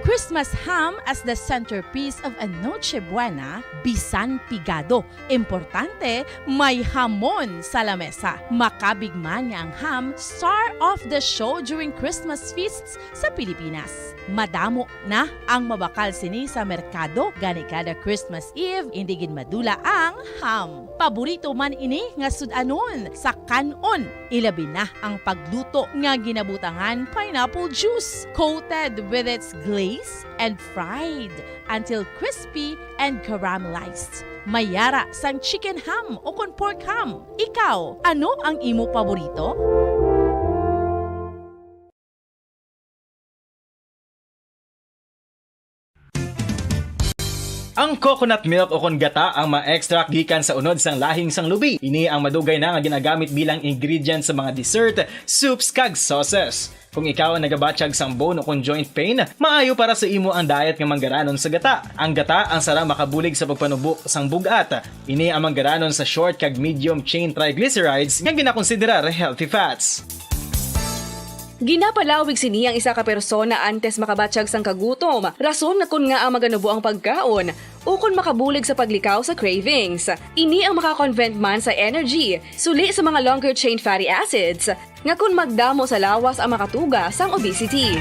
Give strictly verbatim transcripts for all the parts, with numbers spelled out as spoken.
Christmas ham as the centerpiece of a Noche Buena, bisan pigado. Importante, may hamon sa lamesa. Makabig man nga ang ham, star of the show during Christmas feasts sa Pilipinas. Madamo na ang mabakal sini sa merkado, gani kada Christmas Eve, hindi gid madula ang ham. Paborito man ini nga sud-anon sa kan-on, ilabi na ang pagluto nga ginabutangan pineapple juice, coated with its glaze, and fried until crispy and caramelized. May yara sang chicken ham o kon pork ham. Ikaw, ano ang imo paborito? Ang coconut milk o kon gata ang ma-extract gikan sa unod sang lahing sang lubi. Ini ang madugay na nga ginagamit bilang ingredient sa mga dessert, soups, kag sauces. Kung ikaw ang nagabatyag sang bone o kon joint pain, maayo para sa imo ang diet nga manggaranon sa gata. Ang gata ang sara makabulig sa pagpanubo sang bug-at. Ini ang manggaranon sa short kag medium chain triglycerides nga ginakonsiderar healthy fats. Ginapalawig sini ang isa ka persona antes makabatyag sang kagutom, rason nga kon ngaa maganubo ang pagkaon, ukon makabulig sa paglikaw sa cravings. Ini ang makakonvert man sa energy, suli sa mga longer chain fatty acids, nga kon magdamo sa lawas ang makatuga sang obesity.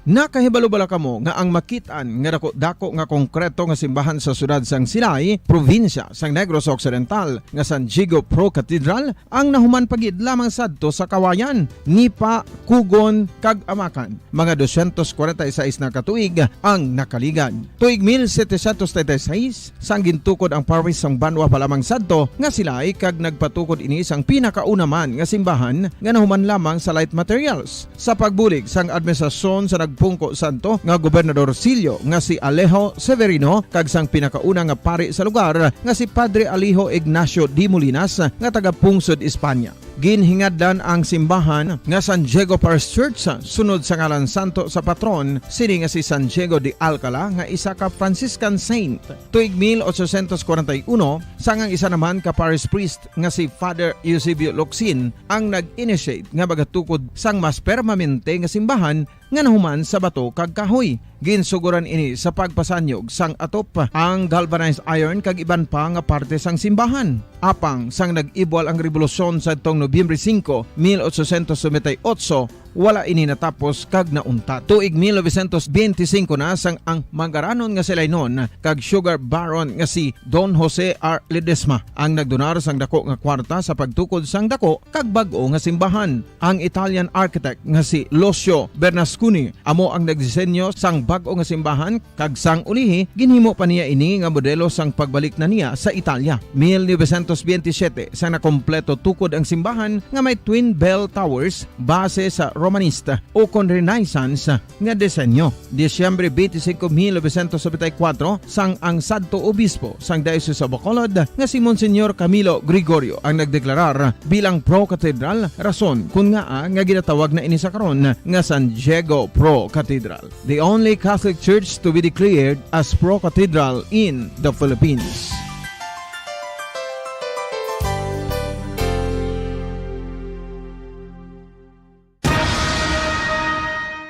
Nakahibalo bala kamo nga ang makit-an nga dako-dako nga konkreto nga simbahan sa siyudad sang Silay, probinsya sang Negros Occidental, nga San Diego Pro Cathedral ang nahuman pa gid lamang sadto sa Kawayan, Nipa, Cogon, kag Amacan? Mga dosyentos kwarenta y seis na ka tuig ang nakaligad. Tuig mil setecientos treinta y seis, sang gintukod ang parish sang Banwa pa lamang sadto nga Silay, kag nagpatukod ini sang pinakauna man nga simbahan nga nahuman lamang sa light materials. Sa pagbulig sang administrasyon sa nagpungko sadto nga Gobernador Silyo nga si Alejo Severino kag sang pinakauna nga pari sa lugar nga si Padre Alejo Ignacio de Molinas nga taga-pungsod Espanya. Ginhingadlan ang simbahan nga San Diego Parish Church sunod sa ngalan santo sa patron sini nga si San Diego de Alcala nga isa ka Franciscan saint. Tuig mil ochocientos kwarenta y uno, sang ang isa naman ka parish priest nga si Father Eusebio Locsin ang nag-initiate nga magatukod sang mas permanente nga simbahan nga nahuman sa bato kag kahoy. Ginsuguran ini sa pagpasanyog sang atop, ang galvanized iron kag iban pa nga parte sang simbahan. Apang sang nag-ibwal ang rebolusyon sadtong Nobyembre singko, mil ochocientos noventa y ocho, wala ini natapos kag nauntat. Tuig mil novecientos benti singko na sang ang manggaranon nga Silaynon kag sugar baron nga si Don Jose R. Ledesma ang nagdonar sang dako nga kwarta sa pagtukod sang dako kag bag-o nga simbahan. Ang Italian architect nga si Lucio Bernasconi amo ang nagdisenyo sang bag-o nga simbahan, kag sang ulihi ginhimo pa niya ini nga modelo sang pagbalik na niya sa Italia. Mil novecientos benti siyete sang nakompleto tukod ang simbahan nga may twin bell towers base sa Romanista ukon Renaissance nga disenyo. Disyembre benti singko, mil novecientos nobenta y kuwatro, sang ang sadto obispo sang Diocese of Bacolod nga si Monsignor Camilo Gregorio ang nagdeklarar bilang pro-cathedral, rason kon ngaa nga ginatawag na ini sa karon nga San Diego Pro Cathedral, the only Catholic church to be declared as pro-cathedral in the Philippines.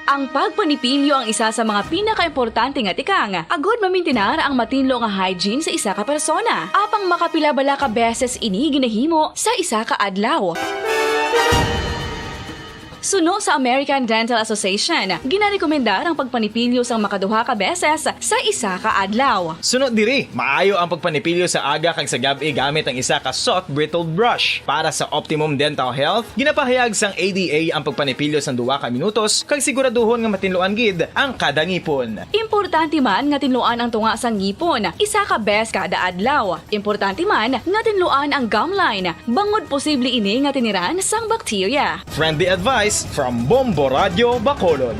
Ang pagpanipilyo ang isa sa mga pinakaimportante nga tikang agod mamintinar ang matinlo nga hygiene sa isa ka persona. Apang makapila bala ka beses ini ginahimo sa isa ka adlaw? Suno sa American Dental Association, ginarekomendar ang pagpanipilyo sang makaduha ka beses sa isa ka adlaw. Suno diri, maayo ang pagpanipilyo sa aga kag sa gab-i gamit ang isa ka soft bristled brush. Para sa optimum dental health, ginapahayag sang A D A ang pagpanipilyo sang duha ka minutos kag siguraduhon nga matinluan gid ang kada ngipon. Importante man nga tinluan ang tunga sang ngipon isa ka bes kada adlaw. Importante man nga tinluan ang gum line, bangod posible ini nga tiniran sang bakterya. Friendly advice from Bombo Radio Bacolod.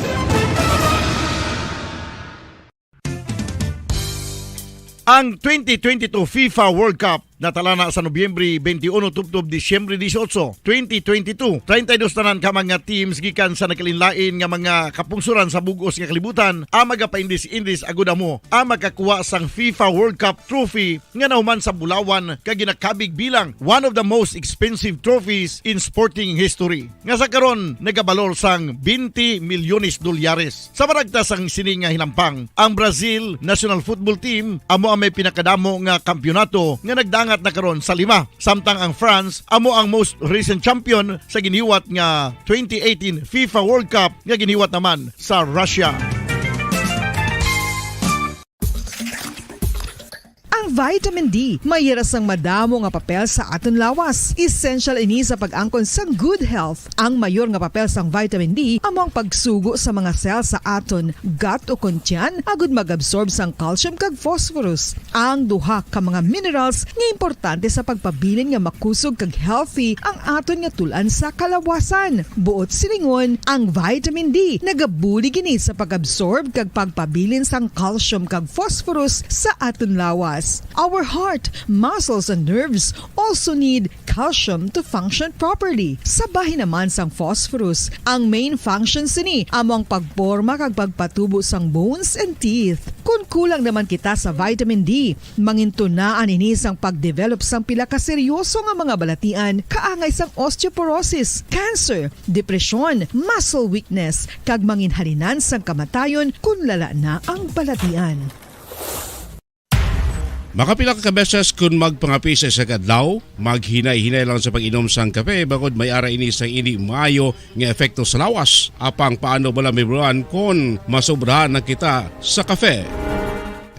Ang twenty twenty-two FIFA World Cup Natalana sa Nobyembre twenty-one tubtob Disyembre dieciocho, twenty twenty-two, treinta y dos tanan ka mga teams gikan sa nagkalainlain nga mga kapungsoran sa bug-os nga kalibutan ang magapaindis-indis agud amo ang makakuha sang FIFA World Cup trophy nga nahuman sa bulawan kag ginakabig bilang one of the most expensive trophies in sporting history, nga sa karon nagabalor sang twenty milyones dolyares. Sa maragtas sang sini nga hinampang, ang Brazil national football team amo ang may pinakadamo nga kampiyonato nga nagdangat na karon sa lima, samtang ang France amo ang most recent champion sa giniwat nga twenty eighteen FIFA World Cup nga giniwat naman sa Russia. Ang vitamin D may hira sang madamo nga papel sa aton lawas. Essential ini sa pag-angkon sang good health. Ang mayor nga papel sang vitamin D amo ang pagsugo sa mga cell sa aton gut o kon tiyan agud mag-absorb sang calcium kag phosphorus, ang duha ka mga minerals nga importante sa pagpabilin nga makusog kag healthy ang aton nga tul-an sa kalawasan. Buot silingon, ang vitamin D nagabulig ini sa pag-absorb kag pagpabilin sang calcium kag phosphorus sa aton lawas. Our heart, muscles, and nerves also need calcium to function properly. Sa bahin naman sang phosphorus, ang main function sini amo ang pagporma kag pagpatubo sang bones and teeth. Kon kulang naman kita sa vitamin D, mangintunaan ini sang pagdevelop sang pila ka seryoso nga mga balatian, kaangay sang osteoporosis, cancer, depresyon, muscle weakness, kag manginhalinan sang kamatayon kon lala na ang balatian. Makapila ka beses kon magpangape sa isa ka adlaw, maghinay-hinay lang sa pag-inom sang kape, bangod may ara ini sang indi maayo nga epekto sa lawas. Apang paano bala mahibaluan kon masobrahan na kita sa kape?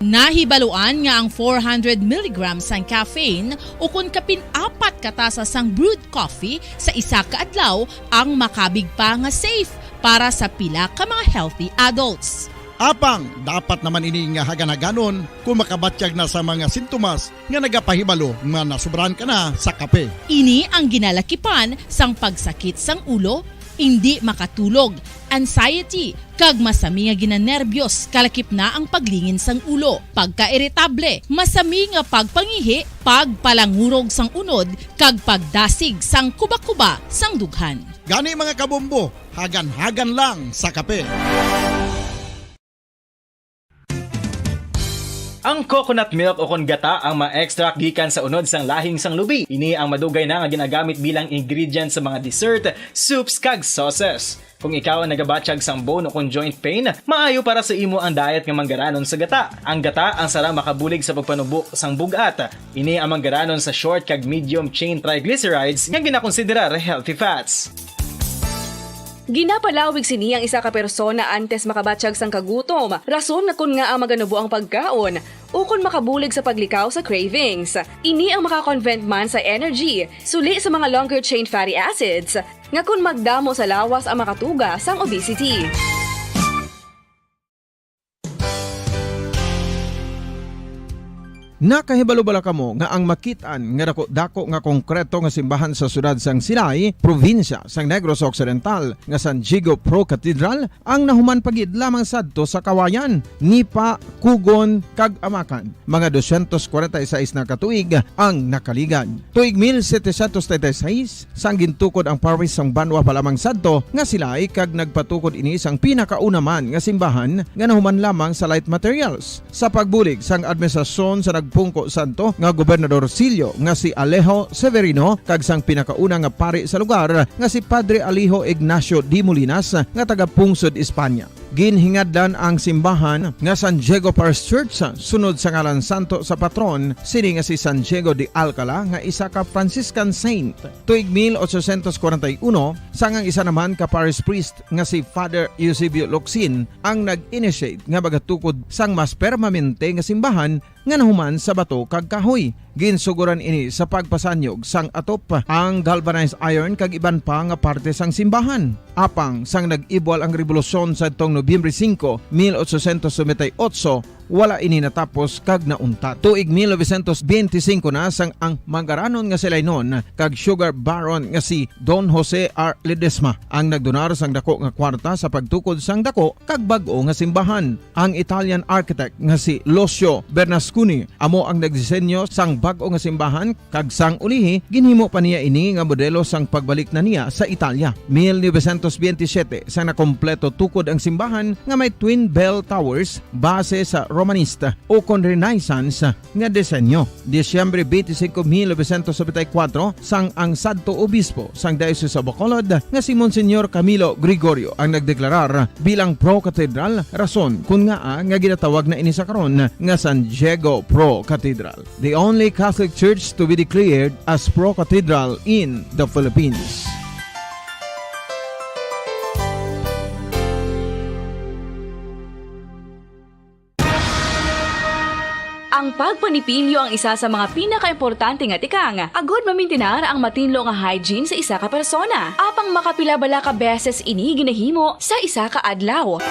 Nahibaluan nga ang four hundred milligrams sang caffeine ukon kapin apat ka tasa sang brewed coffee sa isa ka adlaw ang makabig pa nga safe para sa pila ka mga healthy adults. Apang dapat naman ini nga hagan-haganon kon makabatyag na sa mga sintomas nga nagapahibalo nga nasobrahan ka na sa kape. Ini ang ginalakipan sang pagsakit sang ulo, indi makatulog, anxiety, kag masami nga ginanerbiyos, kalakip na ang paglingin sang ulo, pagkairitable, masami nga pagpangihi, pagpalangurog sang unod, kag pagdasig sang kubakuba sang dughan. Gani, mga kabombo, hagan-hagan lang sa kape. Ang coconut milk o kon gata ang ma-extract gikan sa unod sang lahing sang lubi. Ini ang madugay na nga ginagamit bilang ingredient sa mga dessert, soups, kag sauces. Kung ikaw ang nagabatyag sang bone o kon joint pain, maayo para sa imo ang diet nga manggaranon sa gata. Ang gata ang sara makabulig sa pagpanubo sang bug-at. Ini ang manggaranon sa short kag medium chain triglycerides nga ginakonsiderar healthy fats. Ginapalawig sini ang isa ka persona antes makabatyag sang kagutom, rason nga kon ngaa maganubo ang pagkaon, ukon makabulig sa paglikaw sa cravings. Ini ang maka-convert man sa energy, suli sa mga longer chain fatty acids, nga kon magdamo sa lawas ang makatuga sang obesity. Nakahibalo bala kamo nga ang makit-an nga daku-daku nga konkreto nga simbahan sa siyudad sang Silay, probinsya sang Negros Occidental, nga San Diego Pro Cathedral, ang nahuman pa gid lamang sadto sa kawayan, nipa, kugon, kag amakan? Mga dosyentos kwarenta y seis na ka tuig ang nakaligad. Tuig mil setecientos treinta y seis, sang gintukod ang parish sang banwa pa lamang sadto nga Silay, kag nagpatukod ini sang pinakauna man nga simbahan nga nahuman lamang sa light materials. Sa pagbulig sang administrasyon sa nagpungko sadto nga Gobernadorcillo nga si Alejo Severino kag sang pinakauna nga pari sa lugar nga si Padre Alejo Ignacio de Molinas nga taga-pungsod Espanya. Ginhingadlan ang simbahan nga San Diego Parish Church sunod sa ngalan santo sa patron sini nga si San Diego de Alcala nga isa ka Franciscan saint. Tuig mil ochocientos kwarenta y uno, sang ang isa naman ka parish priest nga si Father Eusebio Locsin ang nag-initiate nga magatukod sang mas permanente nga simbahan nga nahuman sa bato kag kahoy. Ginsugoran ini sa pagpasanyog sang atop, ang galvanized iron kag iban pa nga parte sang simbahan. Apang sang nag-ibwal ang rebolusyon sadtong Nobyembre singko, mil ochocientos noventa y ocho, wala ini natapos kag nauntat. Tuig mil novecientos benti singko na sang ang mangaranon nga si Lainon kag sugar baron nga si Don Jose R. Ledesma ang nagdonar sang dako nga kwarta sa pagtukod sang dako kag bag-o nga simbahan. Ang Italian architect nga si Lucio Bernasconi amo ang nagdisenyo sang bag-o nga simbahan, kag sang ulihi, ginhimo pa niya ini nga modelo sang pagbalik na niya sa Italia. Mil novecientos benti siyete, sa nakompleto tukod ang simbahan nga may twin bell towers base sa Romanista ukon Renaissance nga disenyo. Disyembre twenty-five, mil novecientos nobenta y cuatro, sang ang sadto obispo sang Diocese of Bacolod nga si Monsignor Camilo Gregorio ang nagdeklarar bilang pro-cathedral, rason kon ngaa nga ginatawag na ini sa karon nga San Diego Pro Cathedral, the only Catholic church to be declared as pro-cathedral in the Philippines. Ang pagpanipilyo ang isa sa mga pinakaimportante nga tikang agud mamintinar ang matinlo nga hygiene sa isa ka persona. Apang makapila bala ka beses ini ginahimo sa isa ka adlaw?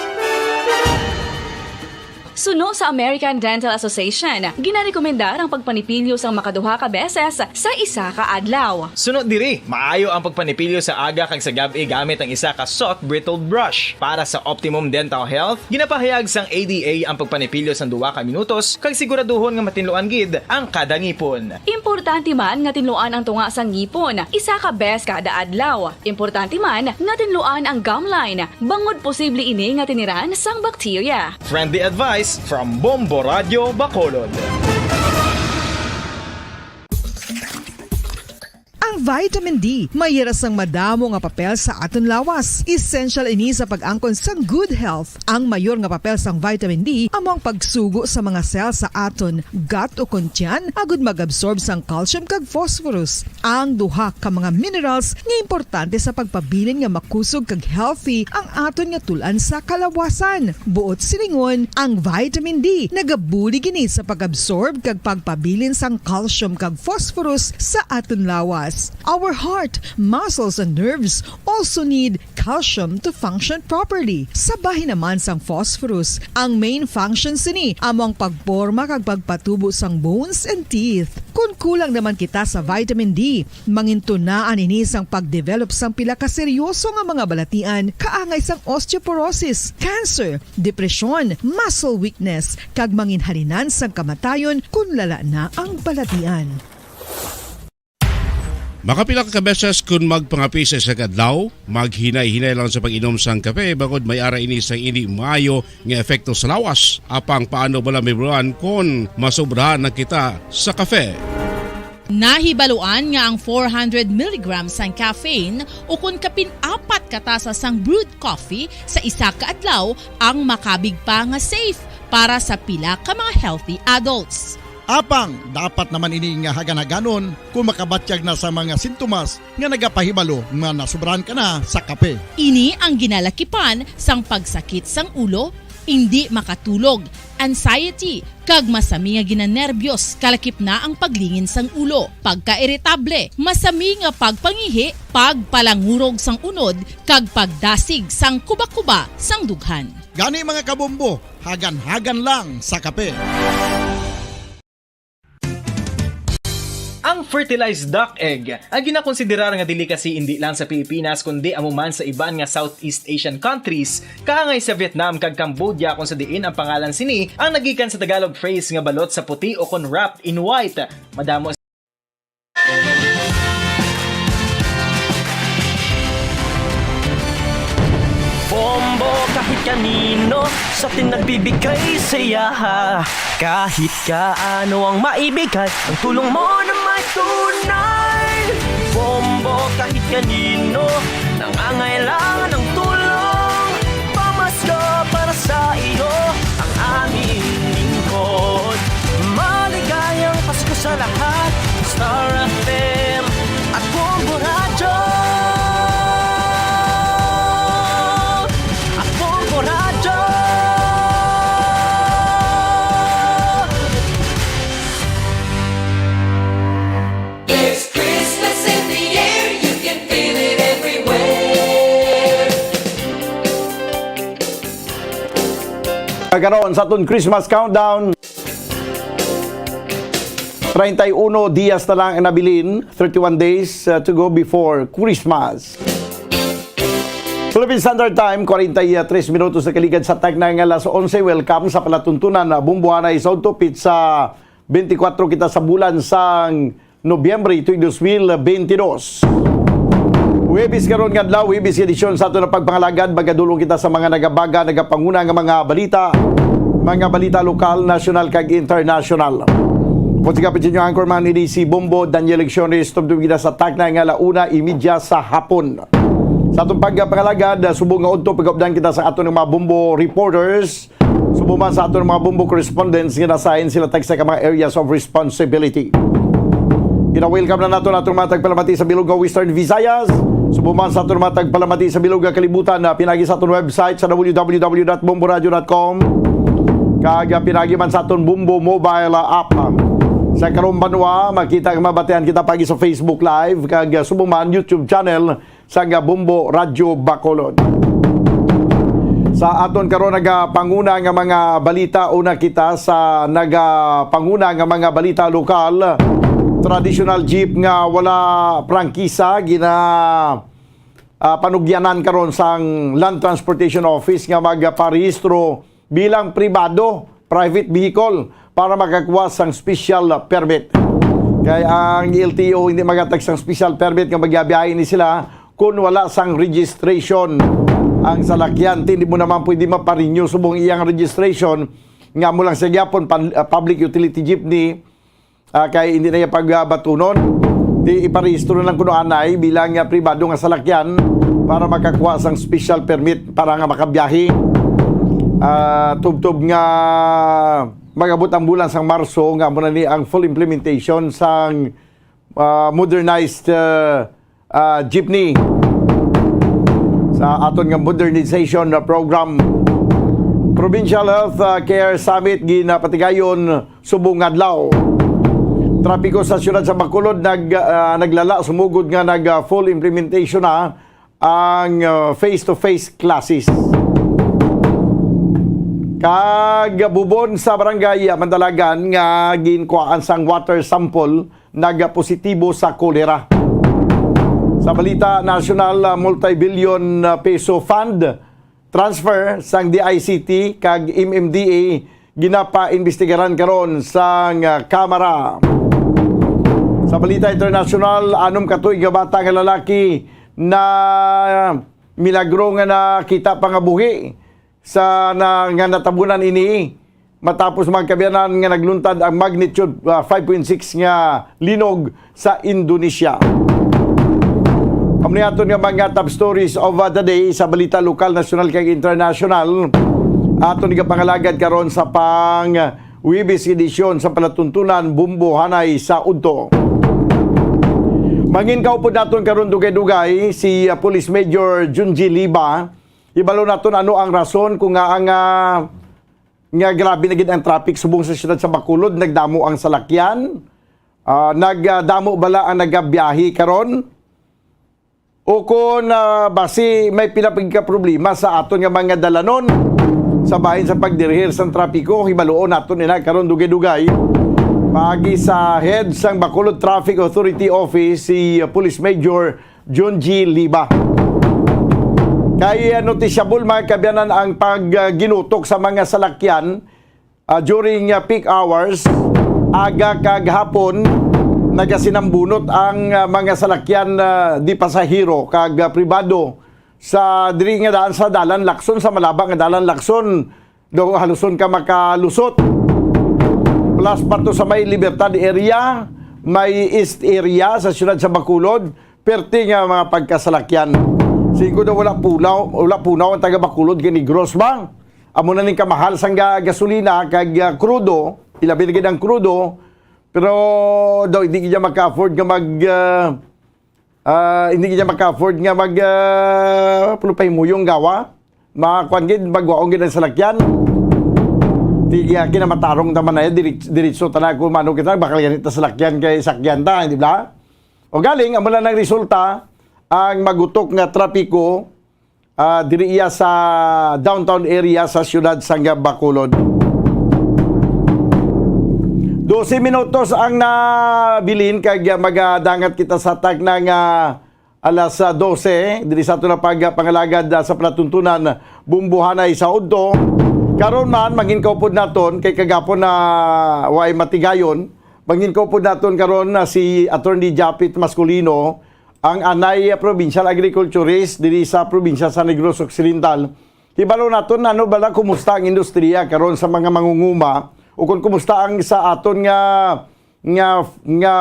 Suno sa American Dental Association, ginarekomendar ang pagpanipilyo sang makaduha ka beses sa isa ka adlaw. Suno diri, maayo ang pagpanipilyo sa aga kag sa gab-i gamit ang isa ka soft bristled brush. Para sa optimum dental health, ginapahayag sang A D A ang pagpanipilyo sang duha ka minutos kag siguraduhon nga matinluan gid ang kada ngipon. Importante man nga tinluan ang tunga sang ngipon isa ka bes kada adlaw. Importante man nga tinluan ang gum line, bangod posible ini nga tiniran sang bakterya. Friendly advice from Bombo Radyo Bacolod. Ang vitamin D may hira sang madamo nga papel sa aton lawas. Essential ini sa pag-angkon sang good health. Ang mayor nga papel sang vitamin D amo ang pagsugo sa mga cell sa aton gut ukon tiyan agud mag-absorb sang calcium kag phosphorus, ang duha ka mga minerals nga importante sa pagpabilin nga makusog kag healthy ang aton nga tul-an sa kalawasan. Buot silingon, ang vitamin D nagabulig ini sa pag-absorb kag pagpabilin sang calcium kag phosphorus sa aton lawas. Our heart, muscles, and nerves also need calcium to function properly. Sa bahin naman sang phosphorus, ang main function sini amo ang pagporma kag pagpatubo sang bones and teeth. Kon kulang naman kita sa vitamin D, mangintunaan ini sang pag-develop sang pila ka seryoso nga mga balatian kaangay sang osteoporosis, cancer, depresyon, muscle weakness, kag manginhalinan sang kamatayon kon lala na ang balatian. Makapila ka beses kon magpangape sa isa ka adlaw, maghinay-hinay lang sa pag-inom sang kape, bangod may ara ini sang indi maayo nga epekto sa lawas. Apang paano bala mahibaluan kon masobrahan na kita sa kape? Nahibaluan nga ang four hundred milligrams sang caffeine ukon kapin apat ka tasa sang brewed coffee sa isa ka adlaw ang makabig pa nga safe para sa pila ka mga healthy adults. Apang dapat naman ini nga hagan-haganon kon makabatyag na sa mga sintomas nga nagapahibalo nga nasobrahan ka na sa kape. Ini ang ginalakipan sang pagsakit sang ulo, indi makatulog, anxiety, kag masami nga ginanerbyos, kalakip na ang paglingin sang ulo, pagkairitable, masami nga pagpangihi, pagpalangurog sang unod, kag pagdasig sang kubakuba sang dughan. Gani, mga kabombo, hagan-hagan lang sa kape. Ang fertilized duck egg, ang ginakonsiderar nga delicacy indi lang sa Pilipinas kundi amo man sa iban nga Southeast Asian countries, kaangay sa Vietnam kag Cambodia, kung sa diin ang pangalan sini ang nagikan sa Tagalog phrase nga balot sa puti ukon wrapped in white. Madamo Bombo kahit kanino sa atin nagbibigay saya. Kahit kaano ang maibigay, ang tulong mo na may tunay. Bombo kahit kanino nangangailangan ng tulong. Pamasko para sa iyo ang aming lingkod. Maligayang Pasko sa lahat. Star F M at Bombo Radyo. At Bombo Radyo. There's Christmas in the air, you can feel it everywhere. Karon sa aton Christmas countdown, treinta y uno dias na lang ang nabilin, thirty-one days, uh, to go before Christmas. Philippine Standard Time, kwarenta y tres minutos na kaligad sa takna nga alas onse. Welcome sa palatuntunan na Bumbuhanay sa Udto, pitsa twenty-four kita sa bulan sang Nobyembre tuig dos mil bentidós. Huwebes karon nga adlaw, Huwebes edisyon sa aton nga pagpangalagad, magadulong kita sa mga nagabaga, nagapanguna nga mga balita, mga balita lokal, nasyonal, kag internasyonal. Ako si Kapitsin yung anchorman, ini si Bombo Daniel Lecciones, tubtub kita sa takna nga ala una imidya sa hapon. Sa atong pagpangalagad, subong nga udto, pagupdan kita sa aton nga mga Bombo reporters, subong man sa aton mga Bombo correspondents nga na-assign sila tag sa mga areas of responsibility. Gina-welcome na nato naton mga tagpalamati sa bilog nga Western Visayas, subong man sa aton mga tagpalamati sa bilog nga kalibutan, na pinagi sa aton website sa w w w dot bomboradio dot com, kag, ah, pinagi man sa aton Bombo mobile, ah, app. Sa karong banwa, makita nga mabatian kita pagi sa Facebook Live kag, ah, subong man YouTube channel sang Bombo Radyo Bacolod. Sa aton karon nagapanguna nga mga balita, una kita sa nagapanguna nga mga balita lokal. Traditional jeep nga wala prangkisa gina, ah, panugyanan karon sang Land Transportation Office nga magparehistro bilang pribado, private vehicle, para makakuha sang special permit. Kay ang L T O hindi magatag sang special permit nga magbiyahe ni sila kung wala sang registration ang salakyan. Hindi mo naman pwede maparenew subong iyang registration nga mo lang sa gyapon pan-, ah, public utility jeepney. Ah, kay hindi na iya pagbatunon. Di iparehistro na lang kuno anay bilang, ah, pribado nga salakyan para makakuha sang special permit para nga makabiyahe. Ah, tubtob nga mag-abot ang bulan sang Marso nga amo na ni ang full implementation sang, ah, modernized, ah, ah, jeepney sa aton nga modernization program. Provincial Health, ah, Care Summit ginapatigayon subong adlaw. Trapiko sa siyudad sa Bacolod nag, ah, naglala sumugod nga nag, ah, full implementation na ang, ah, face-to-face classes. Kag bubon sa barangay, ah, Mandalagan nga ginkuhaan sang water sample nagapositibo sa kolera. Sa balita nasyonal, ah, multi-billion, ah, peso fund transfer sang D I C T kag M M D A ginapaimbestigaran karon sang, ah, Kamara. Sa balita internasyonal, anom ka tuig nga bata nga lalaki na milagro nga nakita pa nga buhi sa na, nga natabunan ini matapos, mga kaabyanan, nga nagluntad ang magnitude, ah, five point six nga linog sa Indonesia. Amo ni aton nga mga top stories of, ah, the day sa balita lokal, nasyonal, kag internasyonal. Aton nga pangalagad karon sa pang Huwebes edisyon sa palatuntunan Bumbuhanay sa Udto. Mangin kaupod naton karon dugay-dugay si, ah, Police Major Junji Liba. Ibalo naton ano ang rason kung nga ang, ah, nga grabe na gid ang traffic subong sa siyudad sa Bacolod, nagdamo ang salakyan, ah, nagdamo bala ang nagabiyahe karon, o kon, ah, basi may pila pa gid ka problema sa aton nga mga dalanon sa bahin sa pagdirihir sang trapiko. Hibaluon naton ina karon dugay-dugay. Paagi sa head sang Bacolod Traffic Authority Office, si, ah, Police Major Junji Liba. Kay, ah, notisyable, mga kaabyanan, ang pag, ah, ginutok sa mga salakyan, ah, during, ah, peak hours, aga kag hapon, nagasinambunot ang, ah, mga salakyan, ah, di pasahero kag, ah, pribado sa diri nga daan sa Dalan Lacson, sa malaba nga Dalan Lacson. Daw haluson ka makalusot. Plus pa to sa may Libertad area, may East area sa siyudad sa Bacolod, perti nga mga pagkasalakyan. Sigo daw wala punaw, wala punaw ang taga Bacolod kay Negros ba? Amo na ning kamahal sang ga-, gasolina kag, ah, krudo, ilabi na gid ang krudo, pero daw hindi gid maka-afford nga mag, ah, Ah, hindi gid maka-afford nga mag, ah, pulo pa himuyong gawa. Makuan gid, magwaon gid ang salakyan. Di, ah, kinamatarong naman na yan, diri-, diretso tana kung mano kita, bakal ganit na salakyan kay sakyan ta, di ba? O galing, amo na nang resulta, ang magutok nga trapiko, ah, diri iya sa downtown area sa siyudad sang Bacolod. Dose minutos ang nabilin, kag magadangat kita sa takna nga alas, ah, dose, diri sa aton na pagpangalagad, ah, sa palatuntunan, Bumbuhanay sa Udto. Karon man, mangin kaupod naton, kay kagapon na way matigayon, mangin kaupod naton karon na si Attorney Japit Masculino, ang anay, ah, provincial agriculturist diri sa probinsya sa Negros Occidental. Hibalo naton, ano bala, kumusta ang industriya karon sa mga mangunguma, o kung kumusta ang sa aton nga, nga, nga,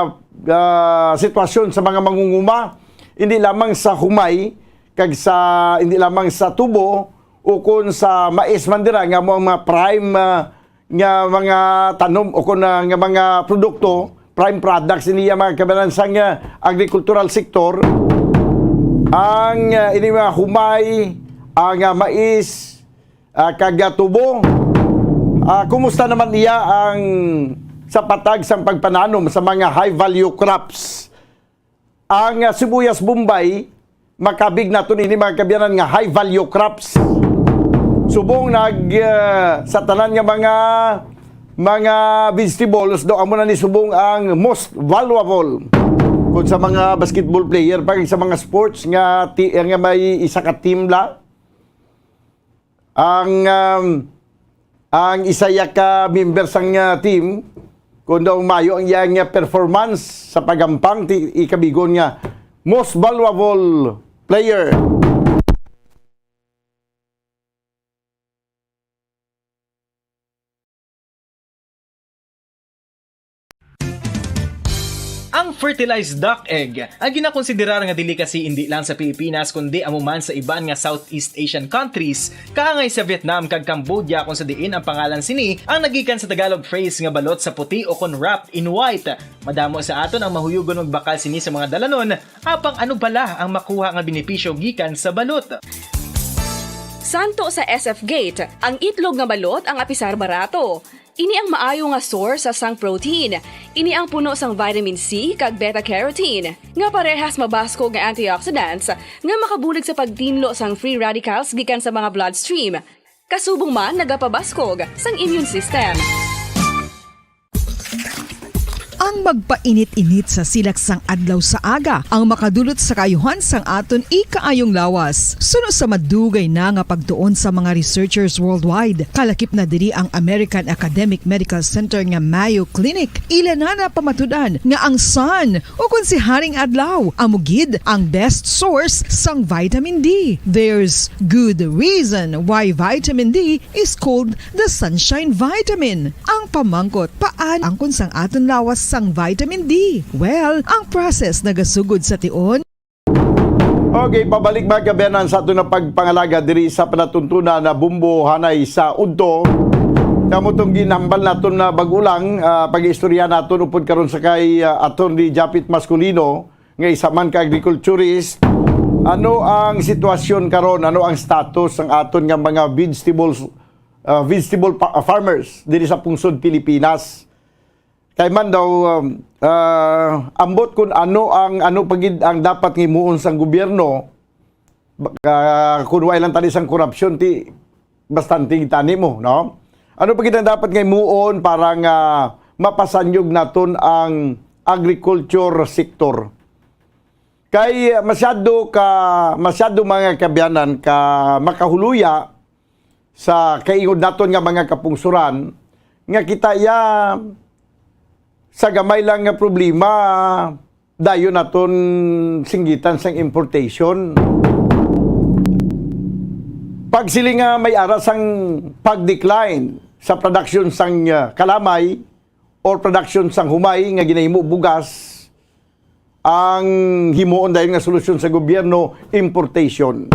ah, sitwasyon sa mga mangunguma, hindi lamang sa humay, kag sa, hindi lamang sa tubo, o kung sa mais man dira, nga mo ang mga prime, ah, nga mga tanom o kon, ah, nga mga produkto, prime products ini ang mga kabanan sang, ah, agricultural sector, ang, ah, ini mga humay, ang, ah, mais, ah, kag, ah, tubo. Ah, kumusta naman iya ang sa patag sang pagpananom sa mga high value crops? Ang, ah, sibuyas Bombay, makabig naton ini, mga kabyanan, nga high value crops. Subong nag, ah, sa tanan nga mga, mga vegetables, do amo na ni subong ang most valuable. Kung sa mga basketball player pa, sa mga sports nga ti-, nga may isa ka team la, ang, um, ang isa ya ka member sang, ah, team, kung daw mayo ang iyang, ah, performance sa pagampang, ti-, ikabigon nga most valuable player. Ang fertilized duck egg, ang ginakonsiderar nga delicacy indi lang sa Pilipinas kundi amo man sa iban nga Southeast Asian countries, kaangay sa Vietnam kag Cambodia, kung sa diin ang pangalan sini ang nagikan sa Tagalog phrase nga balot sa puti o kon wrapped in white. Madamo sa aton ang mahuyugon magbakal sini sa mga dalanon, apang ano bala ang makuha nga benepisyo gikan sa balot? Santo sa S F Gate, ang itlog nga balot ang apisar barato. Ini ang maayo nga source sang protein. Ini ang puno sang vitamin C kag beta-carotene, nga parehas mabaskog nga antioxidants nga makabulig sa pagtinlo sang free radicals gikan sa mga bloodstream. Kasubong man nagapabaskog sang immune system. Ang magpainit-init sa silak sang adlaw sa aga ang makadulot sa kaayuhan sang aton ikaayong lawas. Suno sa madugay na nga pagtuon sa mga researchers worldwide, kalakip na diri ang American Academic Medical Center nga Mayo Clinic. Ila na napamatud-an nga ang sun, o kon si Haring Adlaw, amo gid ang best source sang vitamin D. There's good reason why vitamin D is called the sunshine vitamin. Ang pamangkot, paan ang kunsang aton lawas sang vitamin D? Well, ang process nagasugod sa tion. Okay, pabalik, mga kaabyanan, sa aton na pagpangalaga diri sa palatuntunan na Bumbo Hanay sa Udto. Kamo tong ginhambal naton na bag-o lang, ah, pag-istorya naton upod karon sa kay, ah, Attorney Japit Masculino, nga isa man ka agriculturist. Ano ang sitwasyon karon? Ano ang status sang aton nga mga vegetables, ah, vegetable pa-, ah, farmers diri sa pungsod Pilipinas? Kay man daw, um, ah, ambot kun ano ang, ano pa gid ang dapat nga himuon sang gobyerno, ba-, ah, kun wala lang tani sang korupsyon, ti bastante gid tani mo, no? Ano pa gid ang dapat nga himuon para nga mapasanyog naton ang agriculture sector? Kay masyado ka, masyado, mga kaabyanan, ka makahuluya sa kaingod naton nga mga kapungsuran, nga kita ya sa gamay lang nga problema, dayon naton singgitan sang importation. Pagsiling nga may ara sang pag-decline sa production sang, ah, kalamay or production sang humay nga ginahimo bugas, ang himuon dayon nga solusyon sa gobyerno, importation.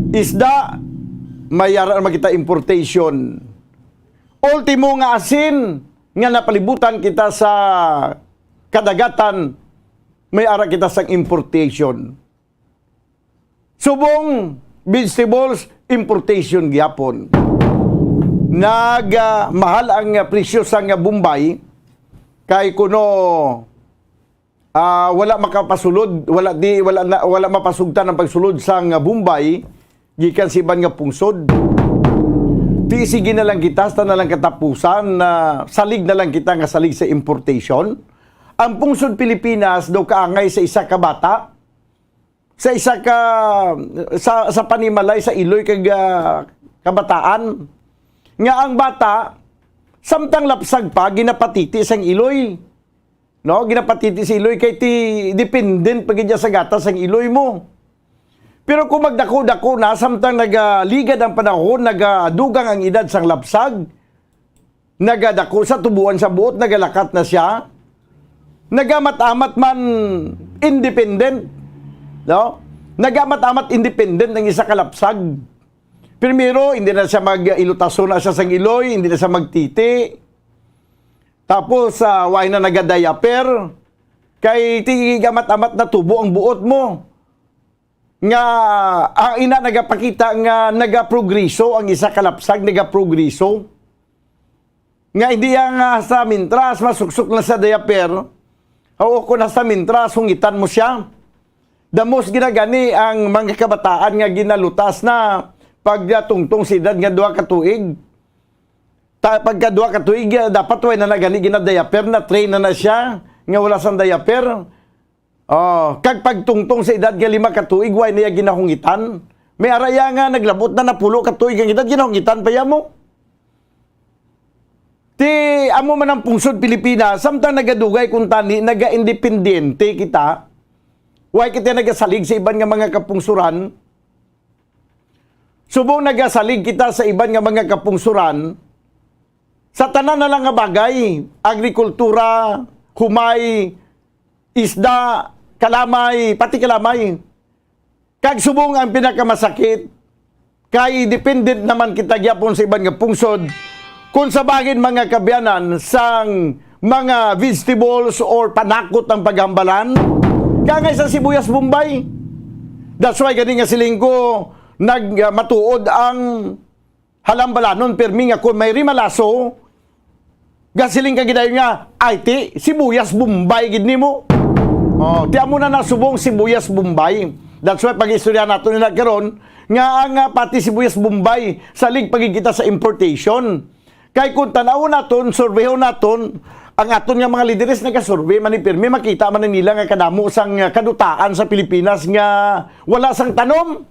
Isda, may ara naman kita importation. Ultimo nga asin nga napalibutan kita sa kadagatan, may ara kita sang importation. Subong vegetables, importation gyapon. Nag, ah, mahal ang, ah, presyo sang, ah, Bombay, kay kuno Ah, wala makapasulod, wala di, wala na, wala mapasugtan ang pagsulod sang Bombay gikan sa iban nga pungsod. Ti sige na lang kita, hasta na lang katapusan, na salig na lang kita nga salig sa importation. Ang pungsod Pilipinas daw kaangay sa isa ka bata, sa isa ka, sa, sa panimalay sa iloy kag, ah, kabataan, nga ang bata, samtang lapsag pa, ginapatiti sang iloy. No? Ginapatiti sa iloy kay ti dependent pa gid siya sa gatas sang iloy mo. Pero kung magdako-dako na, samtang nagaligad ang panahon, nagadugang ang edad sang lapsag, nagadako sa tubuan sa buot, nagalakat na siya, nagamat-amat man independent, no? Nagamat-amat independent ang isa ka lapsag. Primero, hindi na siya mag-ilutaso na siya sang iloy, hindi na siya magtiti. Tapos, ah, wala na naga-diaper. Kay ti gamat-amat na tubo ang buot mo. Nga, ah, ina nagapakita nga nagaprogreso ang isa ka lapsag, nagaprogreso. Nga hindi ang, ah, sa mintras masuksok na sa diaper, o kung hasta mintras hungitan mo siya. Damos ginagani ang mga kabataan nga ginalutas na pagtungtong sa edad nga duha ka tuig. Ta-, pagka duha ka tuig, ah, dapat way na na gani ginadiaper, na-train na na siya nga wala sang diaper. Oh, kag pagtungtong sa edad nga lima ka tuig, way na iya ginahungitan. May ara iya nga naglabot na napulo ka tuig ang edad, ginahungitan pa iya mo. Ti, amo man ang pungsod Pilipinas, samtang nagadugay kuntani, naga-independiente kita, way kita nagasalig sa iban nga mga kapungsuran. Subong nagasalig kita sa iban nga mga kapungsuran, sa tanan na lang nga bagay, agrikultura, humay, isda, kalamay, pati kalamay. Kag subong ang pinakamasakit, kay dependent naman kita gyapon sa iban nga pungsod, kung sa bangin mga kaabyanan sang mga vegetables or panakot ang paghambalan, kangay sa sibuyas Bombay. That's why gani nga siling ko, nag, ah, matuod ang halambalanon, pirmi nga kung may rimalaso, gasiling ka gidayon nga, "Ay, ti, sibuyas Bombay gid nimo." Oh, ti amo na nasubong sibuyas Bombay. That's why pag-istorya nato nila karon nga ang, ah, pati sibuyas Bombay, salig pa gid kita sa importation. Kay kung tan-awon naton, surbehon naton, ang aton nga mga lideres nagasurvey man ni pirmi, makita man nila nga kadamo sang, ah, kadutaan sa Pilipinas nga wala sang tanom.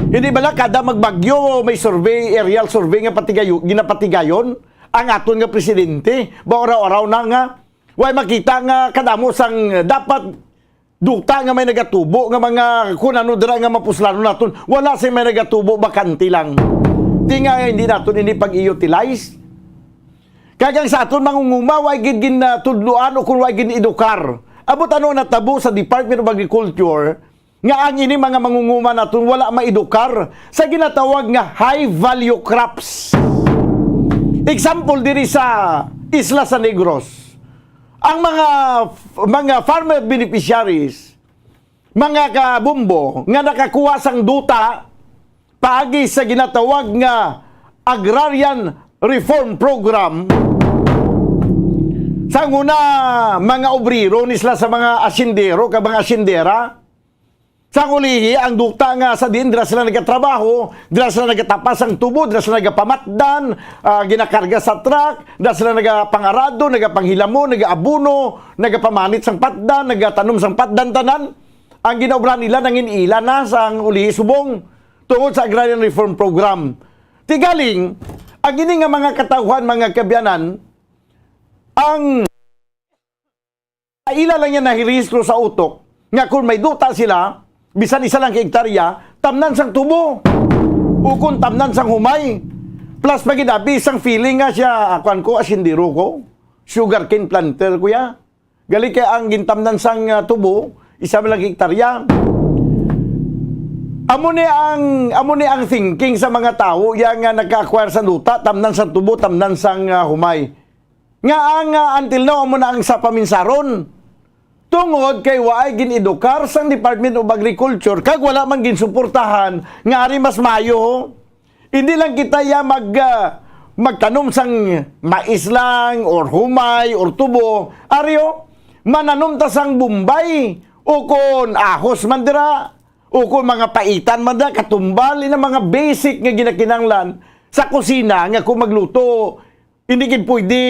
Hindi bala kada magbagyo may survey, aerial survey nga patigayo-, ginapatigayon ang aton nga presidente? Ba uraw-uraw na nga way makita nga kadamo sang dapat duta nga may nagatubo nga mga kun ano dira nga mapuslanon naton. Wala sing may nagatubo, bakante lang. Ti nga hindi naton ini pag-utilize. Kag ang sa aton mangunguma, way gid ginatudloan o kung way gin-edukar. Abot ano natabo sa Department of Agriculture nga ang ini mga mangunguma naton wala maedukar sa ginatawag nga high value crops. Example diri sa Isla San Negros, ang mga, mga farmer beneficiaries, mga kabumbo nga nakakuha sang duta paagi sa ginatawag nga Agrarian Reform Program, sa una, mga obrero ni sila sa mga asyendero kag mga asyendera. Sa ulihi, ang duta nga sa diin, dira sila nagatrabaho, dira sila nagatapas ang tubo, dira sila nagapamatdan, ah, ginakarga sa truck, dira sila nagapangarado, nagapanghilamo, nagaabuno, nagapamanit sang patdan, nagatanom sang patdan, tanan. Ang ginaobra nila, nangin-ila na sa ang ulihi subong tungod sa Agrarian Reform Program. Ti galing, ang ini nga mga katawhan, mga kaabyanan, ang ila lang yan nahirehistro sa utok nga kung may duta sila, bisan isa lang ka hektarya, tamnan sang tubo. Ukon tamnan sang humay. Plus, magidabi sang feeling nga siya, ah, kuwan ko, asindiro ko. Sugarcane planter ko ya. Gali kay ang gintamnan sang, ah, tubo, isa man lang hektarya. Amo ni ang, amo ni ang thinking sa mga tawo ya nga nagka-acquire sa duta, tamnan sang tubo, tamnan sang, ah, humay. Nga ang, ah, until now, amo na ang sa paminsaron. Tungod kay waay gin-edukar sang Department of Agriculture, kag wala man ginsuportahan nga ari mas maayo, ho. Hindi lang kita ya mag, ah, magtanom sang mais lang, or humay, or tubo. Ari, ho, Mananom ta sang bombay, o kon ahos man dira, o kon mga paitan man dira, katumbal, ina mga basic nga ginakinahanglan sa kusina nga kung magluto, hindi gid pwede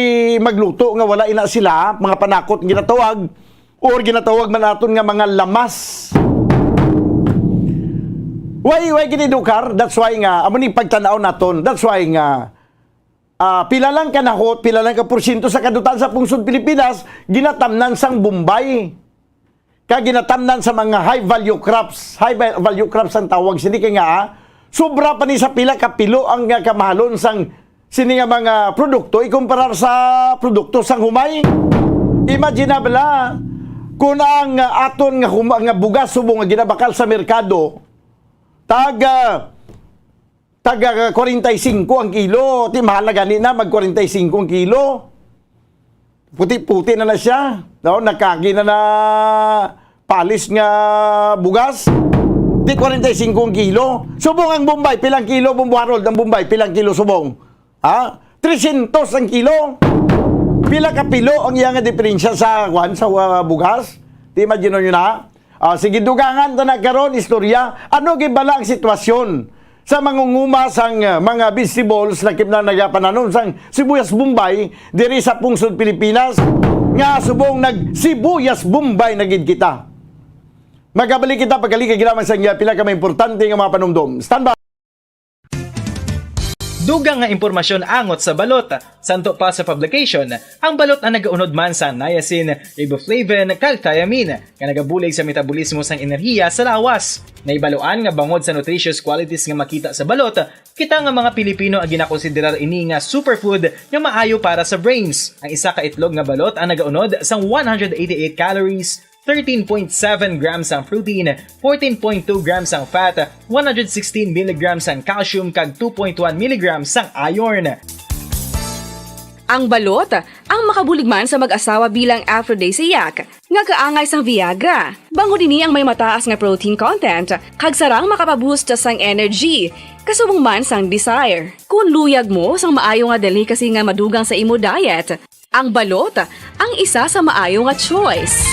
magluto nga wala ina sila, mga panakot nga ginatawag, or ginatawag man naton nga mga lamas. Why, why gid, Dokar? That's why nga, amo ni pagtanaw naton. That's why nga, ah, pila lang ka nahot, pila lang ka porsyento sa kadutan sa pungsod Pilipinas, ginatamnan sang bombay. Kag ginatamnan sa mga high value crops. High va-, value crops ang tawag sini kay nga, ah, sobra pa ni sa pila ka pilo ang, ah, kamahalon sang sini nga mga produkto ikumparar sa produkto sang humay. Imagine na bala kung ang, ah, aton nga huma-, nga bugas subong nga ginabakal sa merkado, tag, ah, tag, ah, kwarenta y singko ang kilo. Ti mahal na gani na, mag kwarenta y singko ang kilo. Puti-puti na na siya. No? Nakagi na na palis nga bugas. Di kwarenta y singko ang kilo. Subong ang bombay, pilang kilo, Bombo Harold, ang bombay, pilang kilo subong? Ha? Tresyentos ang kilo. Pila ka pilo ang iya nga diferensya sa, kwan, sa, ah, bugas? Ti imagine nyo na? Ah, sige, dugangan ta na karon, istorya. Ano gid bala ang sitwasyon sa mangunguma sang, ah, mga vegetables na kim-, na nagapananom sang sibuyas bombay diri sa pungsod Pilipinas nga subong nag sibuyas bombay na gid kita? Magabalik kita pagkaliga lamang sa iya pila ka mga importante nga mga panumdom. Standby. Dugang nga impormasyon angot sa balot. Santo pa sa publication, ang balot ang nagaunod man sa niacin, riboflavin, kag thiamine, nga nagabulig sa metabolismo sang enerhiya sa lawas. Naibaluan nga bangod sa nutritious qualities nga makita sa balot, kita nga mga Pilipino ang ginakonsiderar ini nga superfood nga maayo para sa brains. Ang isa ka itlog nga balot ang nagaunod sang one hundred eighty-eight calories, thirteen point seven grams ang protein, fourteen point two grams ang fat, one hundred sixteen milligrams ang calcium, kag two point one milligrams ang iron. Ang balot, ang makabulig man sa mag-asawa bilang aphrodisiac, nga kaangay sang Viagra. Bangod ini ang may mataas nga protein content, kag sarang makapaboost sang energy, kasubong man sang desire. Kung luyag mo sang maayo nga delicacy nga madugang sa imo diet, ang balot ang isa sa maayo nga choice.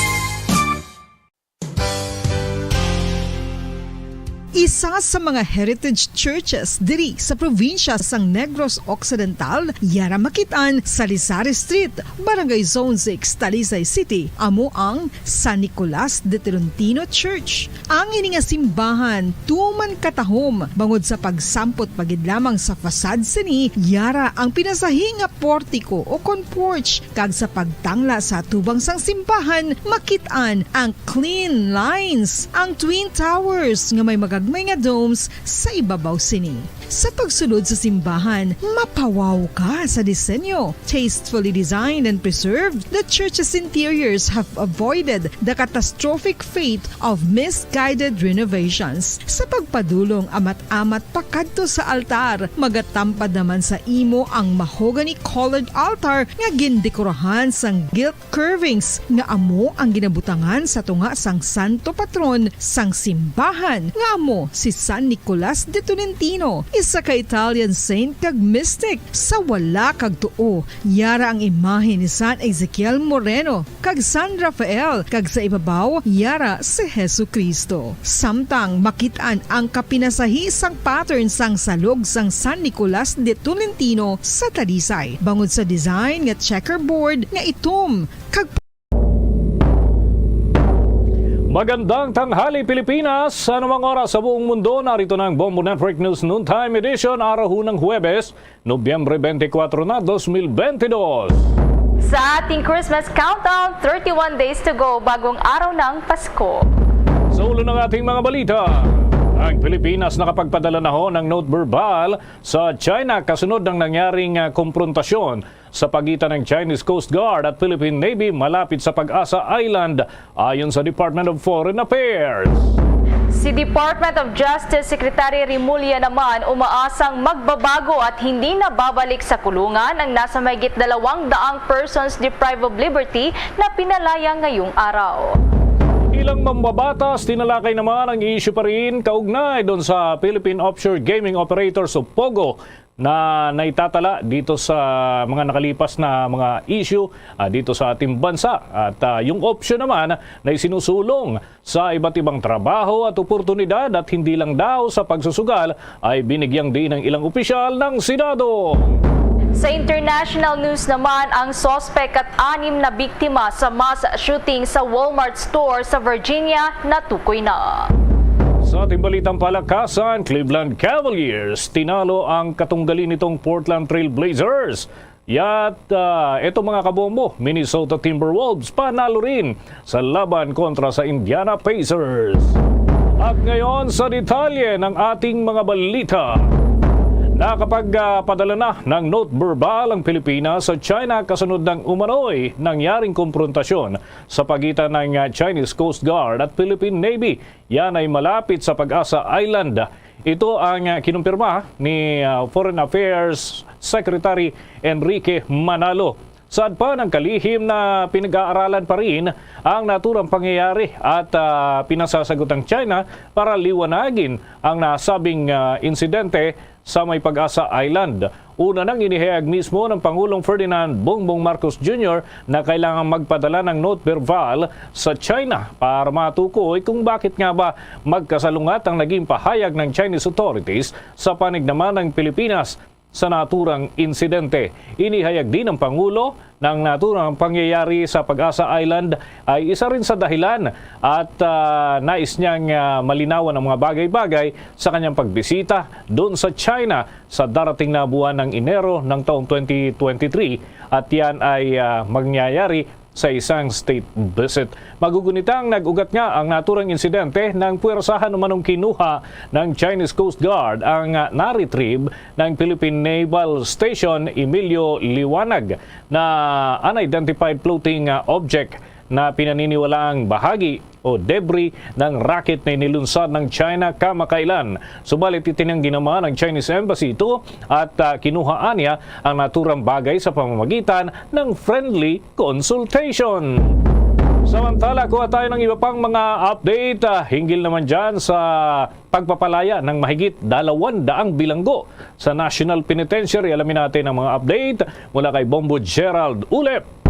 Isa sa mga heritage churches diri sa probinsya sang Negros Occidental, yara makit-an sa Salisari Street, Barangay Zone six, Talisay City, amo ang San Nicolas de Tolentino Church. Ang ini nga simbahan tuman katahom bangod sa pagsampot pa gid lamang sa facade sini, yara ang pinasahi nga portiko o kon porch, kag sa pagtangla sa atubang sang simbahan makit-an ang clean lines, ang twin towers nga may magagmay nga domes sa ibabaw sini. Sa pagsulod sa simbahan, mapawaw ka sa disenyo. Tastefully designed and preserved, the church's interiors have avoided the catastrophic fate of misguided renovations. Sa pagpadulong amat-amat pakadto sa altar, magatampad naman sa imo ang mahogany-colored altar nga gindekorahan sang gilt curvings nga amo ang ginabutangan sa tunga sang santo patron sang simbahan, nga amo si San Nicolas de Tolentino, isa ka Italian saint kag mystic. Sa wala kag tuo, yara ang imahe ni San Ezekiel Moreno kag San Rafael, kag sa ibabaw, yara si Jesu-Cristo. Samtang makit-an ang kapinasahi sang pattern sang salog sang San Nicolas de Tolentino sa Talisay, bangod sa design nga checkerboard nga itom kag Magandang tanghali, Pilipinas! Sa anumang oras sa buong mundo, narito na ang Bombo Network News Noontime Edition, araw ng Huwebes, Nobyembre twenty-four na, dos mil bentidós. Sa ating Christmas countdown, thirty-one days to go, bagong araw ng Pasko. Sa ulo ng ating mga balita, ang Pilipinas nakapagpadala na ho ng note verbal sa China kasunod ng nangyaring, ah, komprontasyon sa pagitan ng Chinese Coast Guard at Philippine Navy malapit sa Pag-asa Island, ayon sa Department of Foreign Affairs. Si Department of Justice Secretary Remulla naman umaasang magbabago at hindi na babalik sa kulungan ang nasa mahigit dalawang daang persons deprived of liberty na pinalaya ngayong araw. Ilang mambabatas, tinalakay naman ang issue pa rin kaugnay doon sa Philippine Offshore Gaming Operators o POGO na naitatala dito sa mga nakalipas na mga issue, ah, dito sa ating bansa. At, ah, yung option naman na isinusulong sa iba't ibang trabaho at oportunidad at hindi lang daw sa pagsusugal ay binigyang diin ng ilang opisyal ng Senado. Sa international news naman, ang suspect at anim na biktima sa mass shooting sa Walmart store sa Virginia natukoy na. Sa ating balitang palakasan, Cleveland Cavaliers tinalo ang katunggali nitong Portland Trail Blazers. Yat, ah, eto mga kabombo, Minnesota Timberwolves panalo rin sa laban kontra sa Indiana Pacers. At ngayon sa detalye ng ating mga balita. Nakapagpadala na ng note verbal ang Pilipinas sa China kasunod ng umano'y nangyaring komprontasyon sa pagitan ng, ah, Chinese Coast Guard at Philippine Navy. Yan ay malapit sa Pag-asa Island. Ito ang, ah, kinumpirma ni, ah, Foreign Affairs Secretary Enrique Manalo. Saad pa ng kalihim na pinag-aaralan pa rin ang naturang pangyayari at, ah, pinasasagot ang China para liwanagin ang nasabing, ah, insidente sa may Pag-asa Island. Una nang inihayag mismo ng Pangulong Ferdinand Bongbong Marcos Junior na kailangang magpadala ng note verbal sa China para matukoy kung bakit nga ba magkasalungat ang naging pahayag ng Chinese authorities sa panig naman ng Pilipinas sa naturang insidente. Inihayag din ng Pangulo na ang naturang pangyayari sa Pag-asa Island ay isa rin sa dahilan at, ah, nais niyang, ah, malinawan ang mga bagay-bagay sa kanyang pagbisita doon sa China sa darating na buwan ng Enero ng taong twenty twenty-three, at yan ay, ah, mangyayari sa isang state visit. Magugunitang nag-ugat nga ang naturang insidente nang puwersahan umanong kinuha ng Chinese Coast Guard ang, ah, na-retrieve ng Philippine Naval Station Emilio Liwanag na unidentified floating, ah, object na pinaniniwalaang bahagi o debris ng rocket na inilunsad ng China kamakailan. Subalit itinanggi naman ng Chinese Embassy ito at, ah, kinuhaan niya ang naturang bagay sa pamamagitan ng friendly consultation. Samantala, kuha tayo ng iba pang mga update, ah, hinggil naman dyan sa pagpapalaya ng mahigit dalawang daang bilanggo sa National Penitentiary. Alamin natin ang mga update mula kay Bombo Gerald Ulep.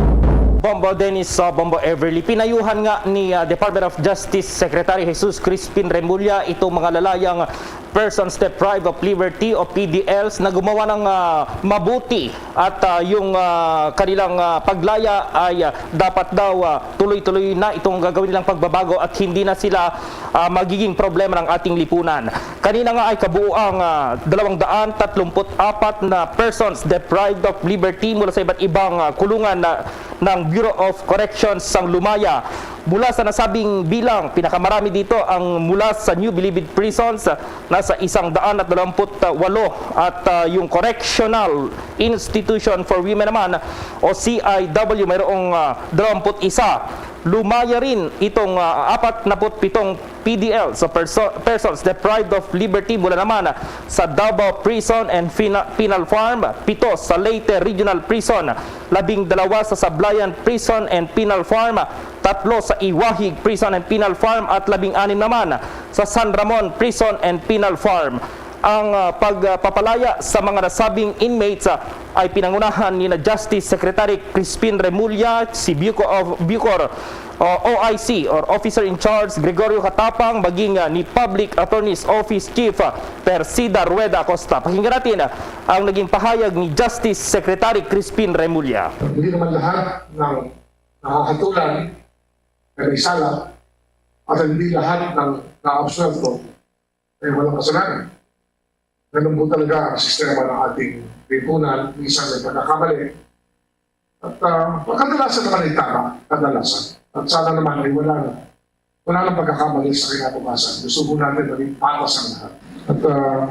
Bombo Dennis, uh, Bombo Everly, pinayuhan nga ni, uh, Department of Justice Secretary Jesus Crispin Remulla itong mga lalayang persons deprived of liberty o P D Ls na gumawa ng, uh, mabuti at, uh, yung, uh, kanilang, uh, paglaya ay, uh, dapat daw, uh, tuloy-tuloy na itong gagawin nilang pagbabago at hindi na sila, uh, magiging problema ng ating lipunan. Kanina nga ay kabuoang, ah, dalawang daan tatlumpu't apat na persons deprived of liberty mula sa iba't ibang, ah, kulungan na, ng Bureau of Corrections sang Lumaya. Mula sa nasabing bilang, pinakamarami dito ang mula sa New Bilibid Prisons, ah, nasa isang daan at dalawampu't walo, at, ah, yung Correctional Institution for Women naman o C I W, mayroong, ah, dalawampu't isa. Lumaya rin itong, ah, apat na put pitong P D L sa perso-, persons deprived of liberty mula naman sa Davao Prison and Fina-, Penal Farm, pito sa Leyte Regional Prison, labing dalawa sa Sablayan Prison and Penal Farm, tatlo sa Iwahig Prison and Penal Farm, at labing anim naman sa San Ramon Prison and Penal Farm. Ang, ah, pagpapalaya sa mga nasabing inmates, ah, ay pinangunahan ni na Justice Secretary Crispin Remulla, si Bucor of, Bucor, o O I C, or Officer in Charge Gregorio Catapang, maging, ah, ni Public Attorney's Office Chief, ah, Persida Rueda Acosta. Pakinggan natin, ah, ang naging pahayag ni Justice Secretary Crispin Remulla. Hindi naman lahat ng nahahatulan ay may sala at hindi lahat ng naabsuelto ay walang kasalanan. Ganun po talaga ang sistema ng ating lipunan. Minsan may pagkakamali. At, ah, kadalasan naman ay tama. Kadalasan. At sana naman ay wala na. Wala nang pagkakamali sa kinabukasan. Gusto po natin maging patas ang lahat. At, ah,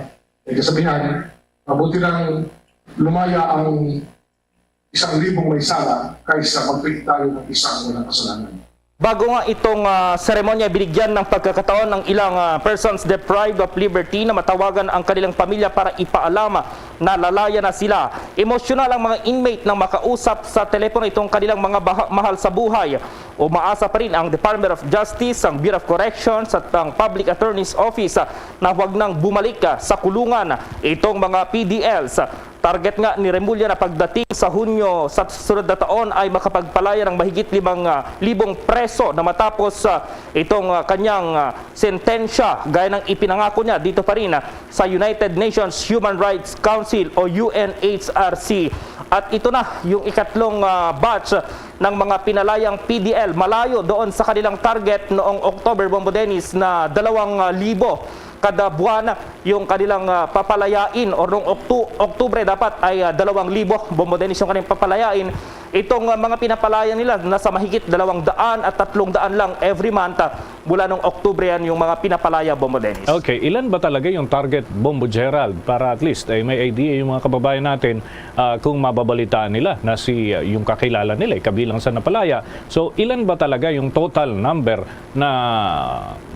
may kasabihan, mabuti nang lumaya ang isang libong may sala kaysa magpili tayo ng isang walang kasalanan. Bago nga itong, ah, seremonya, binigyan ng pagkakataon ang ilang, ah, persons deprived of liberty na matawagan ang kanilang pamilya para ipaalam na lalaya na sila. Emosyonal ang mga inmate nang makausap sa telepono itong kanilang mga baha-, mahal sa buhay. Umaasa pa rin ang Department of Justice, ang Bureau of Corrections at ang Public Attorney's Office, ah, na huwag nang bumalik, ah, sa kulungan itong mga P D Ls. Target nga ni Remulla na pagdating sa Hunyo sa sunod na taon ay makapagpalaya ng mahigit limang, ah, libong preso na matapos, ah, itong, ah, kanyang, ah, sentensya, gaya ng ipinangako niya dito pa rin, ah, sa United Nations Human Rights Council o U N H R C. At ito na yung ikatlong, ah, batch ng mga pinalayang P D L, malayo doon sa kanilang target noong October, Bombo Dennis, na dalawang libo kada buwan yung kanilang, ah, papalayain, or noong Oktu-, Oktubre dapat ay, ah, dalawang libo, Bombo Dennis, yung kanilang papalayain. Itong, ah, mga pinapalaya nila nasa mahigit dalawang daan at tatlong daan lang every month, ah, mula nung Oktubre yan yung mga pinapalaya, Bombo Dennis. Okay, ilan ba talaga yung target, Bombo Gerald, para at least ay may idea yung mga kababayan natin, ah, kung mababalitaan nila na si, ah, yung kakilala nila ay kabilang sa napalaya. So, ilan ba talaga yung total number na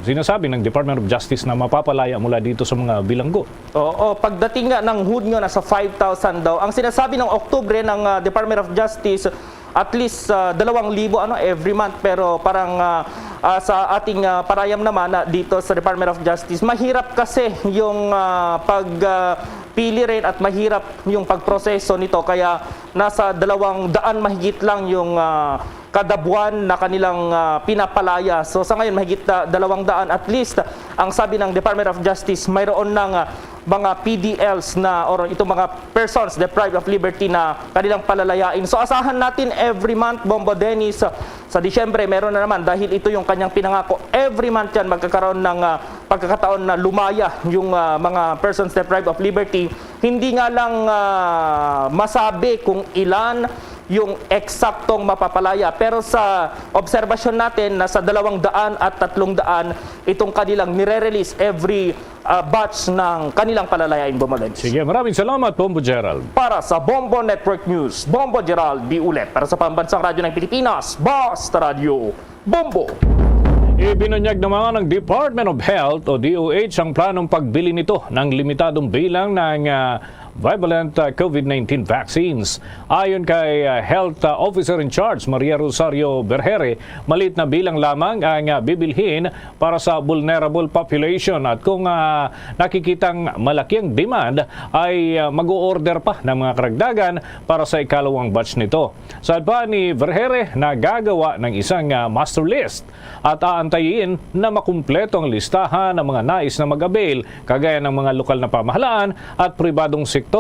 sinasabi ng Department of Justice na mapapalaya mula dito sa mga bilanggo? Oo, pagdating nga ng Hunyo, nasa five thousand daw. Ang sinasabi ng Oktubre ng, ah, Department of Justice, at least, ah, dalawang libo, ano, every month. Pero parang, ah, ah, sa ating, ah, panayam naman, ah, dito sa Department of Justice, mahirap kasi yung, ah, pag, ah, pili rin at mahirap yung pagproseso nito. Kaya nasa dalawang daan mahigit lang yung, ah, kada buwan na kanilang, ah, pinapalaya. So, sa ngayon, mahigit, ah, dalawang daan at least. Ang sabi ng Department of Justice, mayroon ng, ah, mga P D Ls na, or itong mga persons deprived of liberty na kanilang palalayain. So, asahan natin every month, Bombo Dennis, sa Disyembre, meron na naman, dahil ito yung kanyang pinangako. Every month yan, magkakaroon ng, ah, pagkakataon na lumaya yung, ah, mga persons deprived of liberty. Hindi nga lang, ah, masabi kung ilan yung eksaktong mapapalaya. Pero sa obserbasyon natin, nasa dalawang daan at tatlong daan itong kanilang nire-release every, ah, batch ng kanilang palalayain, Bombo Dennis. Sige, maraming salamat, Bombo Gerald. Para sa Bombo Network News, Bombo Gerald Biulet. Para sa Pambansang Radyo ng Pilipinas, Basta Radyo, Bombo. Ibinunyag naman ng Department of Health o D O H ang planong pagbili nito ng limitadong bilang ng, ah, bivalent, ah, COVID nineteen vaccines. Ayon kay, ah, Health, ah, Officer in Charge Maria Rosario Berhere, maliit na bilang lamang ang, ah, bibilhin para sa vulnerable population at kung, ah, nakikitang malaki ang demand ay, ah, mag-o-order pa ng mga karagdagan para sa ikalawang batch nito. Saad pa ni Vergere, nagagawa ng isang, ah, master list at aantayin na makumpleto ang listahan ng mga nais na mag-avail, kagaya ng mga lokal na pamahalaan at pribadong sektor.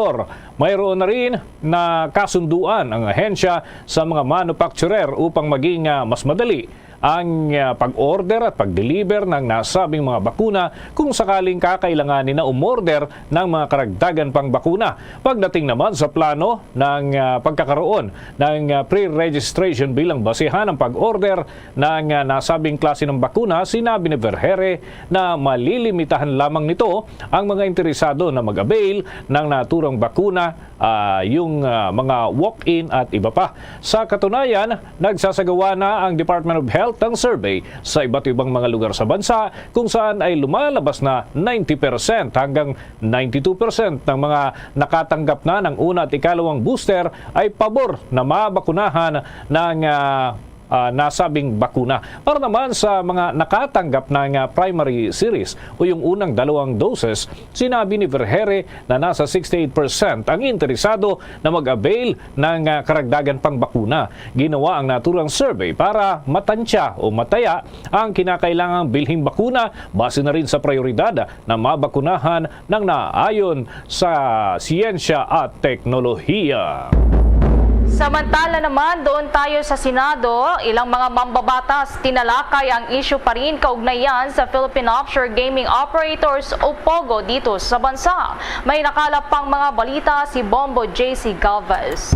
Mayroon na rin na kasunduan ang ahensya sa mga manufacturer upang maging, ah, mas madali ang, ah, pag-order at pag-deliver ng nasabing mga bakuna kung sakaling kakailanganin na umorder ng mga karagdagan pang bakuna. Pagdating naman sa plano ng, ah, pagkakaroon ng, ah, pre-registration bilang basihan ng pag-order ng, ah, nasabing klase ng bakuna, sinabi ni Vergere na malilimitahan lamang nito ang mga interesado na mag-avail ng naturang bakuna, ah, yung, ah, mga walk-in at iba pa. Sa katunayan, nagsasagawa na ang Department of Health ng survey sa iba't ibang mga lugar sa bansa kung saan ay lumalabas na ninety percent hanggang ninety-two percent ng mga nakatanggap na ng una at ikalawang booster ay pabor na mabakunahan ng, ah, ah, nasabing bakuna. Para naman sa mga nakatanggap ng, ah, primary series o yung unang dalawang doses, sinabi ni Vergere na nasa sixty-eight percent ang interesado na mag-avail ng, ah, karagdagan pang bakuna. Ginawa ang naturang survey para matansya o mataya ang kinakailangang bilhing bakuna base na rin sa prioridad na mabakunahan ng naayon sa siyensya at teknolohiya. Samantala naman, doon tayo sa Senado. Ilang mga mambabatas tinalakay ang issue pa rin kaugnayan sa Philippine Offshore Gaming Operators o POGO dito sa bansa. May nakalap pang mga balita si Bombo J C Galvez.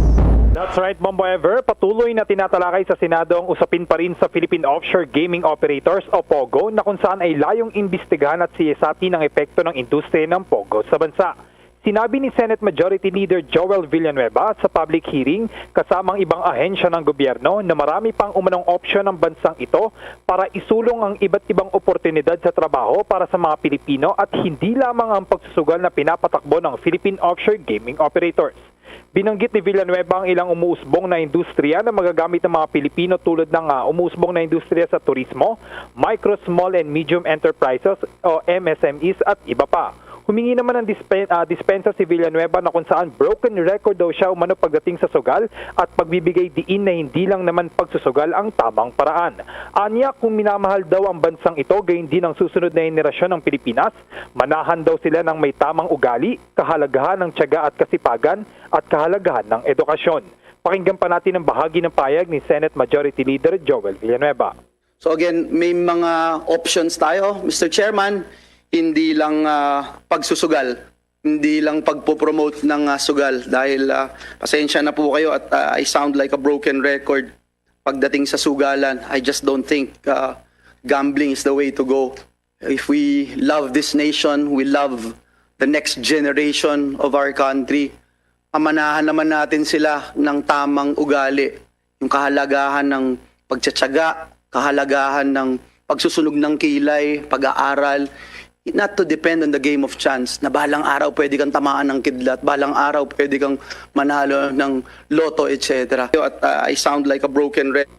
That's right, Bombo Ever. Patuloy na tinatalakay sa Senado ang usapin pa rin sa Philippine Offshore Gaming Operators o POGO, na kung saan ay layong imbestigahan at siyasatin ang epekto ng industriya ng POGO sa bansa. Sinabi ni Senate Majority Leader Joel Villanueva sa public hearing kasama ang ibang ahensya ng gobyerno na marami pang umanong opsyon ang bansang ito para isulong ang iba't ibang oportunidad sa trabaho para sa mga Pilipino at hindi lamang ang pagsusugal na pinapatakbo ng Philippine offshore gaming operators. Binanggit ni Villanueva ang ilang umuusbong na industriya na magagamit ng mga Pilipino, tulad ng, ah, umuusbong na industriya sa turismo, micro, small, and medium enterprises o M S M Es at iba pa. Humingi naman ng dispen-, ah, dispensa si Villanueva na kung saan broken record daw siya umano pagdating sa sugal at pagbibigay diin na hindi lang naman pagsusugal ang tamang paraan. Anya, kung minamahal daw ang bansang ito, gayon din ang susunod na henerasyon ng Pilipinas, manahan daw sila ng may tamang ugali, kahalagahan ng tiyaga at kasipagan, at kahalagahan ng edukasyon. Pakinggan pa natin ang bahagi ng payag ni Senate Majority Leader Joel Villanueva. So again, may mga options tayo, Mister Chairman. Hindi lang, ah, pagsusugal, hindi lang pagpo-promote ng, ah, sugal. Dahil, ah, pasensya na po kayo at, ah, I sound like a broken record pagdating sa sugalan. I just don't think, ah, gambling is the way to go. If we love this nation, we love the next generation of our country, pamanahan naman natin sila ng tamang ugali, yung kahalagahan ng pagtsatsaga, kahalagahan ng pagsusunog ng kilay, pag-aaral, not to depend on the game of chance, na balang araw pwede kang tamaan ng kidlat, balang araw pwede kang manalo ng lotto, et cetera. At, uh, I sound like a broken record.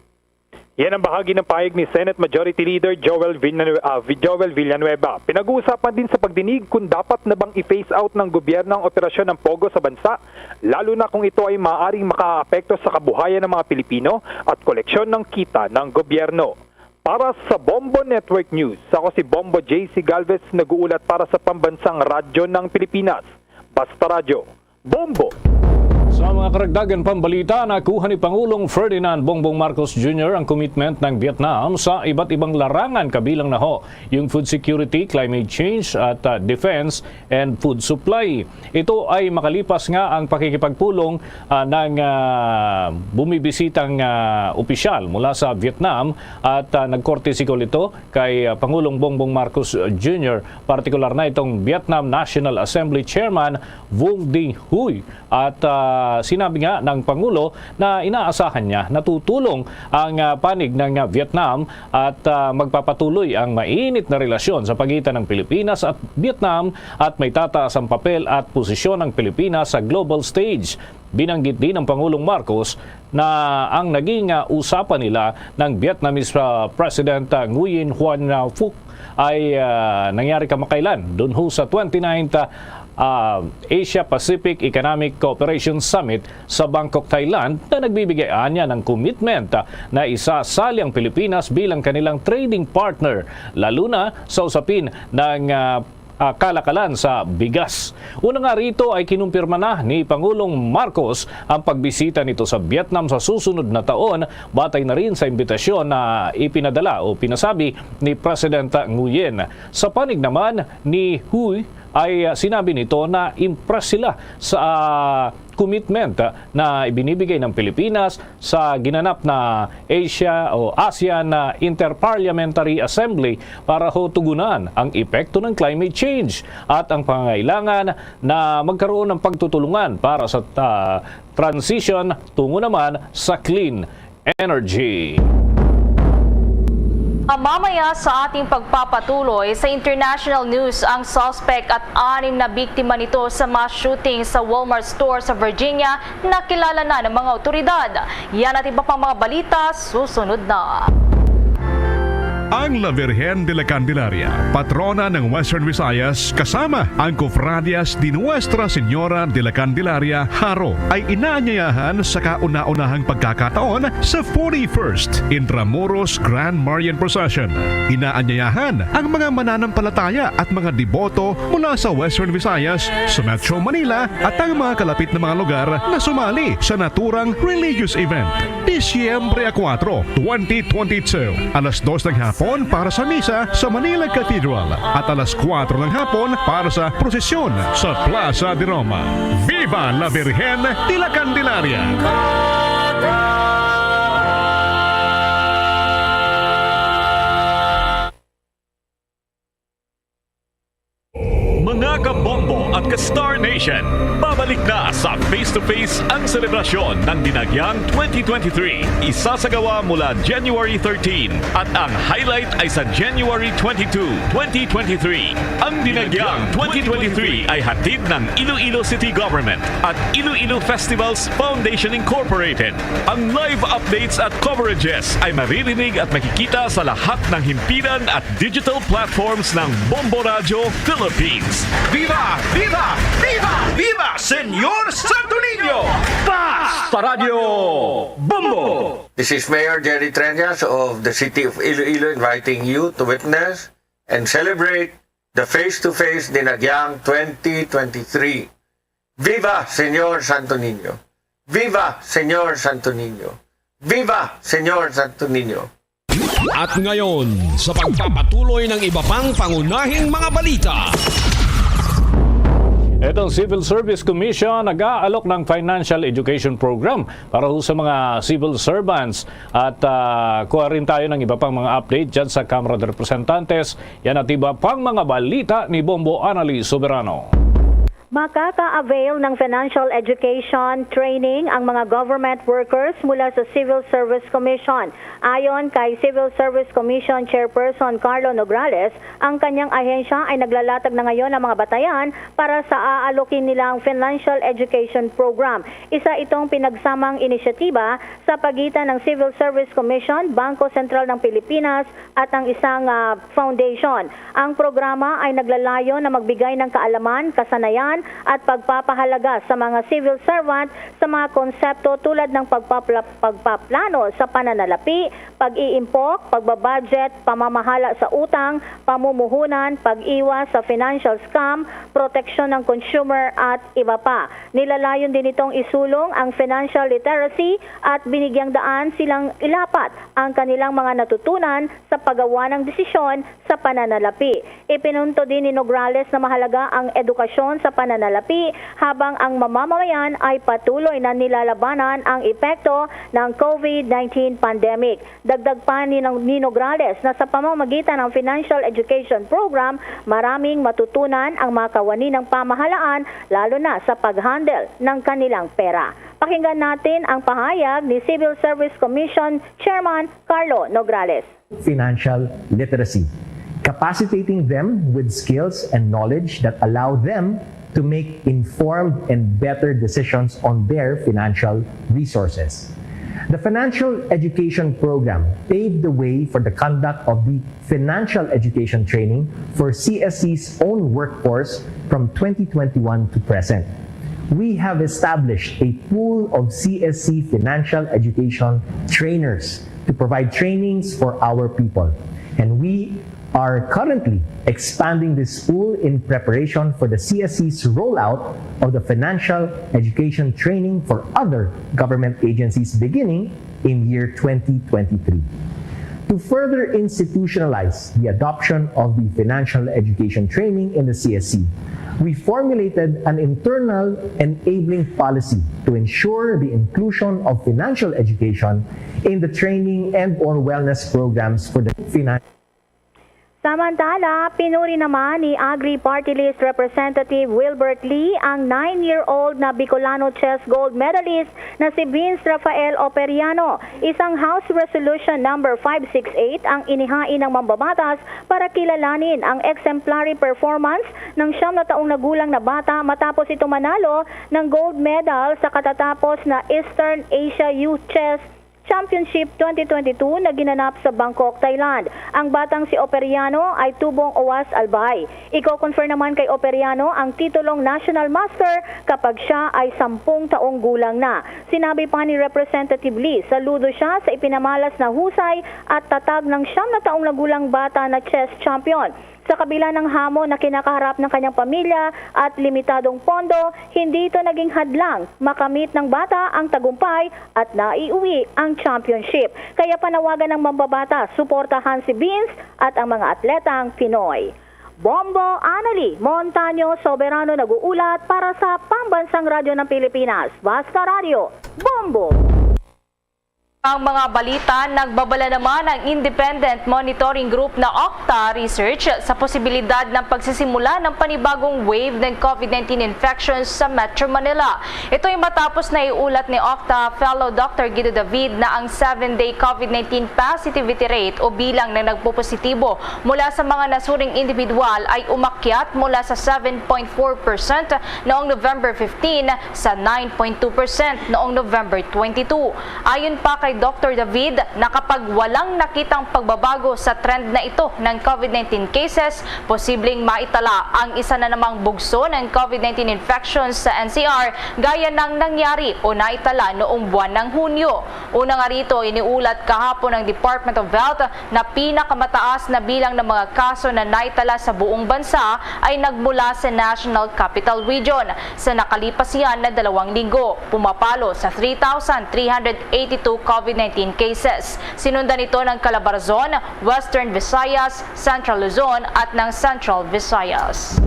Yan ang bahagi ng pahayag ni Senate Majority Leader Joel Villanueva, ah, Vi-, Joel Villanueva. Pinag-uusapan din sa pagdinig kung dapat na bang i-phase out ng gobyerno ang operasyon ng POGO sa bansa, lalo na kung ito ay maaaring makaapekto sa kabuhayan ng mga Pilipino at koleksyon ng kita ng gobyerno. Para sa Bombo Network News, ako si Bombo J C Galvez, nag-uulat para sa Pambansang Radyo ng Pilipinas, Basta Radyo. Bombo! Sa mga karagdagan pang balita, nakuha ni Pangulong Ferdinand Bongbong Marcos Junior ang commitment ng Vietnam sa iba't ibang larangan, kabilang na ho yung food security, climate change at, ah, defense and food supply. Ito ay makalipas nga ang pakikipagpulong, ah, ng, ah, bumibisitang, ah, opisyal mula sa Vietnam at, ah, nagkorte sigol ito kay, ah, Pangulong Bongbong Marcos Junior, partikular na itong Vietnam National Assembly Chairman Vuong Dinh Huy. At, ah, sinabi nga ng Pangulo na inaasahan niya na tutulong ang, ah, panig ng, ah, Vietnam at, ah, magpapatuloy ang mainit na relasyon sa pagitan ng Pilipinas at Vietnam at may tataas ang papel at posisyon ng Pilipinas sa global stage. Binanggit din ng Pangulong Marcos na ang naging, ah, usapan nila ng Vietnamese, ah, President, ah, Nguyen Huan, ah, Phuc ay, ah, nangyari kamakailan dun ho sa twenty-ninth, ah, Asia Pacific Economic Cooperation Summit sa Bangkok, Thailand, na nagbibigay anya ng commitment, ah, na isasali ang Pilipinas bilang kanilang trading partner, lalo na sa usapin ng, ah, ah, kalakalan sa bigas. Una nga rito ay kinumpirma na ni Pangulong Marcos ang pagbisita nito sa Vietnam sa susunod na taon, batay na rin sa imbitasyon na ipinadala o pinasabi ni President Nguyen. Sa panig naman ni Huy ay, ah, sinabi nito na impress sila sa, ah, commitment, ah, na ibinibigay ng Pilipinas sa ginanap na Asia o ASEAN na Interparliamentary Assembly para ho tugunan ang epekto ng climate change at ang pangangailangan na magkaroon ng pagtutulungan para sa, ah, transition tungo naman sa clean energy. Mamaya sa ating pagpapatuloy sa international news, ang suspect at anim na biktima nito sa mass shooting sa Walmart store sa Virginia, nakilala na ng mga otoridad. Yan at iba pang mga balita, susunod na. Ang La Virgen de la Candelaria, patrona ng Western Visayas, kasama ang Cofradias de Nuestra Señora de la Candelaria, Jaro, ay inaanyayahan sa kauna-unahang pagkakataon sa forty-first Intramuros Grand Marian Procession. Inaanyayahan ang mga mananampalataya at mga deboto mula sa Western Visayas, sa Metro Manila, at ang mga kalapit na mga lugar na sumali sa naturang religious event. Disyembre a kuwatro, twenty twenty-two, alas dos ng hapon para sa misa sa Manila Cathedral at alas kuwatro ng hapon para sa prosesyon sa Plaza de Roma. Viva la Virgen de la Candelaria! Mga kabombo at ka-Star Nation, babalik na sa Face to Face ang selebrasyon ng Dinagyang twenty twenty-three. Isasagawa mula January thirteen at ang highlight ay sa January twenty-two, twenty twenty-three. Ang Dinagyang twenty twenty-three ay hatid ng Iloilo City Government at Iloilo Festivals Foundation Incorporated. Ang live updates at coverages ay maririnig at makikita sa lahat ng himpilan at digital platforms ng Bombo Radyo Philippines. Viva! Viva! Viva! Viva Señor Santo Niño! Basta Radyo Bombo! This is Mayor Jerry Treñas of the City of Iloilo inviting you to witness and celebrate the Face to Face Dinagyang twenty twenty-three. Viva Señor Santo Niño! Viva Señor Santo Niño! Viva Señor Santo Niño! At ngayon, sa pagpapatuloy ng iba pang pangunahing mga balita. Itong Civil Service Commission nag-aalok ng Financial Education Program para ho sa mga civil servants. At ah, kuha rin tayo ng iba pang mga update dyan sa Kamara de Representantes. Yan at iba pang mga balita ni Bombo Anali Soberano. Makaka-avail ng financial education training ang mga government workers mula sa Civil Service Commission. Ayon kay Civil Service Commission Chairperson Carlo Nograles, ang kanyang ahensya ay naglalatag na ngayon ng mga batayan para sa aalokin nilang financial education program. Isa itong pinagsamang inisyatiba sa pagitan ng Civil Service Commission, Bangko Sentral ng Pilipinas, at ang isang ah, foundation. Ang programa ay naglalayon na magbigay ng kaalaman, kasanayan, at pagpapahalaga sa mga civil servant sa mga konsepto tulad ng pagpapla-, pagpaplano sa pananalapi, pag-iimpok, pagbabudget, pamamahala sa utang, pamumuhunan, pag-iwas sa financial scam, proteksyon ng consumer, at iba pa. Nilalayon din nitong isulong ang financial literacy at binigyang daan silang ilapat ang kanilang mga natutunan sa paggawa ng desisyon sa pananalapi. Ipinunto din ni Nograles na mahalaga ang edukasyon sa pananalapi habang ang mamamayan ay patuloy na nilalabanan ang epekto ng COVID nineteen pandemic. Dagdag pa ni, ni Nograles na sa pamamagitan ng Financial Education Program, maraming matutunan ang mga kawani ng pamahalaan, lalo na sa pag-handle ng kanilang pera. Pakinggan natin ang pahayag ni Civil Service Commission Chairman Carlo Nograles. Financial literacy, capacitating them with skills and knowledge that allow them to make informed and better decisions on their financial resources. The Financial Education Program paved the way for the conduct of the financial education training for C S C's own workforce from twenty twenty-one to present. We have established a pool of C S C financial education trainers to provide trainings for our people. And we are currently expanding this pool in preparation for the C S C's rollout of the financial education training for other government agencies beginning in year twenty twenty-three. To further institutionalize the adoption of the financial education training in the C S C, we formulated an internal enabling policy to ensure the inclusion of financial education in the training and or wellness programs for the finan- Samantala, pinuri naman ni Agri Party List Representative Wilbert Lee ang nine-year-old na Bicolano chess gold medalist na si Vince Rafael Operiano. Isang House Resolution Number five six eight ang inihain ng mambabatas para kilalanin ang exemplary performance ng siyam na taong nagulang na bata matapos ito manalo ng gold medal sa katatapos na Eastern Asia Youth Chess Championship twenty twenty-two na ginanap sa Bangkok, Thailand. Ang batang si Operiano ay tubong Oas Albay. Iko-confer naman kay Operiano ang titulong National Master kapag siya ay sampung taong gulang na. Sinabi pa ni Representative Lee, saludo siya sa ipinamalas na husay at tatag ng siyam na taong nagulang bata na chess champion. Sa kabila ng hamon na kinakaharap ng kanyang pamilya at limitadong pondo, hindi ito naging hadlang makamit ng bata ang tagumpay at naiuwi ang championship. Kaya panawagan ng mambabata, suportahan si Vince at ang mga atletang Pinoy. Bombo Anali Montaño Soberano nag-uulat para sa Pambansang Radyo ng Pilipinas, Basta Radyo, Bombo! Ang mga balita, nagbabala naman ang Independent Monitoring Group na Octa Research sa posibilidad ng pagsisimula ng panibagong wave ng COVID nineteen infections sa Metro Manila. Ito ay matapos na iulat ni Octa Fellow Doctor Guido David na ang seven-day COVID nineteen positivity rate o bilang na nagpopositibo mula sa mga nasuring individual ay umakyat mula sa seven point four percent noong November fifteen sa nine point two percent noong November twenty-two. Ayon pa kay Doctor David, na kapag walang nakitang pagbabago sa trend na ito ng COVID nineteen cases, posibleng maitala ang isa na namang bugso ng COVID nineteen infections sa N C R, gaya ng nangyari o naitala noong buwan ng Hunyo. Una nga rito, iniulat kahapon ng Department of Health na pinakamataas na bilang ng mga kaso na naitala sa buong bansa ay nagmula sa National Capital Region. Sa nakalipas yan na dalawang linggo, pumapalo sa three thousand three hundred eighty-two COVID nineteen cases. Sinundan ito ng Calabarzon, Western Visayas, Central Luzon at ng Central Visayas.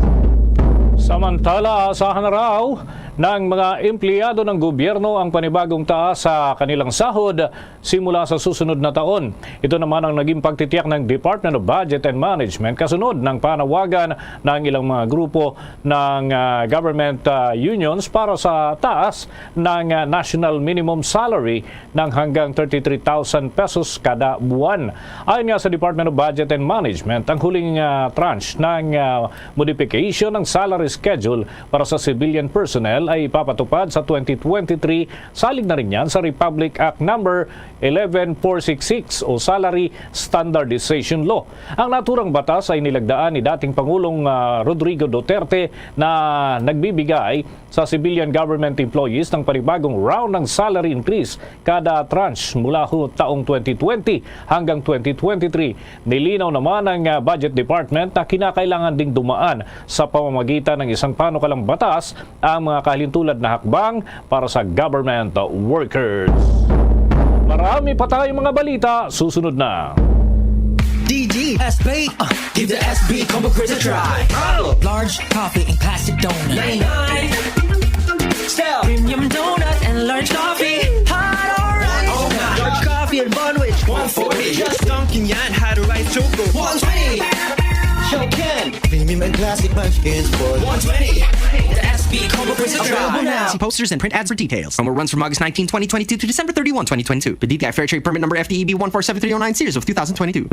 Samantala, asahan na raw ng mga empleyado ng gobyerno ang panibagong taas sa kanilang sahod simula sa susunod na taon. Ito naman ang naging pagtitiyak ng Department of Budget and Management kasunod ng panawagan ng ilang mga grupo ng ah, government ah, unions para sa taas ng ah, national minimum salary ng hanggang thirty-three thousand pesos kada buwan. Ayon nga sa Department of Budget and Management, ang huling ah, tranche ng ah, modification ng salary schedule para sa civilian personnel ay ipapatupad sa twenty twenty-three, salig na rin yan sa Republic Act Number eleven four six six o Salary Standardization Law. Ang naturang batas ay nilagdaan ni dating Pangulong ah, Rodrigo Duterte na nagbibigay sa civilian government employees ng panibagong round ng salary increase kada tranche mula ho taong twenty twenty hanggang twenty twenty-three. Nilinaw naman ng ah, Budget Department na kinakailangan ding dumaan sa pamamagitan ng isang panukalang batas ang mga kahalintulad na hakbang para sa government workers. Marami pa tayong mga balita susunod na. D D S P, uh, give the S B combo quiz a try. Large coffee and classic donut. Nine nine. Style. Premium donut and large coffee. Hot or ice. Large coffee and bun witch. One forty. Just dunking yan. Hot or ice choco. One twenty. Show can. Premium and classic munchkins for one twenty. The S B combo quiz a try. Available now. See posters and print ads for details. Promo runs from August nineteen, twenty twenty-two to December thirty-one, twenty twenty-two. The D T I Fair Trade Permit Number F T E B one four seven three oh nine, series of two thousand twenty-two.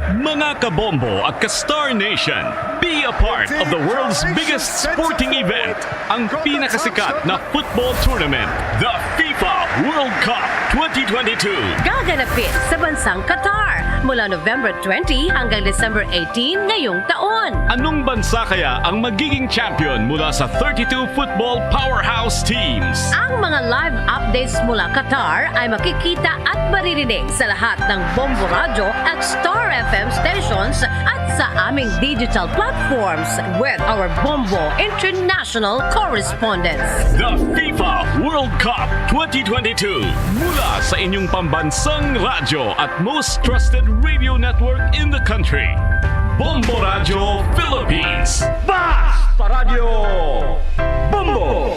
Mga kabombo at ka-Star Nation, be a part of the world's biggest sporting event, ang pinakasikat na football tournament, the FIFA World Cup twenty twenty-two. Gaganapin sa bansang Qatar mula November twenty hanggang December eighteen ngayong taon. Anong bansa kaya ang magiging champion mula sa thirty-two football powerhouse teams? Ang mga live updates mula Qatar ay makikita at maririnig sa lahat ng Bombo Radyo at Star F M stations at sa aming digital platforms with our Bombo International correspondents. The FIFA World Cup twenty twenty-two, mula sa inyong pambansang radyo at most trusted radio network in the country, Bombo Radyo Philippines. Basta Radyo Bombo!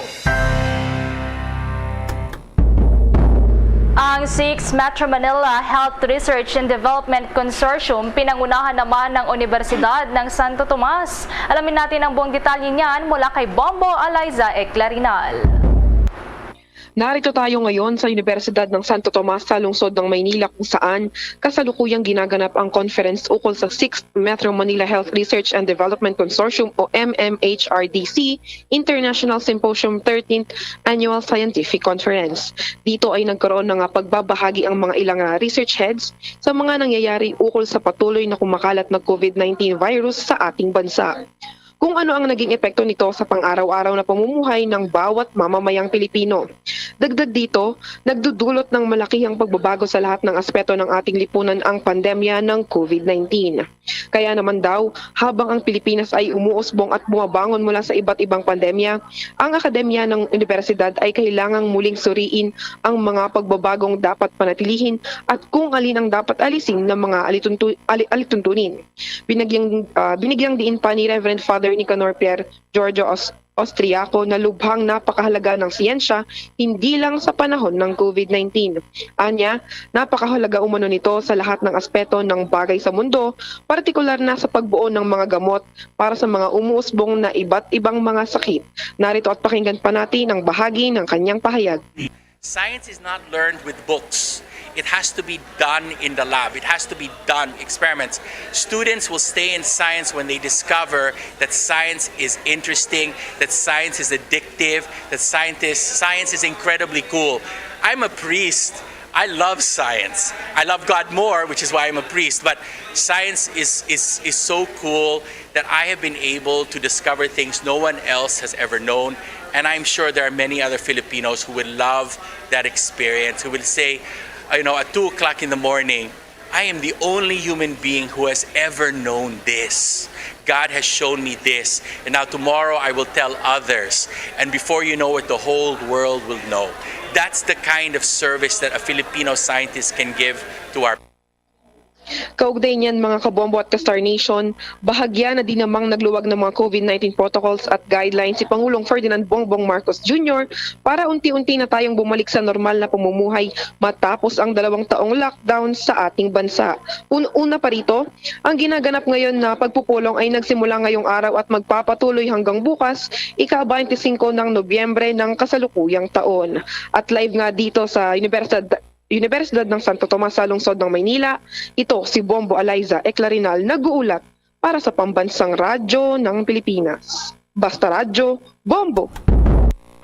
Ang six Metro Manila Health Research and Development Consortium, pinangunahan naman ng Universidad ng Santo Tomas. Alamin natin ang buong detalye niyan mula kay Bombo Eliza Eclarinal. Narito tayo ngayon sa Universidad ng Santo Tomas sa lungsod ng Maynila, kung saan kasalukuyang ginaganap ang conference ukol sa sixth Metro Manila Health Research and Development Consortium o M M H R D C International Symposium thirteenth Annual Scientific Conference. Dito ay nagkaroon ng pagbabahagi ang mga ilang ah, research heads sa mga nangyayari ukol sa patuloy na kumakalat na COVID nineteen virus sa ating bansa. Kung ano ang naging epekto nito sa pang-araw-araw na pamumuhay ng bawat mamamayang Pilipino. Dagdag dito, nagdudulot ng malakihang pagbabago sa lahat ng aspeto ng ating lipunan ang pandemya ng COVID nineteen. Kaya naman daw, habang ang Pilipinas ay umuusbong at bumabangon mula sa iba't ibang pandemya, ang akademya ng universidad ay kailangang muling suriin ang mga pagbabagong dapat panatilihin at kung alin ang dapat alisin ng mga alituntu- ali- alituntunin. Binagyang, ah, binigyang diin pa ni Reverend Father Nicanor Pierre Giorgio Os- Austriaco na lubhang napakahalaga ng siyensya hindi lang sa panahon ng COVID nineteen. Anya, napakahalaga umano nito sa lahat ng aspeto ng bagay sa mundo, partikular na sa pagbuo ng mga gamot para sa mga umuusbong na iba't ibang mga sakit. Narito at pakinggan pa natin ang bahagi ng kanyang pahayag. Science is not learned with books. It has to be done in the lab. It has to be done, experiments. Students will stay in science when they discover that science is interesting, that science is addictive, that scientists, science is incredibly cool. I'm a priest. I love science. I love God more, which is why I'm a priest. But science is, is, is so cool that I have been able to discover things no one else has ever known. And I'm sure there are many other Filipinos who would love that experience, who will say, uh, you know, at two o'clock in the morning, "I am the only human being who has ever known this. God has shown me this. And now tomorrow I will tell others. And before you know it, the whole world will know." That's the kind of service that a Filipino scientist can give to our Kaugnay niyan, mga kabombo at ka-Star Nation, bahagya na din namang nagluwag ng mga COVID nineteen protocols at guidelines si Pangulong Ferdinand Bongbong Marcos Junior para unti-unti na tayong bumalik sa normal na pamumuhay matapos ang dalawang taong lockdown sa ating bansa. Un-, una pa rito, ang ginaganap ngayon na pagpupulong ay nagsimula ngayong araw at magpapatuloy hanggang bukas, ika-twenty-five ng Nobyembre ng kasalukuyang taon. At live nga dito sa Universidad Universidad ng Santo Tomas sa lungsod ng Maynila. Ito si Bombo Eliza Eclarinal nag-uulat para sa Pambansang Radyo ng Pilipinas. Basta Radyo, Bombo!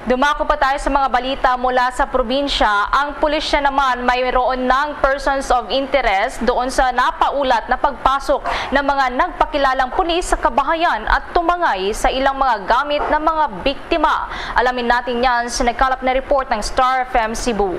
Dumako pa tayo sa mga balita mula sa probinsya. Ang pulisya naman mayroon ng persons of interest doon sa napaulat na pagpasok ng mga nagpakilalang pulis sa kabahayan at tumangay sa ilang mga gamit ng mga biktima. Alamin natin yan sa nagkalap na report ng Star F M Cebu.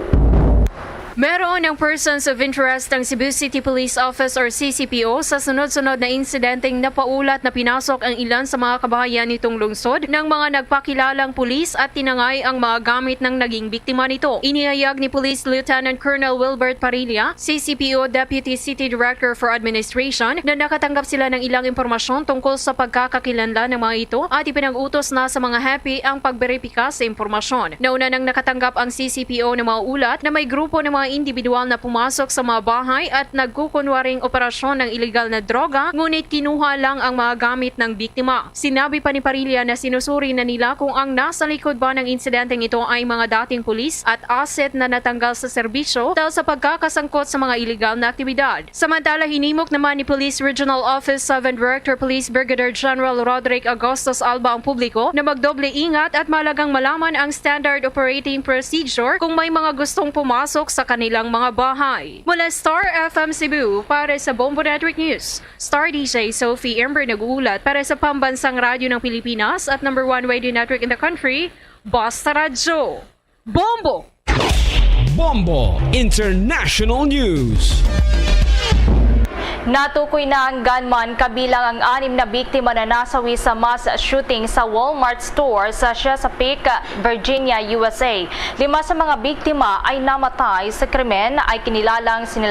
Meron ng Persons of Interest ang Cebu City Police Office or C C P O sa sunod-sunod na insidenteng napaulat na pinasok ang ilan sa mga kabahayan nitong lungsod ng mga nagpakilalang pulis at tinangay ang mga gamit ng naging biktima nito. Inihayag ni Police Lieutenant Colonel Wilbert Parilla, C C P O Deputy City Director for Administration, na nakatanggap sila ng ilang impormasyon tungkol sa pagkakakilanlan ng mga ito at ipinag-utos na sa mga hepe ang pagberipika sa impormasyon. Nauna nang nakatanggap ang C C P O ng mga ulat na may grupo ng mga individual na pumasok sa mga bahay at nagkukunwaring operasyon ng iligal na droga, ngunit kinuha lang ang mga gamit ng biktima. Sinabi pa ni Parilla na sinusuri na nila kung ang nasa likod ba ng insidenteng ito ay mga dating pulis at asset na natanggal sa serbisyo dahil sa pagkakasangkot sa mga iligal na aktibidad. Samantala, hinimok naman ni Police Regional Office seven Director Police Brigadier General Roderick Augustus Alba ang publiko na magdoble ingat at mahalagang malaman ang standard operating procedure kung may mga gustong pumasok sa kanilang mga bahay. Mula Star F M Cebu, para sa Bombo Network News, Star D J Sophie Ember nag-uulat para sa Pambansang Radyo ng Pilipinas at number one radio network in the country, Basta Radyo. Bombo! Bombo International News. Natukoy na ang gunman kabilang ang anim na biktima na nasawi sa mass shooting sa Walmart store sa Chesapeake, Virginia, U S A. Lima sa mga biktima ay namatay sa krimen ay kinilalang sina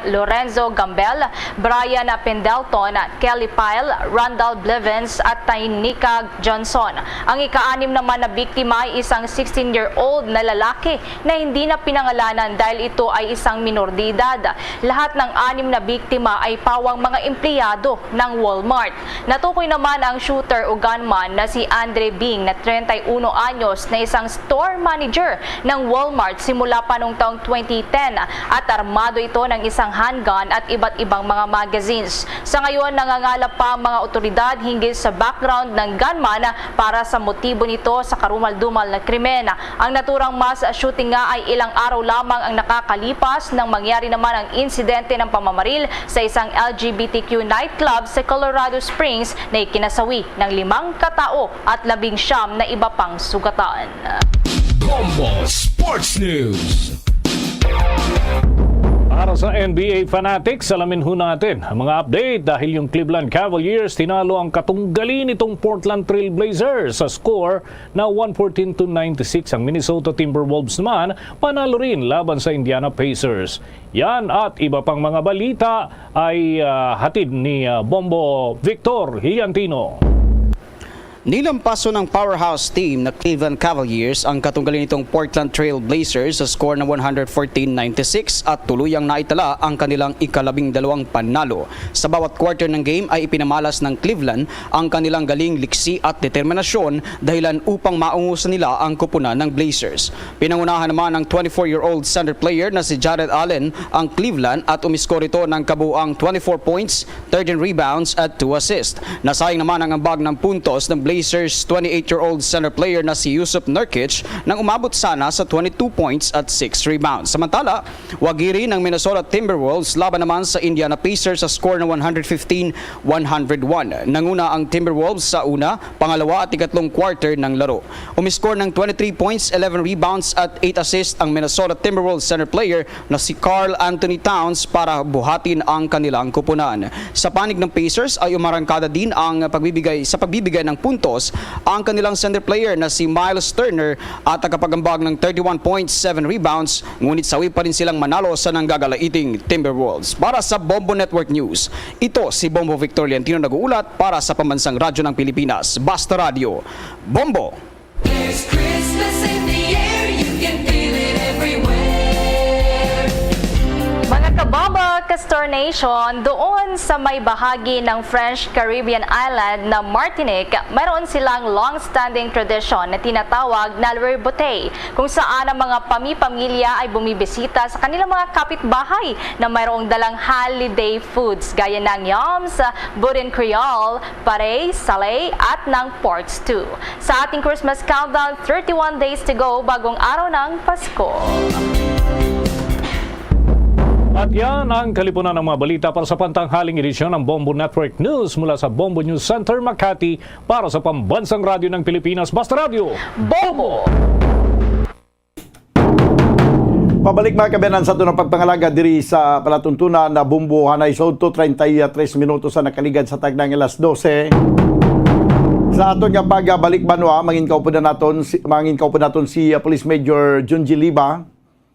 Lorenzo Gambel, Brian Pendleton, Kelly Pyle, Randall Blevins at Tainika Johnson. Ang ika-anim naman na biktima ay isang sixteen-year-old na lalaki na hindi na pinangalanan dahil ito ay isang minor de edad. Lahat ng anim na biktima ay pawang mga empleyado ng Walmart. Natukoy naman ang shooter o gunman na si Andre Bing na treinta y uno anyos na isang store manager ng Walmart simula pa noong taong twenty ten at armado ito ng isang handgun at iba't ibang mga magazines. Sa ngayon, nangangalap pa ang mga otoridad hinggil sa background ng gunman para sa motibo nito sa karumal-dumal na krimen. Ang naturang mass shooting nga ay ilang araw lamang ang nakakalipas nang mangyari naman ang insidente ng pamamaril sa isang L G B T Q nightclub sa Colorado Springs na ikinasawi ng limang katao at labing siyam na iba pang sugatan. Bombo Sports News. Para sa N B A fanatics, alamin ho natin ang mga update dahil yung Cleveland Cavaliers tinalo ang katunggali nitong Portland Trail Blazers sa score na one fourteen to ninety-six. Ang Minnesota Timberwolves naman panalo rin laban sa Indiana Pacers. Yan at iba pang mga balita ay ah, hatid ni ah, Bombo Victor Hiliantino. Nilampaso ng powerhouse team na Cleveland Cavaliers ang katunggali nitong Portland Trail Blazers sa score na one hundred fourteen ninety-six at tuluyang naitala ang kanilang ikalabing dalawang panalo. Sa bawat quarter ng game ay ipinamalas ng Cleveland ang kanilang galing, liksi at determinasyon, dahilan upang maungusan nila ang kupunan ng Blazers. Pinangunahan naman ng twenty-four-year-old center player na si Jarrett Allen ang Cleveland at umiskor ito ng kabuang twenty-four points, thirteen rebounds at two assists. Nasayang naman ang ambag ng puntos ng Blazers twenty-eight-year-old center player na si Jusuf Nurkic nang umabot sana sa twenty-two points at six rebounds. Samantala, wagiri ng Minnesota Timberwolves laban naman sa Indiana Pacers sa score na one hundred fifteen one hundred one. Nanguna ang Timberwolves sa una, pangalawa at ikatlong quarter ng laro. Umiskor ng twenty-three points, eleven rebounds at eight assists ang Minnesota Timberwolves center player na si Karl Anthony Towns para buhatin ang kanilang kupunan. Sa panig ng Pacers ay umarangkada din ang pagbibigay sa pagbibigay ng puntos ang kanilang center player na si Miles Turner at nakapagambag ng thirty-one points, seven rebounds, ngunit sawi pa rin silang manalo sa nanggagalaiting Timberwolves. Para sa Bombo Network News, ito si Bombo Victor Leontino nag-uulat para sa Pambansang Radyo ng Pilipinas, Basta Radyo. Bombo! There's Christmas in the air, you can feel it everywhere. Mga kabombo, Castor Nation, doon sa may bahagi ng French Caribbean island na Martinique, mayroon silang long-standing tradisyon na tinatawag na Le Bouteille, kung saan ang mga pami-pamilya ay bumibisita sa kanilang mga kapitbahay na mayroong dalang holiday foods gaya ng yams, boudin creole, parey, salé, at ng pork stew. Sa ating Christmas countdown, thirty-one days to go bago ang araw ng Pasko. At yan ang kalipunan ng mga balita para sa pantanghaling edisyon ng Bombo Network News mula sa Bombo News Center, Makati, para sa Pambansang Radyo ng Pilipinas, Basta Radyo. Bombo! Pabalik, mga kaabyanan, sa aton nga pagpangalaga diri sa palatuntunan na Bombo hanay sa udto, treinta y tres minutos ang nakaligad sa takna nga alas dose. Sa aton nga pagbalik banwa, mangin kaupod na naton si, mangin kaupod naton si, uh, Police Major Junji Liba.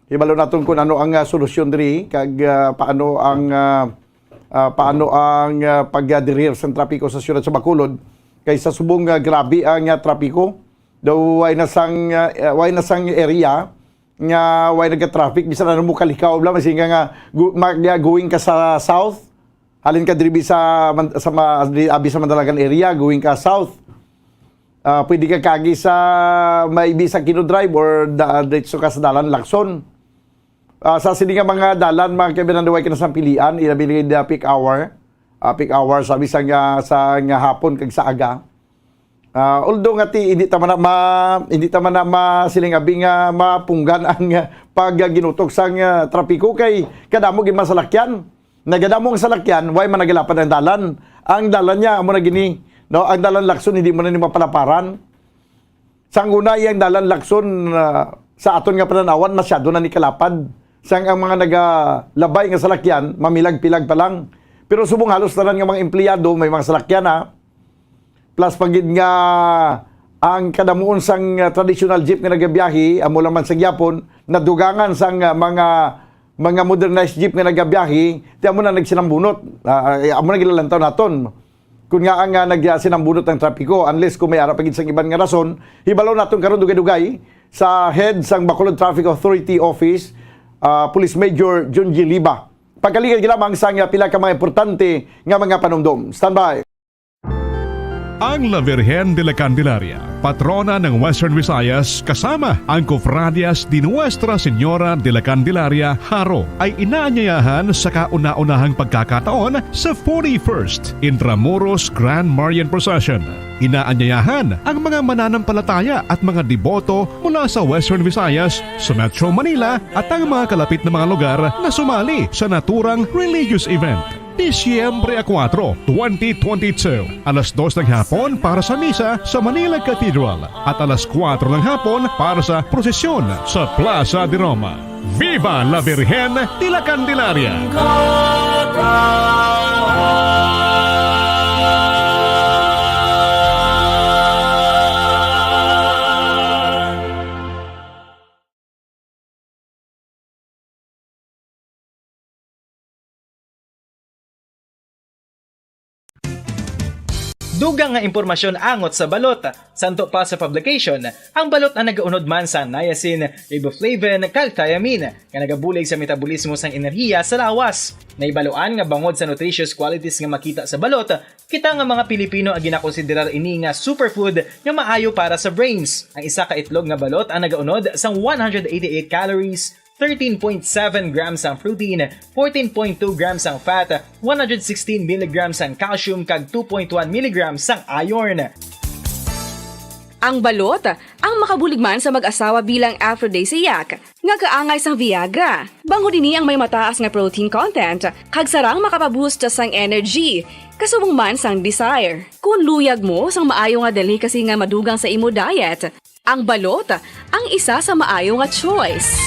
Hibalo naton kung ano ang, uh, solusyon diri kag, uh, paano ang, uh, uh, paano ang, uh, pagdirir sang trapiko sa siyudad sa Bacolod, kay sa subong nga grabe ang, uh, trapiko. Daw way na sang, uh, way na sang area nga way nagka-traffic, bisan ano mo kalikaw lang, maski nga, nga gu-, mag-, uh, going ka sa south, halin ka diri sa man-, sa ma-, diri, abi sa Mandalagan area, going ka south. Ah, pwede ka kaagi sa may Bisa Aquino Drive or da-, diretso ka sa dalan Lacson. Ah, sa sini nga mga dalan, mga kaabyanan, way ka na sang pilian, ilabi na gid, ah, peak hour. Ah, peak hour, sabi sa nga, sa nga hapon kag sa aga. Ah, although nga ti, hindi ta man na ma-, hindi ta man na ma-, siling abi nga mapunggan ang, ah, pagginutok sang, ah, trapiko kay kadamo gid mga salakyan. Nagadamo ang salakyan, way man nagalapad ang dalan. Ang dalan niya, amo na gini, no? Ang dalan Lacson, hindi mo na ni mapalaparan. Sang una, iyang dalan Lacson, ah, sa aton nga pananawan, masyado na ni kalapad. Sang ang mga nagalabay nga salakyan, mamilag-pilag pa lang. Pero subong halos tanan nga mga empleyado, may mga salakyan, ha? Plus pa gid nga ang kadamuon sang, ah, traditional jeep nga nagabiyahe, amo lang man sa gyapon, nadugangan sang, ah, mga, mga modernized jeep nga nagabiyahe, ti amo na nagsinambunot. Ah, ah, amo na gilalantaw naton. Kun nga ang, ah, nagsinambunot ang trapiko, unless kung may ara pa gid sang iban nga rason, hibalo naton karon dugay-dugay sa head sang Bacolod Traffic Authority Office, ah, Police Major Junji Liba. Pagkaligad lamang sang, ah, pila ka mga importante nga mga panumdom. Standby. Ang La Virgen de la Candelaria, patrona ng Western Visayas, kasama ang Cofradias de Nuestra Señora de la Candelaria, Jaro, ay inaanyayahan sa kauna-unahang pagkakataon sa forty-first Intramuros Grand Marian Procession. Inaanyayahan ang mga mananampalataya at mga deboto mula sa Western Visayas, sa Metro Manila, at ang mga kalapit na mga lugar na sumali sa naturang religious event. Disyembre kuwatro, twenty twenty-two, alas dos ng hapon para sa misa sa Manila Cathedral at alas kuwatro ng hapon para sa prosesyon sa Plaza de Roma. Viva la Virgen de la Candelaria! Dugang nga impormasyon angot sa balot. Santo pa sa publication, ang balot ang nagaunod man sa niacin, riboflavin, kag thiamine, nga nagabulig sa metabolismo sang enerhiya sa lawas. Nahibaluan nga bangod sa nutritious qualities nga makita sa balot, kita nga mga Pilipino ang ginakonsiderar ini nga superfood nga maayo para sa brains. Ang isa ka itlog nga balot ang nagaunod sang one hundred eighty-eight calories, thirteen point seven grams ang protein, fourteen point two grams ang fat, one hundred sixteen milligrams ang calcium, kag two point one milligrams ang iron. Ang balot, ang makabulig man sa mag-asawa bilang aphrodisiac, nga kaangay sang Viagra. Bangod ini ang may mataas nga protein content, kag sarang makapaboost sang energy, kasubong man sang desire. Kung luyag mo sang maayo nga delicacy nga madugang sa imo diet, ang balot, ang isa sa maayo nga choice.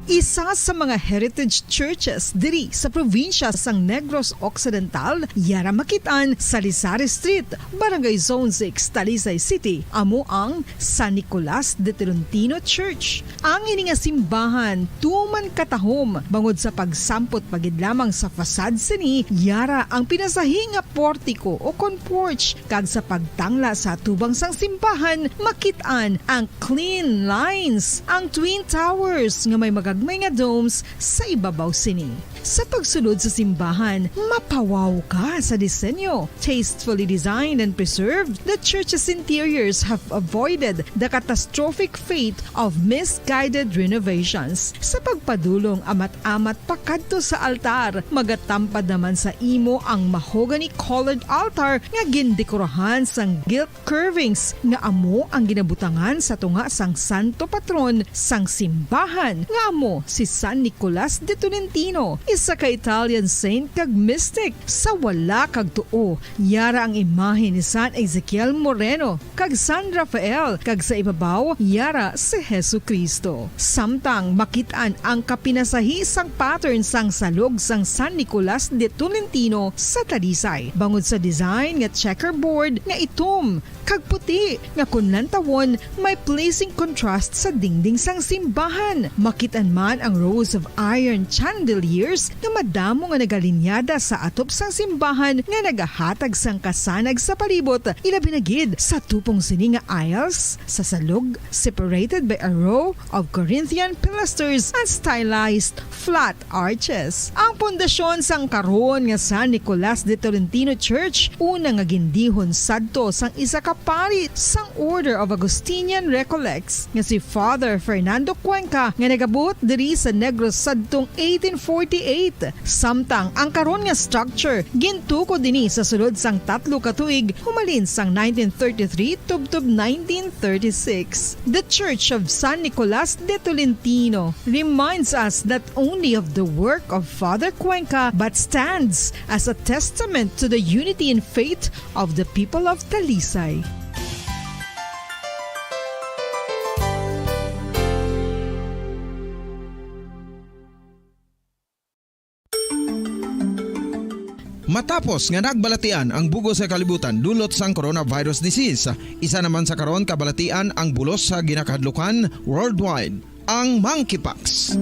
Isa sa mga heritage churches diri sa probinsya sang Negros Occidental, yara makit-an sa Lisari Street, Barangay Zone six, Talisay City, amo ang San Nicolas de Tolentino Church. Ang ini nga simbahan tuman katahom bangod sa pagsampot pa gid lamang sa facade sini, yara ang pinasahi nga portiko o kon porch, kag sa pagtangla sa atubang sang simbahan makit-an ang clean lines, ang twin towers nga may magagmay nga domes sa ibabaw sini. Sa pagsulod sa simbahan, mapawaw ka sa disenyo. Tastefully designed and preserved, the church's interiors have avoided the catastrophic fate of misguided renovations. Sa pagpadulong amat-amat pakadto sa altar, magatampad naman sa imo ang mahogany-colored altar nga gindekorahan sang gilt curvings nga amo ang ginabutangan sa tunga sang santo patron sang simbahan, nga amo si San Nicolas de Tolentino, isa ka Italian saint kag mystic. Sa wala kag tuo, yara ang imahe ni San Ezekiel Moreno kag San Rafael, kag sa ibabaw, yara si Jesu-Cristo. Samtang makit-an ang kapinasahi sang pattern sang salog sang San Nicolas de Tolentino sa Talisay, bangod sa design nga checkerboard nga itom kag puti, nga kon lantawon, may pleasing contrast sa dingding sang simbahan. Makit-an man ang rows of iron chandeliers nga madamo nga nagalinyada sa atop sang simbahan nga nagahatag sang kasanag sa palibot, ilabi na gid sa tupong sini nga aisles sa salog, separated by a row of Corinthian pilasters and stylized flat arches. Ang pundasyon sang karon nga San Nicolas de Tolentino Church, una nga gindihon sadto sang isa ka pari sang Order of Augustinian Recollects nga si Father Fernando Cuenca, nga nagabuot diri sa Negros sadtong eighteen forty-eight. Samtang ang karon nga structure gintukod ini sa sulod sang tatlo ka tuig, humalin sang nineteen thirty-three tubtob nineteen thirty-six. The Church of San Nicolas de Tolentino reminds us not only of the work of Father Cuenca, but stands as a testament to the unity in faith of the people of Talisay. Matapos nga nagbalatian ang bug-os nga kalibutan dulot sang coronavirus disease, isa naman sa karon kabalatian ang bulos sa ginakahadlukan worldwide, ang monkeypox.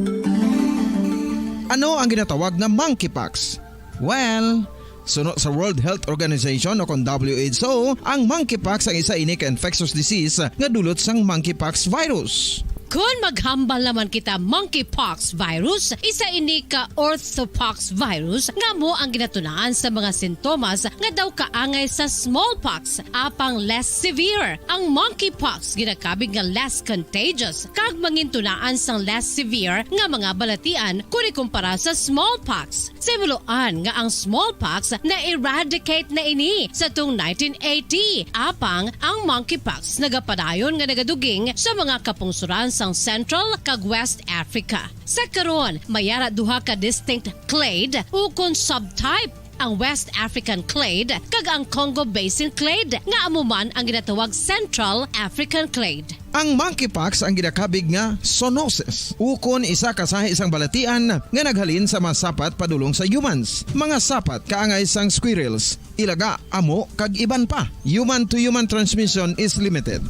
Ano ang ginatawag nga monkeypox? Well, suno sa World Health Organization o kon W H O, ang monkeypox ang isa ini ka infectious disease nga dulot sang monkeypox virus. Kon maghambal naman kita, monkeypox virus, isa ini ka orthopox virus nga amo ang ginatunaan sa mga sintomas nga daw kaangay sa smallpox, apang less severe. Ang monkeypox ginakabig nga less contagious kag mangintunaan sang less severe nga mga balatian kon ikumpara sa smallpox. Sa hibaluan nga ang smallpox na-eradicate na ini sa tung nineteen eighty, apang ang monkeypox nagapadayon nga nagaduging sa mga kapungsoran sang Central kag West Africa. Sa karon, may ara duha ka distinct clade ukon subtype, ang West African clade kag ang Congo Basin clade, nga amo man ang ginatawag Central African clade. Ang monkeypox ang ginakabig nga zoonosis, ukon isa ka sahi sang balatian nga naghalin sa mga sapat padulong sa humans, mga sapat kaangay sang squirrels, ilaga, amo, kag iban pa. Human-to-human transmission is limited.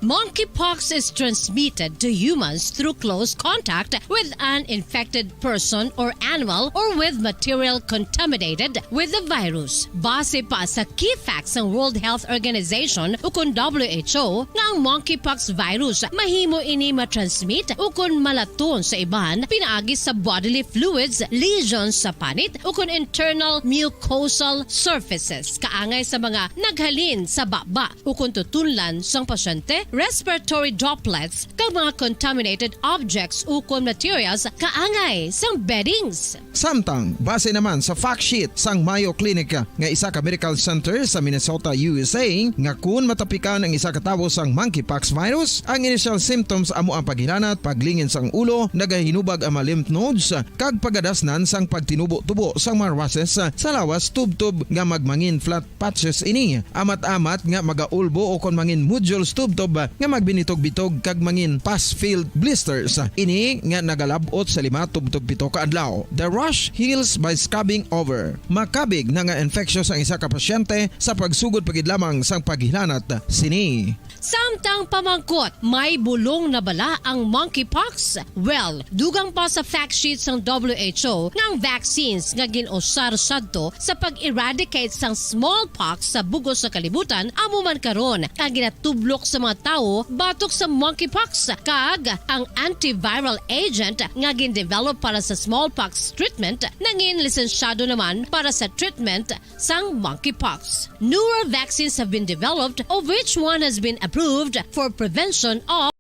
Monkeypox is transmitted to humans through close contact with an infected person or animal or with material contaminated with the virus. Base pa sa key facts sang World Health Organization ukon W H O nga ang monkeypox virus mahimo ini matransmit ukon malaton sa iban pinaagi sa bodily fluids, lesions sa panit ukon internal mucosal surfaces kaangay sa mga naghalin sa baba ukon tutunlan sang pasyente, respiratory droplets, kag mga contaminated objects ukon materials kaangay sang beddings. Samtang, base naman sa fact sheet sang Mayo Clinic nga isa ka medical center sa Minnesota, U S A, nga kun matapikan ang isa ka tawo sang monkeypox virus, ang initial symptoms amo ang paghilanat, paglingin sang ulo, nagahinubag ang mga lymph nodes, kag pagadasnan sang pagtinubo-tubo sang mga rushes sa lawas tubtob nga magmangin flat patches ini. Amat-amat nga magaulbo o kon mangin nodules tubtob nga magbinitog-bitog kag mangin pus-filled blisters. Ini nga nagalab-ot sa lima tubtob pito ka adlaw. The rash heals by scabbing over. Makabig na nga infectious ang isa ka pasyente sa pagsugod pa gid lamang sang paghilanat sini. Samtang pamangkot, may bulong na bala ang monkeypox? Well, dugang pa sa fact sheet sang W H O nga ang vaccines nga gin-usar sadto sa pag-eradicate sang smallpox sa bug-os nga kalibutan amo man karon ang ginatublok sa mga tawo batok sa monkeypox, kag ang antiviral agent nga gin-develop para sa smallpox treatment nangin lisensyado naman para sa treatment sang monkeypox. Newer vaccines have been developed, of which one has been approved for prevention of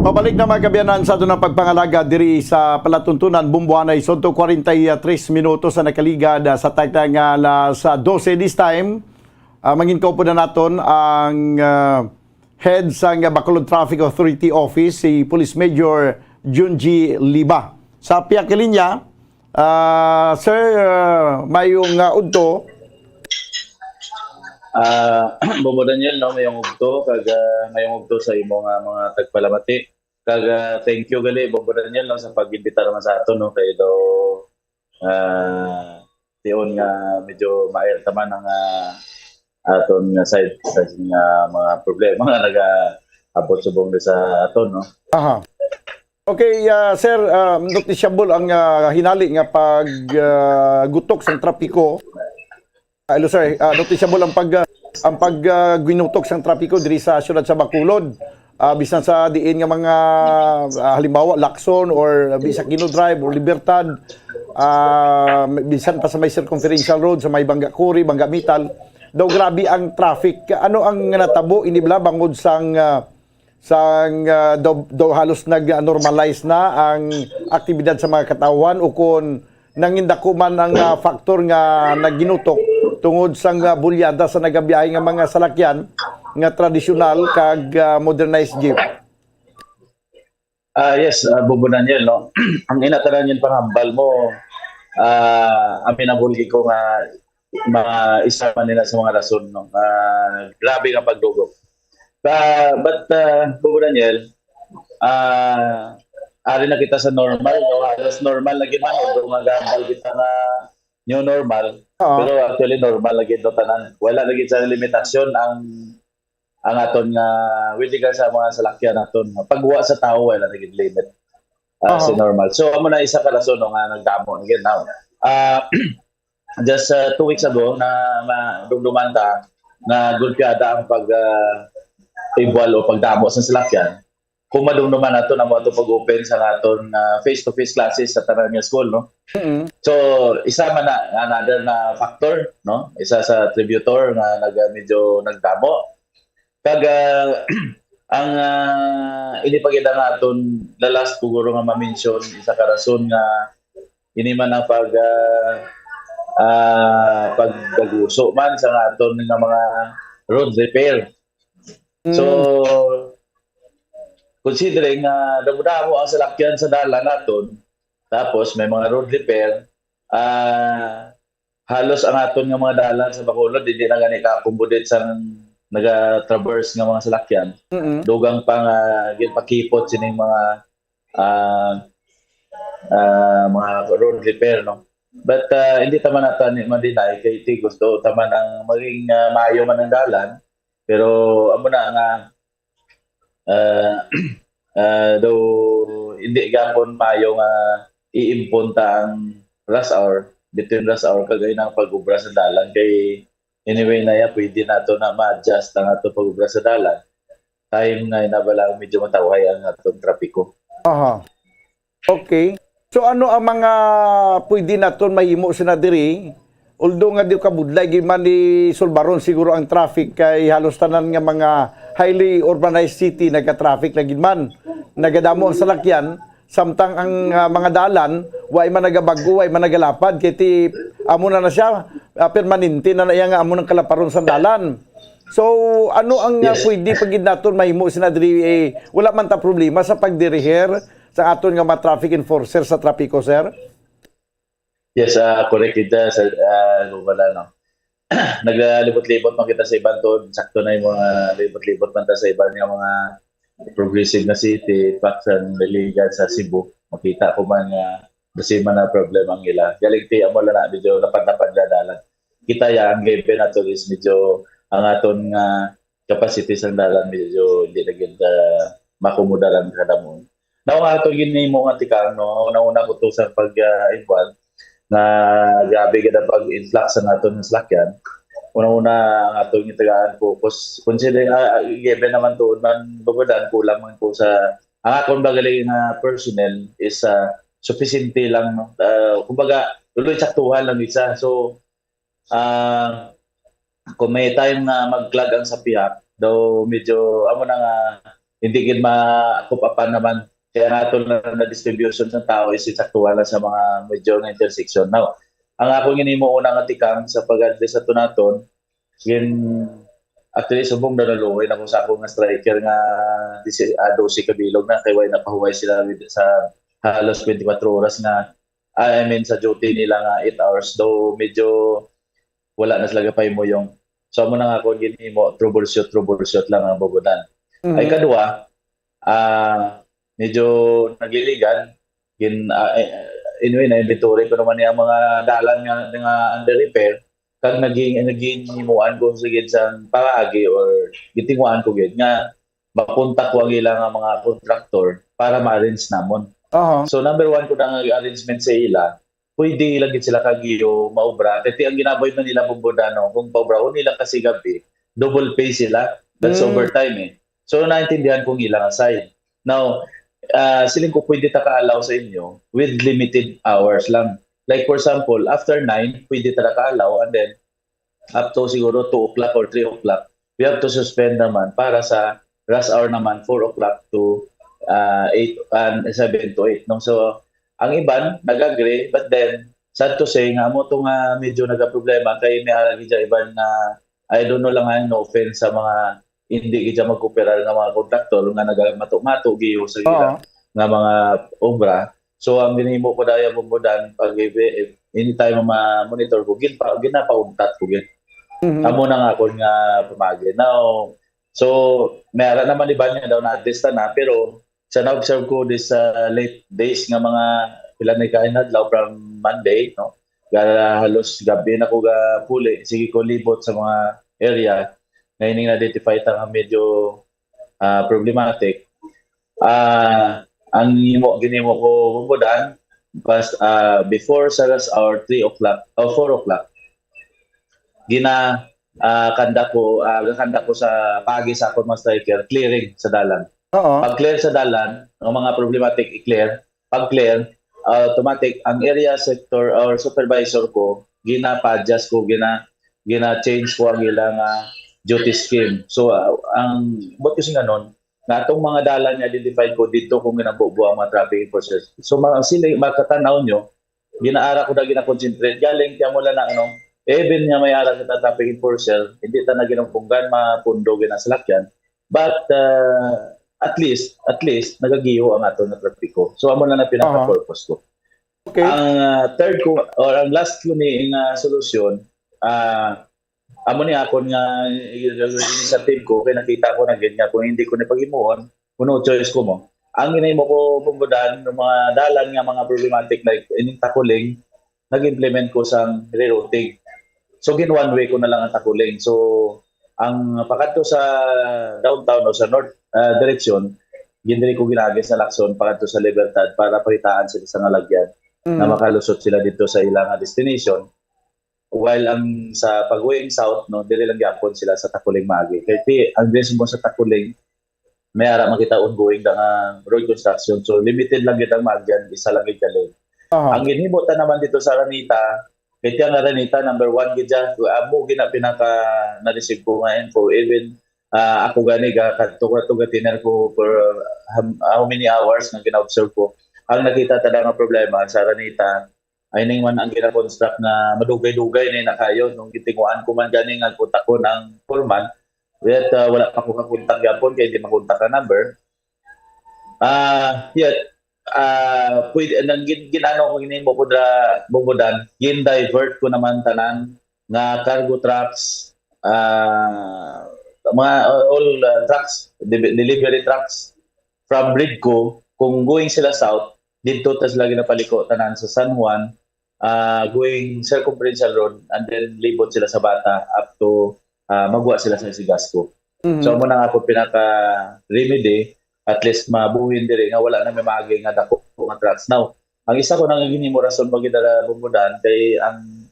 Pabalik na, mga kaabyanan, sa aton nga pagpangalaga diri sa palatuntunan, Bumbuanay. Sunto kwarenta y tres minutos sa nakaligad, ah, sa takna nga alas dose this time. Ah, mangin kaupod na naton ang, ah, head sang Bacolod Traffic Authority Office, si Police Major Junji Liba. Sa pihak nga linya, ah, sir, ah, mayong, ah, udto. Ah, Bobo Daniel, no, mayong udto, kag, ah, mayong udto sa imo nga mga tagpalamati. Kag, ah, thank you gali, Bobo Daniel, no, sa pag-imbita naman sa aton, no, kay daw, ah, tion nga medyo maayo ta man ang, ah, aton nga side sa nga mga problema nga nagaabot subong di sa aton, no? Aha. Okay, ah, sir, ah, noticeable ang, ah, hinali nga pag, ah, gutok sang trapiko. Ah, hello, sir. Ah, noticeable ang pag, ah, ang pag, ah, ginutok sang trapiko diri sa siyudad sa Bacolod. Ah, bisan sa diin nga mga, ah, halimbawa, Lacson or, ah, Bisakino Drive or Libertad, ah, bisan pa sa may Circumferential Road, sa may Bangga Quarry, Bangga Metal, daw grabe ang traffic. Ano ang natabo ini bala bangod sang, ah, sang, ah, daw, daw halos nag-normalize na ang aktibidad sa mga katawhan, o kon nangindako man ang, ah, factor nga nagginutok tungod sang, ah, bulyada sa nagabiyahe nga mga salakyan nga tradisyonal kag, ah, modernized jeep? Ah, yes, ah, Bobo Daniel, no? Ang ina tanan yung panghambal mo, ah, aminabol gid ko nga mga isa man nila sa mga rason, no? Ah, grabe nga pagdugok. Ah, but, ah, Bobo Daniel, ah, ari na kita sa normal, no? Halos normal na gid man, although magambal kita nga new normal. Oo. Pero actually, normal na gid to tanan. Wala na gid sa limitasyon ang, ang aton nga, with regard sa mga salakyan naton. Pagwa sa tawo, wala na gid limit, ah, Oo. sa normal. So, amo na isa ka rason, no, nga nagdamo na gid now. Ah, just, ah, two weeks ago, na madumduman ta nga gulpiyada ang pag, ah, ibwal o pagdamo sa salakyan. Kung madumduman nato na mo ato pag-open sa aton, ah, face-to-face classes sa tanan nga school, no? Mm. So, isa man na, another na factor, no? Isa sa attributor nga nag-, medyo nagdamo. Kag, ah, ang, ah, ini pa gid ang aton the last siguro nga ma-mention, isa ka rason nga ini man ang pag, ah, ah, pagdaguso man sa aton nga mga road repair. So, Mm. considering nga damo-damo ang salakyan sa dalan naton, tapos may mga road repair, ah, halos ang aton nga mga dalan sa Bacolod, hindi na gani ka-accommodate sang naga-traverse nga mga salakyan. Mm-mm. Dugang pa nga ginpakipot sining mga, ah, ah, mga road repair, no? But, ah, hindi ta man nato ni ma-deny kay ti gusto ta man ang maging, ah, maayo man ang dalan, pero amo na nga Ah, ah, daw hindi gapon maayo nga iimpon ta ang rush hour, between rush hour kag ay nang pag-obra sa dalan, kay anyway na ya, pwede nato na ma-adjust ang ato pag-obra sa dalan. Time nga ina bala medyo matawhay ang atong trapiko. Aha. Okay. So ano ang mga pwede naton mahimo sina diri? Although nga di kabudlay gid man ni sulbaron siguro ang traffic kay halos tanan nga mga highly urbanized city nagka-traffic na gid man. Nagadamo ang salakyan samtang ang ah, mga dalan way man nagabag-o, way man nagalapad kay ti amo na na siya ah, permanente na na iya nga amo nang kalaparon sa dalan. So ano ang ah, Yes. pwede pa gid naton mahimo sina diri eh, wala man ta problema sa pagdirihir sa aton nga mga traffic enforcer sa trapiko, sir? Yes, ah, correct kita sa ah, ano pala, no? Nagalibot-libot man kita sa iban to, sakto na yung mga libot-libot man ta sa iban nga mga progressive na city, in fact, sa Diligan, sa Cebu, makita ko man nga the same man ang problema ang ila. Galing ti amo lang na medyo lapad-lapad na dalan. Kita ya ang given nato is medyo ang aton nga capacity sang dalan medyo hindi na gid uh, makomoda lang kada mo. Now, ang ato ginimo nga tikang, no, nauna ko to sa pag uh, involve na grabe gid ang pag-influx sa nato ng salakyan. Una-una ang ato gitagaan focus. Considering uh, given naman to man babadan kulang man ko sa ang akon bagaling nga personnel is uh, sufficiente lang, no? Uh, kumbaga, tuloy saktuhan lang isa. So, ah, kung may time nga mag-clog ang sa pihak, daw medyo amo na nga hindi gid ma-cope upan naman. Kaya nga ito na, na distribution sa tao is saktuhan lang sa mga medyo nga intersection. Now, ang akong ginimo una nga tikang sa pag-address sa tunaton, gin actually subong na naluoy na ko sa akong nga striker nga disi, ah, dose ka bilog na kay way napahuway sila with, sa halos twenty-four oras nga I mean sa duty nila nga eight hours, though medyo wala na sila gapahimuyong. So amo na nga akong ginhimo, troubleshoot, troubleshoot lang ang bubudan. Ay Mhm. kadua, ah medyo nagiligan gin ah, eh, anyway, na inventory ko naman yung mga dalan nga nga under repair kag naging naging himuan ko sa gid sang pamaagi or gitinguan ko gid nga makontak ko ang ila nga mga contractor para ma-arrange namon. Aha. So number one ko na nga arrangement sa ila, pwede lang gid sila kagiyo maobra. Kay ang ginaboy man nila bumbudano, kung paobrahon nila kasi gabi, double pay sila. That's Mm. overtime eh. So naintindihan ko ang ila nga side. Now, ah, siling ko pwede ta ka-allow sa inyo with limited hours lang. Like for example, after nine, pwede ta ka-allow and then up to siguro two o'clock or three o'clock, we have to suspend naman para sa rush hour naman, four o'clock to uh, eight and seven to eight. No? So, ang iban nag-agree, but then sad to say nga mo to nga medyo nagaproblema kay may aragi dyan iban nga I don't know lang nga no offense sa mga hindi gid dyan magkooperar nga mga kontraktor nga nagamato-mato giyo sa Oo. nga mga obra. So ang ginhimo ko daya bubudan pag anytime ma-monitor ko gin pa ginapauntat ko gid. Mhm. Amo na nga akon nga pamagi. Now, so may ara naman iban nga daw na-test na pero sa na-observe ko this uh, late days nga mga pila na kain adlaw from Monday, no? Gara halos gabi na ko ga puli, sige ko libot sa mga area na ining na-identify ta nga medyo ah, problematic. Ah, ang imo ginimo ko bubudan pas ah, before sa rush hour three o'clock o four o'clock gina ah, kanda ko ah, gakanda ko sa pagi sa akon mga striker clearing sa dalan. Oo. Pag clear sa dalan, ang mga problematic i-clear. Pag clear, automatic ang area sector or supervisor ko gina-adjust ko, gina gina-change ko ang ilang ah, duty scheme. So ah, ang buot ko sing anon, nga atong mga dalan nga identified ko dito kung ginabubo ang mga traffic enforcers. So mga sila makatanaw nyo, ginaara ko na gina-concentrate. Galing kaya mula na ano, even nga may ara sa traffic enforcer, hindi ta na ginungkunggan mapundo ginasalakyan. But uh, at least, at least, nagagiho ang ato na trapiko. So amo na na pinaka-purpose ko. Okay. Ang uh, third ko, or ang last ko ni nga solusyon, uh, amo ni akon nga initiative ko, kay nakita ko na gid nga kung hindi ko ni paghimuon, kuno choice ko mo. Ang ginahimo ko pumbudan ng mga dalan nga mga problematic like ining takuling, nag-implement ko sang rerouting. So gin one way ko na lang ang takuling. So Ang pakadto sa downtown o sa north, ah, direksyon, gindiri ko ginaagi sa Lacson pakadto sa Libertad para pakitaan sila sa ngalagyan na Mm. makalusot sila dito sa ilang destination. While ang sa pag-going south, no, diri lang gyapon sila sa Takuling maagi. Kay ti, ang diri mo sa Takuling, may ara makita ongoing da nga road construction. So, limited lang gyud ang maagyan, isa lang gyud ka lane. Aha. Ang ginhimo ta naman dito sa Araneta, kay ti ang Araneta, number one gid siya. Amo gina pinaka na-receive ko nga info. Even, ah, ako gani, ga-, kadto ko, kadto ga-dinner ko for, um, how many hours nga gina-observe ko. Ang nakita ta nga problema sa Araneta, ay ning man ang gina-construct nga madugay-dugay na na kayo. Nung gitinguan ko man gani nga kontakon ang foreman, yet, ah, wala pa ko kakontak gyapon kay di makontak ang number. Ah, yet, ah, pwede, nang gin-, ginano ko gini mo kudra, Bumbudan, gin-divert ko naman tanan nga cargo trucks, ah, mga, uh, all, uh, trucks, de-, delivery trucks from Bridco, kung going sila south, didto ta sila ginapaliko tanan sa San Juan, ah, going Circumferential Road, and then libot sila sa Bata up to, ah, magwa sila sa Isigasco. Mhm. So, amo na nga akong pinaka-remedy, at least mabuhin diri nga wala na may maagi nga dako nga trucks. Now, ang isa ko nang ginhimo rason ba gid dala Bumbudan kay ang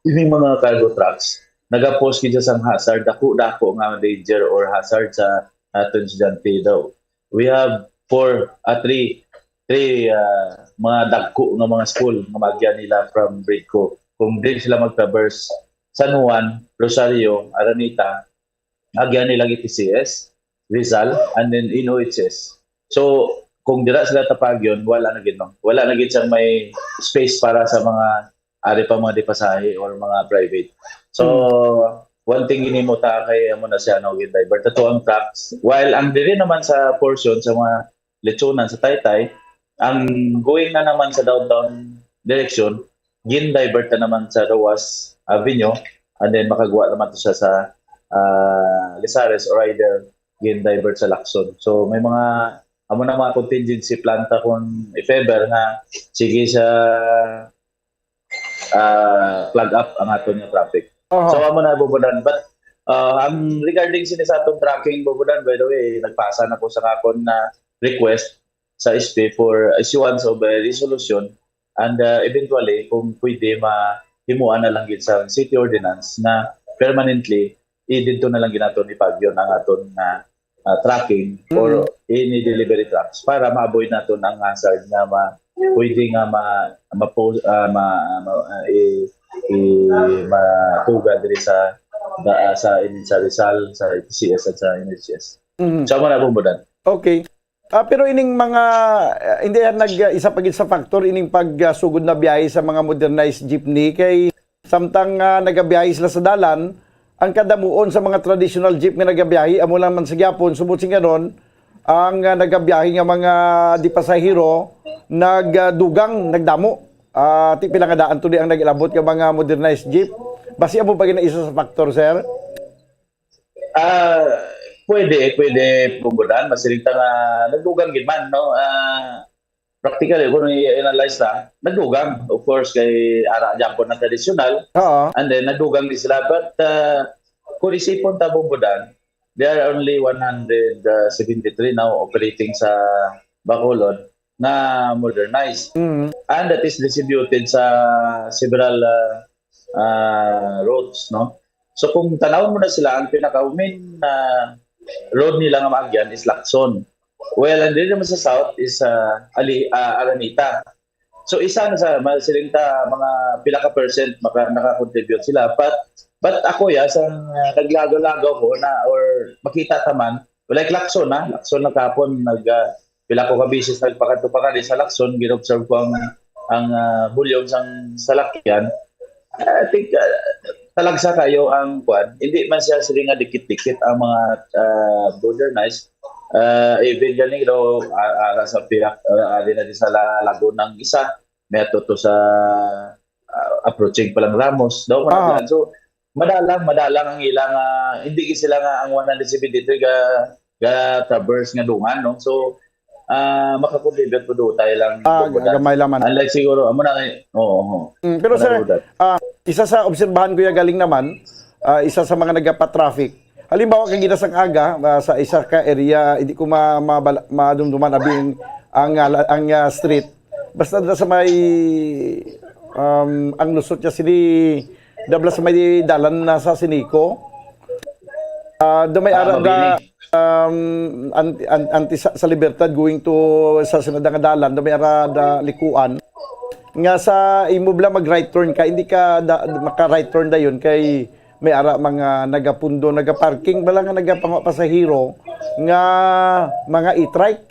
ining mga cargo trucks nagapos gid sa hazard, dako-dako nga danger or hazard sa aton estudyante daw. We have four, ah, three, three, ah, mga dagko nga mga school nga maagyan nila from Bridco. Kung din sila mag-traverse San Juan, Rosario, Araneta, agyan nila T C S, Rizal, and then N O H S. So, kung dira sila tapagyon, wala na gid, no? Wala na gid siyang may space para sa mga ari pa mga dipasahe or mga private. So, Hmm. one thing ginimo ta kay amo na siya, no, gin-divert ato ang trucks. While ang diri naman sa portion sa mga lechonan sa Taytay, ang going na naman sa downtown direction, gin-divert na naman sa Roas Avenue, and then makagwa naman to siya sa, ah, Lizares or either gin-divert sa Lacson. So, may mga, amo na mga contingency plan ta kung if ever nga sige siya, ah, plug up ang aton nga traffic. Aha. So, amo na, Bumbudan. But, ah, ang regarding sini sa atong tracking, Bumbudan, by the way, nagpasa na ko sa akon na request sa S P for issuance of a resolution. And, ah, eventually, kung pwede, mahimuan na lang gid sa city ordinance na permanently, i-, didto na lang gid naton ipagyon ang aton nga, ah, tracking Mm. or any delivery trucks para ma-avoid naton ang hazard nga ma-, pwede nga ma-, ma-, ah, ma-, ma-, ah, i-, i-, matuga diri sa, da-, ah, sa, sa Rizal, sa T C S at sa N H S. Mm. So, amo na, Bumbudan. Okay. Ah, pero ining mga, ah, hindi yan nag, ah, isa pa gid sa factor ining pag, ah, sugod na biyahe sa mga modernized jeepney kay samtang, ah, nagabiyahe sila sa dalan, ang kadamuon sa mga traditional jeep nga nagabiyahe amo lang man sa gyapon, subot sing ganon, ang, ah, nagabiyahe nga mga di pasahero nagdugang, nagdamo. Ah, ti pila nga daan to di ang nag-ilabot nga mga modernized jeep. Basi amo pa gid na isa sa factor, sir? Ah, pwede, pwede, Bumbudan. Masiling ta nga nagdugang gid man, no? Ah, practically, kung i-analyze ta, nagdugang. Of course, kay ara gyapon ang tradisyonal. Oo. And then, nagdugang din sila. But, ah, kung isipon ta, Bumbudan, there are only one hundred seventy-three now operating sa Bacolod na modernized. Mm. And that is distributed sa several, ah, ah, roads, no? So, kung tanawon mo na sila, ang pinaka-main, ah, road nila nga maagyan is Lacson. Well, and diri naman sa south is, ah, Ali-, ah, Araneta. So, isa na sa, masiling ta, mga pila ka percent maka-, naka-contribute sila. But, but ako, ya, sa, ah, naglagaw-lagaw ko na, or makita ta man, like Lacson, ha? Lacson na kapon, nag, ah, pila ko ka beses nagpakadto-pakadi sa Lacson, gin-observe ko ang, ang, ah, volume sang salakyan. I think, ah, talagsa kayo ang kwan. Hindi man siya sila nga dikit-dikit ang mga, ah, modernized. Ah, even gani, no, a-, ara sa Pirak, ah, ari na din sa La-, Laguna ang isa, may ato to sa, ah, approaching pa lang Ramos. Daw, Ah. So, madalang, madalang ang ilang, ah, hindi gid sila nga ang one hundred seventy-three ga, ga traverse nga dungan, no? So, ah, makakontribute po doon tayo lang Ah, doon po gamay lang man. Unlike siguro, amo na, eh, oo, oo. Mm, pero Ano sir, po that? ah, isa sa obserbahan ko ya galing naman, ah, isa sa mga nagapatraffic. Halimbawa, kagina sang aga, ah, sa isa ka area, hindi ko ma-, mabala-, madumduman abi ang, ang, ah, la-, ang, ah, street. Basta dira sa may, um, ang lusot niya sini, dabla sa may dalan na sa Sinico. Ah, do may ara da, um, an-, an-, anti sa, sa Libertad going to sa sunod nga dalan, do may ara da likuan. Nga sa imo bala mag-right turn ka, hindi ka da, maka-right turn dayon kay may ara mga nagapundo, nagaparking bala nga nagapangawa pasahero nga mga e-trike.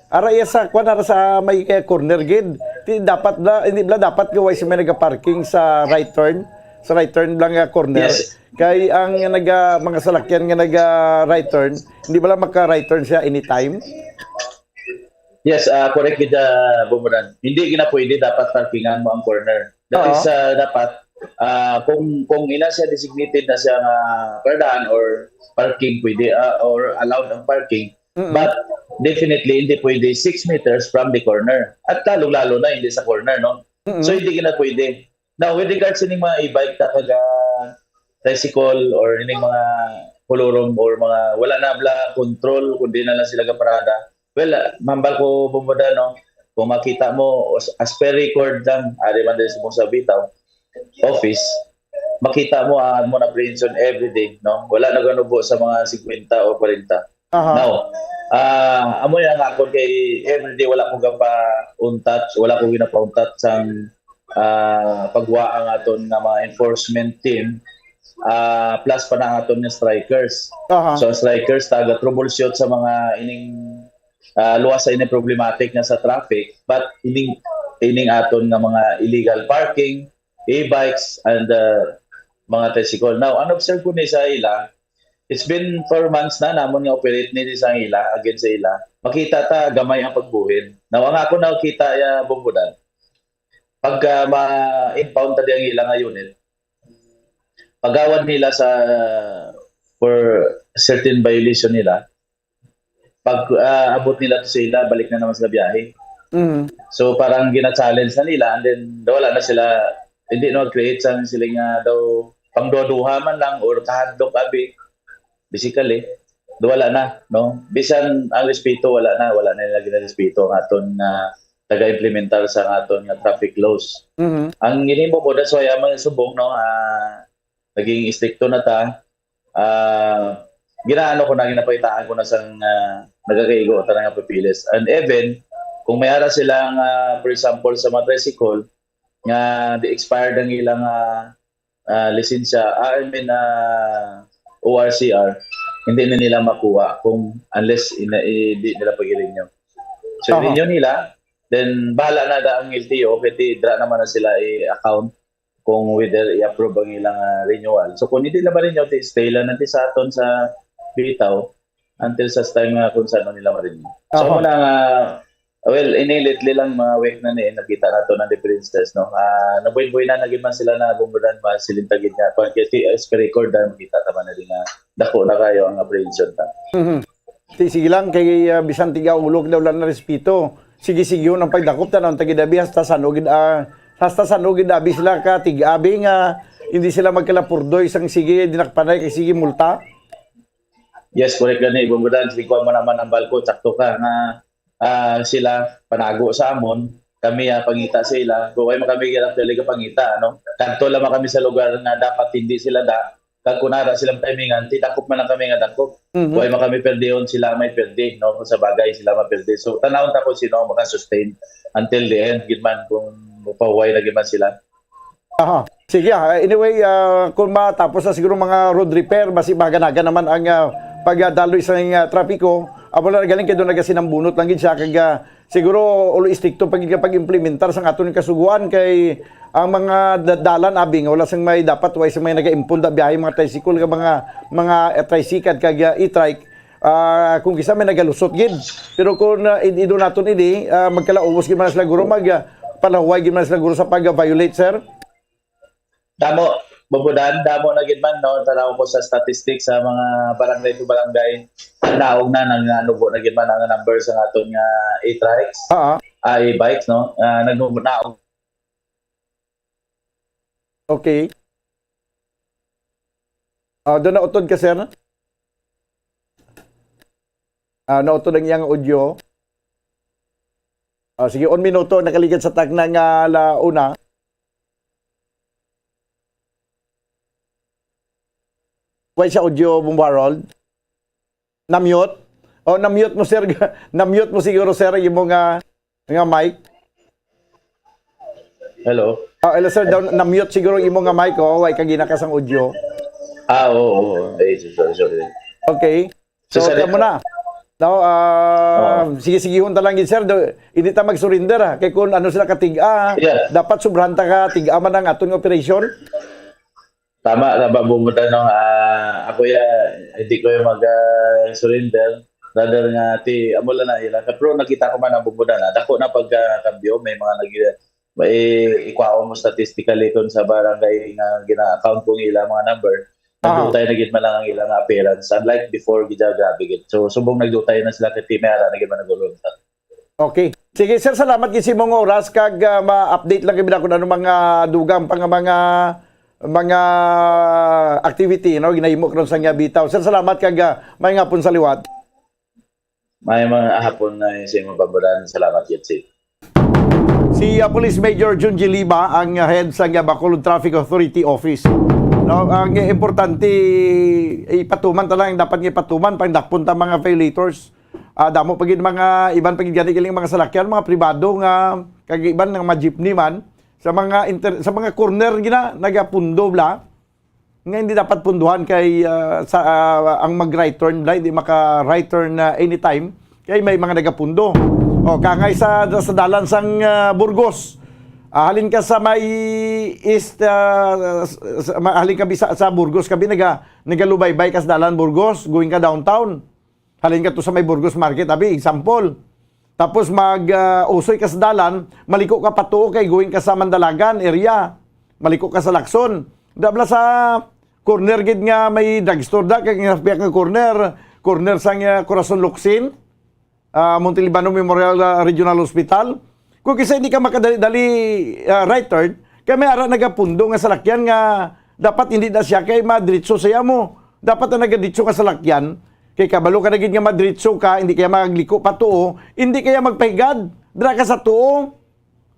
Ara iya sa kwan, ara sa may, eh, corner gid. Ti dapat bala, hindi bala dapat gaway si may nagaparking sa right turn, sa right turn bala nga corner. Yes. Kay ang naga, mga salakyan nga naga right turn, hindi bala maka right turn siya anytime? Yes, ah, correct gid, ah, Bumudan. Hindi gina pwede dapat parkingan mo ang corner. That Oo. is, ah, dapat, ah, kung, kung ina siya designated na siya nga kardaan or parking pwede, ah, or allowed ang parking, Mm-mm. but definitely hindi pwede six meters from the corner. At lalong-lalo na hindi sa corner, no? Mm-mm. So, hindi gina pwede. Now, with regards sa ining mga e-bike ta kag, ah, tricycle or ining mga pulurong or mga wala na bala control, kundi na lang sila gaparada. Well, ah, mambal ko, Bumudan, no? Kung makita mo, as, as per record lang, ari man din sa Bitaw office, makita mo ang mo na apprehension every day, no? Wala naganubo sa mga fifty o forty. Aha. Now, ah, amo yan nga akon kay everyday wala ko gapa-untat, wala ko ginapauntat sang, ah, pagwa ang aton nga mga enforcement team, ah, plus pa na ang aton nga strikers. Aha. So, strikers, taga troubleshoot sa mga ining, ah, luwas sa ining problematic nga sa traffic, but ining, ining aton nga mga illegal parking, e-bikes, and, ah, mga tricycle. Now, ang observe ko ni sa ila, it's been four months na namon nga operate ni sa ila, against sa ila. Makita ta, gamay ang pagbuhin. Now, ang ako nakita, ya, Bumbudan, pagka ma-impound ta di ang ila nga unit, pagawad nila sa, for certain violation nila, pag, ah, abot nila to sa ila, balik na naman sila biyahe. Mm. So, parang gina-challenge na nila, and then wala na sila, hindi na mag-create sa sila nga daw pangduha-duha man lang or kahadlok abi, basically, wala na, no? Bisan ang respeto, wala na, wala na nila ginarespeto ang aton nga taga-implementar sa aton nga traffic laws. Mhm. Ang ginhimo ko, that's why, ang mga subong, no, ah, naging istrikto na ta, ah, ginaano ko na, ginapakitaan ko na sang, ah, nagakaigo ta na nga papeles. And even, kung may ara sila nga, for example, sa mga tricycle, nga di expired ang ilang, ah, ah, lisensya, ah, I mean, ah, O R C R, hindi na nila makuha kung unless ina-, i-, di nila pag-renew. So, Aha. i-renew nila, then bahala na da ang L T O, kay ti-, dira naman na sila i-account kung whether i-approve ang ilang, ah, renewal. So, kung hindi na ma-renew, ti-, stay lang natin sa aton sa Bitaw until sa time nga kung saan nila ma-renew. So, Aha. muna nga, well, ini lately lang, mga week na ni, nakita nato na differences, no? Ah, nabuy-buy na, naging man sila na bumulan, mga silintagin nga. Kung kasi, as per record, ah, makita naman na rin nga dako na kayo ang apprehension ta. Mhm. Ti-, sige lang, kay, ah, bisan tiga ulo, daw lang na respeto. Sige, sige, yun ang pagdakop, tanaw, tagid abi, hasta sano gid, ah, hasta sano gid abi sila ka tig-abi nga hindi sila magkalapurdoy sang sige dinakpanay kay sige multa. Yes, correct gani, Bumbudan. Sige, kuha mo naman ang balko, sakto ka nga, ah, sila panago sa amon, kami, ah, pangita sa ila. Kung ay man kami actually ka pangita, ano? Kadto lamang kami sa lugar nga dapat hindi sila da, kag kung nara silang timingan, ti dakop man lang kami nga dakop. Mhm. Kung ay man kami perdihon, sila may perdi, no? Kung sa bagay, sila maperde. So, tanawon ta kung sino ang makasustain until the end, gid man, kung mapahuway na gid man sila. Aha. Sige, ah, anyway, ah, kung matapos na siguro mga road repair, basi maganagan naman ang, ah, pagdaloy sa, ah, trapiko. Amo lang galing kay doon nagasinambunot lang gid siya, kag, ah, siguro ulo istrikto pa gid ka pag-implementar sa aton kasuguan kay ang mga da-, dalan abi nga wala sang may dapat, way sang may nagaimpon da biyahe, mga tricycle, ka mga, mga, eh, tricycle kag, ah, e-trike. Ah, kung kisa may nagalusot gid. Pero kung, ah, id-, ido naton ini, ah, magkalaubos gid man sila guro, mag, ah, palahuway gid man sila guro sa pag-violate, sir. Damo, Bumbudan, damo na gid man, no? Tanaw ko sa statistics sa mga barangay to barangay. Naog na, nang, ah, nubo na gid man ang number sa aton nga e-trikes, Ah, ah. ah, e-bikes, no? Ah, nagnubo, naog. Okay. Ah, do nautod ka, sir? Ah, nautod ang iyang audio. Ah, sige, un minuto, nakaligad sa tagna nga ala una. Why sa audio, Bombo Harold? Na-mute? Oh, na-mute mo, sir. Na-mute mo siguro, sir, imo nga, nga mic. Hello? Oh, hello, sir. Daw, na-mute siguro imo nga mic, oh. Why ka ginakas ang audio? Ah, oo, oo. Ay, sorry, sorry. Okay. So, So, sir, kamo na. No, ah, sige, sigihon ta lang gid, sir. Do, hindi ta mag-surrender, ah. Kay kung ano sila katiga, ah, Yeah. Dapat sobrahan ta ka tiga man ang aton nga operation. Tama, tama, bumuta, no? Ah, ako ya, hindi ko yung mag-surrender. Rather nga, ti, amo lang na ila. Pero nakita ko man ang bumuta na. Dako na pagkakambyo, may mga nag may ikwaon mo statistically kung sa barangay nga gina-account ko nila mga number. Aha. Nagdutay na gid man lang ang ilang appearance. Unlike before, gid, grabe gid. So, subong nagdutay na sila kay Team Ara, na gid man nag-ulunta. Okay. Sige, sir, salamat gid sa imong oras kag ah, ma-update lang gid ako ano mga dugang pa nga mga mga activity, no, ginahimo karon sa nga bitaw. Sir, salamat kag ah, may ngapon sa liwat. May mga hapon na yung sa imong pambulan. Salamat, Jetsi. Si ah, Police Major Junji Liba ang ah, head sa nga Bacolod Traffic Authority Office. No, ang importante ipatuman ta lang, dapat nga ipatuman pangdakpon ta mga violators. Ah, damo pa gid mga iban pa gid gani galing mga salakyan, mga pribado nga kag iban nga mga jeepney man sa mga inter, sa mga corner gina nagapundo bla nga hindi dapat punduhan kay ah, sa ah, ang mag right turn bla hindi maka right turn na anytime kay may mga nagapundo. O kangay sa sa dalan sang ah, Burgos. Ah, halin ka sa may east ah, sa, sa- halin ka bisa sa Burgos kabi naga nagalubaybay ka sa dalan Burgos going ka downtown. Halin ka to sa may Burgos Market, abi, example. Tapos mag ah, usoy ka sa dalan, maliko ka patuo kay going ka sa Mandalagan area. Maliko ka sa Lacson. Dabla sa corner gid nga may drugstore da kay nga piyak nga corner, corner sa nga Corazon Locsin, ah, Montelibano Memorial ah, Regional Hospital. Kung kisa hindi ka makadali-dali ah, right turn, kay may ara nagapundo nga salakyan nga dapat hindi na siya kay madritso sa amo. Dapat ang nagadiretso ka salakyan kay kabalo ka na gid nga madritso ka, hindi kaya magliko pa tuo, hindi kaya magpahigad. Dira ka sa tuo.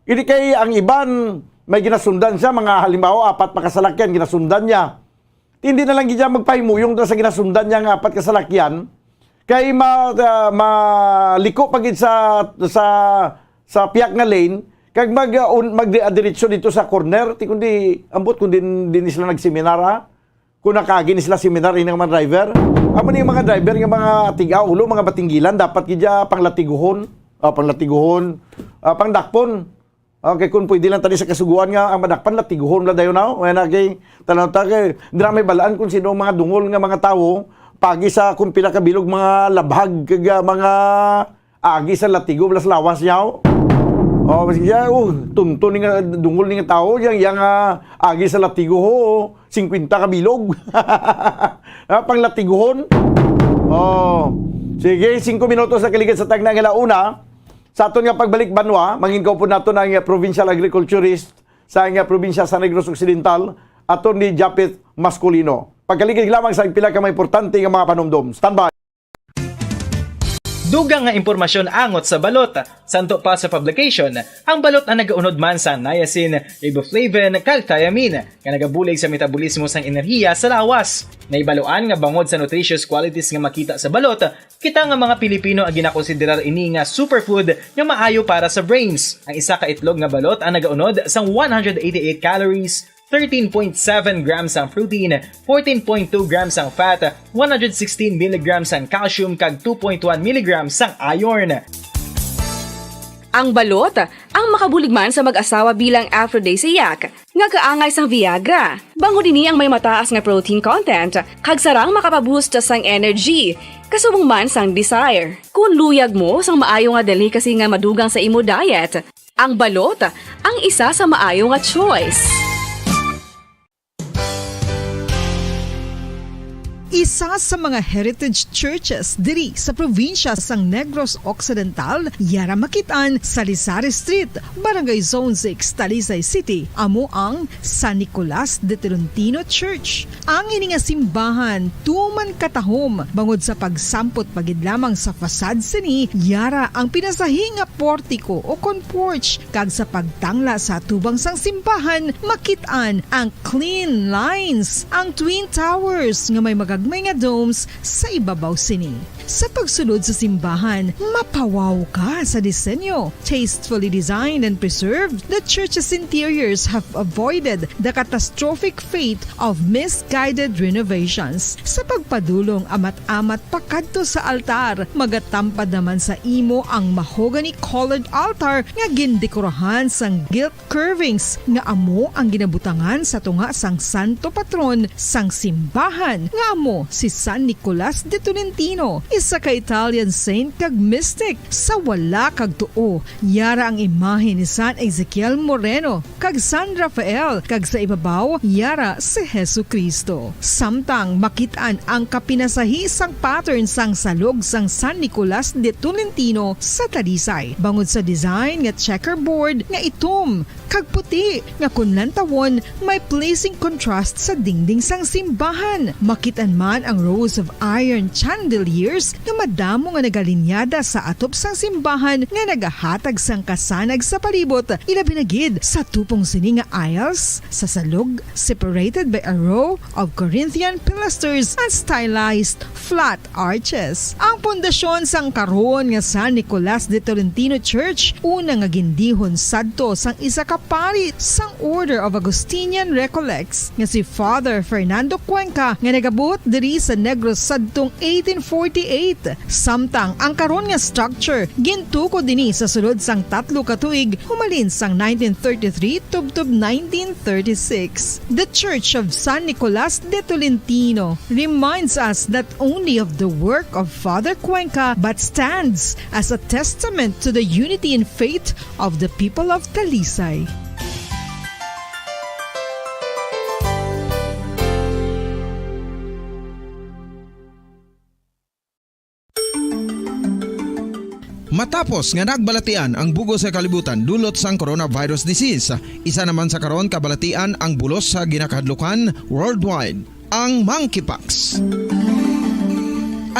Hindi kay ang iban may ginasundan siya, mga halimbawa apat pa ka salakyan ginasundan niya. Hindi na lang gid siya magpahimuyong dira sa ginasundan niya nga apat ka salakyan. Kay ma, ah, maliko pa gid sa sa sa piyak nga lane kag mag uh, un, magdiretso dito sa corner ti kundi ambot kundi din sila nagseminar ha. Kung nakaagi ni sila seminar ini nga mga driver, amo ni mga driver nga mga tiga ulo, mga batinggilan dapat gid ya panglatiguhon, ah, panglatiguhon, ah, pangdakpon. Okay, kung pwede lang tani sa kasuguan nga ang madakpan latiguhon la dayon na. Wala na kay tanaw ta kay dira may balaan kung sino ang mga dungol nga mga tawo pagi sa kung pila ka bilog mga labhag kag ah, mga agi sa latigo plus lawas yaw. Oh, basi siya, oh, tunto ni nga dungol ni nga tawo yang yang ah, agi sa latigo ho, singkwenta ka bilog. Ah, pang latiguhon. Oh. Sige, singko minutos na kaligid sa tagna nga launa. Sa aton nga pagbalik banwa, mangin kaupod nato ang provincial agriculturist sa nga probinsya sa Negros Occidental, Attorney Japeth Masculino. Pagkaligid lamang sa pila ka mga importante nga mga panumdom. Standby. Dugang nga impormasyon angot sa balot. Santo pa sa publication, ang balot ang nagaunod man sa niacin, riboflavin, kag thiamine, nga nagabulig sa metabolismo sang enerhiya sa lawas. Naibaluan nga bangod sa nutritious qualities nga makita sa balot, kita nga mga Pilipino ang ginakonsiderar ini nga superfood nga maayo para sa brains. Ang isa ka itlog nga balot ang nagaunod sang one hundred eighty-eight calories, thirteen point seven grams ang protein, fourteen point two grams ang fat, one hundred sixteen milligrams ang calcium, kag two point one milligrams ang iron. Ang balot, ang makabulig man sa mag-asawa bilang aphrodisiac, nga kaangay sang Viagra. Bangod ini ang may mataas nga protein content, kag sarang makapaboost sang energy, kasubong man sang desire. Kung luyag mo sang maayo nga delicacy nga madugang sa imo diet, ang balot ang isa sa maayo nga choice. Isa sa mga heritage churches diri sa probinsya sang Negros Occidental, yara makit-an sa Lisari Street, Barangay Zone six, Talisay City, amo ang San Nicolas de Tolentino Church. Ang ini nga simbahan tuman katahom bangod sa pagsampot pa gid lamang sa facade sini, yara ang pinasahi nga portiko o kon porch, kag sa pagtangla sa atubang sang simbahan, makit-an ang clean lines, ang twin towers nga may magagmay nga domes sa ibabaw sini. Sa pagsulod sa simbahan, mapawaw ka sa disenyo. Tastefully designed and preserved, the church's interiors have avoided the catastrophic fate of misguided renovations. Sa pagpadulong amat-amat pakadto sa altar, magatampad naman sa imo ang mahogany-colored altar nga gindekorahan sang gilt curvings nga amo ang ginabutangan sa tunga sang santo patron sang simbahan, nga amo si San Nicolas de Tolentino, isa ka Italian saint kag mystic. Sa wala kag tuo, yara ang imahe ni San Ezekiel Moreno kag San Rafael, kag sa ibabaw, yara si Jesu-Cristo. Samtang makit-an ang kapinasahi sang pattern sang salog sang San Nicolas de Tolentino sa Talisay, bangod sa design nga checkerboard nga itom kag puti, nga kon lantawon, may pleasing contrast sa dingding sang simbahan. Makit-an man ang rows of iron chandeliers nga madamo nga nagalinyada sa atop sang simbahan nga nagahatag sang kasanag sa palibot, ilabi na gid sa tupong sini nga aisles sa salog, separated by a row of Corinthian pilasters and stylized flat arches. Ang pundasyon sang karon nga San Nicolas de Tolentino Church, una nga gindihon sadto sang isa ka pari sang Order of Augustinian Recollects nga si Father Fernando Cuenca, nga nagabuot diri sa Negros sadtong eighteen forty-eight. Samtang ang karon nga structure gintukod ini sa sulod sang tatlo ka tuig, humalin sang nineteen thirty-three tubtob nineteen thirty-six. The Church of San Nicolas de Tolentino reminds us not only of the work of Father Cuenca, but stands as a testament to the unity in faith of the people of Talisay. Matapos nga nagbalatian ang bug-os nga kalibutan dulot sang coronavirus disease, isa naman sa karon kabalatian ang bulos sa ginakahadlukan worldwide, ang monkeypox.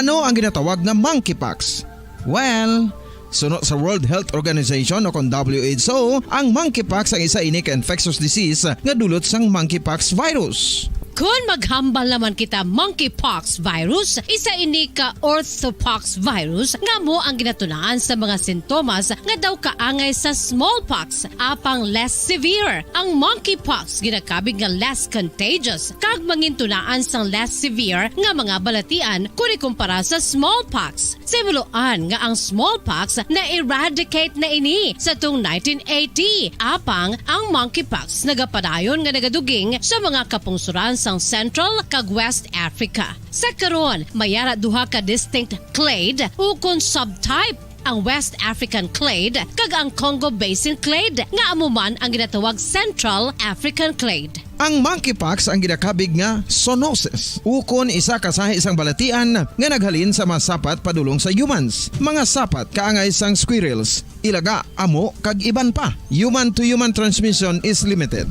Ano ang ginatawag nga monkeypox? Well, suno sa World Health Organization o kon W H O, ang monkeypox ang isa ini ka infectious disease nga dulot sang monkeypox virus. Kon maghambal naman kita monkeypox virus, isa ini ka orthopox virus nga amo ang ginatunaan sa mga sintomas nga daw kaangay sa smallpox, apang less severe. Ang monkeypox ginakabig nga less contagious kag mangintunaan sang less severe nga mga balatian kon ikumpara sa smallpox. Sa himuloan nga ang smallpox na-eradicate na ini sa tong nineteen eighty, apang ang monkeypox nagapadayon nga nagaduging sa mga kapungsoran sang Central kag West Africa. Sa karon, may ara duha ka distinct clade ukon subtype, ang West African clade kag ang Congo Basin clade, nga amo man ang ginatawag Central African clade. Ang monkeypox ang ginakabig nga zoonosis, ukon isa ka sahi sang balatian nga naghalin sa mga sapat padulong sa humans. Mga sapat kaangay sang squirrels, ilaga, amo, kag iban pa. Human to human transmission is limited.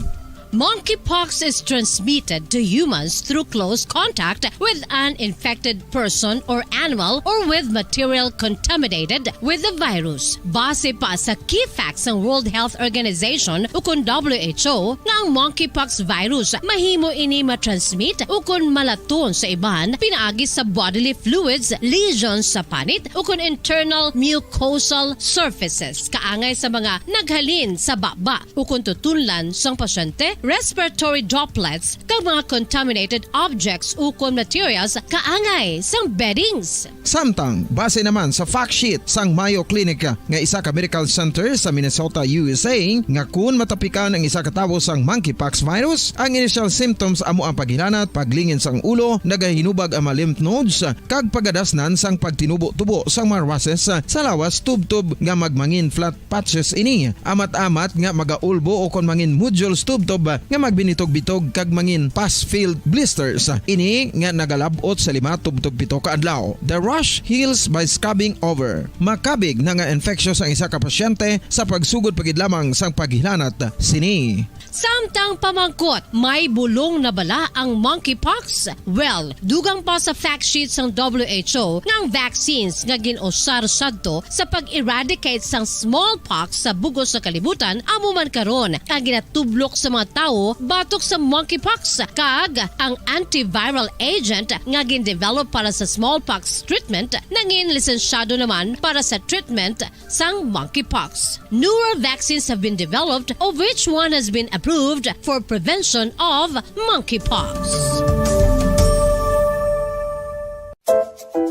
Monkeypox is transmitted to humans through close contact with an infected person or animal or with material contaminated with the virus. Base pa sa key facts sang World Health Organization ukon W H O nga ang monkeypox virus mahimo ini matransmit ukon malaton sa iban pinaagi sa bodily fluids, lesions sa panit ukon internal mucosal surfaces kaangay sa mga naghalin sa baba ukon tutunlan sang pasyente, respiratory droplets, kag mga contaminated objects ukon materials kaangay sang beddings. Samtang, base naman sa fact sheet sang Mayo Clinic nga isa ka medical center sa Minnesota, U S A, nga kun matapikan ang isa ka tawo sang monkeypox virus, ang initial symptoms amo ang paghilanat, paglingin sang ulo, nagahinubag ang mga lymph nodes, kag pagadasnan sang pagtinubo-tubo sang mga rushes sa lawas tubtob nga magmangin flat patches ini. Amat-amat nga magaulbo o kon mangin nodules tubtob nga magbinitog-bitog kag mangin pus-filled blisters. Ini nga nagalab-ot sa lima tubtob pito ka adlaw. The rash heals by scabbing over. Makabig na nga infectious ang isa ka pasyente sa pagsugod pa gid lamang sang paghilanat sini. Samtang pamangkot, may bulong na bala ang monkeypox? Well, dugang pa sa fact sheet sang W H O nga ang vaccines nga gin-usar sadto sa pag-eradicate sang smallpox sa bug-os nga kalibutan amo man karon ang ginatublok sa mga tawo batok sa monkeypox, kag ang antiviral agent nga gin-develop para sa smallpox treatment nangin lisensyado naman para sa treatment sang monkeypox. Newer vaccines have been developed, of which one has been approved for prevention of monkeypox.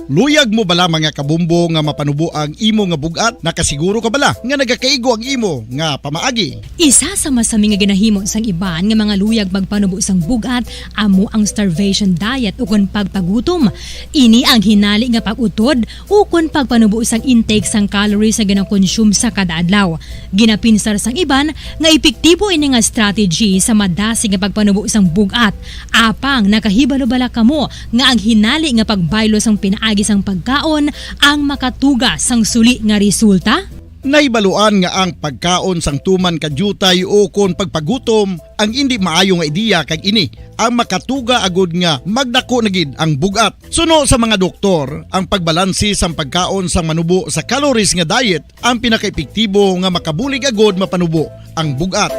Luyag mo bala, mga kabumbo, nga mapanubo ang imo nga bug-at? Nakasiguro ka bala nga nagakaigo ang imo nga pamaagi? Isa sa masami nga ginahimo sang iban nga mga luyag magpanubo sang bug-at amo ang starvation diet ukon pagpagutom. Ini ang hinali nga pag-utod ukon pagpanubo sang intake sang calories nga ginakonsume sa kada adlaw. Ginapinsar sang iban nga epektibo ini nga strategy sa madasig nga pagpanubo sang bug-at. Apang nakahibalo bala kamo nga ang hinali nga pagbaylo sang pinaagi sang pagkaon ang makatuga sang suli nga resulta? Nahibaluan nga ang pagkaon sang tuman ka diutay ukon pagpagutom ang indi maayo nga ideya, kag ini ang makatuga agud nga magdako na gid ang bug-at. Suno sa mga doktor, ang pagbalanse sang pagkaon sang manubo sa calories nga diet ang pinakaepektibo nga makabulig agud mapanubo ang bug-at.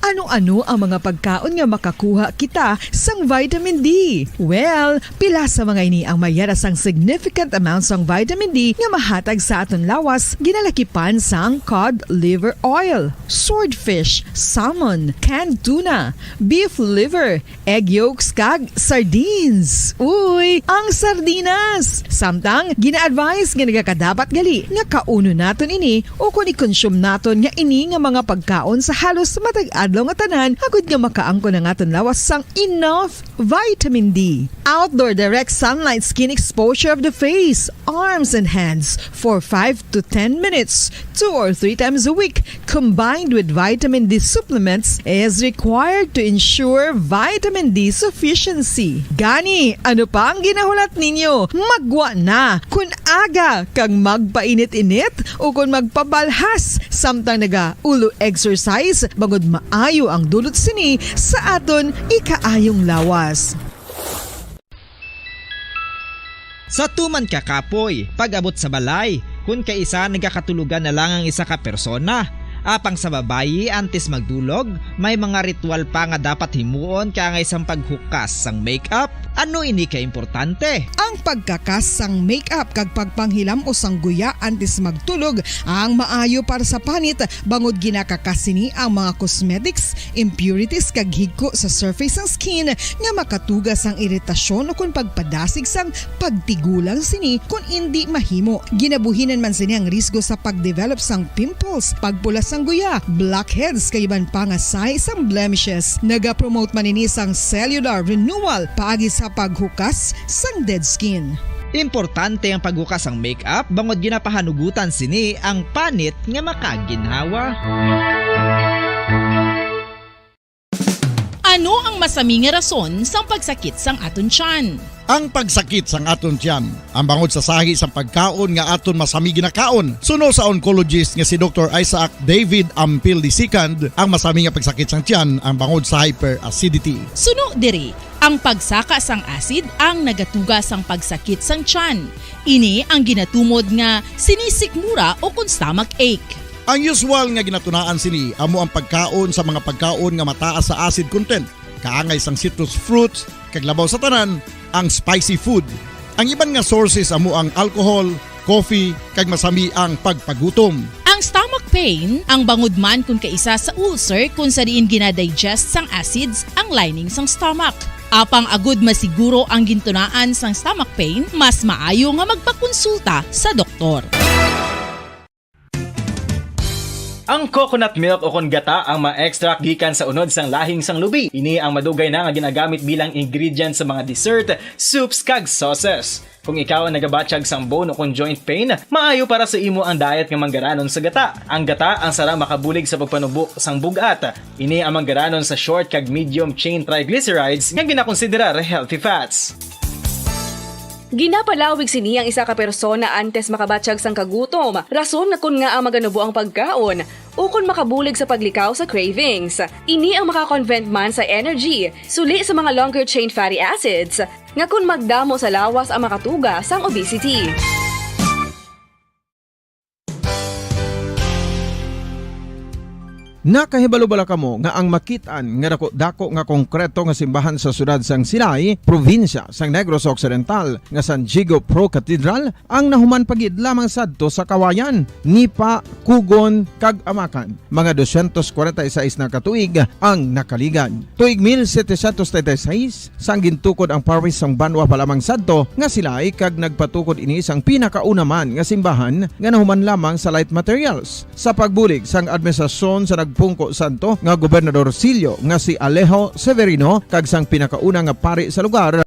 Ano-ano ang mga pagkaon nga makakuha kita sang vitamin D? Well, pila sa mga ini ang may yara sang significant amount sang vitamin D nga mahatag sa aton lawas, ginalakipan sang cod liver oil, swordfish, salmon, canned tuna, beef liver, egg yolks, kag sardines. Uy, ang sardinas! Samtang, gina-advise nga nagakadapat gali nga kaunon naton ini ukon i-consume naton nga ini nga mga pagkaon sa halos matag adlaw nga tanan, agud nga makaangkon ang aton lawas sang enough vitamin D. Outdoor direct sunlight skin exposure of the face, arms, and hands for five to ten minutes, two or three times a week, combined with vitamin D supplements, is required to ensure vitamin D sufficiency. Gani, ano pa ang ginahulat ninyo? Maggwa na! Kun aga kag magpainit-init ukon magpabalhas samtang naga-ulo exercise, bangod maayo ang dulot sini sa aton ikaayong lawas. Sa tuman ka kapoy, pag-abot sa balay, kun kaisa nagakatulogan na lang ang isa ka persona. Apang sa babayi, antes magdulog, may mga ritual pa nga dapat himuon kaangay sang paghukas sang makeup. Ano ini ka importante? Ang pagkakas sang makeup kag pagpanghilam-os sang guya antes magtulog ang maayo para sa panit, bangod ginakakas sini ang mga cosmetics, impurities, kag higko sa surface sang skin nga makatuga sang iritasyon ukon pagpadasig sang pagtigulang sini kon indi mahimo. Ginabuhinan man sini ang risgo sa pagdevelop sang pimples, pagpula sang guya, blackheads, kag iban pa nga sahi sang blemishes. Nagapromote man ini sang cellular renewal paagi sa paghukas sang dead skin. Importante ang paghukas sang makeup bangod ginapahanugutan sini ang panit nga makaginhawa. Ano ang masami nga rason sang pagsakit sang aton tiyan? Ang pagsakit sang aton tiyan, ang bangod sa sahi sang pagkaon nga aton masami ginakaon. Suno sa oncologist nga si Doktor Isaac David Ampil the second, ang masami nga pagsakit sang tiyan ang bangod sa hyperacidity. Suno diri, ang pagsaka sang acid ang nagatuga sang pagsakit sang tiyan. Ini ang ginatumod nga sinisikmura ukon stomach ache. Ang usual nga ginatunaan sini amo ang pagkaon sa mga pagkaon nga mataas sa acid content, kaangay sang citrus fruits, kag labaw sa tanan, ang spicy food. Ang iban nga sources amo ang alcohol, coffee, kag masami ang pagpagutom. Ang stomach pain, ang bangod man kun kaisa sa ulcer kun sa diin ginadigest sang acids ang lining sang stomach. Apang agud masiguro ang gintunaan sang stomach pain, mas maayo nga magpakonsulta sa doktor. Ang coconut milk o kon gata ang ma-extract gikan sa unod sang lahing sang lubi. Ini ang madugay na nga ginagamit bilang ingredient sa mga dessert, soups, kag sauces. Kung ikaw ang nagabatyag sang bone o kon joint pain, maayo para sa imo ang diet nga manggaranon sa gata. Ang gata ang sara makabulig sa pagpanubo sang bug-at. Ini ang manggaranon sa short kag medium chain triglycerides nga ginakonsiderar healthy fats. Ginapalawig sini ang isa ka persona antes makabatyag sang kagutom, rason nga kon ngaa maganubo ang pagkaon, ukon makabulig sa paglikaw sa cravings. Ini ang maka-convert man sa energy, suli sa mga longer chain fatty acids, nga kon magdamo sa lawas ang makatuga sang obesity. Nakahibalo bala kamo nga ang makit-an nga dako-dako nga konkreto nga simbahan sa siyudad sang Silay, probinsya sang Negros Occidental, nga San Diego Pro Cathedral, ang nahuman pa gid lamang sadto sa Kawayan, Nipa, Kugon, kag Amakan? Mga dosyentos kwarenta y seis na ka tuig ang nakaligad. Tuig mil setecientos treinta y seis, sang gintukod ang parish sang banwa pa lamang sadto nga Silay kag nagpatukod ini sang pinakauna man nga simbahan nga nahuman lamang sa light materials. Sa pagbulig sang administrasyon sa nagpungko sadto nga gobernador silyo nga si Alejo Severino kag sang pinakauna nga pari sa lugar,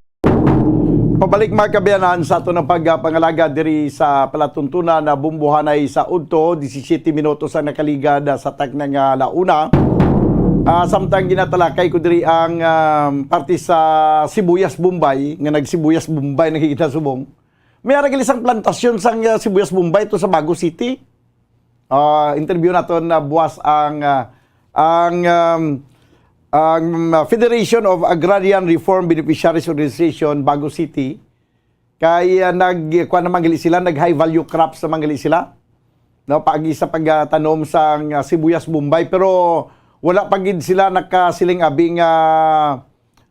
Pabalik, mga kaabyanan, sa aton ang pagpangalagad diri sa palatuntunan na bumbuhanay sa udto, disisiyete minutos ang nakaligad, ah, sa takna nga la una. Ah, samtang ginatalakay ko diri ang, ah, parte sa Sibuyas Bombay, nga nagsibuyas Bombay na kita subong. May ara gali sang plantasyon sang, ah, Sibuyas Bombay to sa Bago City. Ah, interview naton na buwas ang, ah, ang, um, ang Federation of Agrarian Reform Beneficiaries Organization, Bago City, kay, ah, nag-, kuwan naman gali sila, nag-high value crops naman gali sila. No, paagi sa pagtanom sang, ah, sibuyas Bombay, pero wala pa gid sila nakasiling abi nga,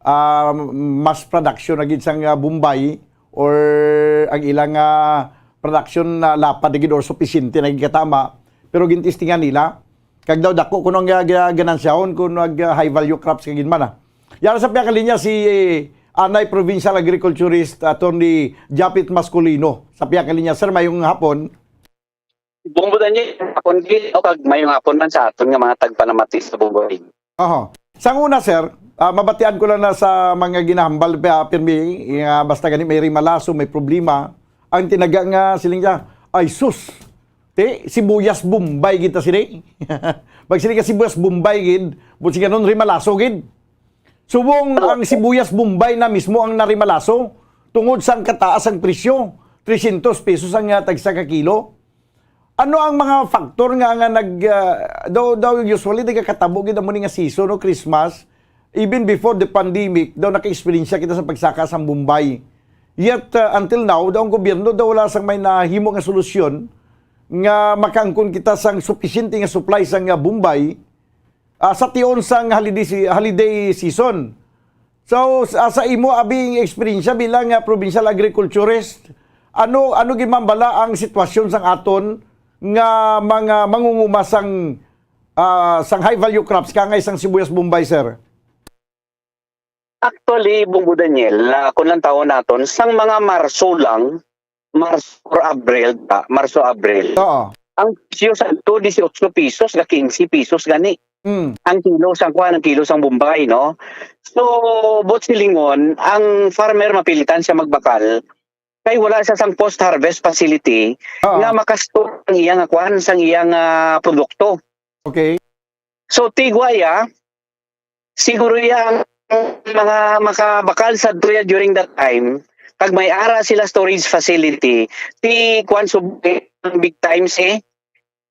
ah, mass production na gid sang, ah, Bombay, or ang ilang, ah, production na lapad na gid or supisyente na gid katama, pero gintistingan nila. Kag daw dako kuno ang, ah, ga-, ganansyahon kung nag, ah, high value crops ka gid man, ah. Yara sa pihak linya si, eh, Anay Provincial Agriculturist Attorney Japit Masculino. Sa pihak linya, sir, mayong hapon. Bong Budanyi, hapon gid, o kag mayong hapon man sa aton nga mga tagpanamati sa Bong Budanyi. Aha. Sang una, sir, ah, mabatian ko lang na sa mga ginahambal pa, pirmi, nga basta gani may rimalaso, may problema, ang tinaga nga siling siya, "Ay sus, ti, sibuyas Bombay gid ta sini." Pag sini ka sibuyas Bombay gid, buti nga nun rimalaso gid. Subong ang sibuyas Bombay na mismo ang narimalaso tungod sang kataas ang presyo, tresyentos pesos ang, ah, tagsa ka kilo. Ano ang mga factor nga, nga nag, ah, daw, daw usually nagakatabo gid amo ni nga season, no, Christmas, even before the pandemic, daw naka-experience kita sa pagsaka sang Bombay. Yet, ah, until now, daw ang gobyerno daw wala sang may nahimo nga solusyon nga makaangkon kita sang supisyente nga supply sang, ah, Bombay, ah, sa tion sang holiday, si-, holiday season. So, sa, sa imo, abi, nga eksperyensya bilang, ah, provincial agriculturist, ano, ano gid man bala ang sitwasyon sang aton nga mga mangunguma sang, ah, sang high value crops, kaangay sang sibuyas Bombay, sir? Actually, Bong Budanyi, ah, kung lang tawon naton, sang mga Marso lang, Marso or Abril, ta, Marso, Abril. Oo. Ang presyo sa to, dieciocho pesos, ga quince pesos gani. Mm. Ang kilo sang kuan, ang kilo sang Bombay, no? So, buot silingon, ang farmer mapilitan siya magbakal kay wala siya sang post-harvest facility, oo, nga makastore ang iyang kuan, sang iyang, ah, produkto. Okay. So, ti gwa iya, siguro iya ang mga makabakal sa tuya during that time, kag may ara sila storage facility, ti kuan, so big times, eh.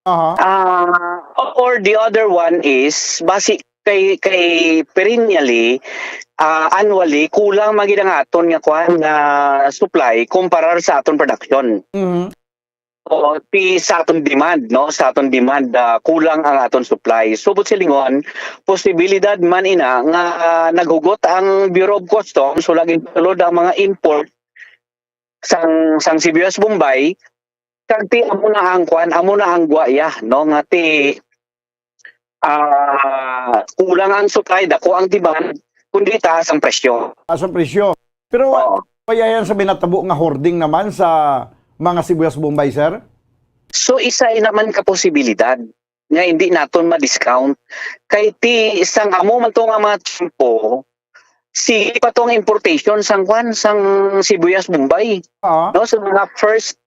Aha. Ah, or the other one is, basi kay, kay perennially, ah, annually, kulang man gid ang aton nga kuan, nga supply kumparar sa aton production. Mhm. O, ti sa aton demand, no? Sa aton demand, ah, kulang ang aton supply. So, buot silingon, posibilidad man ina nga, ah, naghugot ang Bureau of Customs, wala ginsulod ang mga import sang, sang sibuyas Bombay, kag ti amo na ang kuan, amo na ang gwa iya, no? Nga ti, ah, kulang ang supply, dako ang demand, kundi taas ang presyo. Taas ang presyo. Pero wa-, oo, wala yan sa may natabo nga hoarding naman sa mga sibuyas Bombay, sir? So, isa ina man ka posibilidad. nga hindi naton ma-discount. Kay ti sang amo man to nga mga tiyempo, sige pa to ang importation sang kwan, sang sibuyas Bombay. Oo. No? Sa mga first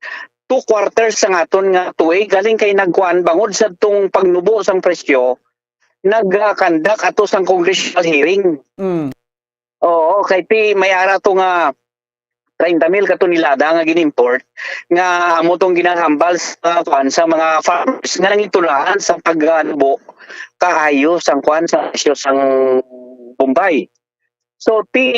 two quarters sa aton nga tuig, galing kay nagkuan, bangod sa tong pagnubo sang presyo, nag-conduct ato sang congressional hearing. Mm. Oo, kay ti may ara to nga treinta mil ka tonelada nga gin-import nga amo tong ginahambal sa, kuwan, sa mga farmers nga nangitulahan sa pag-anubo kaayo sang, kuwan, sa presyo sang Bombay. So, ti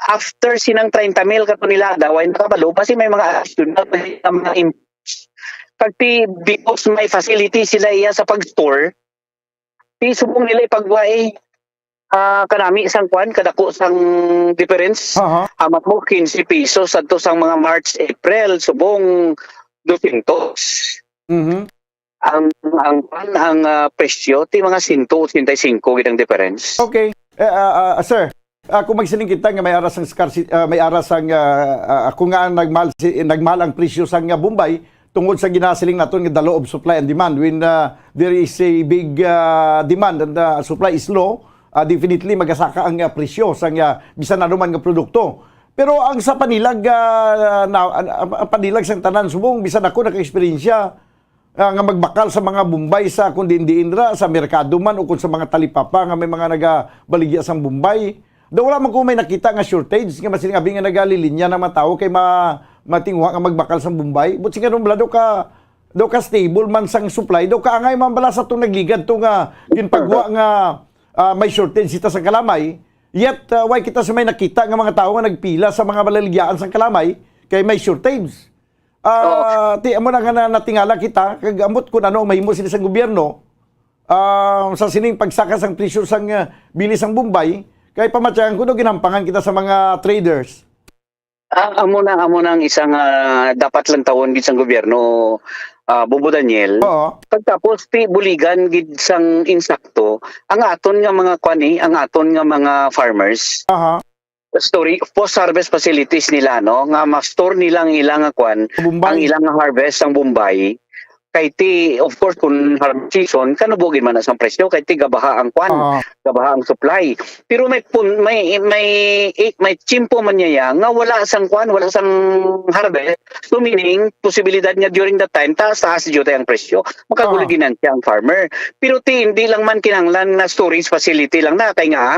after sinang treinta mil ka tonelada, way nakabalo, basi may mga additional nga mga imports. Kag ti because may facility sila iya sa pag-store, ti subong nila ipagwa, eh, ah, kanami sang kwan, kadako sang difference. Aha. Amat mo quince pesos adto sang mga March, April, subong dosyentos. Mhm. Ang, ang kwan, ang, ah, presyo, ti mga sento ochenta y cinco gid ang difference. Okay. Eh, ah, ah, sir, ah, kung magsiling kita nga may aras ang scarcity, ah, may aras ang, ah, ah, kung nga ang nagmal-, si, nagmal ang presyo sang, ah, Bombay, tungod sa ginasiling naton nga the law of supply and demand. When, ah, there is a big, ah, demand and, ah, supply is low, ah, definitely magasaka ang, ah, presyo sang, ah, bisan ano man nga produkto. Pero ang sa panilag, ah, na, ang, ang panilag sang tanan subong, bisan ako naka-eksperyensya, ah, nga magbakal sa mga Bombay sa kung diin-diin ra, sa merkado man o kung sa mga talipapa nga may mga nagabaligya sang Bombay. Daw wala man ko may nakita nga shortage nga masiling abi nga nagalilinya ng mga tawo kay ma-, matinguha nga magbakal sang Bombay. But sigaron bala daw ka, daw ka stable man sang supply, daw kaangay man bala sa tong nagligad to nga ginpagwa nga, ah, may shortage sita sa kalamay. Yet, ah, why kita sa may nakita nga mga tawo nga nagpila sa mga balaligyaan sang kalamay kay may shortage? Ah, Oo. Ti amo na nga na, natingala kita, kag ambot kun ano ang mahimo sini sa gobyerno, ah, sa sining pagsaka sang presyo sang, ah, bili sang Bombay, kay pamatyagan ko daw ginampangan kita sa mga traders. Ah, amo na, amo na ang isang, ah, dapat lang tawon gid sang gobyerno, ah, Bobo Daniel. Oo. Pagtapos, ti buligan gid sang insakto ang aton nga mga kwan, eh, ang aton nga mga farmers. Aha. Story, post-harvest facilities nila, no, nga ma-store nila ang ilang, ah, kwan, Bombay. Ang ilang harvest, ang Bombay. Kay ti, of course, kung harvest season, kanubo gid man na sang presyo, kay ti gabaha ang kwan, Ah. gabaha ang supply. Pero may pun-, may, may, eh, may tiyempo man niya nga wala sang kwan, wala sang harvest. So, meaning, posibilidad nga during that time, taas-taas jud ang presyo. Makagulo Ah. ginansya ang farmer. Pero ti, hindi lang man kinahanglan na storage facility lang na, kay nga,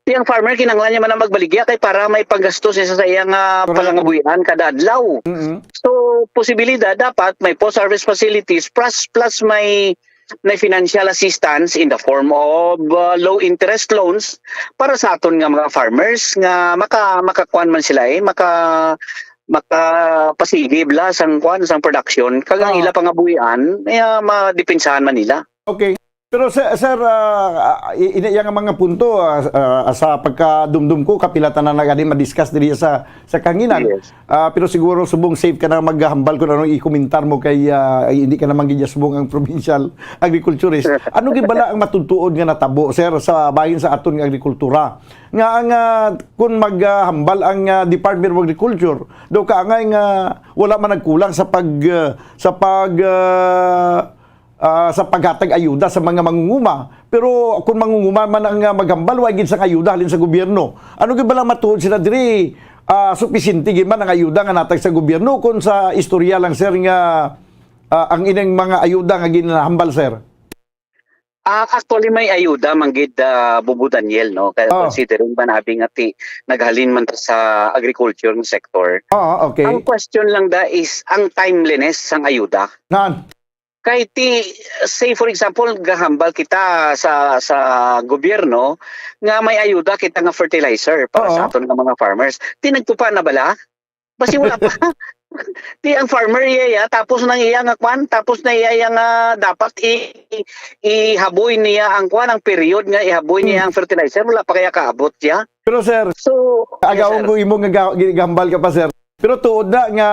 Ti ang farmer, kinahanglan niya man ang magbaligya kay para may panggastos siya sa iyang, ah, Correct. Palangabuhian kada adlaw. Mm-mm. So, posibilidad dapat may post-harvest facilities plus, plus may, may financial assistance in the form of, ah, low interest loans para sa aton nga mga farmers nga maka-, makakuan man sila, eh, maka-, makapasigib la sang kuan, sang production, kag ang Ah. ila pangabuhian, eh, ah, madepensahan man nila. Okay. Pero sir, sir, ah, ah, i-, ina yang mga punto, ah, ah, sa pagkadumdum ko, kapila tanan na gani ma-discuss diri sa, sa kahanginan. Yes. Ah, pero siguro subong safe ka na maghambal kung anong i-komentar mo kay, ah, ay, hindi ka naman gid subong ang provincial agriculturist. Ano gid bala ang matutuod nga natabo, sir, sa bahin sa aton nga agrikultura? Nga ang, ah, kung maghambal ang, ah, Department of Agriculture, daw kaangay nga wala man nagkulang sa pag, ah, sa pag, ah, ah, sa paghatag ayuda sa mga mangunguma. Pero kung mangunguma man ang, ah, maghambal, wa gid sang ayuda halin sa gobyerno. Ano gid ba lang matuod sila diri? Ah, supisinte gid man ang ayuda nga natag sa gobyerno kung sa istorya lang, sir, nga, ah, ang ining mga ayuda nga ginahambal, sir? Ah, actually, may ayuda man gid, ah, Bubo Daniel, no? Kaya Oh. considering ba nabi nga ti naghalin man ta sa agriculture nga sector. Oh, okay. Ang question lang da is ang timeliness sang ayuda. Nan? Kay ti, say for example, gahambal kita sa, sa gobyerno nga may ayuda kita nga fertilizer para Oo. sa aton nga mga farmers. Ti nagtupa na bala? Basi wala pa. Ti ang farmer iya, iya, tapos nang iya nga kwan, tapos na iya, iya nga dapat i-, i-, ihaboy niya ang kwan, ang period nga ihaboy niya Hmm. ang fertilizer, wala pa kaya kaabot siya. Pero sir, So, yes, agawon sir. ko imo nga ga-, gi-, gahambal ka pa, sir. Pero tuod na nga,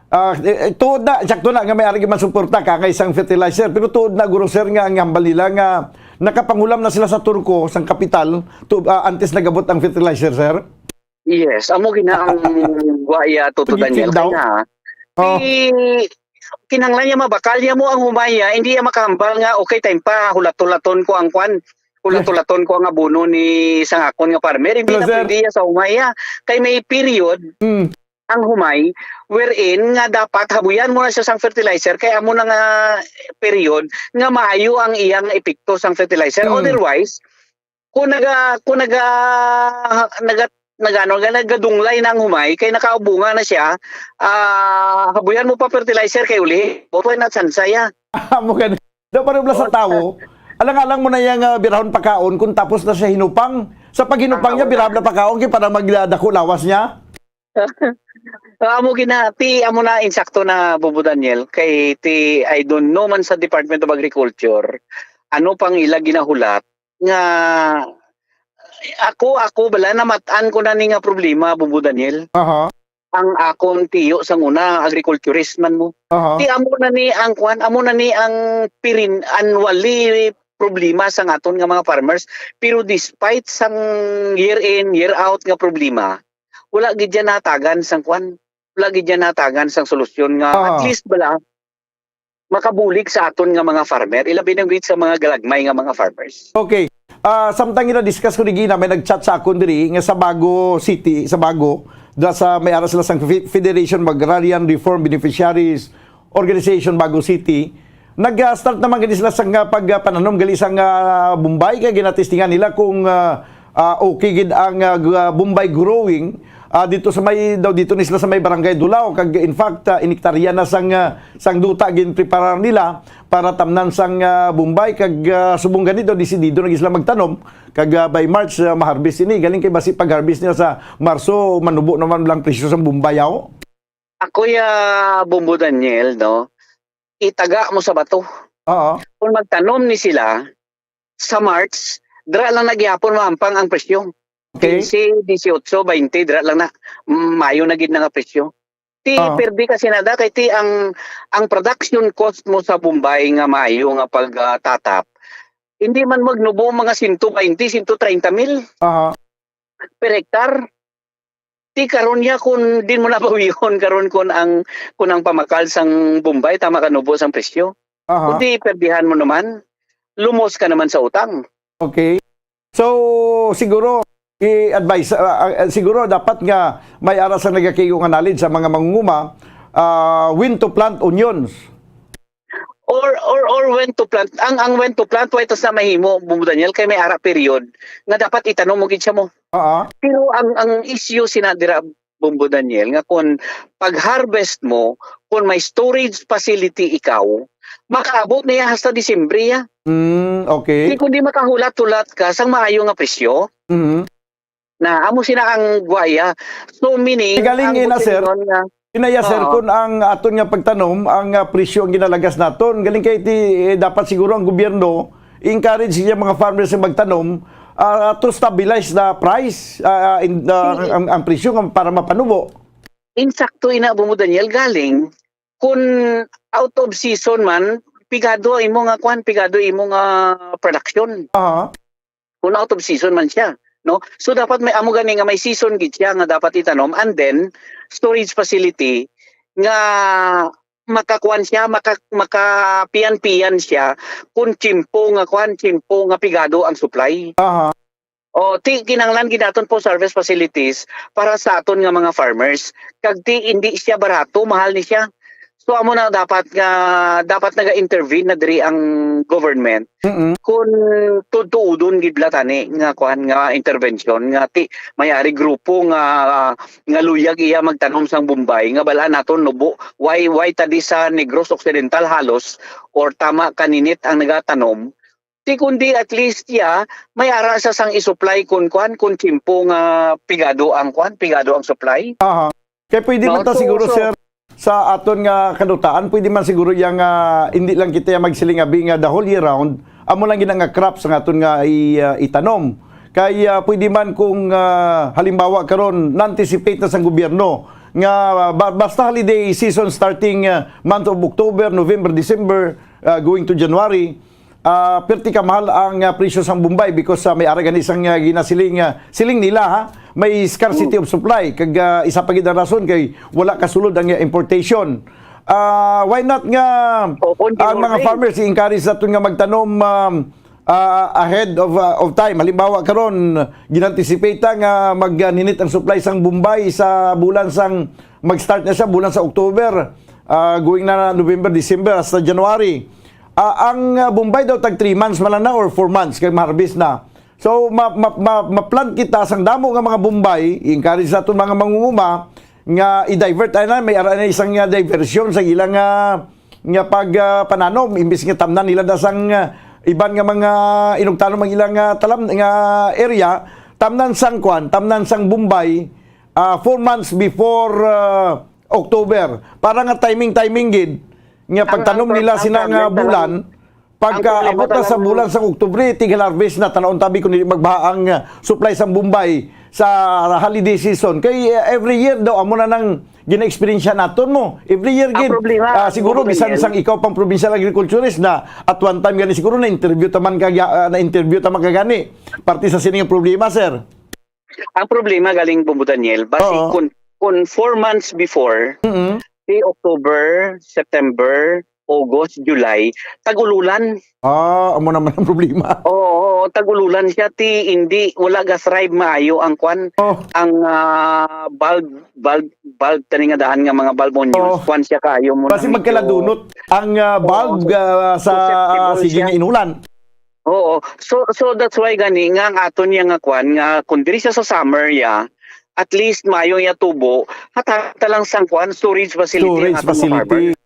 ah, eh, eh, tuod na, sakto na nga may ari man suporta ka kay sang fertilizer. Pero tuod na, guro, sir, nga ang hambal nila nga nakapangulam na sila sa Turko, sang kapital, tu-, ah, antes nagabot ang fertilizer, sir? Yes, amo gina ang wa iya, Toto Sige, Daniel, daw. Kaya, Oh. ti, Kinahanglan niya mabakal niya mo ang humay, ah, hindi niya makahambal nga, "Okay, time pa, hulat-hulaton ko ang kwan, hulat-hulaton ko ang abono ni sang akon nga farmer." Hindi Pero, na sir, pwede niya sa humay, ah. Kay may period Mm. ang humay wherein nga dapat habuyan mo na siya sang fertilizer, kay amo na nga period nga maayo ang iyang epekto sang fertilizer. Mm. Otherwise, kung naga-, kung naga-, naga-, nagano, nga nagadunglay na ang humay, kay nakaubunga na siya, ah, habuyan mo pa fertilizer kay uli, botoy na tsansa ya. Amo gani. Daw pareho bala sa Oo, tawo, alang-alang mo na yang, ah, birahon pakaon kung tapos na siya hinupang. Sa paghinupang Ah, niya, wala. Birahon na pakaon kay para magdako lawas niya. Ah, amo gina-, ti, amo na insakto na, Bobo Daniel, kay ti, I don't know man sa Department of Agriculture, ano pang ila ginahulat nga ako, ako bala, namat-an ko na ni nga problema, Bobo Daniel. Aha. Ang akon tiyo sang una, agriculturist man mo. Aha. Ti amo na ni ang kwan, amo na ni ang pirin-, annually problema sang aton nga mga farmers. Pero despite sang year in, year out nga problema, wala gid yan natagan sang kwan. Wala gid yan natagan sang solusyon nga Aha. at least bala makabulig sa aton nga mga farmer, ilabi na gid sa mga galagmay nga mga farmers. Okay. Ah, samtang gina-discuss ko ni Gina, may nag-chat sa akon diri nga sa Bago City, sa Bago, da sa may ara sila sang Fe-, Federation of Agrarian Reform Beneficiaries Organization, Bago City. Nag-start naman gani sila sa nga pagpananom gali sa nga Bombay, kay ginatestingan nila kung, ah, ah, okay gid ang, ah, g-, ah, Bombay growing, ah, dito sa may, daw dito ni sila sa may Barangay Dulao, kag in fact, ah, inektarya na sang, ah, sang duta ginpreparar nila para tamnan sang, ah, Bombay, kag, ah, subong gani daw desidido na gid sila magtanom, kag, ah, by March, ah, ma-harvest ini. Galing kay basi pag-harvest nila sa Marso, manubo naman lang presyo sang Bombay, aw. Ako ya, Bombo Daniel, no? Itaga mo sa bato. Oo. Kung magtanom ni sila, sa March, dira lang na gihapon mahampang ang presyo. Okay. Quince, dieciocho, twenty, dira lang na, mm, maayo na gid na nga presyo. Ti, Ah. Perdi kasi nada, kay ti ang, ang production cost mo sa Bombay nga maayo nga pag, ah, tatap, hindi man magnubo mga sento baynte, sento treinta mil Aha. per hektar. Ti karon ya, kun din mo nabawihon karon kun ang, kun ang pamakal sang Bombay tama ka nubo sang presyo. Aha. Kundi perdihan mo naman, lumos ka naman sa utang. Okay. So, siguro, i-advise, ah, ah, siguro dapat nga may ara sa nagakaigo nga knowledge sa mga mangunguma, ah, when to plant onions. Or, or, or when to plant. Ang, ang when to plant, way tas na mahimo, Bombo Daniel, kay may ara period nga dapat itanom mo gid siya mo. Oo. Pero ang, ang issue sina dira, Bombo Daniel, nga kung pag-harvest mo, kung may storage facility ikaw, makaabot niya hasta Disyembre, ya. Mm, okay. Di, kung di makahulat-hulat ka sang maayo nga presyo, Mhm. na amo sina ang guwaya. So, meaning, Galing ang ina, sir. Businon nga, Inaya, sir, Oo. Kung ang aton nga pagtanom, ang, ah, presyo ang ginalagas naton, galing kay ti, eh, dapat siguro ang gobyerno i-encourage niya mga farmers nga magtanom, ah, to stabilize the price, ah, in, ah, Sige. ang, ang presyo nga para mapanubo. Insakto ina, Bombo Daniel, galing kun out of season man, pigado imo nga kwan, pigado imo nga production. Aha. Kung out of season man siya, no? So, dapat may amo gani nga may season gid siya nga dapat itanom, and then storage facility nga makakuan siya, maka-, makapian-pian siya kung tiyempo nga kuan, tiyempo nga pigado ang supply. Aha. O, ti, kinahanglan gid naton post-harvest facilities para sa aton nga mga farmers. Kag ti, hindi siya barato, mahal ni siya. So, amo na dapat nga, dapat naga-intervene na diri ang government. Mm-mm. Kung tutuudon gid la tani nga kuan nga intervention nga ti, may ari grupo nga, nga luyag iya magtanom sang Bombay nga bal-an naton nubo, why, why ta di sa Negros Occidental halos or tama kaninit ang nagatanom, ti kundi at least ya, may ara sa sang i-supply kun kuan, kun tiyempo nga pigado ang kuan, pigado ang supply. Aha. Kay pwede No, man ta so, siguro, so sir, sa aton nga kadutaan, pwede man siguro yang, ah, hindi lang kita yang magsiling abi nga the whole year round, amo lang gid nga crop sa aton nga i-, ah, itanom. Kay, ah, pwede man kung, ah, halimbawa karon na-anticipate na sang gobyerno nga, ah, ba-, basta holiday season starting, ah, month of October, November, December, ah, going to January, ah, perti ka mahal ang, ah, presyo sang Bombay because, ah, may ara gani sang, ah, ginasiling, ah, siling nila, ha, may scarcity Mm. of supply. Kag, ah, isa pa gid ang rason kay wala kasulod ang, ah, importation. Ah, why not nga O, kung ang mga farmers i-encourage naton nga magtanom, um, ah, ahead of, ah, of time? Halimbawa karon, ginantisipate nga magninit ang supply sang Bombay sa bulan sang, mag-start na siya bulan sa October, ah, going na November, December, hasta January. Ah, ang, ah, Bombay daw tag three months man lang na or four months kay ma-harvest na. So, ma-, ma-, ma-, ma-plant kita sang damo nga mga Bombay, i-encourage naton mga mangunguma nga i-divert, ay na, may ara na isang, ah, diversion sa ilang, ah, nga pag, ah, pananom, imbis nga tamnan nila na sang, ah, iban nga mga inugtanom ang ilang, ah, talam nga area, tamnan sang kwan, tamnan sang Bombay, ah, four months before, ah, October, para nga timing-timing gid nga Ang, ang pagtanom prob-, nila ang sina nga problem talaga, bulan, ang pagkaabot problema na sa talaga bulan sa Oktubre, tig-harvest na, tan-awon tabi kung dili magbaha ang, ah, supply sa Bombay sa holiday season. Kay, ah, every year daw, amo na nang gina-experience naton mo. Every year, Ang gid. Problema, Ah, siguro, Bro bisan Daniel, sang ikaw pang provincial agriculturist na, at one time gani siguro na-interview ta man ka, ah, na-interview ta man ka gani. Parte sa sini nga problema, sir. Ang problema galing, Bumbo Daniel, basi Oo. kun, kun four months before, Mm-mm. si October, September, August, July, tag-ululan. Ah, amo naman ang problema. Oo, oo, tag-ululan siya, ti, hindi, wala ga-thrive maayo ang kwan, Oh. ang, ah, bulb, bulb, bulb, tani nga dahan nga mga bulb onions, Oh. kwan siya kaayo mo Basi na medyo magkaladunot ang, ah, bulb, Oo. ah, sa, Susceptible ah, sige siya. nga inulan. Oo. So, so that's why gani nga ang aton niya nga kwan, nga kung diri siya sa summer ya, at least maayo ya tubo, hatag ta lang sang kwan, storage facility ang Storage aton mga facility. farmer.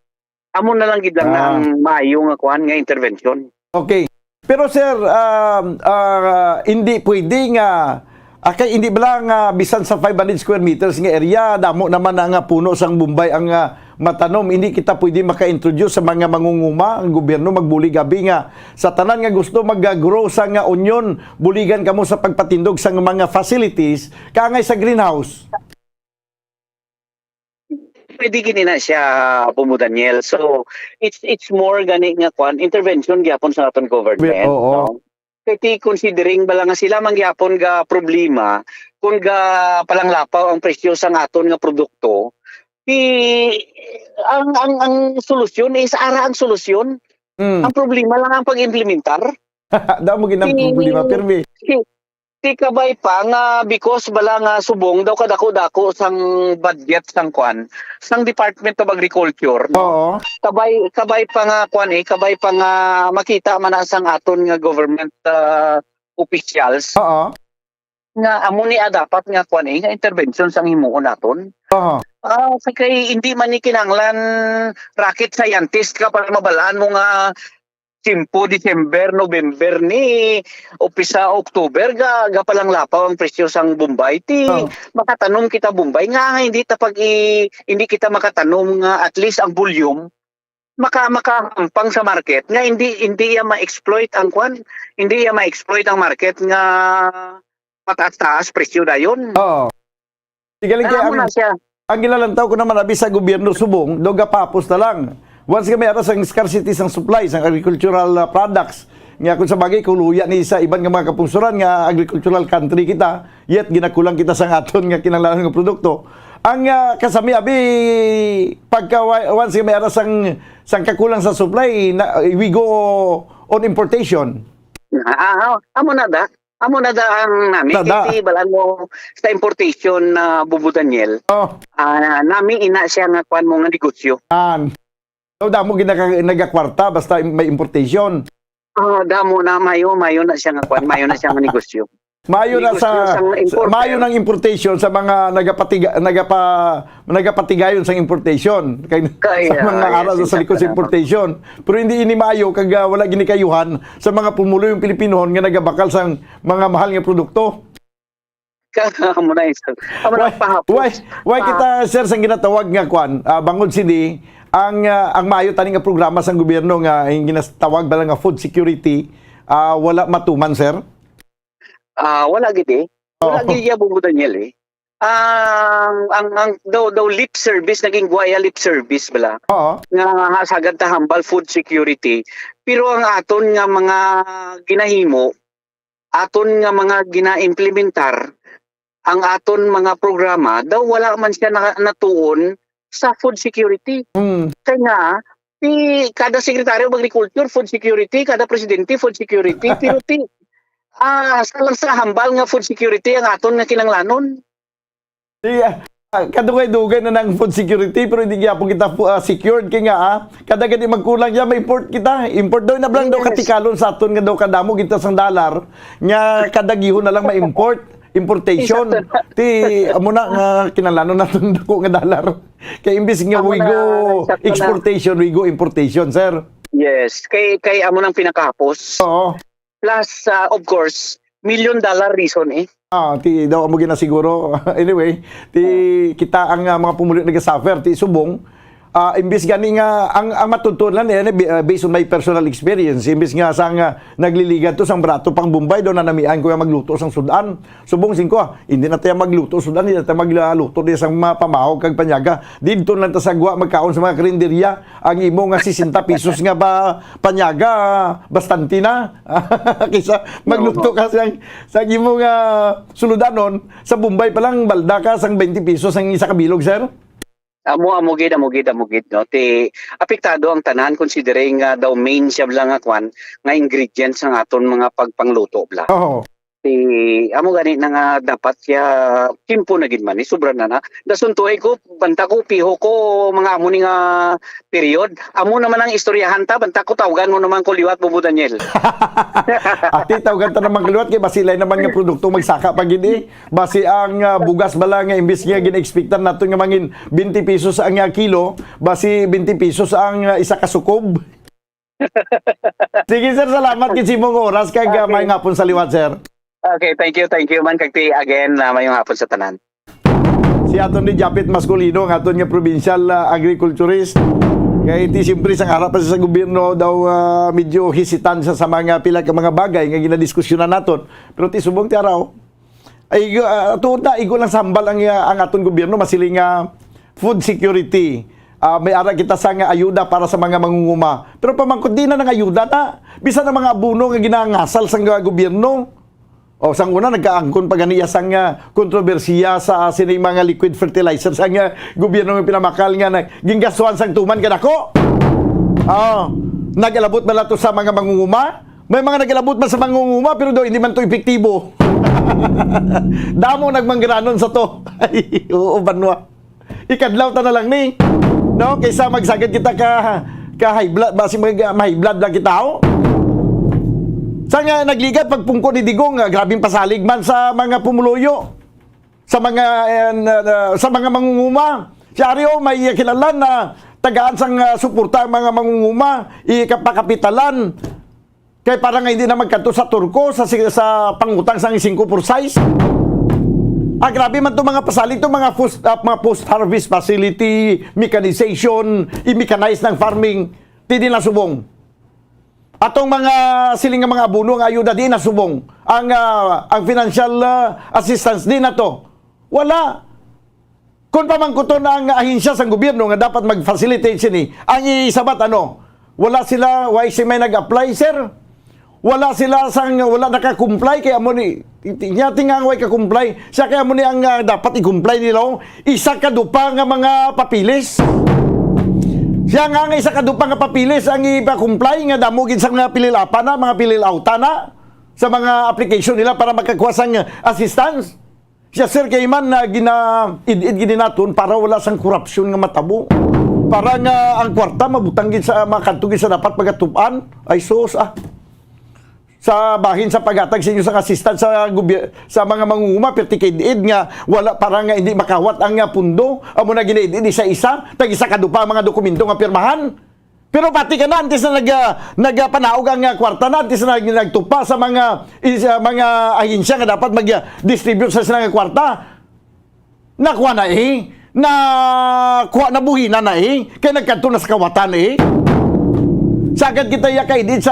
Amo na lang gid lang na Ah. ang maayo nga kwan, nga intervention. Okay. Pero sir, um, ah, hindi pwede nga, ah, kay hindi bala nga bisan sa five hundred square meters nga area, damo naman ang, ah, puno sang Bombay ang, ah, matanom. Hindi kita pwede maka-introduce sa mga mangunguma, ang gobyerno magbulig abi nga sa tanan nga gusto mag-grow sa nga onion, buligan kamo sa pagpatindog sa mga facilities kaangay sa greenhouse. Pwede gini na siya, Bumbo Daniel. So, it's, it's more gani nga kwan, intervention gyapon sa aton government, Oo. no? Kay ti considering bala nga sila man gyapon ga problema kung ga palanglapaw ang presyo sang aton nga produkto, ti ang, ang, ang solusyon is ara ang solusyon. Mm. Ang problema lang ang pag-implementar. Damo gid ang Ti, problema, pirmi. ti, ti kabay pa nga because bala nga subong daw kadako-dako sang budget sang kwan, sang Department of Agriculture, no? Oo. Kabay, kabay pa nga kwan eh, kabay pa nga makita man na sang aton nga government, ah, officials Oo. nga amo ni, ah, dapat nga kwan eh, nga intervention sang himuon naton. Oo. Ah, sa kay hindi man ni kinahanglan rocket scientist ka para mabalaan mo nga tiyempo December, November ni umpisa October ga, ga palanglapaw ang presyo sang Bombay. Ti Oo. makatanom kita Bombay nga, nga hindi ta pag i-, hindi kita makatanom nga at least ang volume maka-, makahampang sa market nga hindi, hindi iya ma-exploit ang kwan, hindi iya ma-exploit ang market nga mataas-taas presyo dayon. Oo. Sige, lagi Alam mo ang, na siya. ang ginalantaw ko naman abi sa gobyerno subong, do gapapos na lang. Once nga may ara sang scarcity sang supply sang agricultural, ah, products, nga kung sa bagay, kuluya ni sa iban nga mga kapungsuran nga agricultural country kita, yet ginakulang kita sang aton nga kinahanglan nga produkto. Ang, ah, kasami abi, pagka wa-, once nga may ara sang, sang kakulang sa supply, na, we go on importation. Ah, ah, amo na da. Amo na da ang nami. Nada. Kay ti, balaan mo sa importation na, Bubo Daniel. Oh. Ah, nami ina siya nga kwan mo nga negosyo. An. So, damo gid naka-, nagakwarta basta may importation. Ah, damo na, mayo, mayo na siya nga kwan, mayo na siya nga negosyo. Mayo na Negosyo sa, sang importer. Mayo nang importation sa mga nagapatiga-, nagapa-, nagapatigayon sang importation. Kay, Kaya, sa mga ay, ara sa sa likod sa importation. Pero hindi ini maayo kag, ah, wala ginikayuhan sa mga pumuluyong Pilipinohon nga nagabakal sang mga mahal nga produkto. Ka-, amo na isa. Amo na Why, pahapos. why, why Ah. kita, sir, sang ginatawag nga kwan, ah, bangod sini, ang, ah, ang maayo tani nga programa sang gobyerno nga ang ginatawag bala nga food security, ah, wala matuman, sir? Ah, wala gid eh. Wala Oo. gid iya, Bubo Daniel eh. Ang, ang, ang daw, daw lip service, naging guwaya lip service bala. Oo. Nga, nga sagad ta hambal food security. Pero ang aton nga mga ginahimo, aton nga mga gina-implementar, ang aton mga programa, daw wala man siya na-, natuon sa food security. Mm. Kay nga, ti kada Secretary of Agriculture, food security, kada presidente, food security, pero ti, ah, sa lang sa hambal nga food security ang aton nga kinahanglanon. Di, ah, kadugay-dugay na nang food security, pero hindi gyapon kita fu-, ah, secured. Kay nga, ah, kada gani magkulang niya, ma-import kita. Import daw na lang daw Yes. katikalon sa aton nga daw kadamo kita sang dollar, nga kada gihon na lang ma-import, importation. Exacto. Ti, amo na nga kinahanglanon naton dako nga dollar. Kay imbis nga Amo we na, go exacto na. exportation, we go importation, sir. Yes, kay, kay amo nang pinakahapos. Oo. Plus, ah, of course, million dollar reason eh. Ah, ti daw amo ginasiguro. Anyway, ti kita ang, ah, mga pumuluyo nagasuffer, ti subong, ah, imbis gani nga ang, ang matutunan lang, eh, bi-, ah, based on my personal experience, imbis nga sang, ah, nagliligad to sang barato pang Bombay, daw nanamian ko nga magluto sang sudan. Subong sing ko, ah, hindi na tayo magluto sudan, hindi na tayo magluto di sang mga pamahog kag panyaga. Didto lang ta sa gwa magkaon sa mga karinderya. Ang imo nga sesenta pesos nga ba panyaga, bastante na. Kaysa magluto Oo. ka sang, sang imo nga suludanon, sa Bombay pa lang, balda ka sang twenty pesos ang isa ka bilog, sir. Amo, amo gid, amo gid, amo gid, no? Ti, apektado ang tanan, considering nga daw main siya lang nga kwan, nga ingredients ng aton mga pagpangluto bla. Oo. Ti, amo gani na nga dapat siya, timpo na gid man, eh, sobra na na. Dason tuoy ko, banta ko, piho ko, mga amo ni nga period. Amo naman ang istoryahan ta, banta ko, tawgan mo naman ko liwat, Bobo Daniel. Ati, tawgan ta naman ko liwat, kay basi lain naman nga produkto magsaka pa gid, eh. Basi ang, ah, bugas bala nga imbis nga gina-expectan naton nga mangin twenty pesos ang, ah, kilo, basi twenty pesos ang, ah, isa ka sukob. Sige, sir, salamat gid sa imong oras kag, ah, Okay. maayong hapon sa liwat, sir. Okay, thank you, thank you man kag ti again, ah, maayong hapon sa tanan. Si Attorney Japet Masculino, ang aton nga provincial, ah, agriculturist. Kay ti siyempre sang harap pa sa gobyerno daw, ah, medyo hesitant sa, sa mga pila ka mga bagay nga ginadiskusyonan naton. Pero ti subong ti araw, Ay, igo, ah, tuod na, igo lang sa hambal ang, ah, ang aton gobyerno, masiling nga food security. Ah, may ara kita sa nga ayuda para sa mga mangunguma. Pero pamangkot, di na nang ayuda na. Bisan ang mga abono nga ginangasal sang, ah, gobyerno. O, sang una, nagkaangkon pa ganiya sang, ah, kontrobersiya sa, ah, sining mga liquid fertilizer sang, ah, gobyerno nga pinamakal nga na, ginggastuhan sang tuman kadako. Ah, nag-alabot bala to sa mga mangunguma? May mga nag-alabot man sa mangunguma, pero daw hindi man to epektibo. Damo nagmanggaranon sa to. Ay, oo, banwa. Ikadlaw ta na lang ni. No? Kaysa magsagad kita ka, ka high blood, basi mag, ma-high blood lang kita, oh. Sa nga nagligad, pagpungko ni Digong, ah, grabing pasalig man sa mga pumuluyo. Sa mga, eh, na, na, sa mga mangunguma. Si Ario, may kilalan na tagaan sang, ah, suporta ang mga mangunguma, ikapakapitalan. Kay para nga hindi na magkadto sa Turko, sa, sa pangutang sang singko por sais. Ah, grabe man to mga pasalig to, mga post, ah, mga post-harvest facility, mechanization, i-mechanize ng farming, ti di na subong. Atong mga siling nga mga abono nga ayuda, di na subong. Ang, ah, ang financial, ah, assistance, di na to. Wala. Kung pamangkuton ang ahensya sang gobyerno nga dapat mag-facilitate sini, ang isabat ano, wala sila, why si may nag-apply, sir? Wala sila sang, wala naka-comply, kay amo ni, ti-, ti-, nya tingang way ka-comply. Siya kay amo ni ang, ah, dapat i-comply nila, oh. Isa ka dupa nga mga papilis. Siya nga ang isa ka dupa nga papilis ang ipa-comply nga damo gid sa mga pililapa na, mga pililauta na sa mga application nila para makakuha sang assistance. Siya, sir, kay man na gina-id-id gid naton para wala sang korupsyon nga matabo. Para nga ang kwarta mabutang gid sa, makadto gid sa dapat pagatupan. Ay, sus, ah. Sa bahin sa paghatag sa inyo sang assistance sa gobye-, sa mga mangunguma, perti kay id-id nga wala, para nga hindi makawat ang, ah, pundo. Amo na ginaid-id isa-isa, tag isa ka dupa ang mga dokumento nga pirmahan. Pero pati ka na, antes na nag-, ah, nagpanaog ang, ah, kwarta na, antes na nag-, nagtupa sa mga, is-, ah, mga ahensya nga dapat mag-, ah, distribute sa sila nga kwarta. Nakuha na, eh. Nakuha na, buhina na, eh. Kay nagkadto na sa kawatan, eh. Sagad kita ya kay di sa,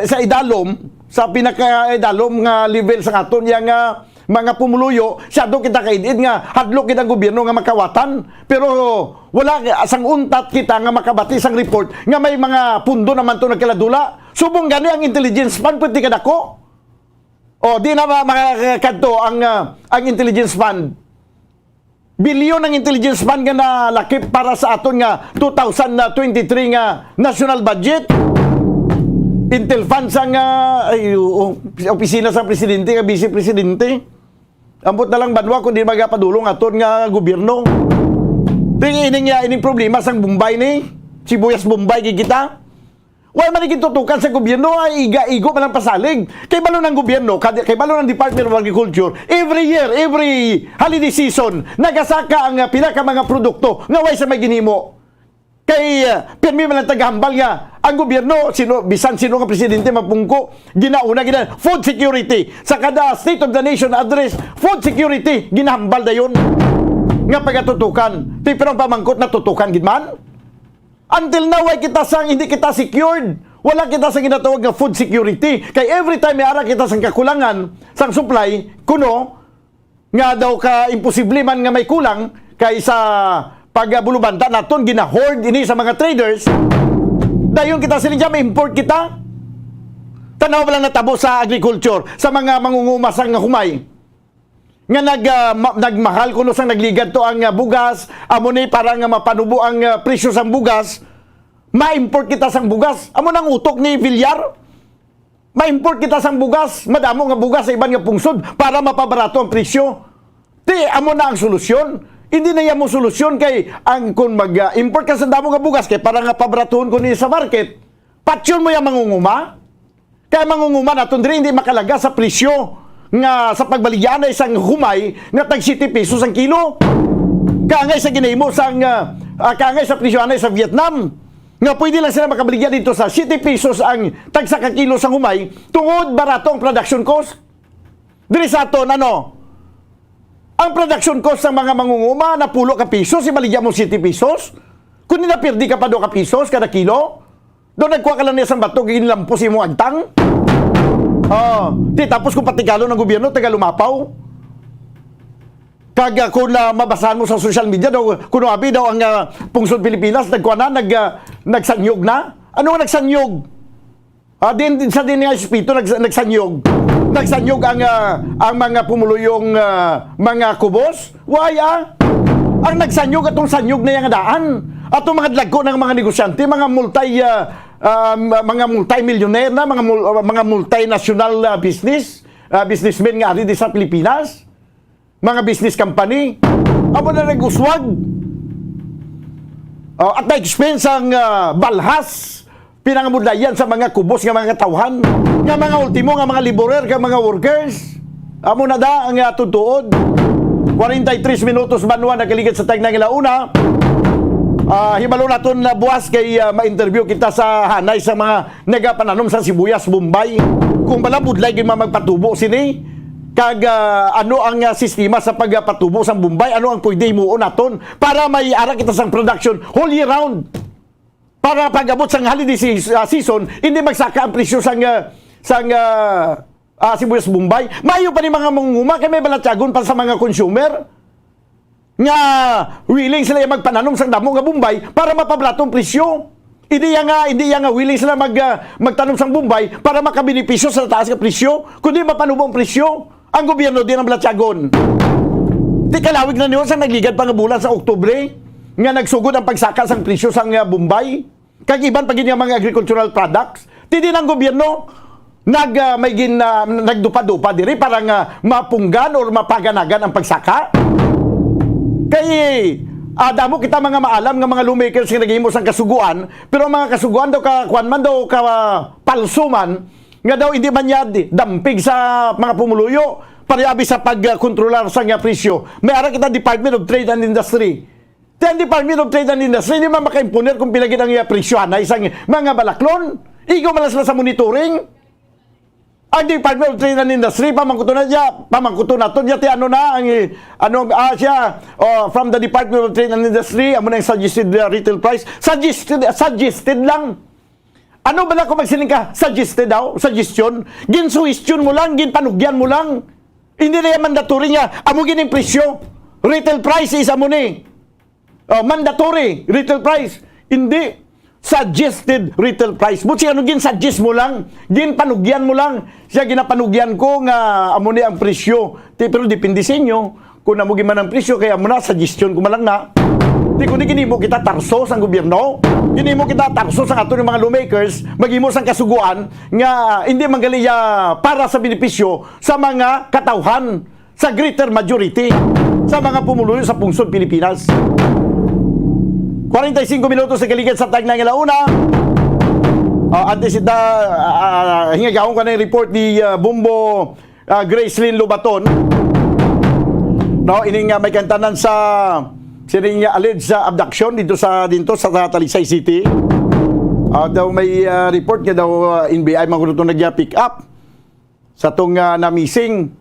sa idalom, sa pinaka-idalom nga level sa aton, ya nga mga pumuluyo, siyado kita kaid-id nga hadlok gid ang gobyerno nga makawatan. Pero wala, sang untat kita nga makabati sang report nga may mga pundo naman to nagkaladula. Subong gani ang intelligence fund, pwede kadako. O, di na ma-, makakadto ang, ah, ang intelligence fund. Bilyon ang intelligence fund nga nalakip para sa aton nga two thousand twenty-three nga national budget. Intel fund sa nga, ay, oo, opisina sa presidente, nga vice presidente. Ambot na lang banwa kung di magapadulong aton nga gobyerno. Ting ining, ah, ining problema sang Bombay ni, sibuyas Bombay gid kita. Wala man gitutukan sa gobyerno, ay iga-igo man ang pasalig. Kay balo ng gobyerno, kad-, kay balo ng Department of Agriculture, every year, every holiday season, nagasaka ang, ah, pila ka mga produkto nga way sa may ginhimo. Kay, ah, pirmi man ang tagahambal nga ang gobyerno, sino, bisan sino nga presidente mapungko, ginauna gina food security. Sa kada State of the Nation address, food security ginahambal dayon nga pagatutukan. Ti, pero ang pamangkot, natutukan gid man? Until now, way kita sang, hindi kita secured. Wala kita sa ginatawag nga food security. Kay every time may ara kita sang kakulangan sang supply, kuno nga daw ka imposible man nga may kulang kay sa pagbulubanta naton gina-hoard ini sa mga traders. Dayon kita sila dyan, import kita. Tanaw ba lang natabo sa agriculture, sa mga mangunguma sang humay nga nag, ah, ma-, nagmahal kuno sang nagligad to ang, ah, bugas, amo ni para nga mapanubo ang, ah, presyo sang bugas, ma-import kita sang bugas. Amo nang utok ni Villar. Ma-import kita sang bugas, madamo nga bugas sa iban nga pungsod para mapabarato ang presyo. Ti, amo na ang solusyon. Hindi na yan mo solusyon kay ang kung mag-import ka sa damo nga bugas kay para nga pabaratuhon ko ni sa market, patyon mo yung mangunguma. Kaya mangunguma naton diri hindi makalaga sa presyo nga sa pagbaligyan na isang humay nga tag siyete pesos ang kilo. Kaangay sa ginahimo sang, ah, ah, kaangay sa presyo anay sa Vietnam nga pwede lang sila makabaligya dito sa siyete pesos ang tagsa ka kilo sang humay tungod barato ang production cost. Diri sa aton, ano, ang production cost sa mga mangunguma na pulo ka pisos, ibaligya mo siyete pesos. Kung nila pirdi ka pa do ka pisos kada kilo, do nagkuha ka lang niya sang bato, ginlampos imo agtang. Oh, di tapos kung patigalon ang gobyerno, taga lumapaw. Kag, ah, kung, ah, mabasahan mo sa social media daw, kuno abi daw ang, ah, pungsod Pilipinas, nagkuha na, nag, ah, nagsanyog na. Ano nga nagsanyog? Ah, din, din sa din nga espiritu, nags-, nagsanyog. Nagsanyog ang, ah, ang mga pumuluyong, ah, mga kubos. Why, ah? Ang nagsanyog, atong sanyog na yung daan. Atong mga dagko ng mga negosyante, mga multi, ah, ah, mga multi-millionaire na, mga mul-, mga multinational, ah, business, ah, businessmen nga ari di sa Pilipinas. Mga business company, amo na nag-uswag. Oh, at na-expense ang, ah, balhas, pinangamudlayan sa mga kubos nga mga katawhan, nga mga ultimo nga mga laborer, nga mga workers. Amo na da ang, ah, tutuod. Forty-three minutos banwa nakaligid sa tagna nga launa. Ah, hibalo naton na buwas kay, ah, ma-interview kita sa hanay sa mga nagapananom sa sibuyas, Bombay. Kung bala budlay gyud man magpatubo sini, kag, ah, ano ang, ah, sistema sa pagpatubo sang Bombay, ano ang pwede himuon naton para may ara kita sang production whole year round. Para pag-abot sang holiday se-, ah, season, hindi magsaka ang presyo sang, ah, sang, ah, ah, sibuyas Bombay. Maayo pa ni mga mangunguma kay may balatyagon pa sa mga consumer nga willing sila magpananom sang damo nga Bombay para mapabarato ang presyo. Hindi ya nga, hindi ya nga willing sila mag, ah, magtanom sang Bombay para makabenepisyo sa taas nga presyo, kundi mapanubo ang presyo. Ang gobyerno din ang balatyagon. Ti kalawig na niyo sa nagligad pa nga bulan sa Oktubre nga nagsugod ang pagsaka sang presyo sang, ah, Bombay kag iban pa gid nga mga agricultural products. Ti din ang gobyerno nag, ah, may gin, ah, nagdupa-dupa diri para nga mapunggan or mapaganagan ang pagsaka. Kay, ah, damo kita mga maalam nga mga lawmakers nga naghimo sang kasuguan, pero ang mga kasuguan daw ka, kuwan man daw, ka, ah, palso man, nga daw hindi man niya di-, dampig sa mga pumuluyo, pareho abi sa pagkontrolar sa nga presyo. May ara kita Department of Trade and Industry. Ti ang Department of Trade and Industry, di man makaimponer kung pila gid ang iya presyo anay sa mga balaklon. Igo man lang sila sa monitoring. Ang Department of Trade and Industry, pamangkuto na siya, pamangkuto naton niya, ti ano na, ang, eh, ano, ah, siya, oh, from the Department of Trade and Industry, amo na yung suggested, uh, retail price. Suggested, suggested lang. Ano ba na kung magsiling ka? Suggested daw? Suggestion? Ginsuhestyon mo lang, ginpanugyan mo lang. Hindi na yan mandatory nga, amo gining presyo. Retail price is amo ni. Oh, mandatory, retail price. Hindi. suggested retail price. But siya, ano, gin-suggest mo lang, ginpanugyan mo lang. Siya, ginapanugyan ko nga amo ni ang presyo. Ti-, pero depende sa inyo. Kung amo giman ang presyo, kaya mo na, suggestion ko man lang na. Di kundi ginimo kita tarso sang gobyerno. Ginimo kita tarso sang ato ng mga lawmakers, maghimo sang kasuguan nga hindi man gali, ah, para sa benepisyo sa mga katawhan, sa greater majority sa mga pumuluyo sa pungsod Pilipinas. Kwarenta y singko minutos sa kaligid sa tagna nga launa. Ah, antes ita, ah, ah, hingagawon ko na yung report ni, ah, Bombo, ah, Gracelyn Lobaton. No, ini nga may kantanan sa sining alleged sa abduction dito sa, dito sa Talisay City. Ah, daw may, ah, report nga daw, ah, N B I man kuno nagya pick up sa tong, ah, na-missing.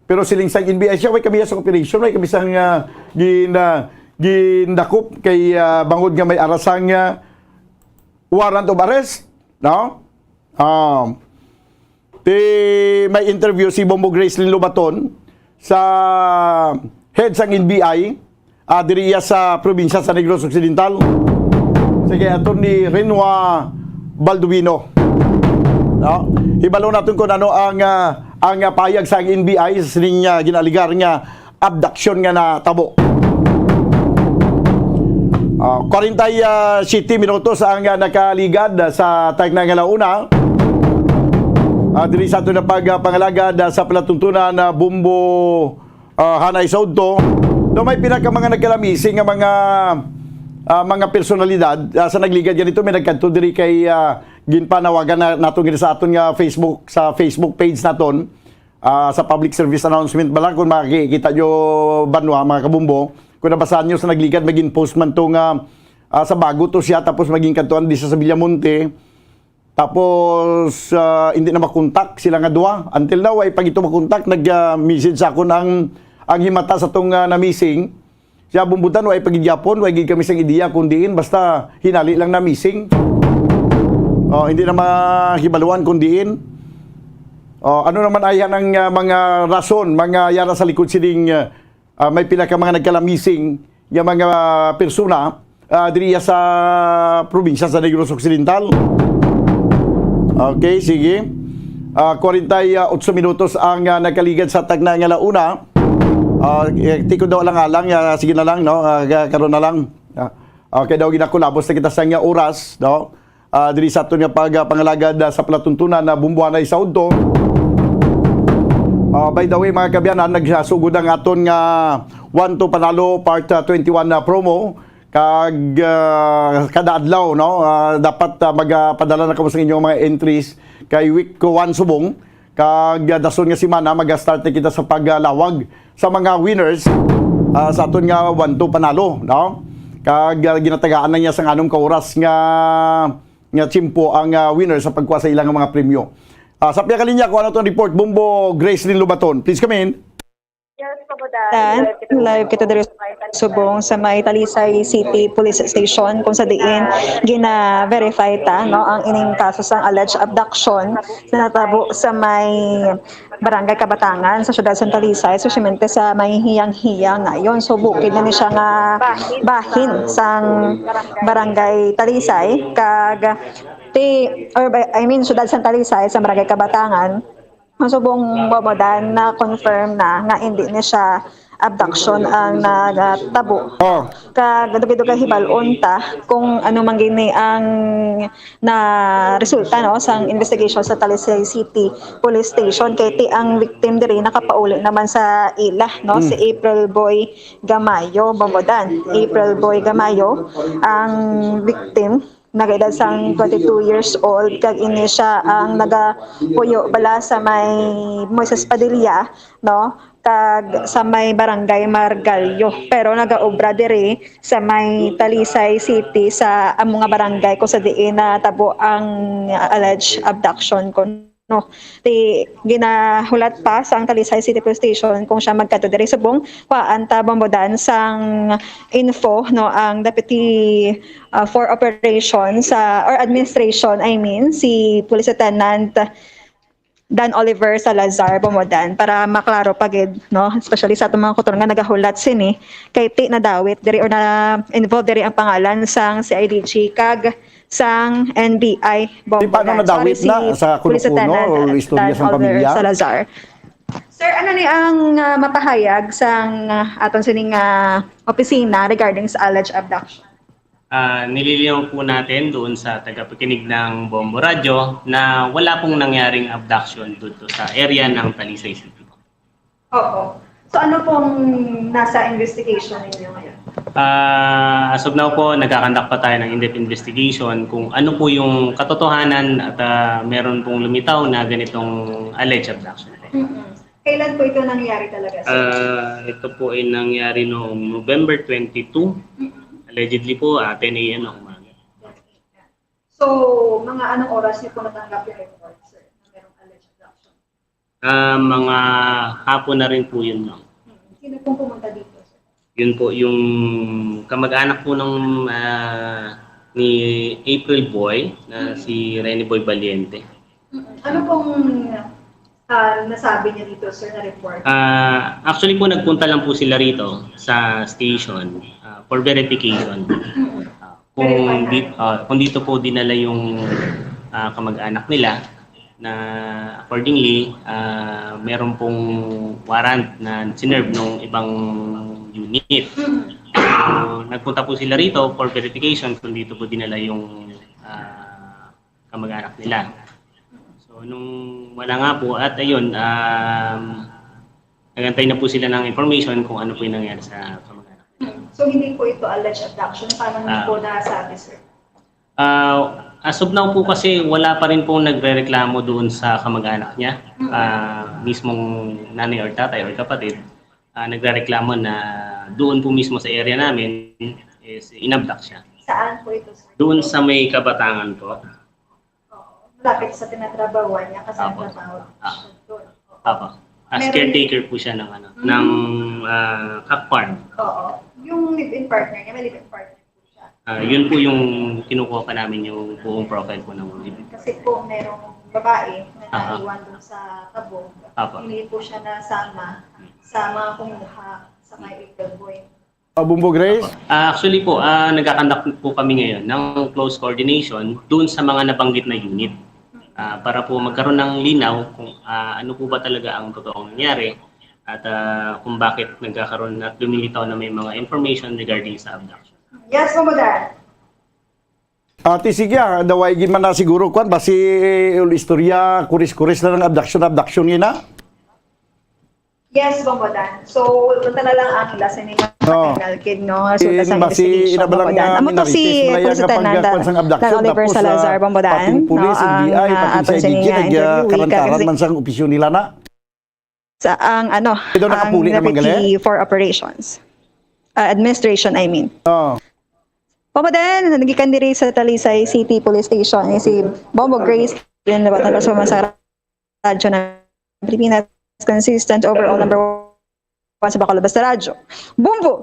Pero siling sang N B I siya, way kami sa operation, way kami sang, ah, gin-, ah, gindakop kay, ah, bangod nga may arasang, ah, warrant of arrest, no? Um, ti may interview si Bombo Gracelyn Lobaton sa head sang N B I, ah, diri iya sa probinsya sa Negros Occidental. Sige, Attorney Renoa Balduino. No? Hibalo natin kung ano ang, ah, ang, ah, payag sa N B I sa sining, ah, ginaaligar nga abduction nga natabo. Ah, kwarenta y siete minutos ang, ah, nakaligad, ah, sa tagna nga launa. Ah, diri sa ato na pag, ah, pangalagad, ah, sa palatuntunan na Bombo, ah, Hanay sa Udto. Daw may pila ka mga nagkalamising nga mga, ah, mga personalidad, ah, sa nagligad ganito, may nagkadto diri kay, ah, ginpanawagan na nato gid sa aton nga Facebook, sa Facebook page naton, ah, sa public service announcement bala, kung makikita nyo, banwa, mga kabumbo, kung nabasahan nyo sa nagligad, maging post man to nga, ah, sa bago to siya, tapos maging kadtuan di sa, sa Villamonte. Tapos, ah, hindi na makontak sila nga duha. Until now, ay pag ito makontak, nag, ah, message sa akon ang, ang himata sa tong, ah, na-missing. Siya, Bumbutan, way pag-, gid yapon, way gid kami sang ideya kung diin, basta hinali lang na-missing. Oh, hindi na mahibaluan kung diin. Oh, ano naman ay ang, ah, mga rason, mga yara sa likod sining, ah, ah, may pila ka mga nagkala-missing nga mga persona, ah, diri sa probinsya sa Negros Occidental. Okay, sige. Ah, kwarenta y otso minutos ang, ah, nagkaligad sa tagna nga launa. Ah, eh, tikod daw lang alang, ah, sige na lang, no? Ah, ka-, karon na lang. Ah, okay daw, ginakulabos na kita sa nga oras, no? Ah, diri sa aton nga pag-, ah, pangalagad, ah, sa palatuntunan na Bumbuanay sa Udto. Ah, by the way, mga kaabyanan, nagsugod ang aton nga One to Panalo Part, ah, twenty-one na promo. Kag, ah, kada adlaw, no, ah, dapat, ah, magapadala na kamo sa inyong mga entries kay week one subong. Kag, ah, dason nga semana, mag-start na kita sa paglawag sa mga winners, ah, sa aton nga One to Panalo, no? Kag, ah, ginatagaan na niya sang anom ka oras nga, nga tiyempo ang, ah, winner sa pagkuha sa ilang mga premyo. Ah, sa pihak linya, kung ano tong report, Bombo Gracelyn Lubaton. Please come in. Yes, Pabudan. Live kita diri subong sa may Talisay City Police Station, kung sa diin gina-verify ta, no, ang ining kaso sang alleged abduction na natabo sa may Barangay Kabatangan sa siyudad sa Talisay, espesiyalmente sa may Hiyang-Hiyang ngayon. So, bukid na ni siya nga bahin sang Barangay Talisay, kag ti, or ba-, I mean, siyudad sa Talisay, sa Barangay Kabatangan. Ang subong, Bobodan, na-confirm na nga hindi ni siya abduction ang nagatabo. Oh. Kag dugay-dugay hibal-on ta kung ano man gini ang na resulta, no, sang investigation sa Talisay City Police Station, kay ti ang victim diri nakapauli naman sa ila, no, Mm. si April Boy Gamayo, Bobodan. April Boy Gamayo ang victim, nagaedad sang twenty-two years old, kag ini siya ang nagapuyo bala sa may Moises Padilla, no? Kag sa may Barangay Margallo. Pero nagaobra diri sa may Talisay City, sa amo nga barangay kung sa diin natabo ang alleged abduction, kuno. Ti ginahulat pa sang Talisay City Police Station kung siya magkadto diri subong kuhaan ta, Bobodan, sang info, no, ang Deputy, ah, for Operations, ah, or Administration, I mean, si Police Lieutenant Dan Oliver Salazar, Bobodan, para maklaro pa gid, no, especially sa atong mga kautoran nga nagahulat sini, kay ti nadawit diri or na-involve diri ang pangalan sang C I D G kag sang N B I Bombo Di paano Ranch. Nadawit Ari si na sa Police kuno-kuno Lieutenant o istorya Dan sang Oliver pamilya? Salazar. Sir, ano ni ang, ah, mapahayag sang, ah, aton sining, ah, opisina regarding sa alleged abduction? Ah, nililinaw po natin doon sa tagapakinig ng Bombo Radyo na wala pong nangyaring abduction dito sa area ng Talisay City po. Opo. So, ano pong nasa investigation ninyo ngayon? Ah, as of now po, nagkakandak pa tayo ng in-depth investigation kung ano po yung katotohanan at, ah, meron pong lumitaw na ganitong alleged abduction po. Mm-mm. Kailan po ito nangyari talaga, sir? Ah, ito po ay nangyari noong November twenty-two. Mm-mm. Allegedly po, ah, ten a m ng umaga. So, mga anong oras niyo po natanggap yung report, sir, na merong alleged abduction? Ah, mga hapon na rin po yun, ma'am. Mm. Sino pong pumunta dito, sir? Yun po, yung kamag-anak po ng, ah, ni April Boy, na Mm. si Rene Boy Valiente. Mm. Ano pong, ah, nasabi niya dito, sir, na report? Ah, actually po, nagpunta lang po sila rito sa station, ah, for verification. Mm. Ah, kung Verify di-, na. Ah, kung dito po dinala yung, ah, kamag-anak nila, na accordingly, ah, meron pong warrant na sinerve nung ibang unit. Mm. So, nagpunta po sila rito for verification kung dito po dinala yung, ah, kamag-anak nila. So, nung wala nga po, at ayun, um, nagantay na po sila ng information kung ano po yung nangyari sa kamag-anak nila. So, hindi po ito alleged abduction? Paano niyo Ah. po nasabi, sir? Ah, as of now po kasi, wala pa rin pong nagrereklamo doon sa kamag-anak niya. Mm. Ah, mismong nanay or tatay or kapatid, ah, nagrereklamo na doon po mismo sa area namin is inabduct siya. Saan po ito, sir? Doon sa may Kabatangan po. Oo. Malapit sa tinatrabahuan niya kasi Apo. nagtrabaho Ah. siya doon. Oo. Apo. As Meron caretaker po siya ng, ano, Mm. ng, ah, cock farm. Oo. Yung live-in partner niya, may live-in partner po siya. Ah, yun po yung kinukuha pa namin, yung buong profile po ng live-in. Kasi po, merong babae na Aha. naiwan dun sa kabog. Apo. Hindi po siya nasama sa mga kumuha sa kay April Boy. Ah, Bombo Grace? Ah, actually po, ah, nagkakandak po kami ngayon ng close coordination doon sa mga nabanggit na unit. Ah, para po magkaroon ng linaw kung, ah, ano po ba talaga ang totoong nangyari at, ah, kung bakit nagkakaroon at lumilitaw na may mga information regarding sa abduction. Yes, Bombo Dan. Ate, sige, ah, daway gid man na siguro, kwan, basi, eh, istorya, kuris-kuris na ng abduction, abduction, yun na? Yes, Bombo Dan. So, punta na lang ang ila sa inyo, Oo. Colonel Kid, no? So, Eh, sa basi, investigation, ina ba lang Bombo Dan. nga Amo to si minarites, malaya Police nga Lieutenant, pagkakwan sang abduction, Dan Oliver tapos, ah, Salazar, Bombo Dan, pating pulis, no? Ang, N B I, ah, pating aton sa sining, ah, interviewee, kay karantaran man sang opisyon nila na. Sa ang, ano, Ito ang nakapuli naman gali? Deputy for Operations. Ah, administration, I mean. Oo. Bombo Dan, nagikan diri sa Talisay City Police Station, eh, si Bombo Grace, yun, dapat na sa mga radyo ng Pilipinas, consistent overall number one sa Bacolod Basta Radyo. Bombo!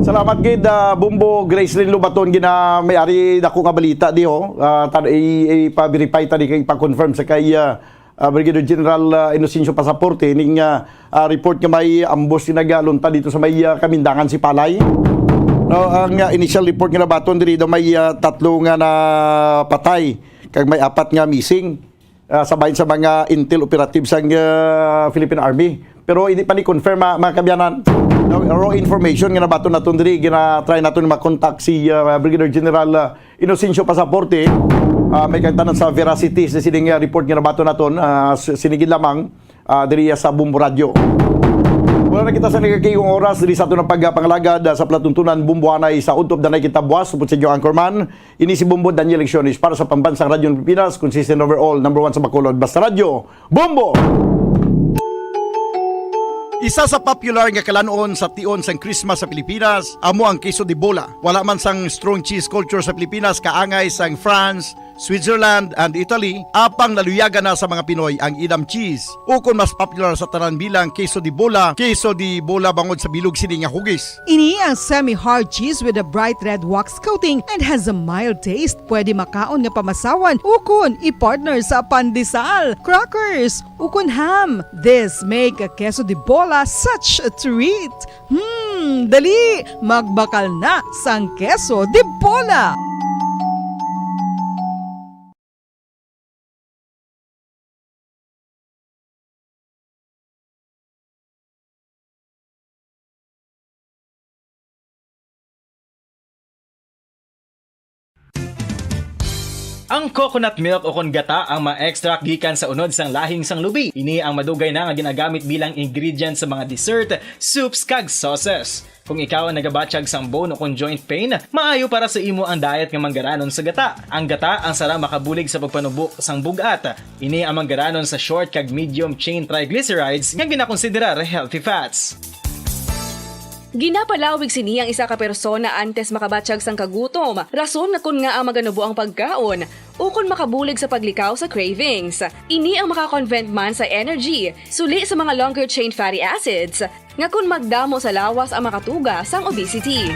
Salamat gid, ah, Bombo Gracelyn Lubaton, gina may ari dako nga balita di ho. Ah, tan-, i-, ipa-verify ta di kay ipa-confirm sa kay, ah, ah, Brigadier General, ah, Inocencio Pasaporte ning, ah, ah, report nga may ambos nga nagaluntad dito sa may, ah, Kamindangan, Sipalay. No, ang, ah, initial report nga nabaton diri daw may, ah, tatlo nga napatay kag may apat nga missing, ah, sa bahin sa mga intel operative sang, ah, Philippine Army. Pero hindi pa ni confirm, ma-, mga kabyanan. Now, raw information nga nabaton naton diri, gina-try naton ma-contact si, ah, Brigadier General, ah, Inocencio Pasaporte. Ah, may kagtanan sa veracity sa sining, ah, report nga nabaton naton, ah, s-, sinigid lamang, ah, diri sa Bombo Radyo. Wala na kita sa nagakayong oras diri sa aton ang pagpangalagad, ah, sa palatuntunan Bomboanay sa Udto of the Night kita buwas. Supod sa inyo, Anchorman. Ini si Bombo Daniel Lecciones para sa Pambansang Radyo ng Pilipinas, consistent overall, number one sa Bacolod, Basta Radyo, Bombo! Isa sa popular nga kalan-on sa tion sang Christmas sa Pilipinas amo ang queso de bola. Wala man sang strong cheese culture sa Pilipinas kaangay sang France, Switzerland, and Italy, apang naluyagan na sa mga Pinoy ang Edam cheese. Ukon mas popular sa tanan bilang queso de bola, queso de bola bangod sa bilog sini nga hugis. Ini ang semi-hard cheese with a bright red wax coating and has a mild taste. Pwede makaon nga pamasawan ukon i-partner sa pandesal, crackers, ukon ham. This make a queso de bola such a treat. Hmm, dali, magbakal na sang queso de bola. Ang coconut milk o kon gata ang ma-extract gikan sa unod sang lahing sang lubi. Ini ang madugay na nga ginagamit bilang ingredient sa mga dessert, soups, kag sauces. Kung ikaw ang nagabatyag sang bone o kon joint pain, maayo para sa imo ang diet nga manggaranon sa gata. Ang gata ang sara makabulig sa pagpanubo sang bug-at. Ini ang manggaranon sa short kag medium chain triglycerides nga ginakonsiderar healthy fats. Ginapalawig sini ang isa ka persona antes makabatyag sang kagutom, rason nga kon ngaa maganubo ang pagkaon, ukon makabulig sa paglikaw sa cravings. Ini ang maka-convert man sa energy, suli sa mga longer chain fatty acids, nga kon magdamo sa lawas ang makatuga sang obesity.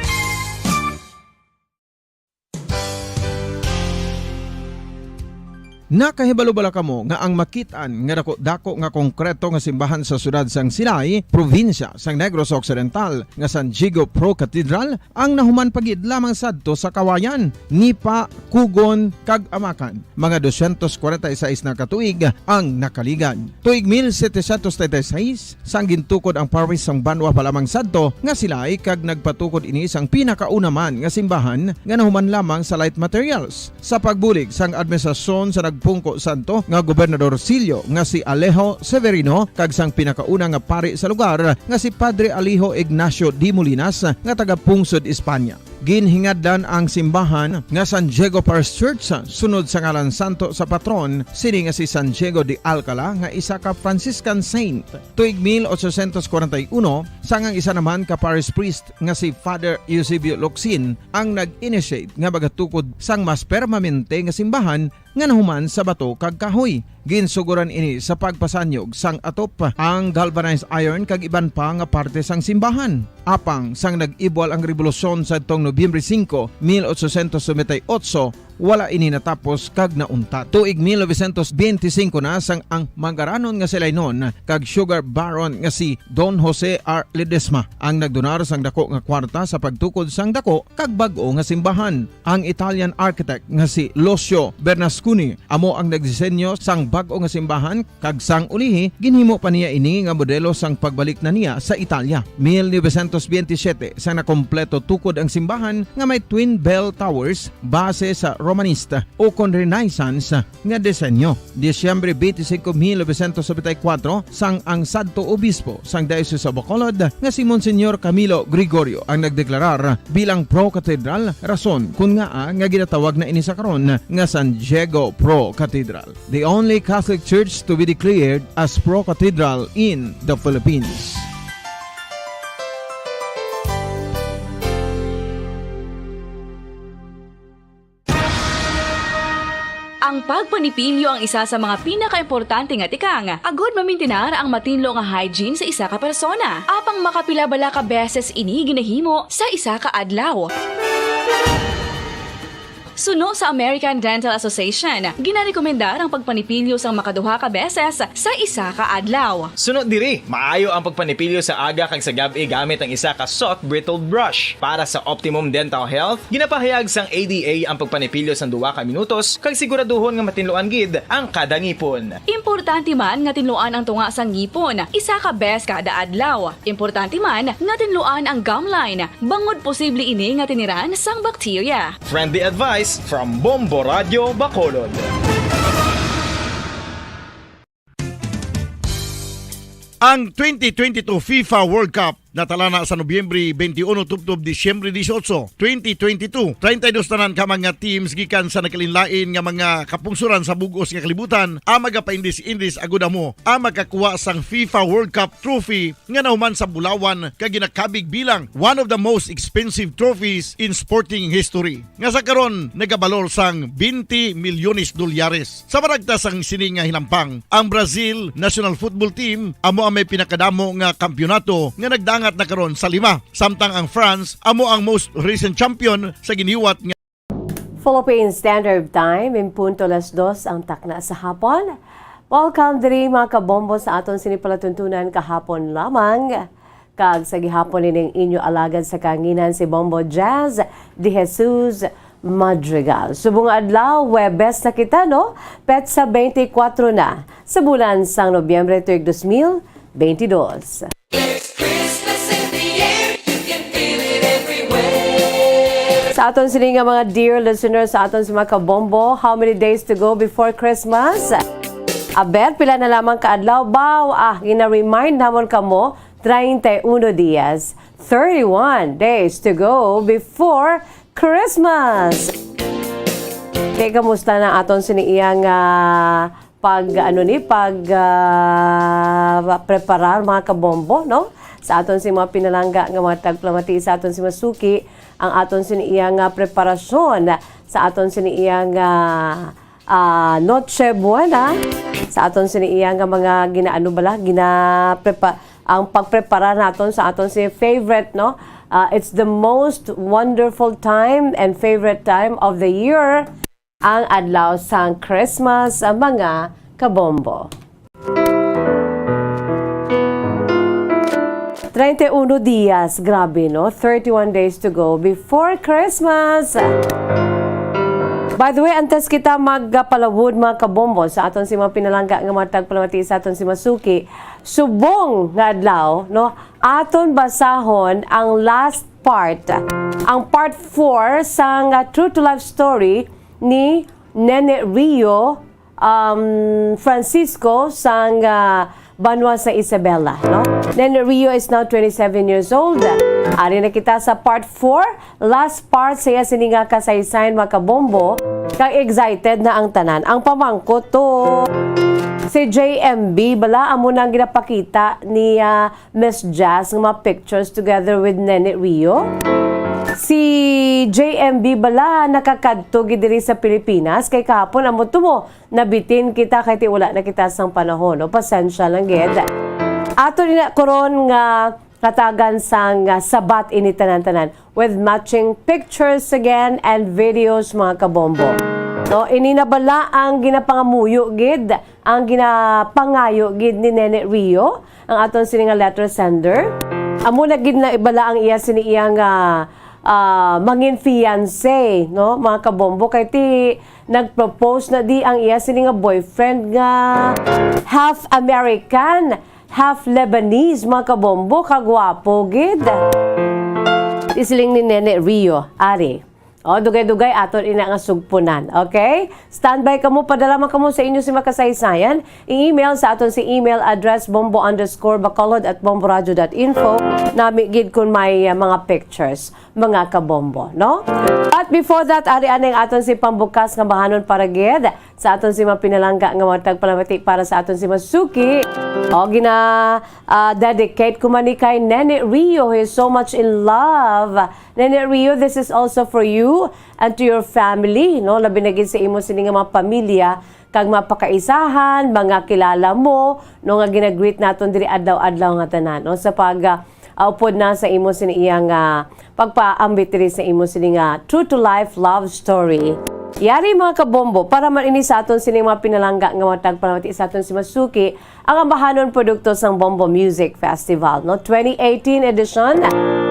Nakahibalo bala kamo nga ang makit-an nga dako-dako nga konkreto nga simbahan sa siyudad sang Silay, probinsya sang Negros Occidental, nga San Diego Pro Cathedral, ang nahuman pa gid lamang sadto sa Kawayan, Nipa, Cogon, kag Amacan? Mga dosyentos kwarenta y seis na ka tuig ang nakaligad. Tuig mil setecientos treinta y seis, sang gintukod ang parish sang banwa pa lamang sadto nga Silay kag nagpatukod ini sang pinakauna man nga simbahan nga nahuman lamang sa light materials. Sa pagbulig sang administrasyon sa nagpungko sadto nga gobernadorsilyo nga si Alejo Severino kag sang pinakauna nga pari sa lugar nga si Padre Alejo Ignacio de Molinas nga taga-pungsod Espanya. Ginhingadlan ang simbahan nga San Diego Parish Church sunod sa ngalan santo sa patron sini nga si San Diego de Alcala nga isa ka Franciscan saint. Tuig mil ochocientos kwarenta y uno, sang ang isa naman ka parish priest nga si Father Eusebio Locsin ang nag-initiate nga magatukod sang mas permanente nga simbahan nga nahuman sa bato kag kahoy. Ginsuguran ini sa pagpasanyog sang atop, ang galvanized iron kag iban pa nga parte sang simbahan. Apang sang nag-ibwal ang rebolusyon sadtong Nobyembre singko, mil ochocientos noventa y ocho, wala ini natapos kag nauntat. Tuig mil novecientos benti singko na sang ang manggaranon nga Silaynon kag sugar baron nga si Don Jose R. Ledesma ang nagdonar sang dako nga kwarta sa pagtukod sang dako kag bag-o nga simbahan. Ang Italian architect nga si Lucio Bernasconi amo ang nagdisenyo sang bag-o nga simbahan, kag sang ulihi ginhimo pa niya ini nga modelo sang pagbalik na niya sa Italia. Mil novecientos benti siyete sang nakompleto tukod ang simbahan nga may twin bell towers base sa Romanista ukon Renaissance nga disenyo. Disyembre benti singko, mil novecientos nobenta y kuwatro, sang ang sadto obispo sang Diocese of Bacolod nga si Monsignor Camilo Gregorio ang nagdeklarar bilang pro-cathedral, rason kon ngaa nga ginatawag na ini sa karon nga San Diego Pro Cathedral, the only Catholic church to be declared as pro-cathedral in the Philippines. Ang pagpanipilyo ang isa sa mga pinakaimportante nga tikang agod mamintinar ang matinlo nga hygiene sa isa ka persona. Apang makapila bala ka beses ini ginahimo sa isa ka adlaw? Suno sa American Dental Association, ginarekomendar ang pagpanipilyo sang makaduha ka beses sa isa ka adlaw. Suno diri, maayo ang pagpanipilyo sa aga kag sa gab-i gamit ang isa ka soft bristled brush. Para sa optimum dental health, ginapahayag sang A D A ang pagpanipilyo sang duha ka minutos kag siguraduhon nga matinluan gid ang kada ngipon. Importante man nga tinluan ang tunga sang ngipon isa ka bes kada adlaw. Importante man nga tinluan ang gum line bangod posible ini nga tiniran sang bakterya. Friendly advice from Bombo Radio Bacolod. Ang twenty twenty-two FIFA World Cup natalana sa Nobyembre twenty-one tubtob Disyembre dieciocho, twenty twenty-two. Treinta y dos tanan ka mga teams gikan sa nagkalainlain nga mga kapungsoran sa bug-os nga kalibutan ang magapaindis-indis agud amo ang makakuha sang FIFA World Cup trophy nga nahuman sa bulawan kag ginakabig bilang one of the most expensive trophies in sporting history, nga sa karon nagabalor sang twenty milyones dolyares. Sa maragtas sang sini nga hinampang, ang Brazil national football team amo ang may pinakadamo nga kampiyonato nga nagdangat na karon sa lima, samtang ang France amo ang most recent champion sa giniwat nga Philippine Standard Time, in punto las dos ang takna sa hapon. Welcome diri, mga kabombo, sa aton sini palatuntunan kahapon lamang. Kag sa gihapon ining inyo alagad sa kanginan si Bombo Jazz de Jesus Madrigal. Subong adlaw, Huwebes na kita, no? Petsa twenty-four na sa bulan sang Nobyembre tuig dos mil twenty-dos. There's Christmas in the air, you can feel it everywhere. Sa aton sini nga mga dear listeners, sa aton si mga kabombo, how many days to go before Christmas? Aber, pila na lamang ka adlaw? Baw, ah, gina-remind namon kamo, treinta y uno dias, thirty-one days to go before Christmas. Kay kamusta na aton sini iyang, ah, pag, ano ni, pag, ah, preparar, mga kabombo, no? Sa aton si mga pinalangga nga mga tagpalamati, sa aton si masuki, ang aton sini iyang, ah, preparasyon, sa aton sini iyang, ah, ah, Noche Buena, sa aton sini iyang, ah, mga ginaano bala, ginaprepa-, ang pagprepara naton sa aton si favorite, no? Ah, it's the most wonderful time and favorite time of the year, ang adlaw sang Christmas, ah, mga kabombo. Treinta y uno dias, grabe, no? Thirty-one days to go before Christmas. By the way, antes kita magpalawod, mga kabombo, sa aton si mga pinalangga nga mga tagpalamati, sa aton si masuki, subong nga adlaw, no? Aton basahon ang last part, ang part four sang, ah, True to Life Story ni Nene Rio, um, Francisco sang, ah, banwa sa Isabela, no? Nene Rio is now twenty-seven years old. Ari na kita sa part four, last part sa iya sini nga kasaysayan, mga kabombo. Kag excited na ang tanan. Ang pamangkot to, si J M B bala, amo na ang ginapakita ni, ah, Miss Jazz nga mga pictures together with Nene Rio. Si J M B bala nakakadto gid diri sa Pilipinas, kay kahapon amo to mo, nabitin kita kay ti wala na kita sang panahon, no? Pasensya lang gid. Ato ni na karon nga hatagan sang, ah, sabat ini tanan-tanan with matching pictures again and videos, mga kabombo. No, ini na bala ang ginapangamuyo gid, ang ginapangayo gid ni Nene Rio, ang aton sini nga letter sender. Amo na gid na bala ang iya sini iya nga, ah, mangin fiancé, no, mga kabombo, kay ti nag-propose na di ang iya sini nga boyfriend nga half American, half Lebanese, mga kabombo, kagwapo gid. Isiling ni Nene Rio, ari. O, dugay-dugay aton ina nga sugpunan, okay? Standby kamo, padala man kamo sa inyo si makasaysayan. I-email sa aton si email address bombo underscore bacolod at bomboradio dot info. Nami gid kung may, uh, mga pictures, mga kabombo, no? But before that, ari anay ang aton si pambukas nga bahanon para gid sa aton si mga pinalangga nga mga tagpalamati para sa aton si masuki. O, gina, ah, dedicate ko man ni kay Nene Rio. He's so much in love. Nene Rio, this is also for you and to your family, no? Labi na gid sa imo sini nga mga pamilya kag mga pakaisahan, mga kilala mo, no, nga ginagreet naton diri adlaw-adlaw nga tanan, no? Sa pag, ah, ah, upod na sa imo sini iyang, ah, pagpaambit diri sa imo sini nga true to life love story. Yari, mga kabombo, para man ini sa aton sini mga pinalangga nga mga tagpalamati sa aton si masuki, ang ambahanon produkto sang Bombo Music Festival, no, twenty eighteen edition.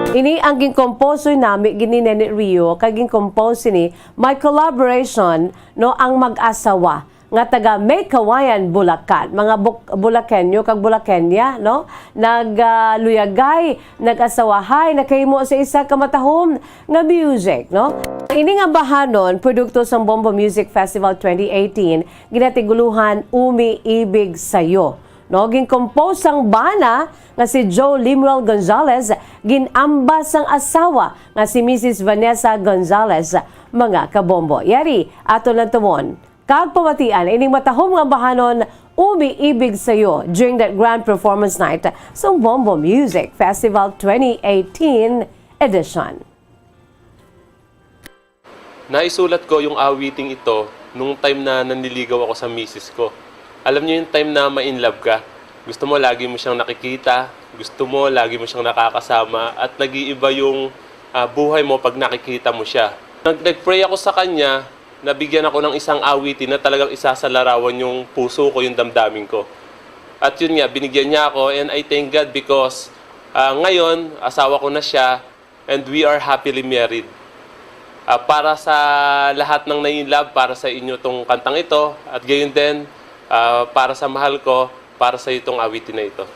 Ini ang ginkomposo nami gid ni Nene Rio, kay ginkompose ni my collaboration, no, ang mag-asawa nga taga May Kawayan, Bulacan. Mga Buk-, Bulaqueño kag Bulaqueña, no? Nag, ah, luyagay, nag-asawahay, nakahimo sa isa ka matahom nga music, no? Ini nga bahanon, produkto sang Bombo Music Festival twenty eighteen, ginatiguluhan Umi Ibig Sayo. No, ginkompose sang bana nga si Joe Limuel Gonzalez, ginambas sang asawa nga si Missus Vanessa Gonzalez, mga kabombo. Yari, ato lang tumon kag pamatian ining matahom nga bahanon, Umi Ibig Sayo, during that grand performance night sa Bombo Music Festival twenty eighteen edition. Naisulat ko yung awiting ito nung time na nanliligaw ako sa misis ko. Alam niyo yung time na ma-in love ka? Gusto mo lagi mo siyang nakikita, gusto mo lagi mo siyang nakakasama, at nag-iiba yung, ah, buhay mo pag nakikita mo siya. Nag-, nag-pray ako sa kanya, nabigyan ako ng isang awitin na talagang isasalarawan yung puso ko, yung damdamin ko. At yun nga, binigyan niya ako, and I thank God because, ah, ngayon, asawa ko na siya, and we are happily married. Ah, para sa lahat ng nai-inlove, para sa inyo tong kantang ito, at gayon din, ah, para sa mahal ko, para sa itong awitin na ito.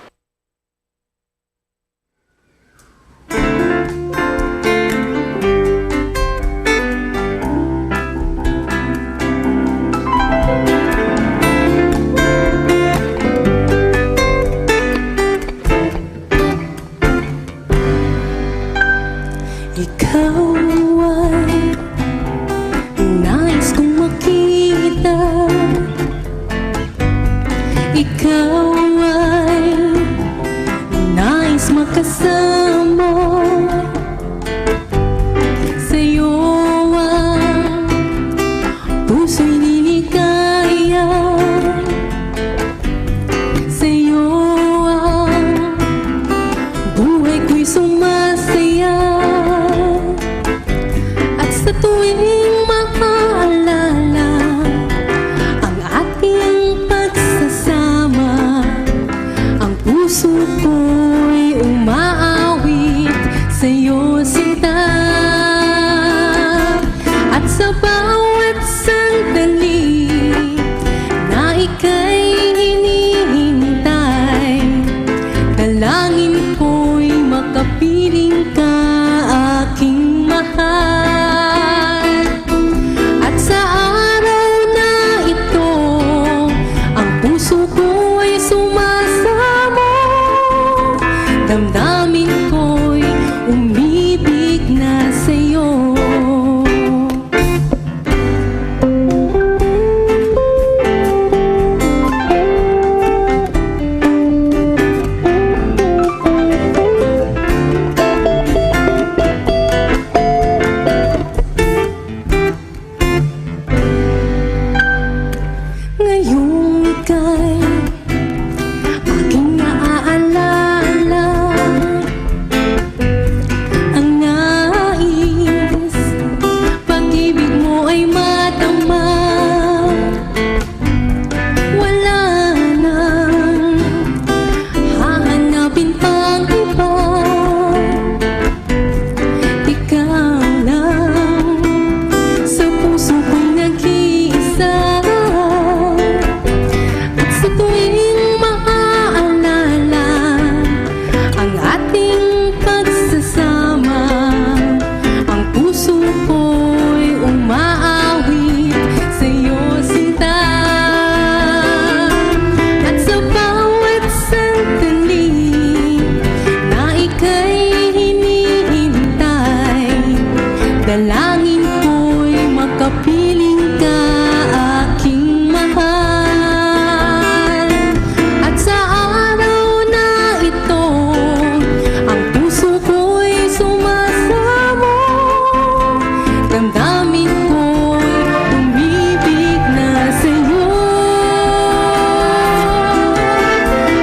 Ikaw ay nais kong makita. Ikaw ay nais makasama. Sa'yo ang puso'y liligaya. Sa'yo ang buhay ko'y sumasaya. At sa tuwing makaalala ang ating pagsasama, ang puso ko'y umaawit sa'yo, sinta. At sa bawat sandali na ika'y hinihintay, dalangin ko'y makapiling ka, aking mahal. At sa araw na ito, ang puso ko'y sumasamo, damdamin ko'y umibig na sa'yo. Ngayong ika'y aking naaalala, ang nais, pag-ibig mo ay madama. Wala nang hahanapin pang iba. Ikaw lang sa puso ko'y nag-iisa. At sa tuwing maaalala ang ating pagsasama, ang puso ko'y umaawit sa'yo, sinta. At sa bawat sandali na ika'y hinihintay, dalangin ko'y makapiling ka, aking mahal. At sa araw na ito, ang puso ko'y sumasamo. Damdamin ko'y umibig na sa'yo.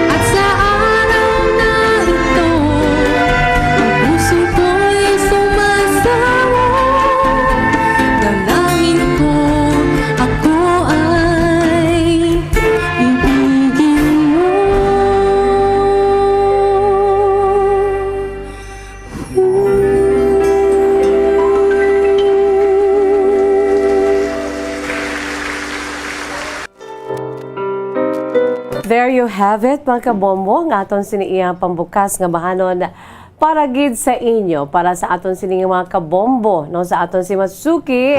At sa araw na ito, ang puso ko'y sumasamo. Dalangin ko, ako ay ibigin mo. There you have it, mga kabombo, nga aton sini iya pambukas nga bahanon para gid sa inyo, para sa aton sini nga mga kabombo, no, sa aton si Masuki,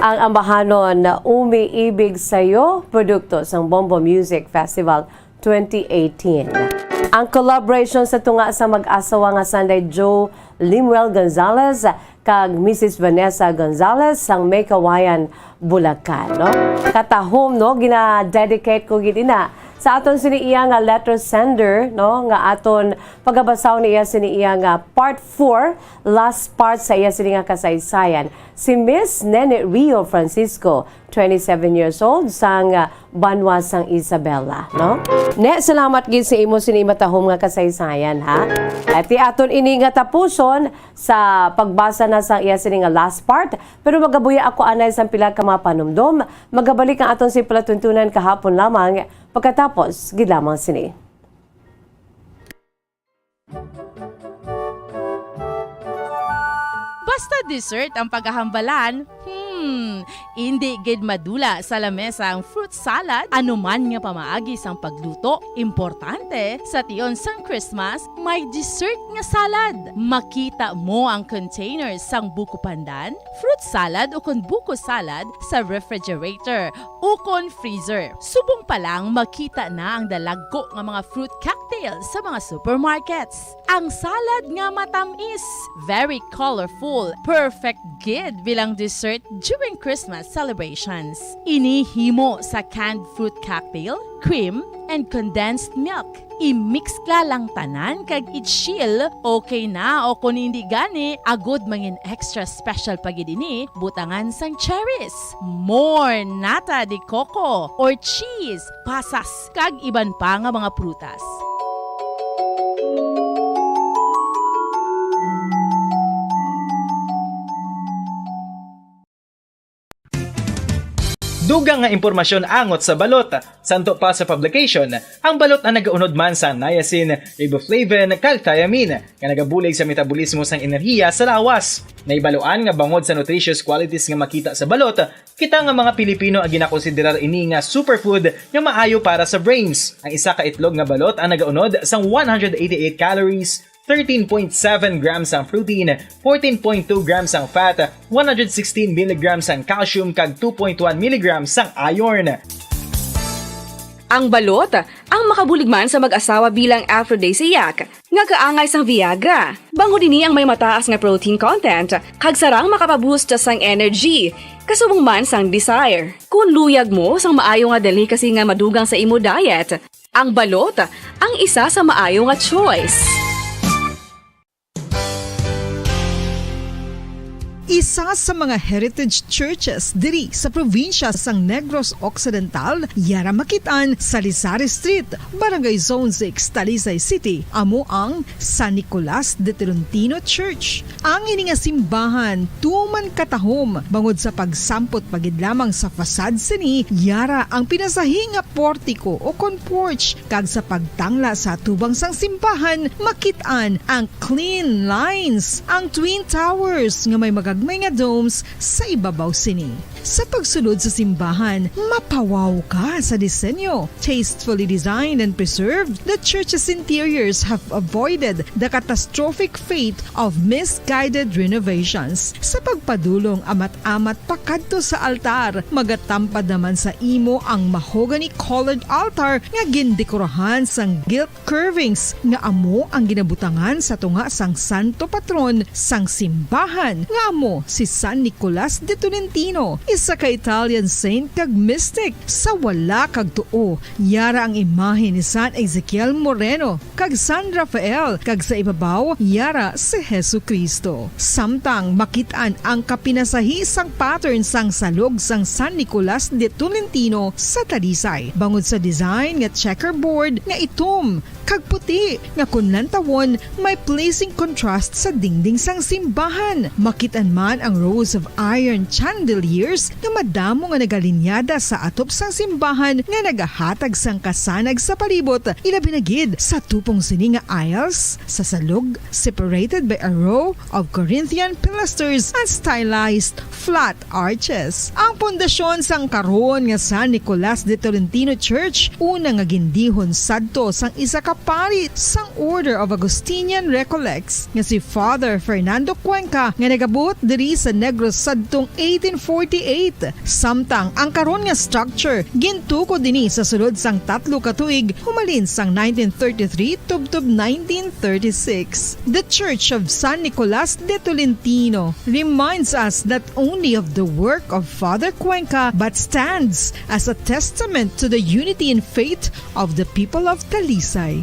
ang ambahanon na Umiibig Sa'yo, produkto sang Bombo Music Festival twenty eighteen. Ang collaboration sa tunga sa mag-asawa nga sanday Joe Limuel Gonzalez kag Missus Vanessa Gonzalez sang May Kawayan, Bulacan, no? Katahom, no, gina-dedicate ko gid ina sa aton sini iya nga letter sender, no, nga aton pagabasahon niya sini iya nga part four, last part sa iya sini nga kasaysayan, si Miss Nene Rio Francisco, twenty-seven years old, sang, ah, banwa sang Isabela, no? Ne, salamat gid sa imo sini matahom nga kasaysayan, ha? At ti aton ini nga tapuson sa pagbasa na sang iya sini nga last part, pero magabuya ako anay sang pila ka mga panumdom. Magabalik ang aton si palatuntunan kahapon lamang, pagkatapos gid lamang sini. Basta dessert ang paghahambalan, hmm, Hmm, indi gid madula sa lamesa ang fruit salad anuman nga pamaagi sang pagluto. Importante, sa tion sang Christmas, may dessert nga salad. Makita mo ang containers sang buko pandan, fruit salad ukon buko salad sa refrigerator ukon freezer. Subong pa lang, makita na ang dalagko nga mga fruit cocktail sa mga supermarkets. Ang salad nga matamis, very colorful, perfect gid bilang dessert during Christmas celebrations. Ini himo sa canned fruit cocktail, cream, and condensed milk. I-mix la lang tanan kag i-chill, okay na, o kon hindi gani, agud mangin extra special pa gid ini, butangan sang cherries, more nata de coco or cheese, pasas, kag iban pa nga mga prutas. Dugang nga impormasyon angot sa balot. Santo pa sa publication, ang balot ang nagaunod man sa niacin, riboflavin, kag thiamine, nga nagabulig sa metabolismo sang enerhiya sa lawas. Naibaluan nga bangod sa nutritious qualities nga makita sa balot, kita nga mga Pilipino ang ginakonsiderar ini nga superfood nga maayo para sa brains. Ang isa ka itlog nga balot ang nagaunod sang one hundred eighty-eight calories, thirteen point seven grams ang protein, fourteen point two grams ang fat, one hundred sixteen milligrams ang calcium, kag two point one milligrams ang iron. Ang balot ang makabulig man sa mag-asawa bilang aphrodisiac nga kaangay sang Viagra. Bangod ini ang may mataas nga protein content kag sarang makapaboost sang energy, kasubong man sang desire. Kung luyag mo sang maayo nga delicacy nga madugang sa imo diet, ang balot ang isa sa maayo nga choice. Isa sa mga heritage churches diri sa probinsya sang Negros Occidental, yara makit-an sa Lisari Street, Barangay Zone six, Talisay City, amo ang San Nicolas de Tolentino Church. Ang ini nga simbahan tuman katahom bangod sa pagsampot pa gid lamang sa facade sini, yara ang pinasahi nga portiko ukon porch, kag sa pagtangla sa atubang sang simbahan makit-an ang clean lines, ang twin towers nga may magagmay nga domes sa ibabaw sini. Sa pagsulod sa simbahan, mapawaw ka sa disenyo. Tastefully designed and preserved, the church's interiors have avoided the catastrophic fate of misguided renovations. Sa pagpadulong amat-amat pakadto sa altar, magatampad naman sa imo ang mahogany-colored altar nga gindekorahan sang gilt curvings nga amo ang ginabutangan sa tunga sang santo patron sang simbahan, nga amo si San Nicolas de Tolentino, isa ka Italian saint kag mystic. Sa wala kag tuo, yara ang imahe ni San Ezekiel Moreno kag San Rafael, kag sa ibabaw, yara si Jesu-Cristo. Samtang makit-an ang kapinasahi sang pattern sang salog sang San Nicolas de Tolentino sa Talisay, bangod sa design nga checkerboard nga itom kag puti, nga kon lantawon, may pleasing contrast sa dingding sang simbahan. Makit-an man ang rows of iron chandeliers nga madamo nga nagalinyada sa atop sang simbahan nga nagahatag sang kasanag sa palibot, ilabi na gid sa tupong sini nga aisles sa salog, separated by a row of Corinthian pilasters and stylized flat arches. Ang pundasyon sang karon nga San Nicolas de Tolentino Church, una nga gindihon sadto sang isa ka pari sang Order of Augustinian Recollects nga si Father Fernando Cuenca, nga nagabot diri sa Negros sadtong eighteen forty-eight. Samtang ang karon nga structure gintukod ini sa sulod sang tatlo ka tuig humalin sang nineteen thirty-three tubtob nineteen thirty-six. The Church of San Nicolas de Tolentino reminds us not only of the work of Father Cuenca but stands as a testament to the unity in faith of the people of Talisay.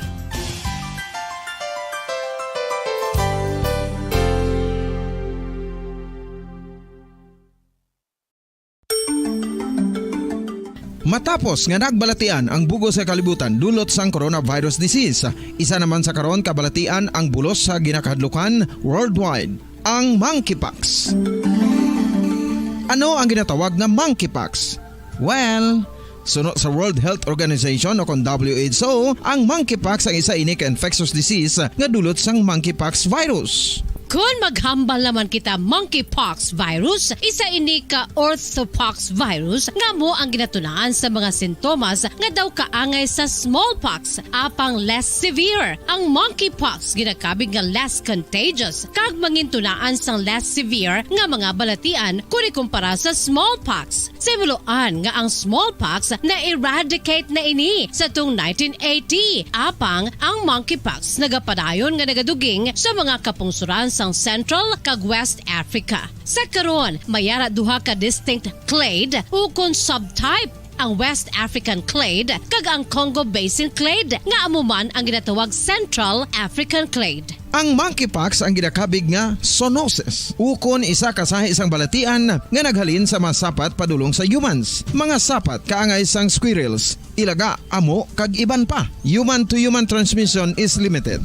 Matapos nga nagbalatian ang bug-os nga kalibutan dulot sang coronavirus disease, isa naman sa karon kabalatian ang bulos sa ginakahadlukan worldwide, ang monkeypox. Ano ang ginatawag nga monkeypox? Well, suno sa World Health Organization o kon W H O, ang monkeypox ang isa ini ka infectious disease nga dulot sang monkeypox virus. Kon maghambal naman kita monkeypox virus, isa ini ka orthopox virus nga amo ang ginatunaan sa mga sintomas nga daw kaangay sa smallpox, apang less severe. Ang monkeypox ginakabig nga less contagious kag mangintunaan sang less severe nga mga balatian kon ikumpara sa smallpox. Sa himuloan nga ang smallpox na-eradicate na ini sa tuong nineteen eighty, apang ang monkeypox nagapadayon nga nagaduging sa mga kapungsuran sang Central kag West Africa. Sa karon, may ara duha ka distinct clade ukon subtype, ang West African clade kag ang Congo Basin clade, nga amo man ang ginatawag Central African clade. Ang monkeypox ang ginakabig nga zoonosis, ukon isa ka sahi sang balatian nga naghalin sa mga sapat padulong sa humans, mga sapat kaangay sang squirrels, ilaga, amo, kag iban pa. Human-to-human transmission is limited.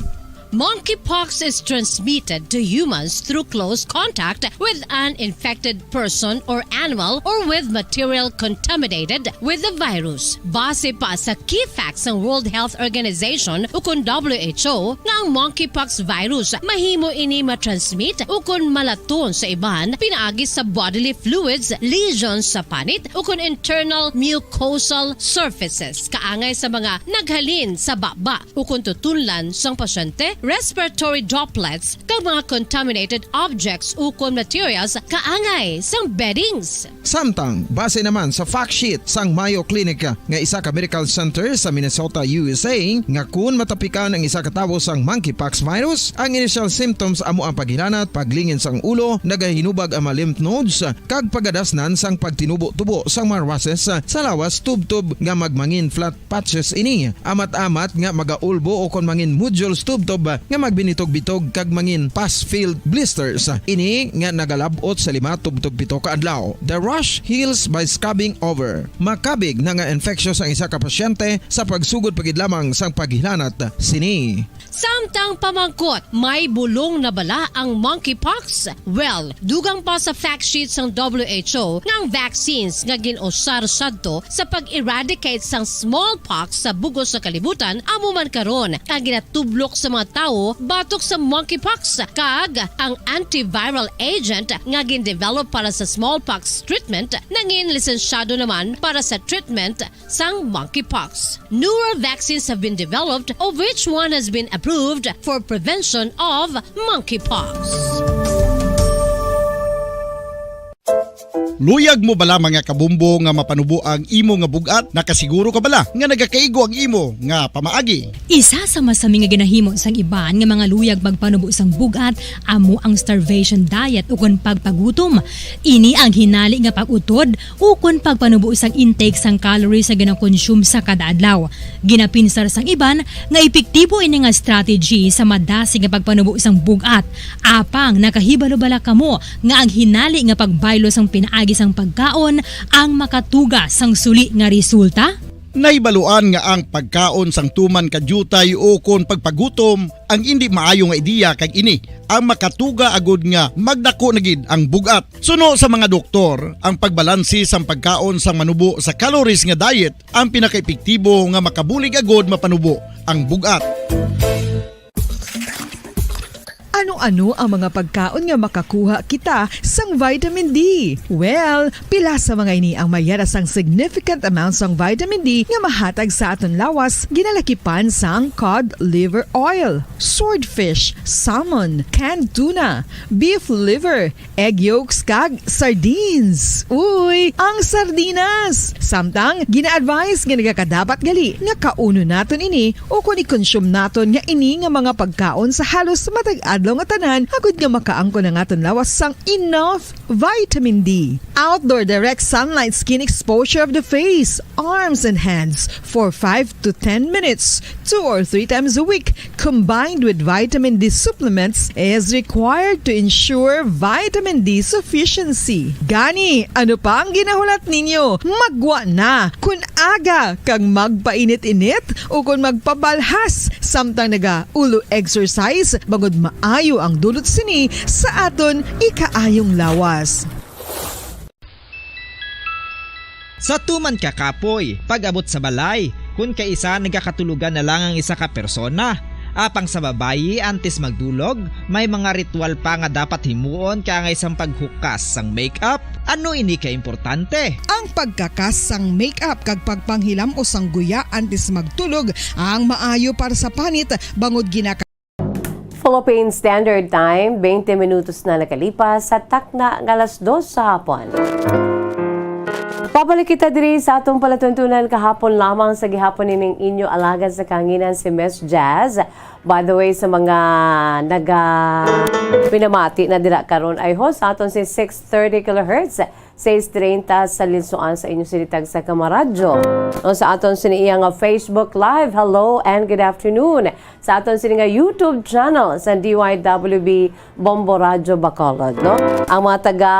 Monkeypox is transmitted to humans through close contact with an infected person or animal or with material contaminated with the virus. Base pa sa key facts sang World Health Organization ukon W H O nga ang monkeypox virus mahimo ini matransmit ukon malaton sa iban pinaagi sa bodily fluids, lesions sa panit, ukon internal mucosal surfaces kaangay sa mga naghalin sa baba ukon tutunlan sang pasyente, respiratory droplets, kag mga contaminated objects ukon materials kaangay sang beddings. Samtang, base naman sa fact sheet sang Mayo Clinic nga isa ka medical center sa Minnesota, U S A, nga kun matapikan ang isa ka tawo sang monkeypox virus, ang initial symptoms amo ang paghilanat, paglingin sang ulo, nagahinubag ang mga lymph nodes, kag pagadasnan sang pagtinubo-tubo sang mga rushes sa lawas tubtob nga magmangin flat patches ini, amat-amat nga magaulbo ukon mangin nodules tubtob nga magbinitog-bitog kag mangin pus-filled blisters. Ini nga nagalab-ot sa lima tubtob pito ka adlaw. The rash heals by scabbing over. Makabig na nga infectious ang isa ka pasyente sa pagsugod pa gid lamang sang paghilanat sini. Samtang pamangkot, may bulong na bala ang monkeypox? Well, dugang pa sa fact sheet sang W H O nga ang vaccines nga gin-usar sadto sa pag-eradicate sang smallpox sa bug-os nga kalibutan amo man karon ang ginatublok sa mga tawo batok sa monkeypox, kag ang antiviral agent nga gin-develop para sa smallpox treatment nangin lisensyado naman para sa treatment sang monkeypox. Newer vaccines have been developed, of which one has been approved for prevention of monkeypox. Luyag mo bala, mga kabumbo, nga mapanubo ang imo nga bug-at? Nakasiguro ka bala nga nagakaigo ang imo nga pamaagi? Isa sa masami nga ginahimo sang iban nga mga luyag magpanubo sang bug-at amo ang starvation diet ukon pagpagutom. Ini ang hinali nga pag-utod ukon pagpanubo sang intake sang calories nga ginakonsume sa kada adlaw. Ginapinsar sang iban nga epektibo ini nga strategy sa madasig nga pagpanubo sang bug-at. Apang nakahibalo bala kamo nga ang hinali nga pagbaylo sang pinaagi sang pagkaon ang makatuga sang suli nga resulta? Nahibaluan nga ang pagkaon sang tuman ka diutay ukon pagpagutom ang indi maayo nga ideya, kag ini ang makatuga agud nga magdako na gid ang bug-at. Suno sa mga doktor, ang pagbalanse sang pagkaon sang manubo sa calories nga diet ang pinakaepektibo nga makabulig agud mapanubo ang bug-at. Ano-ano ang mga pagkaon nga makakuha kita sang vitamin D? Well, pila sa mga ini ang may ara sang significant amount sang vitamin D nga mahatag sa aton lawas, ginalakipan sang cod liver oil, swordfish, salmon, canned tuna, beef liver, egg yolks, kag sardines. Uy, ang sardinas! Samtang, gina-advise nga nagakadapat gali nga kaunon naton ini ukon i-consume naton nga ini nga mga pagkaon sa halos matag adlaw nga tanan, agud nga makaangkon ang aton lawas sang enough vitamin D. Outdoor direct sunlight skin exposure of the face, arms, and hands for five to ten minutes, two or three times a week, combined with vitamin D supplements, is required to ensure vitamin D sufficiency. Gani, ano pa ang ginahulat ninyo? Maggwa na! Kon aga kag magpainit-init ukon magpabalhas samtang naga-ulo exercise, bangod maayo ang dulot sini sa aton ikaayong lawas. Sa tuman ka kapoy, pag-abot sa balay, kun kaisa nagakatulogan na lang ang isa ka persona, Apang sa babayi, antes magdulog, may mga ritual pa nga dapat himuon, kaangay sang paghukas sang makeup. Ano ini ka importante? Ang pagkakas sang makeup kag pagpanghilam-os sang guya antes magtulog ang maayo para sa panit, bangod ginaka- Philippine Standard Time, twenty minutos na nakalipas sa takna nga alas dos sa hapon. Pabalik kita diri sa atong palatuntunan kahapon lamang sa gihapon nining inyo alagad sa kahanginan, si Miss Jazz. By the way, sa mga naga pinamati na dira karon, ay ho, sa aton si six thirty kilohertz, sais treinta sa linsuan sa inyo sinitag sa Kamaradyo. O, sa aton sini iya nga Facebook Live, hello and good afternoon. Sa aton sini nga YouTube channel sa D Y W B Bombo Radyo Bacolod, no? Ang mga taga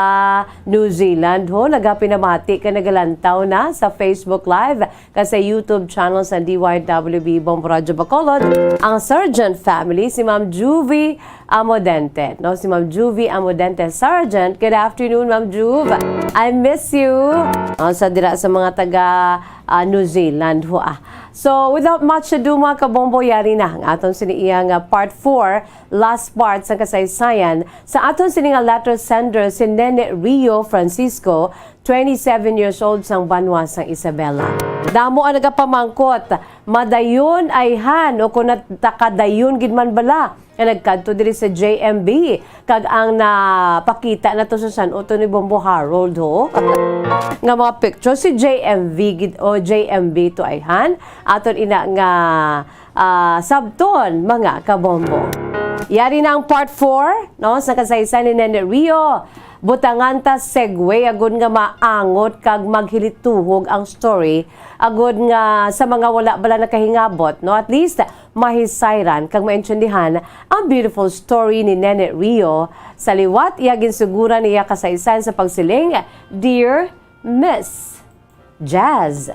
New Zealand, ho, nagapinamati kag nagalantaw na sa Facebook Live kag sa YouTube channel sa D Y W B Bombo Radyo Bacolod, ang Sergeant family, si Ma'am Juvie Amodente, no? Si Ma'am Juvie Amodente. Sergeant, good afternoon, Ma'am Juv. I miss you. Oh, sa dira sa mga taga, ah, New Zealand, ho, ah. So, without much ado, mga kabombo, yari na ang aton sini iya nga part four, last part sa kasaysayan sa aton sini nga letter sender, si Nene Rio Francisco, twenty-seven years old, sang banwa sang Isabela. Damo ang nagapamangkot, madayon ayhan o kung natakadayon gid man bala nga nagkadto diri sa J M B, kag ang napakita na to sa san-o to ni Bombo Harold, ho? Nga mga picture si J M V gid, o J M B to ayhan. Aton ina nga, ah, sabton, mga kabombo. Yari na ang part four, no, sa kasaysayan ni Nene Rio. Butangan ta segue agud nga maangot kag maghilituhog ang story, agud nga sa mga wala bala nakahingabot, no, at least mahisayran kag maintindihan ang beautiful story ni Nene Rio. Sa liwat, iya ginsuguran niya kasaysayan sa pagsiling, "Dear Miss Jazz."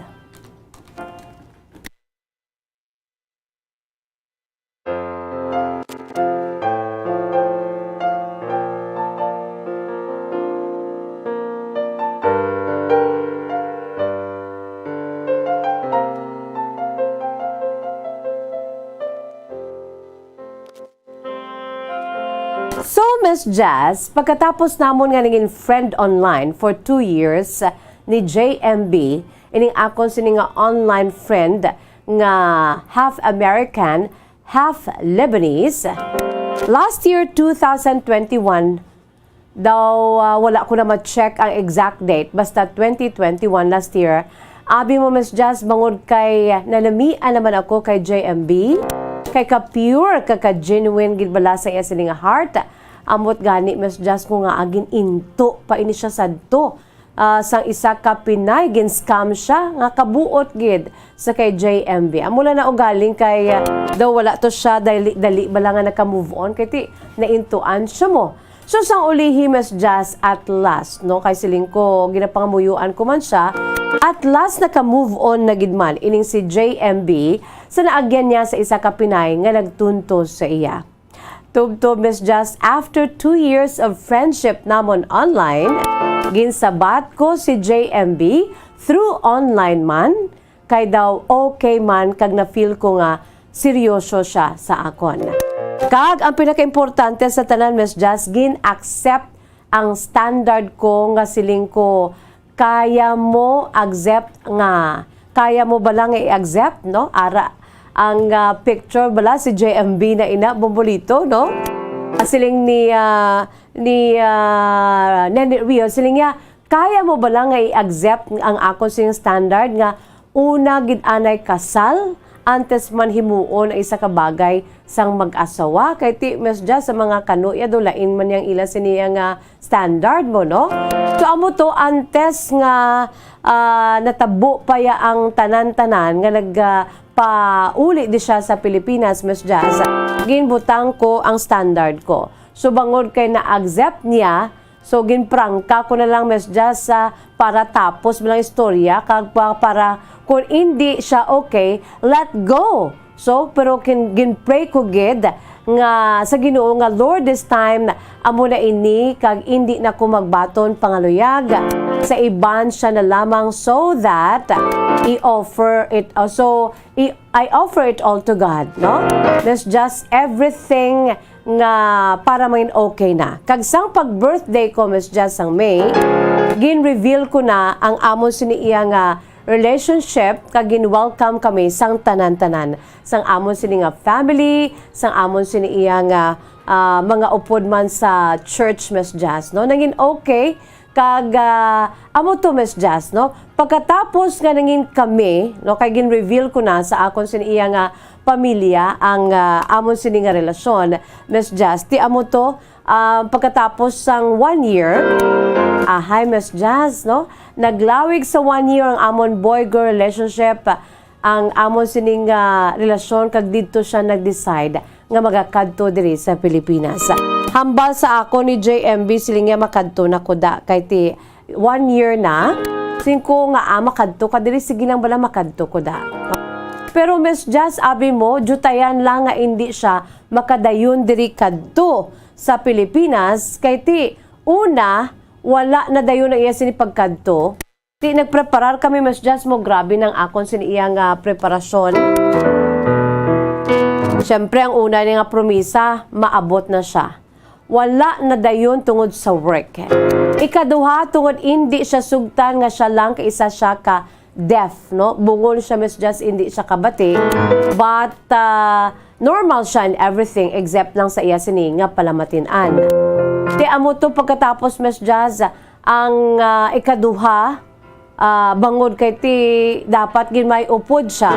So, Miss Jazz, pagkatapos namon nga naging friend online for two years, ni J M B, ining akon sini nga online friend nga half American, half Lebanese. Last year, two thousand twenty-one, daw, ah, wala ko na ma-check ang exact date, basta twenty twenty-one last year. Abi mo, Miss Jazz, bangod kay nalamian naman ako kay J M B, kay ka-pure, ka, ka-genuine gid bala sa iya sini nga heart. Amot gani, Miss Jazz, ko nga agin into pa ini siya sadto, ah, sang isa ka Pinay, gin-scam siya nga kabuot gid sa kay J M B. Amo lang na ugaling kay, ah, daw wala to siya dali, dali bala nga naka-move on kay ti naintuan siya mo. So, sang ulihi, Miss Jazz, at last, no, kay siling ko, ginapangamuyuan ko man siya, at last naka-move on na gid man ining si J M B sa naagyan niya sa isa ka Pinay nga nagtuntos sa iya. Tubtob, Miss Jazz, after two years of friendship namon online, ginsabat ko si J M B through online man, kay daw okay man kag na-feel ko nga seryoso siya sa akon. Kag ang pinakaimportante sa tanan, Miss Jazz, gin-accept ang standard ko nga siling ko, kaya mo accept nga, kaya mo bala nga i-accept, no? Ara, ang, ah, picture bala si J M B na ina, Bombolito, no? Siling ni, ah, ni, ah, Nene Rio, siling niya, "Kaya mo bala nga i-accept ang ako sing standard nga una gid anay kasal antes man himuon ang isa ka bagay sang mag-asawa?" Kay ti, Miss Jazz, sa mga kanuya do, lain man yang ila siniya nga standard mo, no? So, amo to, antes nga, ah, natabo pa ya ang tanan-tanan nga nag, ah, pauli di siya sa Pilipinas, Miss Jazz, ginbutang ko ang standard ko. So, bangod kay na-accept niya, so, ginprangka ko na lang, Miss Jazz, sa para tapos mo lang istorya, kag pa, para kung hindi siya okay, let go. So, pero kin-, gin-pray ko gid nga sa Ginoo nga, "Lord, this time, amo na ini, kag indi na ko magbaton pangaluyag." sa iban siya na lamang, so that i-offer it, uh, so i-, I offer it all to God, no? Miss Jazz, everything nga para mangin okay na. Kag sang pag-birthday ko, Miss Jazz, sang May, gin-reveal ko na ang amon sini iya nga relationship, kag gin-welcome kami sang tanan-tanan, sang amon sini nga family, sang amon sini iya nga, ah, mga upod man sa church, Miss Jazz, no? Nangin okay, kag, ah, amo to, Miss Jazz, no? Pagkatapos nga nangin kami, no, kay gin-reveal ko na sa akon sini iya nga pamilya ang, ah, amon sini nga relasyon, Miss Jazz. Ti amo to, ah, pagkatapos sang one year, ahay, Miss Jazz, no? Naglawig sa one year ang amon boy-girl relationship, ang amon sining, ah, relasyon, kag didto siya nag-decide nga magakadto diri sa Pilipinas. Hambal sa akon ni J M B, siling niya, "Makadto na ko da, kay ti one year na." Siling ko nga, "Ah, makadto ka diri, sige lang bala, makadto ko da." Pero Miss Jazz, abi mo, diyutayan lang nga indi siya makadayon diri kadto sa Pilipinas, kay ti una, wala na dayon ang iya sini pagkadto. Ti nagpreparar kami, Miss Jazz, mo, grabe nang akon sini iya nga preparasyon. Siyempre, ang una niya nga promisa, maabot na siya. Wala na dayon tungod sa work. Ikaduha, tungod indi siya sugtan nga siya lang kay isa siya ka deaf, no? Bungol siya, Miss Jazz, indi siya kabati. But, ah, normal siya in everything except lang sa iya sini nga palamatian. Ti amo to pagkatapos, Miss Jazz, ang, ah, ikaduha, ah, bangod kay ti dapat gid may upod siya.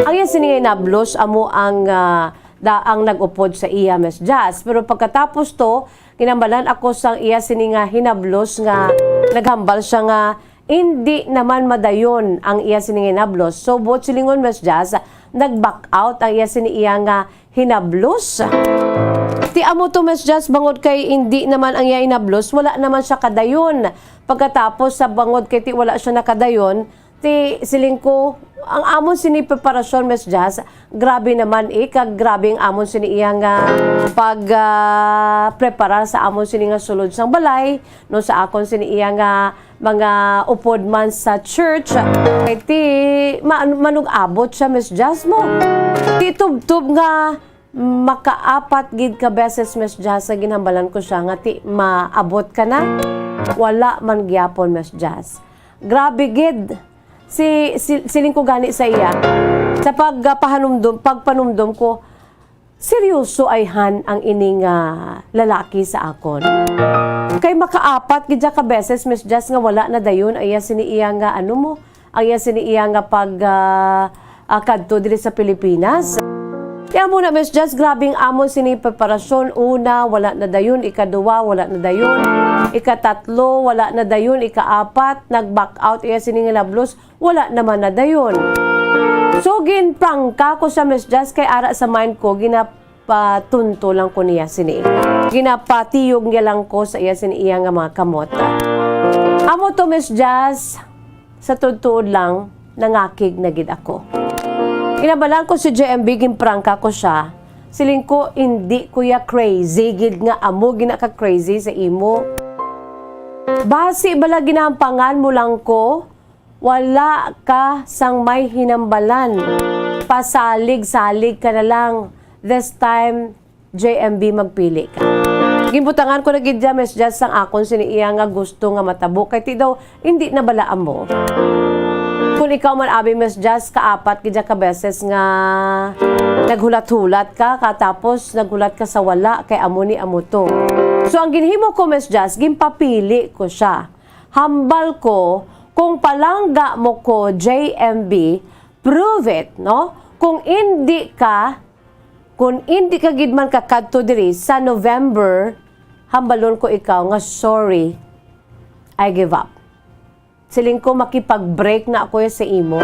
Ang iya sini nga hinablos amo ang, ah, da-, ang nag-upod sa iya, Miss Jazz. Pero pagkatapos to, ginhambalan ako sang iya sini nga hinablos nga naghambal siya nga indi naman madayon ang iya sini nga hinablos. So, buot silingon, Miss Jazz, nag-back out ang iya sini iya nga hinablos. Ti amo to, Miss Jazz, bangod kay indi naman ang iya hinablos, wala naman siya kadayon. Pagkatapos sa bangod kay ti wala siya nakadayon, ti siling ko, ang amon sini preparasyon, Miss Jazz, grabe naman, eh, kag grabe ang amon sini iya nga pag, ah, preparar sa amon sini nga sulod sang balay, no, sa akon sini iya nga mga upod man sa church. Kay ti ma-, manug-abot siya, Miss Jazz, mo. Ti tubtob nga makaapat gid ka beses, Miss Jazz, nga ginhambalan ko siya nga ti maabot ka na. Wala man gyapon, Miss Jazz. Grabe gid. Si, si, siling ko gani sa iya, sa pagpahanumdom, pagpanumdom ko, seryoso ayhan ang ining, ah, lalaki sa akon. Kay makaapat gid siya ka beses, Miss Jazz, nga wala na dayon ang iya sini iya nga, ano mo, ang iya sini iya nga pag, ah, ah, kadto diri sa Pilipinas. Kaya mo na, Miss Jazz, grabing amon sini preparasyon. Una, wala na dayon. Ikaduwa, wala na dayon. Ikatatlo, wala na dayon. Ikaapat, nag-back out iya sini nga hinablos. Wala naman na dayon. So, ginprangka ko siya, Miss Jazz, kay ara sa mind ko, ginapatunto lang ko niya sini. Ginapatiyog niya lang ko sa iya sini iya nga mga kamot. Amo to, Miss Jazz, sa tuod-tuod lang, nangakig na gid ako. Ginhambalan ko si J M B, ginprangka ko siya. Siling ko, "Indi ko ya crazy gid nga amo gina ka crazy sa imo. Basi bala ginahampangan mo lang ko, wala ka sang may hinambalan. Pasalig-salig ka na lang. This time, J M B, magpili ka." Ginbutangan ko na gid siya, Miss Jazz, sang akon sini iya nga gusto nga matabo, kay ti daw, hindi na bala amo. Kung ikaw man, abi, Miss Jazz, kaapat gid siya ka beses nga naghulat-hulat ka, katapos naghulat ka sa wala, kay amo ni amo to. So, ang ginhimo ko, Miss Jazz, ginpapili ko siya. Hambal ko, kung palangga mo ko, J M B, prove it, no? Kung indi ka, kung indi ka gid man kakadto diri sa November, hambalon ko ikaw nga, "Sorry, I give up." Siling ko, "Makipag-break na ako sa imo."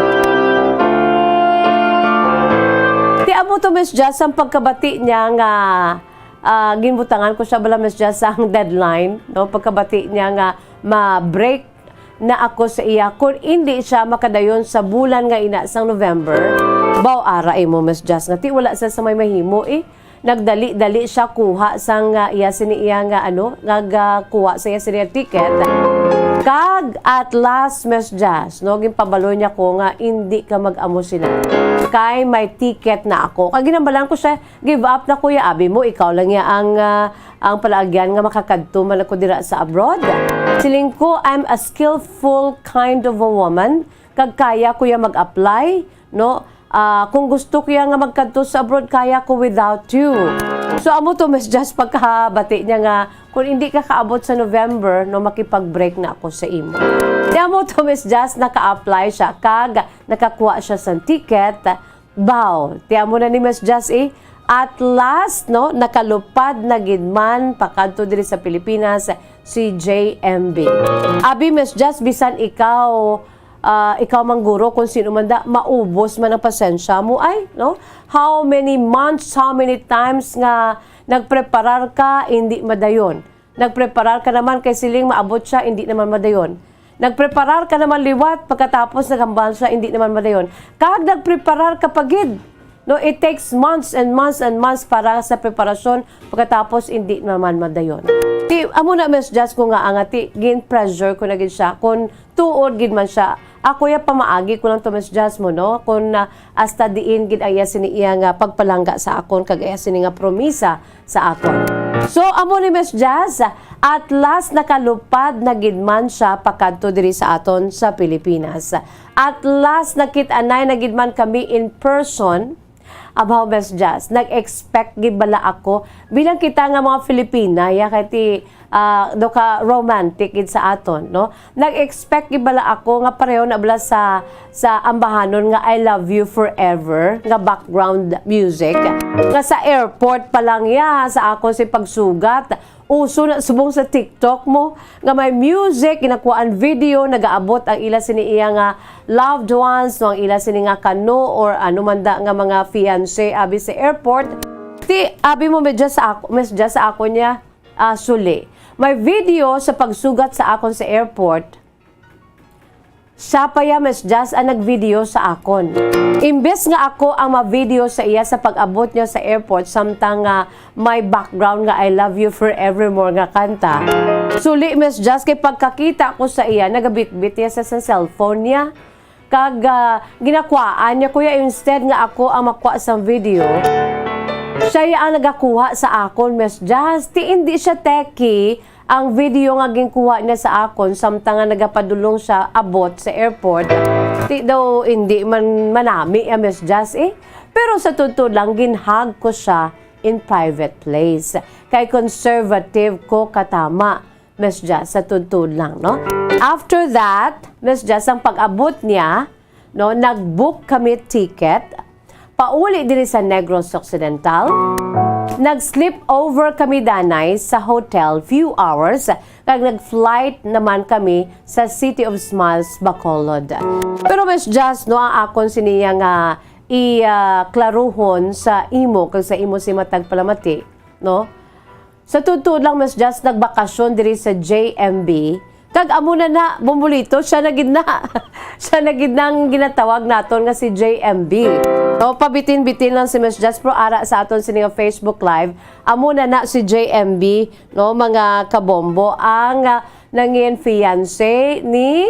Ti amo to, Miss Jazz, ang pagkabati niya nga, ah, ginbutangan ko siya bala, Miss Jazz, ang deadline, no? Pagkabati niya nga ma-break na ako sa iya, kung indi siya makadayon sa bulan nga ina sang November, baw ara imo, Miss Jazz, nga ti wala sa, sa may mahimo, eh. Nagdali-dali siya kuha sang, ah, iya sini iya nga, ano, nga ga-, kuha sa iya sini ticket. Kag at last, Miss Jazz, no, ginpabalo niya ko nga, "Indi ka mag-amo sina. Kay may ticket na ako." Kag ginhambalan ko siya, "Give up na, kuya. Abi mo, ikaw lang ya ang, ah, ang palaagyan nga makakadto man ako dira sa abroad." Siling ko, "I'm a skillful kind of a woman. Kag kaya ko ya mag-apply, no? Ah, kung gusto ko ya nga magkadto sa abroad, kaya ko without you." So, amo to, Miss Jazz, pagkabati niya nga, "Kung hindi ka kaabot sa November, no, makipag-break na ako sa imo." Ti amo to, Miss Jazz, naka-apply siya, kag nakakuha siya sa ticket. Baw, ti amo na ni Miss Jazz, eh. At last, no, nakalupad na gid man pakadto diri sa Pilipinas si J M B. Abi, Miss Jazz, bisan ikaw, ah, ikaw man guro, kung sino man da, maubos man ang pasensya mo, ay, no? How many months, how many times nga nagpreparar ka, hindi madayon. Nagpreparar ka naman kay siling maabot siya, hindi naman madayon. Nagpreparar ka naman liwat, pagkatapos naghambal siya, hindi naman madayon. Kag nagpreparar ka pa gid. No, it takes months and months and months para sa preparasyon, pagkatapos hindi naman madayon. Ti, amo na, Miss Jazz, ko nga, nga ti, gin-pressure ko na gid siya kung tuod gid man siya. Ako ya pamaagi ko lang to, Miss Jazz, mo, no? Kung, ah, hasta diin gid ang iya sini iya nga pagpalangga sa akon kag iya sini nga promisa sa akon. So, amo ni Miss Jazz, at last nakalupad na gid man siya pakadto diri sa aton sa Pilipinas. At last nakit-anay na gid man kami in person. Abaw, Miss Jazz, nag-expect gid bala ako, bilang kita nga mga Filipina, ya kay ti, ah, daw ka romantic gid sa aton, no? Nag-expect gid bala ako nga pareho na bala sa, sa ambahanon nga "I love you forever" nga background music, nga sa airport pa lang ya sa akon si pagsugat, uso na subong sa TikTok mo, nga may music, ginakuhaan video, nagaabot ang ila sini iya nga loved ones, no, ang ila sini nga kano, or ano man da nga mga fiancé, abi sa airport. Ti, abi mo, Miss Jazz, sa ako, Miss Jazz, sa akon ya, ah, suli. May video sa pagsugat sa akon sa airport. Siya pa ya, Miss Jazz, ang nag-video sa akon. Imbes nga ako ang ma-video sa iya sa pag-abot niya sa airport, samtang nga may background nga "I love you forevermore" nga kanta. Suli, Miss Jazz, kay pagkakita ko sa iya, nagabitbit niya sa, sa cellphone niya. Kag, ah, ginakuhaan niya ko ya, instead nga ako ang makuha sang video, siya ya ang nagakuha sa akon, Miss Jazz. Ti indi siya techie, ang video nga ginkuha niya sa akon samtang nga nagapadulong siya abot sa airport, ti daw indi man manami ang Miss Jazz, eh. Pero sa totoo lang, ginhag ko siya in private place. Kay conservative ko katama, Miss Jazz, sa totoo lang, no? After that, Miss Jazz, ang pag-abot niya, no, nag-book kami ticket pauli diri sa Negros Occidental. Nag-sleep over kami danay sa hotel few hours, kag nag-flight naman kami sa City of Smiles, Bacolod. Pero, Miss Jazz, no, ang akon siniya nga i, ah, klaruhon sa imo kag sa imo si matag palamati, no? Sa totoo lang, Miss Jazz, nagbakasyon diri sa J M B. Kag amo na na, Bombolito, siya na gid na. Siya na gid na ang ginatawag naton nga si J M B. No, pabitin-bitin lang si Miss Jazz, pero ara sa aton sini nga Facebook Live, amo na na si J M B, no, mga kabombo, ang, ah, nangin fiancé ni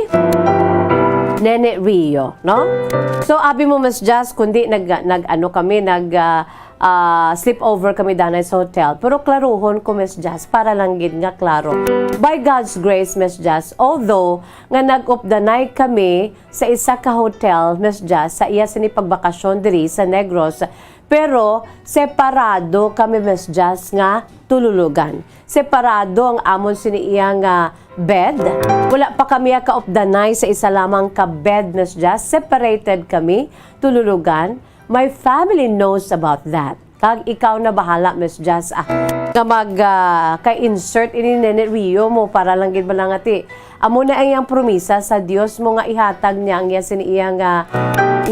Nene Rio, no? So, abi mo, Miss Jazz, kundi nag, nag, ano kami, nag, ah, ah, sleepover kami danay sa hotel. Pero klaruhon ko, Miss Jazz, para lang gid nga klaro. By God's grace, Miss Jazz, although nga nag-updanay kami sa isa ka hotel, Miss Jazz, sa iya sini pagbakasyon diri sa Negros, pero separado kami, Miss Jazz, nga tululugan. Separado ang amon sini iya nga bed. Wala pa kami kaupdanay sa isa lamang ka bed, Miss Jazz. Separated kami tululugan. My family knows about that. Kag ikaw na bahala, Miss Jazz, ah, nga mag, ah, kay insert ini Nene Rio mo para lang gid malangati. Amo na ang iyang promisa sa Dios mo nga ihatag niya ang iya sini iya nga,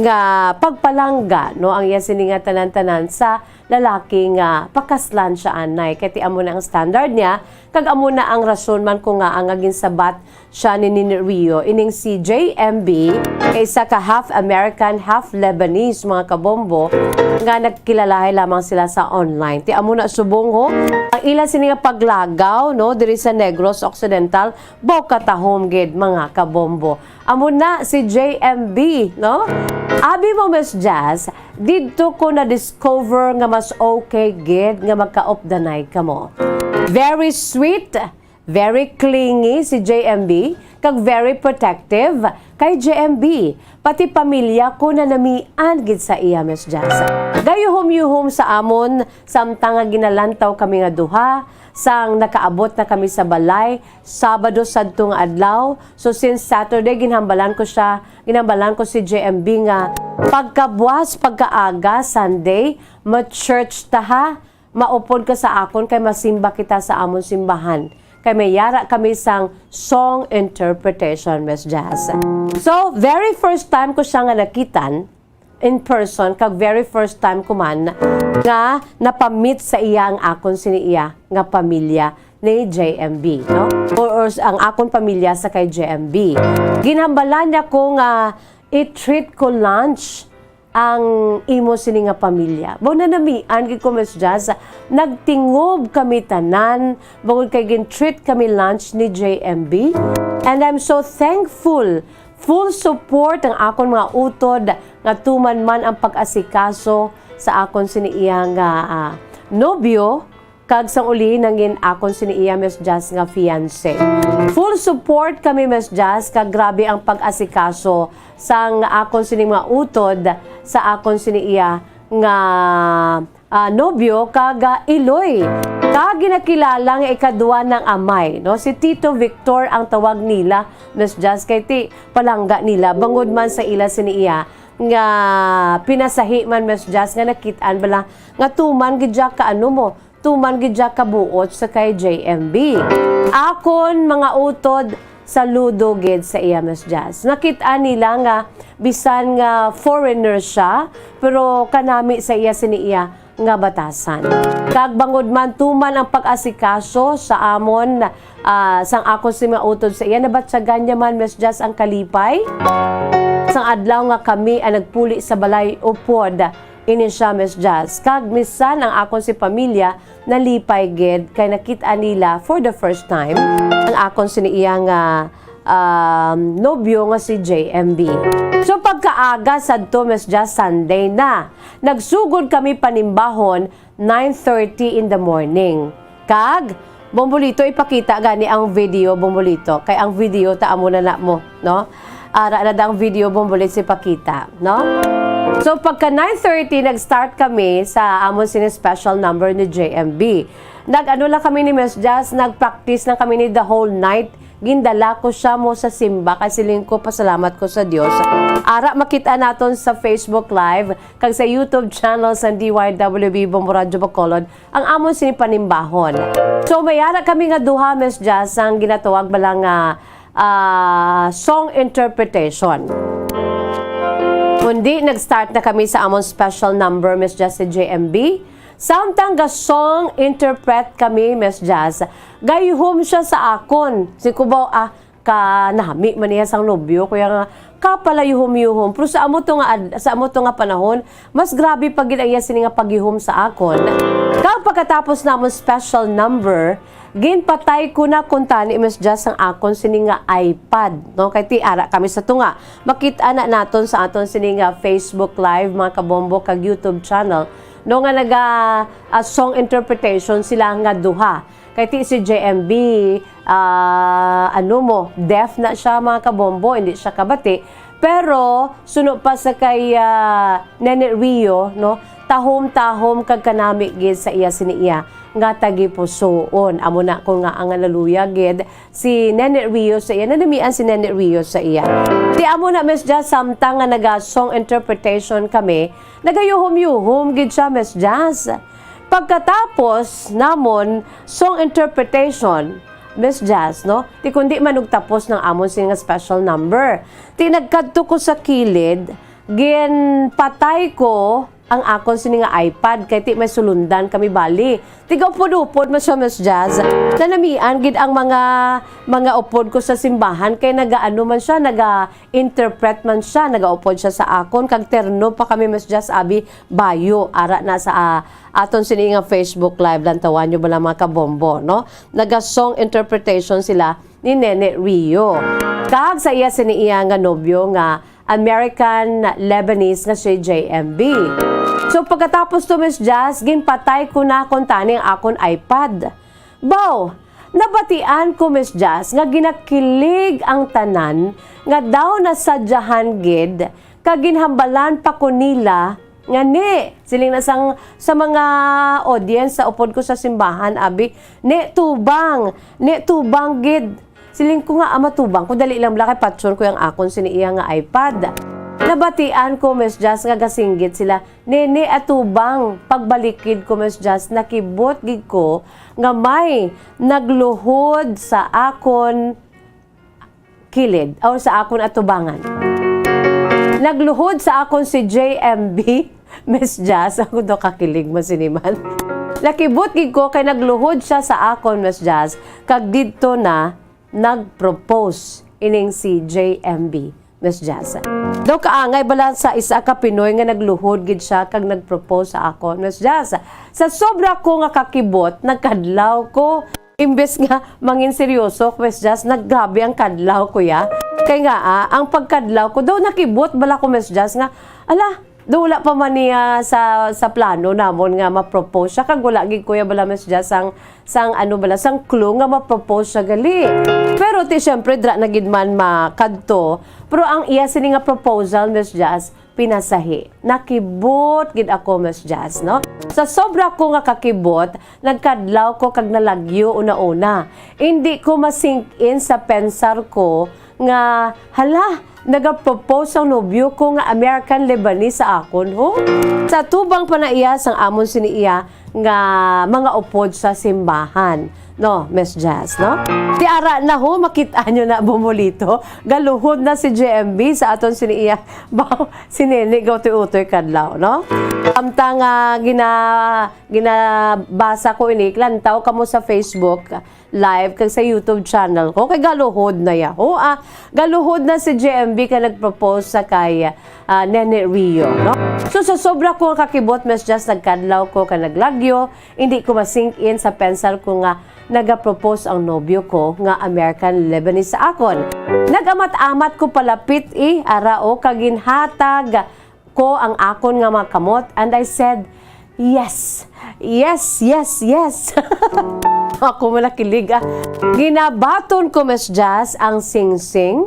nga pagpalangga, no, ang iya sini nga tanan-tanan sa lalaki nga pakaslan siya anay. Kay ti amo na ang standard niya, kag amo na ang rason man ko nga ang ginsabat siya ni Nene Rio, ining si J M B, kay isa ka half American, half Lebanese, mga kabombo, nga nagkilalahay lamang sila sa online. Ti amo na subong ho, ang ila sini nga paglagaw, no, diri sa Negros Occidental, bukatahom gid, mga kabombo. Amo na si J M B, no? Abi mo, Miss Jazz, didto ko na-discover nga mas okay gid nga magkaupdanay kamo. Very sweet, very clingy si J M B, kag very protective kay J M B. Pati pamilya ko nanamian gid sa iya, Miss Jazz. Gayuhom-yuhom sa amon, samtang nga ginalantaw kami nga duha, sang nakaabot na kami sa balay, Sabado sadto nga adlaw. So, since Saturday, ginhambalan ko siya, ginhambalan ko si J M B nga pagkabuas, pagkaaga, Sunday, ma-church ta ha. Maupod ka sa akon kay masimba kita sa amon simbahan. Kay may yara kami sang song interpretation, Miss Jazz. So, very first time ko siya nga nakitan in person, kag very first time ko man nga napamit sa iya ang akon sini iya nga pamilya ni J M B, no? Or, or ang akon pamilya sa kay J M B. Ginhambalan niya ko nga i-treat ko lunch ang imo sini nga pamilya. Bo, nanamian gid ko, Miss Jazz. Nagtingob kami tanan, bangod kay gin-treat kami lunch ni J M B. And I'm so thankful. Full support ang akon mga utod nga tuman man ang pag-asikaso sa akon sini iya nga, ah, nobyo, kag sang uli nangin akon sini iya, Miss Jazz, nga fiancé. Full support kami, Miss Jazz, kag grabe ang pag-asikaso sang akon sini mga utod sa akon sini iya nga, ah, nobyo kag, ah, iloy. Kag ginakilala nga ikadua nang amay, no? Si Tito Victor ang tawag nila, Miss Jazz, kay ti palangga nila, bangod man sa ila sini iya nga pinasahi man, Miss Jazz, nga nakit-an bala nga tuman gid siya ka ano mo, tuman gid siya kabuot sa kay J M B. Akon mga utod, saludo gid sa iya, Miss Jazz. Nakit-an nila nga bisan nga foreigner siya, pero kanami sa iya sini iya nga batasan. Kag bangod man tuman ang pag-asikaso sa amon, ah, sang akon sini mga utod sa iya, nabatyagan niya man, Miss Jazz, ang kalipay. Sang adlaw nga kami ang nagpuli sa balay upod ini siya, Miss Jazz. Kag misan ang akon si pamilya, nalipay gid kay nakit-an nila for the first time ang akon sini iya nga, um, nobyo nga si J M B. So, pagkaaga sadto, Miss Jazz, Sunday na. Nagsugod kami panimbahon nine thirty in the morning. Kag, Bombolito, ipakita gani ang video, Bombolito. Kay ang video ta amo na na mo, no? Ara na da ang video, Bombolito, si pakita, no? So, pagka nine thirty, nag-start kami sa amon sini special number ni J M B. Nag-ano lang kami ni Miss Jazz, nag-practice lang kami ni the whole night. Gindala ko siya mo sa simba, kay siling ko, pasalamat ko sa Dios. Ara, makita naton sa Facebook Live, kag sa YouTube channel sa D Y W B Bombo Radyo Bacolod, ang amon sini panimbahon. So, may ara kami nga duha, Miss Jazz, ang ginatawag bala nga, ah, song interpretation. Kundi, nag-start na kami sa amon special number, Miss Jazz, sa J M B. Samtang ga song interpret kami, Miss Jazz, gayuhom siya sa akon. Si Kubaw, ah, kanami man niya sang nobyo, kuya nga, kapalayuhom-yuhom. Pero sa amo to nga ad-, sa amo to nga panahon, mas grabe pa gid ang iya sini nga pagyuhom sa akon. Kag pagkatapos namon special number, ginpatay ko na kuntani, Miss Jazz, ang akon sini nga iPad, no? Kay ti ara kami sa tunga. Makit-a na naton sa aton sini nga Facebook Live, mga kabombo, kag YouTube channel, no, nga naga, ah, song interpretation sila nga duha. Kay ti si J M B, ah, ano mo, deaf na siya, mga kabombo, hindi siya kabati. Pero, suno pa sa kay, ah, Nene Rio, no, tahom-tahom kag kanami gid sa iya sini iya nga tagipusoon. Amo na ko nga ang hallelujah gid si Nene Rio sa iya, nanamian si Nene Rio sa iya. Ti amo na, Miss Jazz, samtang nga naga-song interpretation kami, nagayuhom-yuhom gid siya, Miss Jazz. Pagkatapos namon song interpretation, Miss Jazz, no? Ti kundi man og tapos ng amon sini nga special number. Ti nagkadto ko sa kilid, ginpatay ko ang akon sini nga iPad, kay ti may sulundan kami bali. Tigaupod-upod man siya, Miss Jazz. Nanamian gid ang mga, mga upod ko sa simbahan, kay nagaano man siya, naga-interpret man siya, nagaupod siya sa akon, kag terno pa kami, Miss Jazz, abi, bayo, ara na sa, ah, aton sini nga Facebook Live, lantawan nyo bala, mga kabombo, no? Naga-song interpretation sila ni Nene Rio. Kag sa iya sini iya nga nobyo nga American Lebanese nga si J M B. So, pagkatapos to, Miss Jazz, ginpatay ko na kuntani ang akon iPad. Baw, nabatian ko, Miss Jazz, nga ginakilig ang tanan nga daw nasadyahan gid, kag ginhambalan pa ko nila nga ni, siling na sang, sa mga audience sa upod ko sa simbahan, abi, ni tubang, ni tubang gid. Siling ko nga, "Ama, tubang ko, dali lang bala kay patyon ko yung akon sini iya nga iPad." Nabatian ko, Miss Jazz, nga gasinggit sila, "Nene, atubang." Pagbalikid ko, Miss Jazz, nakibot gid ko nga may nagluhod sa akon kilid, or sa akon atubangan. Nagluhod sa akon si J M B, Miss Jazz, ako daw kakilig man sini man. Nakibot gid ko kay nagluhod siya sa akon, Miss Jazz, kag didto na nag-propose ining si J M B, Miss Jazz. Daw kaangay bala sa isa ka Pinoy nga nagluhod gid siya kag nag-propose sa akon, Miss Jazz. Sa sobra ko nga kakibot, nagkadlaw ko. Imbes nga mangin seryoso, Miss Jazz, naggrabe ang kadlaw ko ya. Kay nga, ah, ang pagkadlaw ko, daw nakibot bala ko, Miss Jazz, nga, ala, daw wala pa man niya sa, sa plano namon nga ma-propose siya. Kag wala gid ko ya bala, Miss Jazz, sang, sang ano bala, sang clue nga ma-propose siya gali. Pero ti, syempre, dra na gid man makadto. Pero ang iya sini nga proposal, Miss Jazz, pinasahi. Nakibot gid ako, Miss Jazz, no? Sa sobra ko nga kakibot, nagkadlaw ko kag nalagyo una-una. Indi ko ma-sink in sa pensar ko nga, hala, nagapropose ang nobyo ko nga American Lebanese sa akon, ho? Sa tubang pa na iya sang amon sini iya nga mga upod sa simbahan. No, Miss Jazz, no? Ti ara na, ho, makita nyo na, bumulito. Galuhod na si J M B sa aton sini iya. Baw, si Nene, gautoy-utoy kadlaw, no? Amta nga gina-, ginabasa ko ini, lantaw kamo sa Facebook Live kag sa YouTube channel ko, kay galuhod na ya, ho, ah. Galuhod na si J M B kay nag-propose sa kay, ah, Nene Rio, no? So, sa sobra ko nga kakibot, Miss Jazz, nagkadlaw ko kag naglagyo, hindi ko ma-sink in sa pensar ko nga naga-propose ang nobyo ko nga American Lebanese sa akon. Nag-amat-amat ko palapit, eh, ara, o, kag ginhatag ko ang akon nga mga kamot, and I said, "Yes, yes, yes, yes." Ako man nakilig, ah. Ginabaton ko, Miss Jazz, ang singsing.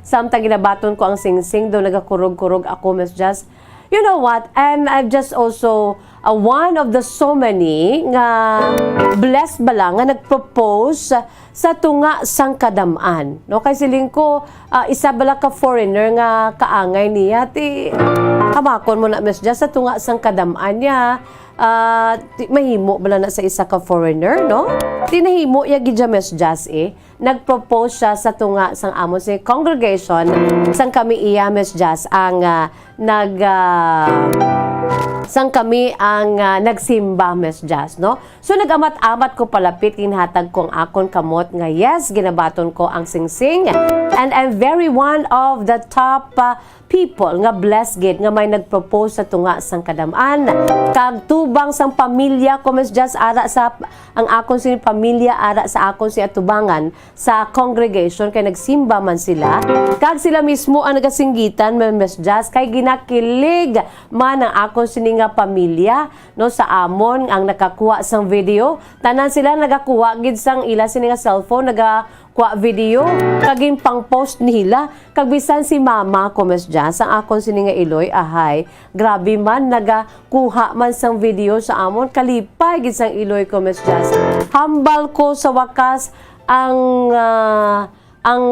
Samtang ginabaton ko ang singsing, daw nagakurog-kurog ako, Miss Jazz. You know what? I'm, I'm just also, uh, one of the so many nga blessed bala nga nag-propose sa tunga sang kadam-an, no? Kay siling ko, ah, isa bala ka foreigner nga kaangay niya, ti, hamakon mo na, Miss Jazz, sa tunga sang kadam-an niya, ah, ti, mahimo bala na sa isa ka foreigner, no? Ti nahimo ya gid ya, Miss Jazz, eh. Nag-propose siya sa tunga sang amon sini congregation, sang kami iya, Miss Jazz, ang, ah, nag, ah, sang kami ang, ah, nagsimba, Miss Jazz, no? So, nag-amat-amat ko palapit, ginhatag ko ang akon kamot nga yes, ginabaton ko ang singsing. And I'm very one of the top, ah, people nga blessed gid nga may nag-propose sa tunga sang kadam-an. Kag tubang sang pamilya ko, Miss Jazz, ara sa ang akon sini pamilya, ara sa akon sini atubangan sa congregation, kay nagsimba man sila. Kag sila mismo ang nagasinggitan, Miss Jazz, kay ginakilig man ang akon sini nga pamilya, no, sa amon ang nakakuha sang video. Tanan sila nagakuha gid sang ila sini nga cellphone, nagakuha video, kag ginpang-post nila. Kag bisan si mama ko, Miss Jazz, ang akon sini nga iloy, ahay, grabe man, nagakuha man sang video sa amon, kalipay gid sang iloy ko, Miss Jazz. Hambal ko sa wakas ang, ah, ang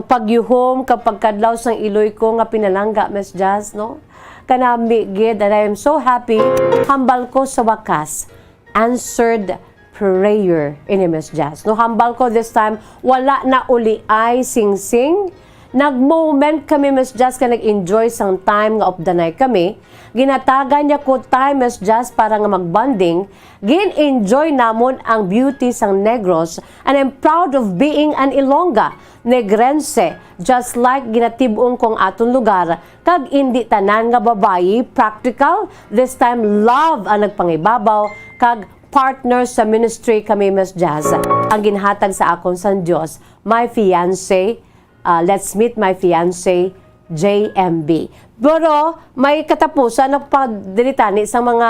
pagyuhom kag pagkadlaw sang iloy ko nga pinalangga, Miss Jazz, no? Kanami gid, and I am so happy. Hambal ko sa wakas, answered prayer ini, Miss Jazz. No, hambal ko this time, wala na uliay singsing, Nag-moment kami, Miss Jazz, ka nag-enjoy sang time nga updanay kami. Ginhatagan niya ko time, Miss Jazz, para nga mag-bonding. Gin-enjoy namon ang beauty sang Negros, and I'm proud of being an Ilongga, Negrense, just like ginatib-ong ko ang aton lugar, kag indi tanan nga babayi practical, this time love ang nagpangibabaw, kag partner sa ministry kami, Miss Jazz. Ang ginhatag sa akon sang Dios, my fiancé, ah, let's meet my fiancé, J M B. Pero may katapusan na pa diri tani sa mga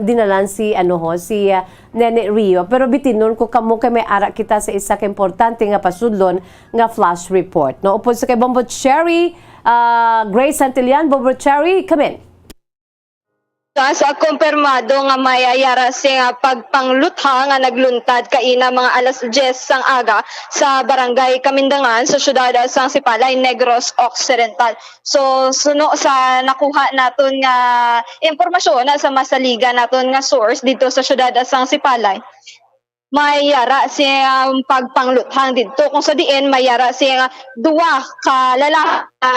dinalan si, ano ho, si, ah, Nene Rio. Pero bitinon ko kamo kay may ara kita sa isa ka importante nga pasudlon nga flash report. No, upod sa kay Bombo Cherry, ah, Grace Santillan, Bombo Cherry, come in. Sa kumpirmado nga may yara sing pagpangluthang nga nagluntad kaina mga alas diyes sang aga sa Barangay Kamindangan sa siyudad sang Sipalay, Negros Occidental. So, suno sa nakuha naton nga impormasyon sa masaligan naton nga source didto sa siyudad sang Sipalay, may yara sing pagpangluthang didto, kung sa diin may yara sing duwa ka lalaki nga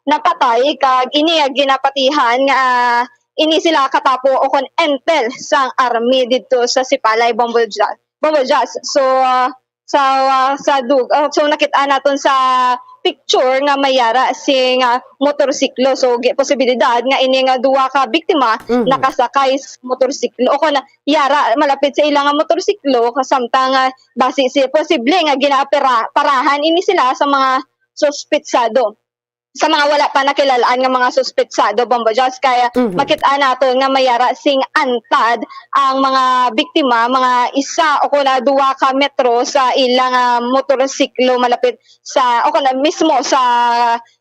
napatay, kag ini nga ginapatihan nga, ah, ini sila katapo o kon entel sang army didto sa Sipalay, Bombo Jazz. Bombo Jazz. So, ah, sa, ah, sa dug-, ah, so nakit-an naton sa picture nga may yara sing, ah, motorsiklo. So, gi-, posibilidad nga ini nga duwa ka biktima Mhm. nakasakay sa motorsiklo o kon yara malapit sa ila nga motorsiklo, samtang, ah, basi si posible nga ginaapera-, parahan ini sila sa mga suspetsado. Sa mga wala pa nakilal-an nga mga suspetsado, Bombo Jazz, kay Mhm. makit-an naton nga may yara sing antad ang mga biktima, mga isa o kon duwa ka metro sa ila nga motorsiklo malapit sa, o kon mismo sa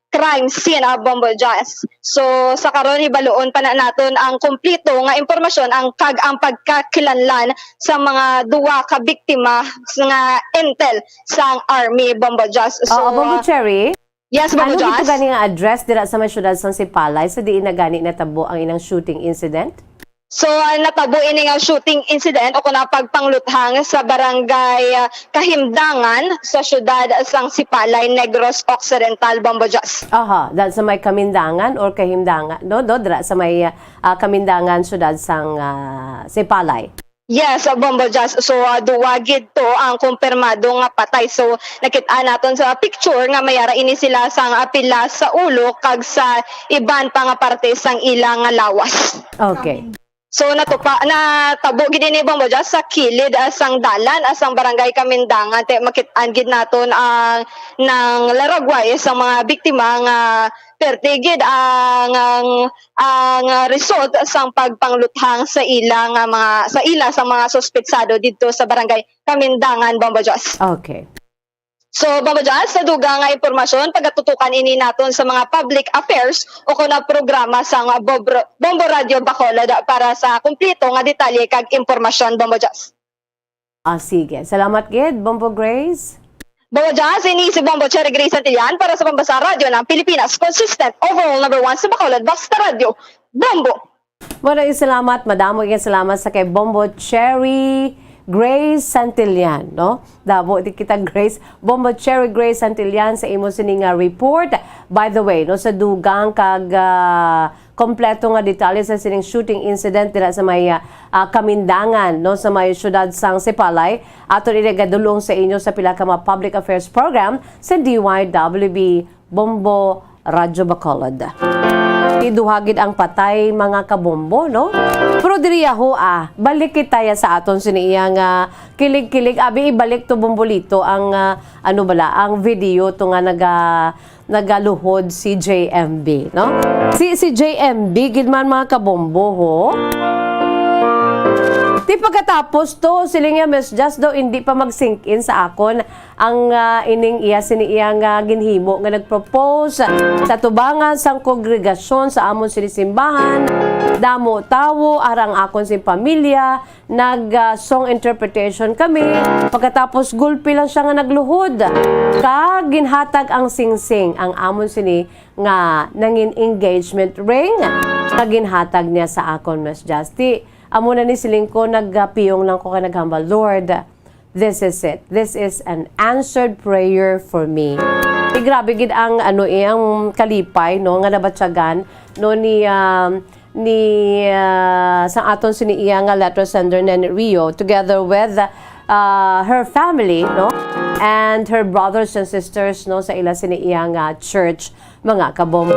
crime scene, ah, Bombo Jazz. So, sa karon, hibaluon pa na naton ang kompleto nga impormasyon ang, kag ang pagkakilanlan sa mga duwa ka biktima nga entel sang army, Bombo Jazz. So, Oo, Bombo ah, Cherry. Yes, Bombo Ano Jazz. Ito gani nga address dira sa may siyudad sang Sipalay, sa diin na gani natabo ang inang shooting incident? So, ah, natabo ini nga shooting incident o kon ang pagpangluthang sa barangay, ah, Kahimdangan sa siyudad sang Sipalay, Negros Occidental, Bombo Jazz. Aha, dahil sa may Kamindangan or Kahimdangan, no? Do, dira sa may, ah, Kamindangan, siyudad sang, ah, Sipalay. Yes, ah, Bombo Jazz. So, ah, duwa gid to ang kumpirmado nga patay. So, nakit-an naton sa picture nga may ara ini sila sang, ah, pila sa ulo kag sa iban pa nga parte sang ila nga lawas. Okay. So, natupa-, natabo gid ini, Bombo Jazz, sa kilid, ah, sang dalan, ah, sang barangay Kamindangan. Te, makit-an gid naton ang nanglaragway sang mga biktima nga perti gid ang, ang, ang result sang pagpangluthang sa ila nga mga, sa ila sa mga suspetsado didto sa barangay Kamindangan, Bombo Jazz. Okay. So, Bombo Jazz, sa dugang nga impormasyon, pagatutukan ini naton sa mga public affairs o kon ang programa sang Bobro-, Bombo Radio Bacolod para sa kumpleto nga detalye kag impormasyon, Bombo Jazz. Ah, sige. Salamat gid, Bombo Grace. Bombo Jazz, ini si Bombo Cherry Grace Santillan para sa Pambasa Radyo ng Pilipinas. Consistent, overall number one sa Bacolod, Basta Radyo, Bombo. Maraming salamat, madamo nga salamat sa kay Bombo Cherry Grace Santillan, no? Damo di kita, Grace. Bombo Cherry Grace Santillan, sa imo sini nga report. By the way, no, sa dugang kag, ah, kompleto nga detalye sa sining shooting incident dira sa may, ah, ah, Kamindangan, no, sa may siyudad sang Sipalay, aton ini igadul-ong sa inyo sa pila ka mga public affairs program sa D Y W B Bombo Radyo Bacolod. Iduha gid ang patay, mga kabombo, no? Pero diri yaho, ah, balik kita ya sa aton sini iya nga kilig-kilig. Abi, ibalik to, Bombolito, ang, ah, ano bala, ang video to nga naga-, nagaluhod si J M B, no? Si, si J M B gid man, mga kabombo, ho. Ti pagkatapos to, siling niya, Miss Jazz, daw hindi pa mag-sink in sa akon ang, ah, ining iya sini iya nga ginhimo nga nag-propose sa tubangan sang kongregasyon sa amon sini simbahan. Damo tawo, arang akon sing pamilya, nag, ah, song interpretation kami. Pagkatapos, gulpi lang siya nga nagluhod. Kag ginhatag ang singsing, ang amon sini nga nangin engagement ring, nga ginhatag niya sa akon, Miss Jazz. Ti, amo na ni siling ko, nagapiyong lang ko ka naghambal, Lord, this is it. This is an answered prayer for me. Di grabe gid ang, ano, eh, ang kalipay, no, nga nabatyagan, no, ni, um, ni, ah, sa aton sini iya nga letter sender, Nene Rio, together with, ah, her family, no, and her brothers and sisters, no, sa ila sini iya nga church, mga kabombo.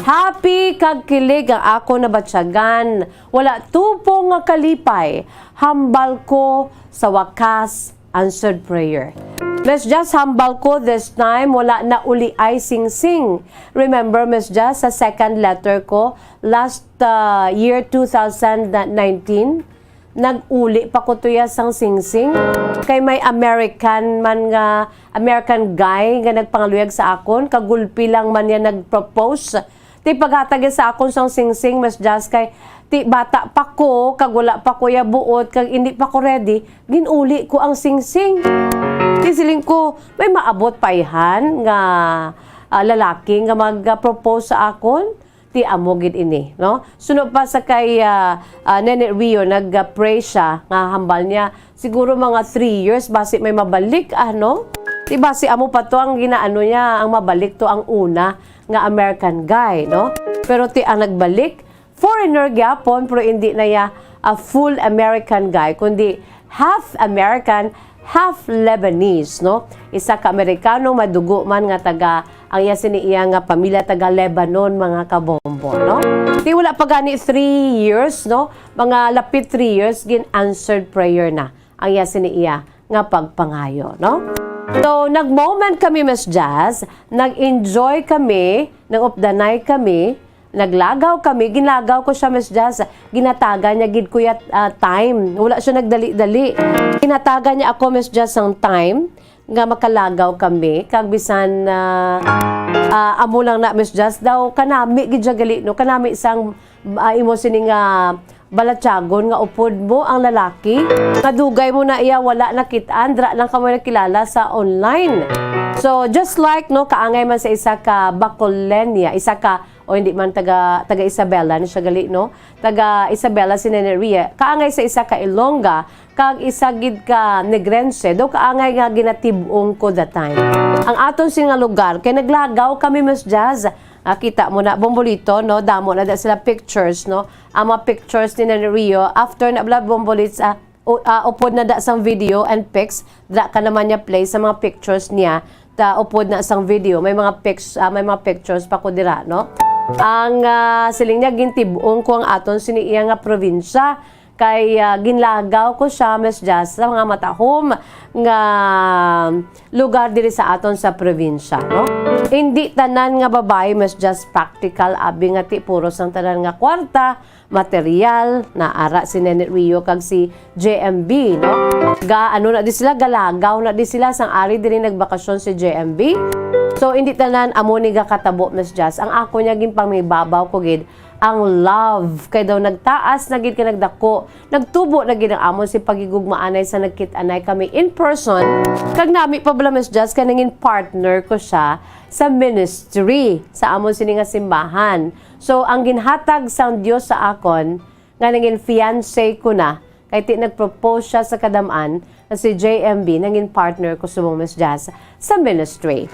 Happy kag kilig ang ako nabatyagan. Wala tupong nga kalipay. Hambal ko sa wakas answered prayer. Miss Jess, hambal ko this time, wala na uli ay singsing. Remember, Miss Jess, sa second letter ko, last, ah, year two thousand nineteen, nag-uli pa ko tuya sang singsing. Kay may American man nga, American guy nga nagpangaluyag sa akon, kagulpi lang man niya nag-propose. Ti paghatag sa akon sang singsing, Miss Jazz, kay ti bata pa ko, kag wala pa ko ya buot, kag hindi pa ko ready, ginuli ko ang singsing. Ti siling ko, may maabot pa ihan nga, ah, lalaki nga mag-propose sa akon? Ti amo gid ini, no? Suno pa sa kay, ah, ah, Nene Rio, nag-pray siya nga hambal niya, siguro mga three years, basi may mabalik, ah, no? Ti basi amo pa to ang ginaano niya, ang mabalik to ang una nga American guy, no? Pero ti ang nagbalik, foreigner gyapon, pero hindi na ya a full American guy, kundi half American, half Lebanese, no? Isa ka Amerikano, madugo man nga taga, ang iya sini iya nga pamilya taga Lebanon, mga kabombo, no? Ti wala pa gani three years, no? Mga lapit three years, gin-answered prayer na ang iya sini iya nga pagpangayo, no? So, nag-moment kami, Miss Jazz, nag-enjoy kami, nag-updanay kami, naglagaw kami, ginlagaw ko siya, Miss Jazz, ginatagan niya gid ko ya, ah, time. Wala siya nagdali-dali. Ginatagan niya ako, Miss Jazz, ang time nga makalagaw kami, kag bisan, ah, ah, amo lang na, Miss Jazz, daw kanami gid siya gali, no? Kanami sang, ah, imo sini nga balatyagon nga upod mo ang lalaki. Kadugay mo na iya wala nakit-an, dira lang kamo nagkilala sa online. So, just like, no, kaangay man sa isa ka Bacolenia, isa ka, o hindi man taga, taga Isabela ni siya gali, no? Taga Isabela si Nene Ria. Kaangay sa isa ka Ilongga, kag isa gid ka Negrense, daw kaangay nga ginatib-ong ko that time. Ang aton sini nga lugar, kay naglagaw kami, Miss Jazz. Ah, kita mo na, Bombolito, no? Damo na da sila pictures, no? Ang mga pictures ni Nene Rio, after na bala Bombolits, ah, u-, ah, upod na da sang video and pics, dra ka naman niya play sa mga pictures niya, ta upod na sang video, may mga pics-, ah, may mga pictures pa ko dira, no? Ang, ah, siling niya, gintib-ong ko ang aton sini iya nga probinsya, kay, ah, ginlagaw ko siya, Miss Jazz, sa mga matahom nga lugar diri sa aton sa probinsya, no? Hindi tanan nga babayi, Miss Jazz, practical, abi nga ti puro sang tanan nga kwarta, material, naara si Nene Rio kag si J M B, no? Ga, ano na di sila, galagaw na di sila sang ari diri nagbakasyon si J M B. So, hindi tanan amo ni gakatabo, Miss Jazz. Ang ako niya, ginpangmibabaw ko gid ang love. Kay daw nagtaas na gid, kay nagdako, nagtubo na gid ang amon si pagigugmaanay sa nagkit-anay kami in person. Kag nami pa bala, Miss Jazz, kay nangin partner ko siya sa ministry sa amon sini nga simbahan. So, ang ginhatag sang Dios sa akon, nga nangin fiancé ko na, kay ti nag-propose siya sa kadam-an, nga si J M B, nangin partner ko subong, Miss Jazz, sa ministry.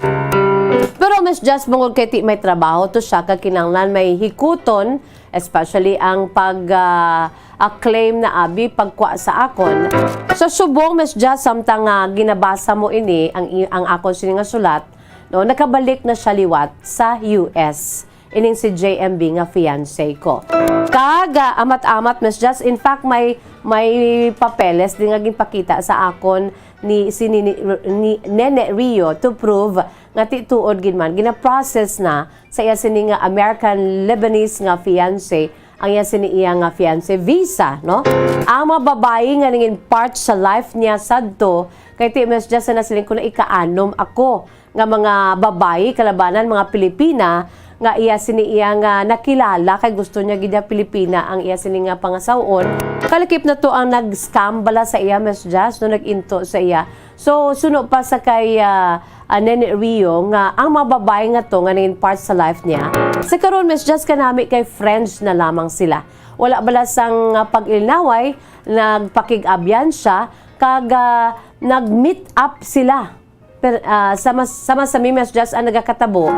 Pero, Miss Jazz, bangod kay ti may trabaho to siya, kag kinahanglan may hikuton, especially ang pag, ah, ah, claim na abi, pagkwa sa akon. So, subong, Miss Jazz, samtang nga ginabasa mo ini, ang i-, ang akon sini nga sulat, no, nakabalik na siya liwat sa U S. Ining si J M B nga fiancé ko. Kag, ah, amat-amat, Miss Jazz, in fact, may, may papeles din nga ginpakita sa akon ni, si ni, ni, ni Nene Rio to prove nga ti tuod gid man, gina-process na sa iya sini nga American Lebanese nga fiancé, ang iya sini iya nga fiancé visa, no? Ang mga babayi nga nangin part sa life niya sadto, kay ti, Miss Jazz, nasiling ko na ikaanom ako nga mga babayi, kalabanan, mga Pilipina, nga iya sini iya nga nakilala, kay gusto niya gid niya Pilipina ang iya sini nga pangasaw-on. Kalakip na to ang nag-scam bala sa iya, Miss Jazz, no, nag-into sa iya. So, suno pa sa kay, ah, ah, Nene Rio, nga ang mga babayi nga to nga naging part sa life niya, sa karon, Miss Jazz, kanami kay friends na lamang sila. Wala bala sang, ah, pag-ilinaway, nagpakig-abyan siya, kag, ah, nag-meet up sila per-, ah, sama, sama sa mi, Miss Jazz, ang nagakatabo,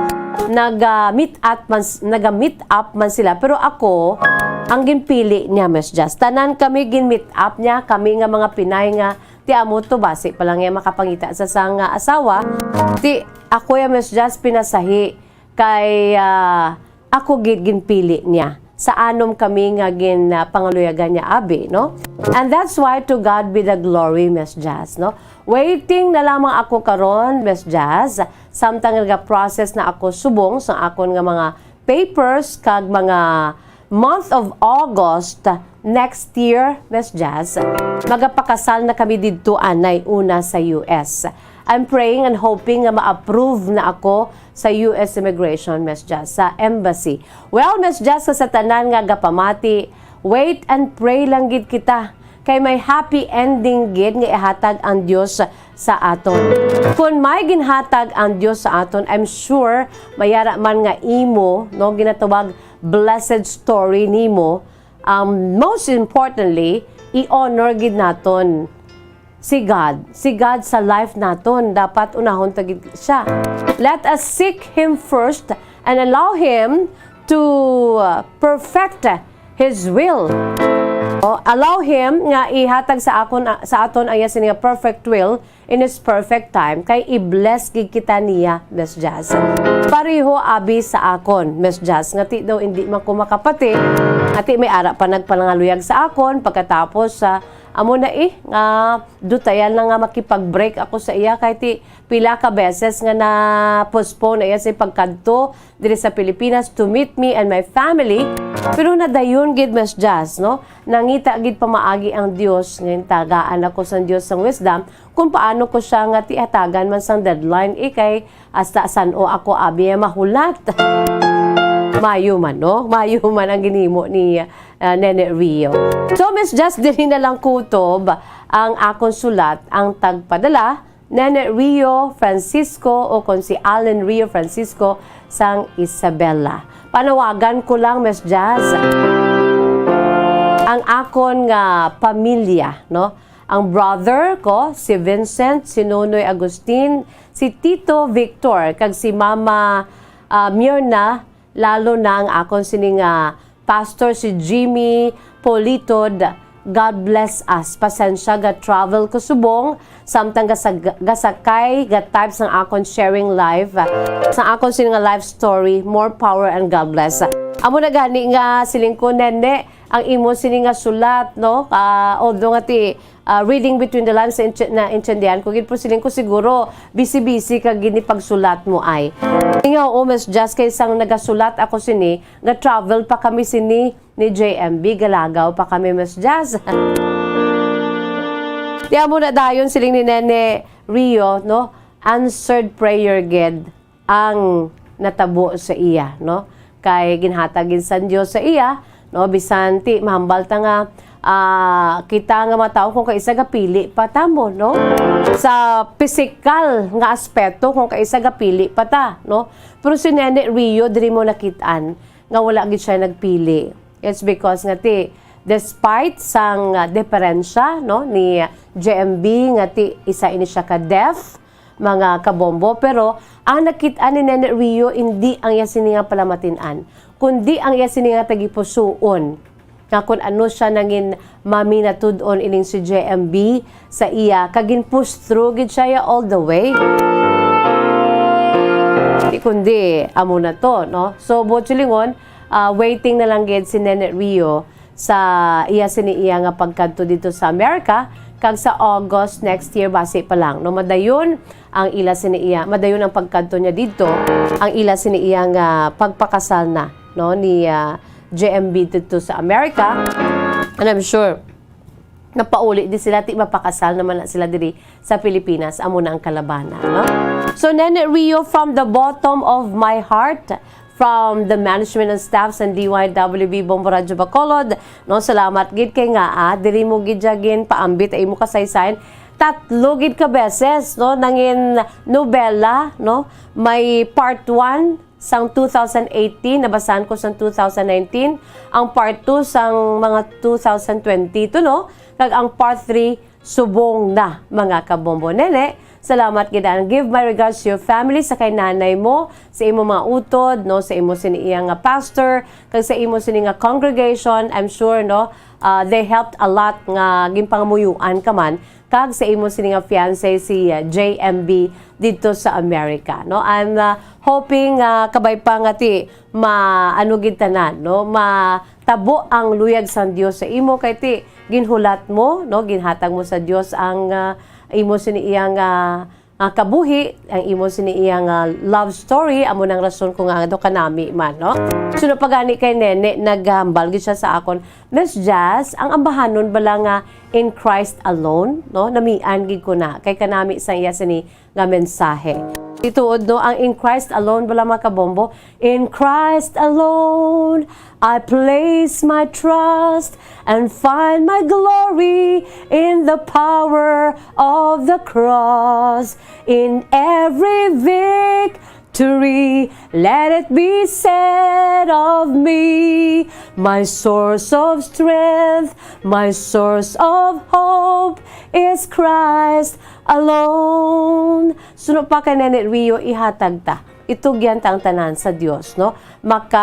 naga-meet up man s-, naga-meet up man sila. Pero ako, ang ginpili niya, Miss Jazz. Tanan kami gin-meet up niya, kami nga mga Pinay nga, ti amo to, basi pa lang niya makapangita sa sang, ah, asawa. Ti ako ya, Miss Jazz, pinasahi kay, ah, ako gid ginpili niya. Sa anom kami nga gin, ah, pangaluyagan niya, abi, no? And that's why to God be the glory, Miss Jazz, no? Waiting na lamang ako karon, Miss Jazz, samtang naga-process na ako subong sa akon nga mga papers kag mga month of August next year, Miss Jazz, magapakasal na kami didto anay una sa U S. I'm praying and hoping nga ma-approve na ako sa U S immigration, Miss Jazz, sa embassy. Well, Miss Jazz, sa tanan nga gapamati, wait and pray lang gid kita, kay may happy ending gid nga ihatag ang Dios sa aton. Kun may ginhatag ang Dios sa aton, I'm sure may ara man nga imo, no, ginatawag blessed story nimo. Um, most importantly, i-honor gid naton si God. Si God sa life naton, dapat unahon ta gid siya. Let us seek Him first and allow Him to, uh, perfect His will. O, allow Him nga ihatag sa akon, sa aton ang iya sini nga perfect will in His perfect time, kay i-bless gid kita niya, Miss Jazz. Pareho abi sa akon, Miss Jazz, nga ti daw hindi man ko makapati, ati may ara pa nagpangaluyag sa akon, pagkatapos sa amo na eh, nga dutayan na nga makipag-break ako sa iya, kay ti pila ka beses nga na-postpone na iya sa pagkadto diri sa Pilipinas to meet me and my family. Pero nadayon gid, Miss Jazz, no? Nangita gid pamaagi ang Dios, nga tagaan ako sang Dios sang wisdom kung paano ko siya nga tihatagan man sang deadline, eh, kay hasta san-o ako abi mahulat. Mayo man, no? Mayo man ang ginhimo ni, ah, Nene Rio. So, Miss Jazz, diri na lang kutob ang akon sulat, ang tagpadala, Nene Rio Francisco, o kon si Allen Rio Francisco sang Isabela. Panawagan ko lang, Miss Jazz, ang akon nga pamilya, no? Ang brother ko, si Vincent, si Nonoy Agustin, si Tito Victor, kag si Mama, ah, Mirna, lalo na ang akon sini nga pastor, si Jimmy Politod. God bless us. Pasensya, ga-travel ko subong, samtang gasag-, gasakay, ga-type sang akon sharing live, ah, sang akon sini nga life story. More power and God bless. Amo na gani nga siling ko, Nene, ang imo sini nga sulat, no? Ah, although nga ti, ah, reading between the lines, na intindihan ko gid, pero siling ko siguro busy-busy ka gid ni pagsulat mo ay. Nga, oo, Miss Jazz, kay sang nagasulat ako sini, ga-travel pa kami sini ni J M B, galagaw pa kami, Miss Jazz. Ti amo na dayon siling ni Nene Rio, no? Answered prayer gid ang natabo sa iya, no? Kay ginhatag gid sang Dios sa iya, no? Bisan ti mahambal ta nga, ah, kita nga mga tawo kung kaisa gapili pa ta mo, no? Sa pisikal nga aspeto kung kaisa gapili pa ta, no? Pero si Nene Rio diri mo nakit-an nga wala gid siya nagpili. It's because nga ti, despite sang, ah, diferensya, no, ni J M B nga ti isa ini siya ka deaf, mga kabombo, pero ang nakit-an ni Nene Rio, indi ang iya sini nga palamatin-an, kundi ang iya sini nga tagipusoon, nga kun ano siya nangin maminatud-on ining si J M B sa iya, kag gin-push through gid siya ya all the way. Di kundi, amo na to, no? So, buot silingon, ah, waiting na lang gid si Nene Rio sa iya sini iya nga pagkadto didto sa America, kag sa August next year, basi pa lang, no, madayon ang ila sini iya, madayon ang pagkadto niya didto, ang ila sini iya nga pagpakasal na, no, ni, ah, J M B didto sa America. And I'm sure napauli di sila, ti mapakasal naman na sila diri sa Pilipinas, amo na ang kalabanan, no? So, Nene Rio, from the bottom of my heart, from the management and staff sa D Y W B Bombo Radyo Bacolod, no, salamat gid kay nga, ah, diri mo gid ya ginpaambit ang imo kasaysayan. Tatlo gid ka beses, no, nangin nobela, no, may part one, sang two thousand eighteen, nabasahan ko sang two thousand nineteen, ang part two sang mga two thousand twenty-two, no? Kag ang part three, subong na, mga kabombo. Nene, Salamat gid, and give my regards to your family, sa kay nanay mo, sa imo mga utod, no, sa imo sini iya nga pastor, kag sa imo sini nga congregation. I'm sure, no, uh, they helped a lot nga ginpangamuyuan ka man, kag sa imo sini nga fiancé, si, uh, J M B, didto sa America, no. I'm, uh, hoping, uh, kabay pa nga ti ma-, ano gid tanan, no, matabo ang luyag sang Dios sa imo, kay ti ginhulat mo, no, ginhatag mo sa Dios ang, ah, imo sini iyang, ah, ah, kabuhi, ang imo sini iyang, ah, love story, amo nang rason ko nga daw kanami man, no? Suno pa gani kay Nene, naghambal gid siya sa akon, "Miss Jazz, ang ambahanon bala nga in Christ alone, no? Namian gid ko na kay kanami sang iya sini nga mensahe." Ituod, no, ang "In Christ alone" bala, mga kabombo, "In Christ alone I place my trust and find my glory in the power of the cross. In every victory let it be said of me, my source of strength, my source of hope is Christ alone." Suno pa kay Nene Rio, ihatag ta, itugyan ta ang tanan sa Dios, no? Maka,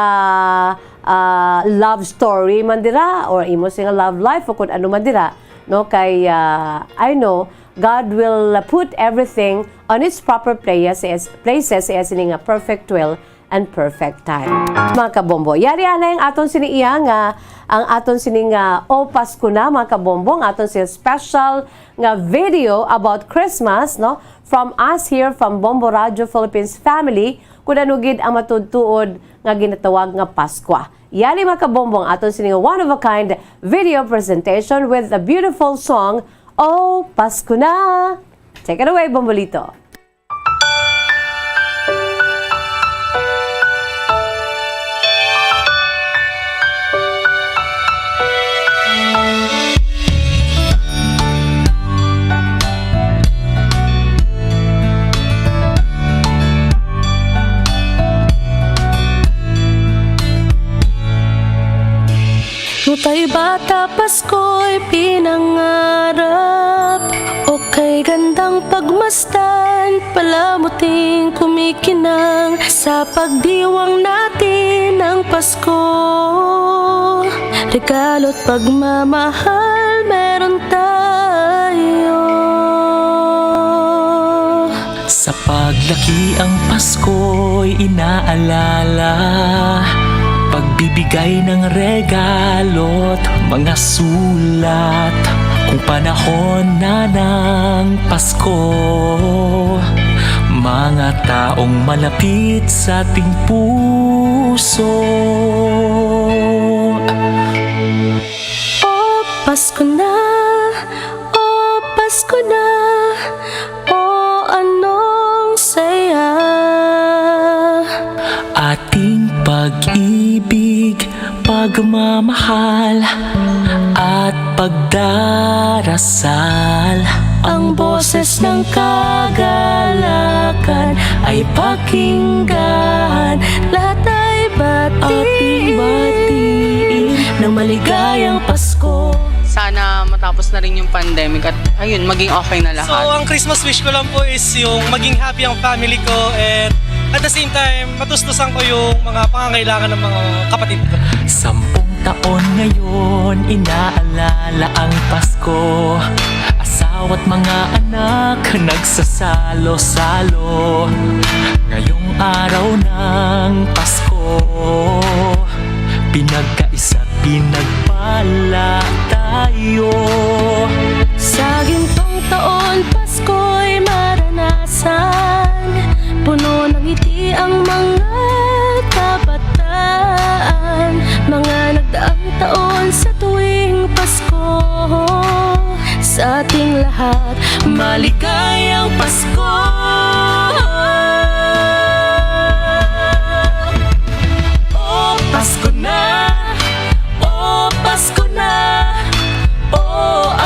ah, love story man dira, or imo sing love life, o kung ano man dira, no? Kay, ah, I know God will put everything on its proper places, places, sa iya sini nga perfect will and perfect time. Mga kabombo, yari anay ang aton sini iya nga, ang aton sini nga O Pasko Na, mga kabombo, ang aton sini special nga video about Christmas, no? From us here from Bombo Radio Philippines family, kun ano gid ang matuod-tuod nga ginatawag nga Paskwa. Yari, mga kabombo, ang aton sini nga one of a kind video presentation with the beautiful song, "O Pasko Na." Take it away, Bombolito. Nutay bata Pasko'y pinangarap, o kay gandang pagmasdan, palamuting kumikinang sa pagdiwang natin ng Pasko. Regalo't pagmamahal meron tayo. Sa paglaki ang Pasko'y inaalala, pagbibigay ng regalo't mga sulat. Kung panahon na ng Pasko, mga taong malapit sa ating puso. O Pasko na, o Pasko na, o anong saya. Ating pag-ibig, pagmamahal, at pagdarasal. Ang boses ng kagalakan ay pakinggan. Lahat ay batiin. Ating batiin ng maligayang Pasko. Sana matapos na rin yung pandemic at, ayun, maging okay na lahat. So, ang Christmas wish ko lang po is yung maging happy ang family ko, and at the same time, matustusan ko yung mga pangangailangan ng mga kapatid ko. Sampung taon ngayon, inaalala ang Pasko. Asawa't mga anak nagsasalo-salo. Ngayong araw ng Pasko, pinagkaisa't pinagpala tayo. Sa gintong taon, Pasko'y maranasan. Puno ng ngiti ang mga kabataan. Mga nagdaang taon sa tuwing Pasko, sa ating lahat, maligayang Pasko. O Pasko na, o Pasko na, o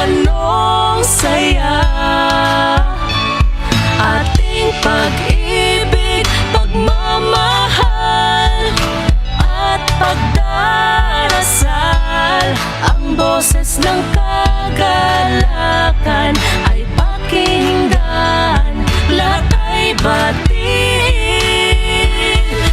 anong saya. Ating pag-ibig, pagmamahal, at pagdarasal. Ang boses ng kagalakan ay pakinggan. Batiin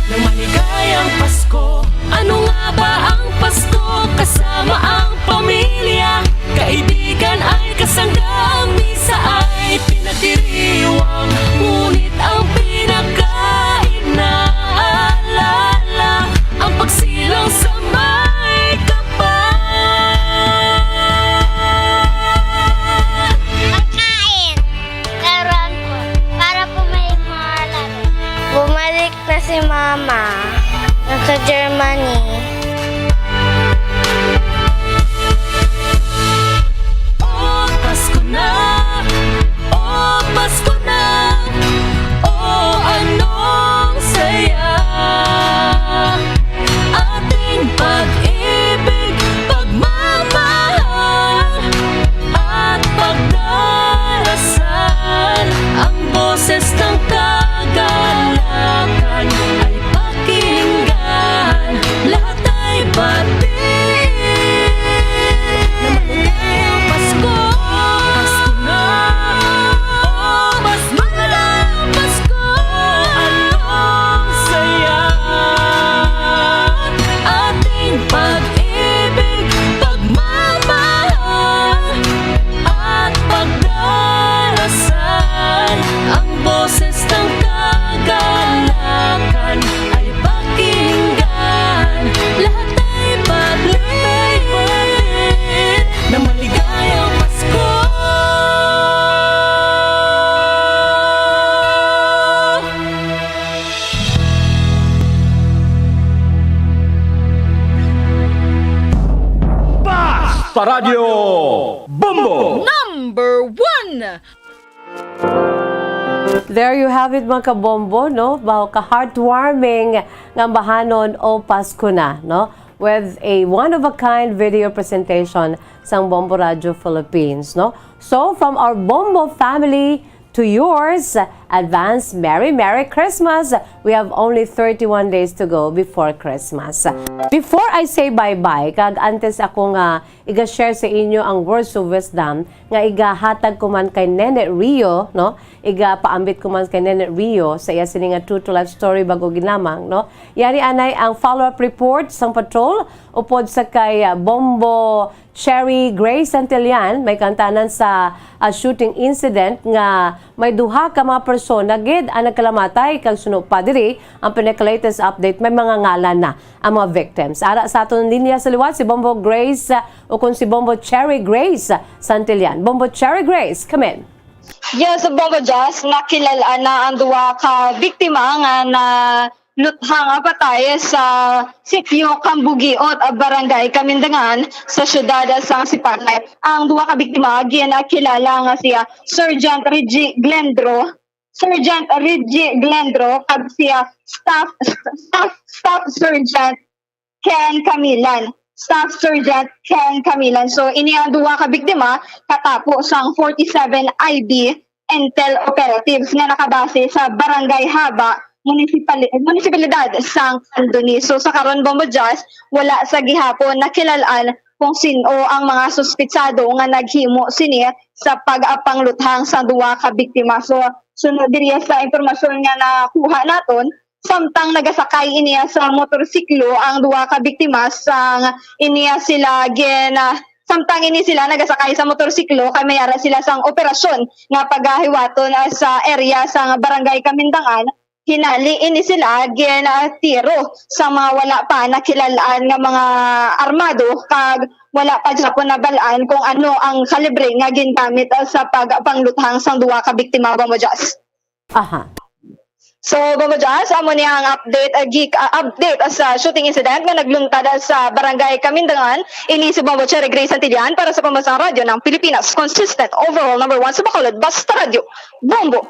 ng maligayang Pasko. Ano nga ba ang Pasko? Kasama ang pamilya, kaibigan ay kasangga. Ang misa ay pinagdiriwang, ngunit ang pinakainaalala ang pagsilang sa may kapal. Pagkain. Laruan po. Para po may mga laro. Bumalik na si Mama. Nasa Germany. O Pasko na, o Pasko na, o anong saya. Ating pag-ibig, pagmamahal, at pagdarasal. Ang boses ng kagalakan ay pakinggan, lahat ay batiin. Na maligayang Pasko, Pasko na, o Pasko na, Pasko, anong saya. Ating pag-ibig, pagmamahal, at pagdarasal. Ang boses ng kagalakan ay pakinggan. Lahat ay batiin na maligayang Pasko. Basta Radyo Bombo! Number one! There you have it, mga kabombo, no? Mao ka heartwarming nga bahanon, O Pasko Na, no? With a one-of-a-kind video presentation sang Bombo Radio Philippines, no? So, from our Bombo family to yours, advance Merry, Merry Christmas! We have only thirty-one days to go before Christmas. Before I say bye-bye, kag antes ako nga iga-share sa inyo ang words of wisdom nga igahatag ko man kay Nene Rio, no? Igapaambit ko man kay Nene Rio sa iya sini nga true to life story bag-o ginlamang, no? Yari anay ang follow-up report sang patrol upod sa kay, ah, Bombo Cherry Gray Santillan, may kantanan sa, ah, shooting incident nga may duha ka mga persona gid ang nagkalamatay, kag suno pa diri ang pinaka-latest update, may mga ngalan na ang mga victims. Ara sa aton linya sa liwat si Bombo Grace, ah, ukon si Bombo Cherry Grace Santillan. Bombo Cherry Grace, come in. Yes, Bombo Jazz, nakilala na ang duha ka biktima nga naluthang patay sa sitio Kambugiot, Barangay Kamindangan, sa siyudad sang Sipalay. Ang duha ka biktima ginakilala nga siya Sergeant Reggie Glendro, Sergeant Reggie Glendro, kag siya Staff, Staff, Staff Sergeant Ken Camilan, Staff Sergeant Ken Camilan. So, ini ang duha ka biktima katapo sang forty-seven I B Intel Operatives nga nakabase sa Barangay Haba, munisipali-, munisipalidad sang Candoni. So, sa karon, Bombo Jazz, wala sa gihapon nakilalaan kung sin-o ang mga suspitsado nga naghimo sini sa pagpangluthang sa duha ka biktima. So, sunod diri sa impormasyon nga nakuha naton, samtang nagasakay iniya sa motorsiklo ang duha ka biktima sang iniya sila gin, ah, samtang ini sila nagasakay sa motorsiklo kay may ara sila sang operasyon nga pagahiwaton, ah, sa area sang Barangay Kamindangan. Hinali ini sila gin, ah, tiro sa mga wala pa nakilalaan nga mga armado kag wala pa gyapon nabal-an kung ano ang kalibre nga gingamit, ah, sa pagpangluthang sang duha ka biktima, Bombo Jazz. Aha. So, Bombo Jazz, amo ni ang update, ah, geek, ah, update, ah, sa shooting incident nga nagluntad, ah, sa Barangay Kamindangan. Ini si Bombo Cherry Gray Santillan para sa Pambansang Radyo ng Pilipinas. Consistent, overall number one sa Bacolod, Basta Radyo, Bombo!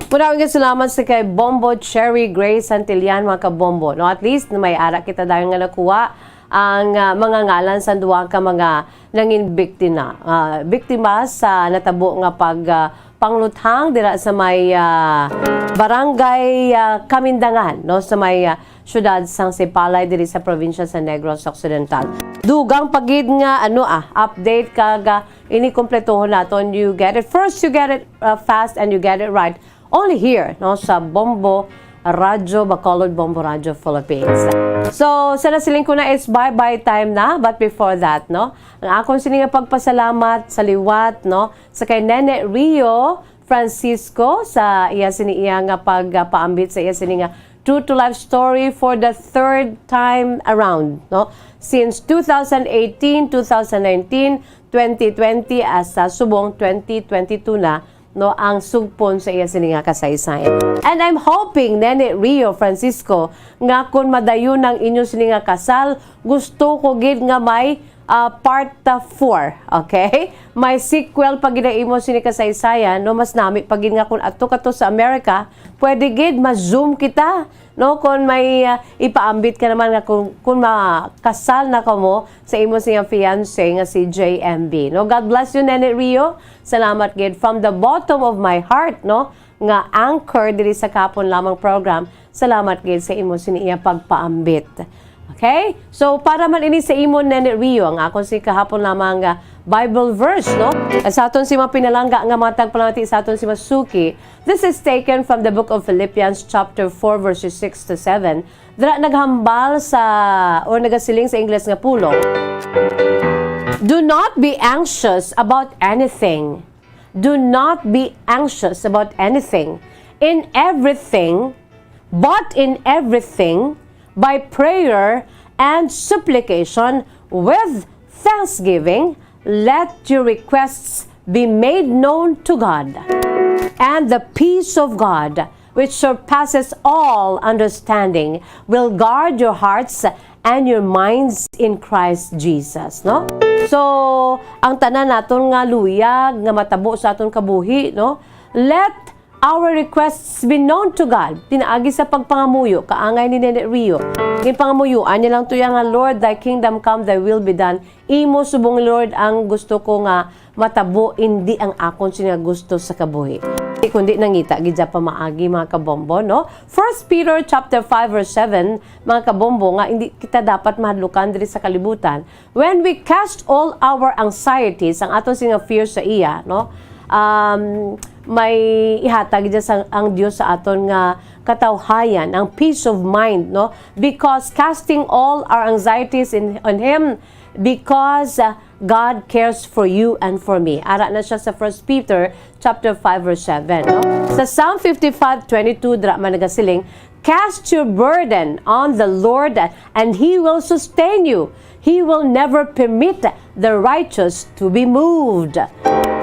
Muna, salamat sa kay Bombo Cherry Gray Santillan, mga kabombo. No, at least, may ara kita dayon nga nakuha ang, ah, mga ngalan sa duha ka mga nangin biktima, ah, biktima sa natabo nga pag, ah, pangluthang dira sa may, ah, barangay, ah, Kamindangan, no, sa may, ah, siyudad sang Sipalay diri sa probinsya sa Negros Occidental. Dugang pa gid nga, ano, ah, update kag, ah, ini kumpletohon naton. You get it first, you get it, ah, fast, and you get it right Only here, no, sa Bombo Radyo Bacolod, Bombo Radyo Philippines. So, sa nasiling ko na is bye-bye time na, but before that, no, ang akon sini nga pagpasalamat sa liwat, no, sa kay Nene Rio Francisco sa iya sini iya nga pagpaambit sa iya sini nga true to life story for the third time around, no? Since two thousand eighteen, two thousand nineteen, twenty twenty, asa subong twenty twenty-two na, no, ang sugpon sa iya sini nga kasaysayan. And I'm hoping, Nene Rio Francisco, nga kun madayon ang inyo sini nga kasal, gusto ko gid nga may, ah, part, ah, four, okay? May sequel pa gid ang imo sini kasaysayan, no? Mas nami pa gid nga kun ato ka to sa America, pwede gid ma-Zoom kita, no? Kun may, ah, ipaambit ka naman nga kun, kun makasal na kamo sa imo sini nga fiancé nga si J M B, no? God bless you, Nene Rio. Salamat gid from the bottom of my heart, no? Nga anchor diri sa Kahapon Lamang program. Salamat gid sa imo sini iya pagpaambit. Okay? So, para man ini sa imo, Nene Rio, ang akon si kahapon lamang nga Bible verse, no? Sa aton si mga pinalangga nga mga tagpalamati sa aton si Masuki, this is taken from the book of Philippians chapter four, verses six to seven. Dira naghambal sa, or nagasiling sa Ingles nga pulong, "Do not be anxious about anything." Do not be anxious about anything. In everything, but in everything, by prayer and supplication, with thanksgiving, let your requests be made known to God. And the peace of God, which surpasses all understanding, will guard your hearts and your minds in Christ Jesus, no? So, ang tanan naton nga luyag nga matabo sa aton kabuhi, no? Let our requests be known to God. Pinaagi sa pagpangamuyo, kaangay ni Nene Rio. Ginpangamuyuan niya lang to iya nga, "Lord, thy kingdom come, thy will be done." Imo subong, Lord, ang gusto ko nga matabo, indi ang akon sini nga gusto sa kabuhi. Kundi nangita gid siya pamaagi, mga kabombo, no? First Peter chapter five verse seven, mga kabombo, nga hindi kita dapat mahadlukan diri sa kalibutan. When we cast all our anxieties, ang aton sini nga fear sa iya, no? Um, may ihatag gid sa, ang Dios sa aton nga katawhayan, ang peace of mind, no? Because casting all our anxieties in, on Him, because, uh, God cares for you and for me. Ara na siya sa First Peter chapter five verse seven, no? Sa Psalm fifty-five twenty-two, dira man nagasiling, "Cast your burden on the Lord, and He will sustain you. He will never permit the righteous to be moved."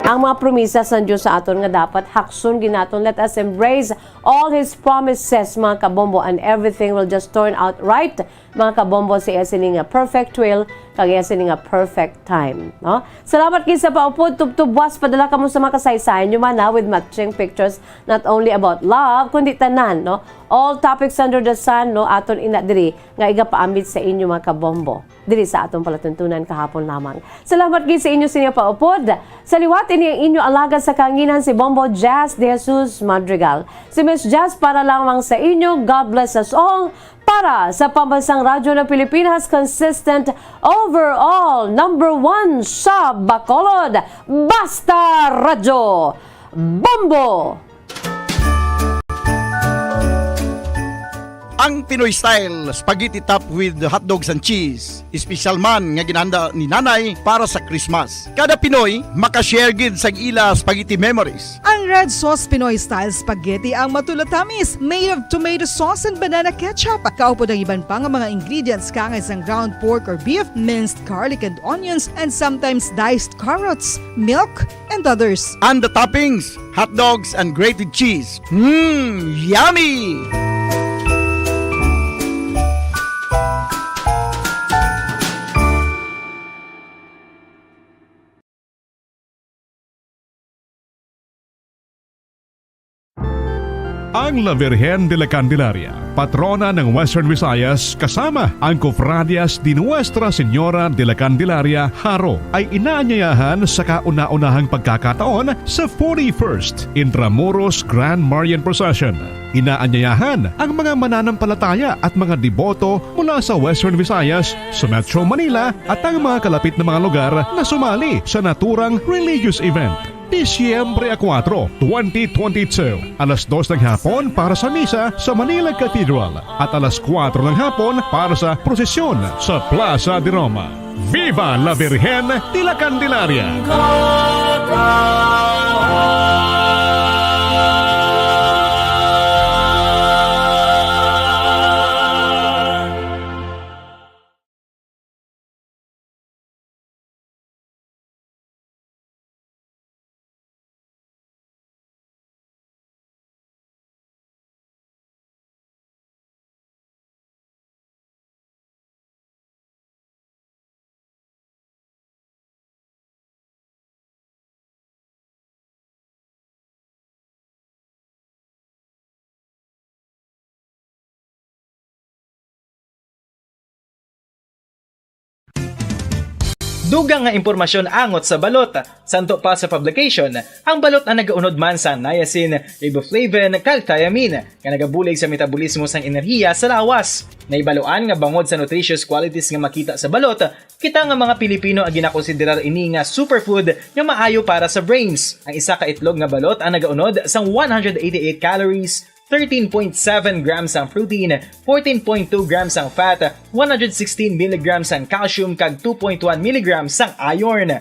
Ang mga promisa sa Dios sa aton nga dapat hakson gid naton. Let us embrace all His promises, mga kabombo, and everything will just turn out right, mga kabombo, sa iya sini nga perfect will kag iya sini nga perfect time, no? Salamat gid sa paupod, tubtob buwas padala kamo sa mga kasaysayan nyo man, ha, with matching pictures, not only about love, kundi tanan, no? All topics under the sun, no? Aton ina diri nga igapaambit sa inyo, mga kabombo, diri sa aton palatuntunan kahapon lamang. Salamat gid sa inyo sini nga paupod. Sa liwat, ini ang inyo alagad sa kahanginan, si Bombo Jazz De Jesus Madrigal. Si Miss Jazz para lamang sa inyo. God bless us all. Para sa Pambansang Radyo ng Pilipinas, consistent overall number one sa Bacolod, Basta Radyo, Bombo! Ang Pinoy style spaghetti topped with hotdogs and cheese, espesyal man nga ginhanda ni Nanay para sa Christmas. Kada Pinoy makashare gid sa ila spaghetti memories. Ang red sauce Pinoy style spaghetti ang matulatamis, made of tomato sauce and banana ketchup. Kaupod ang iban pa nga mga ingredients, kaangay sang ground pork or beef, minced garlic and onions, and sometimes diced carrots, milk, and others. And the toppings, hot dogs and grated cheese. Mmm, yummy! Ang La Virgen de la Candelaria, patrona ng Western Visayas, kasama ang Cofradias de Nuestra Señora de la Candelaria, Jaro, ay inaanyayahan sa kauna-unahang pagkakataon sa forty-first Intramuros Grand Marian Procession. Inaanyayahan ang mga mananampalataya at mga deboto mula sa Western Visayas, sa Metro Manila, at ang mga kalapit na mga lugar na sumali sa naturang religious event. Disyembre a kuwatro, twenty twenty-two, alas dos ng hapon para sa misa sa Manila Cathedral at alas kuwatro ng hapon para sa prosesyon sa Plaza de Roma. Viva la Virgen de la Candelaria! Dugang nga impormasyon angot sa balot. Santo pa sa publication, ang balot ang nagaunod man sa niacin, riboflavin, kag thiamine, nga nagabulig sa metabolismo sang enerhiya sa lawas. Nahibaluan nga bangod sa nutritious qualities nga makita sa balot, kita nga mga Pilipino ang ginakonsiderar ini nga superfood nga maayo para sa brains. Ang isa ka itlog nga balot ang nagaunod sang one hundred eighty-eight calories, thirteen point seven grams ang protein, fourteen point two grams ang fat, one hundred sixteen milligrams ang calcium, kag two point one milligrams ang iron.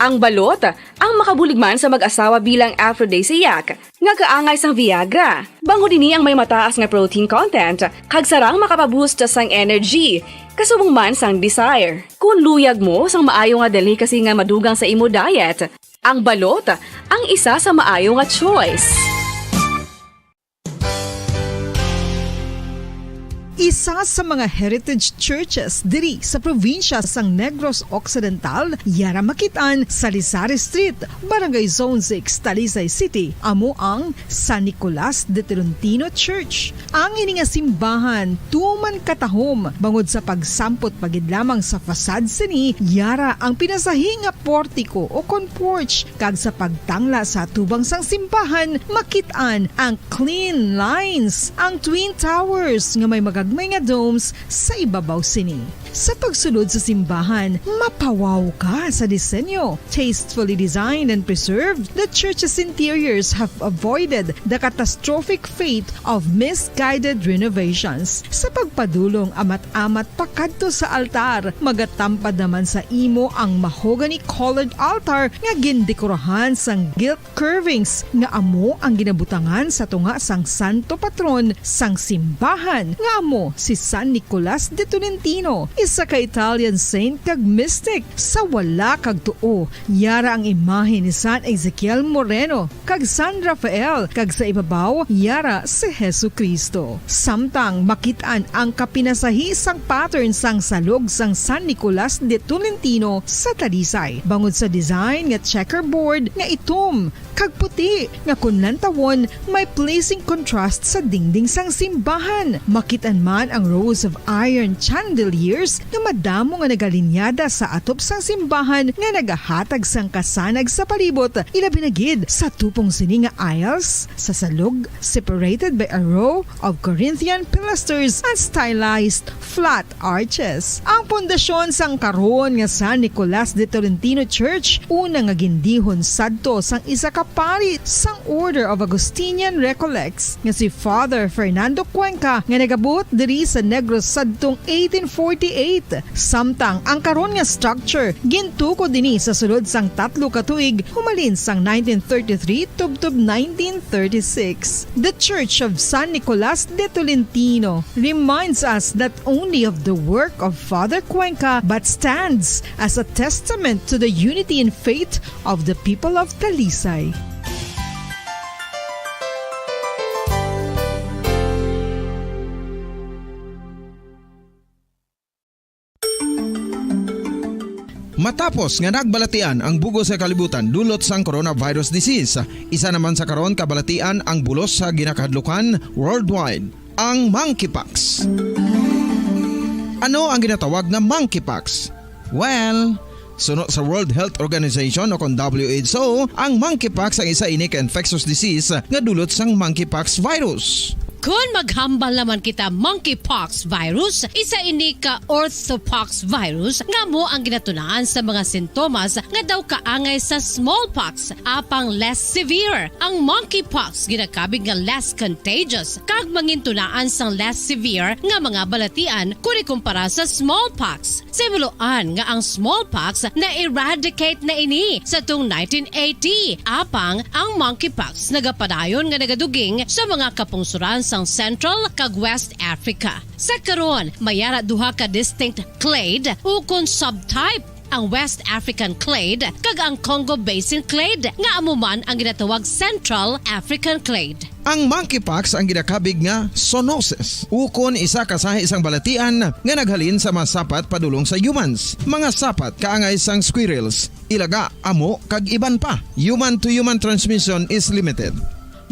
Ang balot, ang makabulig man sa mag-asawa bilang aphrodisiac, nga kaangay sang Viagra. Bangod ini ang may mataas nga protein content, kag sarang makapaboost sang energy. Kasubong man sang desire. Kung luyag mo sang maayo nga delicacy nga madugang sa imo diet, ang balot ang isa sa maayo nga choice. Isa sa mga heritage churches diri sa probinsya sang Negros Occidental, yara makit-an sa Lisari Street, Barangay Zone six, Talisay City, amo ang San Nicolas de Tolentino Church. Ang ini nga simbahan tuman katahom bangod sa pagsampot pa gid lamang sa facade sini, yara ang pinasahi nga portiko o kon porch, kag sa pagtangla sa atubang sang simbahan, makit-an ang clean lines, ang twin towers nga may magagmay nga domes sa ibabaw sini. Sa pagsulod sa simbahan, mapawaw ka sa disenyo. Tastefully designed and preserved, the church's interiors have avoided the catastrophic fate of misguided renovations. Sa pagpadulong amat-amat pakadto sa altar, magatampad naman sa imo ang mahogany-colored altar nga gindekorahan sang gilt curvings nga amo ang ginabutangan sa tunga sang santo patron sang simbahan, nga amo si San Nicolas de Tolentino, isa ka Italian saint kag mystic. Sa wala kag tuo, yara ang imahe ni San Ezekiel Moreno kag San Rafael, kag sa ibabaw, yara si Jesu-Cristo. Samtang makit-an ang kapinasahi sang pattern sang salog sang San Nicolas de Tolentino sa Talisay, bangod sa design nga checkerboard nga itom kag puti nga kon lantawon may pleasing contrast sa dingding sang simbahan. Makit-an man ang rows of iron chandeliers nga madamo nga nagalinyada sa atop sang simbahan nga nagahatag sang kasanag sa palibot, ilabi na gid sa tupong sini nga aisles sa salog, separated by a row of Corinthian pilasters and stylized flat arches. Ang pundasyon sang karon nga San Nicolas de Tolentino Church, una nga gindihon sadto sang isa ka pari sang Order of Augustinian Recollects, nga si Father Fernando Cuenca, nga nagabuot diri sa Negros sadtong eighteen forty-eight. Samtang ang karon nga structure gintukod ini sa sulod sang tatlo ka tuig, humalin sang nineteen thirty-three tubtob nineteen thirty-six. The Church of San Nicolas de Tolentino reminds us not only of the work of Father Cuenca but stands as a testament to the unity in faith of the people of Talisay. Matapos nga nagbalatian ang bug-os nga kalibutan dulot sang coronavirus disease, isa naman sa karon kabalatian ang bulos sa ginakahadlukan worldwide, ang monkeypox. Ano ang ginatawag nga monkeypox? Well, suno sa World Health Organization o kon W H O, ang monkeypox ang isa ini ka infectious disease nga dulot sang monkeypox virus. Kon maghambal naman kita monkeypox virus, isa ini ka orthopox virus nga amo ang ginatunaan sa mga sintomas nga daw kaangay sa smallpox, apang less severe. Ang monkeypox ginakabig nga less contagious kag mangintunaan sang less severe nga mga balatian kon ikumpara sa smallpox. Sa himuloan nga ang smallpox na-eradicate na ini sa tung nineteen eighty, apang ang monkeypox nagapadayon nga nagaduging sa mga kapungsuran sang Central kag West Africa. Sa karon, may ara duha ka distinct clade ukon subtype, ang West African clade kag ang Congo Basin clade, nga amo man ang ginatawag Central African clade. Ang monkeypox ang ginakabig nga zoonosis, ukon isa ka sahi sang balatian nga naghalin sa mga sapat padulong sa humans, mga sapat kaangay sang squirrels, ilaga, amo, kag iban pa. Human-to-human transmission is limited.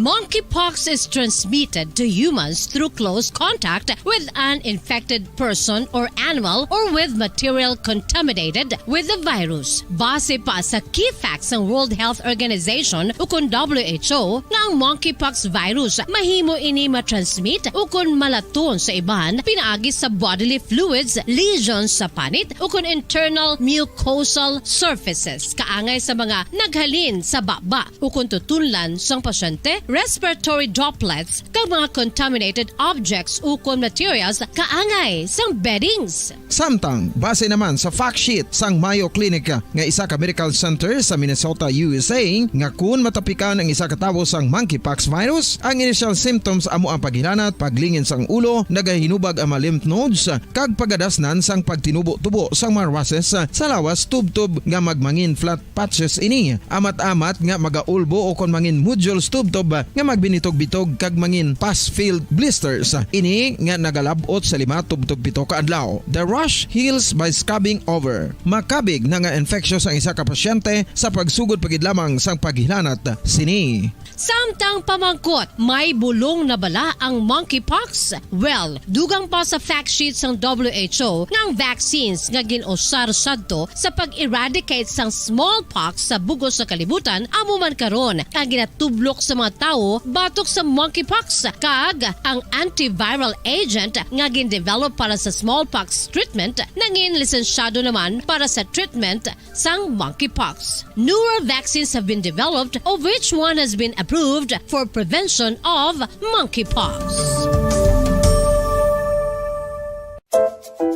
Monkeypox is transmitted to humans through close contact with an infected person or animal or with material contaminated with the virus. Base pa sa key facts sang World Health Organization ukon W H O, nga ang monkeypox virus mahimo ini matransmit ukon malaton sa iban pinaagi sa bodily fluids, lesions sa panit, ukon internal mucosal surfaces kaangay sa mga naghalin sa baba ukon tutunlan sang pasyente, respiratory droplets, kag mga contaminated objects ukon materials kaangay sang beddings. Samtang, base naman sa fact sheet sang Mayo Clinic nga isa ka medical center sa Minnesota, U S A, nga kun matapikan ang isa ka tawo sang monkeypox virus, ang initial symptoms amo ang paghilanat, paglingin sang ulo, nagahinubag ang mga lymph nodes, kag pagadasnan sang pagtinubo-tubo sang mga rushes sa lawas tubtob nga magmangin flat patches ini. Amat-amat nga magaulbo ukon mangin nodules tubtob nga magbinitog-bitog kag mangin pus-filled blisters. Ini nga nagalab-ot sa lima tubtob pito ka adlaw. The rash heals by scabbing over. Makabig na nga infectious ang isa ka pasyente sa pagsugod pa gid lamang sang paghilanat sini. Samtang pamangkot, may bulong na bala ang monkeypox? Well, dugang pa sa fact sheet sang W H O nga ang vaccines nga gin-usar sadto sa pag-eradicate sang smallpox sa bug-os nga kalibutan amo man karon ang ginatublok sa mga tawo batok sa monkeypox, kag ang antiviral agent nga gin-develop para sa smallpox treatment nangin lisensyado naman para sa treatment sang monkeypox. Newer vaccines have been developed, of which one has been approved for prevention of monkeypox.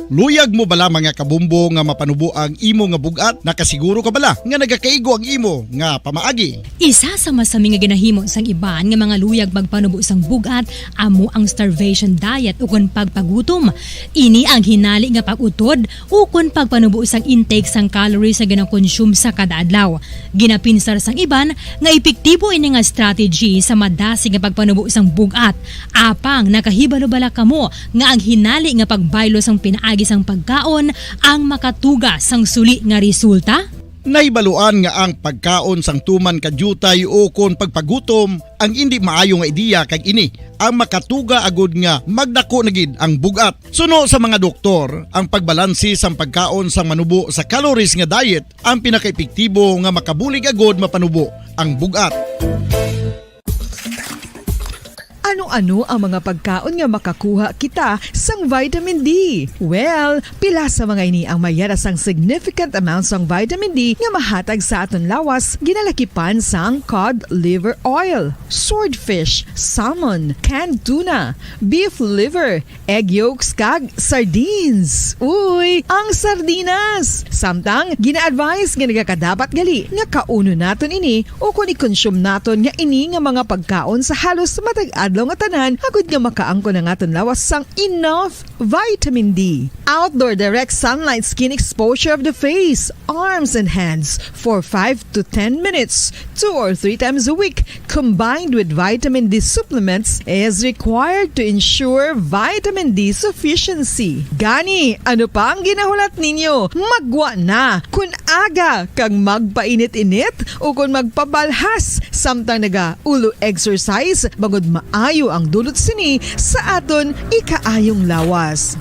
Luyag mo bala, mga kabumbo, nga mapanubo ang imo nga bug-at? Nakasiguro ka bala nga nagakaigo ang imo nga pamaagi? Isa sa masami nga ginahimo sang iban nga mga luyag magpanubo sang bug-at amo ang starvation diet ukon pagpagutom. Ini ang hinali nga pag-utod ukon pagpanubo sang intake sang calories nga ginakonsume sa kada adlaw. Ginapinsar sang iban nga epektibo ini nga strategy sa madasig nga pagpanubo sang bug-at. Apang nakahibalo bala kamo nga ang hinali nga pagbaylo sang pinaagi sang pagkaon ang makatuga sang suli nga resulta? Nahibaluan nga ang pagkaon sang tuman ka diutay ukon pagpagutom ang indi maayo nga ideya, kag ini ang makatuga agud nga magdako na gid ang bug-at. Suno sa mga doktor, ang pagbalanse sang pagkaon sang manubo sa calories nga diet ang pinakaepektibo nga makabulig agud mapanubo ang bug-at. Ano-ano ang mga pagkaon nga makakuha kita sang vitamin D? Well, pila sa mga ini ang may yara sang significant amount sang vitamin D nga mahatag sa aton lawas, ginalakipan sang cod liver oil, swordfish, salmon, canned tuna, beef liver, egg yolks, kag sardines. Uy, ang sardinas! Samtang, gina-advise nga nagakadapat gali nga kaunon naton ini ukon i-consume naton nga ini nga mga pagkaon sa halos matag adlaw nga tanan, agud nga makaangkon ang aton lawas sang enough vitamin D. Outdoor direct sunlight skin exposure of the face, arms, and hands for five to ten minutes, two or three times a week, combined with vitamin D supplements, is required to ensure vitamin D sufficiency. Gani, ano pa ang ginahulat ninyo? Maggwa na! Kon aga kag magpainit-init ukon magpabalhas samtang naga-ulo exercise, bangod maayo ang dulot sini sa aton ikaayong lawas.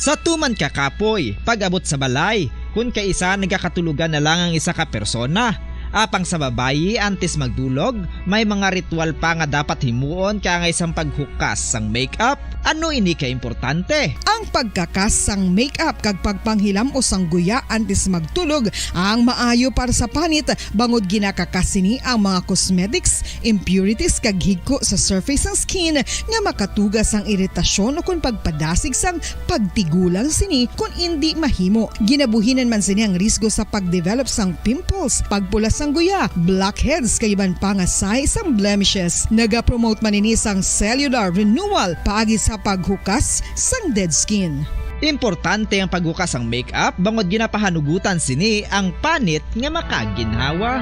Sa tuman ka kapoy, pag-abot sa balay, kon kaisa nagakatulogan na lang ang isa ka persona, Apang sa babayi, antes magdulog, may mga ritual pa nga dapat himuon kaangay sang paghukas sang makeup. Ano ini ka importante? Ang pagkakas sang makeup kag pagpanghilam-os sang guya antes magtulog ang maayo para sa panit, bangod ginakakas sini ang mga cosmetics, impurities, kag higko sa surface sang skin nga makatuga sang iritasyon ukon pagpadasig sang pagtigulang sini kon indi mahimo. Ginabuhinan man sini ang risgo sa pagdevelop sang pimples, pagpula sang guya, blackheads, kag iban pa nga sahi sang blemishes. Nagapromote man ini sang cellular renewal paagi sa paghukas sang dead skin. Importante ang paghukas sang makeup bangod ginapahanugutan sini ang panit nga makaginhawa.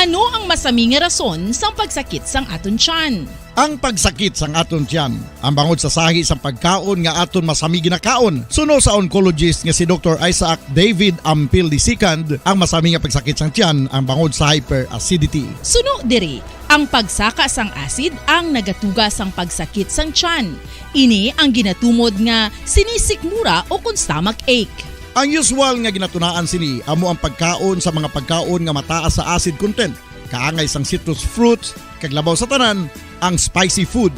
Ano ang masami nga rason sang pagsakit sang aton tiyan? Ang pagsakit sang aton tiyan, ang bangod sa sahi sang pagkaon nga aton masami ginakaon, suno sa oncologist nga si Doktor Isaac David Ampil the second, ang masami nga pagsakit sang tiyan, ang bangod sa hyperacidity. Suno diri, ang pagsaka sang acid ang nagatuga sang pagsakit sang tiyan. Ini ang ginatumod nga sinisikmura o kon stomach ache. Ang usual nga ginatunaan sini amo ang pagkaon sa mga pagkaon nga mataas sa acid content, kaangay sang citrus fruits, kag labaw sa tanan, ang spicy food.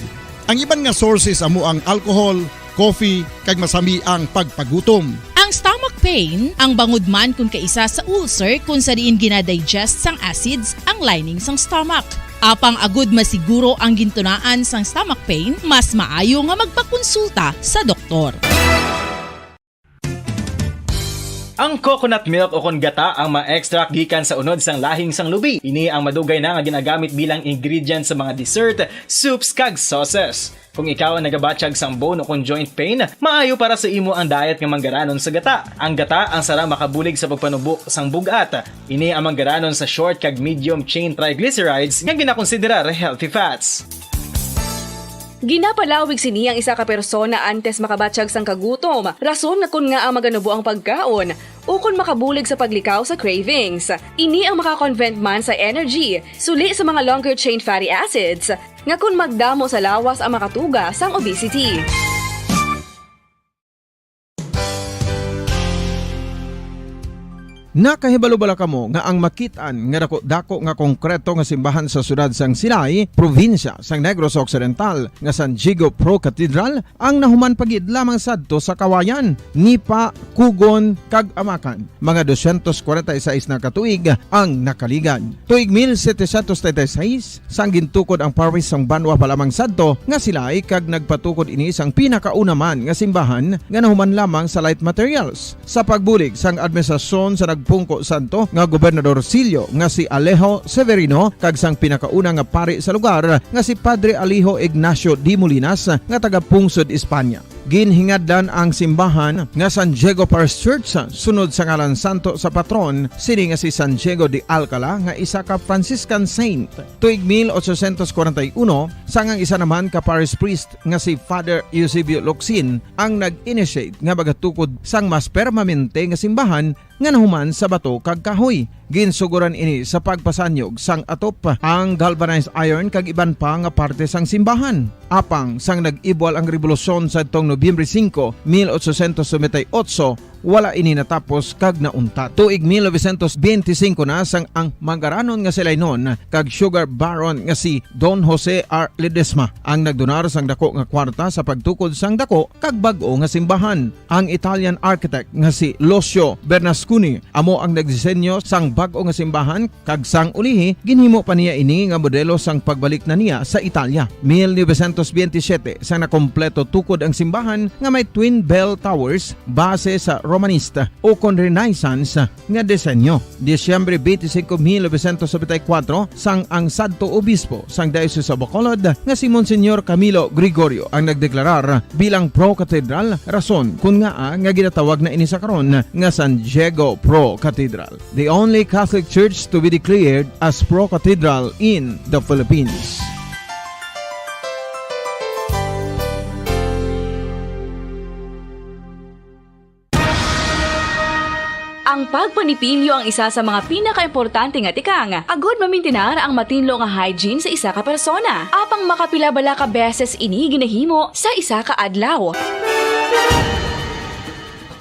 Ang iban nga sources amo ang alcohol, coffee, kag masami ang pagpagutom. Ang stomach pain, ang bangod man kon kaisa sa ulcer kon sa diin ginadigest sang acids ang lining sang stomach. Apang agud masiguro ang gintunaan sang stomach pain, mas maayo nga magpakonsulta sa doktor. Ang coconut milk o kon gata ang ma-extract gikan sa unod sang lahing sang lubi. Ini ang madugay na nga ginagamit bilang ingredient sa mga dessert, soups, kag sauces. Kung ikaw ang nagabatyag sang bone o kon joint pain, maayo para sa imo ang diet nga manggaranon sa gata. Ang gata ang sara makabulig sa pagpanubo sang bug-at. Ini ang manggaranon sa short kag medium chain triglycerides nga ginakonsiderar healthy fats. Ginapalawig sini ang isa ka persona antes makabatyag sang kagutom, rason nga kon ngaa maganubo ang pagkaon, ukon makabulig sa paglikaw sa cravings. Ini ang maka-convert man sa energy, suli sa mga longer chain fatty acids, nga kon magdamo sa lawas ang makatuga sang obesity. Nakahibalo bala kamo nga ang makit-an nga daku-daku nga konkreto nga simbahan sa siyudad sang Silay, probinsya sang Negros Occidental, nga San Diego Pro Cathedral ang nahuman pa gid lamang sadto sa Kawayan, Nipa, Cogon, kag Amacan? Mga dosyentos kwarenta y seis na ka tuig ang nakaligad. Tuig mil setecientos treinta y seis, sang gintukod ang parish sang banwa pa lamang sadto nga Silay, kag nagpatukod ini sang pinakauna man nga simbahan nga nahuman lamang sa light materials. Sa pagbulig sang administrasyon sa nagpungko sadto nga Gobernador Sillo nga si Alejo Severino kag sang pinakauna nga pari sa lugar nga si Padre Alejo Ignacio de Molinas nga taga Pungsod, Espanya. Ginhingadlan ang simbahan nga San Diego Parish Church sunod sa ngalan santo sa patron sini nga si San Diego de Alcala nga isa ka Franciscan saint. Tuig mil ochocientos kwarenta y uno, sang ang isa naman ka parish priest nga si Father Eusebio Locsin ang nag-initiate nga magatukod sang mas permanente nga simbahan nga nahuman sa bato kag kahoy. Ginsugoran ini sa pagpasanyog sang atop, ang galvanized iron kag iban pa nga parte sang simbahan. Apang sang nag-ibwal ang rebolusyon sadtong Nobyembre singko, mil ochocientos noventa y ocho, wala ini natapos kag nauntat. Tuig mil novecientos benti singko na sang ang manggaranon nga si Lainon kag sugar baron nga si Don Jose R. Ledesma ang nagdonar sang dako nga kwarta sa pagtukod sang dako kag bag-o nga simbahan. Ang Italian architect nga si Lucio Bernasconi amo ang nagdisenyo sang bag-o nga simbahan, kag sang ulihi, ginhimo pa niya ini nga modelo sang pagbalik na niya sa Italia. Mil novecientos benti siyete, sang nakompleto tukod ang simbahan nga may twin bell towers base sa Romanista o kon Renaissance nga disenyo. Disyembre twenty-five, mil novecientos noventa y cuatro, sang ang sadto obispo sang Diocese of Bacolod nga si Monsignor Camilo Gregorio ang nagdeklarar bilang pro-cathedral, rason kon ngaa nga ginatawag na ini sa karon nga San Diego Pro Cathedral, the only Catholic Church to be declared as pro-cathedral in the Philippines. Ang pagpanipilyo ang isa sa mga pinakaimportante nga tikang agud mamintinar ang matinlo nga hygiene sa isa ka persona. Apang makapila bala ka beses ini ginahimo sa isa ka adlaw?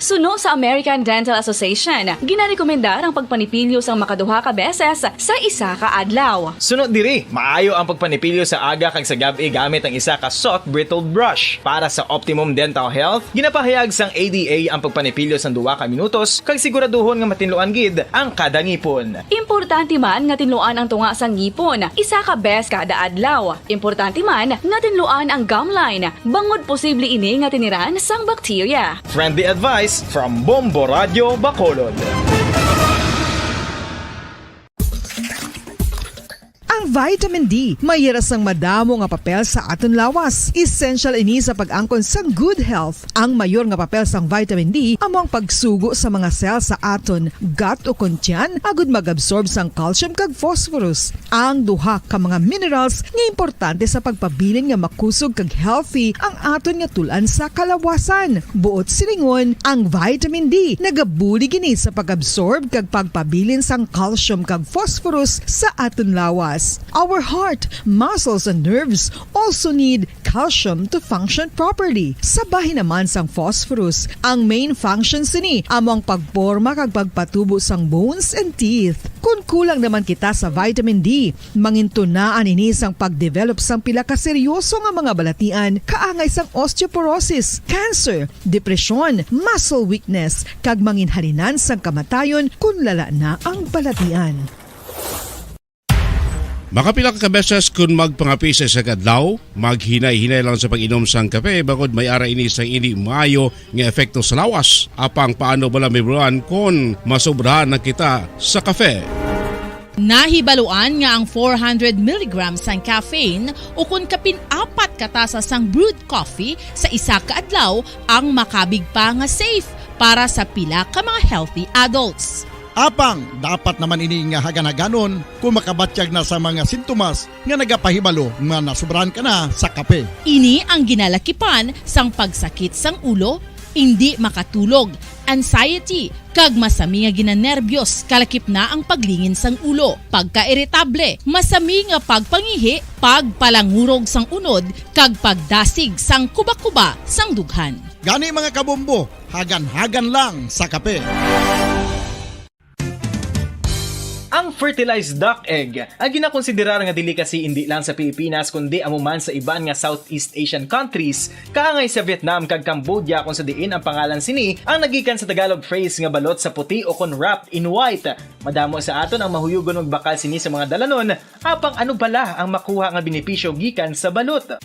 Suno sa American Dental Association, ginarekomendar ang pagpanipilyo sang makaduha ka beses sa isa ka adlaw. Suno diri, maayo ang pagpanipilyo sa aga kag sa gab-i gamit ang isa ka soft bristled brush. Para sa optimum dental health, ginapahayag sang A D A ang pagpanipilyo sang duha ka minutos kag siguraduhon nga matinluan gid ang kada ngipon. Importante man nga tinluan ang tunga sang ngipon isa ka bes kada adlaw. Importante man nga tinluan ang gum line, bangod posible ini nga tiniran sang bakterya. Friendly advice from Bombo Radio Bacolod. Ang vitamin D may yara sang madamo nga papel sa aton lawas. Essential ini sa pag-angkon sang good health. Ang mayor nga papel sang vitamin D amo ang pagsugo sa mga cell sa aton gut o kon tiyan agud mag-absorb sang calcium kag phosphorus, ang duha ka mga minerals nga importante sa pagpabilin nga makusog kag healthy ang aton nga tul-an sa kalawasan. Buot silingon, ang vitamin D nagabulig ini sa pag-absorb kag pagpabilin sang calcium kag phosphorus sa aton lawas. Our heart, muscles, and nerves also need calcium to function properly. Sa bahin naman sang phosphorus, ang main function sini amo ang pagporma kag pagpatubo sang bones and teeth. Kon kulang naman kita sa vitamin D, mangintunaan ini sang pag-develop sang pila ka seryoso nga mga balatian kaangay sang osteoporosis, cancer, depresyon, muscle weakness, kag manginhalinan sang kamatayon kon lala na ang balatian. Makapila ka beses kon magpangape sa isa ka adlaw, maghinay-hinay lang sa pag-inom sang kape, bangod may ara ini sang indi maayo nga epekto sa lawas. Apang paano bala mahibaluan kon masobrahan na kita sa kape? Nahibaluan nga ang four hundred milligrams sang caffeine ukon kapin apat ka tasa sang brewed coffee sa isa ka adlaw ang makabig pa nga safe para sa pila ka mga healthy adults. Apang dapat naman ini nga hagan-haganon kung makabatyag na sa mga sintomas nga nagapahibalo nga nasobrahan ka na sa kape. Ini ang ginalakipan sang pagsakit sang ulo, indi makatulog, anxiety, kag masami nga ginanerbiyos, kalakip na ang paglingin sang ulo, pagkairitable, masami nga pagpangihi, pagpalangurog sang unod, kag pagdasig sang kubakuba sang dughan. Gani, mga kabombo, hagan-hagan lang sa kape. Ang fertilized duck egg, ang ginakonsiderar nga delicacy indi lang sa Pilipinas kundi amo man sa iban nga Southeast Asian countries, kaangay sa Vietnam kag Cambodia, kung sa diin ang pangalan sini ang nagikan sa Tagalog phrase nga balot sa puti o kon wrapped in white. Madamo sa aton ang mahuyugon magbakal sini sa mga dalanon, apang ano bala ang makuha nga benepisyo gikan sa balot?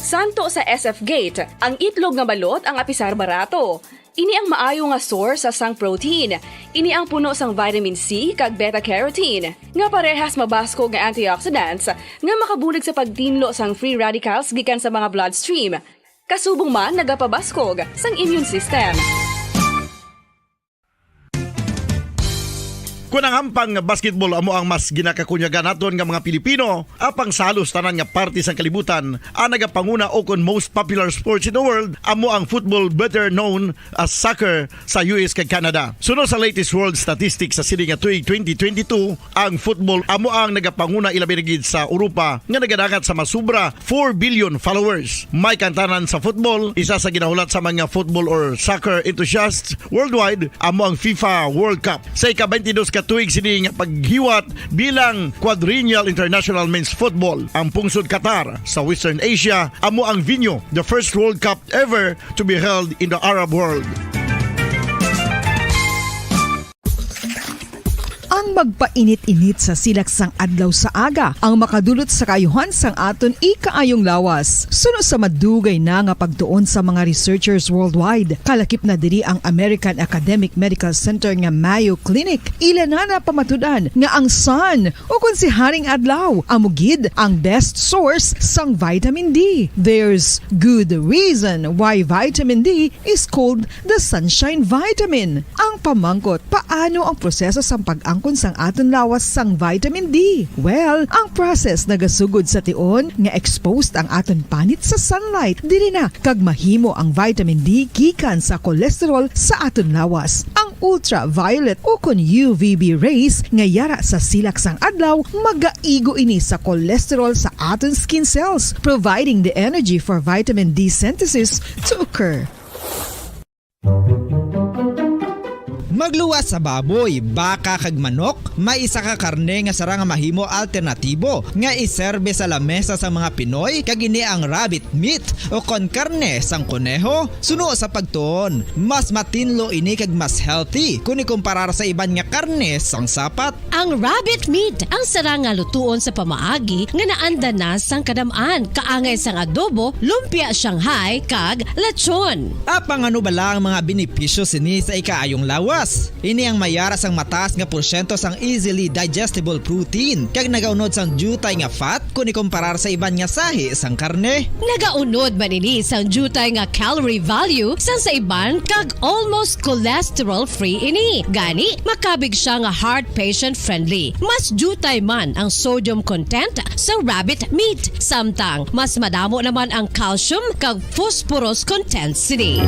Santo sa S F Gate, ang itlog nga balot ang apisar barato. Ini ang maayo nga source sang protein. Ini ang puno sang vitamin C kag beta carotene, nga parehas mabaskog nga antioxidants nga makabulig sa pagtinlo sang free radicals gikan sa mga bloodstream. Kasubong man nagapabaskog sang immune system. Kon ang hampang nga basketball amo ang mas ginakakunyagan naton nga mga Pilipino, apang sa halos tanan nga parte sang kalibutan, ang nagapanguna o kon most popular sports in the world amo ang football, better known as soccer, sa U S kag Canada. Suno sa latest world statistics sa sini nga tuig twenty twenty-two, ang football amo ang nagapanguna, ilabi na gid sa Europa, nga nagadangat sa masubra four billion followers. May kaangtanan sa football, isa sa ginahulat sa mga football or soccer enthusiasts worldwide amo ang FIFA World Cup. Sa ika-twenty-dos ka tuig sini nga paghiwat bilang Quadrennial International Men's Football, ang pungsod Qatar sa Western Asia amo ang venue, the first World Cup ever to be held in the Arab world. Ang magpainit-init sa silak sang adlaw sa aga ang makadulot sa kaayuhan sang aton ikaayong lawas. Suno sa madugay na nga pagtuon sa mga researchers worldwide, kalakip na diri ang American Academic Medical Center nga Mayo Clinic, ila na napamatud-an nga ang sun, o kon si Haring Adlaw, amo gid ang best source sang vitamin D. There's good reason why vitamin D is called the sunshine vitamin. Ang pamangkot, paano ang proseso sang pag-angkon sang aton lawas sang vitamin D? Well, ang process nagasugod sa tion nga exposed ang aton panit sa sunlight. Diri na kag mahimo ang vitamin D gikan sa cholesterol sa aton lawas. Ang ultraviolet o kon U V B rays nga yara sa silak sang adlaw magaigo ini sa cholesterol sa aton skin cells, providing the energy for vitamin D synthesis to occur. Magluwas sa baboy, baka kag manok, may isa ka karne nga sarang nga mahimo alternatibo nga iserbe sa lamesa sa mga Pinoy, kag ini ang rabbit meat o kon karne sang koneho. Suno sa pagtuon, mas matinlo ini kag mas healthy kon ikumparar sa iban nga karne sang sapat. Ang rabbit meat ang sarang nga lutuon sa pamaagi nga naanda na sang kadam-an, kaangay sang adobo, lumpia Shanghai, kag lechon. Apang ano bala ang mga benepisyo sini sa ikaayong lawas? Ini ang may ara sang mataas nga porsyento sang easily digestible protein kag nagaunod sang diutay nga fat kon ikumparar sa iban nga sahi sang karne. Nagaunod man ini sang diutay nga calorie value sang sa iban kag almost cholesterol-free ini. Gani, makabig sia nga heart patient-friendly. Mas diutay man ang sodium content sa rabbit meat, samtang mas madamo naman ang calcium kag phosphorus content sini.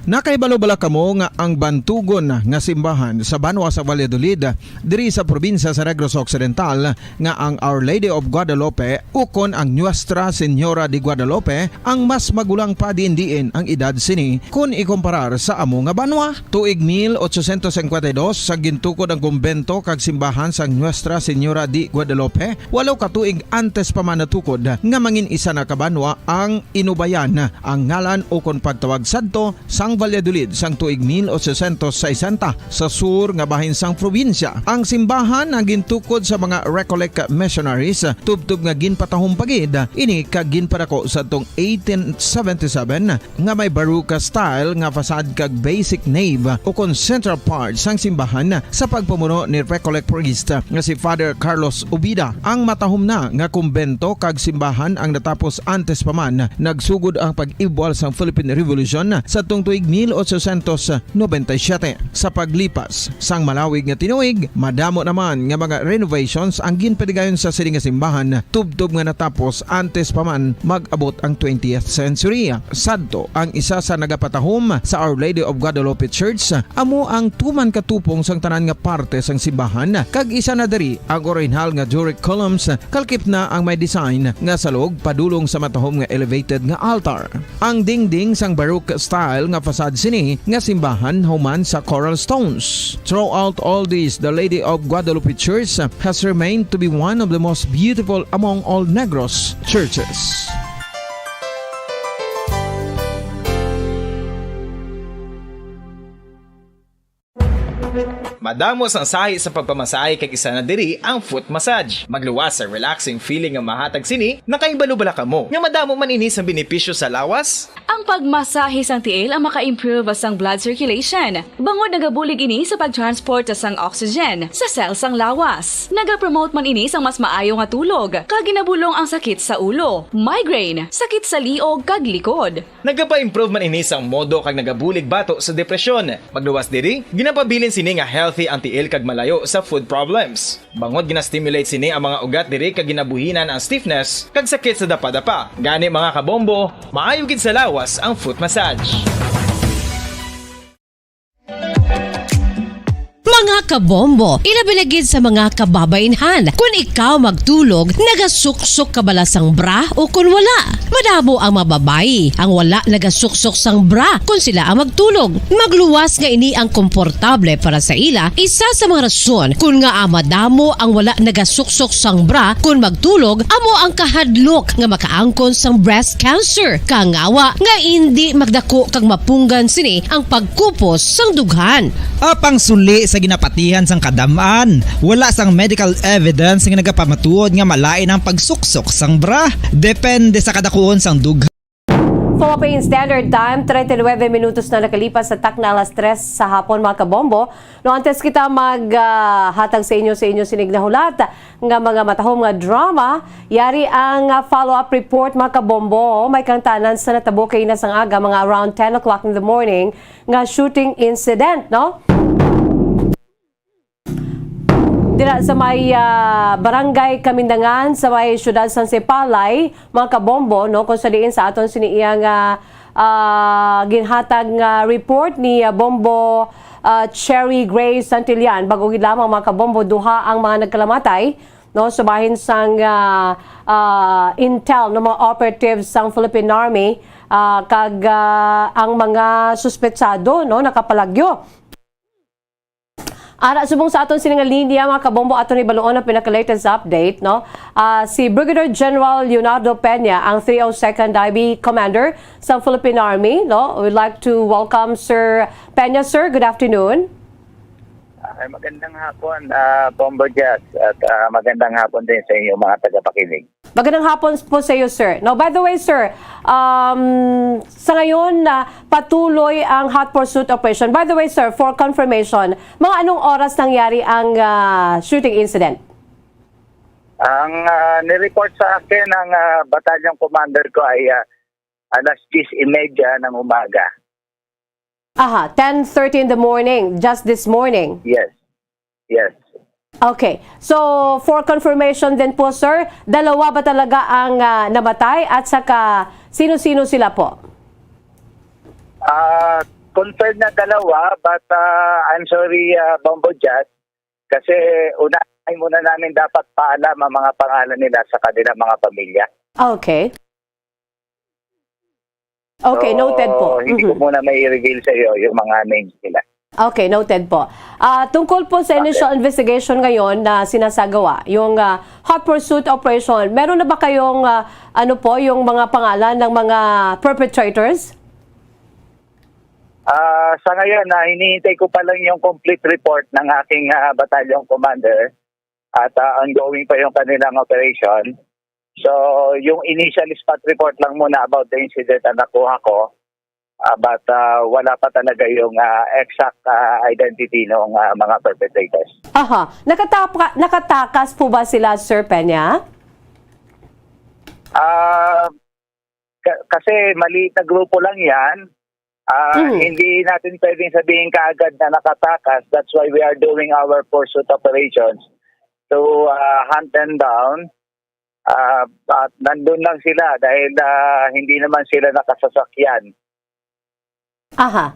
Nakahibalo bala kamo nga ang bantugon nga simbahan sa banwa sa Valladolid, diri sa probinsya sa Negros Occidental, nga ang Our Lady of Guadalupe ukon ang Nuestra Señora de Guadalupe ang mas magulang pa diin-diin ang edad sini kon ikumparar sa amo nga banwa? Tuig mil ochocientos cincuenta y dos, sa gintukod ang kumbento kag simbahan sang Nuestra Señora de Guadalupe, walo ka tuig antes pa man natukod nga mangin isa na ka banwa ang Inubayan, ang ngalan ukon pagtawag sadto sang Valladolid sang tuig mil ochocientos sesenta, sa sur nga bahin sang probinsya. Ang simbahan ang gintukod sa mga Recollect missionaries, tubtob nga ginpatahom pa gid ini kag ginpadako sadtong eighteen seventy-seven, nga may Baroque style nga facade kag basic nave ukon central part sang simbahan sa pagpamuno ni Recollect priest nga si Father Carlos Ubida. Ang matahom na nga kumbento kag simbahan ang natapos antes pa man nagsugod ang pag-ibwal sang Philippine Revolution sadtong tuig mil ochocientos noventa y siete. Sa paglipas sang malawig nga tinuig, madamo naman nga mga renovations ang ginpatigayon sa sini nga simbahan, tubtob nga natapos antes pa man mag-abot ang twentieth century. Sadto, ang isa sa nagapatahom sa Our Lady of Guadalupe Church amo ang tuman ka tupong sang tanan nga parte sang simbahan, kag isa na diri ang orihinal nga Doric columns, kalkip na ang may design nga salog padulong sa matahom nga elevated nga altar. Ang dingding sang Baroque style nga facade sini nga simbahan human sa coral stones. Throughout all this, the Lady of Guadalupe Church has remained to be one of the most beautiful among all Negros churches. Madamo sang sahi sa pagpamasahe kag isa na diri ang foot massage. Magluwas sa relaxing feeling nga mahatag sini, nakahibalo bala kamo nga madamo man ini sang benepisyo sa lawas? Ang pagmasahe sang tiil ang maka-improve sang blood circulation, bangod nagabulig ini sa pag-transport sang oxygen sa cell sang lawas. Nagapromote man ini sang mas maayo nga tulog, kag ginabulong ang sakit sa ulo, migraine, sakit sa liog kag likod. Nagapa-improve man ini sang modo kag nagabulig bato sa depresyon. Magluwas diri, ginapabilin sini nga healthy ang tiil kag malayo sa foot problems. Bangod gina-stimulate sini ang mga ugat diri kag ginabuhinan ang stiffness kag sakit sa dapadapa. Gani, mga kabombo, maayo gid sa lawas ang foot massage. Mga kabombo, ilabi na gid sa mga kababainhan, kun ikaw magtulog, nagasuksok ka bala sang bra o kun wala? Madamo ang mga babayi ang wala nagasuksok sang bra kun sila ang magtulog. Magluwas nga ini ang komportable para sa ila, isa sa mga rason kun ngaa madamo ang wala nagasuksok sang bra kun magtulog amo ang kahadlok nga makaangkon sang breast cancer, kangawa nga indi magdako kag mapunggan sini ang pagkupos sang dughan. Apang suli sa ginapatihan sang kadam-an, wala sang medical evidence nga nagapamatuod nga malain ang pagsuksok sang bra. Depende sa kadakuon sang dughan. Philippine Standard Time, treinta y nueve minutos na nakalipas sa takna alas tres sa hapon, mga kabombo. No, antes kita mag, ah, hatag sa inyo, sa inyo sining nahulat nga mga matahom nga drama, yari ang, ah, follow-up report, mga kabombo. May kangtanan sa natabo kay na sang aga, mga around ten o'clock in the morning, nga shooting incident, no? Dira sa may, ah, Barangay Kamindangan, sa may siyudad sang Sipalay, mga kabombo, no, kung sa diin sa aton sini iya nga, ah, ginhatag nga report ni, ah, Bombo, ah, Cherry Gray Santillan. Bag-o gid lamang, mga kabombo, duha ang mga nagkalamatay no, sa bahin sang, ah, ah, intel, no, mga operatives sang Philippine Army, ah, kag, ah, ang mga suspetsado, no, nakapalagyo. Ara, subong sa aton sini nga linya, mga kabombo, aton ibaluon ang pinaka-latest update, no? Ah, si Brigadier General Leonardo Peña, ang three oh second I B Commander sa Philippine Army, no? We'd like to welcome Sir Peña. Sir, good afternoon. Ay, magandang hapon, ah, Bombo Jazz, at ah, magandang hapon din sa inyong mga tagapakinig. Magandang hapon po sa iyo, sir. Now, by the way, sir, um, sa ngayon, ah, patuloy ang hot pursuit operation. By the way, sir, for confirmation, mga anong oras nangyari ang ah, shooting incident? Ang ah, nireport sa akin ng ah, battalion commander ko ay ah, alas diyes y media ng umaga. Aha, ten thirty in the morning, just this morning. Yes. Yes. Okay. So, for confirmation din po, sir, dalawa ba talaga ang ah, namatay at saka sino-sino sila po? Ah, confirmed na dalawa, but ah, I'm sorry, ah, Bombo Jazz, kasi unahin muna namin dapat paalam ang mga pangalan nila sa kanilang mga pamilya. Okay. Okay, So, noted po. Hindi ko Mhm. muna may reveal sa iyo yung mga names nila. Okay, noted po. Ah, tungkol po sa initial investigation ngayon na sinasagawa, yung ah, hot pursuit operation, meron na ba kayong ah, ano po, yung mga pangalan ng mga perpetrators? Ah, sa ngayon, ah, hinihintay ko pa lang yung complete report ng aking ah, battalion commander at ah, ongoing pa yung kanilang operation. So, yung initial spot report lang muna about the incident ang nakuha ko. Ah, but ah, wala pa talaga yung ah, exact ah, identity ng ah, mga perpetrators. Aha. Nakatapa- nakatakas po ba sila, Sir Peña? Ah, ka- kasi maliit na grupo lang yan. Ah, Mm. Hindi natin pwedeng sabihin kaagad na nakatakas. That's why we are doing our pursuit operations to ah, hunt them down. Ah, at nandun lang sila dahil ah, hindi naman sila nakasasakyan. Aha.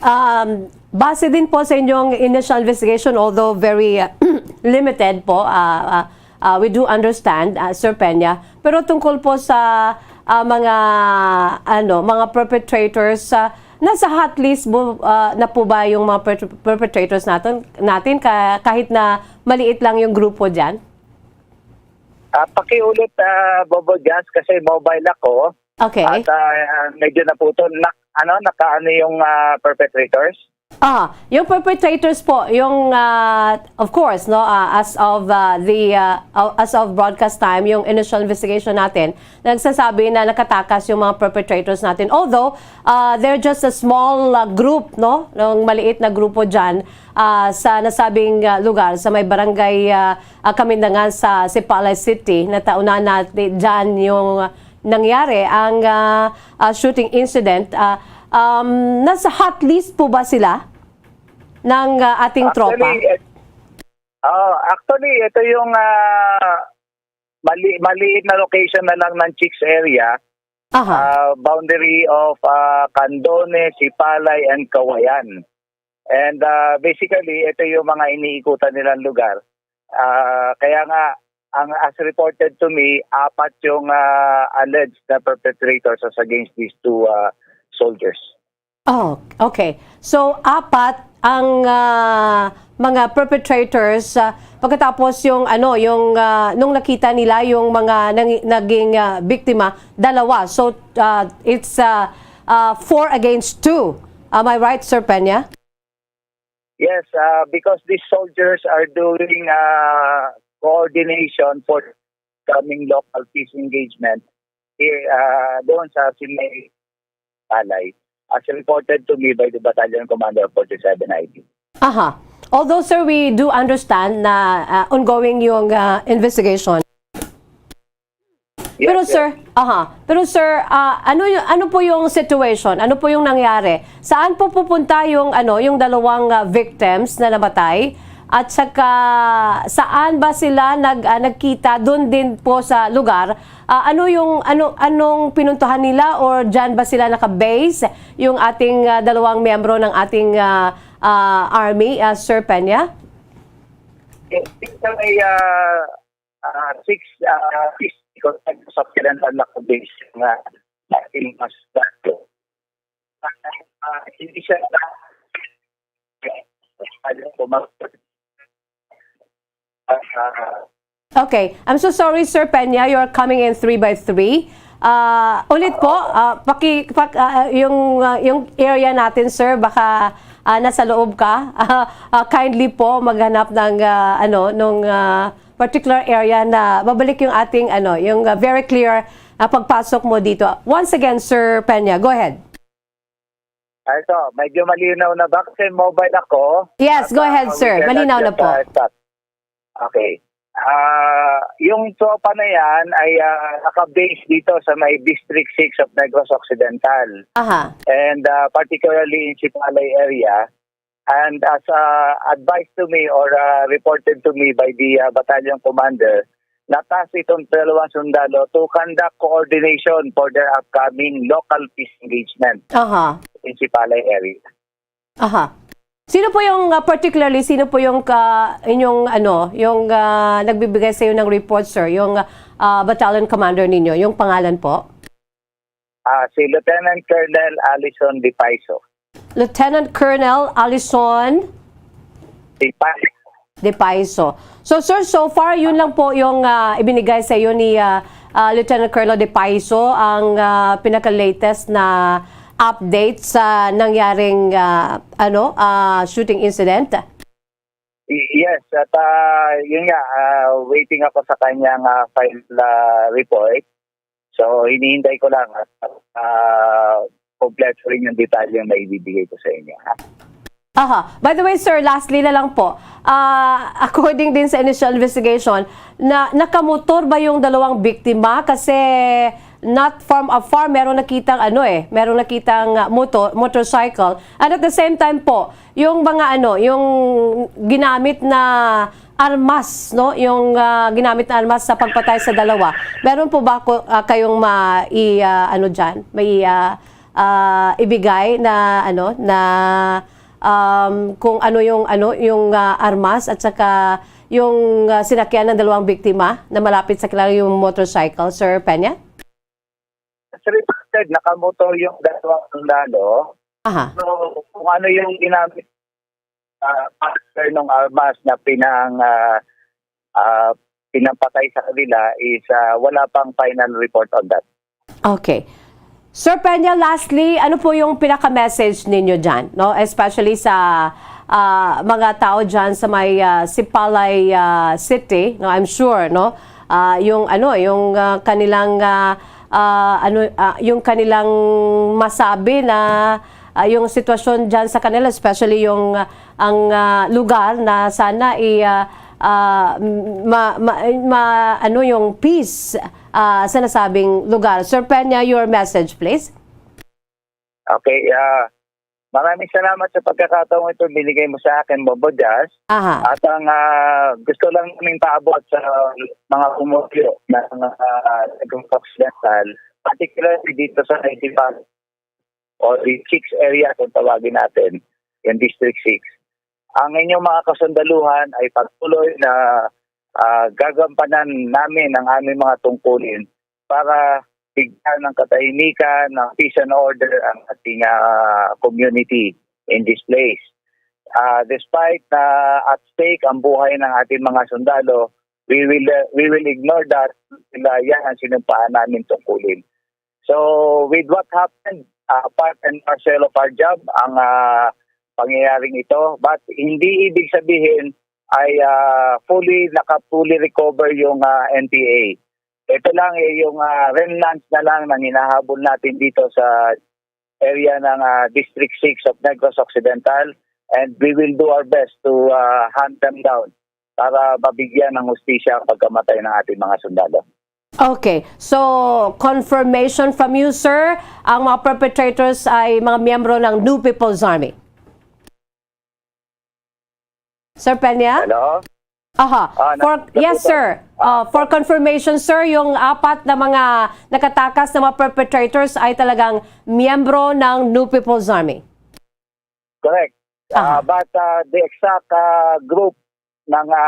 Um, base din po sa inyong initial investigation, although very uh, limited po, uh, uh, uh, we do understand, uh, Sir Peña, pero tungkol po sa uh, mga ano, mga perpetrators, uh, nasa hot list po, uh, na po ba yung mga per- perpetrators natin, natin ka- kahit na maliit lang yung grupo diyan? Ah, pakiulit, ah, Bobo Jazz, kasi mobile ako. Okay. At ah, medyo naputol. Na, ano, nakaano yung ah, perpetrators? Ah, yung perpetrators po, yung ah, of course, no, ah, as of ah, the ah, uh, as of broadcast time, yung initial investigation natin, nagsasabi na nakatakas yung mga perpetrators natin. Although ah, they're just a small ah, group, no, ng maliit na grupo diyan ah, sa nasabing ah, lugar sa may barangay ah, ah, Kamindangan sa Sipalay City, na tauna natin diyan yung nangyari ang ah, ah, shooting incident. Ah, um, nasa hot list po ba sila ng ah, ating tropa? Actually, et- oh, actually, ito yung ah, mali maliit na location na lang ng Chicks area, Aha. ah, boundary of ah, Candone, Sipalay, and Cauayan. And ah, basically, ito yung mga iniikutan nilang lugar. Ah, kaya nga, ang as reported to me, apat yung ah, alleged na perpetrators as against these two ah, soldiers. Oh, okay. So apat ang ah, mga perpetrators ah, pagkatapos yung ano, yung ah, nung nakita nila yung mga nang, naging ah, biktima, dalawa. So ah, it's ah, ah, four against two. Am I right, Sir Peña? Yes, uh, because these soldiers are doing uh, coordination for coming local peace engagement here uh, doon sa Simay Palay, as reported to me by the Battalion Commander of forty-seven I T. Aha. Although, sir, we do understand na ah, ongoing yung ah, investigation. Yes, Pero yes. Sir, aha. Pero sir, ah, ano yung, ano po yung situation? Ano po yung nangyari? Saan po pupunta yung ano, yung dalawang ah, victims na namatay? At saka saan ba sila nag ah, nagkita doon din po sa lugar? Ah, ano yung ano anong pinuntahan nila or diyan ba sila naka-base yung ating ah, dalawang miyembro ng ating ah, ah, army, ah, Sir Peña? Dito may, ah, ah, six, ah, six, sa Occidental na probinsya nga ating mas dato. Ah, hindi siya, ah, ah, Okay. I'm so sorry, Sir Peña. You're coming in three by three. Ah, ulit po, ah, paki, pak, ah, yung, ah, yung area natin, sir, baka ah, nasa loob ka. Ah, ah, kindly po maghanap ng, ah, ano, nung, ah, particular area na mabalik yung ating, ano, yung, ah, very clear, ah, pagpasok mo dito. Once again, Sir Peña, go ahead. Ah, ito, medyo malinaw na ba? Kasi mobile ako. Yes, go ahead, sir. Malinaw na po. Okay. Ah, yung tropa na yan ay, ah, naka-base dito sa may District six of Negros Occidental. Aha. And, ah, particularly in Sipalay area. And as, ah, advised to me or, ah, reported to me by the, ah, battalion commander, na-task itong dalawang sundalo to conduct coordination for their upcoming local peace engagement Aha. in Sipalay area. Aha. Sino po yung, ah, particularly, sino po yung ka, inyong, ano, yung, ah, nagbibigay sa iyo ng report, sir? Yung, ah, battalion commander ninyo, yung pangalan po? Ah, si Lieutenant Colonel Alison De Paiso. Lieutenant Colonel Alison De Paiso. De Paiso. So, sir, so far, yun lang po yung, ah, ibinigay sa iyo ni, ah, ah, Lieutenant Colonel De Paiso, ang, ah, pinaka-latest na update sa nangyaring, ah, ano, ah, shooting incident? Y-, yes, at, ah, yun nga, ah, waiting ako sa kanyang, ah, final, ah, report. So, hinihintay ko lang at, ah, kompleto rin yung detalye na ibibigay ko sa inyo, ha? Aha. By the way, sir, lastly na lang po. Ah, according din sa initial investigation, na nakamotor ba yung dalawang biktima? Kasi not from afar, meron nakitang, ano, eh, meron nakitang, ah, motor, motorcycle. And at the same time po, yung mga, ano, yung ginamit na armas, no? Yung, ah, ginamit na armas sa pagpatay sa dalawa. Meron po ba ko, ah, kayong ma-, i-, ah, ano diyan? May, ah, ah, ibigay na, ano, na, um, kung ano yung, ano, yung, ah, armas at saka yung, ah, sinakyan ng dalawang biktima na malapit sa kanila yung motorcycle, Sir Peña? As reported, nakamotor yung dalawang sundalo. Aha. So, kung ano yung ginamit, ah, partner ng armas na pinang, ah, ah, pinapatay sa kanila is, ah, wala pang final report on that. Okay. Sir Peña, lastly, ano po yung pinaka-message ninyo diyan, no? Especially sa, ah, mga tao diyan sa may, ah, Sipalay, ah, City, no? I'm sure, no? Ah, yung ano, yung, ah, kanilang, ah, ah, ano, ah, yung kanilang masabi na, ah, yung sitwasyon diyan sa kanila, especially yung, ah, ang, ah, lugar na sana i, ah, ah, ma, ma, ma, ano, yung peace, ah, sa nasabing lugar. Sir Peña, your message, please. Okay, ah, maraming salamat sa pagkakataong ito binigay mo sa akin, Bobo Jazz. Aha. At ang, ah, gusto lang namin paabot sa mga pumuluyo ng, ah, Negros Occidental, particularly dito sa Naitipan o the six area kung tawagin natin, yung District six. Ang inyong mga kasundaluhan ay patuloy na, ah, gagampanan namin ang aming mga tungkulin para bigyan ng katahimikan, ng peace and order ang ating, ah, community in this place. Ah, despite na at stake ang buhay ng ating mga sundalo, we will, uh, we will ignore that. Sila, yan ang sinumpaan namin tungkulin. So, with what happened, uh, part and parcel of our job ang, ah, pangyayaring ito. But hindi ibig sabihin ay, ah, fully, naka-fully recover yung, ah, N P A. Ito lang, eh, yung, ah, remnants na lang ng hinahabol natin dito sa area ng, ah, District six of Negros Occidental, and we will do our best to, ah, hunt them down para mabigyan ng hustisya ang pagkamatay ng ating mga sundalo. Okay. So, confirmation from you, sir, ang mga perpetrators ay mga miyembro ng New People's Army. Sir Peña? Hello? Aha. Ah, For, nag-, yes, natutunan. Sir. Ah, for confirmation, sir, yung apat na mga nakatakas na mga perpetrators ay talagang miyembro ng New People's Army. Correct. Aha. Ah, but, ah, the exact, ah, group Mga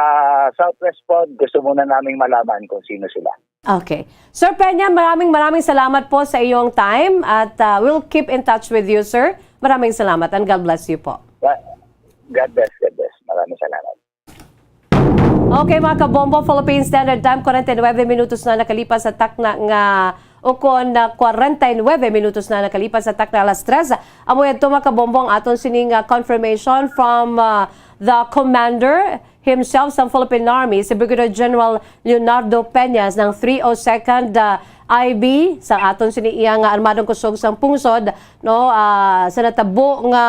Southwest po, gusto muna naming malaman kung sino sila. Okay. Sir Peña, maraming, maraming salamat po sa iyong time at, ah, we'll keep in touch with you, sir. Maraming salamat and God bless you po. Ga-, God bless, God bless. Maraming salamat. Okay, mga kabombo, Philippine Standard Time, forty-nine minutos na nakalipas sa takna nga, o kon, ah, forty-nine minutos na nakalipas sa takna alas tres. Amo yadto, mga kabombo, ang aton sining, ah, confirmation from, ah, the commander himself sang Philippine Army, si Brigadier General Leonardo Peña, sang three oh second, ah, I B, sa aton sini iya nga armadong kusog sang pungsod, no, ah, sa natabo nga,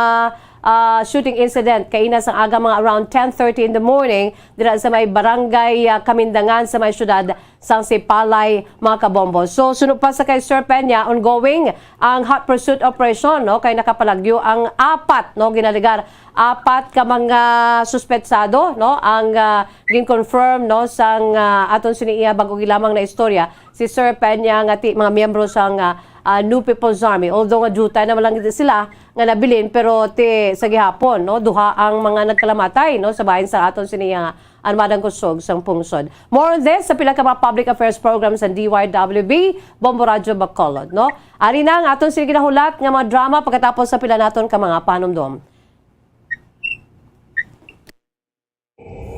ah, shooting incident kaina sang aga, mga around ten thirty in the morning, dira sa may barangay, ah, Kamindangan, sa may siyudad sang Sipalay, mga kabombo. So, suno pa sa kay Sir Peña, ongoing ang hot pursuit operation, no, kay nakapalagyo ang apat, no, ginaligar apat ka mga suspetsado, no, ang, ah, gin-confirm, no, sang, ah, aton sini iya bag-o lamang na istorya, si Sir Peña, nga ti mga miyembro sang, ah, ah, New People's Army. Although nga diutay naman lang sila nga nabilin, pero ti sa gihapon, no, duha ang mga nagkalamatay, no, sa bahin sa aton sini iya armadang kusog sang pungsod. More on this sa pila ka mga public affairs programs sa D Y W B, Bombo Radyo Bacolod, no? Ari na ang aton sini ginahulat nga mga drama pagkatapos sa pila naton ka mga panumdom.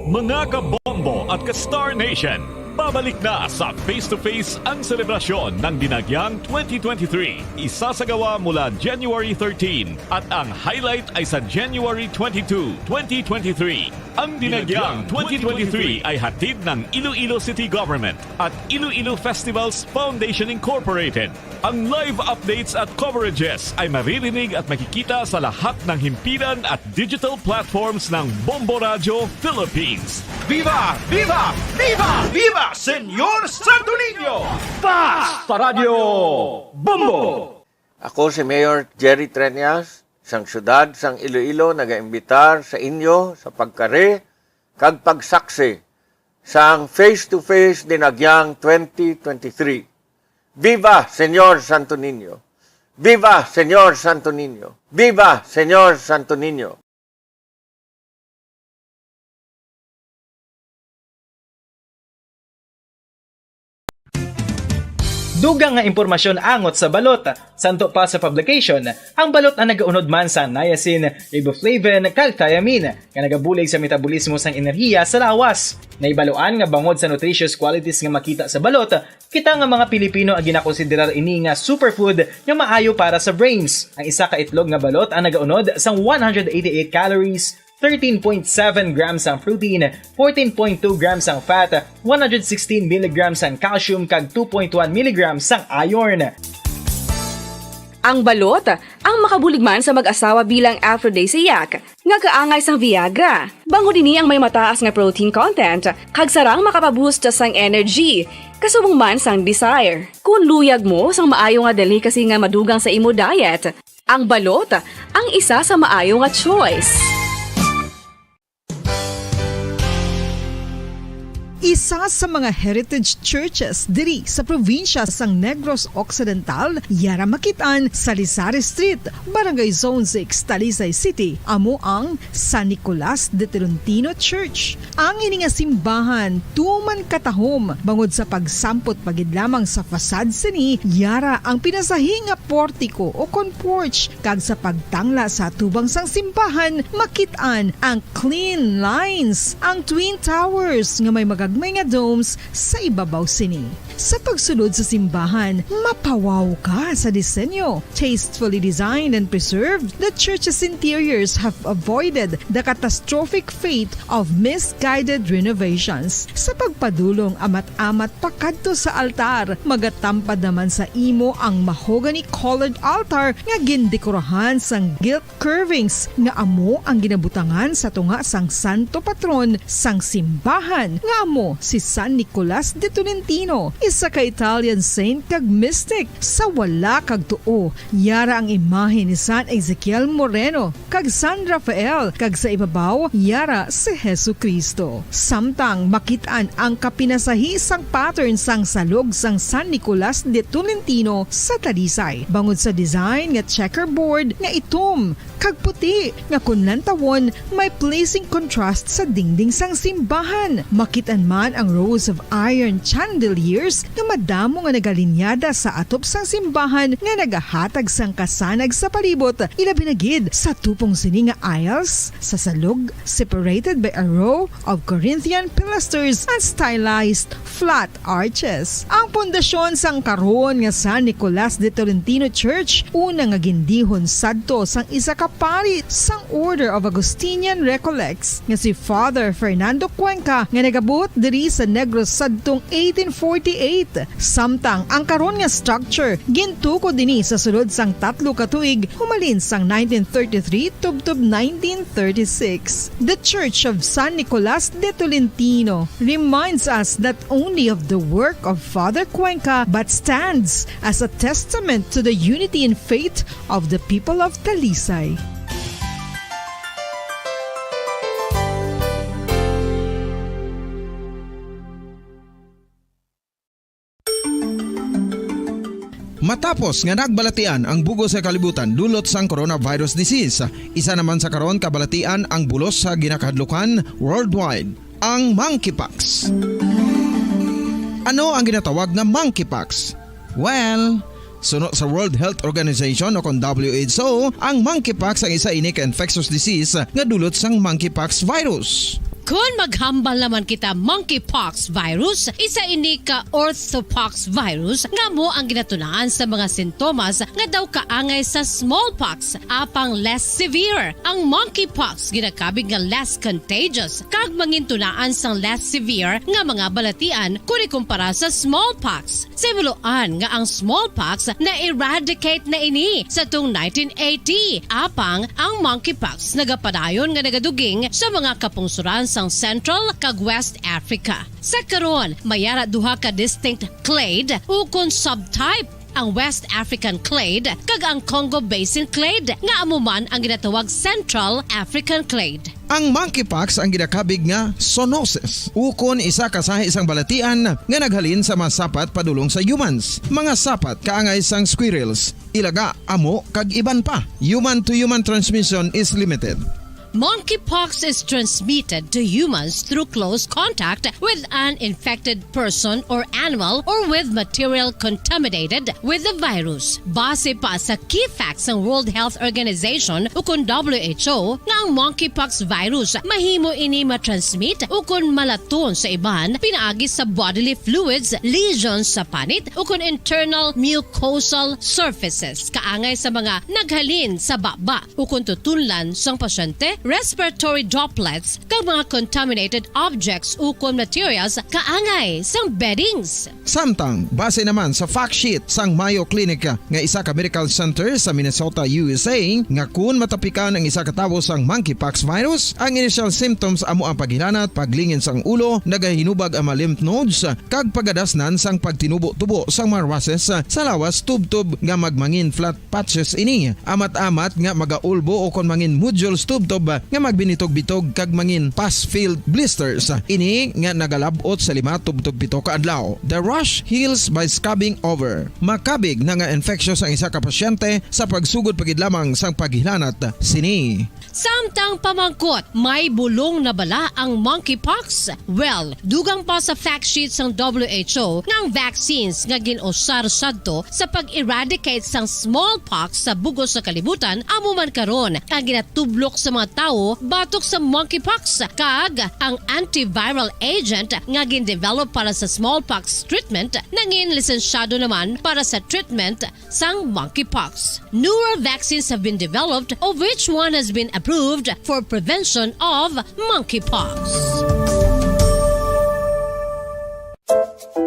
Mga kabombo at ka-Star Nation, babalik na sa Face to Face ang selebrasyon ng Dinagyang twenty twenty-three. Isasagawa mula January thirteen at ang highlight ay sa January twenty-two, twenty twenty-three. Ang Dinagyang twenty twenty-three ay hatid ng Iloilo City Government at Iloilo Festivals Foundation Incorporated. Ang live updates at coverages ay maririnig at makikita sa lahat ng himpilan at digital platforms ng Bombo Radyo Philippines. Viva! Viva! Viva! Viva, Senyor Santo Niño! Fast pa Radyo Bombo! Ako si Mayor Jerry Treñas, sang siyudad sang Iloilo, nagaimbitar sa inyo sa pagkari kag pagsaksi sang Face to Face Dinagyang twenty twenty-three. Viva, Senyor Santo Niño! Viva, Senyor Santo Niño! Viva, Senyor Santo Niño! Dugang nga impormasyon angot sa balot. Santo pa sa publication, ang balot ang nagaunod man sa niacin, riboflavin, kag thiamine, nga nagabulig sa metabolismo sang enerhiya sa lawas. Nahibaluan nga bangod sa nutritious qualities nga makita sa balot, kita nga mga Pilipino ang ginakonsiderar ini nga superfood nga maayo para sa brains. Ang isa ka itlog nga balot ang nagaunod sang one hundred eighty-eight calories, thirteen point seven grams ang protein, fourteen point two grams ang fat, one hundred sixteen milligrams ang calcium, kag two point one milligrams ang iron. Ang balot ang makabulig man sa mag-asawa bilang aphrodisiac nga kaangay sang Viagra. Bangod ini ang may mataas nga protein content, kag sarang makapaboost sang energy, kasubong man sang desire. Kung luyag mo sang maayo nga delicacy nga madugang sa imo diet, ang balot ang isa sa maayo nga choice. Isa sa mga heritage churches diri sa probinsya sang Negros Occidental, yara makit-an sa Lizares Street, Barangay Zone six, Talisay City, amo ang San Nicolas de Tolentino Church. Ang ini nga simbahan tuman katahom bangod sa pagsampot pa gid lamang sa fasad sini, yara ang pinasahi nga portiko o kon porch, kag sa pagtangla sa atubang sang simbahan, makit-an ang clean lines, ang twin towers nga may magagmay nga domes sa ibabaw sini. Sa pagsulod sa simbahan, mapawaw ka sa disenyo. Tastefully designed and preserved, the church's interiors have avoided the catastrophic fate of misguided renovations. Sa pagpadulong amat-amat pakadto sa altar, magatampad naman sa imo ang mahogany-colored altar nga gindekorahan sang gilt curvings nga amo ang ginabutangan sa tunga sang santo patron sang simbahan, nga amo si San Nicolas de Tolentino. isa ka Italian saint kag mystic. Sa wala kag tuo, yara ang imahe ni San Ezekiel Moreno kag San Rafael, kag sa ibabaw, yara si Jesu-Cristo. Samtang makit-an ang kapinasahi sang pattern sang salog sang San Nicolas de Tolentino sa Talisay, bangod sa design nga checkerboard nga itom kag puti, nga kon lantawon, may pleasing contrast sa dingding sang simbahan. Makit-an man ang rows of iron chandeliers nga madamo nga nagalinyada sa atop sang simbahan nga nagahatag sang kasanag sa palibot, ilabi na gid sa tupong sini nga aisles sa salog, separated by a row of Corinthian pilasters and stylized flat arches. Ang pundasyon sang karon nga San Nicolas de Tolentino Church, una nga gindihon sadto sang isa ka pari sang Order of Augustinian Recollects nga si Father Fernando Cuenca, nga nagabuot diri sa Negros sadtong eighteen forty-eight. Samtang ang karon nga structure gintukod ini sa sulod sang tatlo ka tuig, humalin sang nineteen thirty-three tubtob nineteen thirty-six. The Church of San Nicolas de Tolentino reminds us not only of the work of Father Cuenca, but stands as a testament to the unity in faith of the people of Talisay. Matapos nga nagbalatian ang bug-os nga kalibutan dulot sang coronavirus disease, isa naman sa karon kabalatian ang bulos sa ginakahadlukan worldwide, ang monkeypox. Ano ang ginatawag nga monkeypox? Well, suno sa World Health Organization o kon W H O, ang monkeypox ang isa ini ka infectious disease nga dulot sang monkeypox virus. Kon maghambal naman kita, monkeypox virus, isa ini ka orthopox virus nga amo ang ginatunaan sa mga sintomas nga daw kaangay sa smallpox, apang less severe. Ang monkeypox ginakabig nga less contagious kag mangintunaan sang less severe nga mga balatian kon ikumpara sa smallpox. Sa himuloan nga ang smallpox na-eradicate na ini sa tong nineteen eighty, apang ang monkeypox nagapadayon nga nagaduging sa mga kapungsoran sang Central kag West Africa. Sa karon, may ara duha ka distinct clade ukon subtype, ang West African clade kag ang Congo Basin clade, nga amo man ang ginatawag Central African clade. Ang monkeypox ang ginakabig nga zoonosis, ukon isa ka sahi sang balatian nga naghalin sa mga sapat padulong sa humans, mga sapat kaangay sang squirrels, ilaga, amo, kag iban pa. Human-to-human transmission is limited. Monkeypox is transmitted to humans through close contact with an infected person or animal or with material contaminated with the virus. Base pa sa key facts sang World Health Organization ukon W H O, nga ang monkeypox virus mahimo ini matransmit ukon malaton sa iban pinaagi sa bodily fluids, lesions sa panit, ukon internal mucosal surfaces, kaangay sa mga naghalin sa baba ukon tutunlan sang pasyente, respiratory droplets, kag mga contaminated objects ukon materials kaangay sang beddings. Samtang, base naman sa fact sheet sang Mayo Clinic nga isa ka medical center sa Minnesota, U S A, nga kun matapikan ang isa ka tawo sang monkeypox virus, ang initial symptoms amo ang paghilanat, paglingin sang ulo, nagahinubag ang mga lymph nodes, kag pagadasnan sang pagtinubo-tubo sang mga rushes sa lawas tubtob nga magmangin flat patches ini. Amat-amat nga magaulbo ukon mangin nodules tubtob nga magbinitog-bitog kag mangin pus-filled blisters. Ini nga nagalab-ot sa lima tubtob pito ka adlaw. The rash heals by scabbing over. Makabig na nga infectious ang isa ka pasyente sa pagsugod pa gid lamang sang paghilanat sini. Samtang pamangkot, may bulong na bala ang monkeypox? Well, dugang pa sa fact sheet sang W H O nga ang vaccines nga gin-usar sadto sa pag-eradicate sang smallpox sa bug-os nga kalibutan amo man karon ang ginatublok sa mga tawo batok sa monkeypox, kag ang antiviral agent nga gin-develop para sa smallpox treatment nangin lisensyado naman para sa treatment sang monkeypox. Newer vaccines have been developed, of which one has been approved for prevention of monkeypox.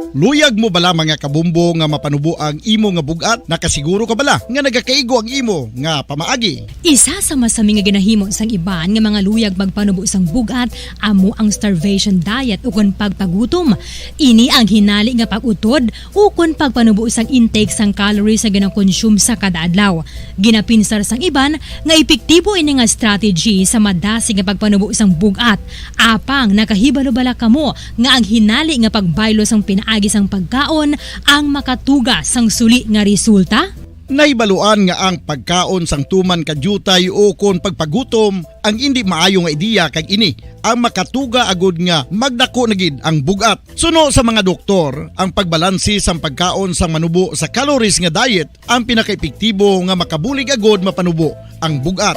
Luyag mo bala, mga kabombo, nga mapanubo ang imo nga bug-at? Nakasiguro ka bala nga nagakaigo ang imo nga pamaagi? Isa sa masami nga ginahimo sang iban nga mga luyag magpanubo sang bug-at amo ang starvation diet ukon pagpagutom. Ini ang hinali nga pag-utod ukon pagpanubo sang intake sang calories nga ginakonsume sa kada adlaw. Ginapinsar sang iban nga epektibo ini nga strategy sa madasig nga pagpanubo sang bug-at. Apang nakahibalo bala kamo nga ang hinali nga pagbaylo sang pinaagi sang pagkaon ang makatuga sang suli nga resulta? Nahibaluan nga ang pagkaon sang tuman ka diutay ukon pagpagutom ang indi maayo nga ideya, kag ini ang makatuga agud nga magdako na gid ang bug-at. Suno sa mga doktor, ang pagbalanse sang pagkaon sang manubo sa calories nga diet ang pinakaepektibo nga makabulig agud mapanubo ang bug-at.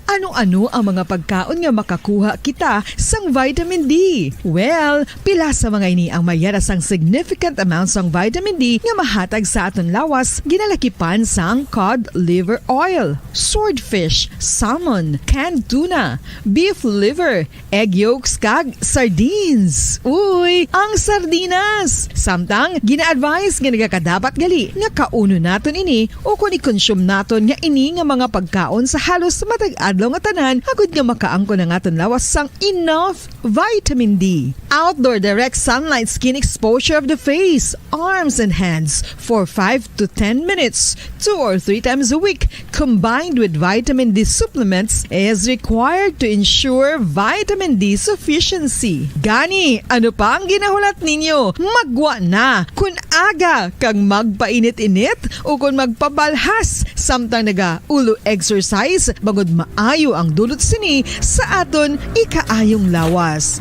Ano-ano ang mga pagkaon nga makakuha kita sang vitamin D? Well, pila sa mga ini ang may yara sang significant amount sang vitamin D nga mahatag sa aton lawas, ginalakipan sang cod liver oil, swordfish, salmon, canned tuna, beef liver, egg yolks, kag sardines. Uy, ang sardinas! Samtang, gina-advise nga nagakadapat gali nga kaunon naton ini ukon i-consume naton nga ini nga mga pagkaon sa halos matag adlaw nga tanan, agud nga makaangkon ang aton lawas sang enough vitamin D. Outdoor direct sunlight skin exposure of the face, arms, and hands for five to ten minutes, two or three times a week, combined with vitamin D supplements, is required to ensure vitamin D sufficiency. Gani, ano pa ang ginahulat ninyo? Maggwa na! Kon aga kag magpainit-init ukon magpabalhas samtang naga-ulo exercise, bangod maayo ang dulot sini sa aton ikaayong lawas.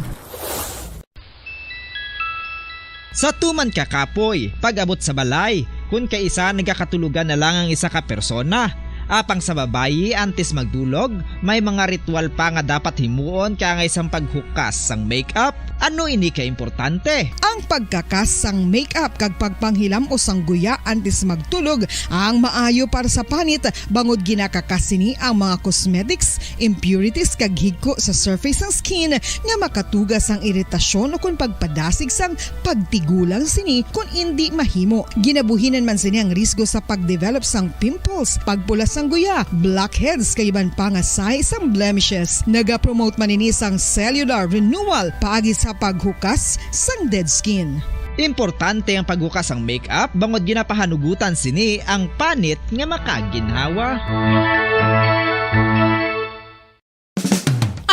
Sa tuman ka kapoy, pag-abot sa balay, kun kaisa nagakatulogan na lang ang isa ka persona. Apang sa babayi, antes magdulog, may mga ritual pa nga dapat himuon kaangay sang paghukas sang makeup. Ano ini ka importante? Ang pagkakas sang makeup kag pagpanghilam-os sang guya antes magtulog ang maayo para sa panit, bangod ginakakas sini ang mga cosmetics, impurities, kag higko sa surface sang skin nga makatuga sang iritasyon ukon pagpadasig sang pagtigulang sini kon indi mahimo. Ginabuhinan man sini ang risgo sa pagdevelop sang pimples, pagpula sang guya, blackheads, kag iban pa nga sahi sang blemishes. Nagapromote man ini sang cellular renewal paagi sa paghukas sang dead skin. Importante ang paghukas sang makeup bangod ginapahanugutan sini ang panit nga makaginhawa.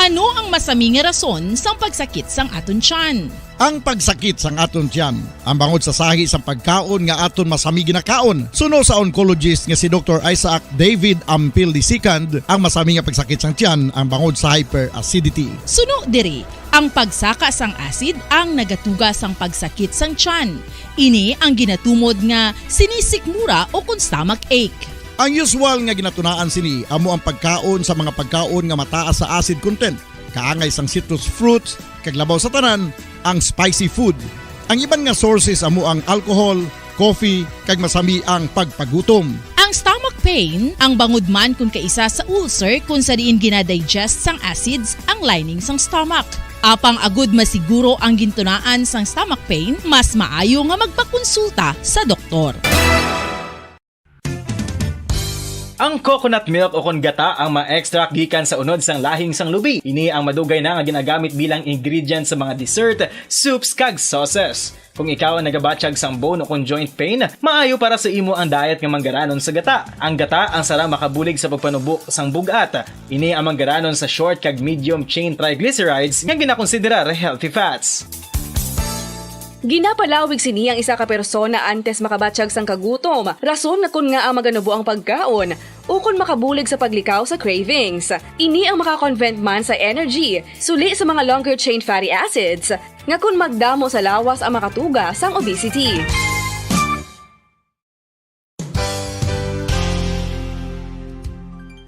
Ano ang masami nga rason sang pagsakit sang aton tiyan? Ang pagsakit sang aton tiyan, ang bangod sa sahi sang pagkaon nga aton masami ginakaon. Suno sa oncologist nga si Doktor Isaac David Ampil the second, ang masami nga pagsakit sang tiyan ang bangod sa hyperacidity. Suno diri, ang pagsaka sang acid ang nagatuga sang pagsakit sang tiyan. Ini ang ginatumod nga sinisikmura ukon stomach ache. Ang usual nga ginatunaan sini amo ang pagkaon sa mga pagkaon nga mataas sa acid content, kaangay sang citrus fruits, kag labaw sa tanan, ang spicy food. Ang iban nga sources amo ang alcohol, coffee, kag masami ang pagpagutom. Ang stomach pain, ang bangod man kon kaisa sa ulcer kon sa diin ginadigest sang acids ang lining sang stomach. Apang agud masiguro ang gintunaan sang stomach pain, mas maayo nga magpakonsulta sa doktor. Ang coconut milk o kon gata ang ma-extract gikan sa unod sang lahing sang lubi. Ini ang madugay na nga ginagamit bilang ingredient sa mga dessert, soups, kag sauces. Kung ikaw ang nagabatyag sang bone o kon joint pain, maayo para sa imo ang diet nga manggaranon sa gata. Ang gata ang sara makabulig sa pagpanubo sang bug-at. Ini ang manggaranon sa short kag medium chain triglycerides nga ginakonsiderar healthy fats. Ginapalawig sini ang isa ka persona antes makabatyag sang kagutom, rason nga kon ngaa maganubo ang pagkaon, ukon makabulig sa paglikaw sa cravings. Ini ang maka-convert man sa energy, suli sa mga longer chain fatty acids, nga kon magdamo sa lawas ang makatuga sang obesity.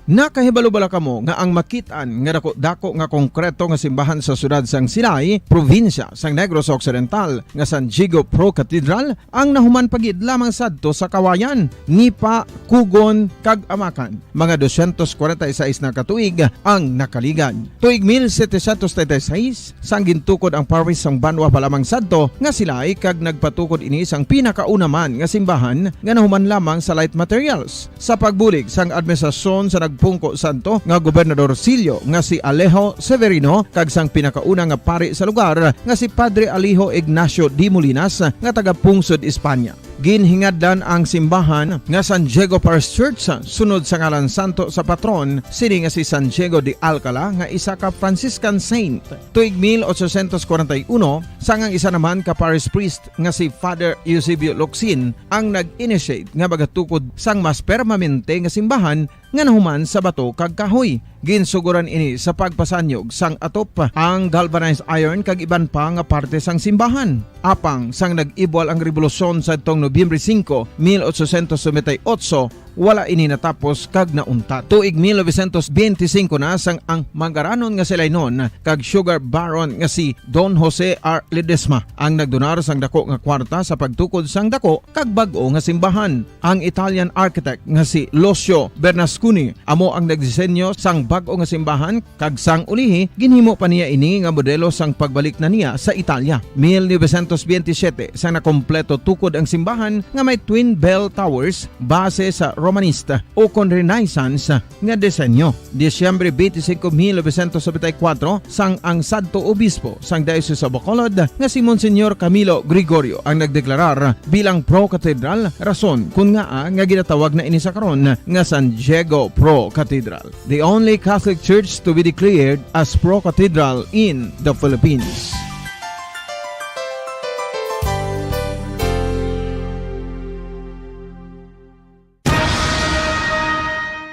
Nakahibalo bala kamo nga ang makit-an nga dako-dako nga konkreto nga simbahan sa siyudad sang Silay, probinsya sang Negros Occidental, nga San Diego Pro Cathedral, ang nahuman pa gid lamang sadto sa kawayan, nipa, kugon, kag amakan? Mga dosyentos kwarenta y seis na ka tuig ang nakaligad. Tuig mil setecientos treinta y seis, sang gintukod ang parish sang banwa pa lamang sadto nga Silay, kag nagpatukod ini sang pinakauna man nga simbahan nga nahuman lamang sa light materials. Sa pagbulig sang administrasyon sa nagpungko sadto nga Gobernador Silio nga si Alejo Severino kag sang pinakauna nga pari sa lugar nga si Padre Alejo Ignacio de Molinas nga taga Pungsod, Espanya. Ginhingadlan ang simbahan nga San Diego Parish Church sunod sa ngalan santo sa patron sini nga si San Diego de Alcala nga isa ka Franciscan saint. Tuig mil ochocientos kwarenta y uno, sang ang isa naman ka parish priest nga si Father Eusebio Locsin ang nag-initiate nga magatukod sang mas permanente nga simbahan nga nahuman sa bato kag kahoy. Ginsugoran ini sa pagpasanyog sang atop, ang galvanized iron kag iban pa nga parte sang simbahan. Apang sang nag-ibwal ang rebolusyon sadtong Nobyembre singko, mil ochocientos noventa y ocho, wala ini natapos kag nauntat. Tuig mil novecientos benti singko na sang ang manggaranon nga si Lainon kag sugar baron nga si Don Jose R. Ledesma ang nagdonar sang dako nga kwarta sa pagtukod sang dako kag bag-o nga simbahan. Ang Italian architect nga si Lucio Bernasconi amo ang nagdisenyo sang bag-o nga simbahan, kag sang ulihi ginhimo pa niya ini nga modelo sang pagbalik na niya sa Italia. Mil novecientos benti siyete, sang nakompleto tukod ang simbahan nga may twin bell towers base sa Romanista ukon Renaissance nga disenyo. Disyembre twenty-five, mil novecientos noventa y cuatro, sang ang sadto obispo sang Diocese of Bacolod nga si Monsignor Camilo Gregorio ang nagdeklarar bilang Pro Cathedral, rason kun ngaa nga ginatawag na ini sa karon nga San Diego Pro Cathedral, the only Catholic church to be declared as Pro Cathedral in the Philippines.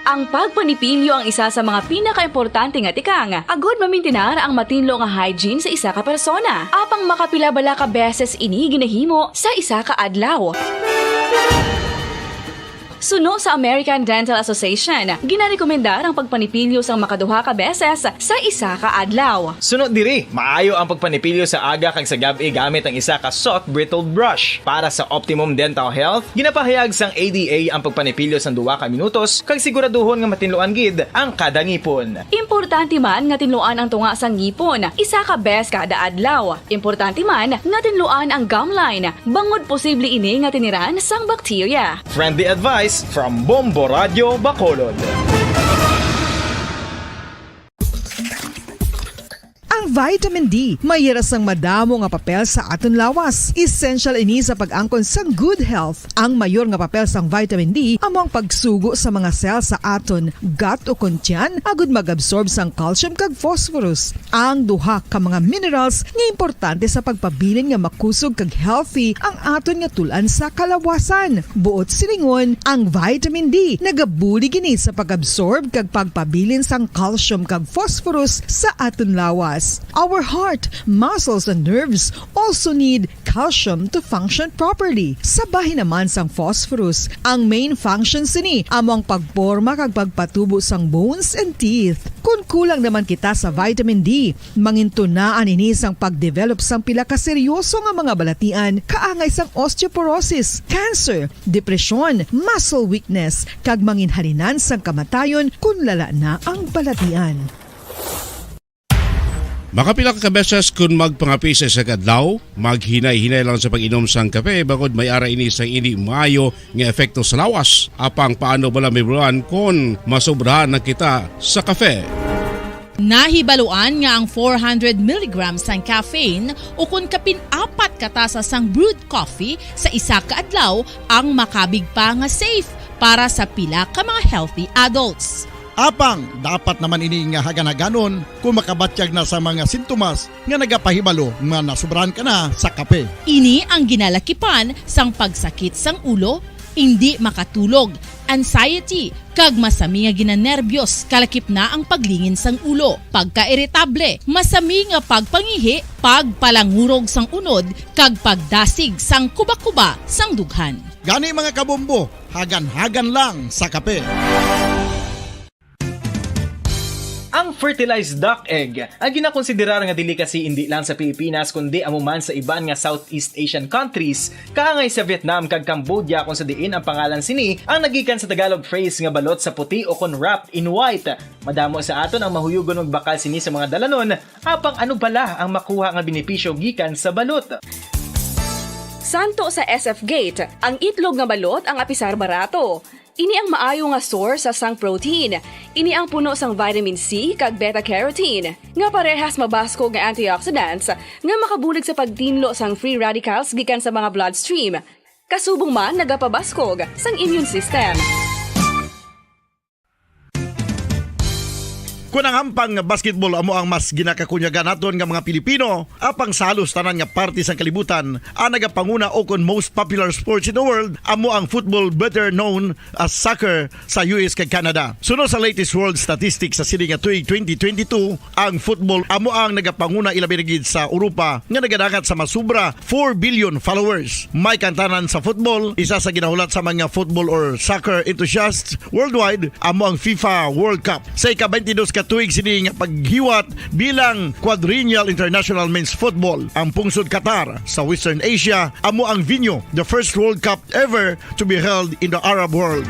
Ang pagpanipilyo ang isa sa mga pinakaimportante nga tikang agud mamintinar ang matinlo nga hygiene sa isa ka persona. Apang makapila bala ka beses ini ginahimo sa isa ka adlaw? Suno sa American Dental Association, ginarekomendar ang pagpanipilyo sang makaduha ka beses sa isa ka adlaw. Suno diri, maayo ang pagpanipilyo sa aga kag sa gab-i gamit ang isa ka soft bristled brush. Para sa optimum dental health, ginapahayag sang A D A ang pagpanipilyo sang duha ka minutos kag siguraduhon nga matinluan gid ang kada ngipon. Importante man nga tinluan ang tunga sang ngipon isa ka bes kada adlaw. Importante man nga tinluan ang gum line, bangod posible ini nga tiniran sang bakterya. Friendly advice from Bombo Radio Bacolod. Ang vitamin D may hira sang madamo nga papel sa aton lawas. Essential ini sa pag-angkon sang good health. Ang mayor nga papel sang vitamin D amo ang pagsugo sa mga cell sa aton gut ukon tiyan agud mag-absorb sang calcium kag phosphorus, ang duha ka mga minerals nga importante sa pagpabilin nga makusog kag healthy ang aton nga tul-an sa kalawasan. Buot silingon, ang vitamin D nagabulig ini sa pag-absorb kag pagpabilin sang calcium kag phosphorus sa aton lawas. Our heart, muscles, and nerves also need calcium to function properly. Sa bahin naman sang phosphorus, ang main function sini amo ang pagporma kag pagpatubo sang bones and teeth. Kon kulang naman kita sa vitamin D, mangintunaan ini sang pag-develop sang pila ka seryoso nga mga balatian, kaangay sang osteoporosis, cancer, depresyon, muscle weakness, kag manginhalinan sang kamatayon kon lala na ang balatian. Makapila ka beses kon magpangape sa isa ka adlaw, maghinay-hinay lang sa pag-inom sang kape, bangod may ara ini sang indi maayo nga epekto sa lawas. Apang paano bala mahibaluan kon masobrahan na kita sa kape? Nahibaluan nga ang four hundred milligrams sang caffeine ukon kapin apat ka tasa sang brewed coffee sa isa ka adlaw ang makabig pa nga safe para sa pila ka mga healthy adults. Apang dapat naman ini nga hagan-haganon kon makabatyag na sa mga sintomas nga nagapahibalo nga nasobrahan ka na sa kape. Ini ang ginalakipan sang pagsakit sang ulo, indi makatulog, anxiety, kag masami nga ginanerbyos kalakip na ang paglingin sang ulo, pagkairitable, masami nga pagpangihi, pagpalangurog sang unod, kag pagdasig sang kubakuba sang dughan. Gani, mga kabombo, hagan-hagan lang sa kape. Fertilized duck egg, ang ginakonsiderar nga delicacy indi lang sa Pilipinas kundi amo man sa iban nga Southeast Asian countries, kaangay sa Vietnam kag Cambodia, kung sa diin ang pangalan sini ang nagikan sa Tagalog phrase nga balot sa puti o kon wrapped in white. Madamo sa aton ang mahuyugon magbakal sini sa mga dalanon, apang ano bala ang makuha nga benepisyo gikan sa balot? Santo sa S F Gate, ang itlog nga balot ang apisar barato. Ini ang maayo nga source sa sang protein. Ini ang puno sang vitamin C kag beta-carotene, nga parehas mabaskog nga antioxidants nga makabulig sa pagtinlo sang free radicals gikan sa mga bloodstream. Kasubong man nagapabaskog sang immune system. Kung ang hampang nga basketball amo ang mas ginakakunyagan naton nga mga Pilipino, apang sa halos tanan nga parte sang kalibutan, ang nagapanguna o kon most popular sports in the world amo ang football, better known as soccer, sa U S kag Canada. Suno sa latest world statistics sa sini nga tuig twenty twenty-two, ang football amo ang nagapanguna, ilabi na gid sa Europa nga nagadangat sa masubra four billion followers. May kantanan sa football, isa sa ginahulat sa mga football or soccer enthusiasts worldwide, amo ang FIFA World Cup. Sa ika-twenty-dos ka tuig sini nga paghiwat bilang Quadrennial International Men's Football, ang pungsod Qatar sa Western Asia amo ang venue, the first World Cup ever to be held in the Arab world.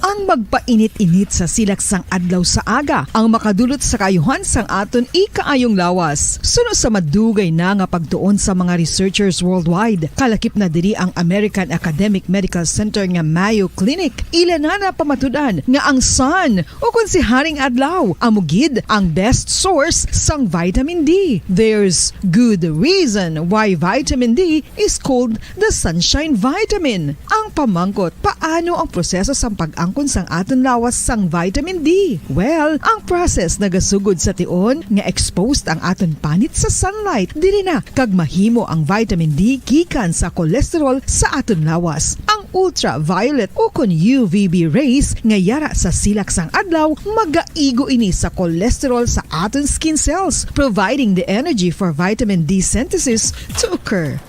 Ang magpainit-init sa silak sang adlaw sa aga ang makadulot sa kaayuhan sang aton ikaayong lawas. Suno sa madugay na nga pagtuon sa mga researchers worldwide, kalakip na diri ang American Academic Medical Center nga Mayo Clinic. Ila na napamatud-an nga ang sun, o kon si Haring Adlaw, amo gid ang best source sang vitamin D. There's good reason why vitamin D is called the sunshine vitamin. Ang pamangkot, paano ang proseso sang pag-angkon sang aton lawas sang vitamin D? Well, ang process nagasugod sa tion nga exposed ang aton panit sa sunlight diri na, kag mahimo ang vitamin D gikan sa cholesterol sa aton lawas. Ang ultraviolet o kon U V B rays nga yara sa silak sang adlaw magaigo ini sa cholesterol sa aton skin cells, providing the energy for vitamin D synthesis to occur.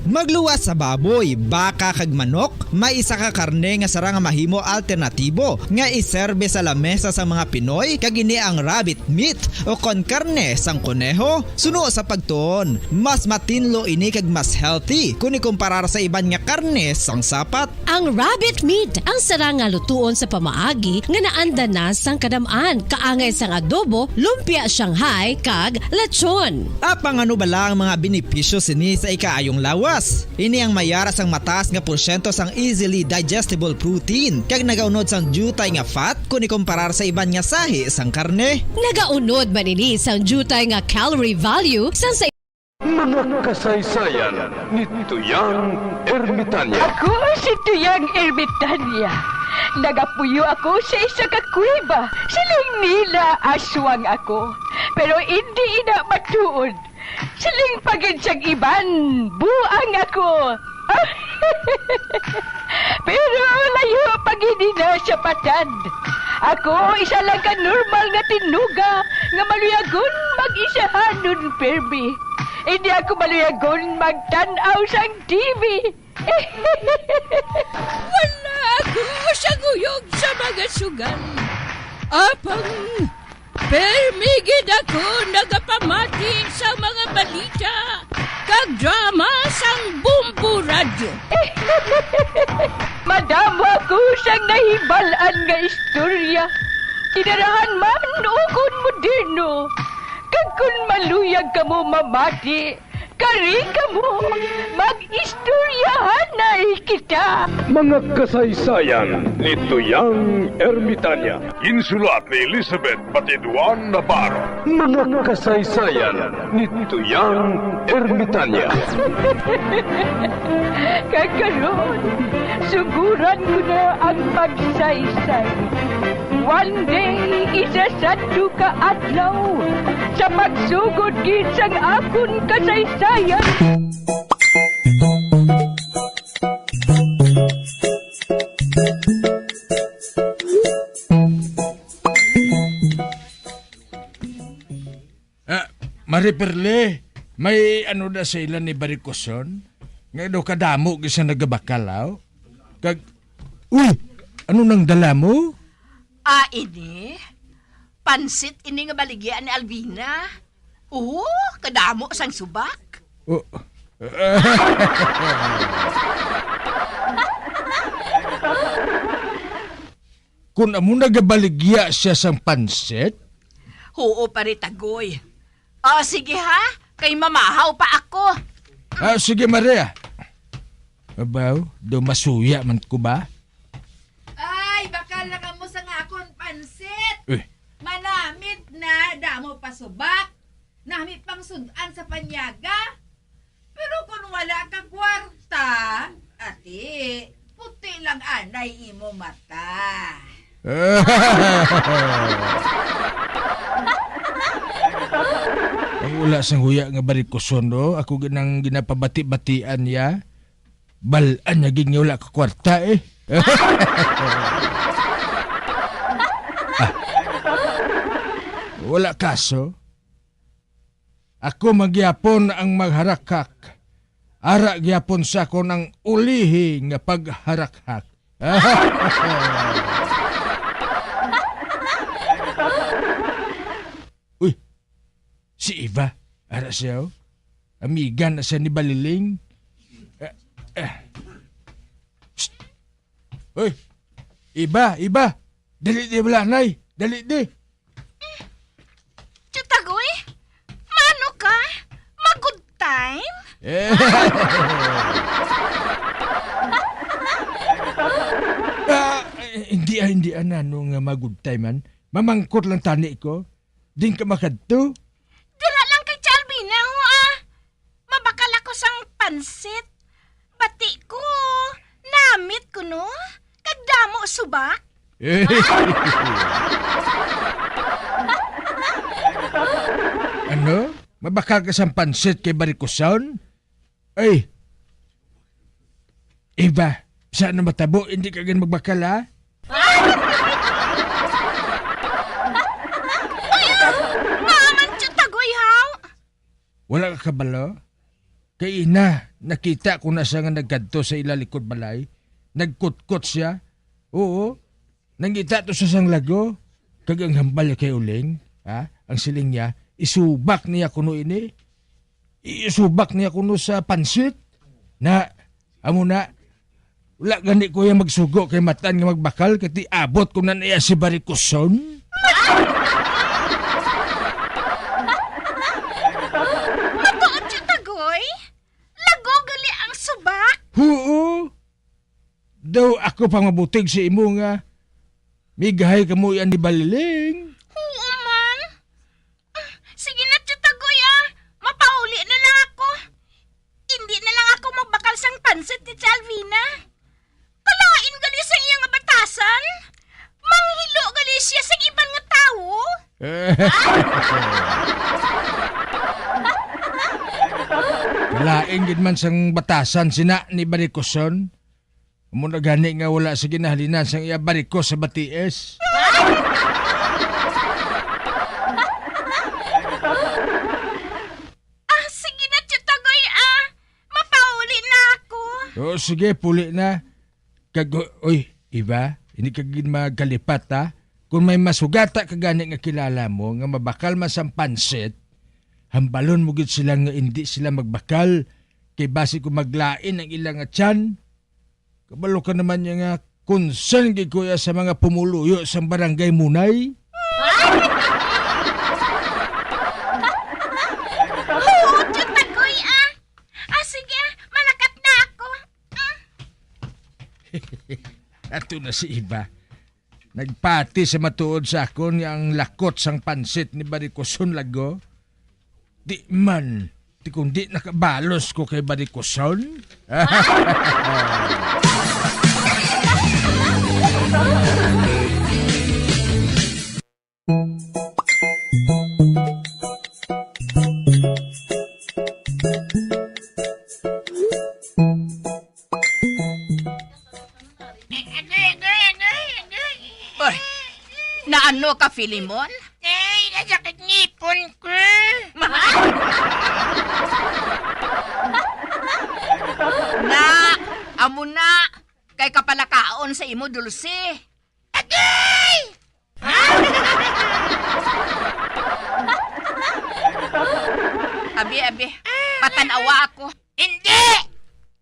Magluwas sa baboy, baka, kag manok, may isa ka karne nga sarang nga mahimo alternatibo nga iserbe sa lamesa sang mga Pinoy, kag ini ang rabbit meat o kon karne sang koneho. Suno sa pagtuon, mas matinlo ini kag mas healthy kon ikumparar sa iban nga karne sang sapat. Ang rabbit meat ang sarang nga lutuon sa pamaagi nga naandan na sang kadam-an, kaangay sang adobo, lumpia Shanghai, kag lechon. Apang ano bala ang mga benepisyo sini sa ikaayong lawas? Ini ang mayara sang mataas nga porsyento sang easily digestible protein, kag nagaunod sang diutay nga fat kon ikumparar sa iban nga sahi sang karne. Nagaunod man ini sang diutay nga calorie value sang sa Mga kasaysayan ni Tuyang Ermitanya. Ako si Tuyang Ermitanya. Nagapuyo ako sa isa ka kuweba siling nila aswang ako. Pero indi ina matuod. Siling pa gid sang iban, buang ako. Pero layo pa gid ina sa patad. Ako isa lang ka normal nga tinuga nga maluyagon mag-isahanon pirmi. Hindi ako maluyagon magtan-aw sang T V. Wala ako sa guyog sa mga sugal. Apang permi gid ako nagapamati sa mga balita kag drama sang Bombo Radyo. Madamo ako sang nahibal-an nga istorya, kinarahan man ukon moderno. Kag kon maluyag kamo mamati, kari kamo, mag-istoryahanay kita. Mga kasaysayan ni Tuyang Ermitanya. Ginsulat ni Elizabeth Batiduan Navarro. Mga kasaysayan ni Tuyang Ermitanya. Kag karon, suguran ko na ang pagsaysay. One day, isa sadto ka adlaw, sa pagsugod gid sang akon kasaysayan. Ah, Mari Perle, may ano na sa ila ni Barikoson? Nga daw kadamo gid sa nagabakal, aw? Kag, uy, ano nang dala mo? Ah, ini? Pansit ini nga baligya ni Alvina. Oh, kadamo sang subak. Oh. Kun amo nagabaligya siya sang pansit? Oo, pare Tagoy. O, sige ha, kay mamahaw pa ako. Ah, sige, Maria. Abaw, daw masuya man ko ba? Ay, bakal na kamo sa nga akon pansit. Eh. Manamit na, damo pa subak. Nami pang sud-an sa panyaga. Pero kung wala ka kwarta, ati, puti lang anay imo mata. Ang wala sang huya nga barikuson, no? Ako ginang ginapabati-batian niya. Bal-an niya gid nga wala ka kwarta, eh. Ah. Wala kaso. Ako man gyapon ang magharakhak. Ara gyapon sa akon ang ulihi nga pagharakhak. Uy, si Eva. Ara siya, oh. Amiga na siya ni Baliling. Eh, eh. Psst! Uy! Eva, Eva! Dali di, wala, nay! Dali di! Tiyatagoy, maano ka? Mag-good time? Eh. Ah, eh, hindi, ah, hindi, ah, nano nga mag-good time, man. Mamangkot lang tani ko. Din ka makadto? Dira lang kay Chalvina, ho, ah. Mabakal ako sang pansit. Bati ko, namit ko, no? Kag damo subak. Ano? Mabakal ka sang pansit kay barikuson? Ay! Eva, sa na matabo, hindi ka gid magbakal, ha? Ay, ah, maaman siya tagoy, haw? Wala ka kabalo? Kay ina, nakita ko na siya nga nagkadto sa ila likod balay. Nagkutkot siya. Oo, nangita to sa sang lago. Kag ang hambal niya kay Uling, ha? Ang siling niya, isubak niya kuno ini. Isubak niya kuno sa pansit. Na, amo na, wala gani ko iya magsugo kay matan nga magbakal, kay ti abot ko na niya si barikuson. Matuod siya, Tagoy? Lago gali ang subak? Huo. Daw ako pang mabutig sa imo nga migahay kamo yan ni Baliling. Oo man. Ah, sige na, Tiyutagoy, ah. Mapauli na lang ako. Hindi na lang ako magbakal sang pansit ni Chalvina. Kalain gali sang iya nga batasan. Manghilo gali siya sang iban nga tawo. Kalain gid man sang batasan sina ni Barikoson. Amo na gani nga wala sa ginahalinan sang iya barikos sa batiis. Ah, sige na, Tiyutagoy, ah. Mapauli na ako. O, sige, puli na. Kag, oy, Eva, hindi ka gid magkalipat, ha? Kung may masugata ka gani nga kilala mo nga mabakal man sang pansit, hambalon mo gid sila nga indi sila magbakal, kay basi kung maglain ang ila nga tiyan. Kabalo ka naman niya nga concern gid ko iya sa mga pumuluyo sang barangay Munay. Oo, Tiyutagoy, ah. Ah, sige, ah, malakat na ako. Mm. Ato na si Eva. Nagpati sa matuod sa akon nga ang lakot sang pansit ni Barikoson lago. Di man, di kundi nakabalos ko kay Barikoson. Ay, naano ka, Filimon? Ay, nasakit ngipon ko. Na, amo na. kay kapalakaon sa imo dulce. Agay! Abi, abi. Patanawa ako. Hindi!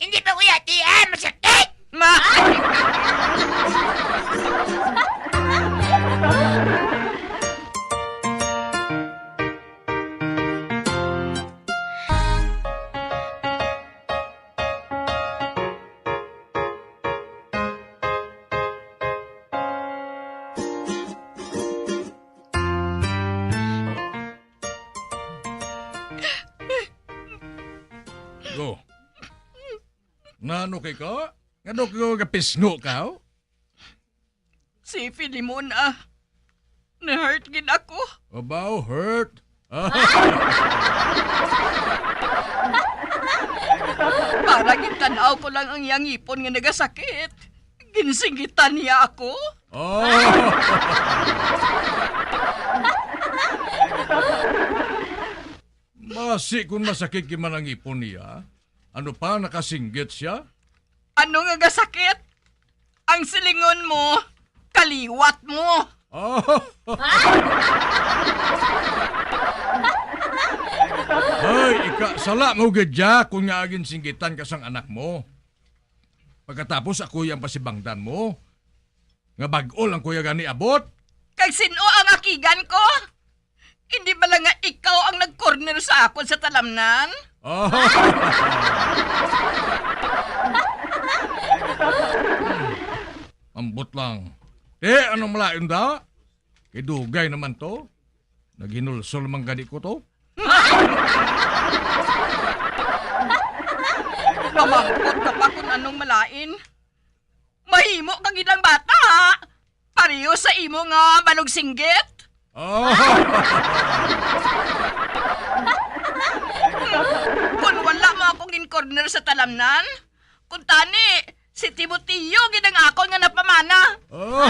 Hindi pa ko yatian, masakit! Ma! Go. Nano kay ka? Ngano ka gapisngo ka, oh? Si Filimon, ah. Na-hurt gid ako. Abaw, hurt? Para gid tan-aw ko lang ang iyang ngipon nga nagasakit. Ginsinggitan niya ako. Oh. Basi kung masakit gid man ang ngipon niya, ano pa, nakasinggit siya? Ano nga gasakit? Ang silingon mo, kaliwat mo. Oh. Ay, ika, sala mo gid ya kung nga ginsinggitan ka sang anak mo. Pagkatapos ako yang pasibangdan mo, nga bag-o lang ko ya gani abot. Kag sin-o ang akigan ko? Hindi bala nga ikaw ang nag-corner sa akon sa talamnan? Oh. Ambot lang. Te, anong malain da? Kay dugay naman to. Naghinulsol man gani ko to. Mamangkot ka pa kung anong malain. Mahimo ka gid ang bata, ha? Pareho sa imo nga manugsinggit. Oh. Kung wala mo akong in-corner sa talamnan, kung tani, si Timoteo gid ang akon nga napamana. Oh.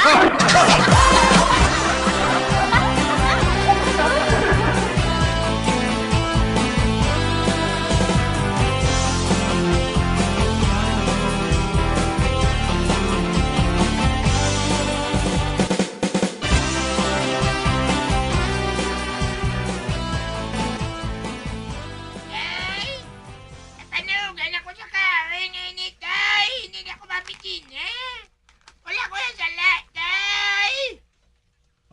Ay! Napanugan ako sa kahoy nga ini, tay. Hindi na ako mapitin, eh. Wala ko yung sala, tay.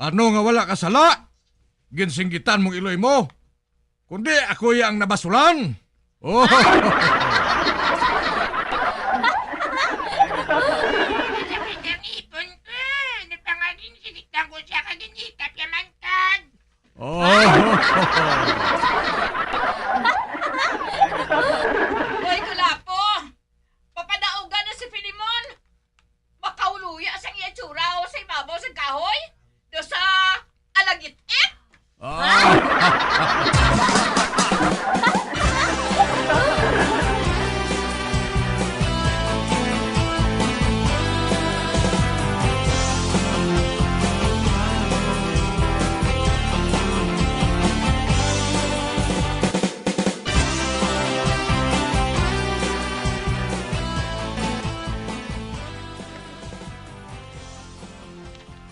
Ano nga wala ka sala? Ginsinggitan mong iloy mo. Kundi ako ya ang nabasulan. Oh. Nasakit ang ipon ko. Napangagin sigitan ko siya kag initap ya man kag. Oh. Hoy, Kulapo! Papadaugan na si Filimon! Makauluya sang iya tsura o sa ibabaw sang kahoy? Do sa alagit-it? Ah.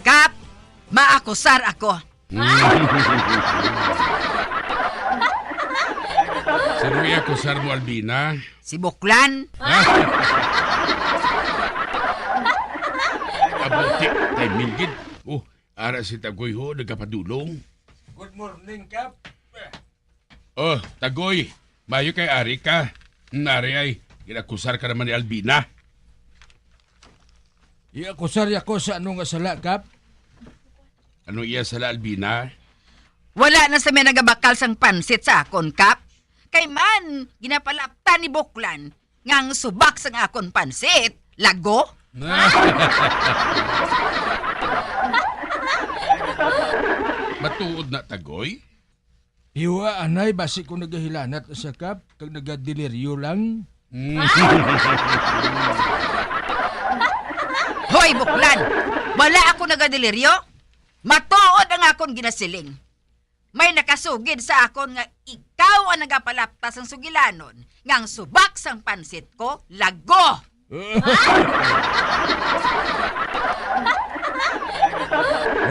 Kap, maakusar ako. Sino iya akusar mo, Albina? Si Buklan. Ha? Abuti, timing gid. Oh, ara si Tagoy ho, nagapadulong. Good morning, Kap. Oh, Tagoy, mayo kay ari ka. Hmm, ari ay, ginakusar ka naman ni Albina. Iakusar ako sa ano nga sala, Kap? Ano iya sala, Albina? Wala na sa may nagabakal sang pansit sa akon, Kap. Kay man, ginapalapta ni Buklan nga ang subak sang akon pansit, lago. Matuod na, Tagoy? Hiwa, anay, basi ko nagahilanat na siya, Kap, kag nagadeliryo lang. Mm. Hoy, Buklan! Wala ako nagadeliryo. Matuod ang akon ginasiling. May nakasugid sa akon nga ikaw ang nagapalapta sang sugilanon nga ang subak sang pansit ko lago.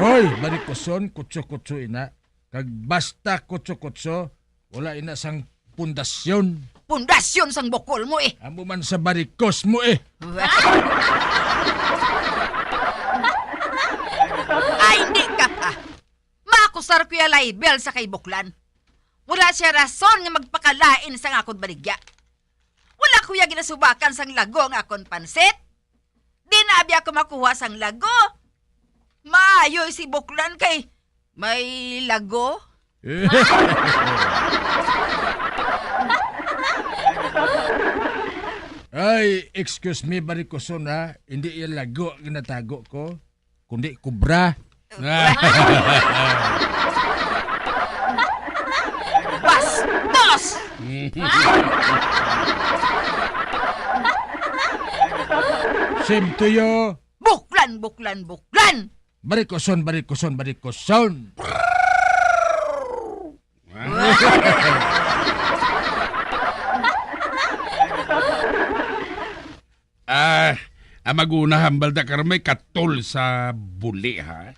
Hoy, barikoson, kutso-kutso ina. Kag basta kutso-kutso, wala ina sang pundasyon. Pundasyon sang bukol mo, eh. Amo man sa barikos mo, eh. Ay, hindi ka pa. Makusar ko ya label sa kay Buklan. Wala siya rason nga magpakalain sang akon baligya. Wala ko ya ginasubakan sang lago ang akon pansit. Di na abi ako makuha sang lago. Maayo si Buklan kay may lago. Ay, excuse me, barikoson, ha? Hindi yan lago ang ginatago ko, kundi kubra. Bastos! Same to you. Buklan, buklan, buklan! Barikoson, barikoson, barikoson. Ah, ang mag-una hambal da karon may katol sa buli, ha?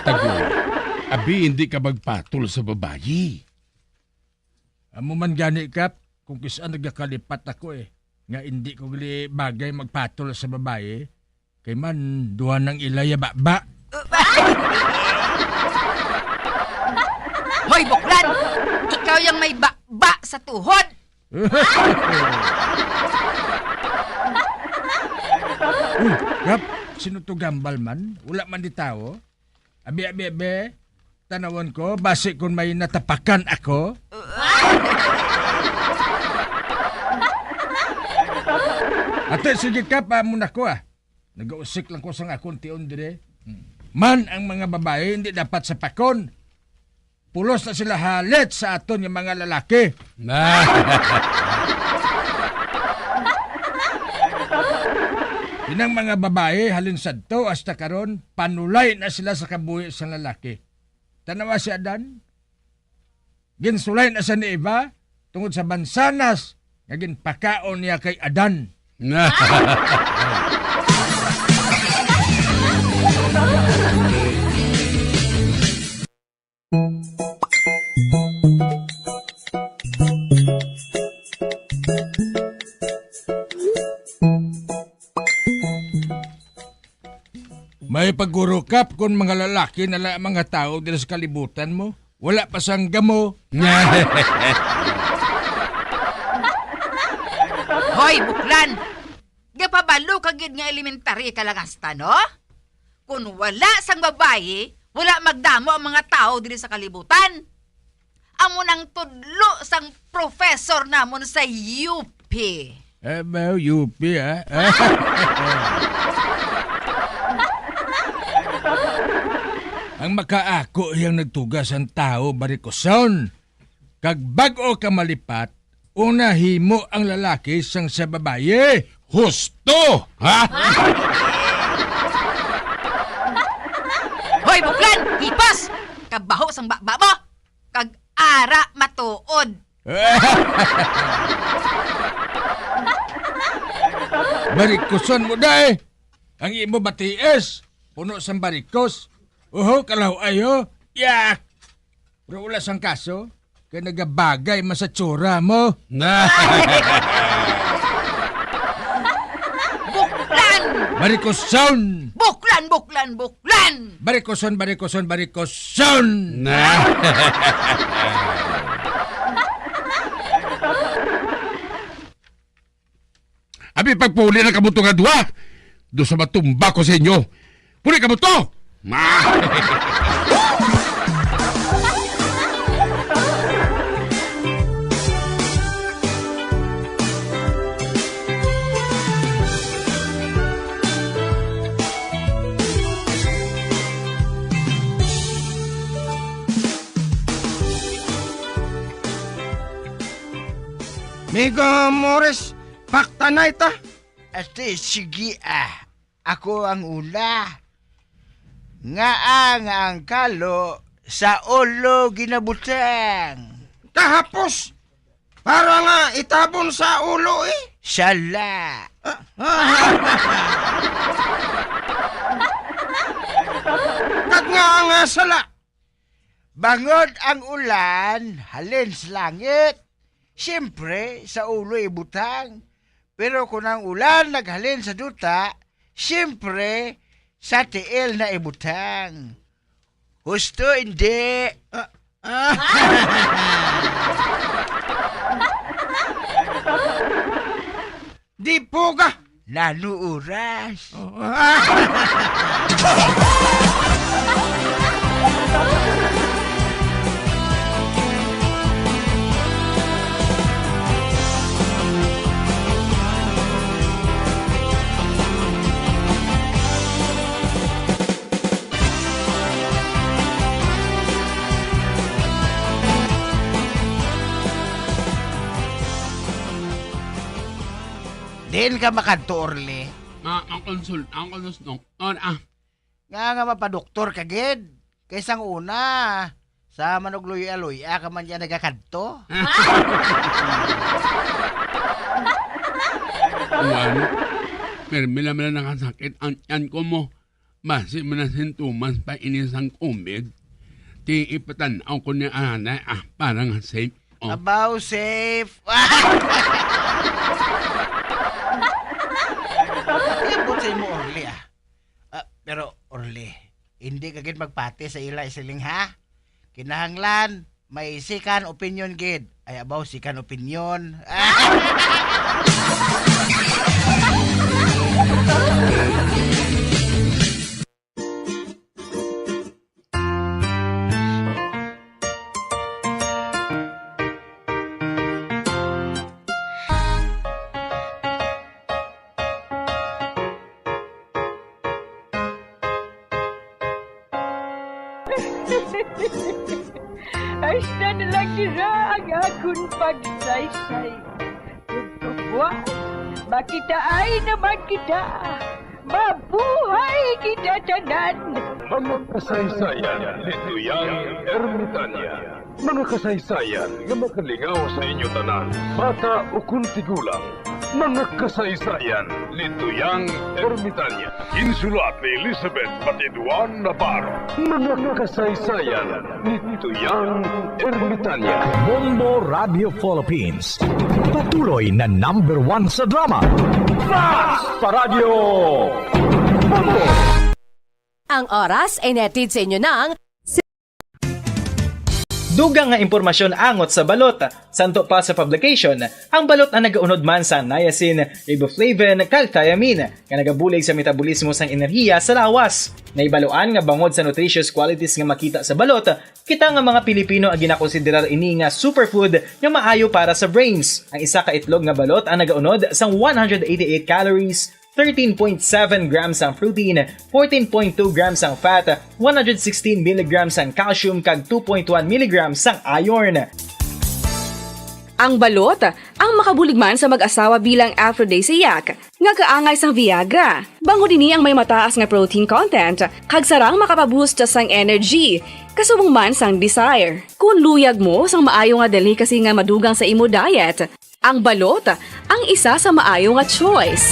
Tagoy, abi hindi ka magpatol sa babayi. Amo man gani, Kap, kung kis-an nagakalipat ako, eh, nga indi ko gali bagay magpatol sa babayi, kay man duha nang ilaya baba. Hoy, Buklan! Ikaw yang may baba sa tuhod! Uy, Kap, sino to gambal man? Wala man di tawo. Abi, abi, abi. Tanawon ko, basi kung may natapakan ako. Ate, sige ka, pa mo na ko, ah. Nagausik lang ko sa akong tion dire. Man ang mga babae hindi dapat sa pakon. Pulos na sila halit sa aton nga mga lalaki. Inang mga babae halin sadto hasta karon panulay na sila sa kabuhi sa lalaki. Tanawa si Adan. Ginsulay na siya ni Eva tungod sa mansanas nga ginpakaon niya kay Adan. May pagurukap kon mga lalaki na lang ang mga tawo diri sa kalibutan mo. Wala pa sang gamo. Hoy, Buklan! Gapabalo ka gid nga elementary ka lang hasta, no? Kon wala sang babayi, wala magdamo ang mga tawo diri sa kalibutan. Amo nang tudlo sang professor namon sa U P. Eh, ba, U P, ah? Ang makaako iyang nagtuga sang tawo, barikoson. Kag bag-o ka malipat, una himo ang lalaki sang sa babayi. Husto, ha? Hoy, Buklan! Hipas! Kabaho sang baba mo! Kag ara matuod. Barikoson mo, day. Ang imo batiis, puno sang barikos. Oho, kalaw-ay, ho. Yak! Pero wala sang kaso, kay nagabagay man sa tsura mo. Buklan! Barikoson! Buklan, buklan, buklan! Barikoson, barikoson, barikoson! Abi, pagpuli na kamo to nga duha. Do sa matumba ko sa inyo. Puli kamo to! Ma! Migo Morris, paktanay ta. Ate, sige, ah. Ako ang ula. Ngaa nga ang kalo sa ulo ginabutang? Kahapos, Para nga itabon sa ulo, eh. Sala. Ah, ah. Kag nga ang, ah, sala. Bangod ang ulan halin sa langit, siyempre sa ulo ibutang. Pero kung ang ulan naghalin sa duta, siyempre sa tiil na ibutang. Husto, hindi? Ah, ah. Di po ka. Nano oras? Oh. Diin ka makadto, Orly? Ma-, ang konsul-, ang konsul-, on, ah. Nga, nga mapadoktor ka gid. Kay sang una, sa manugluya-luya ka man diyan nagakadto. Kuwan, permi lang man nakasakit ang tiyan ko mo. Basi man ang sintomas pa ini sang COVID. Ti ipatan-aw ko ni anay, ah, para nga safe. Oh. Abaw, safe. Abot sa imo, Orly, ah. Ah, pero, Orly, hindi ka gid magpati sa ila siling, ha? Kinahanglan, may second opinion gid. Ay, abaw, second opinion. Hasta na lang dira ang akon pagsaysay. Ug kabuas, makitaay naman kita. Mabuhay kita tanan! Mga kasaysayan ni Tuyang Ermitania. Mga kasaysayan nga makalingaw sa inyo tanan, bata ukon tigulang. Mga kasaysayan ni Tuyang Ermitania. Ginsulat ni Elizabeth Batiduan Navarro. Mga kasaysayan ni Tuyang Ermitania. Bombo Radio Philippines. Patuloy na number one sa drama. Fast pa Radyo Bombo! Ang oras ay nahatid sa inyo ng Dugang nga impormasyon angot sa balot. Santo pa sa publication, ang balot ang nagaunod man sa niacin, riboflavin, kag thiamine, nga nagabulig sa metabolismo sang enerhiya sa lawas. Nahibaluan nga bangod sa nutritious qualities nga makita sa balot, kita nga mga Pilipino ang ginakonsiderar ini nga superfood nga maayo para sa brains. Ang isa ka itlog nga balot ang nagaunod sang one hundred eighty-eight calories, thirteen point seven grams ang protein, fourteen point two grams ang fat, one hundred sixteen milligrams ang calcium, kag two point one milligrams ang iron. Ang balot, ang makabulig man sa mag-asawa bilang aphrodisiac, nga kaangay sang Viagra. Bangod ini ang may mataas nga protein content, kag sarang makapaboost sang energy, kasubong man sang desire. Kung luyag mo sang maayo nga delicacy nga madugang sa imo diet, ang balot ang isa sa maayo nga choice.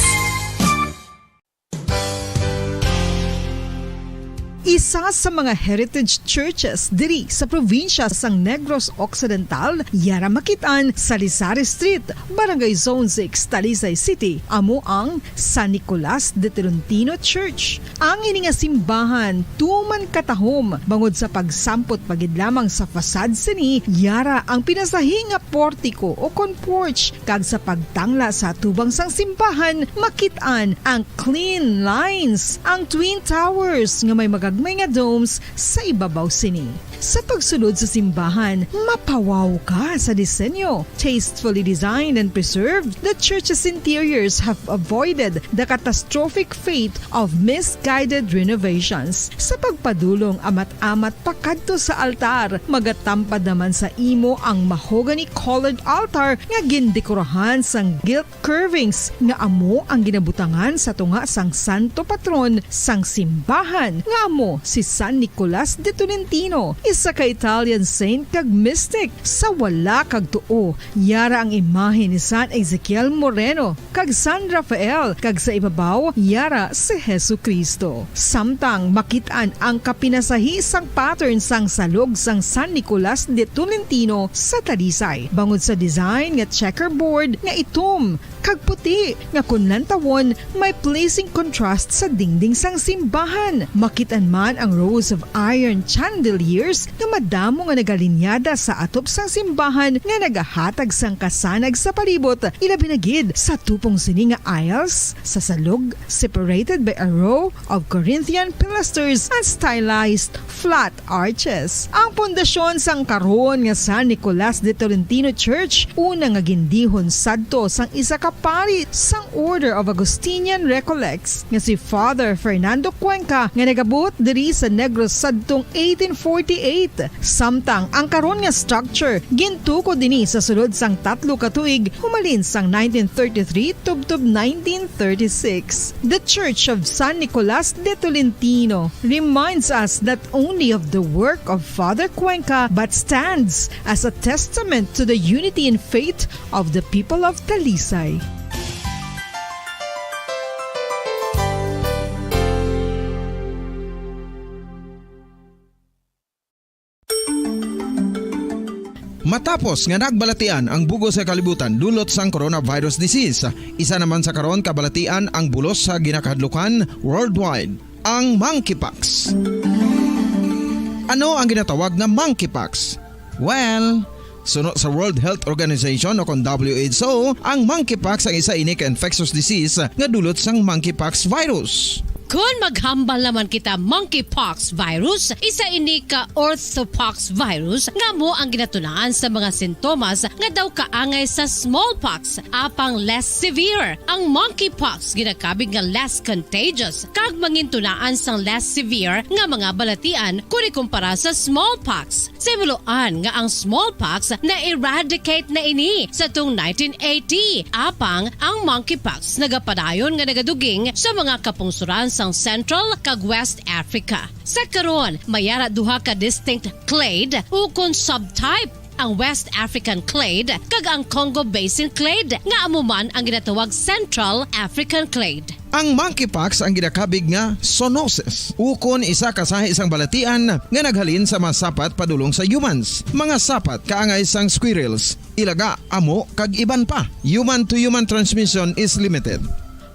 Isa sa mga heritage churches diri sa probinsya sang Negros Occidental, yara makit-an sa Lisari Street, Barangay Zone six, Talisay City, amo ang San Nicolas de Tolentino Church. Ang ini nga simbahan tuman katahom bangod sa pagsampot pa gid lamang sa facade sini, yara ang pinasahi nga portiko o kon porch, kag sa pagtangla sa atubang sang simbahan, makit-an ang clean lines, ang twin towers nga may magagmay nga domes sa ibabaw sini. Sa pagsulod sa simbahan, mapawaw ka sa disenyo. Tastefully designed and preserved, the church's interiors have avoided the catastrophic fate of misguided renovations. Sa pagpadulong amat-amat pakadto sa altar, magatampad naman sa imo ang mahogany-colored altar nga gindekorahan sang gilt curvings nga amo ang ginabutangan sa tunga sang santo patron sang simbahan, nga amo si San Nicolas de Tolentino. isa ka Italian saint kag mystic. Sa wala kag tuo, yara ang imahe ni San Ezekiel Moreno kag San Rafael, kag sa ibabaw, yara si Jesu-Cristo. Samtang makit-an ang kapinasahi sang pattern sang salog sang San Nicolas de Tolentino sa Talisay, bangod sa design nga checkerboard nga itom kag puti, nga kon lantawon, may pleasing contrast sa dingding sang simbahan. Makit-an man ang rows of iron chandeliers nga madamo nga nagalinyada sa atop sang simbahan, nga nagahatag sang kasanag sa palibot, ilabi na gid sa tupong sini nga aisles sa salog, separated by a row of Corinthian pilasters and stylized flat arches. Ang pundasyon sang karon nga San Nicolas de Tolentino Church, una nga gindihon sadto sang isa ka pari sang Order of Augustinian Recollects nga si Father Fernando Cuenca, nga nagabot diri sa Negros sadtong eighteen forty-eight. Samtang ang karon nga structure gintukod ini sa sulod sang tatlo ka tuig, humalin sang nineteen thirty-three tubtob nineteen thirty-six. The Church of San Nicolas de Tolentino reminds us not only of the work of Father Cuenca, but stands as a testament to the unity in faith of the people of Talisay. Matapos nga nagbalatian ang bug-os nga kalibutan dulot sang coronavirus disease, isa naman sa karon kabalatian ang bulos sa ginakahadlukan worldwide, ang monkeypox. Ano ang ginatawag nga monkeypox? Well, suno sa World Health Organization o kon W H O, ang monkeypox ang isa ini ka infectious disease nga dulot sang monkeypox virus. Kon maghambal naman kita, monkeypox virus, isa ini ka orthopox virus nga amo ang ginatunaan sa mga sintomas nga daw kaangay sa smallpox, apang less severe. Ang monkeypox ginakabig nga less contagious kag mangintunaan sang less severe nga mga balatian kon ikumpara sa smallpox. Sa himuloan nga ang smallpox na-eradicate na ini sa tong nineteen eighty, apang ang monkeypox nagapadayon nga nagaduging sa mga kapungsoran sang Central kag West Africa. Sa karon, may ara duha ka distinct clade ukon subtype, ang West African clade kag ang Congo Basin clade, nga amo man ang ginatawag Central African clade. Ang monkeypox ang ginakabig nga zoonosis, ukon isa ka sahi sang balatian nga naghalin sa mga sapat padulong sa humans, mga sapat kaangay sang squirrels, ilaga, amo, kag iban pa. Human-to-human transmission is limited.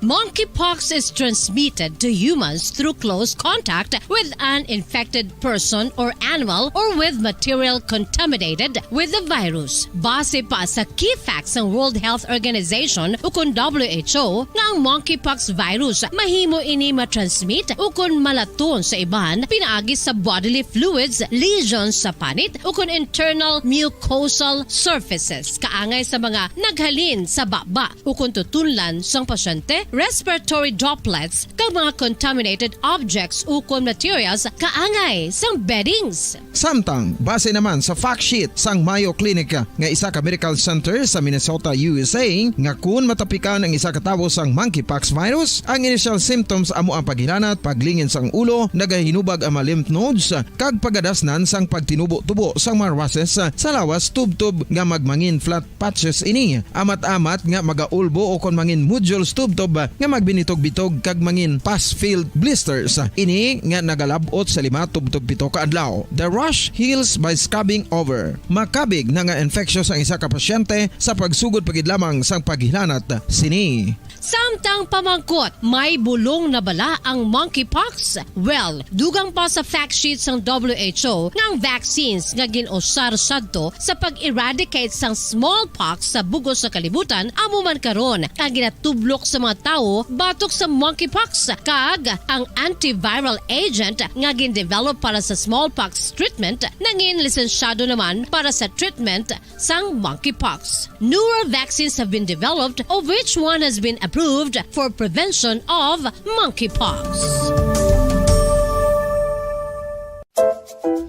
Monkeypox is transmitted to humans through close contact with an infected person or animal or with material contaminated with the virus. Base pa sa key facts sang World Health Organization ukon W H O, nga ang monkeypox virus mahimo ini matransmit ukon malaton sa iban pinaagi sa bodily fluids, lesions sa panit, ukon internal mucosal surfaces, kaangay sa mga naghalin sa baba ukon tutunlan sang pasyente, respiratory droplets, kag mga contaminated objects ukon materials kaangay sang beddings. Samtang, base naman sa fact sheet sang Mayo Clinic nga isa ka medical center sa Minnesota, U S A, nga kun matapikan ang isa ka tawo sang monkeypox virus, ang initial symptoms amo ang paghilanat, paglingin sang ulo, nagahinubag ang mga lymph nodes, kag pagadasnan sang pagtinubo-tubo sang mga rushes sa lawas tubtob nga magmangin flat patches ini. Amat-amat nga magaulbo ukon mangin nodules tubtob nga magbinitog-bitog kag mangin pus-filled blisters. Ini nga nagalab-ot sa lima tubtob pito ka adlaw. The rash heals by scabbing over. Makabig na nga infectious ang isa ka pasyente sa pagsugod pa gid lamang sang paghilanat sini. Samtang pamangkot, may bulong na bala ang monkeypox? Well, dugang pa sa fact sheet sang W H O nga ang vaccines nga gin-usar sadto sa pag-eradicate sang smallpox sa bug-os nga kalibutan amo man karon ang ginatublok sa mga tawo batok sa monkeypox, kag ang antiviral agent nga gin-develop para sa smallpox treatment nangin lisensyado naman para sa treatment sang monkeypox. Newer vaccines have been developed, of which one has been approved for prevention of monkeypox.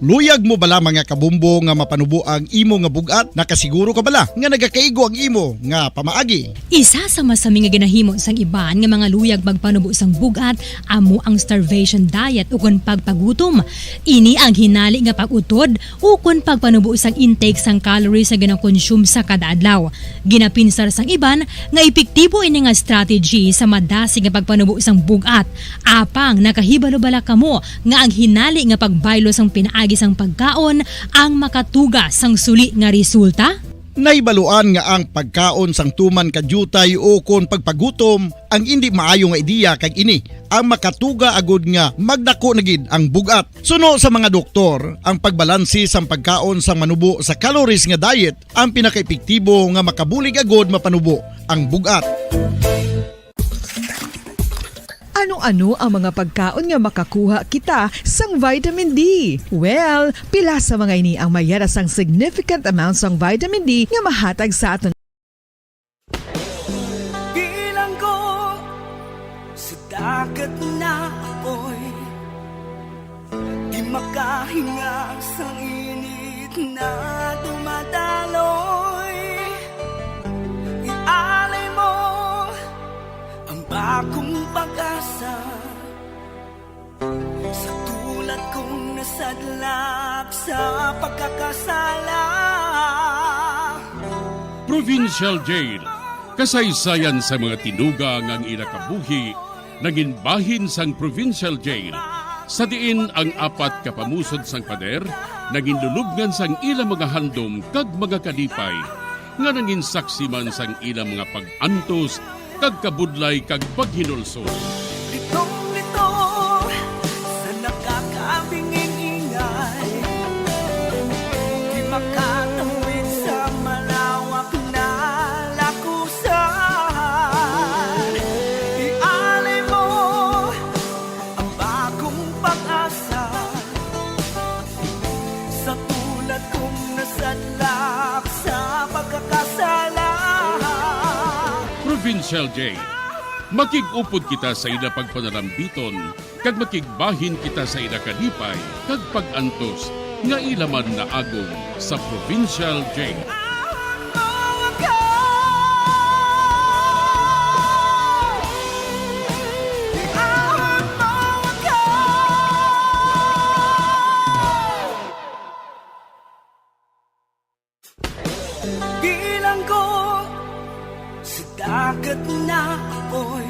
Luyag mo bala, mga kabombo, nga mapanubo ang imo nga bug-at? Nakasiguro ka bala nga nagakaigo ang imo nga pamaagi? Isa sa masami nga ginahimo sang iban nga mga luyag magpanubo sang bug-at amo ang starvation diet ukon pagpagutom. Ini ang hinali nga pag-utod ukon pagpanubo sang intake sang calories nga ginakonsume sa kada adlaw. Ginapinsar sang iban nga epektibo ini nga strategy sa madasig nga pagpanubo sang bug-at. Apang nakahibalo bala kamo nga ang hinali nga pagbaylo sang pinaagi sang pagkaon ang makatuga sang suli nga resulta? Nahibaluan nga ang pagkaon sang tuman ka diutay ukon pagpagutom ang indi maayo nga ideya, kag ini ang makatuga agud nga magdako na gid ang bug-at. Suno sa mga doktor, ang pagbalanse sang pagkaon sang manubo sa calories nga diet ang pinakaepektibo nga makabulig agud mapanubo ang bug-at. Ano-ano ang mga pagkaon nga makakuha kita sang vitamin D? Well, pila sa mga ini ang may yara sang significant amount sang vitamin D nga mahatag sa aton. Bilanggo sa dagat na apoy, di makahinga sang init na dumadaloy. Ialay mo ang bagong pag-asa sa tulad kong nasadlak sa pagkakasala. Provincial Jail, kasaysayan sa mga tinuga nga ang ila kabuhi nangin bahin sang Provincial Jail, sa diin ang apat ka pamusod sang pader nangin lulubngan sang ila mga handom kag mga kalipay, nga nangin saksi man sang ila mga pag-antos kag kabudlay kag paghinulsol. Litong-lito sa nakakabinging-ingay, di makatawid sa malawak na lakusan. Ialay mo ang bagong pag-asa sa tulad kong nasadlak sa pagkakasala. Provincial Jail. Makig-upod kita sa ila pagpanalambiton, kag makigbahin kita sa ila kalipay kag pag-antos nga ila man naagom sa Provincial Jail. Bilanggo sa dagat na apoy,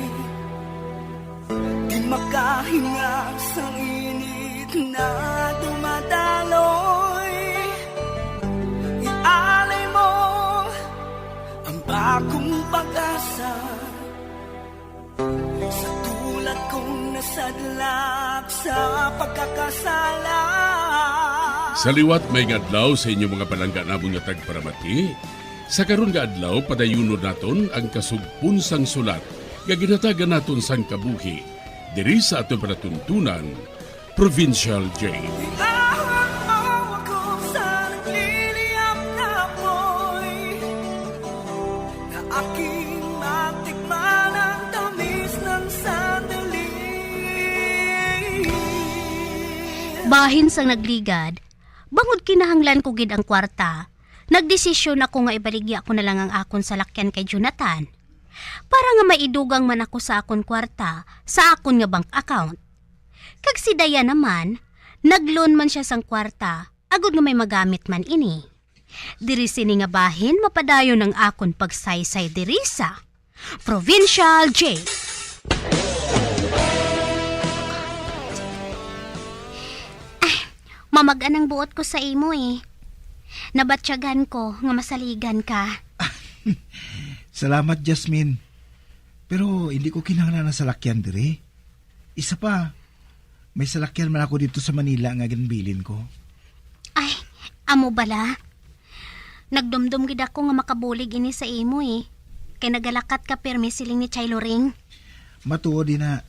di makahinga sang init na dumadaloy. Ialay mo ang bagong pag-asa sa tulad kong nasadlak sa pagkakasala. Sa liwat, maayong adlaw sa inyo, mga palangga namon nga tagparamati. Sa karon nga adlaw, padayunon naton ang kasugpon sang sulat nga ginhatagan naton sang kabuhi diri sa aton palatuntunan, Provincial Jail. Iahon mo ako sa nagliliyab na apoy, na aking matikman ang tamis ng sandali. Bahin sang nagligad, bangod kinahanglan ko gid ang kwarta, nagdesisyon ako nga ibaligya ko na lang ang akon salakyan kay Jonathan, para nga maidugang man ako sa akon kwarta sa akon nga bank account. Kag si Dayan naman, nag-loan man sia sang kwarta, agod nga may magamit man ini. Diri sini nga bahin mapadayon ang akon pagsaysay diri sa Provincial Jail. Ah, mamag-an ang buot ko sa imo, eh. Nabatyagan ko nga masaligan ka. Salamat, Jasmine. Pero hindi ko kinahanglan ng salakyan diri. Isa pa, may salakyan man ako dito sa Manila nga ginbilin ko. Ay, amo bala? Nagdumdom gid ako nga makabulig ini sa imo, eh. Kay nagalakat ka pirmi, siling ni Chay Loring. Matuod, ina.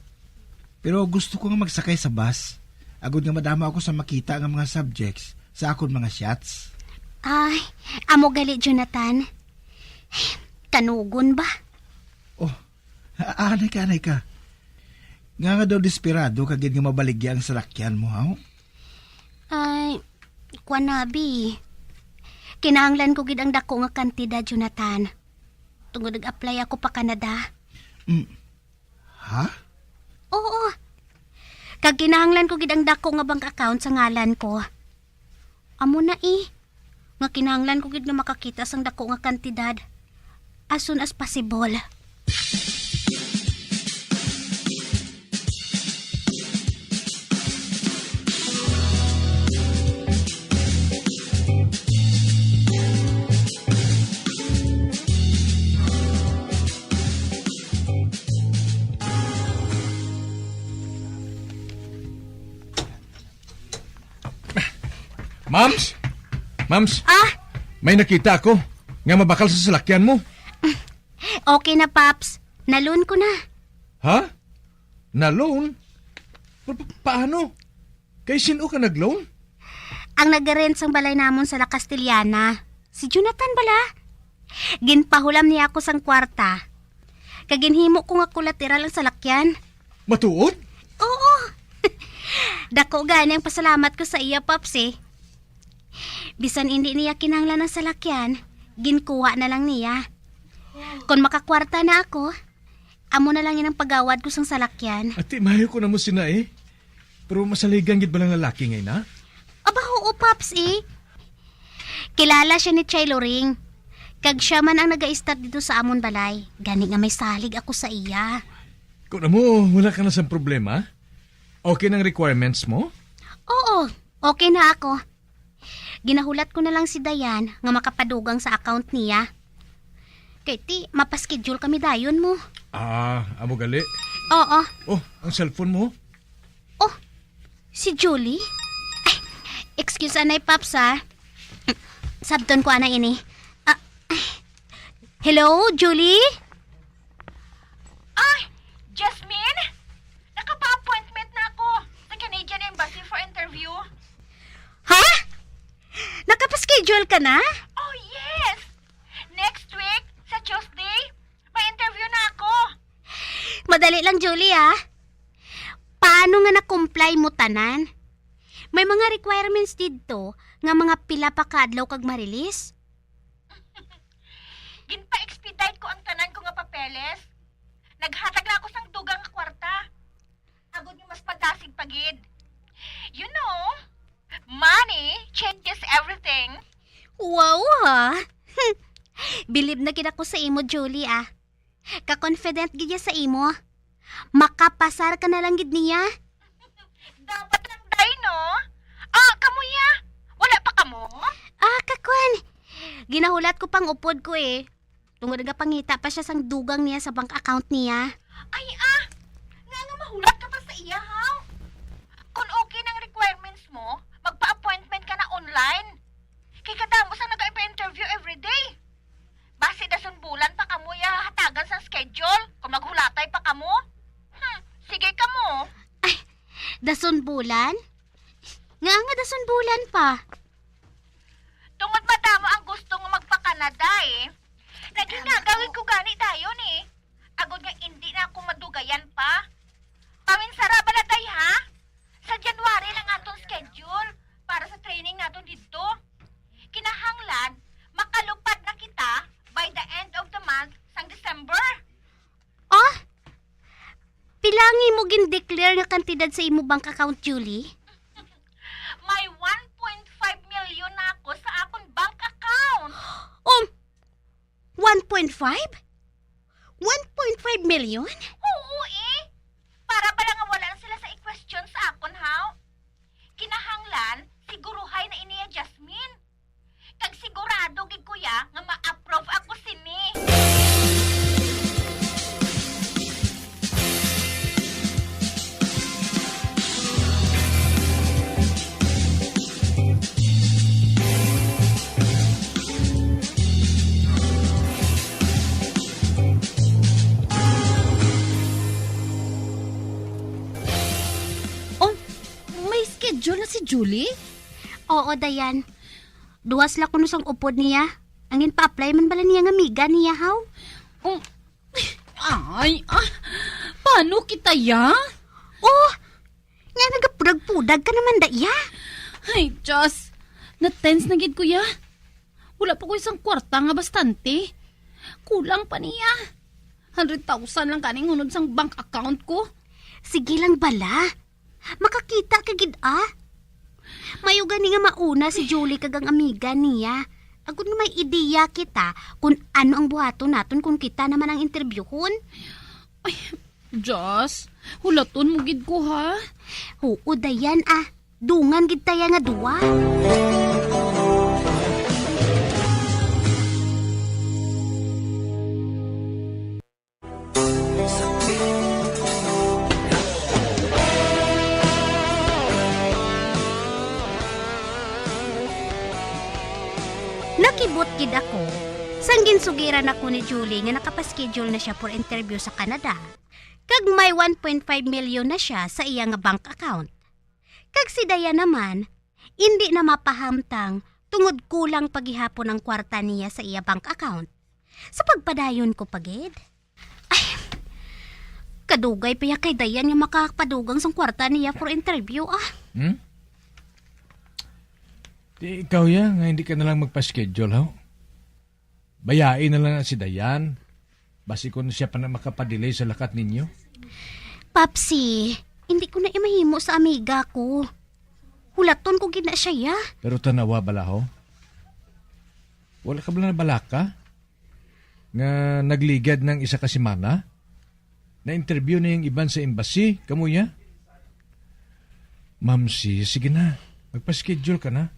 Pero gusto ko nga magsakay sa bus, agod nga madamo ako sa makita nga mga subjects sa akon mga shots. Ay, amo gali, Jonathan. Kanugon ba? Oh, a-, anay ka, anay ka. Nga nga daw desperado ka gid nga mabaligya ang salakyan mo, haw? Ay, Kuan na, bi. Kinahanglan ko gid ang dako nga kantidad, Jonathan. Tungod nag-apply ako pa Canada. Mm. Ha? Oo. Kag kinahanglan ko gid ang dako nga bank account sa ngalan ko. Amo na, eh, nga kinahanglan ko gid nga makakita sang dako nga kantidad as soon as possible. Mams? Mams? Ah? May nakita ako nga mabakal sa salakyan mo. Okay na, Paps. Na-loan ko na. Ha? Na-loan? Pa-, pa-, paano? Kay sin-o ka nag-loan? Ang nag-rent sang balay namon sa La Castellana, si Jonathan bala. Ginpahulam niya ako sang kwarta. Kag ginhimo ko nga kolateral ang salakyan. Matuod? Oo. Dako gani ang pasalamat ko sa iya, Paps, eh. Bisan indi niya kinahanglan ang salakyan, ginkuha na lang niya. Kon makakwarta na ako, amo na lang inang pagawad ko sang salakyan. Ati, maayo ko na mo sina, eh. Pero masaligan gid ba lang lalaki ngay na? Aba, oo, Paps, eh. Kilala siya ni Chay Loring. Kag siya man ang nag-a-start dito sa amon balay. Gani nga may salig ako sa iya. Kung amo, wala ka na sang problema? Okay nang requirements mo? Oo, okay na ako. Ginahulat ko na lang si Dayan nga makapadugang sa account niya. Kay ti, mapaschedule kami dayon mo. Ah, amo gali. Oo. Oh, ang cellphone mo? Oh, si Julie? Ay, excuse, anay, Paps, ha? Sabton ko, ana, ini. Ah, ay. Hello, Julie? Ah, Jasmine? Nakapa-appointment na ako sa Canadian Embassy for interview. Ha? Nakapaschedule ka na? Oh, yes! Next week, sa Tuesday, may interview na ako. Madali lang, Julie, ah. Paano nga na-comply mo tanan? May mga requirements didto nga mga pila pa ka adlaw kag ma-release? Ginpa-expedite ko ang tanan ko nga papeles. Naghatag lang ako sang dugang nga kwarta. Agod nga mas madasig pa gid. You know, money changes everything. Wow, ha? Bilib na gid ako sa imo, Julie, ah. Ka-confident gid ya sa imo. Makapasar ka na lang gid niya. Dapat lang, day, no? Ah, kamo ya? Wala pa kamo? Ah, kakwan. Ginahulat ko pang upod ko, eh. Tungod nga pangita pa siya sang dugang niya sa bank account niya. Ay, ah! Nga nga mahulat ka pa sa iya, ha? Kung okay nang requirements mo, magpa-appointment ka na online. Kay kadamo sang nagaipa-interview everyday. Basi dason bulan pa kamo ya hatagan sang schedule kung maghulatay pa kamo. Hmm, sige kamo. Ay, dason bulan? Nga nga dason bulan pa? Tungod madamo ang gusto nga magpa-Canada, eh. Naghinagawi ko gani dayon, eh. Agod nga indi na ako madugayan pa. Paminsara bala, day, ha? Sa January lang aton schedule para sa training naton didto. Kinahanglan makalupad na kita by the end of the month sang December. Ah? Pila ang imo gin-declare nga kantidad sa imo bank account, Julie? May one point five million na ako sa akon bank account. Um, one point five? One point five million? Oo, eh. Para bala nga wala na sila sa i-question sa akon, haw? Kinahanglan, siguruhay na ini ya, Jasmine. Kag sigurado gid ko ya nga ma-approve ako sini. Oh, may schedule na si Julie? Oo, Dayan. Duha sila kuno sang upod niya. Ang ginpa-apply man bala niya nga amiga niya, haw? Oh, ay, ah, paano kita, ya? Oh, nga nagapudag-pudag ka naman, da, ya? Ay, Diyos. Na-tense na gid, kuya. Wala pa ko isang kwarta nga bastante. Kulang pa niya. Hundred thousand lang kaning hunod sang bank account ko. Sige lang bala. Makakita ka gid, ah. Mayo gani nga mauna si Julie kag ang amiga niya. Agod nga may ideya kita kung ano ang buhaton naton kung kita naman ang interbyuhon. Ay, Joss, hulaton mo gid ko, ha? Oo, Dayan, ah. Dungan gid taya nga duwa. Nakibot gid ako sang ginsugiran ako ni Julie nga nakapaschedule na siya for interview sa Canada, kag may one point five million na siya sa iya nga bank account. Kag si Dayan naman, indi na mapahamtang tungod kulang pa gihapon ang kwarta niya sa iya bank account. Sa pagpadayon ko pa gid. Ay, kadugay pa ya kay Dayan nga makapadugang sang kwarta niya for interview, ah. Hmm? Di ikaw ya nga hindi ka na lang magpa-schedule, ha? Bayai na lang na si Dayan. Basi kon siya pa na makapadelay sa lakat ninyo. Papsi, hindi ko na imahimo sa amiga ko. Hulaton ko gid na siya, ya. Pero tanawa, balaho. Wala ka bala nabalaka nga nagligad ng isa ka semana? Na-interview na yung iban sa embassy, kamo ya? Ma'am si, sige na. Magpa-schedule ka na.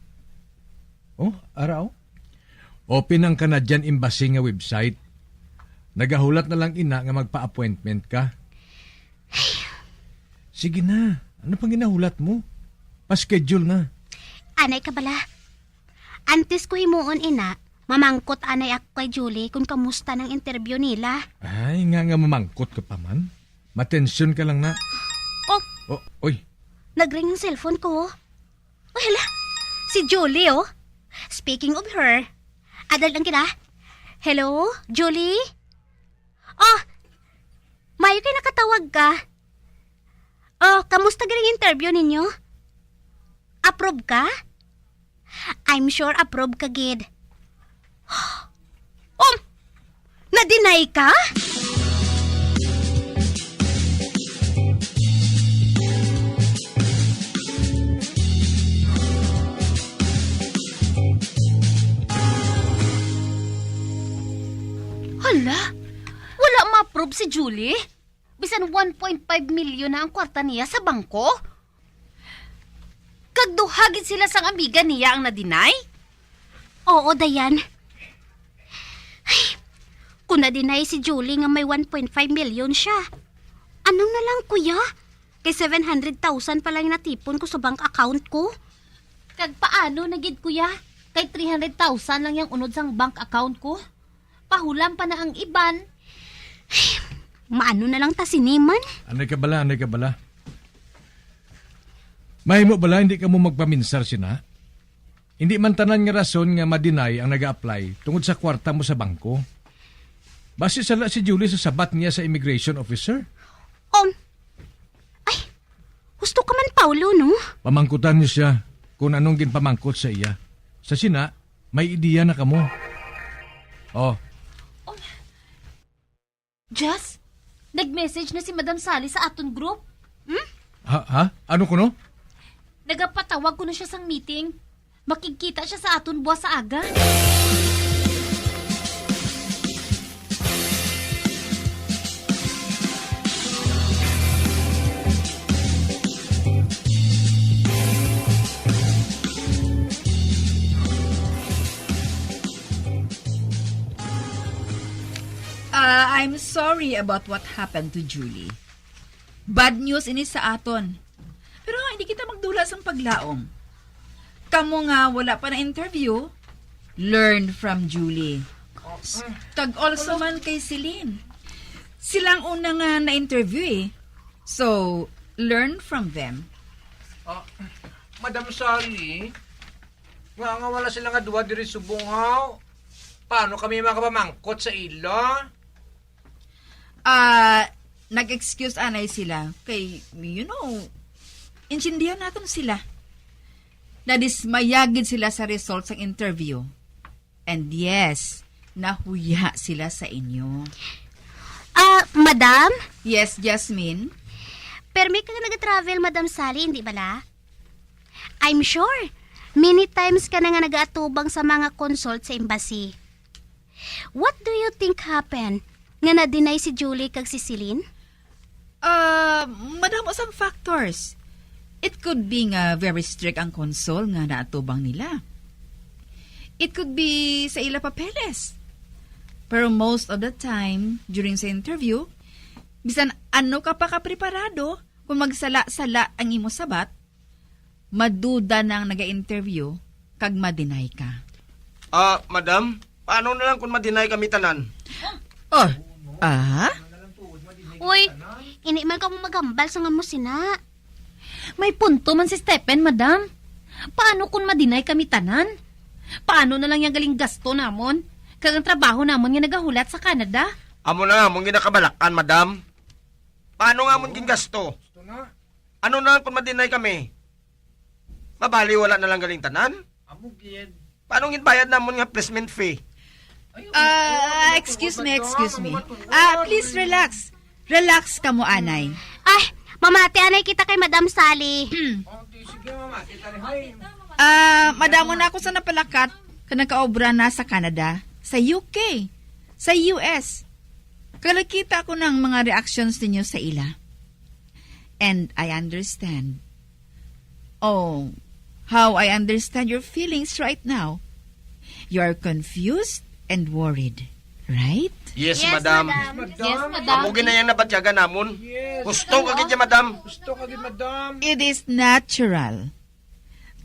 Oh, ara, oh. Open ang Canadian Embassy nga website. Nagahulat na lang ina nga magpa-appointment ka. Sige na. Ano pang ginahulat mo? Pa-schedule na. Anay ka bala. Antes ko himuon ina, mamangkot anay ako kay Julie kung kamusta nang interview nila. Ay, nga nga mamangkot ka pa man. Matensyon ka lang na. Oh. Oh, oy. Nagring ang cellphone ko. Oh, hala. Si Julie, oh. Speaking of her, adal lang kita. Hello, Julie? Oh, mayo kay nakatawag ka. Oh, kamusta galing interview ninyo? Approve ka? I'm sure approve ka gid. Um, na-deny ka? Hala, wala ma-approve si Julie? Bisan one point five million na ang kwarta niya sa bangko? Kag duha gid sila sang amiga niya ang na-deny? Oo, Dayan. Ay, kung na-deny si Julie nga may one point five million siya, ano na lang, kuya? Kay seven hundred thousand pa lang natipon ko sa bank account ko. Kag paano na gid, kuya? Kay three hundred thousand lang yang unod sang bank account ko. Pahulam pa na ang iban. Maano na lang ta sini man? Anay ka bala, anay ka bala. Mahimo bala hindi ka mo magpaminsar sina? Hindi man tanan nga rason nga ma-deny ang naga-apply tungod sa kwarta mo sa bangko. Basi sala si Julie sa sabat niya sa immigration officer. Um, ay, husto ka man, Paulo, no? Pamangkutan niyo siya kung anong ginpamangkot sa iya. Sa sina, may ideya na kamo. Oh. Jess, nag-message na si Madam Sally sa aton group. Hmm? Ha? Ha? Ano kuno? Nagapatawag ko na siya sang meeting. Makigkita siya sa aton buwas sa aga. Ah, I'm sorry about what happened to Julie. Bad news ini sa aton. Pero hindi kita magdula sang paglaom. Kamo nga wala pa na-interview, learn from Julie. Kag also man kay Celine. Silang una nga na-interview eh. So, learn from them. Ah, Madam Sally, nga, nga wala sila nga duha diri subong, ha? Paano kami makapamangkot sa ila? Ah, nag-excuse anay sila. Kay, you know, intindihan naton sila. Nadismaya gid sila sa result sang interview. And yes, nahuya sila sa inyo. Ah, madam? Yes, Jasmine? Permi ka nga nag-travel, Madam Sally, hindi bala? I'm sure, many times ka na nga nag-aatubang sa mga consult sa embassy. What do you think happened nga na-deny si Julie kag si Celine? Ah, madamo sang factors. It could be nga very strict ang consul nga naatubang nila. It could be sa ila papeles. Pero most of the time, during sa interview, bisan ano ka pa kapreparado, kung magsala-sala ang imo sabat, maduda na ang naga-interview kag ma-deny ka. Ah, madam, paano na lang kung ma-deny kami tanan? Oh, ah? Uy, hindi man kamo maghambal sa nga mo sina. May punto man si Stephen, madam. Paano kung ma-deny kami tanan? Paano na lang yang galing gasto namon? Kag ang trabaho namon nga nagahulat sa Canada? Amo na nga among ginakabalakan, madam. Paano nga amon gingasto? Ano na lang kung ma-deny kami? Mabali wala na lang galing tanan? Amo gid. Paano ginbayad namon nga placement fee? Ah, excuse me, excuse me. Ah, please relax. Relax kamo, anay. Ay, mamati anay kita kay Madam Sally. Oh, di, sige, mama. Kita rin. Ay. Ah, madamo na ako sa napalakat ka nagkaobra na sa Canada, sa U K, sa U S. Kag nakita ko ng mga reactions ninyo sa ila. And I understand. Oh, how I understand your feelings right now. You are confused and worried, right? Yes, Yes, madam. madam. Yes, madam. Amo gid na yang nabatyagan namon. Yes. Gusto ka gid, madam. Gusto ka gid, madam. It is natural.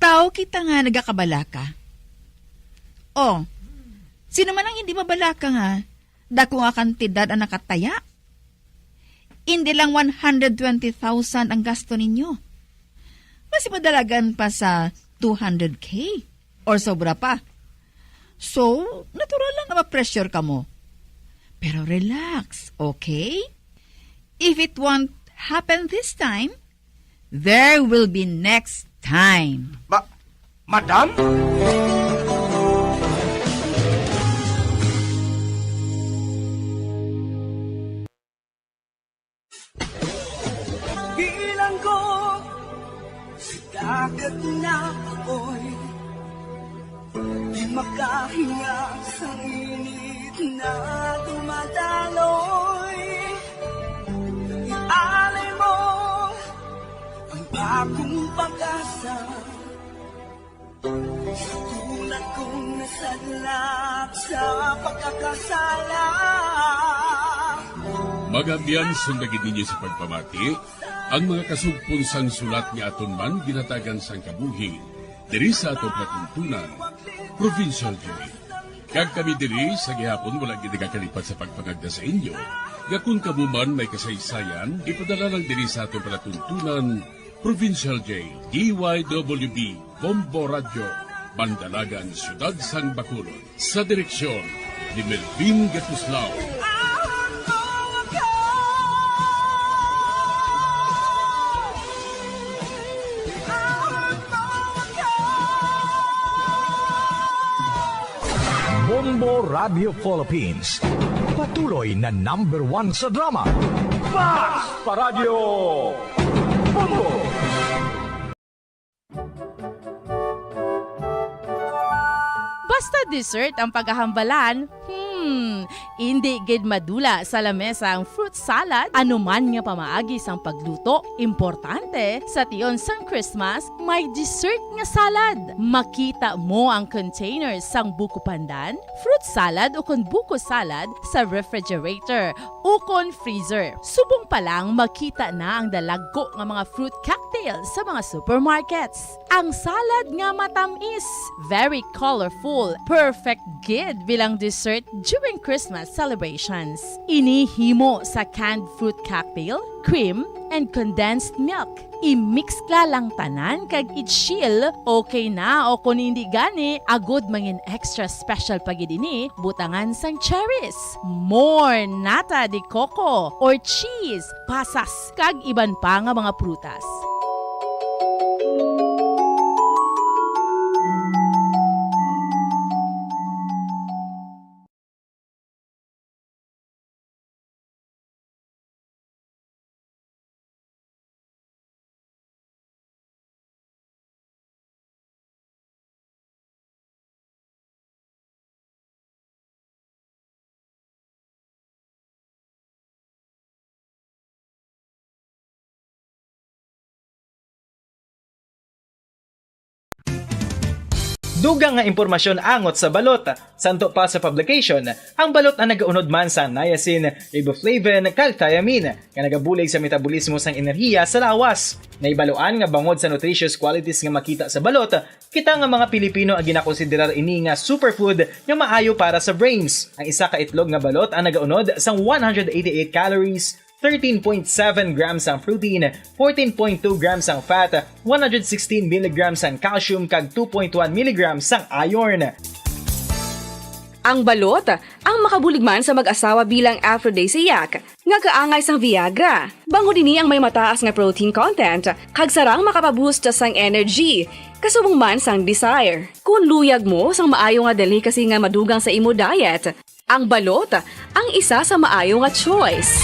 Tao kita nga nagakabalaka. Oh, sino man ang hindi mabalaka nga dako nga kantidad ang nakataya? Hindi lang one hundred twenty thousand ang gasto ninyo. Mas madalagan pa sa two hundred K or sobra pa. So, natural lang na ma-pressure kamo. Pero relax, okay? If it won't happen this time, there will be next time. Ba, madam? Bilanggo sa dagat na apoy, di makahinga sa init na dumadaloy. Ialay mo ang akong pag-asa. Sulat kong nasadlak sa pagkakasala. Mga abyan, sunda gid ninyo sa pagpamati ang mga kasugpon sang sulat nga aton man ginhatagan sang kabuhi diri sa aton palatuntunan, Provincial Joy. Kag kami diri sa gihapon wala gid nagakalipat sa pagpangagda sa inyo nga kon kamo man may kasaysayan, ipadala lang diri sa aton palatuntunan, Provincial J, D Y W B, Bombo Radyo, Mandalagan, Siyudad sang Bacolod. Sa direksyon ni Melvin Gatuslao. Bombo Radio Philippines, patuloy na number one sa drama. Basta Radyo Bombo! Basta dessert ang pagahambalan, hmm, indi gid madula sa lamesa ang fruit salad, anuman nga pamaagi sang pagluto. Importante, sa tion sang Christmas, may dessert nga salad. Makita mo ang containers sang buko pandan, fruit salad ukon buko salad sa refrigerator ukon freezer. Subong pa lang, makita na ang dalagko nga mga fruit cocktail sa mga supermarkets. Ang salad nga matamis, very colorful, perfect gid bilang dessert during Christmas celebrations. Ini himo sa canned fruit cocktail, cream, and condensed milk. I-mix la lang tanan kag i-chill, okay na, o kon indi gani, agud mangin extra special pa gid ini, butangan sang cherries, more nata de coco or cheese, pasas, kag iban pa nga mga prutas. Dugang nga impormasyon angot sa balot. Santo pa sa publication, ang balot ang nagaunod man sa niacin, riboflavin, kag thiamine, nga nagabulig sa metabolismo sang enerhiya sa lawas. Nahibaluan nga bangod sa nutritious qualities nga makita sa balot, kita nga mga Pilipino ang ginakonsiderar ini nga superfood nga maayo para sa brains. Ang isa ka itlog nga balot ang nagaunod sang one hundred eighty-eight calories, thirteen point seven grams ang protein, fourteen point two grams ang fat, one hundred sixteen milligrams ang calcium, kag two point one milligrams ang iron. Ang balot ang makabulig man sa mag-asawa bilang aphrodisiac nga kaangay sang Viagra. Bangod ini ang may mataas nga protein content kag sarang makapaboost sang energy, kasubong man sang desire. Kung luyag mo sang maayo nga delicacy nga madugang sa imo diet, ang balot ang isa sa maayo nga choice.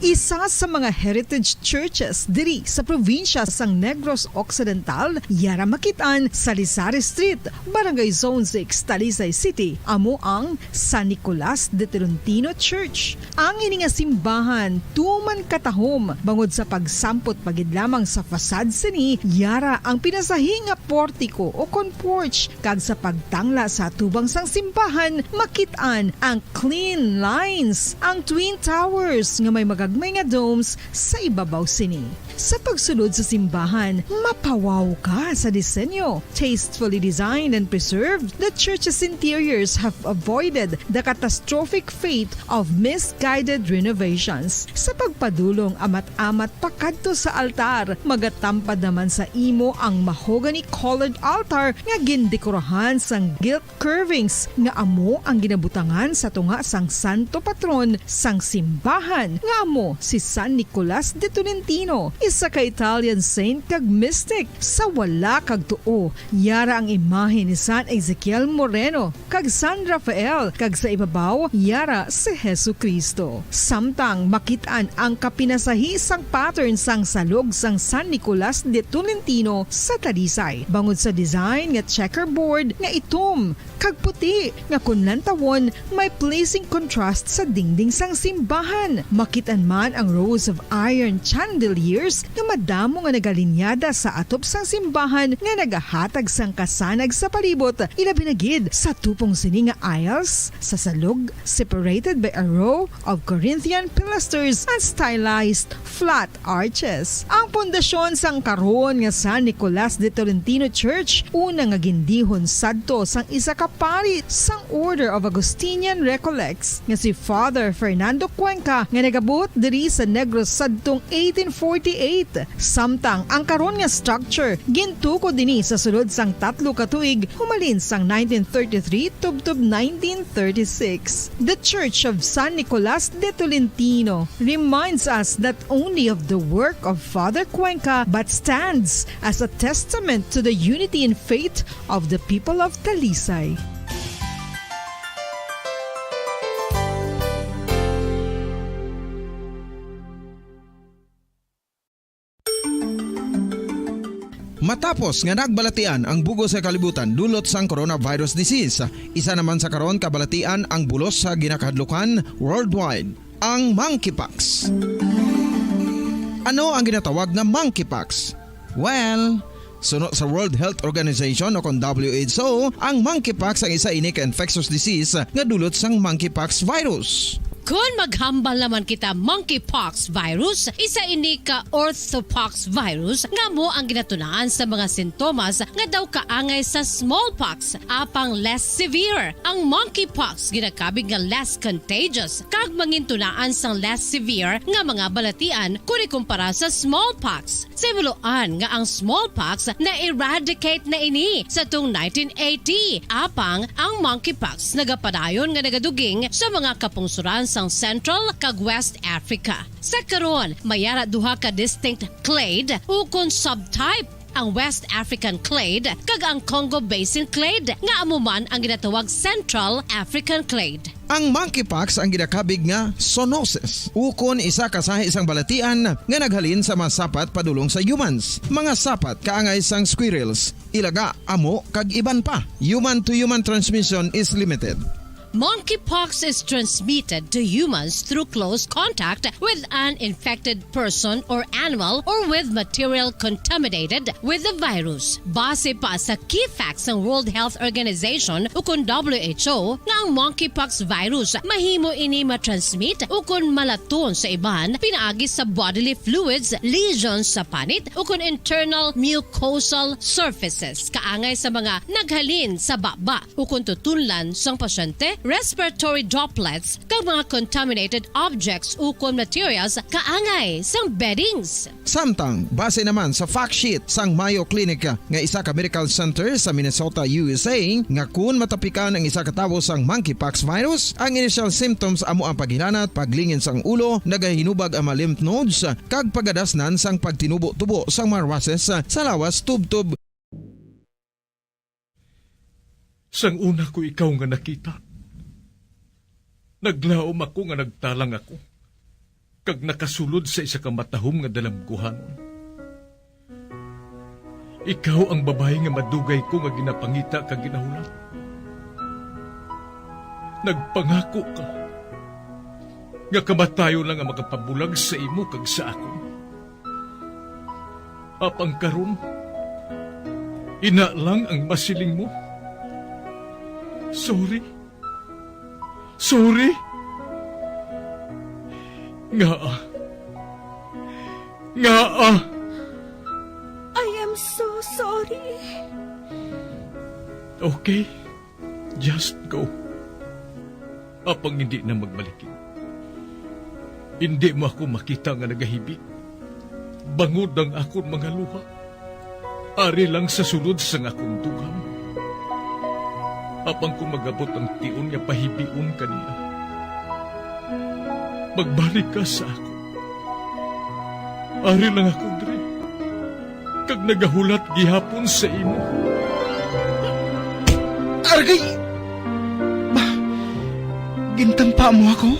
Isa sa mga heritage churches diri sa probinsya sang Negros Occidental, yara makit-an sa Lisari Street, Barangay Zone six, Talisay City, amo ang San Nicolas de Tolentino Church. Ang ini nga simbahan tuman katahom bangod sa pagsampot pa gid lamang sa facade sini, yara ang pinasahi nga portiko o kon porch, kag sa pagtangla sa atubang sang simbahan, makit-an ang clean lines, ang twin towers nga may magagmay nga domes sa ibabaw sini. Sa pagsulod sa simbahan, mapawaw ka sa disenyo. Tastefully designed and preserved, the church's interiors have avoided the catastrophic fate of misguided renovations. Sa pagpadulong amat-amat pakadto sa altar, magatampad naman sa imo ang mahogany-colored altar nga gindekorahan sang gilt curvings nga amo ang ginabutangan sa tunga sang santo patron sang simbahan, nga amo si San Nicolas de Tolentino, isa ka Italian saint kag mystic. Sa wala kag tuo, yara ang imahe ni San Ezekiel Moreno kag San Rafael, kag sa ibabaw, yara si Jesu-Cristo. Samtang makit-an ang kapinasahi sang pattern sang salog sang San Nicolas de Tolentino sa Talisay, bangod sa design nga checkerboard nga itom kag puti, nga kon lantawon, may pleasing contrast sa dingding sang simbahan. Makit-an man ang rows of iron chandeliers nga madamo nga nagalinyada sa atop sang simbahan nga nagahatag sang kasanag sa palibot, ilabi na gid sa tupong sini nga aisles sa salog, separated by a row of Corinthian pilasters and stylized flat arches. Ang pundasyon sang karon nga San Nicolas de Tolentino Church, una nga gindihon sadto sang isa ka pari sang Order of Augustinian Recollects nga si Father Fernando Cuenca, nga nagabot diri sa Negros sadtong eighteen forty-eight. Samtang ang karon nga structure gintukod ini sa sulod sang tatlo ka tuig, humalin sang nineteen thirty-three tubtob nineteen thirty-six. The Church of San Nicolas de Tolentino reminds us not only of the work of Father Cuenca, but stands as a testament to the unity in faith of the people of Talisay. Matapos nga nagbalatian ang bug-os nga kalibutan dulot sang coronavirus disease, isa naman sa karon kabalatian ang bulos sa ginakahadlukan worldwide, ang monkeypox. Ano ang ginatawag nga monkeypox? Well, suno sa World Health Organization o kon W H O, ang monkeypox ang isa ini ka infectious disease nga dulot sang monkeypox virus. Kon maghambal naman kita monkeypox virus, isa ini ka orthopox virus nga amo ang ginatunaan sa mga sintomas nga daw kaangay sa smallpox, apang less severe. Ang monkeypox ginakabig nga less contagious kag mangintunaan sang less severe nga mga balatian kon ikumpara sa smallpox. Sa hibaluan nga ang smallpox na-eradicate na ini sa tung nineteen eighty, apang ang monkeypox nagapadayon nga nagaduging sa mga kapungsoran sang Central kag West Africa. Sa karon, may ara duha ka distinct clade ukon subtype, ang West African clade kag ang Congo Basin clade, nga amo man ang ginatawag Central African clade. Ang monkeypox ang ginakabig nga zoonosis, ukon isa ka sahi sang balatian nga naghalin sa mga sapat padulong sa humans, mga sapat kaangay sang squirrels, ilaga, amo, kag iban pa. Human-to-human transmission is limited. Monkeypox is transmitted to humans through close contact with an infected person or animal or with material contaminated with the virus. Base pa sa key facts sang World Health Organization ukon W H O nga ang monkeypox virus mahimo ini matransmit ukon malaton sa iban pinaagi sa bodily fluids, lesions sa panit ukon internal mucosal surfaces kaangay sa mga naghalin sa baba ukon tutunlan sang pasyente, respiratory droplets, kag mga contaminated objects ukon materials kaangay sang beddings. Samtang, base naman sa fact sheet sang Mayo Clinic nga isa ka medical center sa Minnesota, U S A, nga kun matapikan ang isa ka tawo sang monkeypox virus, ang initial symptoms amo ang paghilanat, paglingin sang ulo, nagahinubag ang mga lymph nodes, kag pagadasnan sang pagtinubo-tubo sang mga rushes sa lawas tubtob. Sang una ko ikaw nga nakita, naglaom ako nga nagtalang ako, kag nakasulod sa isa ka matahom nga dalamguhanon. Ikaw ang babayi nga madugay ko nga ginapangita kag ginahulat. Nagpangako ka nga kamatayon lang ang makapabulag sa imo kag sa akon. Apang karon, ina lang ang masiling mo. Sorry. Sorry. Ngaa? Ngaa? I am so sorry. Okay. Just go. Apang hindi na magbalikin. Hindi mo ako makita nga nagahibi. Bangod ang akon mga luha. Ari lang sa sulod sang akon dugang. Apang kung magabot ang tion nga pahibion ka niya, magbalik ka sa akon. Ari lang ako diri, kag nagahulat gihapon sa imo. Argay! Ba, gintampa mo ako?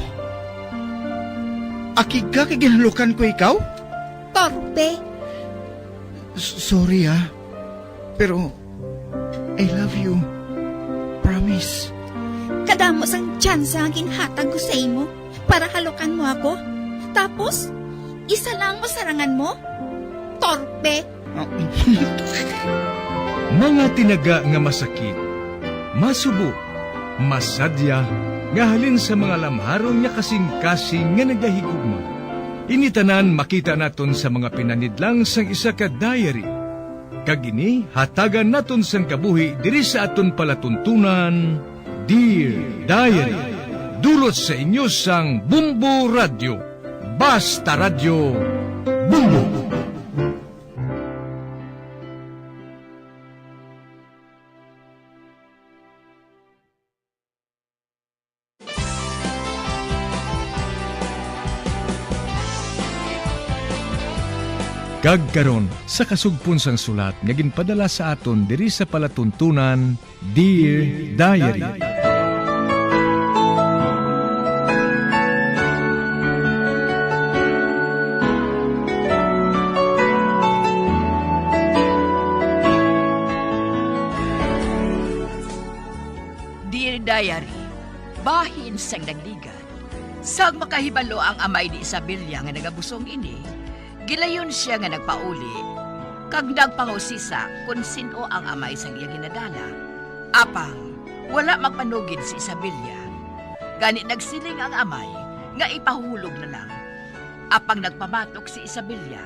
Akig ka kay ginhalukan ko ikaw? Torpe! S-, sorry, ah. Pero, I love you. Promise. Kadamo sang tsansa nga ginhatag ko sa imo para halukan mo ako. Tapos, isa lang mo sarangan mo? Torpe! Mga tinaga nga masakit, masubo, masadya, nga halin sa mga lamharon nga kasing-kasing nga nagahigugma. Ini tanan makita naton sa mga pinanidlang sang isa ka diary. Kag ini hatagan naton sang kabuhi diri sa aton palatuntunan, Dear Diary. Dulot sa inyo sang Bumbo Radyo. Basta Radyo, Bumbo. Kag karon, sa kasugpon sang sulat nga ginpadala sa aton diri sa palatuntunan, Dear Diary. Dear Diary, bahin sang nagligat. Sang makahibalo ang amay ni Isabella nga nagabusong ini, gilayon sia nga nagpauli, kag nagpangusisa kon sin-o ang amay sang iya ginadala. Apang wala magpanugid si Isabella. Gani nagsiling ang amay nga ipahulog na lang. Apang nagpamatok si Isabella,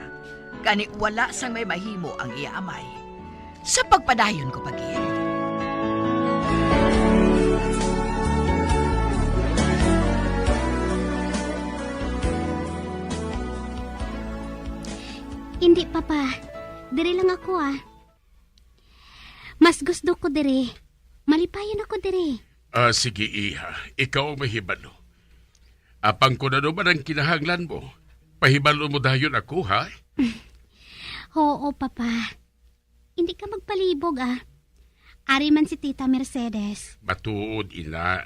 gani wala sang may mahimo ang iya amay. Sa pagpadayon ko pa gid. Hindi, Papa. Diri lang ako, ah. Mas gusto ko diri. Malipayon ako diri. Ah, sige, iha. Ikaw ang mahibalo. Apang kung ano man ang kinahanglan mo, pahibalo mo dayon ako, ha? Oo, Papa. Hindi ka magpalibog, ah. Ari man si Tita Mercedes. Matuod, ina.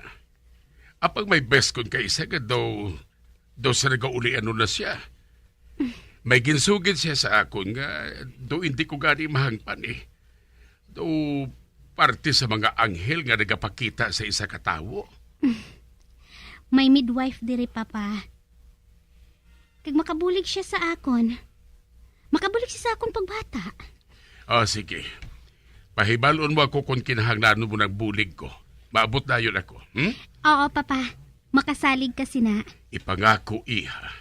Apang may best kon kaisa nga daw, daw sa nagaulian na siya. May ginsugid siya sa akon nga daw hindi ko gani mahangpan, eh. Daw parte sa mga anghel nga nagapakita sa isa ka tawo. May midwife diri, Papa. Kag makabulig siya sa akon. Makabulig siya sa akon pagbata. Ah, sige. Pahibalon mo ako kung kinahanglan mo nagbulig ko. Maabot dayon ako, hmm? Oo, Papa. Makasalig ka sina. Ipangako, iha.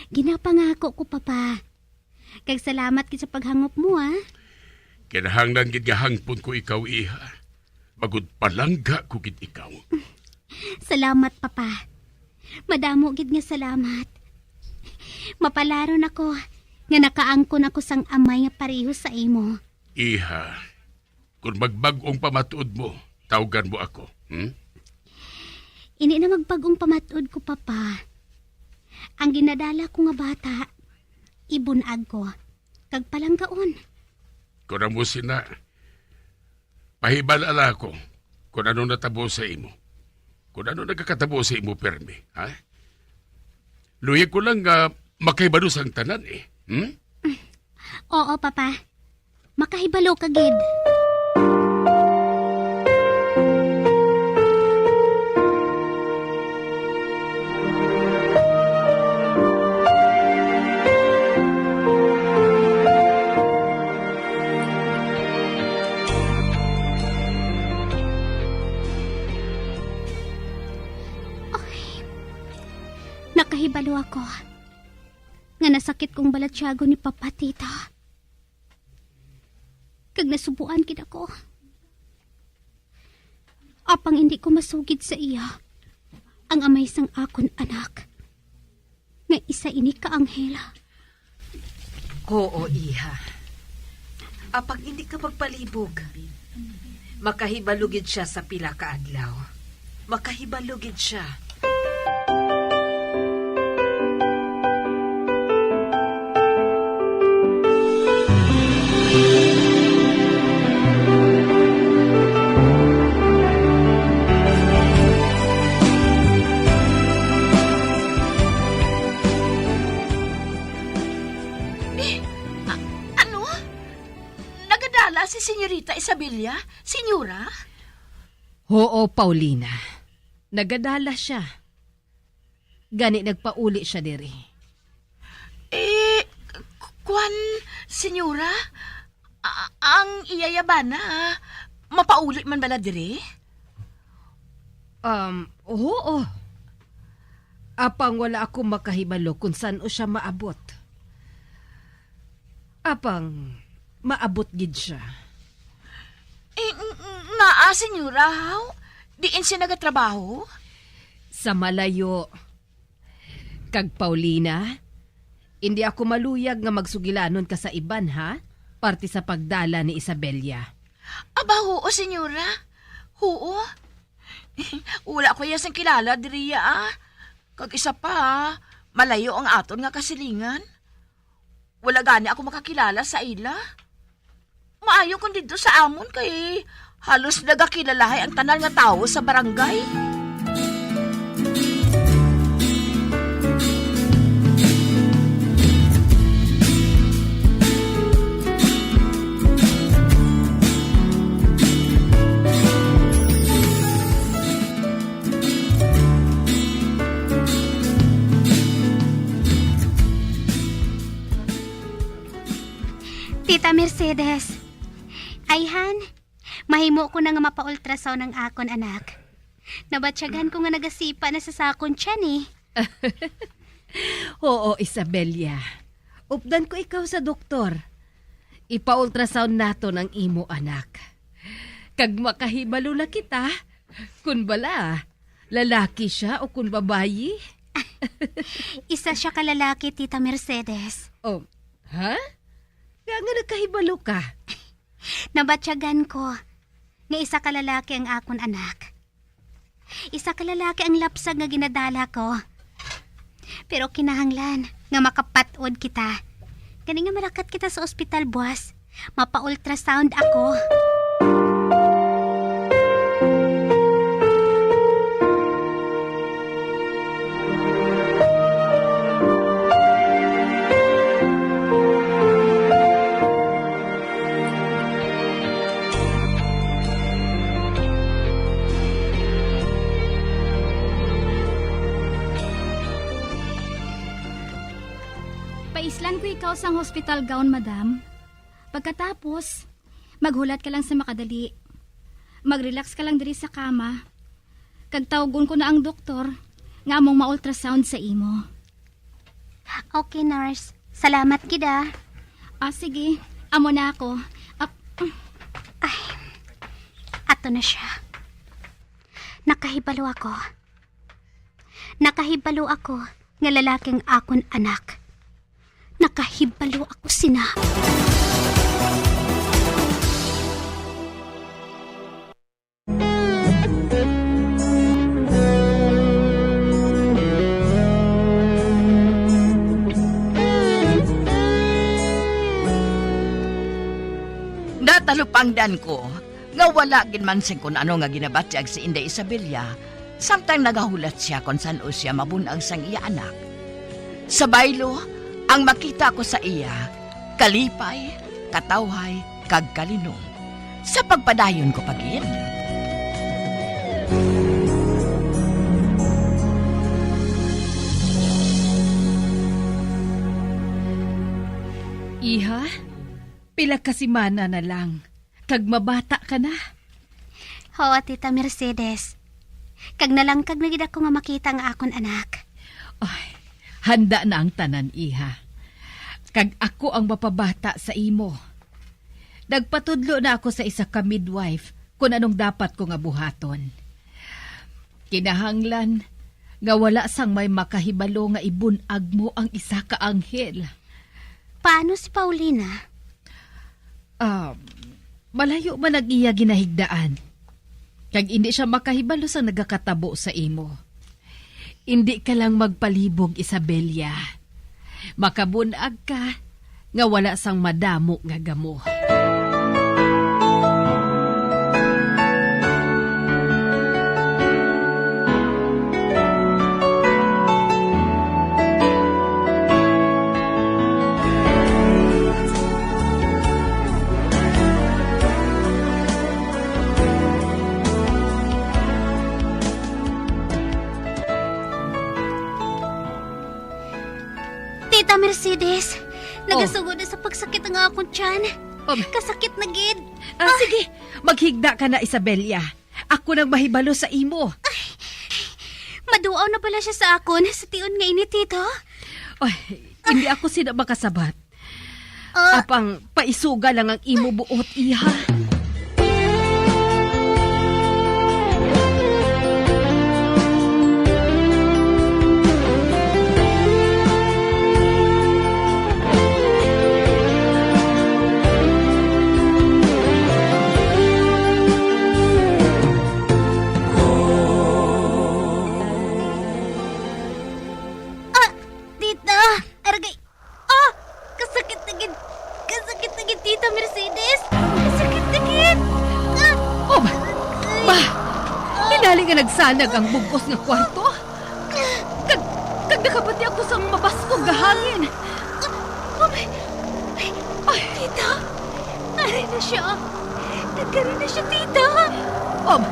Ginapangako ko, Papa. Kag salamat gid sa paghangop mo, ah. Kinahanglan gid nga hangpon ko ikaw, iha. Bangod palangga ko gid ikaw. Salamat, Papa. Madamo gid nga salamat. Mapalaron ako nga nakaangkon ako sang amay nga pareho sa imo. Iha, kung magbag-ong pamatuod mo, tawgan mo ako, hmm? Ini na magbag-ong pamatuod ko, Papa. Ang ginadala ko nga bata, ibunag ko, kag palanggaon. Kung amo sina, pahibal-a ako kung ano natabo sa imo. Kung ano nagakatabo sa imo, permi, ha? Luyag ko lang nga makahibalo sang tanan, eh. Hmm? Oo, Papa. Makahibalo ka gid. Ay, nakahibalo ako nga nasakit kong balatyagon ni Papa, Tita. Kag nasubuan gid ako. Apang indi ko masugid sa iya ang amay sang akon anak, nga isa ini ka anghel. Oo, iha. Apang indi ka magpalibog. Makahibalo gid sia sa pila ka adlaw. Makahibalo gid sia. Eh, a-, ano? Nagadala si Senyorita Isabella, Senyora? Huo, Paulina. Nagadala sia. Gani nagpauli sia diri. Eh, k-, kwan, Senyora? A-, ang iya ya bana, mapauli man bala diri? Um, huo. Apang wala ako makahibalo kung san-o sia maabot. Apang maabot gid sia. Eh, ng-, ng-, ngaa, Senyora, haw? Diin sia nagatrabaho? Sa malayo. Kag Paulina, indi ako maluyag nga magsugilanon ka sa iban, ha? Parte sa pagdala ni Isabella. Aba, huo, Senyora. Huo. Wala ko iya sing kilala diriya, ah. Kag isa pa, ah, malayo ang aton nga kasilingan. Wala gani ako makakilala sa ila. Maayo kon didto sa amon kay halos nagakilalahay ang tanan nga tawo sa barangay. Tita Mercedes, ayhan, mahimo ko na nga mapa-ultrasound ang akon anak. Nabatyagan ko nga nagasipa na sa sakon tiyan, eh. Oo, Isabella. Updan ko ikaw sa doktor. Ipa-ultrasound naton ang imo anak. Kag makahibalo na kita kun bala lalaki sia o kun babayi. Isa sia ka lalaki, Tita Mercedes. Oh, ha? Nga nga nagkahibalo ka? Nabatyagan ko nga isa ka lalaki ang akon anak. Isa ka lalaki ang lapsag nga ginadala ko. Pero kinahanglan nga makapat-od kita. Gani nga malakat kita sa ospital buwas. Mapa-ultrasound ako. Paislan ko ikaw sang hospital gown, madam. Pagkatapos, maghulat ka lang sa makadali. Mag-relax ka lang diri sa kama. Kag tawgon ko na ang doktor nga among ma-ultrasound sa imo. Okay, nurse. Salamat gid, ah. Ah, sige. Amo na ako. Ap- Ay, ato na siya. Nakahibalo ako. Nakahibalo ako nga lalaki ang akon anak. Nakahibalo ako sina. Natalupangdan ko nga wala gid man sing kun ano nga ginabatyag si Inday Isabella, samtang nagahulat sia kon san-o sia mabun-ag sang iya anak. Sa baylo, ang makita ko sa iya, kalipay, katawhay, kag kalinom. Sa pagpadayon ko pa gid. Iha, pila ka semana na lang, kag mabata ka na. Oo, Tita Mercedes. Kag nalangkag na gid ako nga makita ang akon anak. Ay, handa na ang tanan, iha. Kag ako ang mapabata sa imo. Nagpatudlo na ako sa isa ka midwife kung anong dapat ko nga buhaton. Kinahanglan nga wala sang may makahibalo nga ibun-ag mo ang isa ka anghel. Paano si Paulina? Ah, malayo man ang iya ginahigdaan. Kag indi siya makahibalo sa nagakatabo sa imo. Indi ka lang magpalibog, Isabella. Makabun-ag ka nga wala sang madamo nga gamo. Tita Mercedes, nagasugod na sa pagsakit ang akon tiyan. Um, Kasakit na gid. Ah, sige, maghigda ka na, Isabella. Ako nang mahibalo sa imo. Maduaw na bala siya sa akon sa tion nga ini, tita? Ay, hindi ako sina makasabat. Ah. Apang paisuga lang ang imo buot, iha. Ah, tita, aragay, Ah! Kasakit na gid! Kasakit na gid, Tita Mercedes! Kasakit na gid! Ah! Oh, ba? Ba? Hinali nga nagsanag ang bugos nga kwarto? Kag, kag nakabati ako sang mabaskog nga hangin. Oh, my... Ay, tita! Ari na siya! Nagkari na siya, tita! Um,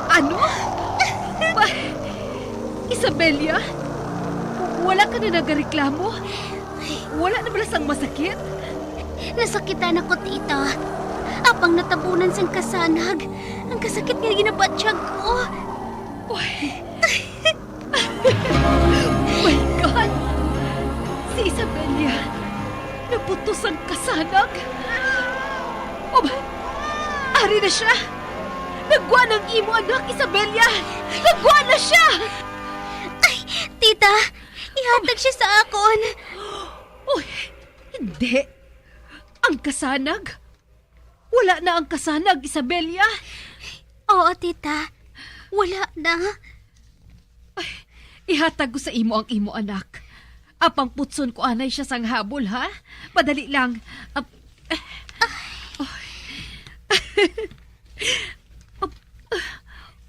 ano? Ba? Isabella? Wala ka na nagareklamo? Wala na bala sang masakit? Nasakitan ako, tita. Apang natabunan sang kasanag ang kasakit nga ginabatyag ko. Uy. My God! Si Isabella naputos ang kasanag. Oh, ari na siya! Nagwa na ang imo anak, Isabella! Nagwa na siya! Ay, tita, ihatag siya sa akon. Uy, hindi. Ang kasanag? Wala na ang kasanag, Isabella? Oo, tita. Wala na. Ay, ihatag ko sa imo ang imo anak. Apang putson ko anay siya sang habol, ha? Padali lang. Ap- oh.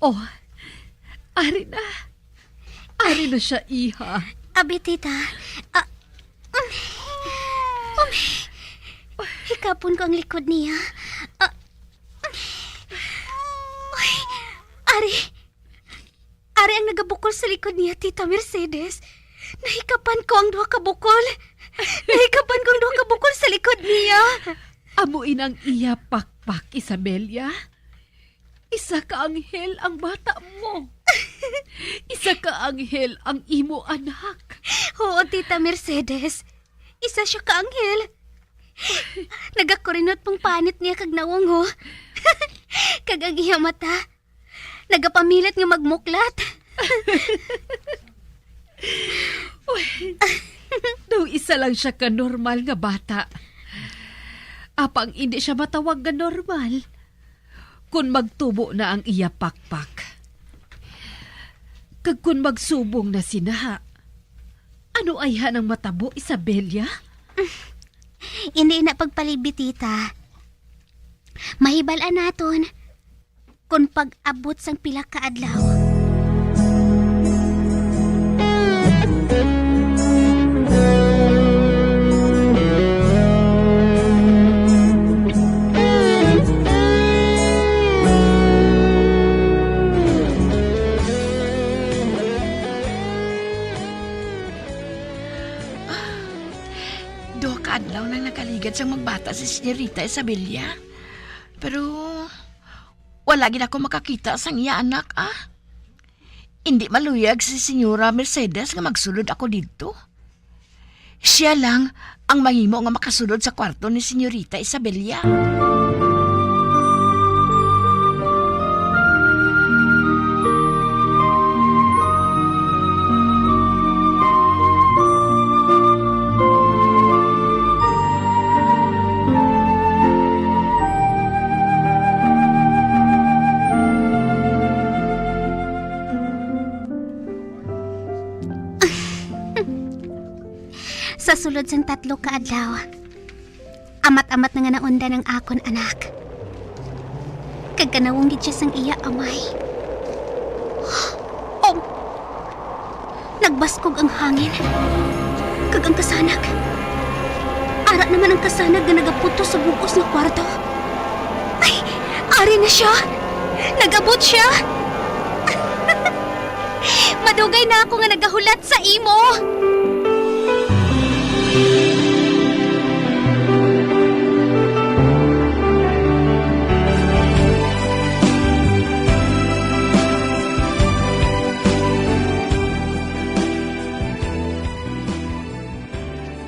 Oh, ari na. Ari na siya, iha. Abi, tita. Ah, um, um, hikapon ko ang likod niya. Ah, um, uy, ari. Ari ang nagabukol sa likod niya, Tita Mercedes. Nahikapan ko ang duha ka bukol. Nahikapan kong duha ka bukol sa likod niya. Amo inang iya pakpak, Isabella. Isa ka anghel ang bata mo. Isa ka anghel ang imo anak. Oo, Tita Mercedes. Isa siya ka anghel. Nagakurinot pang panit niya kag nawong, ho. Kag ang iya mata, nagapamilit nga magmuklat. Uy, daw isa lang siya ka normal nga bata. Apang indi siya matawag nga normal kon magtubo na ang iya pakpak. Kag kon magsubong na sina, ano ayhan ang matabo, Isabella? Indi na pagpalibi, tita. Mahibal-an naton kon pag-abot sang pila ka adlaw. Duha ka adlaw nang nakaligad sang magbata si Senyorita Isabella. Pero wala gid ako makakita sang iya anak, ah. Indi maluyag si Senyora Mercedes nga magsulod ako didto. Siya lang ang mahimo nga makasulod sa kwarto ni Senyorita Isabella. Sa sulod sang tatlo ka adlaw, amat-amat na nga naundan ang akon anak. Kag kanawong gid siya sang iya amay. Om! Nagbaskog ang hangin. Kag ang kasanag. Ara naman ang kasanag nga nagaputos sa bug-os nga kwarto. Ay! Ari na siya! Nag-abot siya! Madugay na ako nga nagahulat sa imo!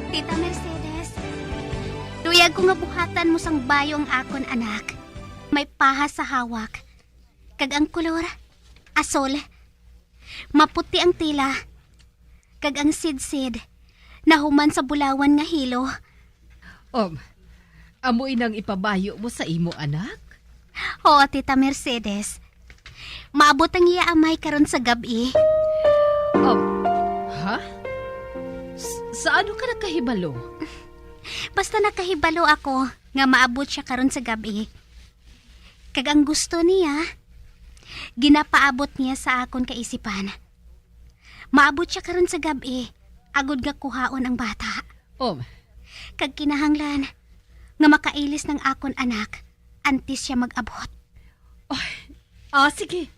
Tita Mercedes, luyag ko nga buhatan mo sang bayo ang akon anak. May pahas sa hawak, kag ang kolor, asol. Maputi ang tila, kag ang sidsid nahuman sa bulawan nga hilo. Um, amo inang ipabayo mo sa imo anak? Oo, Tita Mercedes. Maabot ang iya amay karon sa gab-i. Um, ha? S- sa ano ka nakahibalo? Basta nakahibalo ako nga maabot siya karon sa gab-i. Kag ang gusto niya, ginapaabot niya sa akon kaisipan. Maabot siya karon sa gab-i, agod nga kuhaon ang bata. Oh. Kag kinahanglan nga makailis ng akon anak antes siya mag-abot. Oh, ah, sige.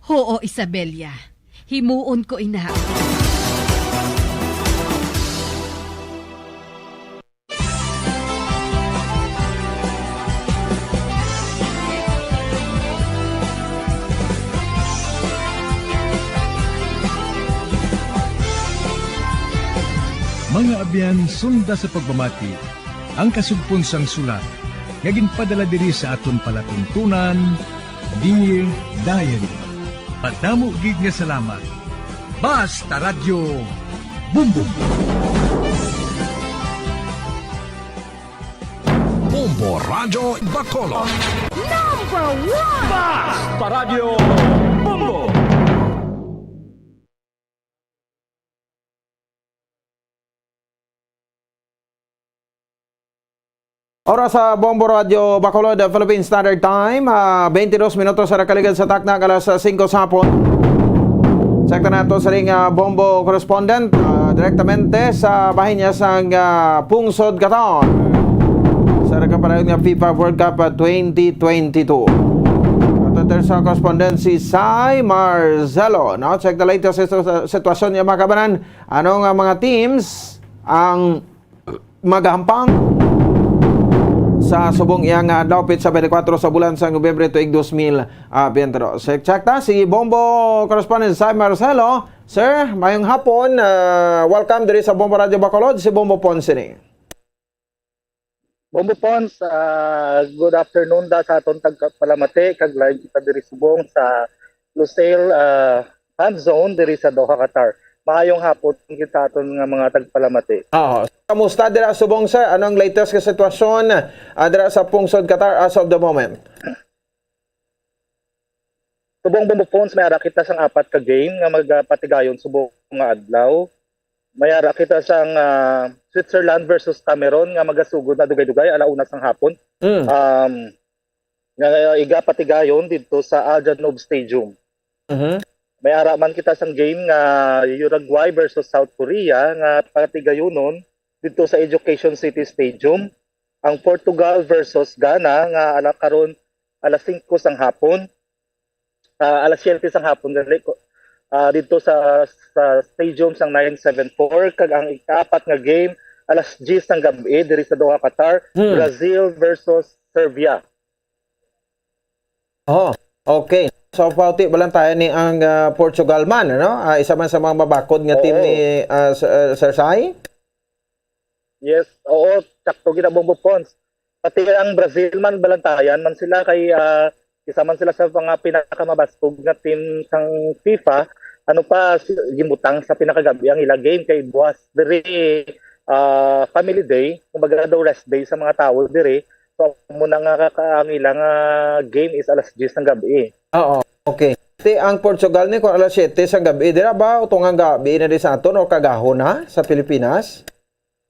Huo, Isabella. Himuon ko ina. Mga abyan, sunda sa pagpamati ang kasugpon sang sulat nga ginpadala diri sa aton palatuntunan, Dear Diary. Madamo gid nga salamat. Basta Radyo Bombo. Bombo Radyo Bacolod. Number one! Basta Radyo Bombo. Oras sa Bombo Radyo Bacolod, Philippine Standard Time, ah, twenty-two minutos sa nakaligad sa takna nga alas singko sa hapon. Check na nato sa ring, ah, Bombo correspondent, ah, direktamente sa bahin niya sang, ah, Pungsod Katon. Sa nagkapanayon nga FIFA World Cup, ah, twenty twenty-two. Ato ter sa correspondent si Sai Marcelo, no? Check the latest situ- sitwasyon niya, mga kabanan. Ano nga mga teams ang magahampang sa subong iya nga adlaw, petsa twenty-four sa bulan sa Nobyembre tuig dos mil, ah, twenty-three. Check, check ta si Bombo correspondent Sai Marcelo. Sir, mayong hapon. Ah, welcome diri sa Bombo Radio Bacolod, si Bombo Ponce ni. Bombo Pons, ah, good afternoon da sa aton tagpalamati, kag live kita diri subong sa Lusail, ah, fan zone diri sa Doha, Qatar. Maayong hapon kita aton nga mga tagpalamati. Oo. Kamusta dira subong, sir? Ano ang latest nga sitwasyon, ah, dira sa pungsod Qatar as of the moment? Subong, Bombo Pons, may ara kita sang apat ka game nga magapatigayon subong nga adlaw. May ara kita sang, ah, Switzerland versus Cameroon nga magasugod na dugay-dugay, ala una sang hapon. Mm. Um, nga igapatigayon didto sa Al Janoub Stadium. Mhm. May ara man kita sang game nga Uruguay versus South Korea nga patigayonon didto sa Education City Stadium. Ang Portugal versus Ghana nga ala karon alas singko sang hapon. Ah, alas siyete sang hapon gali ko, ah, didto sa, sa stadium sang nine seven four, kag ang ikaapat nga game alas diyes sang gab-i diri sa Doha, Qatar, Hmm. Brazil versus Serbia. Oh, okay. So, pauti, balantayan ni ang, ah, Portugal man, ano? Ah, isa man sa mga mabakod nga team Oo. ni, ah, Sir, ah, Sir Sai? Yes, oo, sakto gid, Bombo Pons. Pati ang Brazil man, balantayan man sila kay, ah, isa man sila sa mga pinakamabaskog nga team sang FIFA. Ano pa, si-, gimutang sa pinakagabi ang ila game kay buwas diri, ah, family day, kumbaga daw rest day sa mga tawo diri. So, amo na nga ka-, ang ila nga game is alas diyes ng gabi. Oo, okay. Ti ang Portugal ni kung alas siyete sa gabi, dira ba? Utong ang gabi na di sa aton o kagahon na sa Pilipinas?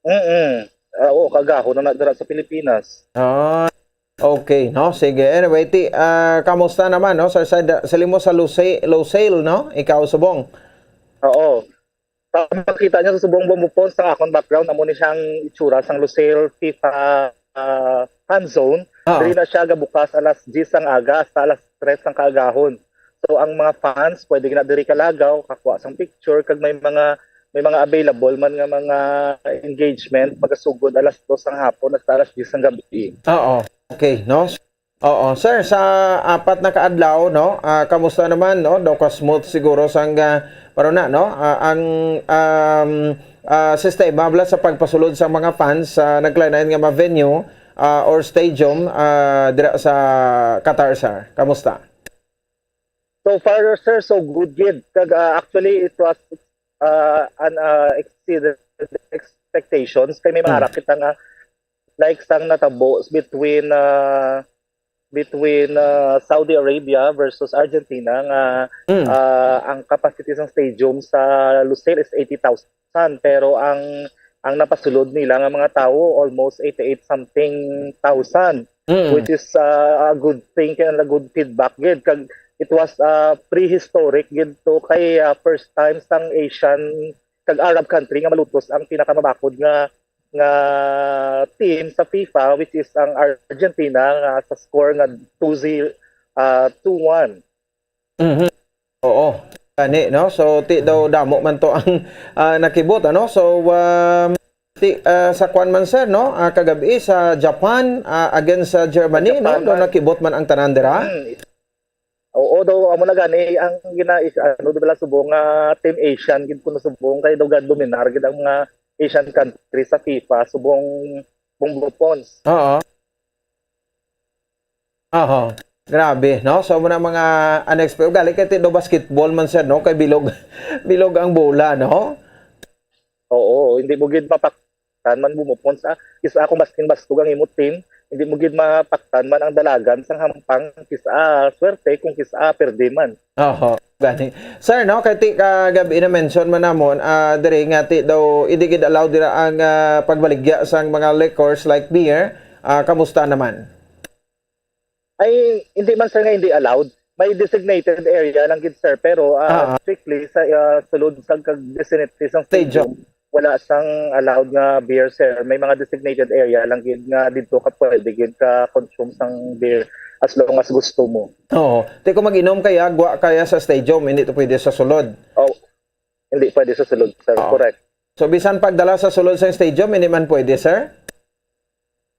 Mm. Ah, oo, kagahon na na dira sa Pilipinas. Ah, okay, no? Sige. Anyway, ti, ah, kamusta naman, no? Sa, sa, sa limo sa Lusail, Lusail, no? Ikaw, subong. Oo. Sa makita niya sa subong, Bombo Pons, sa akong background, amo ni siyang itsura sang Lusail FIFA, ah, fan zone. Ah. Diri na siya gabukas alas diyes sang aga hasta alas tres sang kaagahon. So, ang mga fans, pwede na diri kalagaw, kakuha sang picture, kag may mga, may mga available man nga mga engagement, magasugod alas dos sang hapon hasta alas diyes sang gabi. Oo. Okay, no? Oo, sir, sa apat na ka adlaw, no? Ah, kamusta naman, no? Daw ka smooth siguro sang, ah, pero na, no? Ah, ang, um, ah, sistema bala sa pagpasulod sa mga fans sa naglain-lain nga mga venue, ah, or stadium, ah, dira sa Qatar, sir. Kamusta? So far, sir, so good gid. Kag, ah, actually, it was, ah, an, ah, exceeded expectations. Kay may Mm. mga raket nga, like, sang natabo between, ah, between, ah, Saudi Arabia versus Argentina nga, Mm. ah, ang capacity sang stadium sa Lusail is eighty thousand, pero ang, ang napasulod nila nga mga tawo almost eighty-eight something thousand, Mm. which is, ah, a good thing and a good feedback gid. Kag it was, ah, prehistoric gid to kay, ah, first time sang Asian kag Arab country nga malutos ang pinakamabakod nga, nga team sa FIFA, which is ang Argentina, nga sa score nga two zero, ah, two one. Mhm. Oo. Gani, no? So, ti daw damo man to ang, ah, nakibot, ano? So, um, ti, ah, sa kwan man, sir, no? Ah, kagabi sa Japan, ah, against sa Germany, no? Japan Daw man. Nakibot man ang tanan dira. Mm. Oo, daw, amo na gani ang gina-, is-, ano, di ba, subong nga Team Asian gid kuno subong kay daw gad dominar gid ang mga Asian country sa FIFA, subong, Bombo Pons. Oo. Aha. Grabe, no? So, muna mga unexpected. Gali kay ti do basketball man, sir, no? Kay bilog, bilog ang bola, no? Oo, hindi mo gid mapaktan man, Bombo Pons, ah. Kis-a kung maskin bastog ang imo team, hindi mo gid mapaktan man ang dalagan sang hampang, kis-a swerte kung kis-a perde man. Oho, gani. Sir, no, kay ti kagabi na-mention man namon, ah, diri nga ti daw, hindi gid allowed dira ang, ah, pagbaligya sang mga liquors like beer. Ah, kamusta naman? Ay, hindi man, sir, nga hindi allowed. May designated area lang gid, sir, pero, ah, Ah, ah. strictly sa, ah, sulod sa kag vicinity sang Stadium. Stadium, wala sang allowed nga beer, sir. May mga designated area lang gid nga didto ka pwede gid ka consume sang beer as long as gusto mo. Oo. Ti kung mag-inom kaya, gwa kaya sa stadium, hindi to pwede sa sulod. Oh, hindi pwede sa sulod, sir. Oo. Correct. So, bisan pagdala sa sulod sang stadium, hindi man pwede, sir?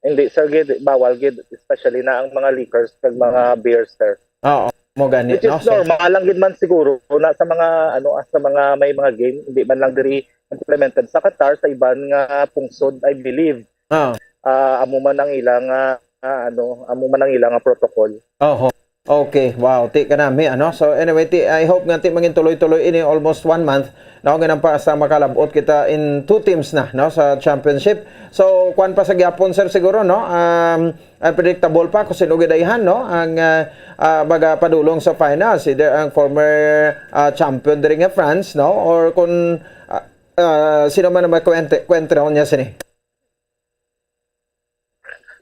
Hindi, sir, gid, bawal gid, especially na ang mga liquors kag mga beers, sir. Oo, mo gani, Which is no? So, normal lang gid man siguro na sa mga, ano, ah, sa mga may mga game, hindi man lang diri implemented sa Qatar, sa iban nga pungsod, I believe. Ah. Ah, amo man ang ilang, ah, ah, ano, amo man ang ilang, ah, protocol. Oho. Okay, wow, ti kanami, ano? So, anyway, ti, I hope nga ti mangin tuloy-tuloy ini almost one month. No, ganang pa sa makalabot kita in two teams na, no, sa championship. So, kwan pa sa gyapon, sir, siguro, no? Um, unpredictable pa kung sino gidayhan, no? Ang, ah, ah, magapadulong sa finals, either ang former, ah, champion diri nga France, no? Or kung, ah, ah, sino man ang makwente-, kwentrahan niya sini?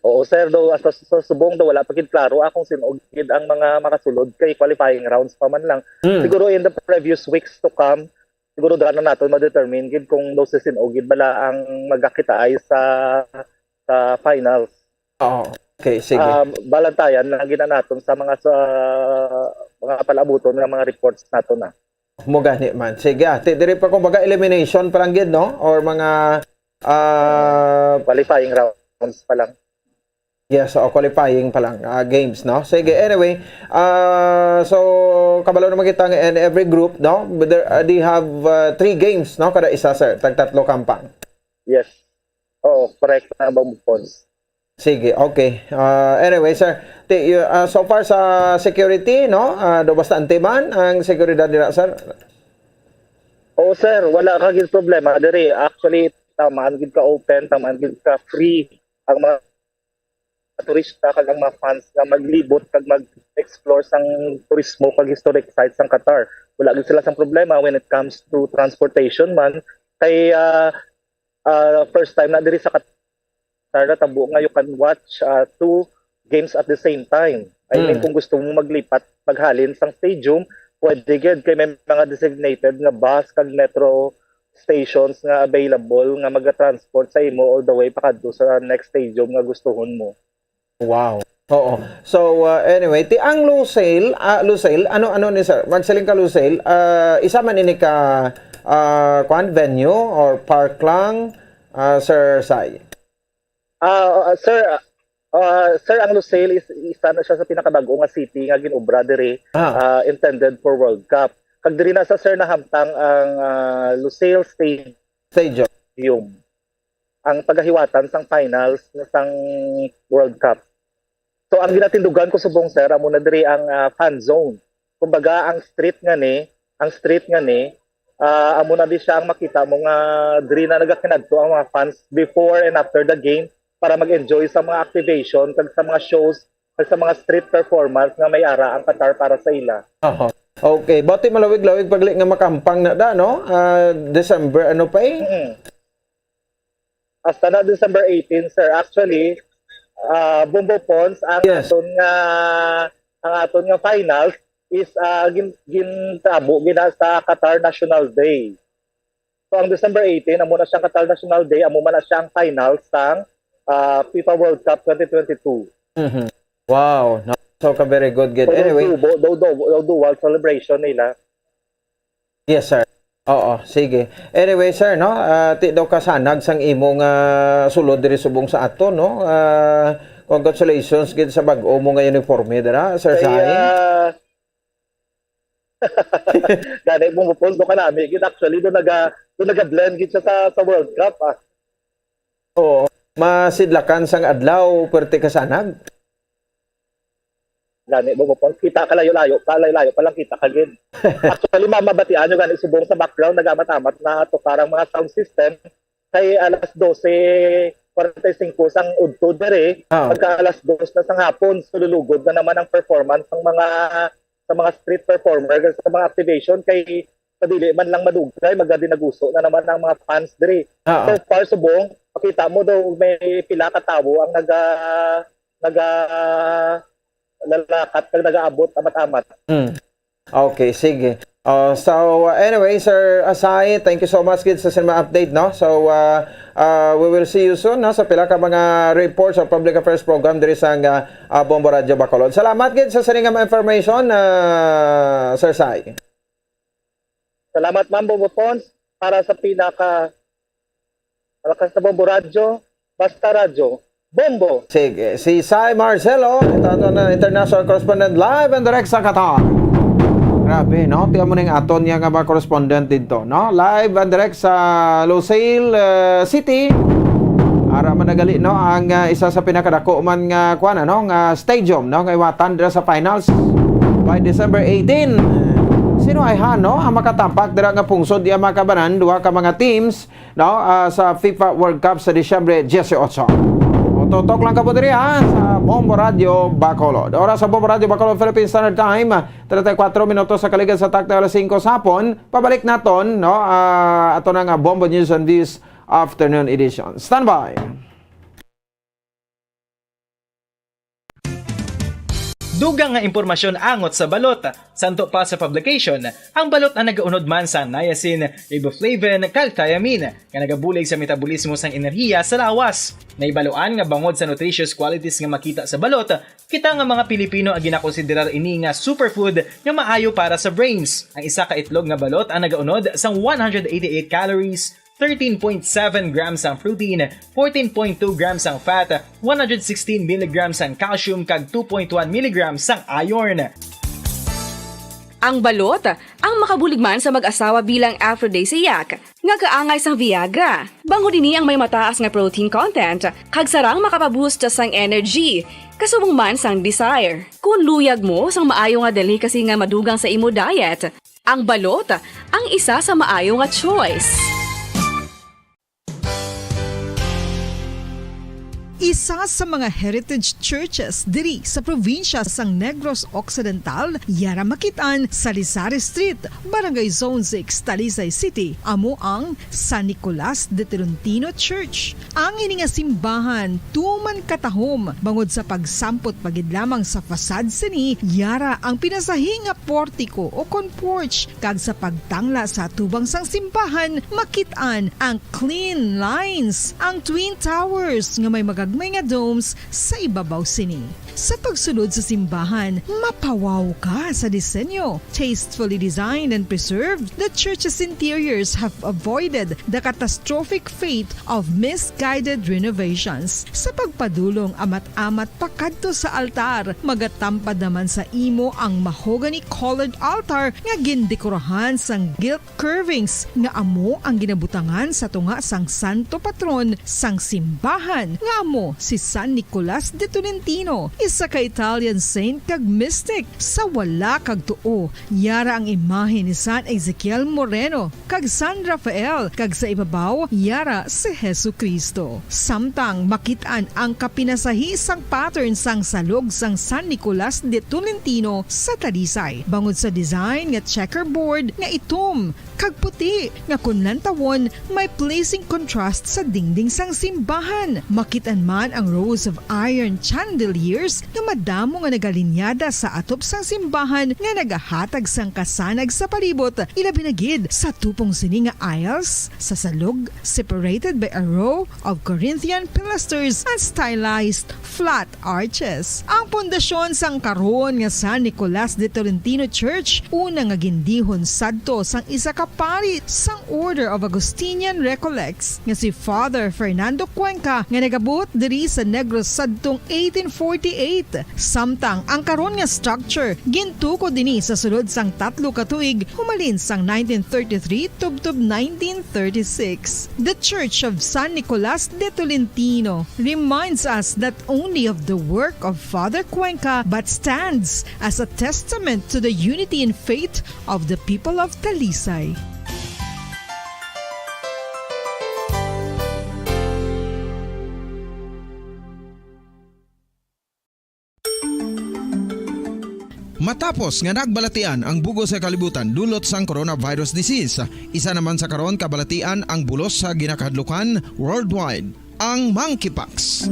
Oo, sir, do, sa, sa subong do, wala pa gid klaro, ah, kung sino gid ang mga makasulod kay qualifying rounds pa man lang. Mm. Siguro in the previous weeks to come, siguro dira na naton ma-determine gid kung do si sino gid bala ang magkakitaay sa, sa finals. Oo. Okay, sige. Um, balantayan na gid na naton sa mga, sa mga palabuton nga mga reports naton na. Mo gani man. Sige, ah, ti-, diri pa, kumbaga, elimination pa lang gid, no? Or mga, ah, Qualifying rounds pa lang. Yes, o qualifying pa lang, ah, games, no? Sige, anyway, ah, so, kabalo naman kita nga in every group, no? But there, ah, they have, ah, three games, no? Kada isa, sir. Tagtatlo kampang. Yes. Oo, correct na, Bong Pons. Sige, okay. Ah, anyway, sir, ti-, y-, ah, so far sa security, no? Ah, do bastante man ang seguridad dira, sir? Oo, sir, wala ka gid problema diri. Actually, tamaan gid ka open, tamaan gid ka free ang mga turista kag ang mga fans nga maglibot kag mag-explore sang turismo kag historic sites sang Qatar. Wala gid sila sang problema when it comes to transportation man. Kay, ah, ah, first time na diri sa Qatar, natabo nga you can watch, ah, two games at the same time. I mean, Mm. kung gusto mo maglipat, maghalin sang stadium, pwede gid kay may mga designated nga bus kag metro stations nga available nga maga-transport sa imo all the way pakadto sa next stadium nga gustuhon mo. Wow. Oo. So, uh, anyway, ti ang Lusail, ah, Lusail, ano, ano ni sir? Magsiling ka, Lusail, ah, isa man ini ka, ah, kwan, venue or park lang, ah, Sir Sai? Ah, ah, sir, ah, ah, sir, ang Lusail is isa na siya sa pinakabag-o nga city nga gin-obra diri, Ah. ah, intended for World Cup. Kag diri na sa, sir, nahamtang ang, ah, Lusail Stadium. Stadium. Ang pagahiwatan sang finals sang World Cup. So, ang ginatindugan ko subong, sir, amo na diri ang, ah, fan zone. Kumbaga, ang street nga ni, ang street nga ni, ah, amo na di siya ang makita mo nga diri na nagakinadto ang mga fans before and after the game para mag-enjoy sa mga activation kag sa mga shows kag sa mga street performance nga may ara ang Qatar para sa ila. Aha. Okay, bati malawig-lawig pagli nga makampang na da, no? Ah, December, ano pa eh? Mm. Hasta na December eighteen, sir. Actually, ah, Bombo Pons, ang Yes. aton nga, ang aton nga finals is, ah, gin-, gintabo gina sa Qatar National Day. So, ang December eighteen, amo na siya ang Qatar National Day, amo man na siya ang finals sang, ah, FIFA World Cup twenty twenty-two. Mhm. Wow, no? So, ka very good, good. So, Anyway. Dubo, do, do, do, dual celebration nila. Yes, sir. Oo, sige. Anyway, sir, no, ah, ti daw kasanag sang imo nga sulod diri subong sa ato, no? Ah, congratulations gid sa bag-o mo nga uniforme dira, Sir Kay, Sai. ah, gani mo, Pons, do kanami gid. Actually, do naga-, do naga-blend gid siya sa, sa World Cup, ah. Oo. Masidlakan sang adlaw, pwerte kasanag. Gani mo, Pons, kita ka layo-layo, ka layo-layo pa lang kita ka gid. Actually, ma-, mabatian nyo gani subong sa background, nagamat-amat na to karang mga sound system. Kay alas dose kwarenta y singko sang udto diri, Ah. pagka alas dos na sang hapon, sululugod na naman ang performance ng mga, sa mga street performer, sa mga activation, kay padili man lang madugay, magadinaguso na naman ang mga fans diri. Ah, So ah. far, subong, makita mo daw may pila ka tawo ang naga-, naga-, lalakat kag nagaabot amat-amat. Mm. Okay, sige. Uh, so, uh, anyway, Sir Asai, thank you so much gid sa cinema update, no? So, uh, uh, we will see you soon, no? Sa pila ka mga reports sa public affairs program diri sa, uh, uh, Bombo Radio Bacolod. Salamat gid sa sining nga mga information, uh, Sir Sai. Salamat, Ma'am Bombo Pons, para sa pinaka Malakas na Bombo Radyo, basta radyo. Bombo! Sige, si Sai Marcelo, ito ato na international correspondent, live and direct sa Qatar. Grabe, no? Tiyan mo ning aton niya nga mga correspondent dito, no? Live and direct sa Lusail, eh, City. Ara man nagali, no, ang, ah, isa sa pinakadako man nga, kuwan, ano, nga stadium, no, nga iwatan dira sa finals by December eighteen. Sino ay ha, no, ang makatampak dira nga pungsod, iya, mga kabanan, duha ka mga teams, no, ah, sa FIFA World Cup sa Disyembre dieciocho. O, tutok lang kamo diri, ha, sa Bombo Radio Bacolod. Oras sa Bombo Radio Bacolod, Philippine Standard Time, treinta y cuatro minutos sa kaligad sa takna alas singko sa hapon. Pabalik naton, no, ah, ato na nga Bombo News and Views Afternoon Edition. Standby. Dugang nga impormasyon angot sa balot. Santo pa sa publication, ang balot ang nagaunod man sa niacin, riboflavin, kag thiamine, nga nagabulig sa metabolismo sang enerhiya sa lawas. Nahibaluan nga bangod sa nutritious qualities nga makita sa balot, kita nga mga Pilipino ang ginakonsiderar ini nga superfood nga maayo para sa brains. Ang isa ka itlog nga balot ang nagaunod sang one hundred eighty-eight calories, thirteen point seven grams ang protein, fourteen point two grams ang fat, one hundred sixteen milligrams ang calcium, kag two point one milligrams ang iron. Ang balot, ang makabulig man sa mag-asawa bilang aphrodisiac, nga kaangay sang Viagra. Bangod ini ang may mataas nga protein content, kag sarang makapaboost sang energy, kasubong man sang desire. Kung luyag mo sang maayo nga delicacy nga madugang sa imo diet, ang balot ang isa sa maayo nga choice. Isa sa mga heritage churches diri sa probinsya sang Negros Occidental, yara makit-an sa Lizari Street, Barangay Zone six, Talisay City, amo ang San Nicolas de Tolentino Church. Ang ini nga simbahan tuman katahom bangod sa pagsampot pa gid lamang sa facade sini, yara ang pinasahi nga portiko o kon porch, kag sa pagtangla sa atubang sang simbahan, makit-an ang clean lines, ang twin towers nga may magagmay nga domes sa ibabaw sini. Sa pagsulod sa simbahan, mapawaw ka sa disenyo. Tastefully designed and preserved, the church's interiors have avoided the catastrophic fate of misguided renovations. Sa pagpadulong amat-amat pakadto sa altar, magatampad naman sa imo ang mahogany-colored altar nga gindekorahan sang gilt curvings nga amo ang ginabutangan sa tunga sang santo patron sang simbahan, nga amo si San Nicolas de Tolentino, isa ka Italian saint kag mystic. Sa wala kag tuo, yara ang imahe ni San Ezekiel Moreno kag San Rafael, kag sa ibabaw, yara si Jesu-Cristo. Samtang makit-an ang kapinasahi sang pattern sang salog sang San Nicolas de Tolentino sa Talisay, bangod sa design nga checkerboard nga itom kag puti, nga kon lantawon, may pleasing contrast sa dingding sang simbahan. Makit-an man ang rows of iron chandeliers nga madamo nga nagalinyada sa atop sang simbahan nga nagahatag sang kasanag sa palibot, ilabi na gid sa tupong sini nga aisles sa salog, separated by a row of Corinthian pilasters and stylized flat arches. Ang pundasyon sang karon nga San Nicolas de Tolentino Church, una nga gindihon sadto sang isa ka pari sang Order of Augustinian Recollects nga si Father Fernando Cuenca, nga nagabuot diri sa Negros sadtong eighteen forty-eight. Samtang ang karon nga structure gintukod ini sa sulod sang tatlo ka tuig, humalin sang nineteen thirty-three tubtob nineteen thirty-six. The Church of San Nicolas de Tolentino reminds us not only of the work of Father Cuenca, but stands as a testament to the unity in faith of the people of Talisay. Matapos nga nagbalatian ang bug-os nga kalibutan dulot sang coronavirus disease, isa naman sa karon kabalatian ang bulos sa ginakahadlukan worldwide, ang monkeypox.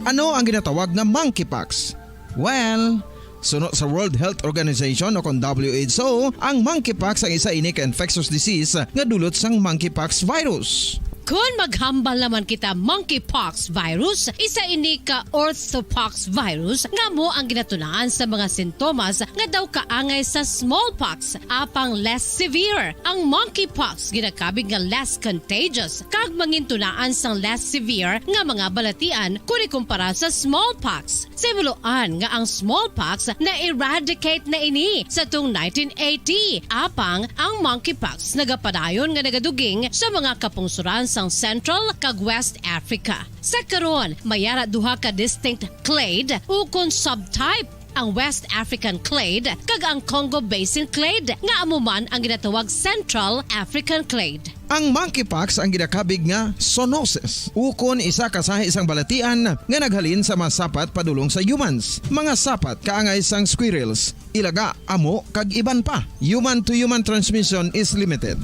Ano ang ginatawag nga monkeypox? Well, suno sa World Health Organization o kon W H O, ang monkeypox ang isa ini ka infectious disease nga dulot sang monkeypox virus. Kon maghambal naman kita monkeypox virus, isa ini ka orthopox virus nga amo ang ginatunaan sa mga sintomas nga daw kaangay sa smallpox, apang less severe. Ang monkeypox ginakabig nga less contagious kag mangintunaan sang less severe nga mga balatian kon ikumpara sa smallpox. Sa himuloan nga ang smallpox na-eradicate na ini sa tung nineteen eighty, apang ang monkeypox nagapadayon nga nagaduging sa mga kapungsoran sang Central kag West Africa. Sa karon, may ara duha ka distinct clade ukon subtype, ang West African clade kag ang Congo Basin clade, nga amo man ang ginatawag Central African clade. Ang monkeypox ang ginakabig nga zoonosis, ukon isa ka sahi sang balatian nga naghalin sa mga sapat padulong sa humans, mga sapat kaangay sang squirrels, ilaga, amo, kag iban pa. Human to human transmission is limited.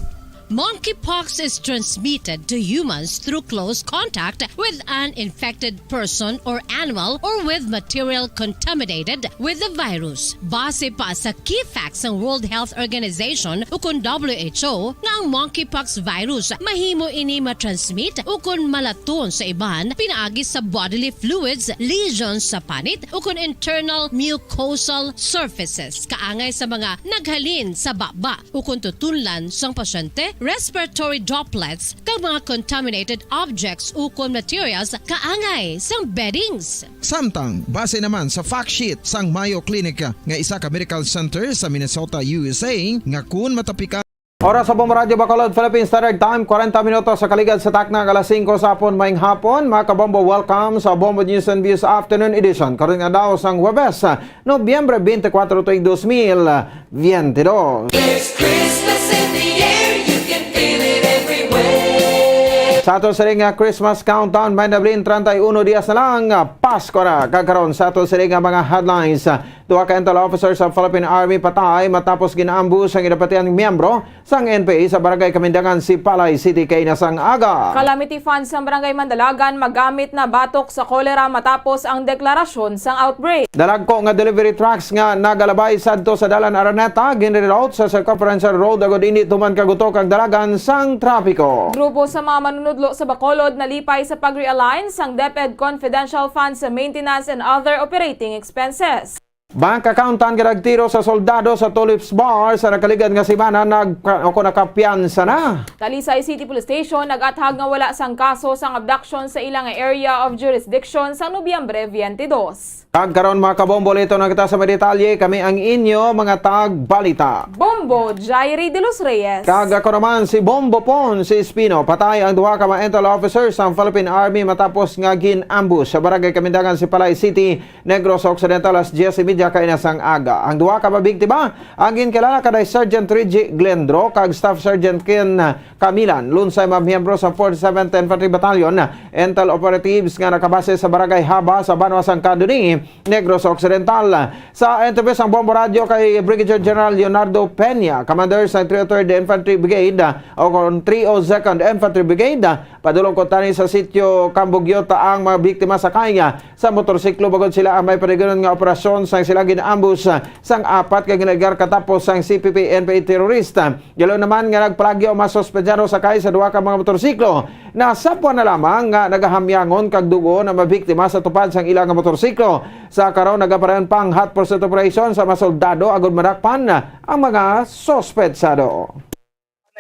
Monkeypox is transmitted to humans through close contact with an infected person or animal or with material contaminated with the virus. Base pa sa key facts sang World Health Organization ukon W H O, nga ang monkeypox virus mahimo ini matransmit ukon malaton sa iban pinaagi sa bodily fluids, lesions sa panit, ukon internal mucosal surfaces kaangay sa mga naghalin sa baba ukon tutunlan sang pasyente, respiratory droplets, kag mga contaminated objects ukon materials kaangay sang beddings. Samtang, base naman sa fact sheet sang Mayo Clinic nga isa ka medical center sa Minnesota, U S A, nga kun matapikan. Oras sa Bombo Radyo Bacolod, Philippine Standard Time, kwarenta minutos sa kaligad sa takna nga alas singko sa hapon. Maayong hapon, mga kabombo. Welcome sa Bombo News and Views Afternoon Edition. Karon nga daw sang Huwebes, Nobyembre twenty-four tuig dos mil veintidós. There's Christmas in the air, you can feel it everywhere. Sa ato sini nga Christmas countdown, may nabilin treinta y uno dias na lang, Pasko na. Kag karon sa ato sini nga mga headlines, duha ka intel officer sa Philippine Army patay matapos gin-ambush ang ginapatihan miyembro sang N P A sa Barangay Kamindangan, Sipalay City, kaina sang aga. Calamity funds sang Barangay Mandalagan magamit na batok sa kolera matapos ang deklarasyon sang outbreak. Dalagko nga delivery trucks nga nagalabay sadto sa Dalan Araneta ginreroute sa Circumferential Road agod hindi tuman kagutok ang dalagan sang trapiko. Grupo sa mga manunudlo sa Bacolod nalipay sa pag-realign sang DepEd confidential funds sa maintenance and other operating expenses. Bank account ang ginagtiro sa soldado sa Tulips Bar sa nakaligad nga semana nag-, o kung nakapiyansa na. Talisay City Police Station nag-athag nga wala sang kaso sang abduction sa ila nga area of jurisdiction sa Nobyembre twenty-two. Kag karon, mga kabombo, lito na kita sa mga detalye. Kami ang inyo mga tagbalita. Bombo Jairi de los Reyes. Kag ako naman si Bombo Pon, si Espino. Patay ang duha ka mga intel officers sang Philippine Army matapos nga gin-ambush sa Barangay Kamindangan, Sipalay City, Negros Occidental, alas diyes y media kaina sang aga. Ang duha ka mabiktima, ang ginkilala kanay Sergeant Reggie Glendro kag Staff Sergeant Ken Camilan, lunsay mga miyembro sa forty-seventh Infantry Battalion, intel operatives nga nakabase sa Barangay Haba sa banwa sang Candoni, Negros Occidental. Sa interview sang Bombo Radyo kay Brigadier General Leonardo Peña, commander sa three oh third Infantry Brigade, o kon three oh second Infantry Brigade, padulong kuntani sa sitio Cambugyota ang mga biktima sakay sa motorsiklo, bangod sila ang may paniganon nga operasyon sang sila gin-ambush sang apat ka ginaligar katapos sang C P P N P A terorista. Yalo naman nga nagpalagyo ang mga suspetsado sakay sa duha ka mga motorsiklo. Nasapwan na lamang nga nagahamyangon kag dugo ang mga biktima sa tupad sang ila nga motorsiklo. Sa karon, nagapadayon pa ang hot pursuit operation sa mga soldado agud madakpan ang mga suspetsado.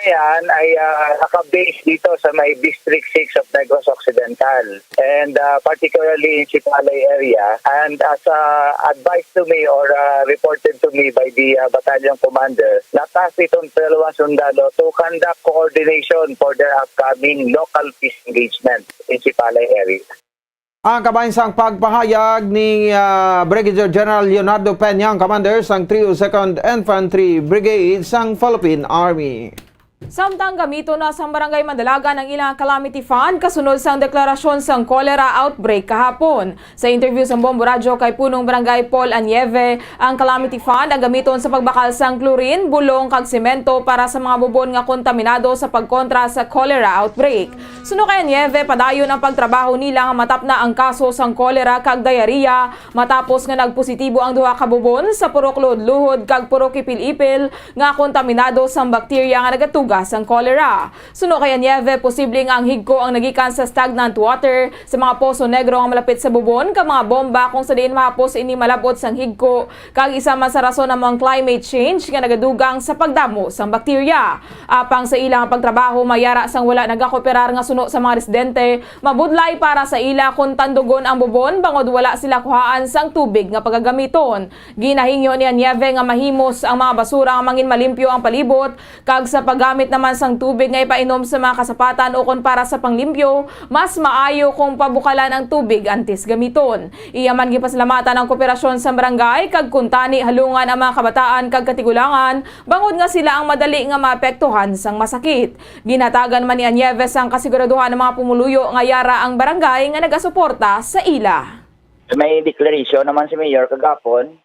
Yan ay, ah, naka-base dito sa may District six of Negros Occidental and, ah, particularly in Sipalay area. And as, ah, advised to me or, ah, reported to me by the, ah, battalion commander, na-task itong dalawang sundalo to conduct coordination for their upcoming local peace engagement in Sipalay area. Ang kabahin sang pagpahayag ni, ah, Brigadier General Leonardo Peña, ang commander sang three oh second Infantry Brigade sang Philippine Army. Samtang gamiton na sang Barangay Mandalagan ang ilang calamity fund kasunod sang deklarasyon sang cholera outbreak kahapon. Sa interview sang Bombo Radyo kay Punong Barangay Paul Anieve, ang calamity fund ang gamiton sa pagbakal sang chlorine, bulong kag semento para sa mga bubon nga kontaminado sa pagkontra sa cholera outbreak. Suno kay Anieve, padayon ang pagtrabaho nila nga matapna ang kaso sang cholera kag diarrhea matapos nga nagpositibo ang duha ka bubon sa purok luhod-luhod kag purok ipil-ipil nga kontaminado sang bakterya nga nagatuga ka sang cholera. Suno kay Anieve, posible nga ang higko ang nagikan sa stagnant water sa mga Poso Negro nga malapit sa Bubon, kag mga bomba kung sa diin mahapos ini malab-ot sang higko, kag isa man sa rason amo ang climate change nga nagadugang sa pagdamo sang bakterya. Apang sa ilang pagtrabaho, may ara sang wala nagakooperar nga suno sa mga residente, mabudlay para sa ila kon tandugon ang Bubon bangod wala sila kuhaan sang tubig nga pagagamiton. Ginahingyo ni Anieve nga mahimos ang mga basura nga mangin malimpyo ang palibot, kag sa paggamit naman sang tubig nga ipainom sa mga kasapatan ukon para sa panglimpyo, mas maayo kung pabukalan ang tubig antes gamiton. Iya man gipasalamatan ang kooperasyon sa barangay, kag kuntani halungan ang mga kabataan kag katigulangan, bangod nga sila ang madali nga maapektuhan sang masakit. Ginhatagan man ni Anieve sang kasiguraduhan ang mga pumuluyo nga yara ang barangay nga nagasuporta sa ila. May declaration naman si Mayor kagapon.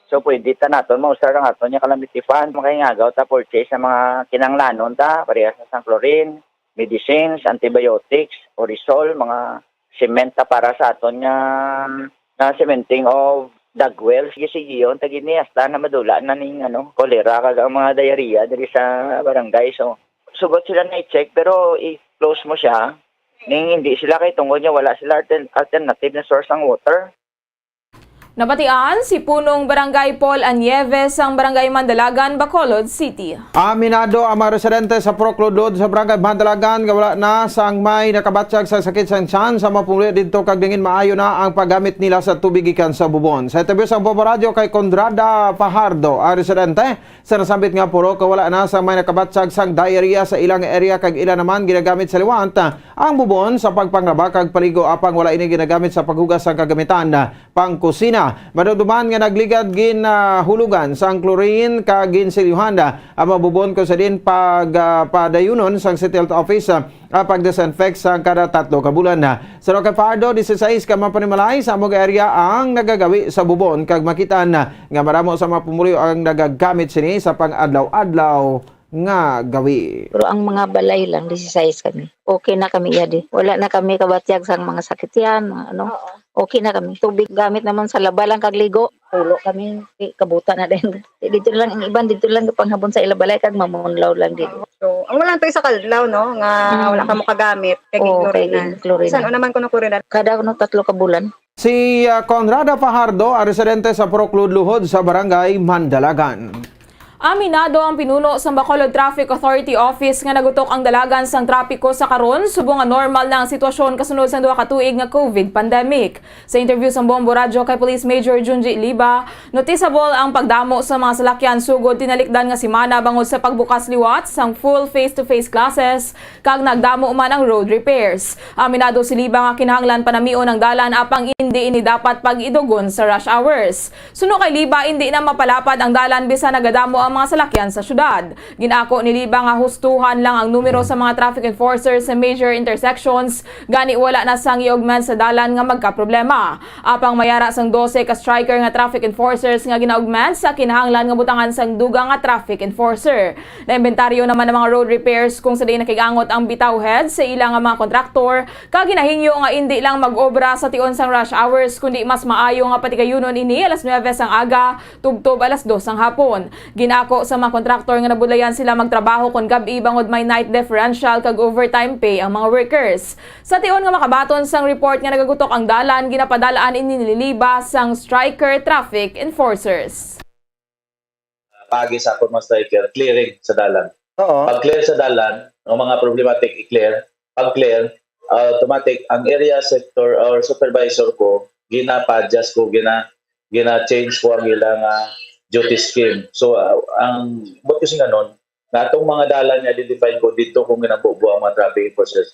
So, pwede ta naton mausar ang aton nga calamity fund. Makahingagaw ta purchase sa mga kinahanglanon ta, parehas na sang chlorine, medicines, antibiotics, Orisol, mga cement ta para sa aton nga, nga cementing of dug wells. Sige-sige yun, tagini hasta na madula na ning, ano, cholera kag ang mga diarrhea diri sa barangay. So, sugot sila na i-check, pero i-close mo siya. Ning hindi sila kay tungod nga wala sila altern-, alternative na source sang water. Nabatian si Punong Barangay Paul Anieves sang Barangay Mandalagan, Bacolod City. Aminado ang mga residente sa Purok Ludlod sa Barangay Mandalagan nga wala na sang may nakabatyag sa sakit sang tiyan sa mga pumuluyo didto, kag nangin maayo na ang paggamit nila sa tubig gikan sa Bubon. Sa interview sang Bombo Radyo kay Conrada Fajardo, ang residente sa nasambit nga purok, wala na sang may nakabatyag sang diarrhea sa ilang area, kag ila naman ginagamit sa liwat ang Bubon sa pagpanglaba kag paligo, apang wala ini ginagamit sa paghugas sang kagamitan pangkusina. Madumduman nga nagligad ginahulugan sang chlorine kag ginsilyuhan ang mga Bubon kung sa diin pag, ah, padayunon sang City Health Office, ah, ang pag-disinfect sa kada tatlo ka bulan. Suno kay Fajardo, dieciséis ka mga panimalay sa among area ang nagagawi sa Bubon, kag makita na nga madamo sa mga pumuluyo ang nagagamit sini sa pang-adlaw-adlaw nga gawi. Pero ang mga balay lang, dieciséis kami. Okay na kami iya di. Wala na kami kabatyag sang mga sakit tiyan, mga ano. Oo. Okay na kami. Tubig gamit naman sa laba lang kag ligo. Pulo kami, di, kabuta na din. Di, dito lang ang iban, dito lang panghabon sa ila balay kag mamunlaw lang dito. So, ang wala to isa ka adlaw, no, nga Mm. wala ka mo kagamit, kay Oo, kay chlorine. Chlorine. Bisan o naman kuno chlorine. Kada kuno tatlo ka bulan. Si, ah, Conrada Fajardo, ang residente sa Purok Ludluhod sa Barangay Mandalagan. Aminado ang pinuno sa Bacolod Traffic Authority Office nga nagutok ang dalagan sang trapiko sa karon, subong nga normal na ang sitwasyon kasunod sang duha ka tuig nga COVID pandemic. Sa interview sang Bombo Radyo kay Police Major Junji Liba, noticeable ang pagdamo sa mga salakyan sugod tinalikdan nga semana bangod sa pagbukas liwat sang full face-to-face classes, kag nagdamo man ang road repairs. Aminado si Liba nga kinahanglan panamion ang dalan, apang indi ini dapat pag-idugon sa rush hours. Suno kay Liba, indi na mapalapad ang dalan bisan nagadamo ang mga salakyan sa syudad. Gin-ako ni Liba nga hustuhan lang ang numero sa mga traffic enforcers sa major intersections, gani wala na sang i-augment sa dalan nga magkaproblema. Apang may ara sang dose ka striker nga traffic enforcers nga gina-augment sa kinahanglan nga butangan sang dugang nga traffic enforcer. Naimbentaryo naman ang mga road repairs kung sa diin nakig-angot ang bitaw head sa ila nga mga kontraktor, kag ginahingyo nga indi lang mag-obra sa tion sang rush hours, kundi mas maayo nga patigayunon ini alas nuebe sang aga tubtob alas dos sang hapon. Gin-ako sa mga kontraktor nga nabudlayan sila magtrabaho kon gab-i bangod may night differential kag overtime pay ang mga workers. Sa tion nga makabaton sang report nga nagagutok ang dalan, ginapadal-an ini ni Liba sang striker traffic enforcers. Paagi sa akon mga striker, clearing sa dalan. Oo. Pag-clear sa dalan, ang mga problematic i-clear. Pag-clear, ah, automatic ang area sector or supervisor ko, ginapa-adjust ko, gina-, gina-change ko ang ilang, ah, duty scheme. So, ah, ang buot ko sing anon, nga atong mga dalan nga identified ko, dito kong ginabubo ang mga traffic enforcers.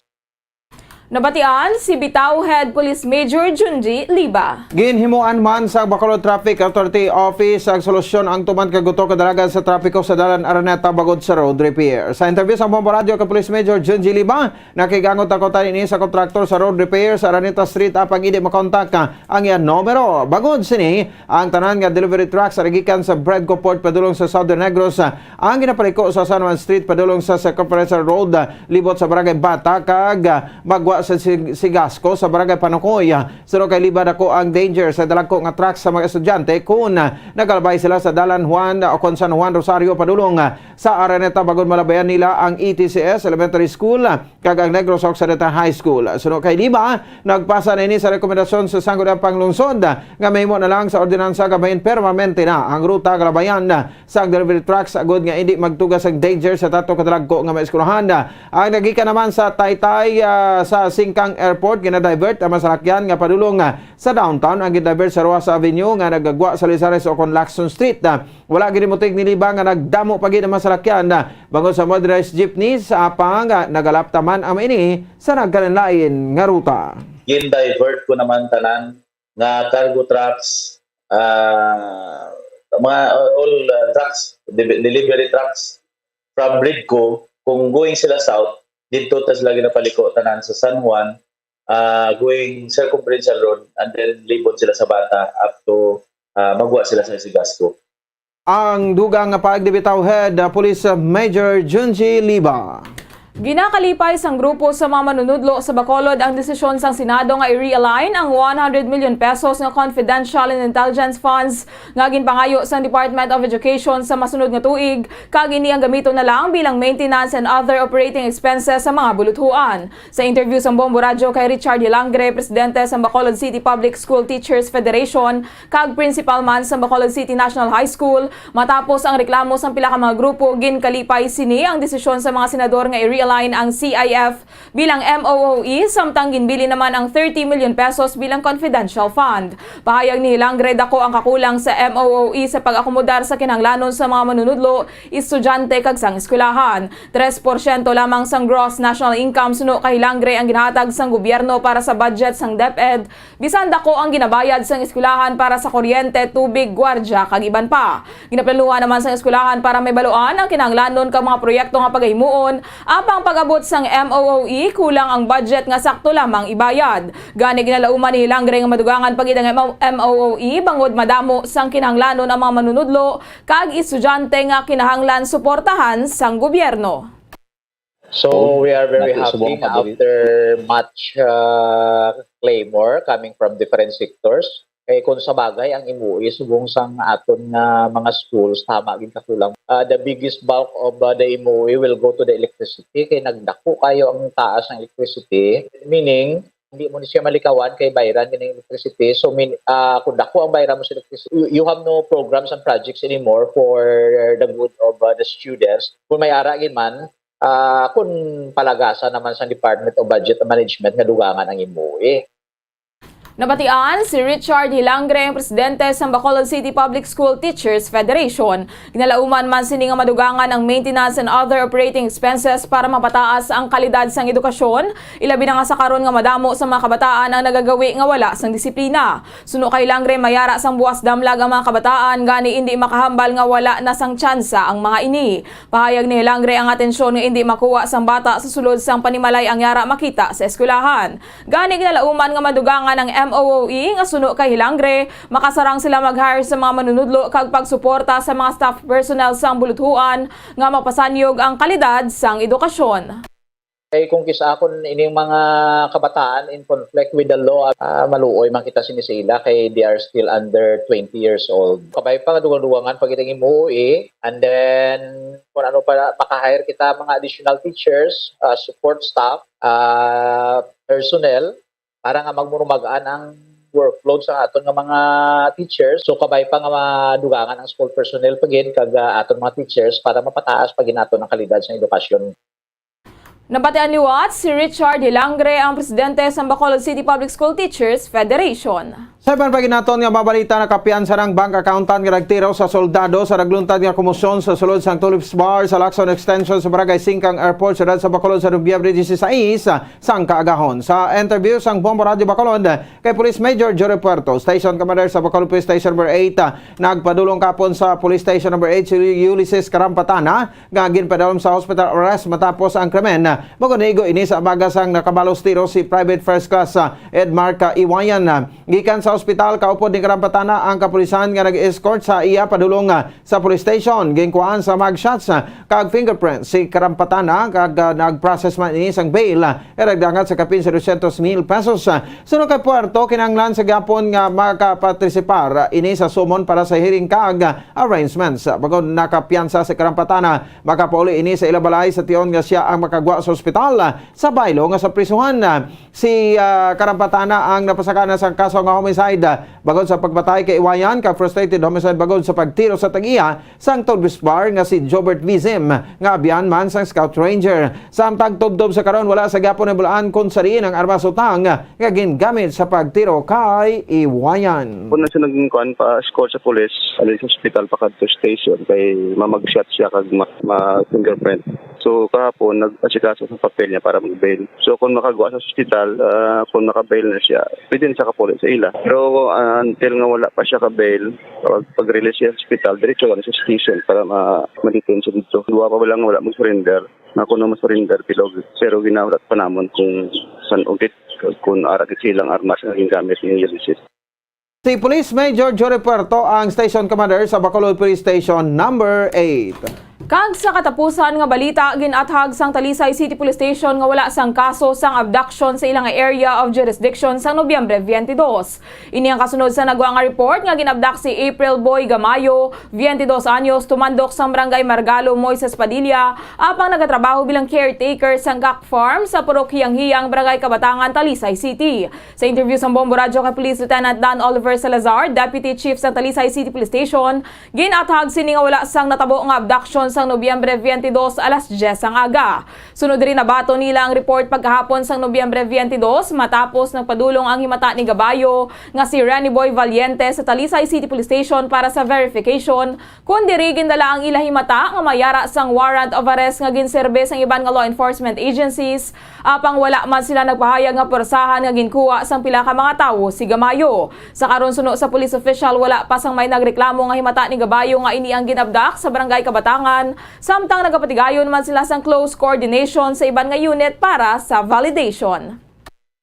Nabatian si Bitaw Head Police Major Junji Liba. Ginhimuan man sa Bacolod Traffic Authority Office ang solusyon ang tuman ka gutok ka dalagan sa trapiko sa Dalan Araneta bangod sa road repair. Sa interview sa Bombo Radyo kay Police Major Junji Liba, nakig-angot ako tani ini sa kontraktor sa road repair sa Araneta Street, apang indi makontak ang iyang numero. Bangod sini, ang tanan nga delivery truck sa nagikan sa Bredco Port padulong sa Southern Negros, ang ginapaliko sa San Juan Street padulong sa Circumferential Road, libot sa Barangay Bata, kag, ah, magwa- sa Sig-, Sigasco sa Barangay Panukoy. Suno kay Liba, dako ang danger sa dalagko nga truck sa mga estudyante kung nagalabay sila sa Dalan Juan o kon San Juan Rosario padulong sa Araneta bangod malabayan nila ang E T C S Elementary School kag ang Negros Occidental High School. Suno kay Liba, nagpasa na ini sa rekomendasyon sa Sangguniang Panglungsod nga mahimo na lang sa ordinansa nga bahin permanente na ang ruta nga labayan sang delivery trucks agod nga indi magtuga sang danger sa tatlo ka dalagko nga mga eskwelahan. Ang nagikan naman sa Taytay, ah, sa Singkang Airport, ginadivert ang mga salakyan nga padulong, ah, sa downtown. Ang gindivert sa Rojas Avenue nga nagagwa sa Lizares o kon Lacson Street. Ah, wala gid mutig ni Liba nga nagdamo pa gid ang mga salakyan, ah, bangod sa motorized jeepney, sa apang, ah, nagalapta man ang mga ini sa nagkalainlain nga ruta. Gin-divert ko naman tanan nga cargo trucks, ah, mga all, uh, trucks, de-, delivery trucks from Ridco, kung going sila south, didto ta sila ginapaliko tanan sa San Juan, ah, going Circumferential Road, and then libot sila sa Bata up to, ah, magwa sila sa Sigasco. Ang dugang nga paeg ni Bitaw Head, uh, Police Major Junji Liba. Ginakalipay sang grupo sa mga manunudlo sa Bacolod ang desisyon sang Senado nga i-realign ang one hundred million pesos nga confidential and intelligence funds nga ginpangayo sang Department of Education sa masunod nga tuig, kag ini ang gamiton na lang bilang maintenance and other operating expenses sa mga buluthuan. Sa interview sang Bombo Radyo kay Richard Hilangre, presidente sang Bacolod City Public School Teachers Federation, kag principal man sa Bacolod City National High School, matapos ang reklamo sang pila ka mga grupo, ginkalipay sini ang desisyon sa mga senador nga i-realign ang C I F bilang M O O E, samtang ginbilin naman ang thirty million pesos bilang confidential fund. Pahayag ni Hilangre, dako ang kakulang sa M O O E sa pag-akomodar sa kinahanglanon sa mga manunudlo, estudyante, kag sang eskwelahan. Tres porsyento lamang sang gross national income suno kay Hilangre ang ginahatag sang gobyerno para sa budget sang DepEd, bisan dako ang ginabayad sang eskwelahan para sa kuryente, tubig, gwardya, kag iban pa. Ginaplanuhan naman sang eskwelahan para mahibaluan ang kinahanglanon kag mga proyekto nga pagahimuon, apang pag-abot sang M O O E, kulang ang budget nga sakto lamang ibayad. Gani, ginalauman ni Hilangre nga madugangan pa gid ang M O O E bangod madamo sang kinahanglanon ang mga manunudlo kag estudyante nga kinahanglan suportahan sang gobyerno. So, we are very happy nga after much, uh, clamor coming from different sectors, kay kung sa bagay, ang M O E subong sang aton nga mga schools, tama gid kakulang. Uh, the biggest bulk of, uh, the M O E will go to the electricity, kay nagdako kayo ang taas ng electricity, meaning hindi mo ni siya malikawan kay bayran ganing electricity. So, mean, uh, kung dako ang bayran mo sa electricity, you, you have no programs and projects anymore for the good of, uh, the students. Kung may ara gid man, ah, kun palagasan naman sa Department of Budget and Management nga dugangan ang M O E. Nabatian si Richard Hilangre, ang presidente sa Bacolod City Public School Teachers Federation. Ginalauman man sini nga madugangan ang maintenance and other operating expenses para mapataas ang kalidad sang edukasyon, ilabi na nga sa karon nga madamo sa mga kabataan ang nagagawi nga wala sang disiplina. Suno kay Hilangre, mayara sang buas damlag ang mga kabataan, gani indi makahambal nga wala na sang tsansa ang mga ini. Pahayag ni Hilangre ang atensyon nga indi makuha sang bata sa sulod sang panimalay ang yara makita sa eskwelahan. Gani, ginalauman nga madugangan ang M O O E nga suno kay Hilangre, makasarang sila mag-hire sa mga manunudlo kag pagsuporta sa mga staff personnel sang buluthuan nga mapasanyog ang kalidad sang edukasyon. Kay kung kis-a kun ining mga kabataan in conflict with the law, ah, maluoy man kita sini sa ila kay they are still under twenty years old. Kabay pa nga dugang-dugangan pa gid ang M O O E, and then kung ano pa, maka-hire kita mga additional teachers, ah, support staff, ah, personnel, para nga magmurumag-an ang workload sa aton nga mga teachers. So, kabay pa nga madugangan ang school personnel pa gid kag, ah, aton mga teachers para mapataas pa gid naton ang kalidad sa edukasyon. Nabatian liwat si Richard Hilangre, ang presidente sa Bacolod City Public School Teachers Federation. Sa iban pa gid naton nga mga balita, nakapiyansa ang bank accountant nga nagtiraw sa soldado sa nagluntad nga komosyon sa sulod sang Tulips Bar sa Lacson Extension sa Barangay Singkang Airport, siyudad sa Bacolod, sa Nobyembre dieciséis sang kaagahon. Sa interview sang Bombo Radyo Bacolod kay Police Major Jory Puerto, Station Commander sa Bacolod Police Station Number eight, ah, nagpadulong kapon sa Police Station Number eight si Ulysses Karampatana nga ginpadalom sa hospital arrest matapos ang krimen. Magunigo ini sa amaga sang nakabalos tiro si Private First Class, ah, Edmarca Iwayan. Gikan sa ospital, kaupod ni Karampatana ang kapulisan nga nag-escort sa iya padulong, ah, sa police station. Ginkuhaan sa mugshots, ah, kag fingerprints si Karampatana kag, ah, nag-process man ini sang bail, ah, nga nagdangat sa kapin sa dosyentos mil pesos. Ah, suno kay Puerto, kinahanglan sa gyapon nga makapartisipar, ah, ini sa summon para sa hearing kag, ah, arraignments. Ah, bangod nakapiyansa si Karampatana, makapauli ini sa ila balay sa tion nga sia ang makagwa sa ospital, ah, sa baylo nga sa prisuhan. Ah, si, ah, Karampatana ang napasakana sang kaso nga homicide, ah, bangod sa pagpatay kay Iwayan kag frustrated homicide bangod sa pagtiro sa tag-iya sang Todbis Bar nga si Jobert Vizim, nga abyan man sang Scout Ranger. Samtang tubtob sa karon, wala sa gyapon nahibaluan kon sa diin ang armas utang nga gingamit sa pagtiro kay Iwayan. Kung na siya naging kuan pa, escort sa pulis, alin sa ospital pa kadto station, kay mamagshot siya kag ma, ma fingerprint. So, kahapon, nag-asikaso sa papel niya para mag-bail. So, kung makagwa sa ospital, ah, kung maka-bail na siya, pwede na siya kapuli sa ila. Pero, ah, until nga wala pa siya ka-bail, pag, pag-release siya sa ospital, diretso ka na sa station para ma, ma-detain siya dito. Duwa pa ba lang wala mag-surrender? Na kung ma-surrender, pero, pero ginahulat pa namon kung san ugit, kung ara gid silang armas nga gingamit ni Ulysses. Si Police Major Jory Puerto ang Station Commander sa Bacolod Police Station Number eight. Kag sa katapusan nga balita, gin-athag sang Talisay City Police Station nga wala sang kaso sang abduction sa ila nga area of jurisdiction sang Nobyembre twenty-two. Ini ang kasunod sa nagwa nga report nga gin-abduct si April Boy Gamayo, twenty-dos anyos, tumandok sang Barangay Margalo, Moises Padilla, apang nagatrabaho bilang caretaker sang Gak Farm sa Purok Hiyang-Hiyang, Barangay Kabatangan, Talisay City. Sa interview sang Bombo Radyo kay Police Lieutenant Dan Oliver Salazar, Deputy Chief sang Talisay City Police Station, gin-athag sini nga wala sang natabo nga abduction sang Nobyembre twenty-two alas diyes sang aga. Sunod diri, nabaton nila ang report pagkahapon sang Nobyembre twenty-two, matapos nagpadulong ang himata ni Gabayo nga si Renny Boy Valiente sa Talisay City Police Station para sa verification kon diri gindala ang ila himata nga may ara sang warrant of arrest nga ginserbe sang iban nga law enforcement agencies, apang wala man sila nagpahayag nga pwersahan nga ginkuha sang pila ka mga tawo si Gamayo. Sa karon, suno sa police official, wala pa sang may nagreklamo nga himata ni Gabayo nga ini ang ginabdak sa Barangay Kabatangan, samtang nagapatigayon man sila sang close coordination sa iban nga unit para sa validation.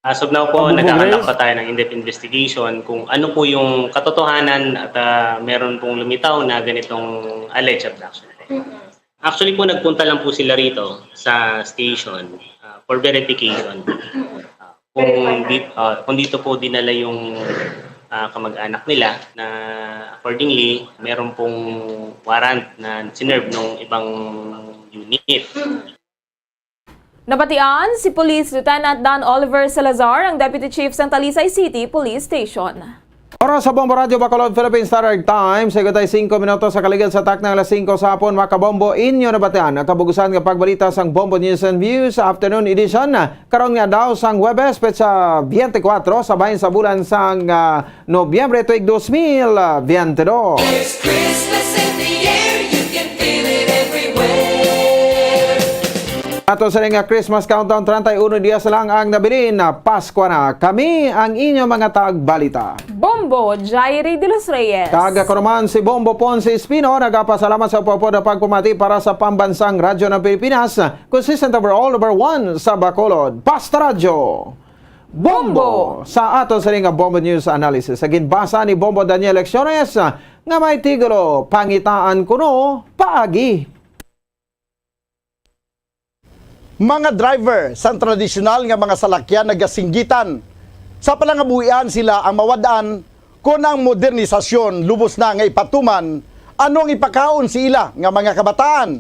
As of now po, Ang nagkakandak bubuhay? pa tayo ng in-depth investigation kung ano po yung katotohanan at, ah, meron pong lumitaw na ganitong alleged abduction. Actually po, nagpunta lang po sila rito sa station, ah, for verification. Ah, kung di-, ah, kung dito po dinala yung, ah, kamag-anak nila na accordingly, meron pong warrant na sinerve ng ibang unit. Nabatian si Police Lieutenant Dan Oliver Salazar, ang Deputy Chief sang Talisay City Police Station. Oras sa Bombo Radyo Bacolod, Philippine Standard Time, sa ikatay singko minutos sa kaligid sa takna alas singko sa hapon, mga kabombo, inyo nabatian ang kabugusan nga pagbalita sang Bombo News and Views Afternoon Edition. Karon nga daw sang Huwebes, petsa twenty-four sa bahin sa bulan sang, ah, Nobyembre tuig dos mil veintidós. There's Christmas in the air, you can feel it everywhere. Ato sa nga Christmas countdown, treinta y uno dias na lang ang nabilin. Pasko na. Kami ang inyo mga tagbalita. Bombo Jairi de los Reyes. Kag ako naman si Bombo Ponce Espino, nagapasalamat sa upod nga pagpamati para sa Pambansang Radyo ng Pilipinas, consistent over all over one sa Bacolod. Basta Radyo. Bombo! Bombo! Sa aton sa nga Bombo News Analysis, sa ginbasa ni Bombo Daniel Lecciones, ah, nga may titulo, Pangitaan Kuno Paagi. Mga driver sang tradisyonal nga mga salakyan nagasinggitan. Sa palangabuhian sila ang mawad-an kon ang modernisasyon lubos na nga ipatuman, ano ang ipakaon sa ila nga mga kabataan.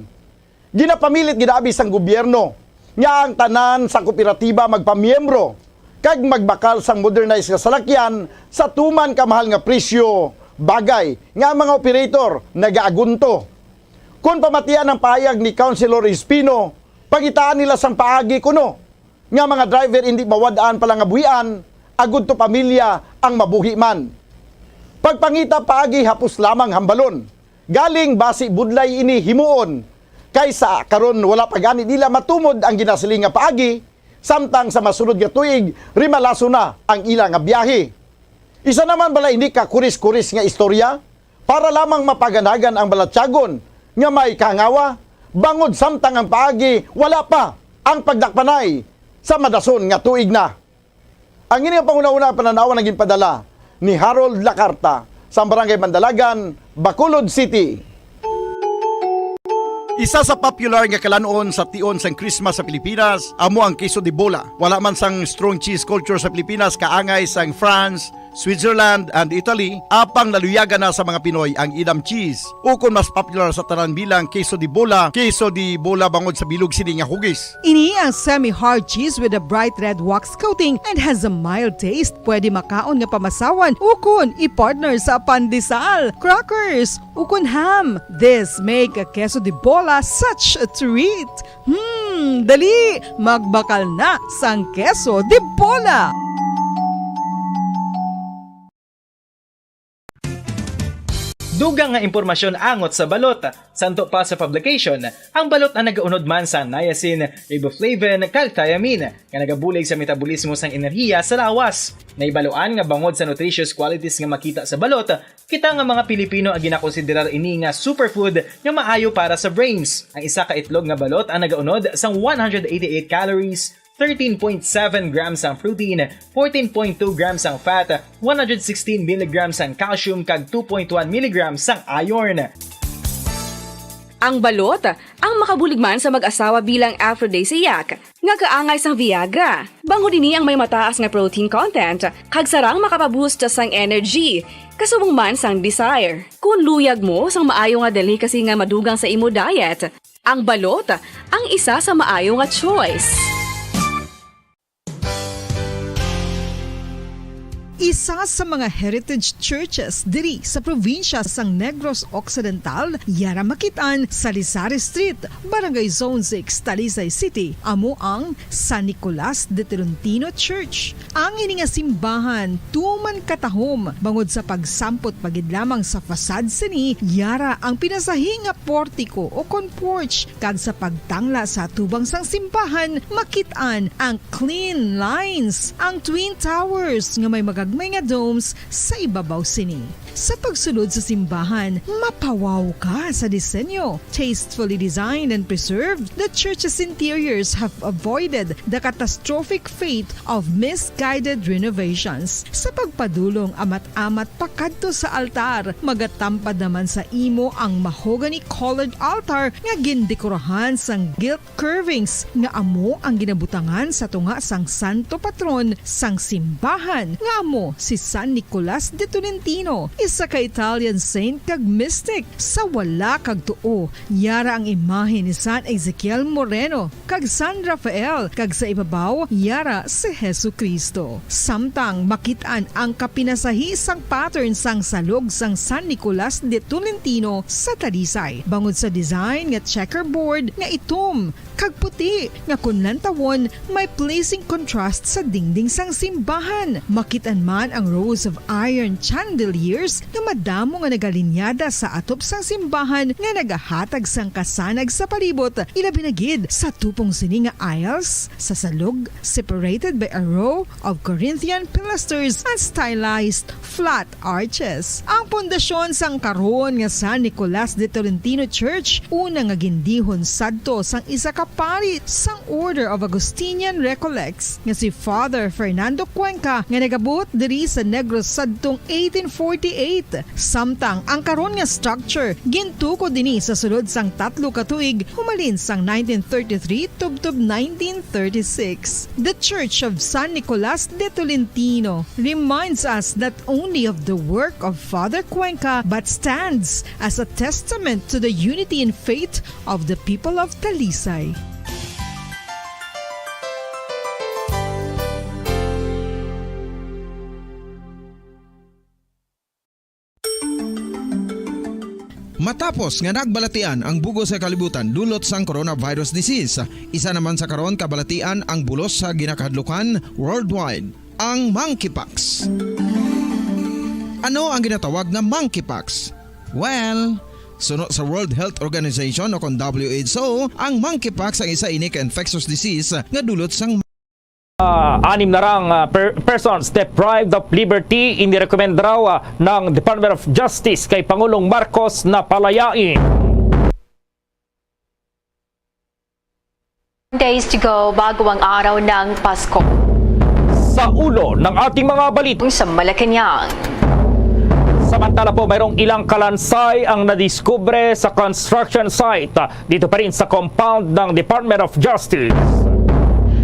Ginapamilit gid abi sang gobyerno nga ang tanan sa kooperatiba magpamiyembro kag magbakal sang modernized nga salakyan sa tuman ka mahal nga presyo, bagay nga ang mga operator nagaagunto. Kon pamatian ang pahayag ni Councilor Espino, pangitaan nila sang paagi kuno nga mga driver indi mawad-an palangabuhian, agud to pamilya ang mabuhi man. Pagpangita paagi hapos lamang hambalon, galing basi budlay ini himuon, kay sa karon wala pa gani nila matumod ang ginasiling nga paagi, samtang sa masunod nga tuig rimalaso na ang ila nga biyahe. Isa naman bala ini ka kuris-kuris nga istorya? Para lamang mapaganagan ang balatyagon nga may kahangawa, bangod samtang ang paagi wala pa Ang pagdakpanay sa madason nga tuig na. Ang ini nga panghunahuna, pananaw ang ginpadala ni Harold Lacarta sa Barangay Mandalagan, Bacolod City. Isa sa popular nga kalan-on sa tion sang Christmas sa Pilipinas amo ang queso de bola. Wala man sang strong cheese culture sa Pilipinas, kaangay sang France, Switzerland, and Italy, apang naluyagan na sa mga Pinoy ang Edam cheese, ukon mas popular sa tanan bilang queso de bola, queso de bola bangod sa bilog sini nga hugis. Ini ang semi-hard cheese with a bright red wax coating and has a mild taste. Pwede makaon nga pamasawan ukon i-partner sa pandesal, crackers, ukon ham. This make a queso de bola such a treat. Hmm, dali, magbakal na sang queso de bola. Dugang nga impormasyon angot sa balot. Santo pa sa publication, ang balot ang nagaunod man sang niacin, riboflavin, kag thiamine, nga nagabulig sa metabolismo sang enerhiya sa lawas. Nahibaluan nga bangod sa nutritious qualities nga makita sa balot, kita nga mga Pilipino ang ginakonsiderar ini nga superfood nga maayo para sa brains. Ang isa ka itlog nga balot ang nagaunod sang one hundred eighty-eight calories, thirteen point seven grams ang protein, fourteen point two grams ang fat, one hundred sixteen milligrams ang calcium, kag two point one milligrams ang iron. Ang balot, ang makabulig man sa mag-asawa bilang aphrodisiac, nga kaangay sang Viagra. Bangod ini ang may mataas nga protein content, kag sarang makapaboost sang energy, kasubong man sang desire. Kon luyag mo sang maayo nga delicacy nga madugang sa imo diet, ang balot ang isa sa maayo nga choice. Isa sa mga heritage churches diri sa probinsya sang Negros Occidental, yara makit-an sa Lisari Street, Barangay Zone six, Talisay City, amo ang San Nicolas de Tolentino Church. Ang ini nga simbahan tuman katahom bangod sa pagsampot pa gid lamang sa facade sini, yara ang pinasahi nga portiko o kon porch, kag sa pagtangla sa atubang sang simbahan, makit-an ang clean lines, ang twin towers nga may magagmay nga domes sa ibabaw sini. Sa pagsulod sa simbahan, mapawaw ka sa disenyo. Tastefully designed and preserved, the church's interiors have avoided the catastrophic fate of misguided renovations. Sa pagpadulong amat-amat pakadto sa altar, magatampad naman sa imo ang mahogany-colored altar nga gindekorahan sang gilt curvings nga amo ang ginabutangan sa tunga sang santo patron sang simbahan, nga amo si San Nicolas de Tolentino, isa ka Italian saint kag mystic. Sa wala kag tuo, yara ang imahe ni San Ezekiel Moreno kag San Rafael, kag sa ibabaw, yara si Jesu-Cristo. Samtang makit-an ang kapinasahi sang pattern sang salog sang San Nicolas de Tolentino sa Talisay, bangod sa design nga checkerboard nga itom kag puti nga kon lantawon may pleasing contrast sa dingding sang simbahan. Makit-an man ang rows of iron chandeliers nga madamo nga nagalinyada sa atop sang simbahan nga nagahatag sang kasanag sa palibot, ilabi na gid sa tupong sini nga aisles sa salog, separated by a row of Corinthian pilasters and stylized flat arches. Ang pundasyon sang karon nga San Nicolas de Tolentino Church, una nga gindihon sadto sang isa ka pari sang Order of Augustinian Recollects nga si Father Fernando Cuenca, nga nagabuot diri sa Negros sadtong eighteen forty-eight. Samtang ang karon nga structure gintukod ini sa sulod sang tatlo ka tuig, humalin sang nineteen thirty-three tubtob nineteen thirty-six. The Church of San Nicolas de Tolentino reminds us not only of the work of Father Cuenca, but stands as a testament to the unity in faith of the people of Talisay. Matapos nga nagbalatian ang bug-os nga kalibutan dulot sang coronavirus disease, isa naman sa karon kabalatian ang bulos sa ginakahadlukan worldwide, ang monkeypox. Ano ang ginatawag nga monkeypox? Well, suno sa World Health Organization o kon W H O, ang monkeypox ang isa ini ka infectious disease nga dulot sang Ah, anim na rang, ah, per-, persons deprived of liberty, inirekomenda raw, ah, ng Department of Justice kay Pangulong Marcos na palayain. Days to go bago ang araw ng Pasko. Sa ulo ng ating mga balita. Sa Malacañang. Samantala po, mayroong ilang kalansay ang nadiskubre sa construction site, ah, dito pa rin sa compound ng Department of Justice.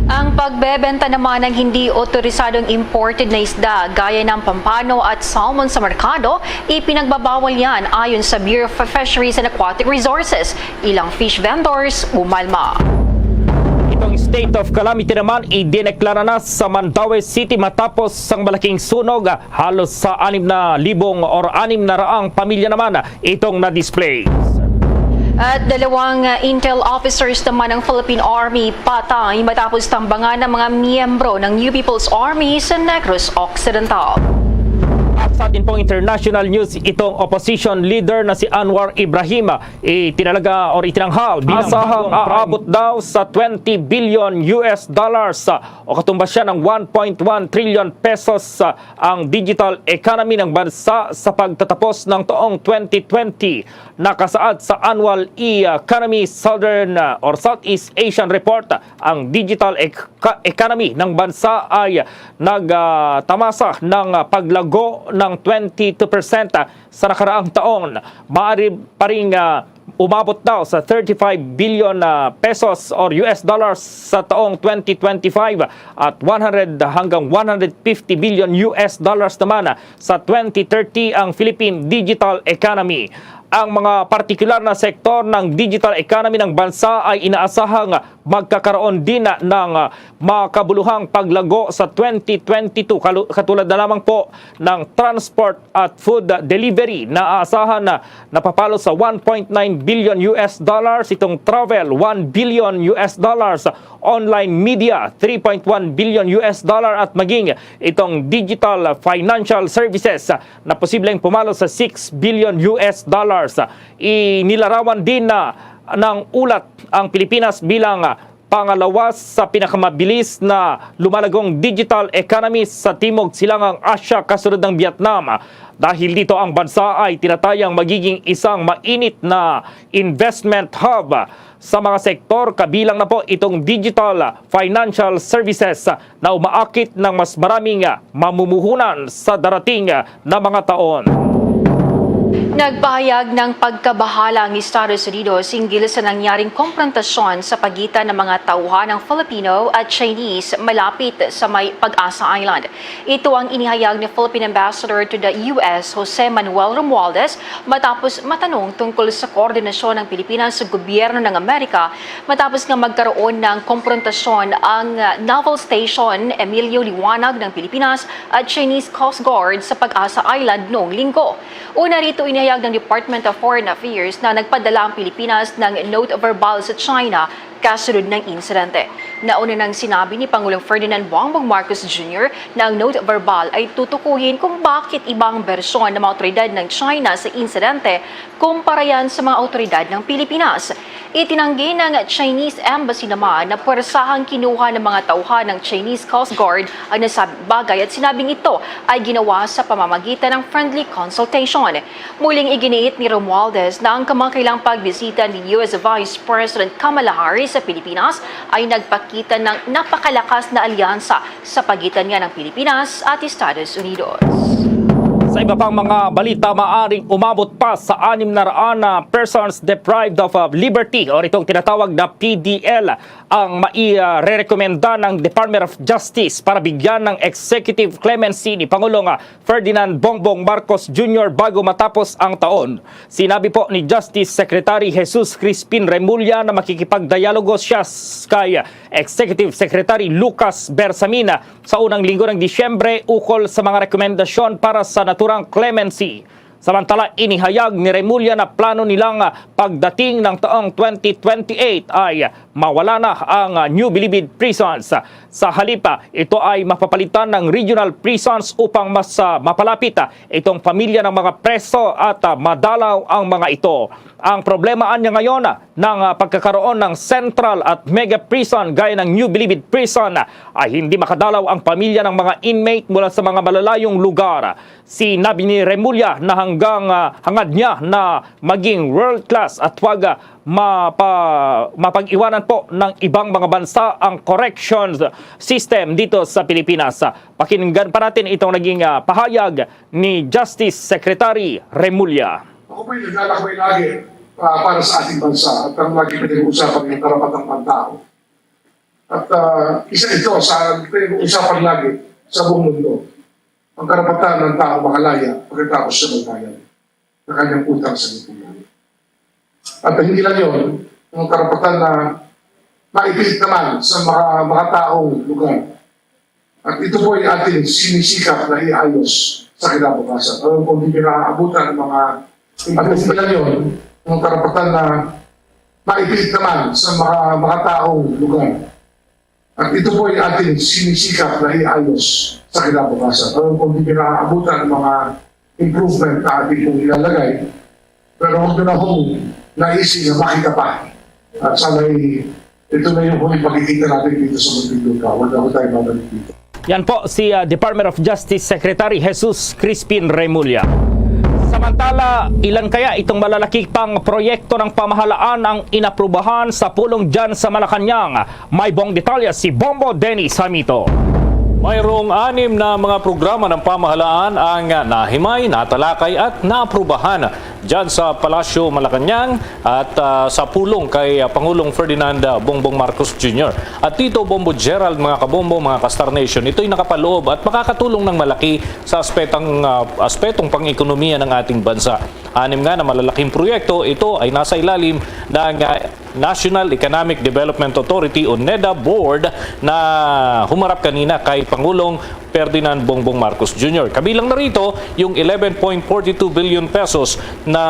Ang pagbebenta naman ng hindi otorisadong imported na isda gaya ng pampano at salmon sa merkado, ipinagbabawal yan ayon sa Bureau of Fisheries and Aquatic Resources. Ilang fish vendors umalma. Itong state of calamity naman idineklara na sa Mandaue City matapos sang malaking sunog. Halos sa anim na libong or anim na raang pamilya naman itong na-displace. At dalawang, uh, intel officers naman ng Philippine Army patay matapos tambangan ng mga miyembro ng New People's Army sa Negros Occidental. At sa atin pong international news, itong opposition leader na si Anwar Ibrahim, itinalaga or itinanghal bilang asahang bagong prime aabot daw sa twenty billion U S dollars, ah, o katumbas siya ng one point one trillion pesos, ah, ang digital economy ng bansa sa pagtatapos ng taong twenty twenty. Nakasaad sa Annual Economy Southern, ah, or Southeast Asian Report, ang digital ec-, ka-, economy ng bansa ay nag, ah, tamasa ng, ah, paglago ng twenty-two percent, ah, sa nakaraang taon. Maaari pa ring, ah, umabot daw sa thirty-five billion, ah, pesos or U S dollars sa taong twenty twenty-five at one hundred hanggang one hundred fifty billion U S dollars naman, ah, sa twenty thirty ang Philippine digital economy. Ang mga partikular na sektor ng digital economy ng bansa ay inaasahang magkakaroon din ng, ah, makabuluhang paglago sa twenty twenty-two, kalu-, katulad na lamang po ng transport at food delivery. Naaasahan na napapalo sa one point nine billion U S dollars itong travel, one billion U S dollars, online media, three point one billion U S dollar, at maging itong digital financial services na posibleng pumalo sa six billion U S dollars. Inilarawan din na ng ulat ang Pilipinas bilang pangalawas sa pinakamabilis na lumalagong digital economy sa Timog Silangang Asia kasunod ng Vietnam. Dahil dito, ang bansa ay tinatayang magiging isang mainit na investment hub sa mga sektor, kabilang na po itong digital financial services na umaakit ng mas maraming mamumuhunan sa darating na mga taon. Nagpahayag ng pagkabahala ang Estados Unidos hinggil sa nangyaring komprontasyon sa pagitan ng mga tauhan ng Filipino at Chinese malapit sa may Pag-asa Island. Ito ang inihayag ni Philippine Ambassador to the U S, Jose Manuel Romualdez, matapos matanong tungkol sa koordinasyon ng Pilipinas sa gobyerno ng Amerika matapos nga magkaroon ng komprontasyon ang, ah, Naval Station Emilio Liwanag ng Pilipinas at Chinese Coast Guard sa Pag-asa Island noong Linggo. Una rito, inihayag ng Department of Foreign Affairs na nagpadala ang Pilipinas ng note verbal sa China kasunod ng insidente. Nauna nang sinabi ni Pangulong Ferdinand Bongbong Marcos Junior na ang note verbal ay tutukuyin kung bakit iba ang bersyon ng mga awtoridad ng China sa insidente kumpara yan sa mga awtoridad ng Pilipinas. Itinanggi ng Chinese Embassy naman na puwersahang kinuha ng mga tauhan ng Chinese Coast Guard ang nasabing bagay at sinabing ito ay ginawa sa pamamagitan ng friendly consultation. Muling iginiit ni Romualdez na ang kamakailang pagbisita ni U S Vice President Kamala Harris sa Pilipinas ay nagpakita ng napakalakas na alyansa sa pagitan niya ng Pilipinas at Estados Unidos. Sa iba pang mga balita, maaring umabot pa sa anim na raan na persons deprived of, uh, liberty, o itong tinatawag na P D L, ang mairerekomenda ng Department of Justice para bigyan ng executive clemency ni Pangulong, ah, Ferdinand Bongbong Marcos Junior bago matapos ang taon. Sinabi po ni Justice Secretary Jesus Crispin Remulla na makikipagdialogo siya s-, kay Executive Secretary Lucas Bersamin sa unang linggo ng Disyembre ukol sa mga rekomendasyon para sa naturang clemency. Samantala, inihayag ni Remulla na plano nilang pagdating ng taong twenty twenty-eight ay mawala na ang, ah, New Bilibid prisons. Sa halip, ah, ito ay mapapalitan ng regional prisons upang mas, ah, mapalapit, ah, itong pamilya ng mga preso at, ah, madalaw ang mga ito. Ang problema anya ngayon, ah, ng, ah, pagkakaroon ng central at mega prison gaya ng New Bilibid Prison, ah, ay hindi makadalaw ang pamilya ng mga inmate mula sa mga malalayong lugar. Sinabi ni Remulla na hanggang, ah, hangad niya na maging world-class at wag, ah, mapa-, mapag-iwanan po ng ibang mga bansa ang corrections system dito sa Pilipinas. Pakinggan pa natin itong naging, ah, pahayag ni Justice Secretary Remulla. Ako po'y naglalakbay lagi, ah, para sa ating bansa at ang lagi pinag-uusapan ay ang karapatang pantao. At, ah, isa ito sa pinag-uusapan lagi sa buong mundo, ang karapatan ng tao makalaya pagkatapos siya magbayad ng kanyang utang sa lipunan. At hindi lang yun, ang karapatan na maipilit naman sa mga, mga taong lugar. At ito po ay ating sinisikap na iayos sa kinabukasan. Alam kong hindi nyo naaabutan ang mga, at hindi lang yun, ang karapatan na maipilit naman sa mga, mga taong lugar. At ito po ay ating sinisikap na iayos sa kinabukasan. Alam kong hindi nyo naaabutan ang mga improvement na ating pong ilalagay, pero huwag nyo na hong naisip na makita pa. At sana'y ito na yung huling pagkikita natin dito sa munting lupa. Huwag na ho tayo babalik dito. Yan po si, ah, Department of Justice Secretary Jesus Crispin Remulla. Samantala, ilan kaya itong malalaki pang proyekto ng pamahalaan ang inaprubahan sa pulong dyan sa Malacañang? May buong detalye si Bombo Dennis Hamito. Mayroong anim na mga programa ng pamahalaan ang nahimay, natalakay at naaprubahan dyan sa Palasyo Malacañang at, ah, sa pulong kay, ah, Pangulong Ferdinand, ah, Bongbong Marcos Junior. At dito, Bombo Gerald, mga kabombo, mga ka-Star Nation, ito'y nakapaloob at makakatulong ng malaki sa aspetang, ah, aspetong pang-ekonomiya ng ating bansa. Anim nga na malalaking proyekto, ito ay nasa ilalim ng, ah, National Economic Development Authority o NEDA Board na humarap kanina kay Pangulong Ferdinand Bongbong Marcos Junior. Kabilang na rito yung eleven point forty two billion pesos na,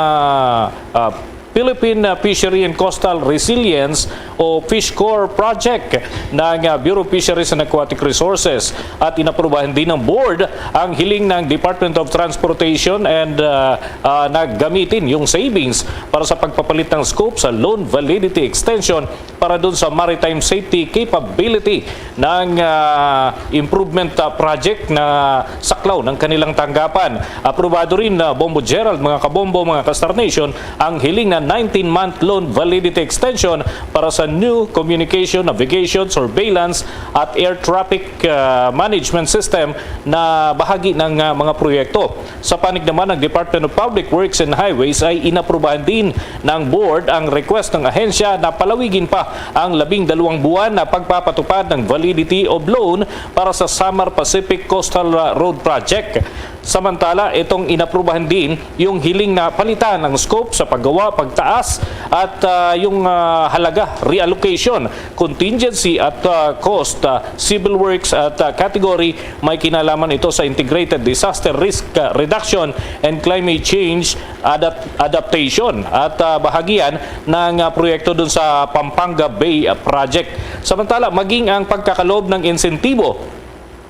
ah, Philippine, ah, Fishery and Coastal Resilience o FishCOR project ng, ah, Bureau of Fisheries and Aquatic Resources. At inaprubahan din ng board ang hiling ng Department of Transportation and, ah, ah, na gamitin yung savings para sa pagpapalit ng scope sa loan validity extension para dun sa maritime safety capability ng, ah, improvement, ah, project na saklaw ng kanilang tanggapan. Aprobado rin na Bombo Gerald, mga kabombo, mga ka-Star Nation, ang hiling na nineteen-month loan validity extension para sa new communication, navigation, surveillance at air traffic, ah, management system na bahagi ng, ah, mga proyekto. Sa panig naman ng Department of Public Works and Highways ay inaprubahan din ng board ang request ng ahensya na palawigin pa ang labing dalawang buwan na pagpapatupad ng validity of loan para sa Samar Pacific Coastal Road Project. Samantala, itong inaprubahan din yung hiling na palitan ang scope sa paggawa, pagtaas at, ah, yung, ah, halaga, reallocation, contingency at, ah, cost, ah, civil works at, ah, category may kinalaman ito sa Integrated Disaster Risk, ah, Reduction and Climate Change Adapt-, Adaptation at, ah, bahagian ng, ah, proyekto dun sa Pampanga Bay, ah, Project. Samantala, maging ang pagkakalob ng insentibo,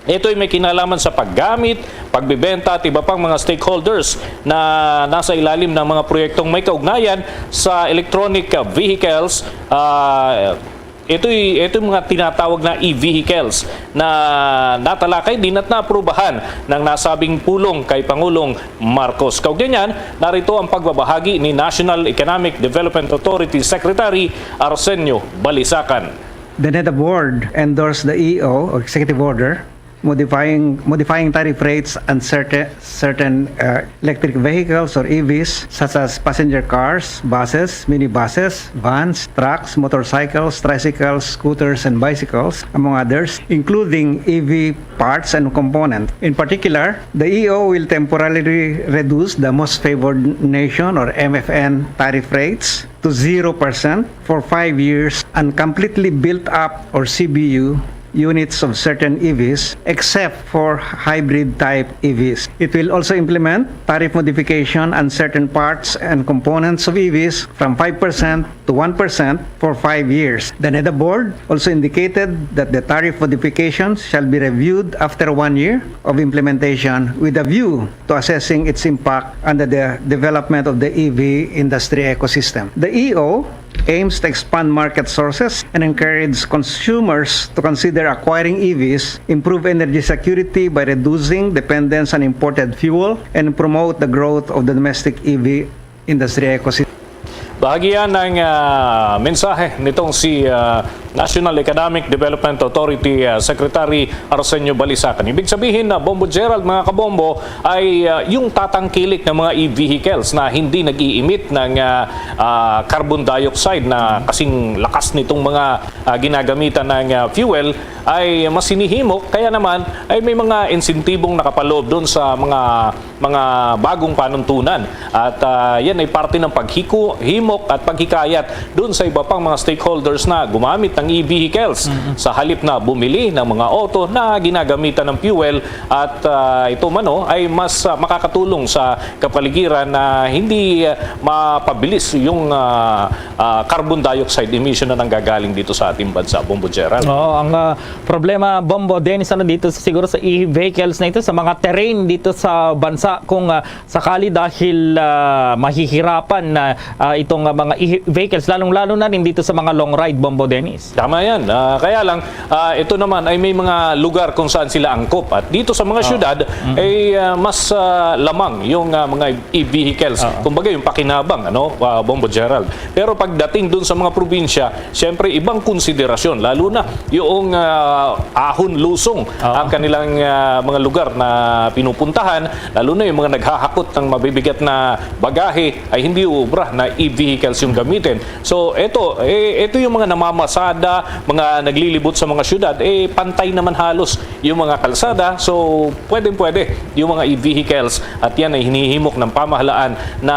ito'y may kinalaman sa paggamit, pagbebenta at iba pang mga stakeholders na nasa ilalim ng mga proyektong may kaugnayan sa electronic, ah, vehicles, ah, Ito'y, ito'y mga tinatawag na e-vehicles na natalakay din at naaprubahan ng nasabing pulong kay Pangulong Marcos. Kaugnay niyan, narito ang pagbabahagi ni National Economic Development Authority Secretary Arsenio Balisacan. The NEDA board endorsed the E O or executive order modifying, modifying tariff rates on certain, certain, uh, electric vehicles or E Vs, such as passenger cars, buses, minibuses, vans, trucks, motorcycles, tricycles, scooters, and bicycles, among others, including E V parts and components. In particular, the E O will temporarily reduce the most favored nation or M F N tariff rates to zero percent for five years and completely built up or C B U units of certain E Vs, except for hybrid type E Vs. It will also implement tariff modification on certain parts and components of E Vs from five percent to one percent for five years. The NEDA board also indicated that the tariff modifications shall be reviewed after one year of implementation with a view to assessing its impact on the de-, development of the E V industry ecosystem. The E O aims to expand market sources and encourage consumers to consider acquiring E Vs, improve energy security by reducing dependence on imported fuel, and promote the growth of the domestic E V industry ecosystem. Bahagi yan ng, ah, mensahe nitong si, ah, National Economic Development Authority, ah, Secretary Arsenio Balisacan. Ibig sabihin na, Bombo Gerald, mga kabombo, ay, ah, yung tatangkilik ng mga e-vehicles na hindi nag-i-emit ng, ah, ah, carbon dioxide na kasing lakas nitong mga, ah, ginagamitan ng, ah, fuel ay mas hinihimok. Kaya naman ay may mga insentibong nakapaloob doon sa mga mga bagong panuntunan. At, ah, yan ay parte ng paghiko-, himok at paghikayat doon sa iba pang mga stakeholders na gumamit ng e-vehicles sa halip na bumili ng mga auto na ginagamitan ng fuel. At, ah, ito man, oh, ay mas, ah, makakatulong sa kapaligiran na hindi, ah, mapabilis yung, ah, ah, carbon dioxide emission na nanggagaling dito sa ating bansa, Bombo Gerald. Oo, ang, ah, problema, Bombo Dennis, ano, dito sa, siguro sa e-vehicles na ito, sa mga terrain dito sa bansa, kung, ah, sakali dahil, ah, mahihirapan na, ah, itong, ah, mga e-vehicles, lalong-lalo na rin dito sa mga long ride, Bombo Dennis. Tama yan. Ah, kaya lang, ah, ito naman ay may mga lugar kung saan sila angkop. At dito sa mga syudad, ay, ah, mas, ah, lamang yung, ah, mga e-vehicles. Oo. Kumbaga, yung pakinabang, ano, ah, Bombo Gerald. Pero pagdating dun sa mga probinsya, siyempre, ibang konsiderasyon, lalo na yung, ah, ahon lusong ang kanilang, ah, mga lugar na pinupuntahan, lalo na yung mga naghahakot ng mabibigat na bagahe, ay hindi uubra na e-vehicles yung gamitin. So, eto, eh, eto yung mga namamasada, mga naglilibot sa mga syudad, eh, pantay naman halos yung mga kalsada. So, pwedeng-pwede yung mga e-vehicles at yan ay hinihimok ng pamahalaan na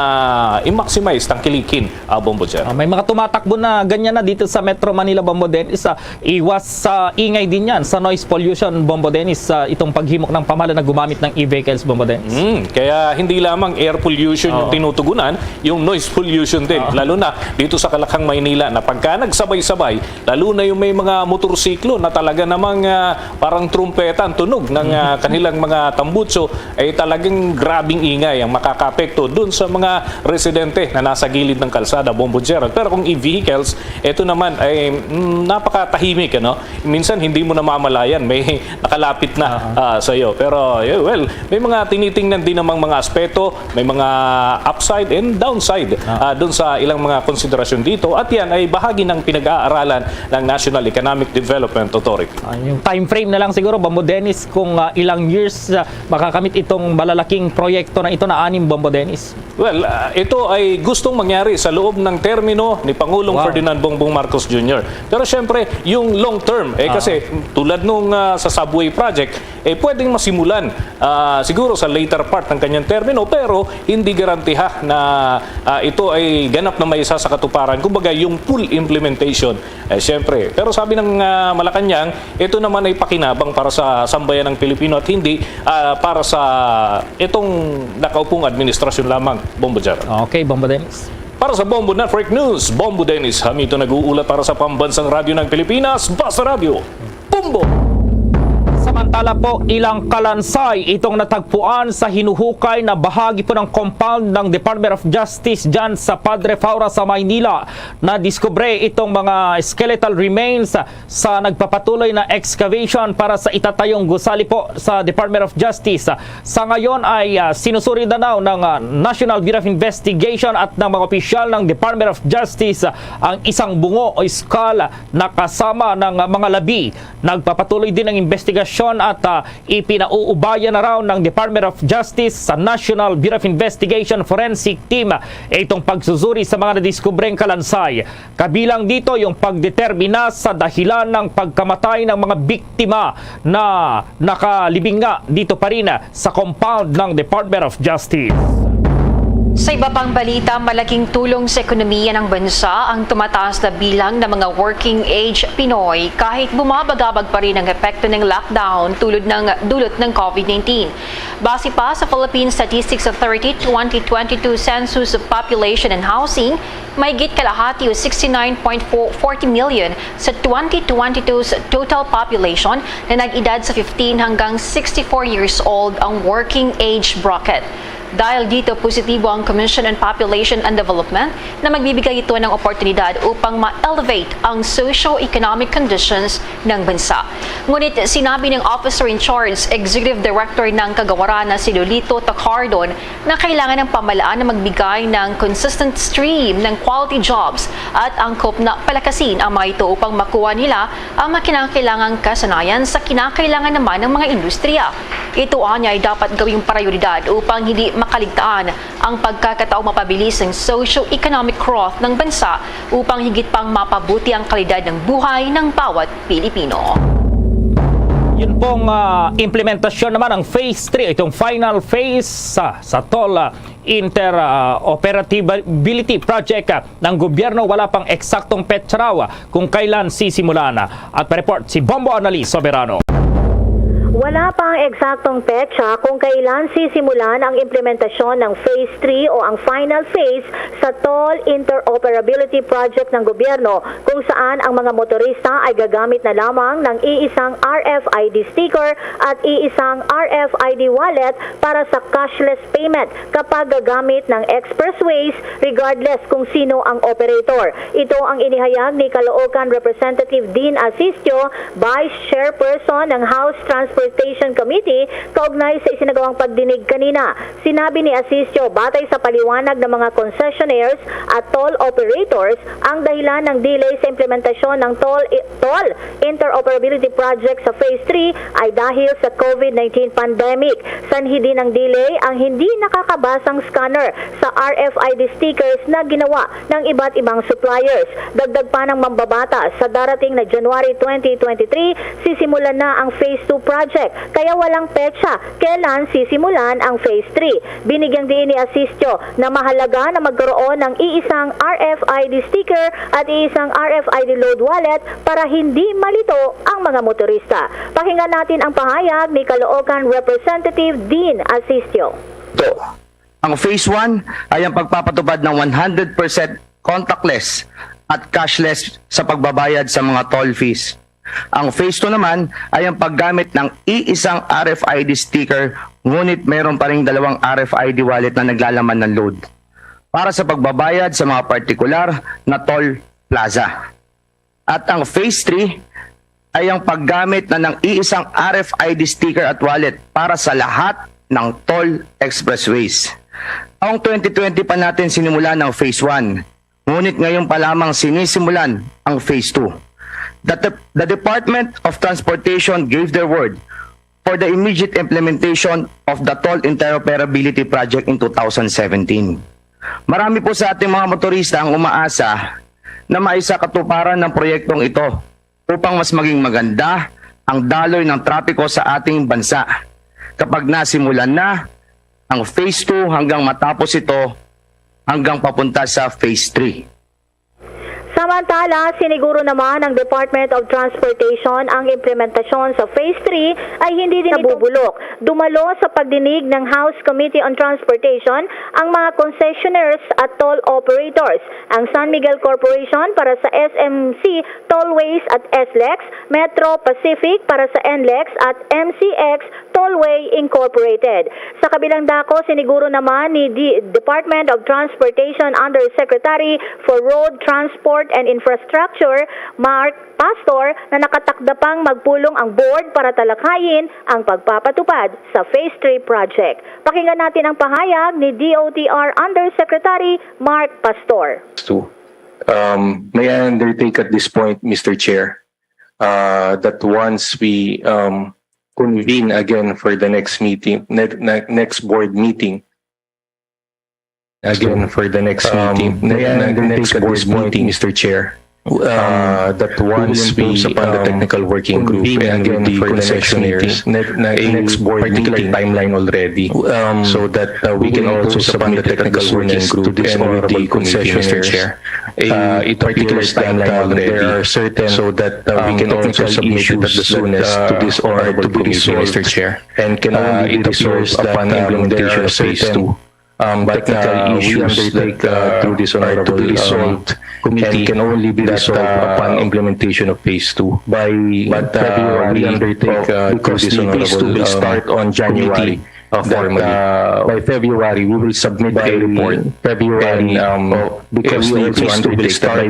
i-maximize, tangkilikin, ah, Bombo Gerald. Ah, may mga tumatakbo na ganyan na dito sa Metro Manila, Bombo Dennis, sa iwas sa ingay din yan, sa noise pollution, Bombo Dennis, sa itong paghimok ng pamahalaan na gumamit ng e-vehicles, Bombo Dennis. Mm, kaya hindi lamang air pollution yung Oo. tinutugunan, yung noise pollution din, Oo. lalo na dito sa Kalakhang, Maynila, na pagka nagsabay-sabay, lalo na yung may mga motorsiklo na talaga namang, ah, parang trumpeta ang tunog ng, ah, kanilang mga tambutso, ay talagang grabing ingay ang makakaapekto dun sa mga residente na nasa gilid ng kalsada, Bombo Gerald. Pero kung e-vehicles, ito naman ay, mm, napakatahimik, ano? Minsan hindi mo namamalayan, may nakalapit na, Aha. ah, sa'yo. Pero, eh, well, may mga tinitingnan din namang mga aspeto, may mga upside and downside, Ah. ah, dun sa ilang mga konsiderasyon dito. At yan ay bahagi ng pinag-aaralan ng National Economic Development Authority. Ah, yung time frame na lang siguro, Bombo Dennis, kung, ah, ilang years, ah, makakamit itong malalaking proyekto na ito na anim, Bombo Dennis. Well, ah, ito ay gustong mangyari sa loob ng termino ni Pangulong Wow. Ferdinand Bongbong Marcos Junior. Pero siyempre, yung long term, eh, Ah. kasi tulad nung, ah, sa subway project, eh, pwedeng masimulan, ah, siguro sa later part ng kanyang termino, pero hindi garantiha na, ah, ito ay ganap na maisa sa katuparan. Kumbaga, yung full implementation, eh, siyempre. Pero sabi ng, ah, Malacañang, ito naman ay pakinabang para sa sambayan ng Pilipino at hindi, ah, para sa itong nakaupong administrasyon lamang, Bombo Gerald. Okay, Bombo Dennis. Para sa Bombo Network News, Bombo Dennis Hamito nag-uulat para sa Pambansang Radyo ng Pilipinas, Basta Radyo. Bombo! Samantala po, ilang kalansay itong natagpuan sa hinuhukay na bahagi po ng compound ng Department of Justice dyan sa Padre Faura sa Maynila. Nadiskubre itong mga skeletal remains sa nagpapatuloy na excavation para sa itatayong gusali po sa Department of Justice. Sa ngayon ay, ah, sinusuri na daw ng, ah, National Bureau of Investigation at ng mga opisyal ng Department of Justice, ah, ang isang bungo o skull na kasama ng, ah, mga labi. Nagpapatuloy din ang investigasyon at, ah, ipinauubaya na raw ng Department of Justice sa National Bureau of Investigation Forensic Team itong pagsusuri sa mga nadiskubreng kalansay. Kabilang dito yung pagdetermina sa dahilan ng pagkamatay ng mga biktima na nakalibing nga dito pa rin sa compound ng Department of Justice. Sa iba pang balita, malaking tulong sa ekonomiya ng bansa ang tumataas na bilang ng mga working age Pinoy kahit bumabagabag pa rin ang epekto ng lockdown tulad ng dulot ng COVID nineteen. Base pa sa Philippine Statistics Authority twenty twenty-two Census of Population and Housing, mahigit kalahati o sixty-nine point forty million sa twenty twenty-two's total population na nag-edad sa fifteen hanggang sixty-four years old ang working age bracket. Dahil dito, positibo ang Commission on Population and Development na magbibigay ito ng oportunidad upang ma-elevate ang socio-economic conditions ng bansa. Ngunit sinabi ng Officer in Charge, Executive Director ng Kagawaran na si Lolito Tacardon na kailangan ng pamahalaan na magbigay ng consistent stream ng quality jobs at angkop na palakasin ang mga ito upang makuha nila ang mga kinakailangang kasanayan sa kinakailangan naman ng mga industriya. Ito anya ay dapat gawing prioridad upang hindi makaligtaan ang pagkakataong mapabilis ang socio-economic growth ng bansa upang higit pang mapabuti ang kalidad ng buhay ng bawat Pilipino. Yun pong ah, implementasyon naman ng phase three, itong final phase sa, sa toll ah, interoperability project ah, ng gobyerno. Wala pang eksaktong petsa raw ah, kung kailan sisimulan. At report si Bombo Annalise Soberano. Wala pa ang eksaktong petsa kung kailan sisimulan ang implementasyon ng Phase three o ang final phase sa Toll Interoperability Project ng gobyerno, kung saan ang mga motorista ay gagamit na lamang ng iisang R F I D sticker at iisang R F I D wallet para sa cashless payment kapag gagamit ng expressways, regardless kung sino ang operator. Ito ang inihayag ni Caloocan Representative Dean Asistio, Vice Chairperson ng House Transportation Committee, kaugnay sa isinagawang pagdinig kanina. Sinabi ni Asistio, batay sa paliwanag ng mga concessionaires at toll operators, ang dahilan ng delay sa implementasyon ng toll, toll interoperability project sa Phase three ay dahil sa COVID nineteen pandemic. Sanhi din ng delay ang hindi nakakabasang scanner sa R F I D stickers na ginawa ng iba't ibang suppliers. Dagdag pa ng Mambabata, sa darating na January twenty twenty-three, sisimulan na ang Phase two project, kaya walang petsa kailan sisimulan ang Phase three. Binigyang diin ni Asistio na mahalaga na magkaroon ng iisang R F I D sticker at iisang R F I D load wallet para hindi malito ang mga motorista. Pakinggan natin ang pahayag ni Caloocan Representative Dean Asistio. Ito, ang Phase one ay ang pagpapatupad ng one hundred percent contactless at cashless sa pagbabayad sa mga toll fees. Ang Phase two naman ay ang paggamit ng iisang R F I D sticker, ngunit mayroon pa ring dalawang R F I D wallet na naglalaman ng load para sa pagbabayad sa mga partikular na toll plaza. At ang Phase three ay ang paggamit na ng iisang R F I D sticker at wallet para sa lahat ng toll expressways. Taong twenty twenty pa natin sinimulan ang Phase one, ngunit ngayon pa lamang sinisimulan ang Phase two. The, the Department of Transportation gave their word for the immediate implementation of the Toll Interoperability Project in two thousand seventeen. Marami po sa ating mga motorista ang umaasa na maisakatuparan ng proyektong ito upang mas maging maganda ang daloy ng trapiko sa ating bansa kapag nasimulan na ang Phase two hanggang matapos ito hanggang papunta sa Phase three. Samantala, siniguro naman ng Department of Transportation ang implementasyon sa Phase three ay hindi din ito nabubulok. Dumalo sa pagdinig ng House Committee on Transportation ang mga concessionaires at toll operators, ang San Miguel Corporation para sa S M C Tollways at S lex, Metro Pacific para sa N lex at M C X Tollway Incorporated. Sa kabilang dako, siniguro naman ni D- Department of Transportation Undersecretary for Road Transport and Infrastructure, Mark Pastor, na nakatakda pang magpulong ang board para talakayin ang pagpapatupad sa Phase three project. Pakinggan natin ang pahayag ni D O T R Undersecretary Mark Pastor. Two. Um, may I undertake at this point, Mister Chair, uh, that once we um, convene again for the next meeting, ne- ne- next board meeting, again for the next um, meeting, ne- ne- next board meeting, Mister Chair, uh, that once we um, upon the um, technical working group convene and again with the for the next concessionaires meeting, ne- ne- a next board particular meeting, timeline already, um, so that uh, we we can can also also submit submit it at the technical working soonest to group this and with the honorable committee, Mister concessionaires. Chair. A uh, it particular appears that timeline um, already, there are certain so that uh, we um, can also technical submit it at the issues that soonest uh, to this are honorable to be committee, Mister resolved Chair. And can uh, only be it appears resolved that upon um, implementation there are of phase certain two. Um, but technical uh, we issues undertake that uh, uh, through this are to honorable be um, resolved committee and can only be that resolved uh, upon implementation of phase two. By but uh, February we undertake uh, uh, through because this the phase two honorable will um, start on January committee. uh, that, formally. Uh, by February, we will submit a report. February, and, um, because we also want to take that by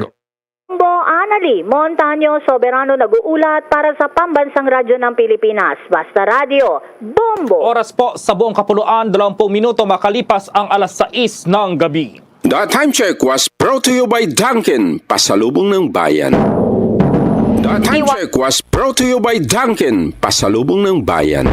Bombo, Anali Montaño Soberano nag-uulat para sa Pambansang Radyo ng Pilipinas, Basta Radyo, Bombo! Oras po sa buong kapuluan, dalawampung minuto makalipas ang alas sais ng gabi. The time check was brought to you by Dunkin, pasalubong ng bayan. The time check was brought to you by Dunkin, pasalubong ng bayan.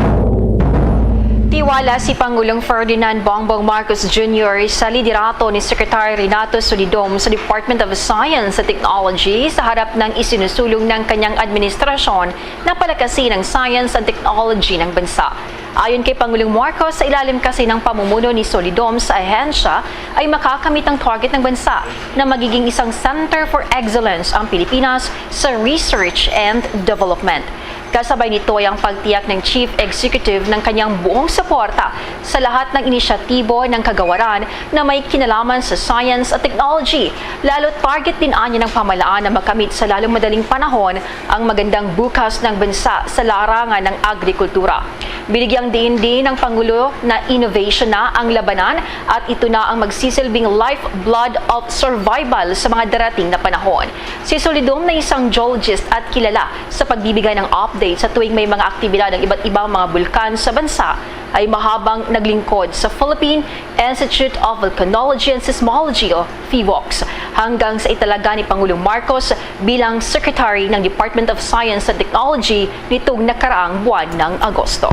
Tiwala si Pangulong Ferdinand Bongbong Marcos Junior sa liderato ni Secretary Renato Solidom sa Department of Science and Technology sa harap ng isinusulong ng kanyang administrasyon na palakasin ang science and technology ng bansa. Ayon kay Pangulong Marcos, sa ilalim kasi ng pamumuno ni Solidom sa ahensya ay makakamit ang target ng bansa na magiging isang center for excellence ang Pilipinas sa research and development. Kasabay nito ay ang pagtiyak ng Chief Executive ng kanyang buong suporta sa lahat ng inisyatibo ng kagawaran na may kinalaman sa science at technology. Lalo target din anya ng pamahalaan na makamit sa lalong madaling panahon ang magandang bukas ng bansa sa larangan ng agrikultura. Binigyang diin din ng Pangulo na innovation na ang labanan at ito na ang magsisilbing lifeblood of survival sa mga darating na panahon. Si Solidom na isang geologist at kilala sa pagbibigay ng update sa tuwing may mga aktibidad ng iba't ibang mga bulkan sa bansa ay mahabang naglingkod sa Philippine Institute of Volcanology and Seismology o PHIVOLCS hanggang sa italaga ni Pangulong Marcos bilang Secretary ng Department of Science and Technology nitong nakaraang buwan ng Agosto.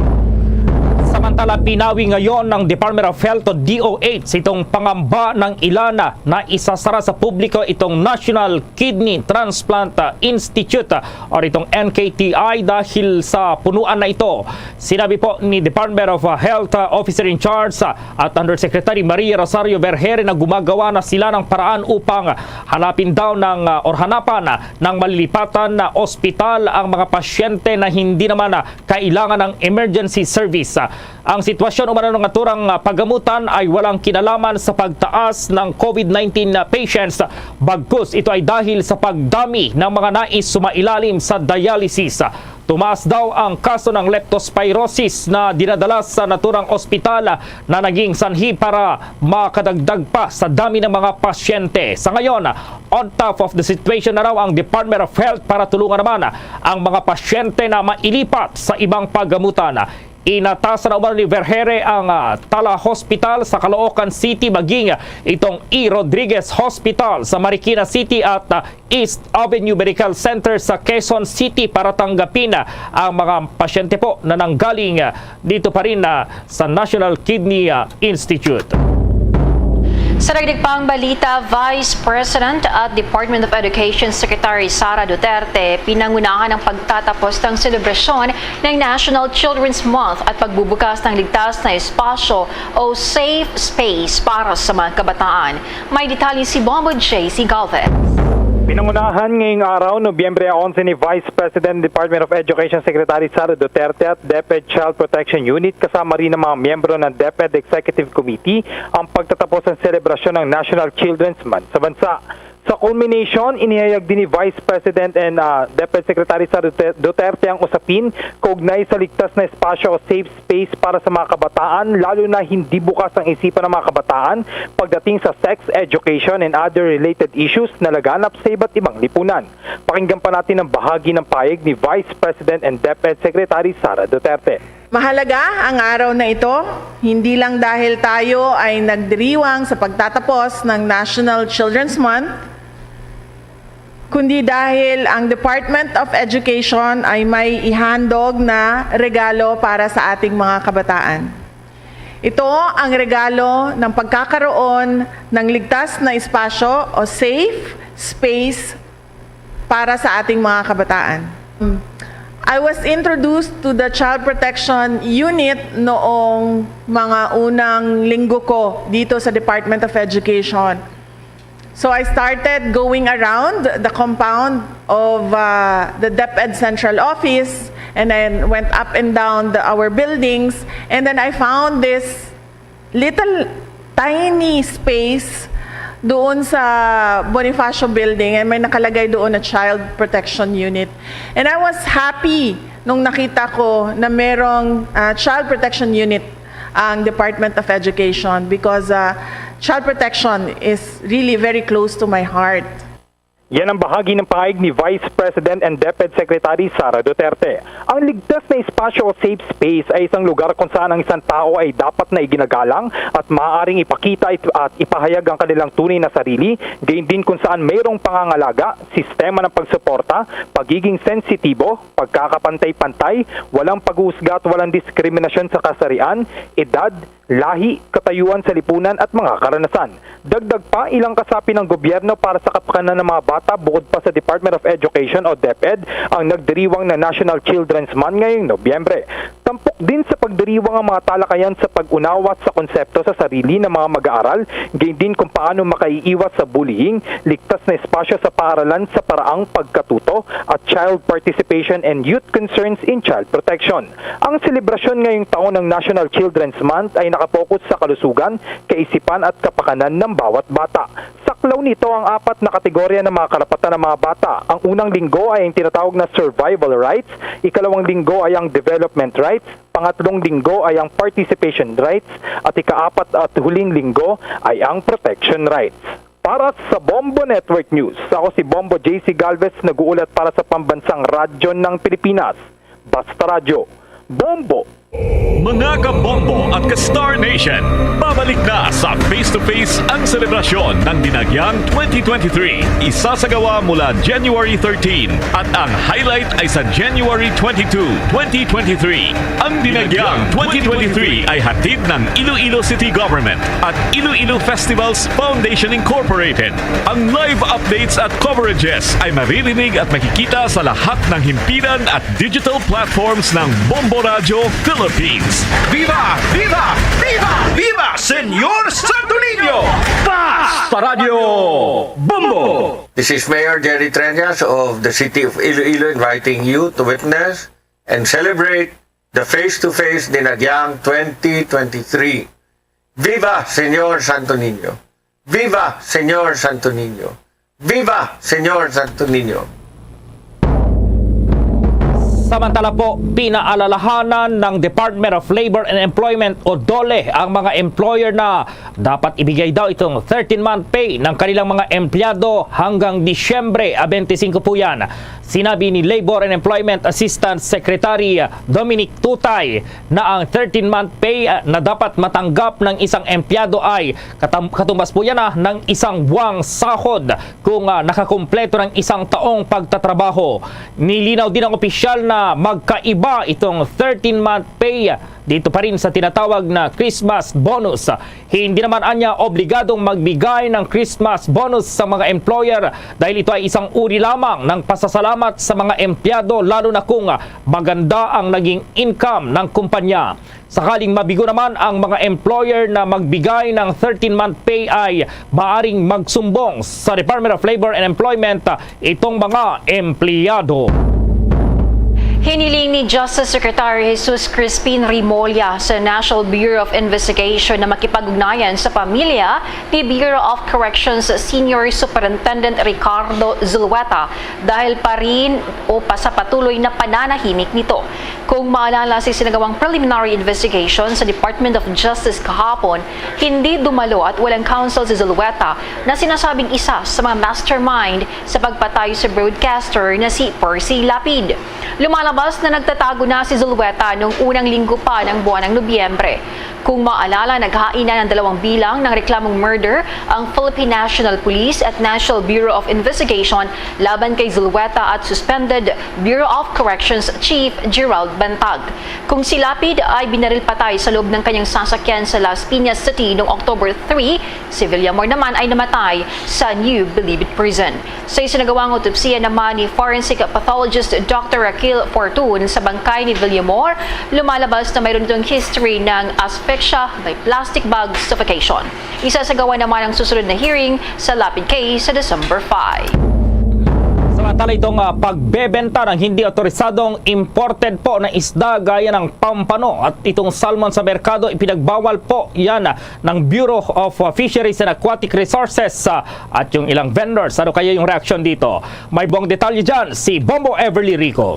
Samantala, pinawi ngayon ng Department of Health o D O H itong pangamba ng ilan na isasara sa publiko itong National Kidney Transplant, uh, Institute, uh, o itong N K T I dahil sa punuan na ito. Sinabi po ni Department of, uh, Health, uh, Officer in Charge, uh, at Undersecretary Maria Rosario Vergeire na gumagawa na sila ng paraan upang hanapin daw ng, uh, or hanapan, uh, ng malilipatan na ospital ang mga pasyente na hindi naman, uh, kailangan ng emergency service. Uh, ang sitwasyon umano ng naturang, ah, paggamutan ay walang kinalaman sa pagtaas ng COVID nineteen na patients, bagkus ito ay dahil sa pagdami ng mga nais sumailalim sa dialysis. Tumaas daw ang kaso ng leptospirosis na dinadala sa naturang ospital na naging sanhi para makadagdag pa sa dami ng mga pasyente. Sa ngayon, on top of the situation na raw ang Department of Health para tulungan naman ang mga pasyente na mailipat sa ibang paggamutan. Inatasan na umano ni Vergeire ang, ah, Tala Hospital sa Caloocan City, maging itong E. Rodriguez Hospital sa Marikina City at, ah, East Avenue Medical Center sa Quezon City para tanggapin, ah, ang mga pasyente po na nanggaling, ah, dito pa rin, ah, sa National Kidney, ah, Institute. Sa dagdag pang balita, Vice President at Department of Education Secretary Sara Duterte pinangunahan ang pagtatapos ng selebrasyon ng National Children's Month at pagbubukas ng ligtas na espasyo o safe space para sa mga kabataan. May detalye si Bombo J C Galvez. Pinangunahan ngayong araw, Nobyembre onse, ni Vice President, Department of Education Secretary Sara Duterte at DepEd Child Protection Unit kasama rin ang mga miyembro ng DepEd Executive Committee ang pagtatapos ng selebrasyon ng National Children's Month sa bansa. Sa culmination, inihayag din ni Vice President and, ah, DepEd Secretary Sara Dute-, Duterte ang usapin kaugnay sa ligtas na espasyo o safe space para sa mga kabataan, lalo na hindi bukas ang isipan ng mga kabataan pagdating sa sex education and other related issues na laganap sa iba't ibang lipunan. Pakinggan pa natin ang bahagi ng pahayag ni Vice President and DepEd Secretary Sara Duterte. Mahalaga ang araw na ito, hindi lang dahil tayo ay nagdiriwang sa pagtatapos ng National Children's Month, kundi dahil ang Department of Education ay may ihandog na regalo para sa ating mga kabataan. Ito ang regalo ng pagkakaroon ng ligtas na espasyo o safe space para sa ating mga kabataan. I was introduced to the Child Protection Unit noong mga unang linggo ko dito sa Department of Education. So I started going around the compound of, uh, the DepEd Central Office, and then went up and down the, our buildings, and then I found this little tiny space doon sa Bonifacio Building, and may nakalagay doon na Child Protection Unit. And I was happy nung nakita ko na merong, ah, Child Protection Unit ang Department of Education because uh, child protection is really very close to my heart. Yan ang bahagi ng pahayag ni Vice President and DepEd Secretary Sara Duterte. Ang ligtas na espasyo o safe space ay isang lugar kung saan ang isang tao ay dapat na iginagalang at maaaring ipakita at ipahayag ang kanilang tunay na sarili, gayon din kung saan mayroong pangangalaga, sistema ng pagsuporta, pagiging sensitibo, pagkakapantay-pantay, walang paghuhusga at walang diskriminasyon sa kasarian, edad, lahi, katayuan sa lipunan at mga karanasan. Dagdag pa, ilang kasapi ng gobyerno para sa kapakanan ng mga bata bukod pa sa Department of Education o DepEd ang nagdiriwang na National Children's Month ngayong Nobyembre. Tampok din sa pagdiriwang ang mga talakayan sa pag-unawa sa konsepto sa sarili ng mga mag-aaral, gayon din kung paano makaiiwas sa bullying, ligtas na espasyo sa paaralan sa paraang pagkatuto, at child participation and youth concerns in child protection. Ang selebrasyon ngayong taon ng National Children's Month ay nakapokus sa kalusugan, kaisipan at kapakanan ng bawat bata. Saklaw nito ang apat na kategorya ng mga karapatan ng mga bata. Ang unang linggo ay ang tinatawag na survival rights, ikalawang linggo ay ang development rights, pangatlong linggo ay ang participation rights, at ikaapat at huling linggo ay ang protection rights. Para sa Bombo Network News, ako si Bombo J C Galvez, nag-uulat para sa Pambansang Radyo ng Pilipinas, Basta Radyo, Bombo! Mga kabombo at ka-Star Nation, pabalik na sa Face to Face ang selebrasyon ng Dinagyang twenty twenty-three. Isasagawa mula January thirteen at ang highlight ay sa January twenty-two, twenty twenty-three. Ang Dinagyang twenty twenty-three ay hatid ng Iloilo City Government at Iloilo Festivals Foundation Incorporated. Ang live updates at coverages ay maririnig at makikita sa lahat ng himpilan at digital platforms ng Bombo Radyo Philippines. Viva! Viva! Viva! Viva! Senyor Santo Niño! Basta Radyo Bombo! This is Mayor Jerry Treñas of the City of Iloilo inviting you to witness and celebrate the Face to Face Dinagyang twenty twenty-three. Viva Senyor Santo Niño! Viva Senyor Santo Niño! Viva Senyor Santo Niño! Samantala po, pinaalalahanan ng Department of Labor and Employment o DOLE ang mga employer na dapat ibigay daw itong thirteen-month pay ng kanilang mga empleyado hanggang Disyembre, ah, twenty-five po yan. Sinabi ni Labor and Employment Assistant Secretary Dominic Tutay na ang thirteen-month pay, ah, na dapat matanggap ng isang empleyado ay katam- katumbas po yan, ah, ng isang buwang sahod kung, ah, nakakumpleto ng isang taong pagtatrabaho. Nilinaw din ng opisyal na magkaiba itong thirteen-month pay dito pa rin sa tinatawag na Christmas bonus. Hindi naman anya obligadong magbigay ng Christmas bonus sa mga employer dahil ito ay isang uri lamang ng pasasalamat sa mga empleyado, lalo na kung maganda ang naging income ng kumpanya. Sakaling mabigo naman ang mga employer na magbigay ng thirteen-month pay, ay maaring magsumbong sa Department of Labor and Employment itong mga empleyado. Hiniling ni Justice Secretary Jesus Crispin Remulla sa National Bureau of Investigation na makipag-ugnayan sa pamilya ni Bureau of Corrections Senior Superintendent Ricardo Zulueta dahil pa rin o pa sa patuloy na pananahimik nito. Kung maalala, sa isinagawang preliminary investigation sa Department of Justice kahapon, hindi dumalo at walang counsel si Zulueta na sinasabing isa sa mga mastermind sa pagpatay sa broadcaster na si Percy Lapid. Lumalabas na nagtatago na si Zulueta noong unang linggo pa ng buwan ng Nobyembre. Kung maalala, naghain na ng dalawang bilang ng reklamong murder ang Philippine National Police at National Bureau of Investigation laban kay Zulueta at suspended Bureau of Corrections Chief Gerald Bantag. Kung si Lapid ay binaril patay sa loob ng kanyang sasakyan sa Las Piñas City noong October three, si Villamor naman ay namatay sa New Bilibid Prison. Sa isinagawang autopsiya naman ni forensic pathologist Doctor Raquel Fortun sa bangkay ni Villamor, lumalabas na mayroon itong history ng asphyxia by plastic bag suffocation. Isasagawa naman ang susunod na hearing sa Lapid case sa December five. Samantala, itong, ah, pagbebenta ng hindi otorisadong imported po na isda gaya ng pampano at itong salmon sa merkado, ipinagbawal po yan, ah, ng Bureau of, ah, Fisheries and Aquatic Resources, ah, at yung ilang vendors. Ano kaya yung reaksyon dito? May buong detalye dyan si Bombo Everly Rico.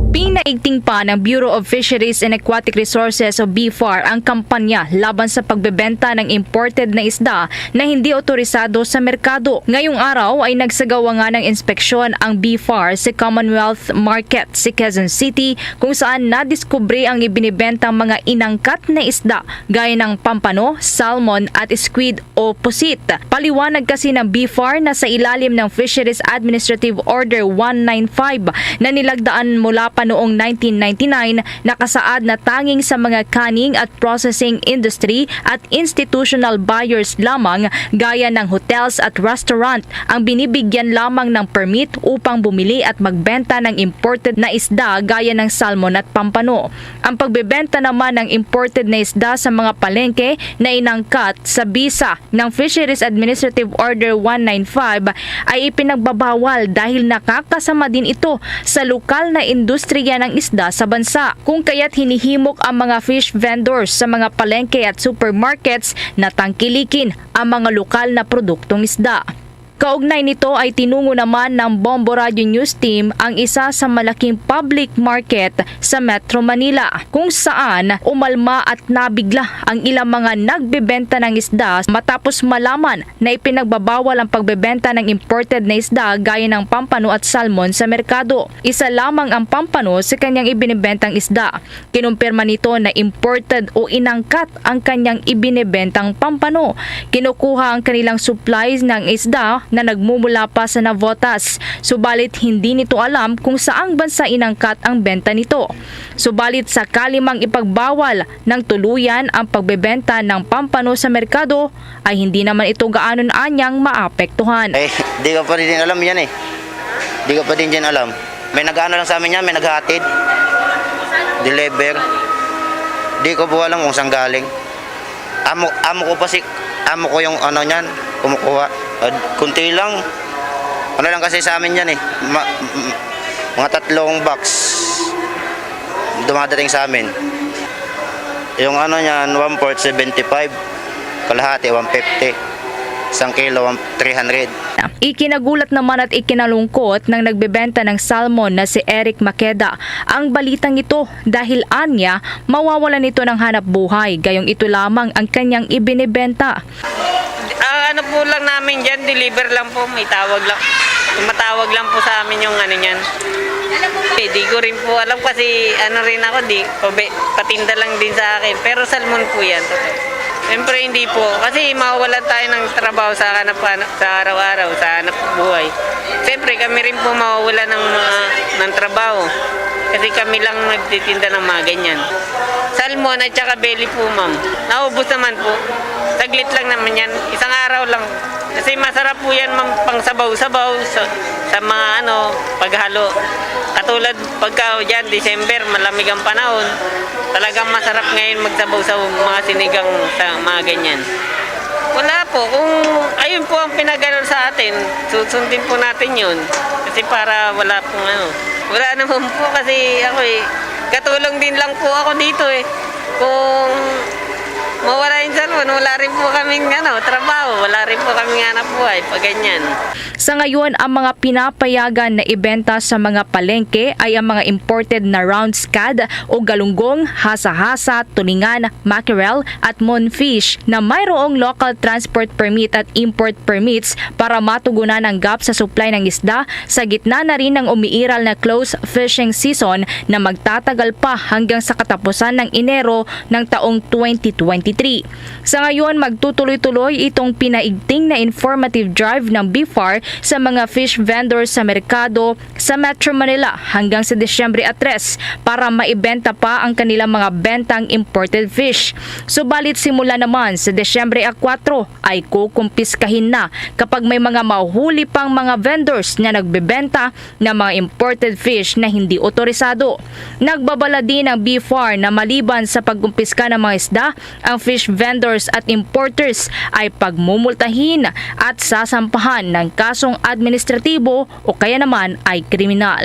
Pinaigting pa ng Bureau of Fisheries and Aquatic Resources o BFAR ang kampanya laban sa pagbebenta ng imported na isda na hindi otorisado sa merkado. Ngayong araw ay nagsagawa nga ng inspeksyon ang BFAR sa Commonwealth Market sa Quezon City, kung saan nadiskubre ang ibinibentang mga inangkat na isda gaya ng pampano, salmon at squid o pusit. Paliwanag kasi ng BFAR na sa ilalim ng Fisheries Administrative Order one nine five na nilagdaan mula pa noong nineteen ninety-nine, nakasaad na tanging sa mga canning at processing industry at institutional buyers lamang gaya ng hotels at restaurant ang binibigyan lamang ng permit upang bumili at magbenta ng imported na isda gaya ng salmon at pampano. Ang pagbebenta naman ng imported na isda sa mga palengke na inangkat sa bisa ng Fisheries Administrative Order one nine five ay ipinagbabawal dahil nakakasama din ito sa lokal na industriya ng isda sa bansa. Kung kaya't hinihimok ang mga fish vendors sa mga palengke at supermarkets na tangkilikin ang mga lokal na produktong isda. Kaugnay nito ay tinungo naman ng Bombo Radio News Team ang isa sa malaking public market sa Metro Manila, kung saan umalma at nabigla ang ilang mga nagbebenta ng isda matapos malaman na ipinagbabawal ang pagbebenta ng imported na isda gaya ng pampano at salmon sa merkado. Isa lamang ang pampano sa kanyang ibinibentang isda. Kinumpirma nito na imported o inangkat ang kanyang ibinebentang pampano. Kinukuha ang kanilang supplies ng isda na nagmumula pa sa Navotas, subalit hindi nito alam kung saang bansa inangkat ang benta nito. Subalit sakali mang ipagbawal ng tuluyan ang pagbebenta ng pampano sa merkado, ay hindi naman ito gaanon anyang maapektuhan. Eh, di ko pa din alam yan eh. Di ko pa din yan alam. May nag-ano lang sa amin yan, may naghahatid. Deliver. Di ko po alam kung saan galing. Amo, amo ko pa si, amo ko yung ano niyan, kumukuha. At kunti lang. Ano lang kasi sa amin yan eh. Ma- m- mga tatlong box dumadating sa amin. Yung ano niyan, one-fourth, seventy-five. Kalahati, one fifty. Isang kilo, one- three hundred. Ikinagulat naman at ikinalungkot ng nagbebenta ng salmon na si Eric Makeda ang balitang ito dahil anya mawawalan ito ng hanap buhay gayong ito lamang ang kanyang ibinebenta. Ang ano po lang namin dyan, deliver lang po, may tawag lang. Tumatawag lang po sa amin yung ano niyan. Eh, di ko rin po alam kasi ano rin ako, di, pabe, patinda lang din sa akin. Pero salmon po yan. Siyempre hindi po, kasi mawawalan tayo ng trabaho sa hanap, sa araw-araw, sa hanap buhay. Siyempre kami rin po mawawala ng mga ng trabaho. Kasi kami lang nagtitinda ng mga ganyan. Salmon at saka belly po, ma'am. Naubos naman po. Saglit lang naman yan. Isang araw lang. Kasi masarap po yan, ma'am, pang sabaw-sabaw sa, sa mga ano, paghalo. Katulad pagka dyan, December, malamig ang panahon. Talagang masarap ngayon magsabaw sa mga sinigang sa mga ganyan. Wala po. Kung ayun po ang pinagano sa atin, susundin po natin yun. Kasi para wala pong ano. Wala naman po kasi ako eh, katulong din lang po ako dito eh. Kung mawala yung salmon, wala rin po kaming ano, trabaho, wala rin po kaming hanap buhay, pag ganyan. Sa ngayon, ang mga pinapayagan na ibenta sa mga palengke ay ang mga imported na round scad o galunggong, hasa-hasa, tulingan, mackerel at moonfish na mayroong local transport permit at import permits para matugunan ang gap sa supply ng isda sa gitna na rin ng umiiral na close fishing season na magtatagal pa hanggang sa katapusan ng Enero ng taong twenty twenty-three. Sa ngayon, magtutuloy-tuloy itong pinaigting na informative drive ng BFAR sa mga fish vendors sa merkado sa Metro Manila hanggang sa Disyembre tres para maibenta pa ang kanilang mga bentang imported fish. Subalit simula naman sa Disyembre kuwatro ay kukumpiskahin na kapag may mga mahuli pang mga vendors na nagbebenta ng mga imported fish na hindi otorisado. Nagbabala din ang BFAR na maliban sa pagkumpiska ng mga isda, ang fish vendors at importers ay pagmumultahin at sasampahan ng kasong administratibo o kaya naman ay kriminal.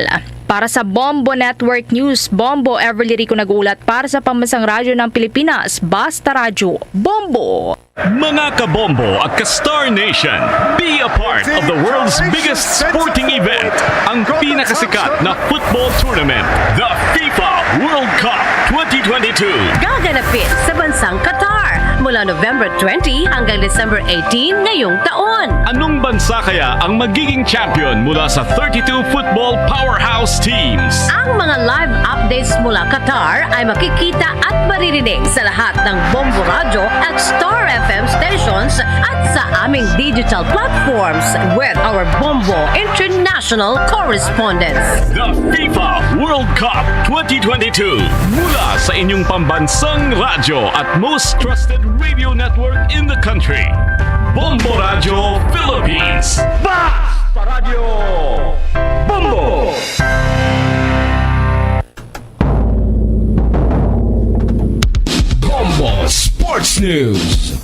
Para sa Bombo Network News, Bombo Everly Rico nag-uulat para sa Pambansang Radyo ng Pilipinas, Basta Radyo, Bombo! Mga kabombo at ka-Star Nation, be a part of the world's biggest sporting event, ang pinakasikat na football tournament, the FIFA World Cup twenty twenty-two. Gaganapin sa bansang Qatar mula November twenty hanggang December eighteen ngayong taon. Anong bansa kaya ang magiging champion mula sa thirty-two football powerhouse teams? Ang mga live updates mula Qatar ay makikita at maririnig sa lahat ng Bombo Radyo at Star F M stations at sa aming digital platforms with our Bombo International correspondents. The FIFA World Cup twenty twenty-two. Mula sa inyong pambansang radyo at most trusted radio network in the country, Bombo Radyo Philippines. Basta Radyo Bombo! Bombo Sports News.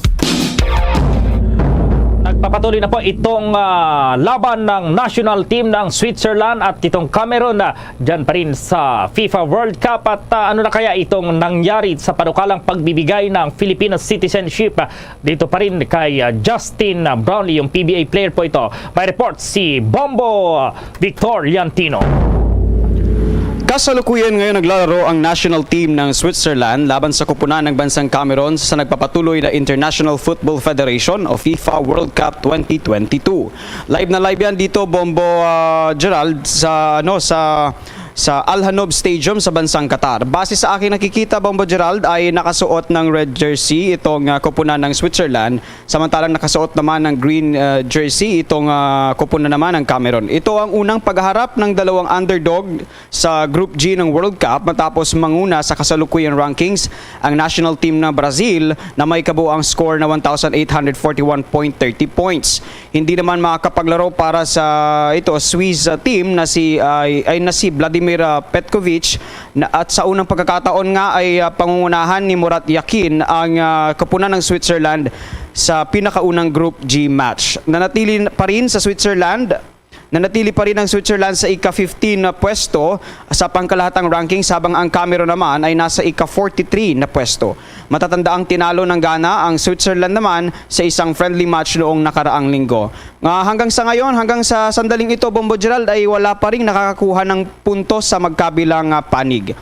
Nagpapatuloy na po itong, ah, laban ng national team ng Switzerland at itong Cameroon, ah, dyan pa rin sa FIFA World Cup. At, ah, ano na kaya itong nangyari sa panukalang pagbibigay ng Filipino citizenship, ah, dito pa rin kay, ah, Justin, ah, Brownlee, yung P B A player po ito. May report si Bombo, ah, Victor Liantino. Kasalukuyan ngayon naglalaro ang national team ng Switzerland laban sa kupunan ng bansang Cameroon sa nagpapatuloy na International Football Federation o FIFA World Cup twenty twenty-two. Live na live yan dito, Bombo, ah, Gerald, sa, ano, sa, sa Al Hanoub Stadium sa bansang Qatar. Base sa aking nakikita, Bombo Gerald, ay nakasuot ng red jersey itong, ah, kupunan ng Switzerland, samantalang nakasuot naman ng green, ah, jersey itong, ah, kupunan naman ng Cameroon. Ito ang unang pagharap ng dalawang underdog sa Group G ng World Cup matapos manguna sa kasalukuyang rankings ang national team ng Brazil na may kabuang score na one thousand eight hundred forty-one point thirty points. Hindi naman makakapaglaro para sa ito Swiss, ah, team na si, ay, ay na si Vladimir, ah, Petkovic na, at sa unang pagkakataon nga ay, ah, pangungunahan ni Murat Yakin ang, ah, kupunan ng Switzerland sa pinakaunang Group G match. Nanatili pa rin sa Switzerland Nanatili pa rin ang Switzerland sa ika-fifteen na pwesto sa pangkalahatang rankings, habang ang Cameroon naman ay nasa ika-forty-three na pwesto. Matatandaang tinalo ng Ghana ang Switzerland naman sa isang friendly match noong nakaraang linggo. Nga hanggang sa ngayon, hanggang sa sandaling ito, Bombo Gerald, ay wala pa rin nakakakuha ng puntos sa magkabilang, ah, panig.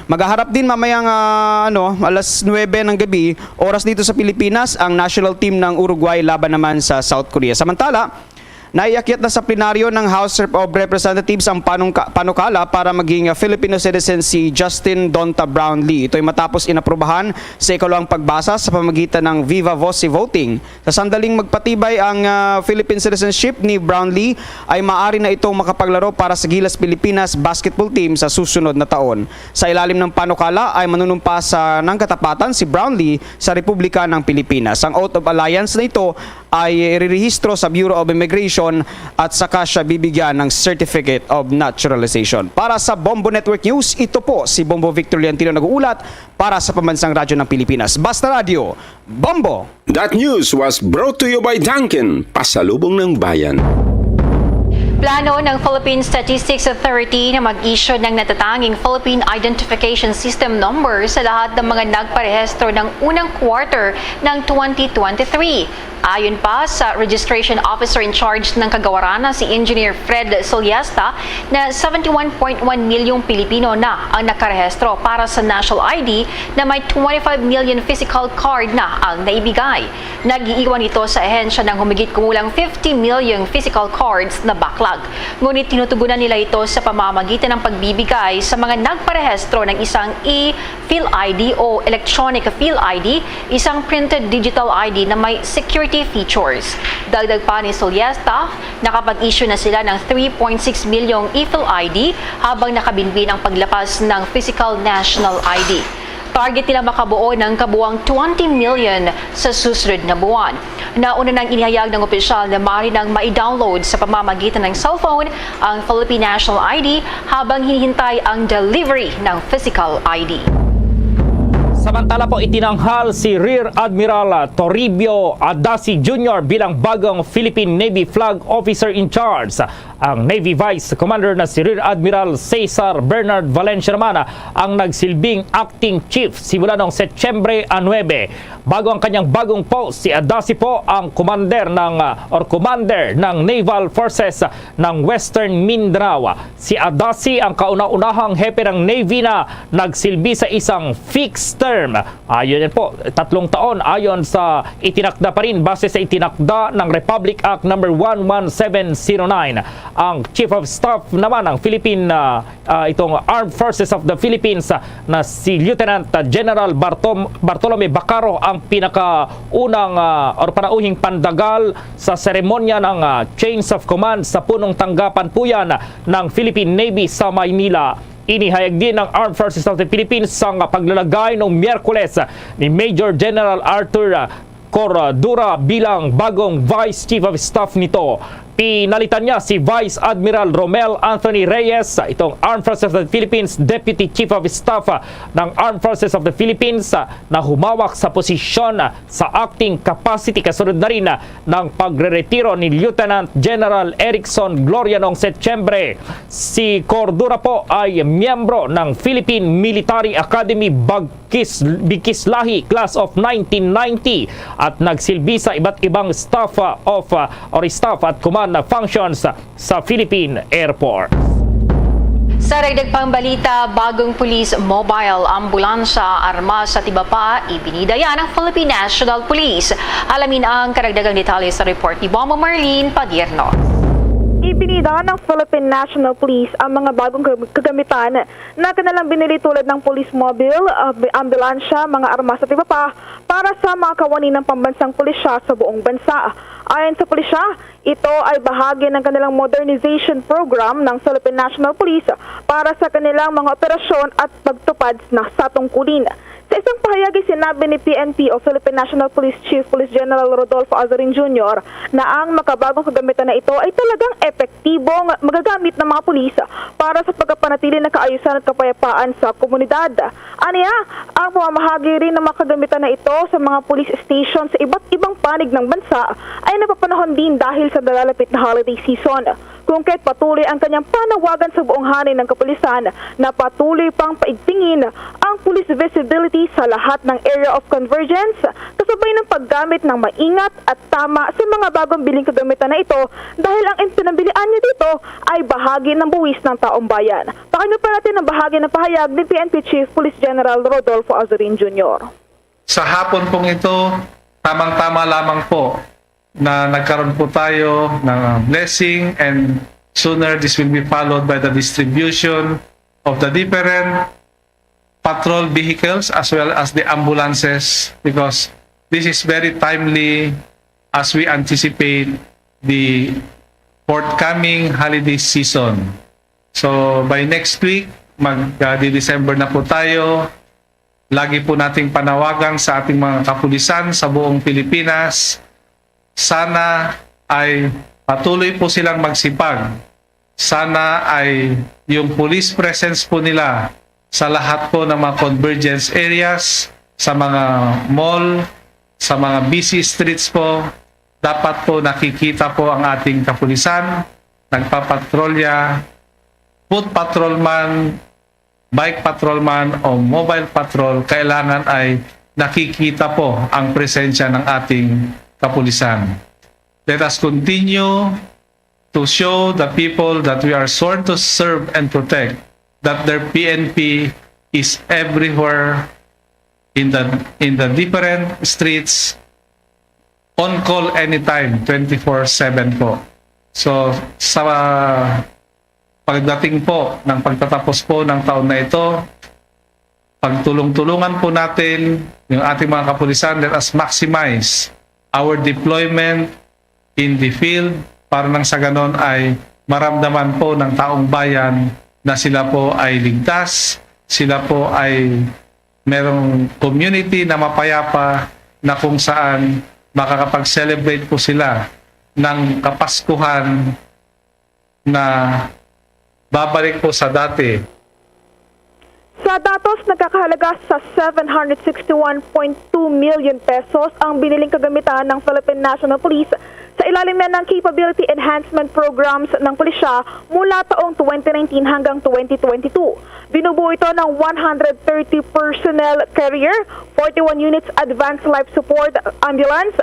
Maghaharap din mamayang, ah, ano, alas nuwebe ng gabi, oras dito sa Pilipinas, ang national team ng Uruguay laban naman sa South Korea. Samantala, naiakyat na sa plenaryo ng House of Representatives ang panungka-, panukala para maging, ah, Filipino citizen si Justin Donta Brownlee. Ito'y matapos inaprubahan sa ikalawang pagbasa sa pamagitan ng viva voce voting. Sa sandaling magpatibay ang, ah, Philippine citizenship ni Brownlee, ay maaari na itong makapaglaro para sa Gilas Pilipinas basketball team sa susunod na taon. Sa ilalim ng panukala ay manunumpa sa ng katapatan si Brownlee sa Republika ng Pilipinas. Ang oath of alliance na ito ay irirehistro sa Bureau of Immigration at saka siya bibigyan ng Certificate of Naturalization. Para sa Bombo Network News, ito po si Bombo Victor Leontino nag-uulat para sa Pambansang Radyo ng Pilipinas. Basta Radyo, Bombo! That news was brought to you by Dunkin'. Pasalubong ng bayan. Plano ng Philippine Statistics Authority na mag-issue ng natatanging Philippine Identification System Number sa lahat ng mga nagparehistro ng unang quarter ng twenty twenty-three. Ayon pa sa Registration Officer in Charge ng Kagawaran na si Engineer Fred Soliesta, na seventy-one point one milyong Pilipino na ang nakarehistro para sa national I D na may twenty-five million physical card na ang naibigay. Nag-iiwan ito sa ahensya ng humigit kumulang fifty million physical cards na backlog. Ngunit tinutugunan nila ito sa pamamagitan ng pagbibigay sa mga nagparehistro ng isang e-PhilID o electronic PhilID, isang printed digital I D na may security features. Dagdag pa ni Soliesta, nakapag-issue na sila ng three point six milyong e-PhilID habang nakabinbin ang paglapas ng physical national I D. Target nila makabuo ng kabuang twenty million sa susunod na buwan. Nauna nang inihayag ng opisyal na maaari nang mai-download sa pamamagitan ng cellphone ang Philippine National I D habang hinihintay ang delivery ng physical I D. Sa Samantala po, itinanghal si Rear Admiral Toribio Adasi Junior bilang bagong Philippine Navy Flag Officer in Charge. Ang Navy Vice Commander na si Rear Admiral Cesar Bernard Valencia naman ang nagsilbing acting chief simula noong Setyembre nuebe. Bago ang kanyang bagong post, si Adasi po ang commander ng, ah, or commander ng Naval Forces ng Western Mindanao. Si Adasi ang kauna-unahang hepe ng Navy na nagsilbi sa isang fixed term. Ayon yan po, tatlong taon ayon sa itinakda pa rin base sa itinakda ng Republic Act number one one seven zero nine. Ang Chief of Staff naman ng Philippine, ah, ah, itong Armed Forces of the Philippines, ah, na si Lieutenant General Bartom-, Bartolome Bacaro ang pinakaunang, ah, or panauhing pandagal sa seremonya ng, ah, Chains of Command sa punong tanggapan po yan ng Philippine Navy sa Maynila. Inihayag din ng Armed Forces of the Philippines ang paglalagay noong Miyerkules ni Major General Arthur, ah, Cordura bilang bagong Vice Chief of Staff nito. Pinalitan niya si Vice Admiral Romel Anthony Reyes, itong Armed Forces of the Philippines Deputy Chief of Staff, ah, ng Armed Forces of the Philippines, ah, na humawak sa posisyon, ah, sa acting capacity. Kasunod na rin, ah, ng pagreretiro ni Lieutenant General Erickson Gloria noong Setyembre. Si Cordura po ay miyembro ng Philippine Military Academy Bagkis-, Bikislahi Class of nineteen ninety at nagsilbi sa iba't ibang staff, uh, of, uh, or staff at command functions sa Philippine Air Force. Sa dagdag pang balita, bagong police mobile ambulansya, armas at iba pa, ibinida yan ng Philippine National Police. Alamin ang karagdagang detalye sa report ni Bombo Marlene Padierno. Ibinida ng Philippine National Police ang mga bagong kag-, kagamitan na kanilang binili, tulad ng police mobile, ah, ambulansya, mga armas at iba pa para sa mga kawani ng pambansang pulisya sa buong bansa. Ayon sa pulisya, ito ay bahagi ng kanilang modernization program ng Philippine National Police para sa kanilang mga operasyon at pagtupad na sa tungkulin. Sa isang pahayag, sinabi ni P N P o Philippine National Police Chief Police General Rodolfo Azorin Junior na ang makabagong kagamitan na ito ay talagang epektibong magagamit ng mga pulis para sa pagpapanatili ng kaayusan at kapayapaan sa komunidad. Aniya, ang pamamahagi rin ng mga kagamitan na ito sa mga police station sa iba't ibang panig ng bansa ay napapanahon din dahil sa nalalapit na holiday season, kung kaya't patuloy ang kanyang panawagan sa buong hanay ng kapulisan na patuloy pang paigtingin ang police visibility sa lahat ng area of convergence, kasabay ng paggamit ng maingat at tama sa mga bagong biling kagamitan na ito, dahil ang ipinambilian niya dito ay bahagi ng buwis ng taong bayan. Pakinggan pa natin ang bahagi ng pahayag ni P N P Chief Police General Rodolfo Azorin Junior. Sa hapon pong ito, tamang-tama lamang po na nagkaroon po tayo ng blessing, and sooner this will be followed by the distribution of the different patrol vehicles as well as the ambulances, because this is very timely as we anticipate the forthcoming holiday season. So, by next week, mag, uh, di December na po tayo. Lagi po nating panawagan sa ating mga kapulisan sa buong Pilipinas. Sana ay patuloy po silang magsipag. Sana ay yung police presence po nila sa lahat po ng mga convergence areas, sa mga mall, sa mga busy streets po, dapat po nakikita po ang ating kapulisan, nagpapatrolya, foot patrol man, bike patrol man o mobile patrol, kailangan ay nakikita po ang presensya ng ating kapulisan. Let us continue to show the people that we are sworn to serve and protect, that their P N P is everywhere in the, in the different streets, on call anytime, twenty-four seven po. So, sa pagdating po ng pagtatapos po ng taon na ito, pagtulong-tulungan po natin yung ating mga kapulisan. Let us maximize our deployment in the field para nang sa ganon ay maramdaman po ng taong bayan na sila po ay ligtas, sila po ay merong community na mapayapa, na kung saan makakapag-celebrate po sila ng Kapaskuhan na babalik po sa dati. Sa datos, nagkakahalaga sa seven hundred sixty-one point two million pesos ang biniling kagamitan ng Philippine National Police sa ilalim na ng Capability Enhancement Programs ng pulisya mula taong twenty nineteen hanggang twenty twenty-two. Binubuo ito ng one hundred thirty personnel carrier, forty-one units advanced life support ambulance,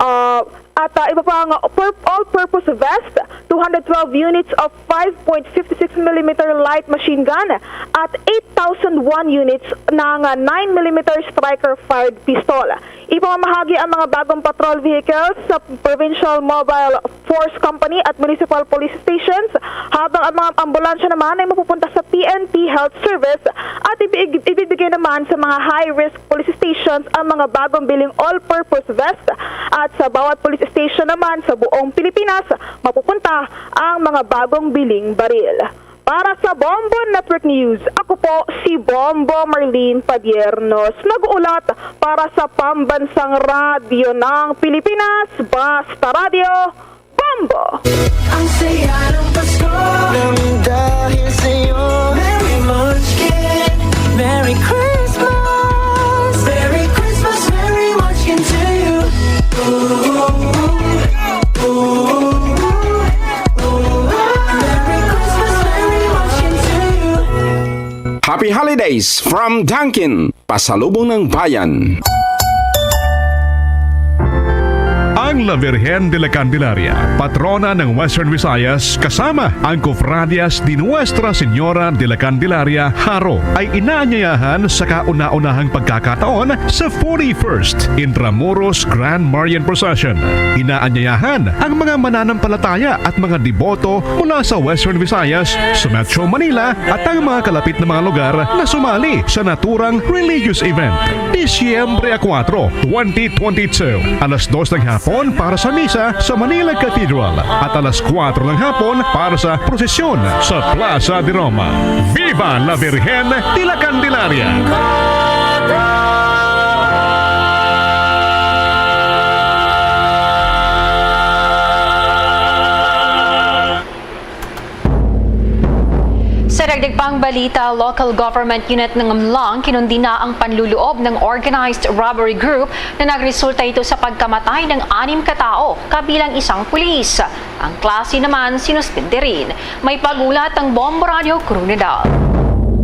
uh, at uh, iba pang pur- all-purpose vest, two hundred twelve units of five point five six millimeter light machine gun, at eight thousand one units ng uh, nine millimeter striker fired pistol. Ipamamahagi ang mga bagong patrol vehicles sa Provincial Mobile Force Company at Municipal Police Stations, habang ang mga ambulansya naman ay mapupunta sa P N P Health Service at ibig- ibibigay naman sa mga high-risk police stations ang mga bagong biling all-purpose vest, at sa bawat police station naman sa buong Pilipinas, mapupunta ang mga bagong biling baril. Para sa Bombo Network News, ako po si Bombo Marlene Padiernos, nag-uulat para sa Pambansang Radyo ng Pilipinas, Basta Radyo, Bombo! Ang saya ng Pasko. Nang dahil sa'yo, Merry Munchkin. Merry Christmas. Merry Christmas, Merry Munchkin to you. Ooh, ooh, ooh, ooh. Merry Christmas, Merry Munchkin to you. Happy Holidays from Dunkin, Pasalubong ng Bayan. Ang La Virgen de la Candelaria, patrona ng Western Visayas, kasama ang Cofradias de Nuestra Señora de la Candelaria, Jaro, ay inaanyayahan sa kauna-unahang pagkakataon sa forty-first Intramuros Grand Marian Procession. Inaanyayahan ang mga mananampalataya at mga deboto mula sa Western Visayas, sa Metro Manila, at ang mga kalapit na mga lugar na sumali sa naturang religious event. Disyembre kuwatro, twenty twenty-two, alas dos ng hapon para sa misa sa Manila Cathedral at alas kuwatro ng hapon para sa prosesyon sa Plaza de Roma. Viva la Virgen de la Candelaria! Sa dagdag pang balita, Local Government Unit ng Mlang kinundi na ang panluloob ng organized robbery group na nagresulta ito sa pagkamatay ng anim ka tao, kabilang isang pulis. Ang klase naman sinuspindi rin. May pag-ulat ang Bombo Radio Coronadal.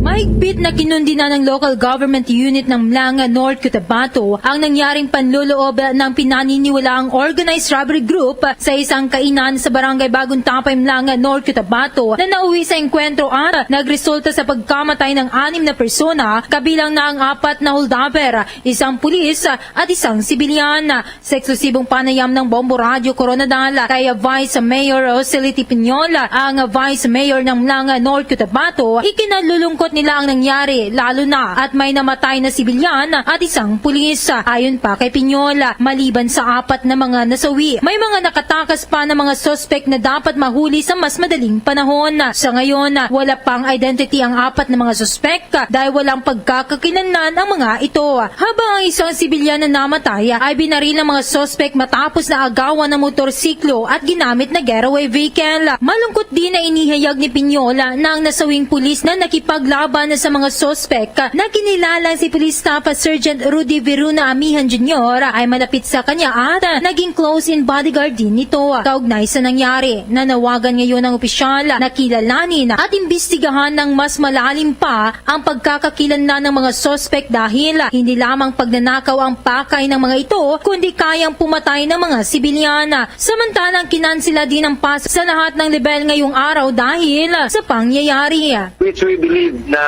Mahigpit na kinundi na ng Local Government Unit ng Mlang, North Cotabato ang nangyaring panluloob ng pinaniniwalaang organized robbery group sa isang kainan sa Barangay Bagong Tapay, Mlang, North Cotabato, na nauwi sa engkwentro at nagresulta sa pagkamatay ng anim na persona, kabilang na ang apat na holdaper, isang pulis, at isang sibilyan. Sa eksklusibong panayam ng Bombo Radyo Coronadal kay Vice Mayor Roselity Piñol, ang Vice Mayor ng Mlang, North Cotabato, ikinalulungkot nila ang nangyari, lalo na at may namatay na sibilyan at isang pulis. Ayon pa kay Piñol, maliban sa apat na mga nasawi, may mga nakatakas pa na mga suspek na dapat mahuli sa mas madaling panahon. Sa ngayon, wala pang identity ang apat na mga suspek dahil walang pagkakakilanlan ang mga ito. Habang ang isang sibilyan na namatay ay binaril ng mga suspek matapos na agawan ang motorsiklo at ginamit na getaway vehicle. Malungkot din na inihayag ni Piñol na ang nasawing pulis na nakipaglaban sa mga suspek na kinilalang si Police Staff Sergeant Rudy Veruna Amihan Junior ay malapit sa kanya at naging close in bodyguard din nito. Kaugnay sa nangyari, nanawagan ngayon ang opisyal na kilalanin at imbestigahan ng mas malalim pa ang pagkakakilanlan ng mga suspek dahil hindi lamang pagnanakaw ang pakay ng mga ito, kundi kayang pumatay ng mga sibilyan. Samantalang kinansela din ang pass sa lahat ng level ngayong araw dahil sa pangyayari. Which we believe na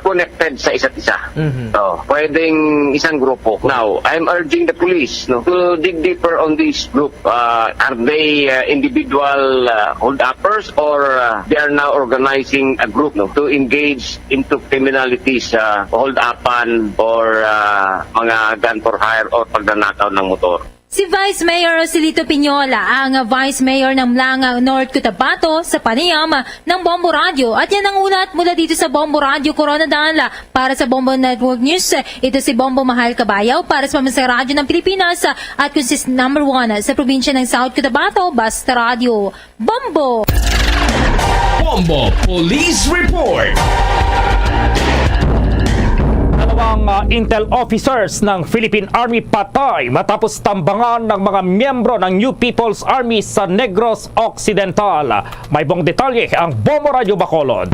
connected sa isa't isa. Mhm. So, pwedeng isang grupo. Now, I'm urging the police, no, to dig deeper on this group. Uh, are they uh, individual uh, hold-uppers, or uh, they are now organizing a group, no, to engage into criminalities, uh, hold-upan or uh, mga gun for hire or pagnanakaw ng motor? Si Vice Mayor Roselito Piñola, ang Vice Mayor ng Mlang, North Cotabato, sa panayam ng Bombo Radyo. At yan ang ulat mula dito sa Bombo Radyo Coronadal. Para sa Bombo Network News, ito si Bombo Mahal Kabayaw para sa Pambansang Radyo ng Pilipinas at consist number one sa probinsya ng South Cotabato, Basta Radyo. Bombo! Bombo Police Report. Intel officers ng Philippine Army patay matapos tambangan ng mga miyembro ng New People's Army sa Negros Occidental. May buong detalye ang Bombo Radyo Bacolod.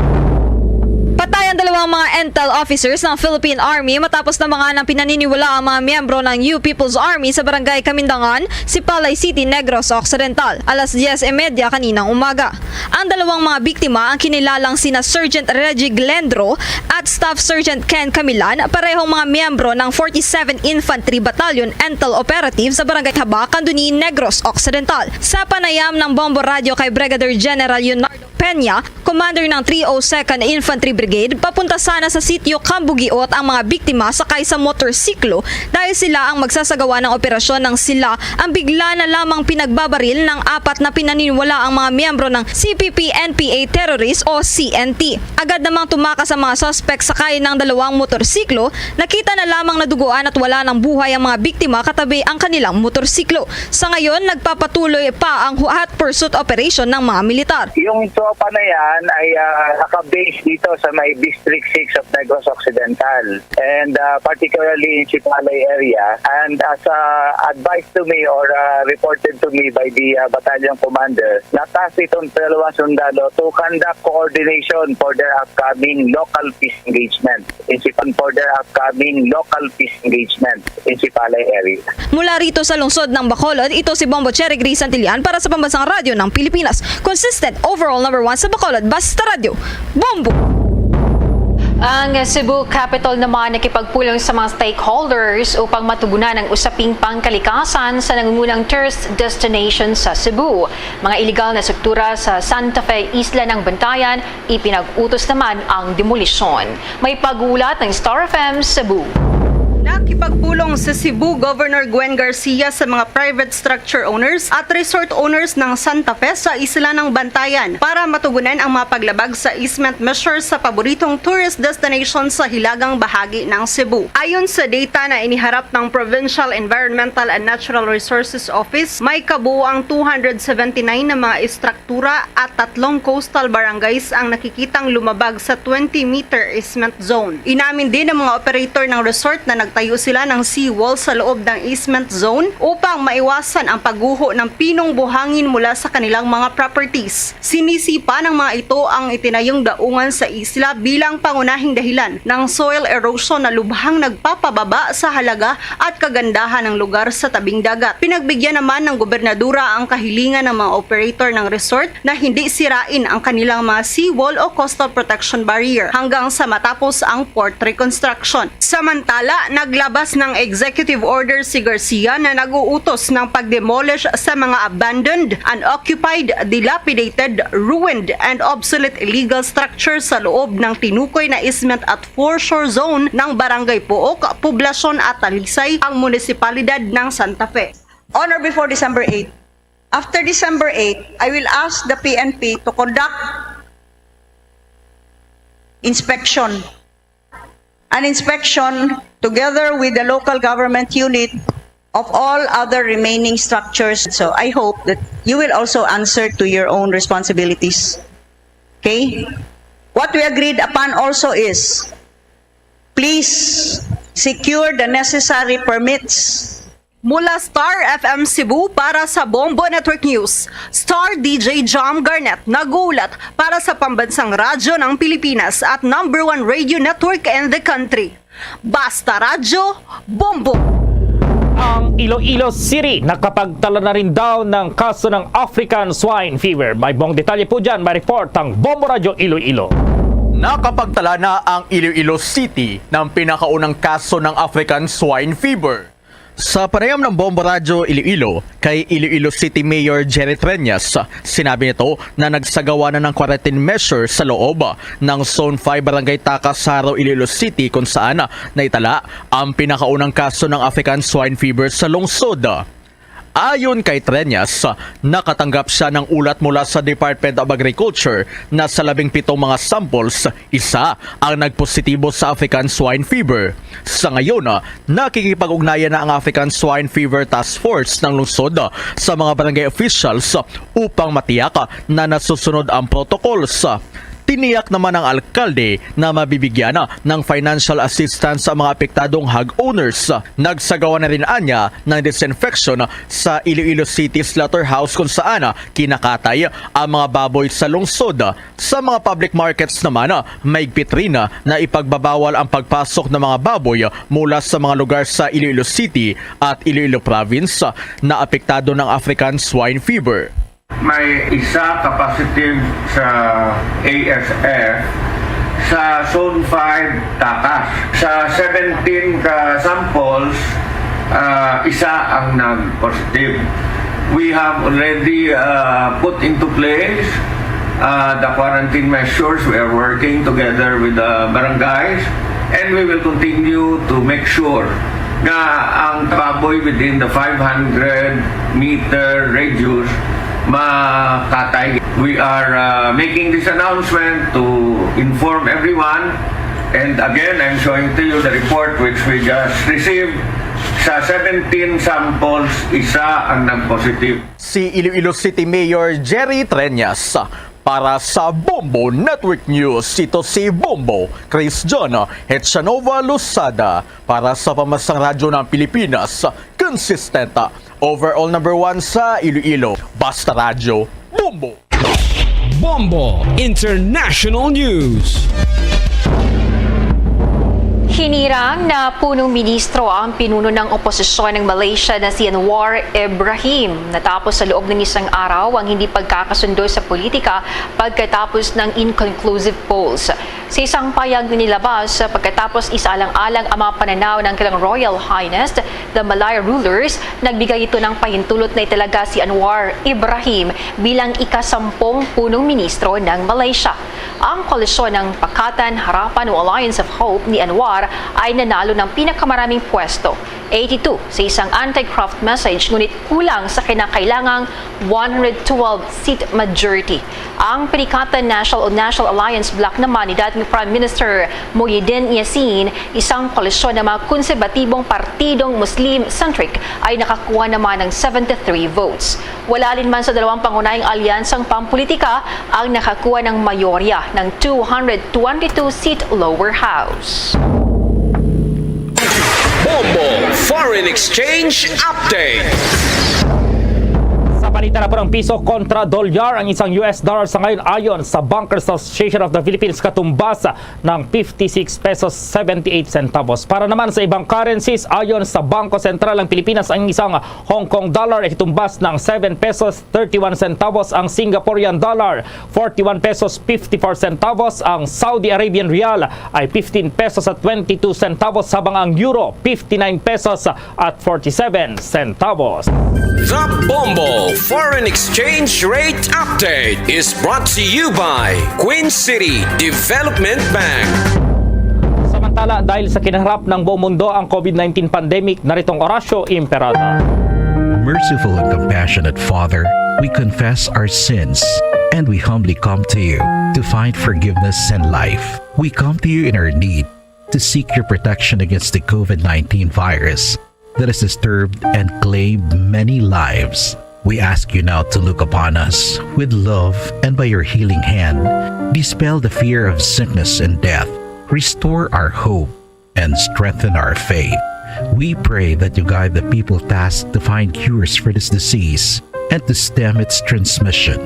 Patay ang dalawang mga intel officers ng Philippine Army matapos tambangan ng pinaniniwala ang mga miyembro ng New People's Army sa barangay Kamindangan, Sipalay City, Negros Occidental, alas diyes y media kaninang umaga. Ang dalawang mga biktima ang kinilalang sina Sergeant Reggie Glendro at Staff Sergeant Ken Camilan, parehong mga miyembro ng forty-seven Infantry Battalion Intel Operative sa Barangay Haba, Candoni, Negros Occidental. Sa panayam ng Bombo Radyo kay Brigadier General Leonardo Peña, commander ng three oh second Infantry Brigade, papunta sana sa sitio Kambugiot ang mga biktima sakay sa motorsiklo dahil sila ang magsasagawa ng operasyon nang sila ang bigla na lamang pinagbabaril ng apat na pinaniniwala ang mga miyembro ng C P P N P A terrorist o C N T. Agad namang tumakas ang mga suspect sakay ng dalawang motorsiklo. Nakita na lamang na duguan at wala ng buhay ang mga biktima katabi ang kanilang motorsiklo. Sa ngayon, nagpapatuloy pa ang hot pursuit operation ng mga militar. Yung tropa na yan ay, ah, naka-base dito sa may District six of Negros Occidental and, ah, particularly in Sipalay area. And as, ah, advised to me or, ah, reported to me by the, ah, battalion commander, na-task itong dalawang sundalo to conduct coordination for their upcoming local peace engagement. In Sipan for their upcoming local peace engagement in Sipalay area. Mula rito sa lungsod ng Bacolod, ito si Bombo Cherry Gray Santillan para sa Pambansang Radyo ng Pilipinas. Consistent, overall number one sa Bacolod, basta radyo, Bombo! Ang Cebu Capitol naman nakipagpulong sa mga stakeholders upang matugunan ang usaping pangkalikasan sa nangungunang tourist destination sa Cebu. Mga iligal na struktura sa Santa Fe, Isla ng Bantayan, ipinag-utos naman ang demolisyon. May pag-uulat ng Star F M Cebu. Nakipagpulong si Cebu Governor Gwen Garcia sa mga private structure owners at resort owners ng Santa Fe sa Isla ng Bantayan para matugunan ang mga paglabag sa easement measures sa paboritong tourist destination sa hilagang bahagi ng Cebu. Ayon sa data na iniharap ng Provincial Environmental and Natural Resources Office, may kabuoang two hundred seventy-nine na mga istruktura at tatlong coastal barangays ang nakikitang lumabag sa twenty meter easement zone. Inamin din ng mga operator ng resort na nagtayo sila ng seawall sa loob ng easement zone upang maiwasan ang pagguho ng pinong buhangin mula sa kanilang mga properties. Sinisipa ng mga ito ang itinayong daungan sa isla bilang pangunahing dahilan ng soil erosion na lubhang nagpapababa sa halaga at kagandahan ng lugar sa tabing dagat. Pinagbigyan naman ng gobernadora ang kahilingan ng mga operator ng resort na hindi sirain ang kanilang mga seawall o coastal protection barrier hanggang sa matapos ang port reconstruction. Samantala, naglabas ng executive order si Garcia na nag-uutos ng pag-demolish sa mga abandoned, unoccupied, dilapidated, ruined, and obsolete illegal structures sa loob ng tinukoy na easement at foreshore zone ng Barangay Pook, Poblacion at Talisay, ang munisipalidad ng Santa Fe. On or before December eight. After December eight, I will ask the P N P to conduct inspection, an inspection together with the local government unit of all other remaining structures. So I hope that you will also answer to your own responsibilities. Okay? What we agreed upon also is, please secure the necessary permits. Mula Star F M Cebu para sa Bombo Network News, Star D J Jam Garnett nag-uulat para sa Pambansang Radyo ng Pilipinas at number one radio network in the country. Basta Radyo, Bombo! Ang Iloilo City nakapagtala na rin daw ng kaso ng African Swine Fever. May buong detalye po dyan, may report ang Bombo Radyo Iloilo. Nakapagtala na ang Iloilo City ng pinakaunang kaso ng African Swine Fever. Sa panayam ng Bombo Radyo Iloilo kay Iloilo City Mayor Jerry Treñas, sinabi nito na nagsagawa na ng quarantine measure sa loob ng Zone five Barangay Tacas, Jaro, Iloilo City, kung saan naitala ang pinakaunang kaso ng African Swine Fever sa lungsod. Ayon kay Treñas, nakatanggap siya ng ulat mula sa Department of Agriculture na sa labing pitong mga samples, isa ang nagpositibo sa African Swine Fever. Sa ngayon, nakikipag-ugnayan na ang African Swine Fever Task Force ng lungsod sa mga barangay officials upang matiyak na nasusunod ang protocols. Tiniyak naman ng alkalde na mabibigyan ng financial assistance ang mga apektadong hog owners. Nagsagawa na rin anya ng disinfection sa Iloilo City Slaughterhouse, kung saan kinakatay ang mga baboy sa lungsod. Sa mga public markets naman, maigpit rin na ipagbabawal ang pagpasok ng mga baboy mula sa mga lugar sa Iloilo City at Iloilo Province na apektado ng African Swine Fever. May isa ka positive sa A S F sa Zone five Takas. Sa seventeen ka samples, ah, isa ang nag-positive. We have already, ah, put into place, ah, the quarantine measures. We are working together with the barangays, and we will continue to make sure nga ang baboy within the five hundred meter radius makatay. We are, uh, making this announcement to inform everyone. And again, I'm showing to you the report which we just received. Sa seventeen samples, isa ang nag-positive. Si Iloilo City Mayor Jerry Treñas. Para sa Bombo Network News, ito si Bombo Chris John Hetchanova Losada. Para sa Pambansang Radyo ng Pilipinas, consistent, overall number one sa Iloilo. Basta Radyo, Bombo! Bombo International News. Hinirang na punong ministro ang pinuno ng oposisyon ng Malaysia na si Anwar Ibrahim natapos sa loob ng isang araw ang hindi pagkakasundo sa politika pagkatapos ng inconclusive polls. Sa isang payag na nilabas pagkatapos isaalang-alang ang mga pananaw ng kanilang Royal Highness the Malay rulers, nagbigay ito ng pahintulot na italaga si Anwar Ibrahim bilang ikasampung punong ministro ng Malaysia. Ang koalisyon ng Pakatan Harapan o Alliance of Hope ni Anwar ay nanalo ng pinakamaraming pwesto, eighty-two, sa isang anti-graft message, ngunit kulang sa kinakailangang one hundred twelve seat majority. Ang Perikatan National o National Alliance bloc naman ni dating Prime Minister Muhyiddin Yassin, isang koalisyon ng mga konserbatibong partidong Muslim-centric, ay nakakuha naman ng seventy-three votes. Wala rin man sa dalawang pangunahing alyansang pampolitika ang nakakuha ng mayorya ng two hundred twenty-two seat lower house. Bombo Foreign Exchange Update. Sa balita na po ng piso kontra dolyar, ang isang U S dollar sa ngayon ayon sa Bankers Association of the Philippines katumbas ng fifty-six pesos seventy-eight centavos. Para naman sa ibang currencies, ayon sa Bangko Sentral ng Pilipinas, ang isang Hong Kong dollar ay katumbas ng seven pesos thirty-one centavos, ang Singaporean dollar forty-one pesos fifty-four centavos, ang Saudi Arabian rial ay fifteen pesos at twenty-two centavos, habang ang euro fifty-nine pesos at forty-seven centavos. The Bombo Foreign Exchange Rate Update is brought to you by Queen City Development Bank. Samantala, dahil sa kinaharap ng buong mundo ang COVID nineteen pandemic, narito ang Oratio Imperata. Merciful and compassionate Father, we confess our sins and we humbly come to you to find forgiveness and life. We come to you in our need to seek your protection against the COVID nineteen virus that has disturbed and claimed many lives. We ask you now to look upon us with love and by your healing hand, dispel the fear of sickness and death, restore our hope, and strengthen our faith. We pray that you guide the people tasked to find cures for this disease and to stem its transmission.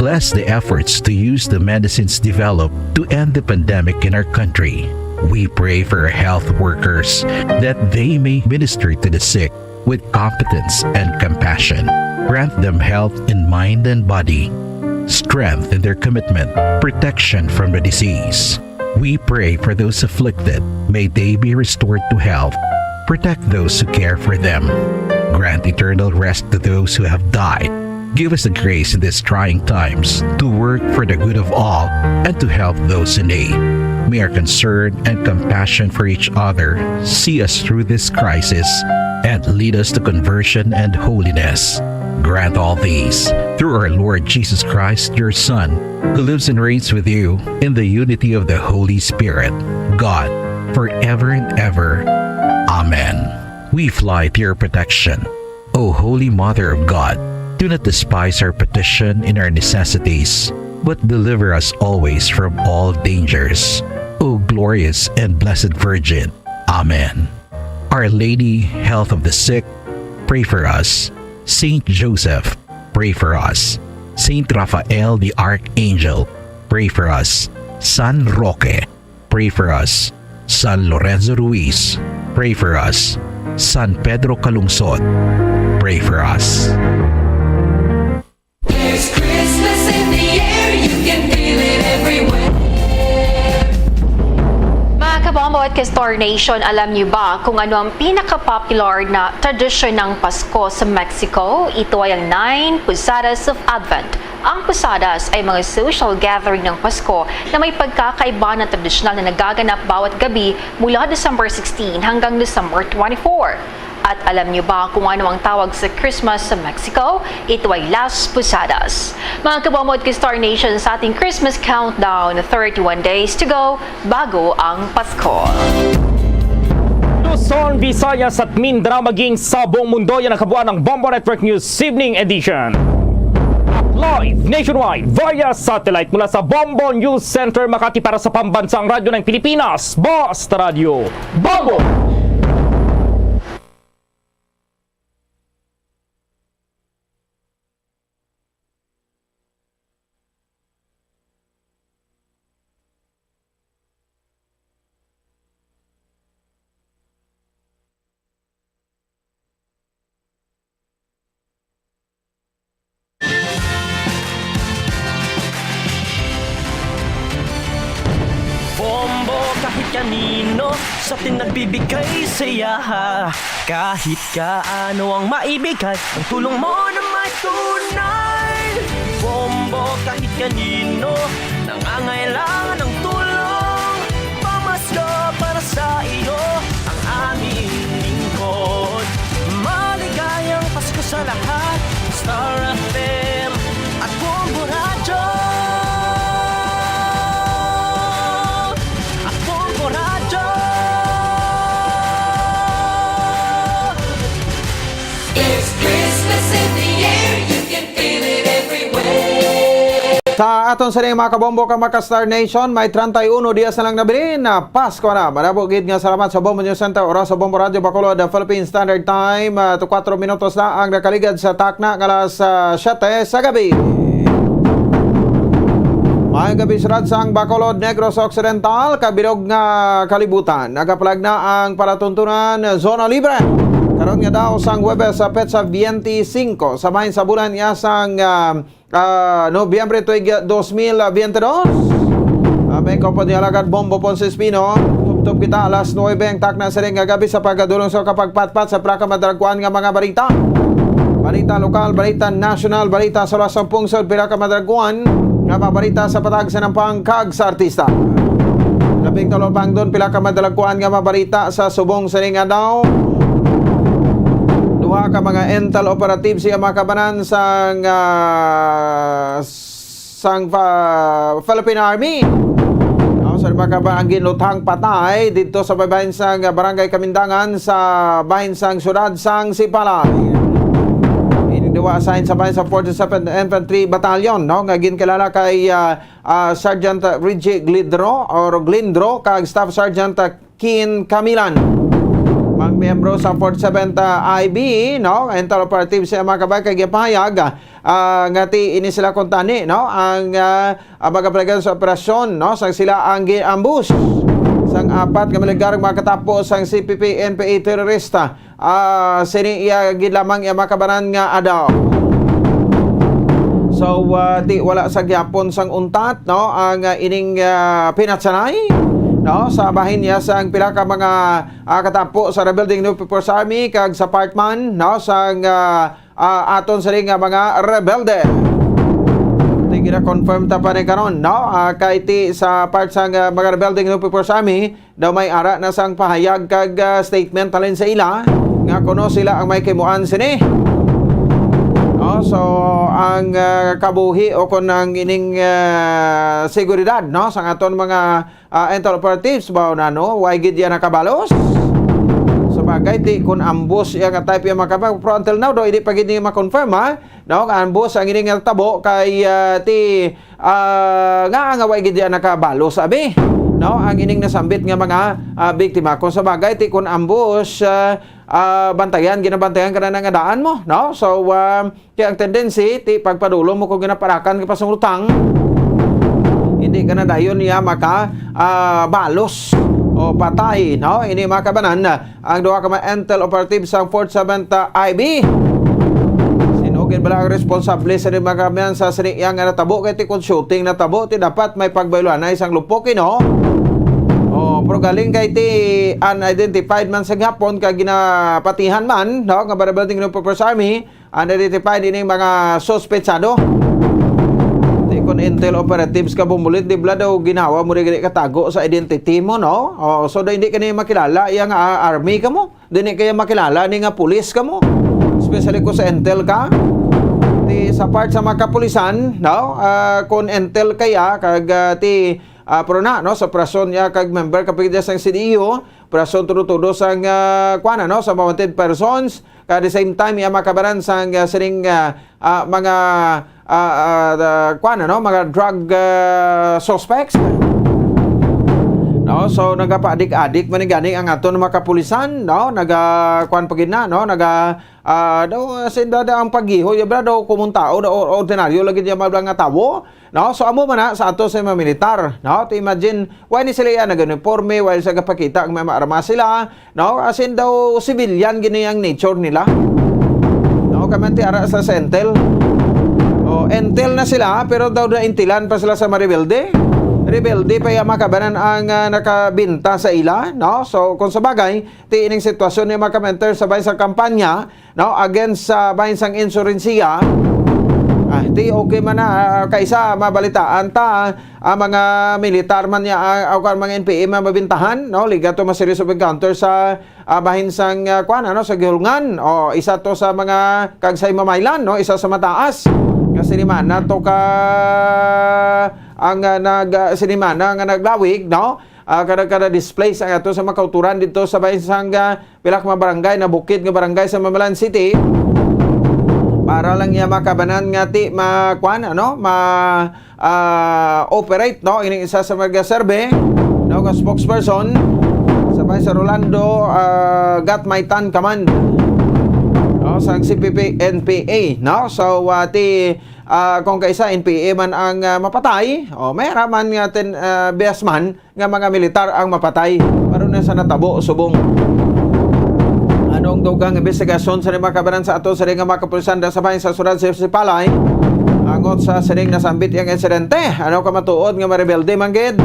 Bless the efforts to use the medicines developed to end the pandemic in our country. We pray for our health workers that they may minister to the sick with competence and compassion. Grant them health in mind and body, strength in their commitment, protection from the disease. We pray for those afflicted. May they be restored to health. Protect those who care for them. Grant eternal rest to those who have died. Give us the grace in these trying times to work for the good of all and to help those in need. May our concern and compassion for each other see us through this crisis and lead us to conversion and holiness. Grant all these through our Lord Jesus Christ, your Son, who lives and reigns with you in the unity of the Holy Spirit, God, forever and ever. Amen. We fly to your protection, O Holy Mother of God. Do not despise our petition in our necessities, but deliver us always from all dangers, O glorious and blessed Virgin. Amen. Our Lady, Health of the Sick, pray for us. Saint Joseph, pray for us. Saint Raphael the Archangel, pray for us. San Roque, pray for us. San Lorenzo Ruiz, pray for us. San Pedro Calungsod, pray for us. There's Christmas in the air, you can feel it everywhere. Mga kabombo at ka-Star Nation, alam niyo ba kung ano ang pinaka-popular na tradisyon ng Pasko sa Mexico? Ito ay ang Nine Posadas of Advent. Ang posadas ay mga social gathering ng Pasko na may pagkakaiba ng tradisyonal na nagaganap bawat gabi mula December sixteen hanggang December twenty-four. At alam niyo ba kung ano ang tawag sa Christmas sa Mexico? Ito ay Las Posadas. Mga kabombo at ka-Star Nation, sa ating Christmas countdown, thirty-one days to go bago ang Pasko. Luzon, Visayas at Mindanao, maging sa buong mundo, yan ang kabuuan ng Bombo Network News Evening Edition. At live nationwide via satellite mula sa Bombo News Center, Makati, para sa Pambansang Radyo ng Pilipinas, Basta Radyo Bombo! Bombo kahit kanino, sa atin nagbibigay saya. Kahit kaano ang maibigay, ang tulong mo na may tunay. Bombo kahit kanino, nangangailangan ng tulong. Pamasko para sa iyo, ang aming lingkod. Maligayang Pasko sa lahat, Star F M at Bombo Radyo. At Bombo Radyo. It's Christmas in the air, you can feel it everywhere. Sa aton sa mga kabombo ka, mga ka-Star Nation, may treinta y uno dias na lang nabilin na Pasko na. Madamo gid nga salamat sa Bombo News Center, oras sa Bombo Radyo Bacolod, Philippine Standard Time, ah, to kuwatro minutos na ang nakaligad sa takna nga alas, ah, siyete sa gabi. Maayong gabi, syudad sang Bacolod, Negros Occidental, kag bilog nga kalibutan. Nagapalag na ang palatuntunan Zona Libre. Karon nga daw sang Huwebes sa petsa twenty-five sa bahin sa bulan iya sang, ah, ah, Nobyembre tuig dos mil biyente dos. Ah, may kaupod ni Alagad Bombo Ponce Espino. Tubtob kita alas nuebe ang takna sining nga gabi sa pagkadulong sa kapagpatpat sa pinakamadalag kuan nga mga balita. Balita lokal, balita nasyonal, balita sa luwas sang pungsod, pinakamadalag kuan nga mga balita sa patag sa nampang kag sa artista. Labing tulo pangdon, pinakamadalag kuan nga mga balita sa subong sining adlaw. Duha ka mga intel operatives ang makabanan sang, ah, sang pa-, Philippine Army. Ang sa makabanan ang ginluthang patay didto sa bahin sang Barangay Kamindangan sa bahin sang siyudad sang Sipalay. Ini duha assigned sa bahin sa forty-seventh Infantry Battalion, no, nga ginkilala kay, ah, ah, Sergeant Richie Glidro or Glindro kag Staff Sergeant, ah, Kin Camilan. Mga miyembro sa forty-seventh, ah, I B, no, intel operatives sa mga kabay kag gipahayag, ah, nga ti ini sila kuntani, no, ang, ah, ang mga palagan sa operasyon, no, sang sila ang gi-ambush sang apat nga militar nga makatapo sang C P P N P A terorista. Ah, sini iya gid lamang iya makabanan nga adlaw. So, ah, ti wala sa gyapon sang untat, no, ang, ah, ining, ah, pinatsanay, no, sa bahin niya sang pila ka mga, ah, katapo sa Rebuilding New People's Army kag sa part man, no, sang, ah, ah, aton sini nga mga rebelde. Ti gina-confirm ta pa ni karon, no, ah, kay ti sa part sang, ah, mga Rebuilding New People's Army, daw may ara na sang pahayag kag, ah, statement halin sa ila nga kuno sila ang may kimuan sini. Oh, so ang, ah, kabuhi o kon ang ining, ah, seguridad, no, sang aton mga, ah, intel operatives ba na, no, way gid yan nakabalos. Sa bagay, ti kun ambos iya nga type iya, mga kababayan, pero until now daw, hindi pa gid ni ma-confirm, ha? No, nga ambos ang ini nga tabo kay, ah, ti, ah, nga, nga wa gid iya nakabalos, abi. No, ang ining nasambit nga mga, ah, biktima. Kung sa bagay, ti kun ambos, ah, ah, bantayan, ginabantayan ka na nga daan mo, no? So, ah, kaya ang tendency, ti pagpadulong mo kung ginaparakan ka pa sang utang, hindi ka na dayon niya maka, ah, balos o patay, no? Ini, mga kababayan, ang duha ka mga intel operative sang Fourth Seventh, ah, I B. Sino gid bala ang responsable sa, mga kababayan, sa sini iya nga natabo? Kay ti kun shooting natabo, ti dapat may pagbayulanay sang lupok, eh, no? Oh, pero galing kay ti unidentified man sa gihapon, kag ginapatihan man, no, nga barabal ting People's Army, unidentified ining mga suspetsado. Ti kun intel operatives ka bumulit, di bala daw ginawa mo di gani katago sa identity mo, no? Oh, so daw hindi ka ni makilala iya nga, ah, army ka mo. Di ni kaya makilala ni nga pulis ka mo. Especially kung sa intel ka. Ti sa part sa mga kapulisan, no? Ah, kung intel kaya, kag, ah, ti, ah, pero na, no, sa operasyon niya kag member ka pwede sang C D E O, operasyon tudo-tudo sang, ah, kuwan, no, sa mga wanted persons, kag at the same time, iya makabaran sang, ah, sining, ah, ah, mga, ah, ah, ah, kuwan, no, mga drug, ah, suspects. No, so nagapaadik-adik man ni gani ang aton mga kapulisan, no, naga, kuwan pa gid na, no, naga, ah, daw, as in, dada ang paggiho, ya, bala, daw, kumon tao, daw, ordinaryo lagi niya, mga nga tawo, no? So, amo man na sa ato sa mga militar, no? To imagine, why ni sila yan nag-uniforme, why sa gapakita ang may armas sila, no? As in daw, civilian gini ang nature nila. No? Kamanti ara sa, sa intel. O, intel na sila, pero daw naintilan pa sila sa mga rebelde. Rebelde pa yung makabanan ang, ah, nakabinta sa ila, no? So, kung sa bagay, ti ining sitwasyon ni mga kamenter sa bahin sa kampanya, no, against sa bahin sang insurensiya, ah, ti okay man na, ah, kaisa mabalitaan ta, ah, mga militar man niya, ah, o kung mga N P A man mabintahan, no, liga to mas serious of encounter sa, ah, bahin sang, ah, kwan, ano, sa Gihulngan, o isa to sa mga kagsay mamaylan, no, isa sa mataas. Kasi ni mana to ka, ang, ah, nag, ah, sinimana nga naglawig, no, ah, kada, kada displace ang ato sa mga kauturan dito sa bahin sang, ah, pila ka mga barangay, na bukid nga barangay sa Mamalan City, para lang niya makabanan nga ti ma-, kwan, ano, ma-, ah, operate, no, ining isa sa mga survey, no, nga spokesperson sa bahin sa Rolando, ah, Gatmaitan Command, no, sang C P P N P A, no. So, ah, ti, ah, kung kaisa N P A man ang, ah, mapatay, o may raman nga ten, ah, bias man, nga mga militar ang mapatay. Pero na sa natabo subong. Anong dugang investigasyon sa mga kabanan sa ato sa nga mga kapulisan sa bahin sa Sudan sa Sipalay? Angot sa sining nasambit yang insidente, ano ka matuod nga marebelde man gid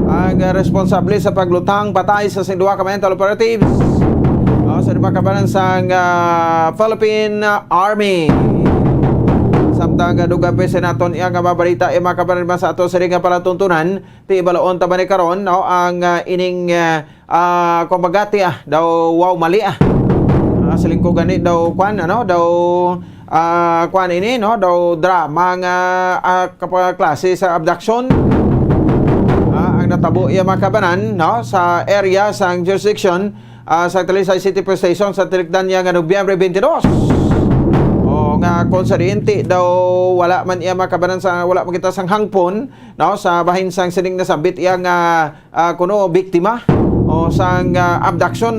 ang, ah, responsable sa paglutang patay sa sing duha ka mental operatives, ah, sa mga kabanan sang, ah, Philippine Army? Samtang, ah, dugang pa sa naton iya nga mabalita, iya mga kabanan sa ato sa nga palatuntunan, ti balaon ta man ni karon, no, ang, ah, ining, ah, ah, kumbaga, ti, ah, daw, wow, mali, ah. Ah, siling ko gani daw, kwan, ano, daw, ah, kwan ini, no, daw drama nga, ah, kapa-, klase sa abduction. Ah, ang natabo iya mga kabanan, no, sa area sang jurisdiction, ah, sa Talisay City Police Station sa tinikdan niya nga Nobyembre twenty-two. O, nga kung sa diin ti daw wala man iya mga kabanan sa, wala man kita sang hangpon, no, sa bahin sang sining nasambit iya nga, ah, kuno biktima o sang, ah, abduction.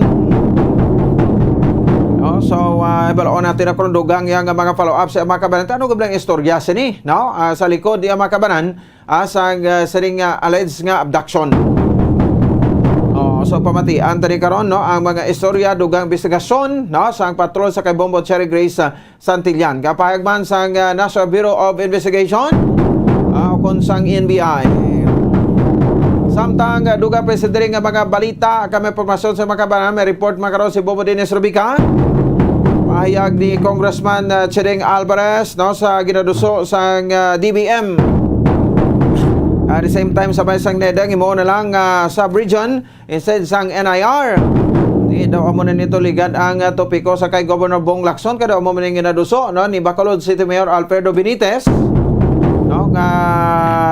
No, so, ah, ibalaon natin na kung dugang iya nga mga follow-up sa mga kabanan. Ano gablang istorya sini, no? Ah, sa likod iya mga kabanan, ah, sang, ah, sining, ah, alleged nga abduction. Oh, so pamatian tani karon, no, ang mga istorya, dugang investigasyon, no, sang patrol sa kay Bombo Cherry Grace, ah, Santillan. Kapahayag man sang, ah, National Bureau of Investigation, ah, ukon sang N B I. Samtang, ah, dugang pa sa diri nga mga balita, kami impormasyon sa mga kabanan, may report man karon si Bobo Dennis Rubica. Pahayag ni Congressman, ah, Chideng Alvarez, no, sa ginaduso sang, ah, D B M. At the same time, sa may sang NEDA, imo na lang, ah, sub-region, instead sang N I R. Di daw amo na nito ligad ang, ah, topiko sa kay Governor Bong Lacson, kada amo man yung ginaduso, no, ni Bacolod City Mayor Alfredo Benitez, no, nga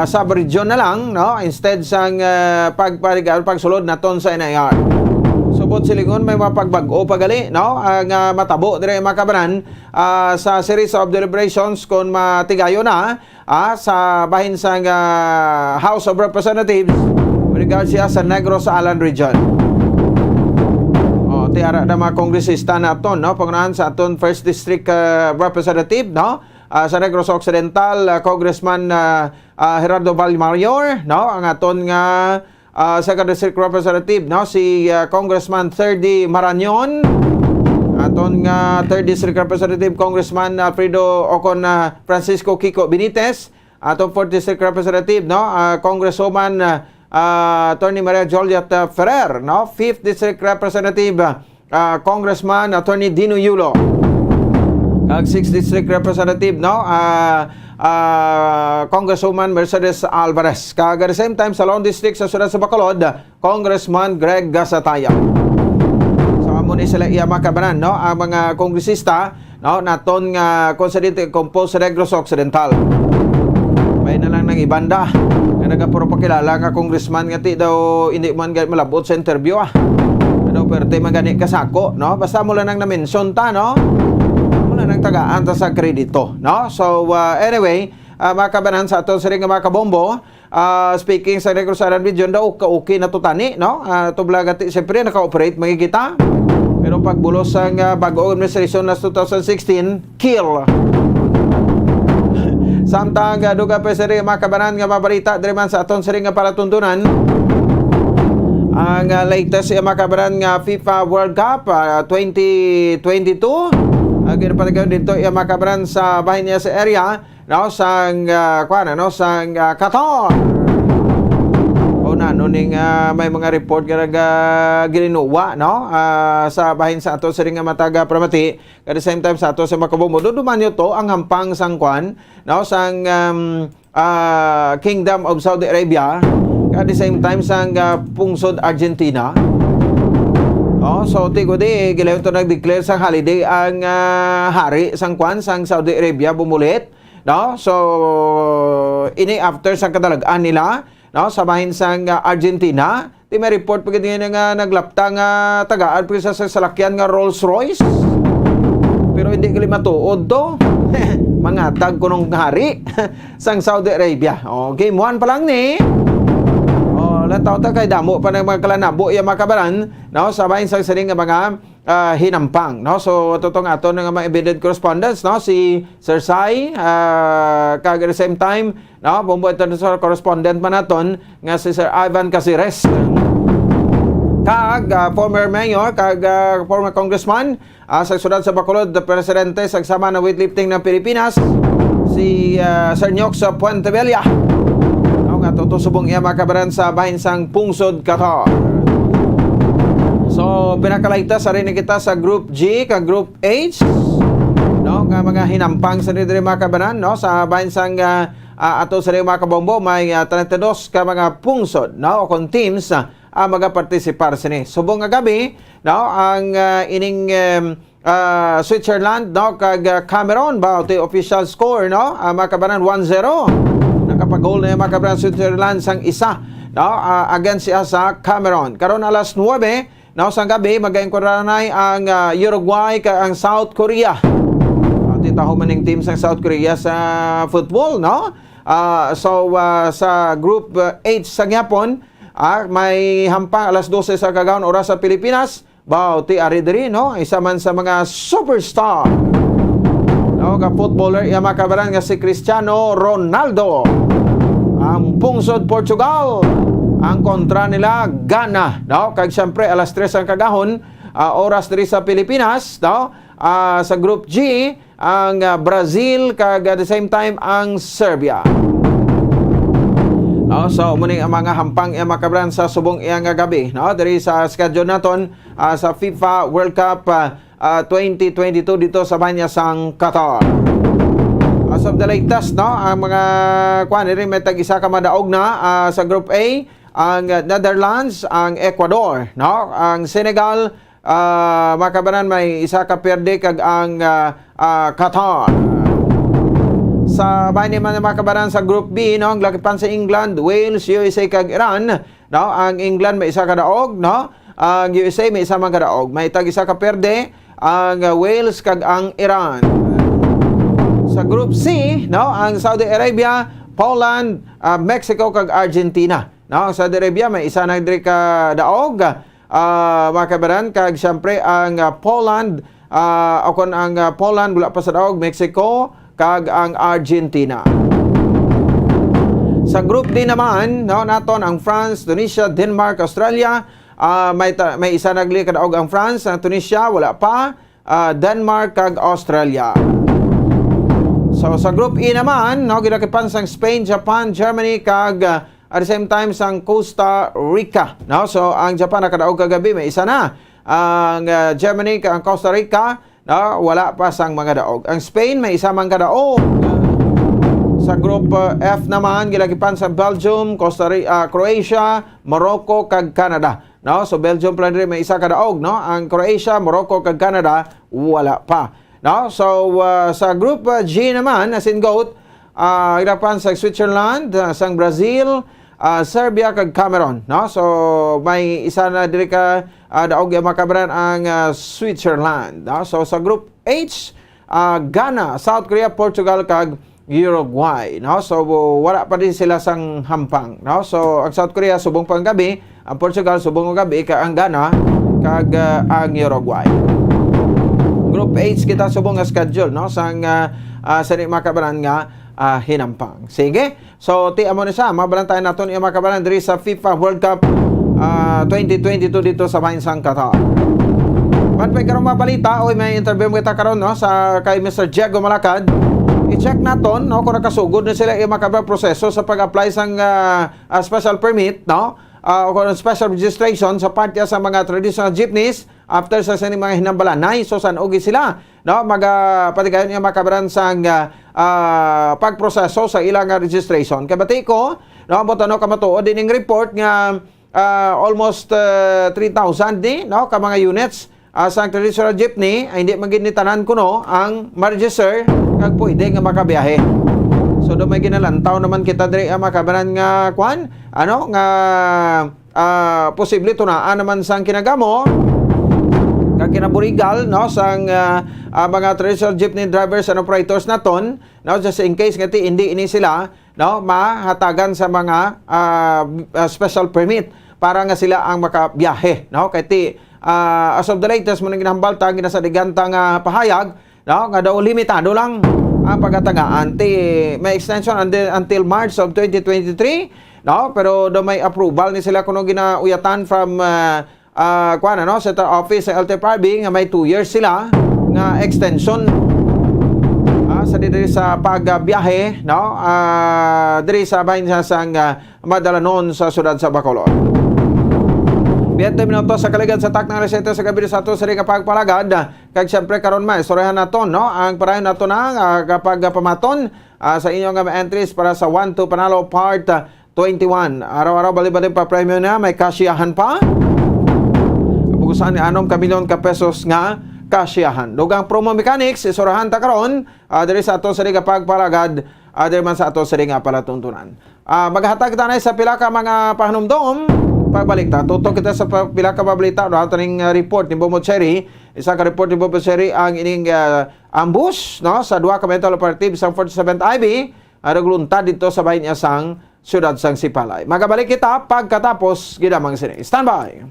sub-region na lang, no, instead sang, ah, pagpaligar, pagsulod naton sa N I R. Subot silingon may mga pagbag-o pa gali, no? Ang, ah, matabo diri, mga kabanan, ah, sa series of deliberations kon matigayon na, ah, sa bahin sang, ah, House of Representatives with regards siya sa Negros Island region. Oh, ti ara na mga kongresista naton, no? Pangunahan sa aton first district, ah, representative, no? Ah, sa Negros Occidental, ah, Congressman, ah, ah, Gerardo Valmarior, no? Ang aton nga, ah, second district representative, no? Si, ah, Congressman Thirdy Marañon, aton nga third district representative, Congressman Alfredo Ocon, ah, Francisco Kiko Benitez, aton fourth district representative, no? Ah, Congresswoman, ah, ah, Attorney Maria Juliet, ah, Ferrer, no? Fifth district representative, ah, ah, Congressman Attorney Dino Yulo. Kag sixth district representative, no? Ah, ah, Congresswoman Mercedes Alvarez. Kag at the same time, sa Laon District sa Siyudad sa Bacolod, Congressman Greg Gasataya. So, amo ni sila iya, mga kabanan, no? Ang mga kongresista, no, naton nga konsidente composed sa Negros Occidental. May na lang nang ibanda nga nagapuro pakilala nga congressman nga ti daw hindi man gani malabot sa interview, ah. Ano, perte man gani kasako, no? Basta mo lang nang na-mention ta, no? Mo lang nang tagaan ta sa kredito, no? So, ah, anyway, ah, mga kabanan, sa aton siring nga mga kabombo, ah, speaking sa Negros Island Region daw, ka-, okay na to tani, no? Ah, tublag ati, siyempre, naka-operate, makikita. Pero pagbulos sang, ah, bag-o administration last two thousand sixteen, kill. Samtang, ah, dugang pa sini, mga kabanan, nga mabalita diri man sa aton siring nga palatuntunan, ang, ah, latest, eh, mga kabanan, nga FIFA World Cup, ah, twenty twenty-two. Ang ginapatigayon dito, eh, mga kabanan, sa bahin niya sa area, no, sang, ah, kuwan, ano, sang, ah, Qatar. O na, no, ning, ah, may mga report nga nag, ah, gilinuwa, no, ah, sa bahin sa ato siring nga mataga pramati. At the same time, sa ato sa makabumbo, duduman nyo to, ang hampang sang kuwan, no, sang, um, ah, Kingdom of Saudi Arabia. At the same time, sang, ah, pungsod Argentina. Oh, so, ti ko di, gilayon to nag-declare sang holiday ang, ah, hari sang kuwan, sang Saudi Arabia, bumulit. No? So, ini after sang kadalag-an nila, no, sa bahin sang, ah, Argentina, ti may report pa gid nga naglapta nga tagaan pa sa, sa salakyan nga Rolls Royce. Pero hindi gali matuod to. Mangatag kunong hari sang Saudi Arabia. Oh, game one pa lang ni. Oh, lantaw ta kay damo pa ng mga kalanabo iya, mga kabanan, no, sa bahin sang sining nga mga ah, hinampang, no? So, ato tong aton nga mga embedded correspondents, no? Si Sir Sai, ah, kag at the same time, no, Bombo International correspondent man naton nga si Sir Ivan Casires. Kag, ah, former mayor, kag, ah, former congressman, ah, sa siyudad sa Bacolod, presidente sa Sama ng Weightlifting ng Pilipinas, si, ah, Sir Nyox Puentevilla. No, nga tuto subong iya makabaran sa bahin sang pungsod Qatar. So, pinakalaita sa rin kita sa Group G, ka Group H, no, nga mga hinampang sa rin diri, mga kabanan, no, sa bahin sang, ah, ah, ato sa rin, mga kabombo, may, ah, treinta y dos ka mga pungsod, no, o kung teams, ah, ang magapartisipar sini. Subong nga gabi, no, ang, ah, ining, em, ah, Switzerland, no, kag, ah, Cameroon, ba, ito yung official score, no? Ah, mga kabanan, one zero. Nakapag-goal na yung mga kabanan Switzerland sang isa, no? Ah, against siya sa Cameroon. Karon alas nuwebe, no, sang gabi, mag-enkwentro na ang, ah, Uruguay kag ang South Korea. Ah, titaho man yung team sa South Korea sa football, no? Ah, so, ah, sa Group, ah, H sa gyapon, ah, may hampang alas dose sa kagahon oras sa Pilipinas. Baw, ti ari diri, no? Isa man sa mga superstar, no, nga footballer, iya makabaran nga si Cristiano Ronaldo. Ang pungsod Portugal, ang kontra nila, Ghana, no? Kag siyempre, alas tres ang kagahon, ah, oras diri sa Pilipinas, no? Ah, sa Group G, ang, ah, Brazil, kag at the same time, ang Serbia. No? So, muni ang mga hampang iya makabaran sa subong iya nga gabi, no? Diri sa schedule naton, ah, sa FIFA World Cup, ah, ah, twenty twenty-two dito sa bahin sang Qatar. As of the latest, no, ang mga kuan diri may tag-isa ka madaog na, ah, sa Group A, ang, ah, Netherlands, ang Ecuador, no, ang Senegal, ah, mga kabanan, may isa ka pierde kag ang, ah, ah, Qatar. Sa bahin naman, mga kabanan, sa Group B, no, ang lakipan sa England, Wales, U S A kag Iran, no? Ang England may isa ka daog, no? Ang U S A may isa man ka daog. May tag-isa ka perde ang, uh, Wales kag ang Iran. Sa Group C, no, ang Saudi Arabia, Poland, uh, Mexico kag Argentina. No, ang Saudi Arabia may isa na diri ka daog. Ah, mga kaibanan, kag siyempre ang, ah, Poland, ah, o kon ang, ah, Poland wala pa sa daog, Mexico, kag ang Argentina. Sa Group D naman, no, naton ang France, Tunisia, Denmark, Australia, ah, may ta-, may isa na gali ka daog ang France, ang Tunisia wala pa, ah, Denmark, kag Australia. So, sa Group E naman, no, gilakipan sang Spain, Japan, Germany, kag, ah, at the same time sang Costa Rica, no? So, ang Japan nakadaog kagabi, may isa na. Ang, ah, Germany kag ang Costa Rica, no, wala pa sang mga daog. Ang Spain may isa man ka daog. Sa Group, ah, F naman, gilakipan sa Belgium, Costa Ri-, ah, Croatia, Morocco, kag Canada, no? So, Belgium pa lang diri may isa ka daog, no? Ang Croatia, Morocco, kag Canada, wala pa, no? So, ah, sa Group, ah, G naman, as in goat, ah, hirapan sa Switzerland, ah, sang Brazil, ah, Serbia, kag Cameroon, no? So, may isa na diri ka, ah, daog nga makabaran ang, ah, Switzerland, no? So, sa Group H, ah, Ghana, South Korea, Portugal, kag Uruguay, no? So, wala pa din sila sang hampang, no? So, ang South Korea subong pa ang gabi, ang Portugal subong ang gabi, kag ang Ghana, kag, ah, ang Uruguay. Group H kita subong nga schedule, no? Sang, ah, ah, sa di makabaran nga, ah, hinampang. Sige. So, ti amo ni sa mabalantayan naton iya makabalan diri sa FIFA World Cup, ah, twenty twenty-two dito sa bahin sang Qatar. But may karong mga balita, oy, may interview mo kita karon, no, sa kay Mister Diego Malacad. I-check naton, no, kung nakasugod na sila iya makabalan proseso sa pag-apply sang, ah, ah, special permit, no, ah, o kung special registration sa parte sa mga traditional jeepneys. After sa sini mga hinambalanay, so san ugi sila, no, maga-, patigayon nga makabaran sang, ah, ah, pagproseso sa ilang, ah, registration. Kay bati ko, no, ambot ano ka matuod ining report nga, ah, almost, ah, three thousand ni, no, ka mga units, ah, sang traditional jeepney, ay hindi man gid ni tanan kuno ang ma-register kag pwede nga makabiyahe. So, do may ginalantaw naman kita diri, ah, makabaran nga kwan, ano, nga ah, posible tunaan naman sang kinagamo kag kinaburigal, no, sang, ah, ah, mga traditional jeepney drivers and operators naton, no, just in case nga ti hindi ini sila, no, mahatagan sa mga, ah, ah, special permit para nga sila ang makabiyahe, no, kay ti, ah, as of the latest mo nang ginahambal ta, ginasadigan ta nga pahayag, no, nga daw limitado lang ang pagatagaan. Ti may extension until, until March of twenty twenty-three, no? Pero daw may approval ni sila kuno ginauyatan from, ah, ah, kuwan, ano, Central Office sa L T F R B nga may two years sila nga extension, ah, sa diri sa pagbiyahe, no? Ah, diri sa bahin sa sang, ah, Madalanon sa siyudad sa Bacolod. Biyente minuto sa kaligad sa taknang alas siyete sa gabi sa ato sa ring pagpalagad. Kag siyempre karon, maistoryahan naton, no, ang padayon nato na, ah, kapag pamaton, ah, sa inyo nga mga entries para sa One Two Panalo Part, ah, twenty-one. Araw-araw, bali-bali pa premyo na, may kasyahan pa. Bukusan ni anom ka milyon ka pesos nga kasyahan. Dugang promo mechanics, istoryahan ta karon, ah, diri sa ato sa ring pagpalagad, ah, diri man sa ato sa ring palatuntunan. Ah, maghatag ta na sa pila ka mga pahanumdom. Pagbalik ta, tutok kita sa pa-, pila ka balita, no? Ato ning, ah, report ni Bomo Cherry. Isa ka report ni Bomo Cherry ang ining, ah, ambush, no, sa duha ka mental operative sa forty-seventh I B, ang nagluntad dito sa bahin niya sang siyudad sang Sipalay. Magabalik kita pagkatapos gid lamang sini. Standby!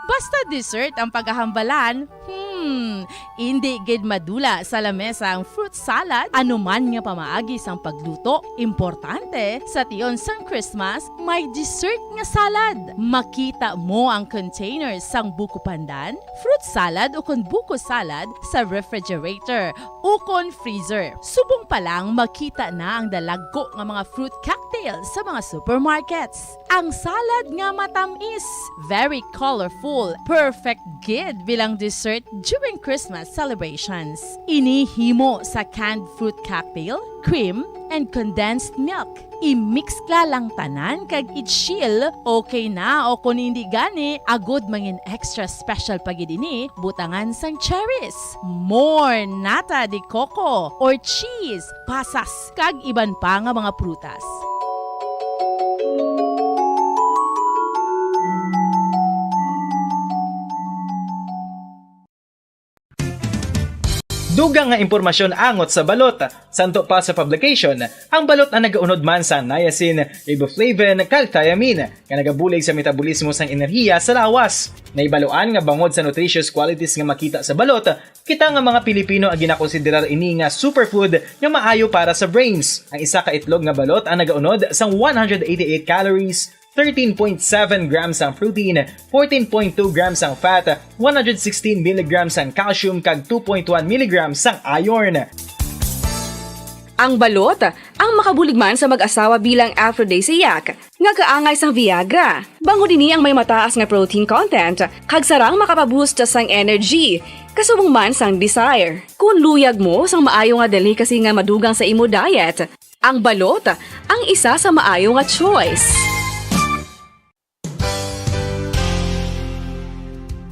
Basta dessert ang paghahambalan, hmm, indi gid madula sa lamesa ang fruit salad, anuman nga pamaagi sang pagluto. Importante, sa tion sang Christmas, may dessert nga salad. Makita mo ang containers sang buko pandan, fruit salad ukon buko salad sa refrigerator ukon freezer. Subong pa lang, makita na ang dalagko nga mga fruit cocktail sa mga supermarkets. Ang salad nga matamis, very colorful, perfect gid bilang dessert during Christmas celebrations. Ini himo sa canned fruit cocktail, cream, and condensed milk. I-mix la lang tanan kag i-chill, okay na, o kon indi gani, agud mangin extra special pa gid ini, butangan sang cherries, more nata de coco or cheese, pasas, kag iban pa nga mga prutas. Dugang nga impormasyon angot sa balot. Santo pa sa publication, ang balot ang nagaunod man sa niacin, riboflavin, kag thiamine, nga nagabulig sa metabolismo sang enerhiya sa lawas. Nahibaluan nga bangod sa nutritious qualities nga makita sa balot, kita nga mga Pilipino ang ginakonsiderar ini nga superfood nga maayo para sa brains. Ang isa ka itlog nga balot ang nagaunod sang one hundred eighty-eight calories, thirteen point seven grams ang protein, fourteen point two grams ang fat, one hundred sixteen milligrams ang calcium, kag two point one milligrams ang iron. Ang balot, ang makabulig man sa mag-asawa bilang aphrodisiac, nga kaangay sang Viagra. Bangod ini ang may mataas nga protein content, kag sarang makapaboost sang energy, kasubong man sang desire. Kung luyag mo sang maayo nga delicacy nga madugang sa imo diet, ang balot, ang isa sa maayo nga choice.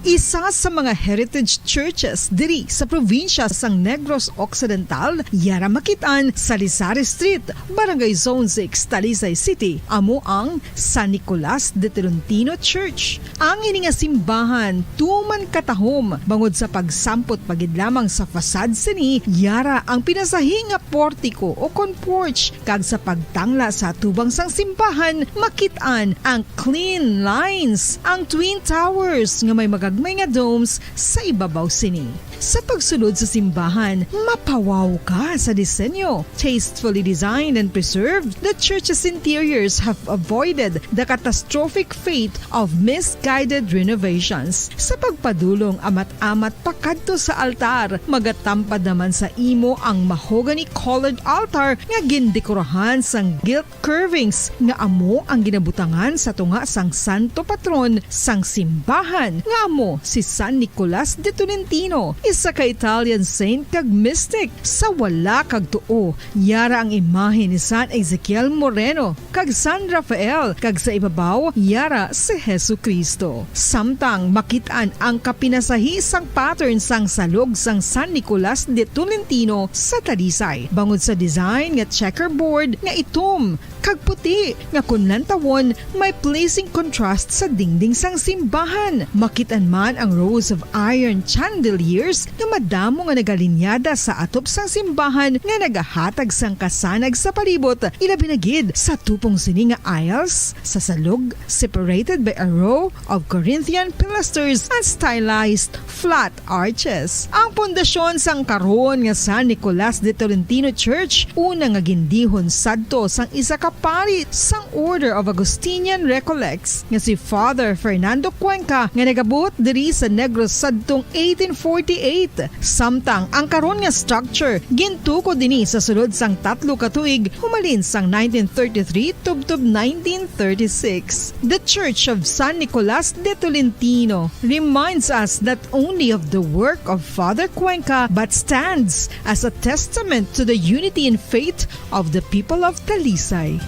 Isa sa mga heritage churches diri sa probinsya sang Negros Occidental, yara makit-an sa Salisari Street, Barangay Zone six, Talisay City, amo ang San Nicolas de Tolentino Church. Ang ini nga simbahan tuman katahom bangod sa pagsampot pa gid lamang sa facade sini, yara ang pinasahi nga portiko o kon porch, kag sa pagtangla sa atubang sang simbahan makit-an ang clean lines, ang twin towers nga may magagmay nga domes sa ibabaw sini. Sa pagsulod sa simbahan, mapawaw ka sa disenyo. Tastefully designed and preserved, the church's interiors have avoided the catastrophic fate of misguided renovations. Sa pagpadulong amat-amat pakadto sa altar, magatampad naman sa imo ang mahogany-colored altar nga gindekorahan sang gilt curvings nga amo ang ginabutangan sa tunga sang santo patron sang simbahan, nga amo si San Nicolas de Tolentino, isa ka Italian saint kag mystic. Sa wala kag tuo, yara ang imahe ni San Ezekiel Moreno kag San Rafael, kag sa ibabaw, yara si Jesu-Cristo. Samtang makit-an ang kapinasahi sang pattern sang salog sang San Nicolas de Tolentino sa Talisay, bangod sa design nga checkerboard nga itom kag puti, nga kon lantawon, may pleasing contrast sa dingding sang simbahan. Makit-an man ang rows of iron chandeliers nga madamo nga nagalinyada sa atop sang simbahan nga nagahatag sang kasanag sa palibot, ilabi na gid sa tupong sini nga aisles sa salog, separated by a row of Corinthian pilasters and stylized flat arches. Ang pundasyon sang karon nga San Nicolas de Tolentino Church, una nga gindihon sadto sang isa ka pari sang Order of Augustinian Recollects nga si Father Fernando Cuenca, nga nagabuot diri sa Negros sadtong eighteen forty-eight. Samtang ang karon nga structure gintukod ini sa sulod sang tatlo ka tuig, humalin sang nineteen thirty-three tubtob nineteen thirty-six. The Church of San Nicolas de Tolentino reminds us not only of the work of Father Cuenca, but stands as a testament to the unity in faith of the people of Talisay.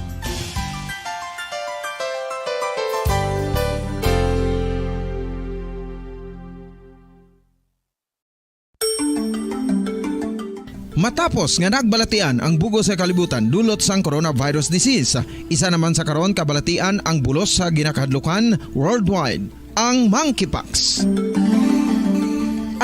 Matapos nga nagbalatian ang bug-os nga kalibutan dulot sang coronavirus disease, isa naman sa karon kabalatian ang bulos sa ginakahadlukan worldwide, ang monkeypox.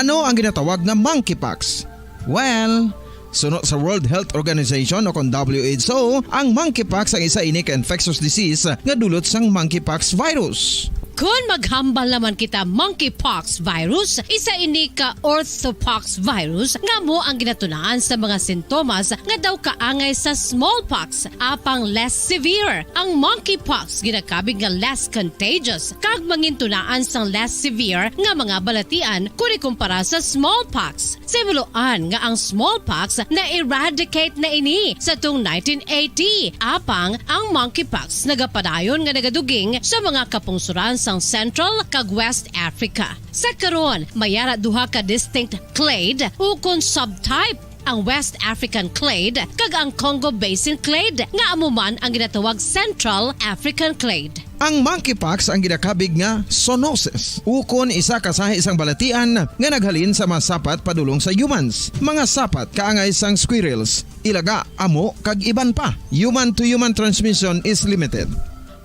Ano ang ginatawag nga monkeypox? Well, suno sa World Health Organization o kon W H O, ang monkeypox ang isa ini ka infectious disease nga dulot sang monkeypox virus. Kon maghambal naman kita monkeypox virus, isa ini ka orthopox virus nga amo ang ginatunaan sa mga sintomas nga daw kaangay sa smallpox, apang less severe. Ang monkeypox ginakabig nga less contagious kag mangintunaan sang less severe nga mga balatian kon ikumpara sa smallpox. Sa hibaluan nga ang smallpox na-eradicate na ini sa tong nineteen eighty, apang ang monkeypox nagapadayon nga nagaduging sa mga kapungsoran sang Central kag West Africa. Sa karon, may ara duha ka distinct clade ukon subtype, ang West African clade kag ang Congo Basin clade, nga amo man ang ginatawag Central African clade. Ang monkeypox ang ginakabig nga zoonosis, ukon isa ka sahi sang balatian nga naghalin sa mga sapat padulong sa humans, mga sapat kaangay sang squirrels, ilaga, amo, kag iban pa. Human-to-human transmission is limited.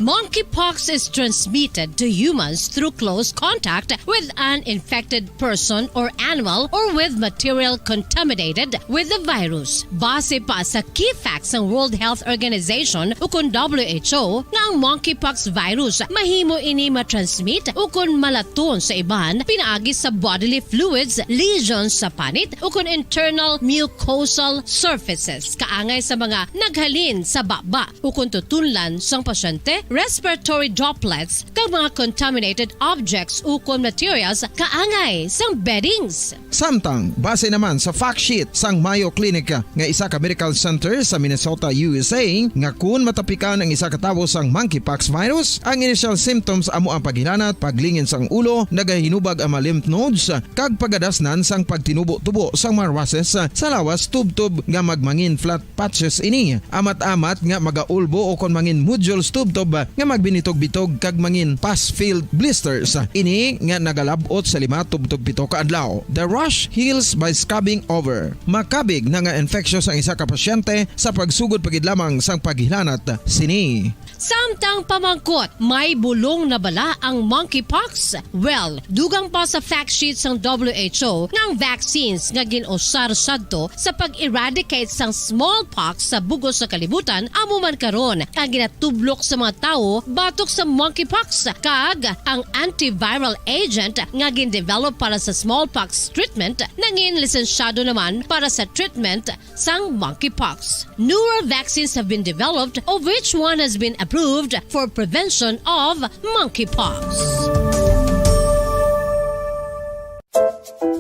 Monkeypox is transmitted to humans through close contact with an infected person or animal or with material contaminated with the virus. Base pa sa key facts sang World Health Organization ukon W H O nga ang monkeypox virus mahimo ini matransmit ukon malaton sa iban pinaagi sa bodily fluids, lesions sa panit ukon internal mucosal surfaces kaangay sa mga naghalin sa baba ukon tutunlan sang pasyente, respiratory droplets, kag mga contaminated objects ukon materials kaangay sang beddings. Samtang, base naman sa fact sheet sang Mayo Clinic nga isa ka medical center sa Minnesota, U S A, nga kun matapikan ang isa ka tawo sang monkeypox virus, ang initial symptoms amo ang paghilanat, paglingin sang ulo, nagahinubag ang mga lymph nodes, kag pagadasnan sang pagtinubo-tubo sang mga rushes sa lawas tubtob nga magmangin flat patches ini. Amat-amat nga magaulbo o kon mangin nodules tubtob nga magbinitog-bitog kag mangin pus-filled blisters. Ini nga nagalab-ot sa lima tubtob pito ka adlaw. The rash heals by scabbing over. Makabig na nga infectious ang isa ka pasyente sa pagsugod pa gid lamang sang paghilanat sini. Samtang pamangkot, may bulong na bala ang monkeypox? Well, dugang pa sa fact sheet sang W H O nga ang vaccines nga gin-usar sadto sa pag-eradicate sang smallpox sa bug-os nga kalibutan amo man karon ang ginatublok sa mga tawo batok sa monkeypox, kag ang antiviral agent nga gin-develop para sa smallpox treatment nangin lisensyado naman para sa treatment sang monkeypox. Newer vaccines have been developed, of which one has been approved for prevention of monkeypox.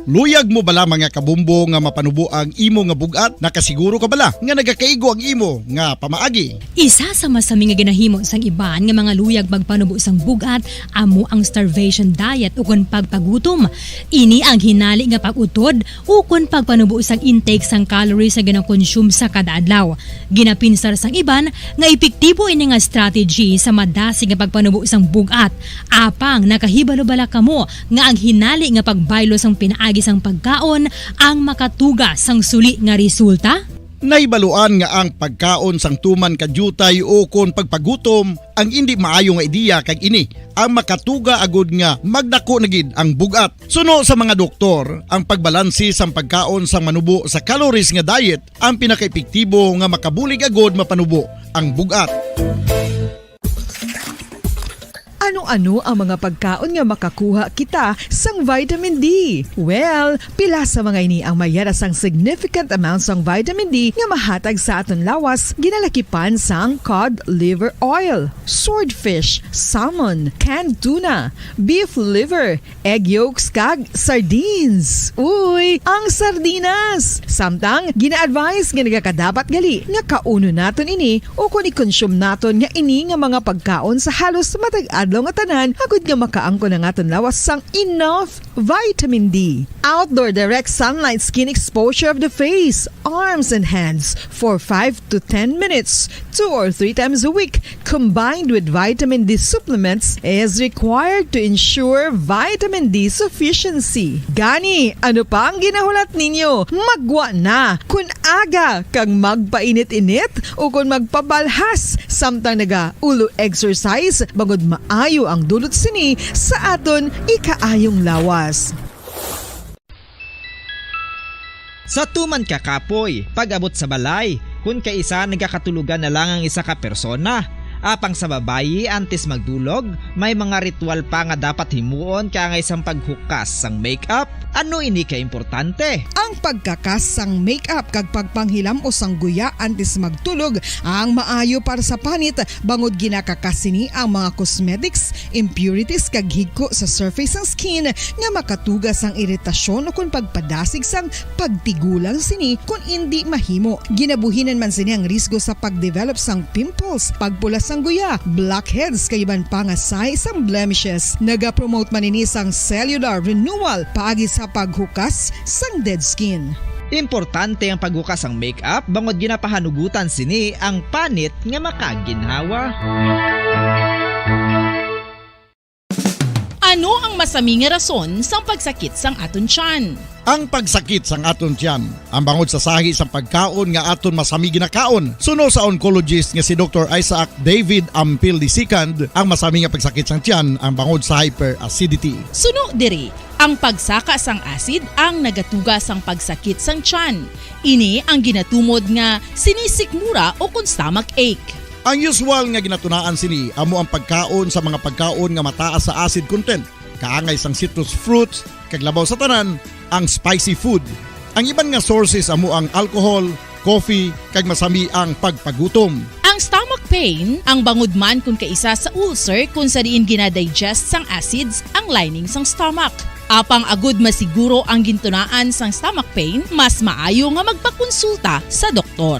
Luyag mo bala, mga kabumbo, nga mapanubo ang imo nga bug-at? Nakasiguro ka bala nga nagakaigo ang imo nga pamaagi? Isa sa masami nga ginahimo sang iban nga mga luyag magpanubo sang bug-at amo ang starvation diet ukon pagpagutom. Ini ang hinali nga pag-utod ukon pagpanubo sang intake sang calories nga ginakonsume sa kada adlaw. Ginapinsar sang iban nga epektibo ini nga strategy sa madasig nga pagpanubo sang bug-at. Apang nakahibalo bala kamo nga ang hinali nga pagbaylo sang pinaagi sang pagkaon ang makatuga sang suli nga resulta? Nahibaluan nga ang pagkaon sang tuman ka diutay ukon pagpagutom ang indi maayo nga ideya, kag ini ang makatuga agud nga magdako na gid ang bug-at. Suno sa mga doktor, ang pagbalanse sang pagkaon sang manubo sa calories nga diet ang pinakaepektibo nga makabulig agud mapanubo ang bug-at. Ano-ano ang mga pagkaon nga makakuha kita sang vitamin D? Well, pila sa mga ini ang may yara sang significant amount sang vitamin D nga mahatag sa aton lawas, ginalakipan sang cod liver oil, swordfish, salmon, canned tuna, beef liver, egg yolks, kag sardines. Uy, ang sardinas! Samtang, gina-advise nga nagakadapat gali nga kaunon naton ini ukon i-consume naton nga ini nga mga pagkaon sa halos matag adlaw nga tanan, agud nga makaangkon ang aton lawas sang enough vitamin D. Outdoor direct sunlight skin exposure of the face, arms, and hands for five to ten minutes, two or three times a week, combined with vitamin D supplements, is required to ensure vitamin D sufficiency. Gani, ano pa ang ginahulat ninyo? Maggwa na! Kun aga kag magpainit-init ukon magpabalhas samtang naga-ulo exercise, bangod maayo ang dulot sini sa aton ikaayong lawas. Sa tuman ka kapoy, pag-abot sa balay, kun kaisa nagakatulogan na lang ang isa ka persona. Apang sa babayi, antes magdulog, may mga ritual pa nga dapat himuon kaangay sang paghukas sang makeup. Ano ini ka importante? Ang pagkakas sang makeup kag pagpanghilam-os sang guya antes magtulog ang maayo para sa panit, bangod ginakakas sini ang mga cosmetics, impurities, kag higko sa surface sang skin nga makatuga sang iritasyon ukon pagpadasig sang pagtigulang sini kon indi mahimo. Ginabuhinan man sini ang risgo sa pagdevelop sang pimples, pagpula sang guya, blackheads, kag iban pa nga sahi sang blemishes. Nagapromote man ini sang cellular renewal paagi sa paghukas sang dead skin. Importante ang paghukas sang makeup bangod ginapahanugutan sini ang panit nga makaginhawa. Ano ang masami nga rason sang pagsakit sang aton tiyan? Ang pagsakit sang aton tiyan, ang bangod sa sahi sang pagkaon nga aton masami ginakaon. Suno sa oncologist nga si Doktor Isaac David Ampil the second, ang masami nga pagsakit sang tiyan ang bangod sa hyperacidity. Suno diri, ang pagsaka sang acid ang nagatuga sang pagsakit sang tiyan. Ini ang ginatumod nga sinisikmura o kon stomach ache. Ang usual nga ginatunaan sini amo ang pagkaon sa mga pagkaon nga mataas sa acid content, kaangay sang citrus fruits, kag labaw sa tanan, ang spicy food. Ang iban nga sources amo ang alcohol, coffee, kag masami ang pagpagutom. Ang stomach pain, ang bangod man kon kaisa sa ulcer kon sa diin ginadigest sang acids ang lining sang stomach. Apang agud masiguro ang gintunaan sang stomach pain, mas maayo nga magpakonsulta sa doktor.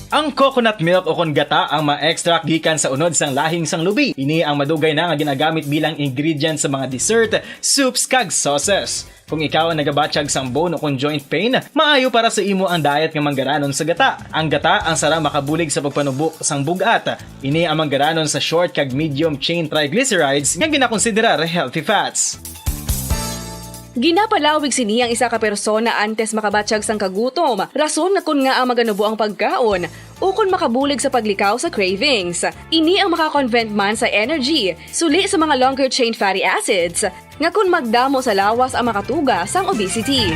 Ang coconut milk o kon gata ang ma-extract gikan sa unod sang lahing sang lubi. Ini ang madugay na nga ginagamit bilang ingredient sa mga dessert, soups, kag sauces. Kung ikaw ang nagabatyag sang bone o kon joint pain, maayo para sa imo ang diet nga manggaranon sa gata. Ang gata ang sara makabulig sa pagpanubo sang bug-at. Ini ang manggaranon sa short kag medium chain triglycerides nga ginakonsiderar healthy fats. Ginapalawig sini ang isa ka persona antes makabatyag sang kagutom, rason nga kon ngaa maganubo ang pagkaon, ukon makabulig sa paglikaw sa cravings. Ini ang makakonvert man sa energy, suli sa mga longer chain fatty acids, nga kon magdamo sa lawas ang makatuga sang obesity.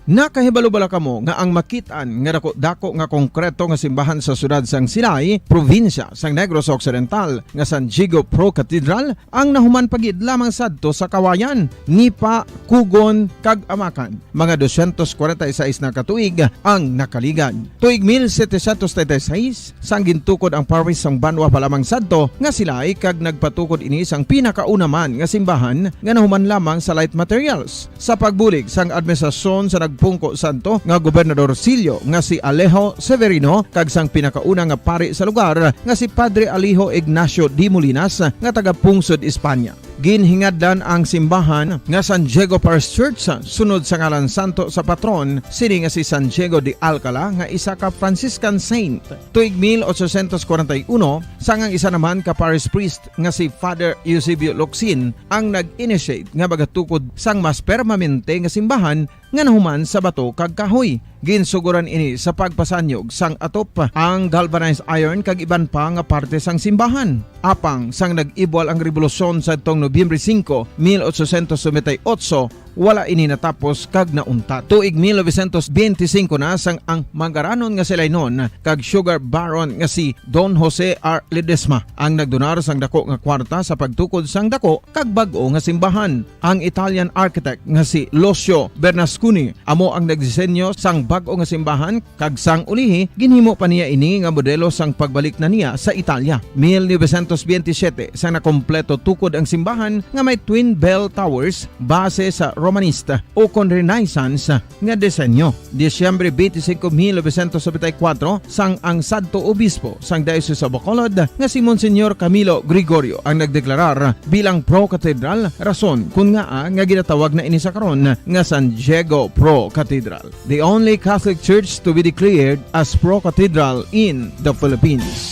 Nakahibalo bala kamo nga ang makit-an nga dako-dako nga konkreto nga simbahan sa siyudad sang Silay, probinsya sang Negros Occidental, nga San Diego Pro Cathedral ang nahuman pa gid lamang sadto sa Kawayan, Nipa, Cogon, kag Amacan? Mga dosyentos kwarenta y seis na ka tuig ang nakaligad. Tuig mil setecientos treinta y seis, sang gintukod ang parish sang banwa pa lamang sadto nga Silay, kag nagpatukod ini sang pinakauna man nga simbahan nga nahuman lamang sa light materials. Sa pagbulig sang administrasyon sa nagpungko sadto nga Gobernador Sillo nga si Alejo Severino kag sang pinakauna nga pari sa lugar nga si Padre Alejo Ignacio de Molinas nga taga-pungsod Espanya. Ginhingadlan ang simbahan nga San Diego Parish Church sunod sa ngalan santo sa patron sini nga si San Diego de Alcala nga isa ka Franciscan saint. Tuig mil ochocientos kwarenta y uno, sang ang isa naman ka parish priest nga si Father Eusebio Locsin ang nag-initiate nga magatukod sang mas permanente nga simbahan nga nahuman sa bato kag kahoy. Ginsugoran ini sa pagpasanyog sang atop, ang galvanized iron kag iban pa nga parte sang simbahan. Apang sang nag-ibwal ang rebolusyon sadtong Nobyembre singko, mil ochocientos noventa y ocho, wala ini natapos kag nauntat. Tuig mil novecientos benti singko na sang ang manggaranon nga si Laynon kag sugar baron nga si Don Jose R. Ledesma ang nagdonar sang dako nga kwarta sa pagtukod sang dako kag bag-o nga simbahan. Ang Italian architect nga si Lucio Bernasconi amo ang nagdisenyo sang bag-o nga simbahan, kag sang ulihi ginhimo pa niya ini nga modelo sang pagbalik na niya sa Italia. Mil novecientos benti siyete, sang nakompleto tukod ang simbahan nga may twin bell towers base sa Romanista o kon Renaissance nga disenyo. Disyembre twenty-five, mil novecientos noventa y cuatro, sang ang sadto obispo sang Diocese of Bacolod nga si Monsignor Camilo Gregorio ang nagdeklarar bilang pro-cathedral, rason kon ngaa nga ginatawag na ini sa karon nga San Diego Pro Cathedral, the only Catholic Church to be declared as pro-cathedral in the Philippines.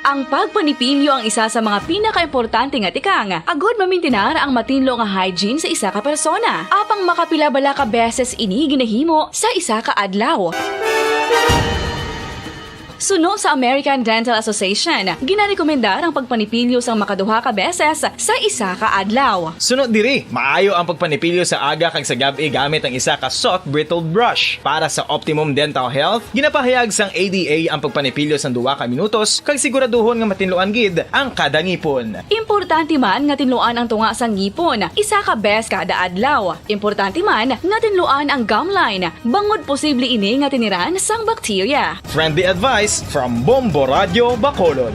Ang pagpanipilyo ang isa sa mga pinakaimportante nga tikang agud mamintinar ang matinlo nga hygiene sa isa ka persona. Apang makapila bala ka beses ini ginahimo sa isa ka adlaw? Suno sa American Dental Association, ginarekomendar ang pagpanipilyo sang makaduha ka beses sa isa ka adlaw. Suno diri, maayo ang pagpanipilyo sa aga kag sa gab-i gamit ang isa ka soft bristled brush. Para sa optimum dental health, ginapahayag sang A D A ang pagpanipilyo sang duha ka minutos kag siguraduhon nga matinluan gid ang kada ngipon. Importante man nga tinluan ang tunga sang ngipon isa ka bes kada adlaw. Importante man nga tinluan ang gum line, bangod posible ini nga tiniran sang bakterya. Friendly advice from Bombo Radyo Bacolod.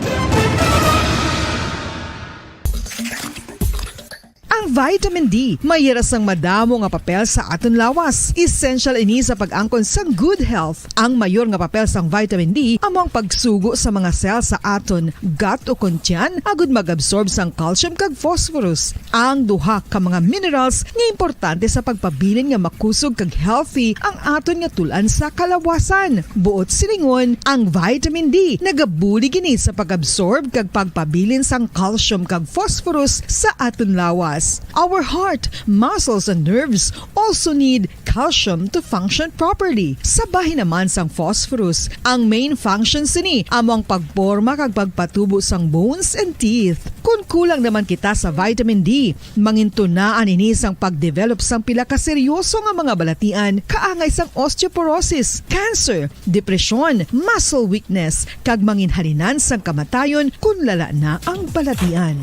Ang vitamin D may hira sang madamo nga papel sa aton lawas. Essential ini sa pag-angkon sang good health. Ang mayor nga papel sang vitamin D amo ang pagsugo sa mga cell sa aton gut o kon tiyan agud mag-absorb sang calcium kag phosphorus, ang duha ka mga minerals nga importante sa pagpabilin nga makusog kag healthy ang aton nga tul-an sa kalawasan. Buot silingon, ang vitamin D nagabulig ini sa pag-absorb kag pagpabilin sang calcium kag phosphorus sa aton lawas. Our heart, muscles, and nerves also need calcium to function properly. Sa bahin naman sang phosphorus, ang main function sini amo ang pagporma kag pagpatubo sang bones and teeth. Kon kulang naman kita sa vitamin D, mangintunaan ini sang pagdevelop sang pila ka seryoso nga mga balatian kaangay sang osteoporosis, cancer, depresyon, muscle weakness, kag manginhalinan sang kamatayon kon lala na ang balatian.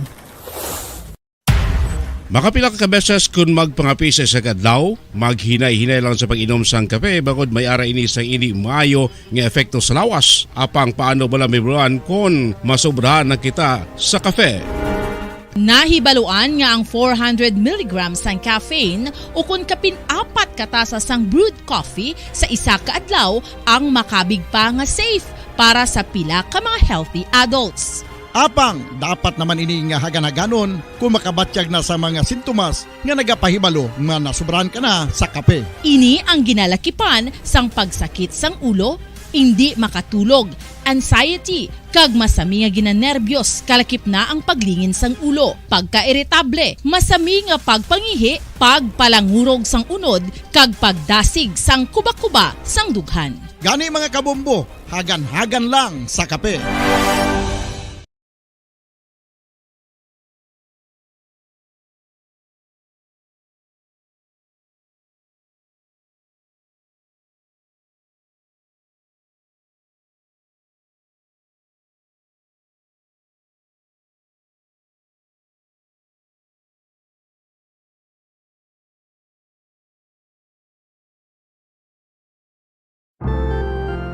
Makapila ka beses kon magpangape sa isa ka adlaw, maghinay-hinay lang sa pag-inom sang kape, bangod may ara ini sang indi maayo nga epekto sa lawas. Apang paano bala mahibaluan kon masobrahan na kita sa kape? Nahibaluan nga ang four hundred milligrams sang caffeine, ukon kapin apat ka tasa sang brewed coffee sa isa ka adlaw, ang makabig pa nga safe para sa pila ka mga healthy adults. Apang dapat naman ini nga hagan-haganon kung makabatyag na sa mga sintomas nga nagapahibalo nga nasubrahan ka na sa kape. Ini ang ginalakipan sang pagsakit sang ulo, indi makatulog, anxiety, kag masami nga ginanerbyos, kalakip na ang paglingin sang ulo, pagkairitable, masami nga pagpangihi, pagpalangurog sang unod, kag pagdasig sang kuba-kuba sang dughan. Gani, mga kabombo, hagan-hagan lang sa kape.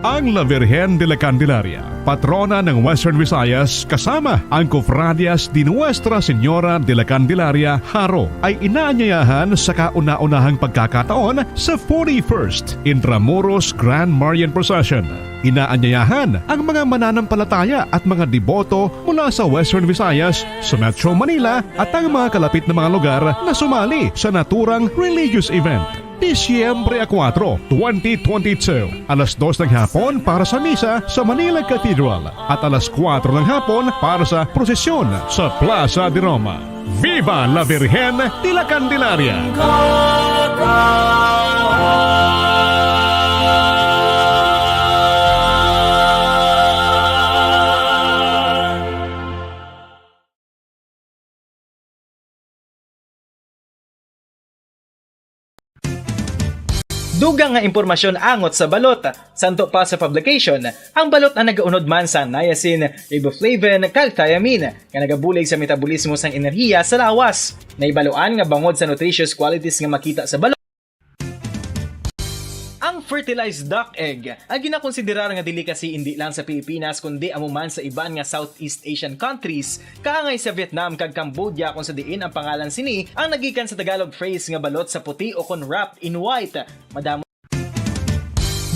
Ang La Virgen de la Candelaria, patrona ng Western Visayas, kasama ang Cofradias de Nuestra Señora de la Candelaria, Jaro, ay inaanyayahan sa kauna-unahang pagkakataon sa forty-first Intramuros Grand Marian Procession. Inaanyayahan ang mga mananampalataya at mga deboto mula sa Western Visayas, sa Metro Manila, at ang mga kalapit na mga lugar na sumali sa naturang religious event. Disyembre a kuwatro, twenty twenty-two, alas dos ng hapon para sa misa sa Manila Cathedral at alas kuwatro ng hapon para sa prosesyon sa Plaza de Roma. Viva la Virgen de la Candelaria! Dugang nga impormasyon angot sa balot. Santo pa sa publication, ang balot ang nagaunod man sa niacin, riboflavin, kag thiamine, nga nagabulig sa metabolismo sang enerhiya sa lawas. Nahibaluan nga bangod sa nutritious qualities nga makita sa balot, ang fertilized duck egg ang ginakonsiderar nga delicacy indi lang sa Pilipinas, kundi amo man sa iban nga Southeast Asian countries, kaangay sa Vietnam kag Cambodia, kung sa diin ang pangalan sini ang nagikan sa Tagalog phrase nga balot sa puti o kon wrapped in white. Madamo.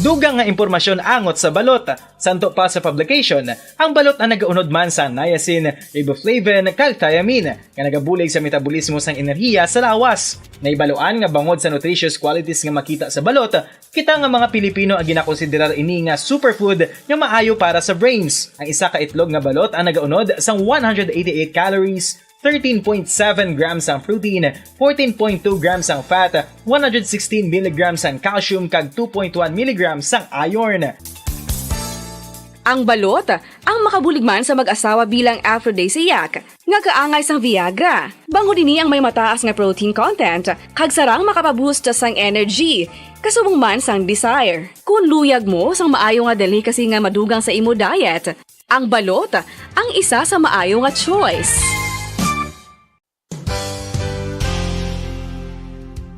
Dugang nga impormasyon angot sa balot. Santo pa sa publication, ang balot ang nagaunod man sa niacin, riboflavin, kag thiamine, nga nagabulig sa metabolismo sang enerhiya sa lawas. Nahibaluan nga bangod sa nutritious qualities nga makita sa balot, kita nga mga Pilipino ang ginakonsiderar ini nga superfood nga maayo para sa brains. Ang isa ka itlog nga balot ang nagaunod sang one hundred eighty-eight calories, thirteen point seven grams ang protein, fourteen point two grams ang fat, one hundred sixteen milligrams ang calcium, kag two point one milligrams ang iron. Ang balot, ang makabulig man sa mag-asawa bilang aphrodisiac, nga kaangay sang Viagra. Bangod ini ang may mataas nga protein content, kag sarang makapaboost sang energy, kasubong man sang desire. Kung luyag mo sang maayo nga delicacy nga madugang sa imo diet, ang balot ang isa sa maayo nga choice.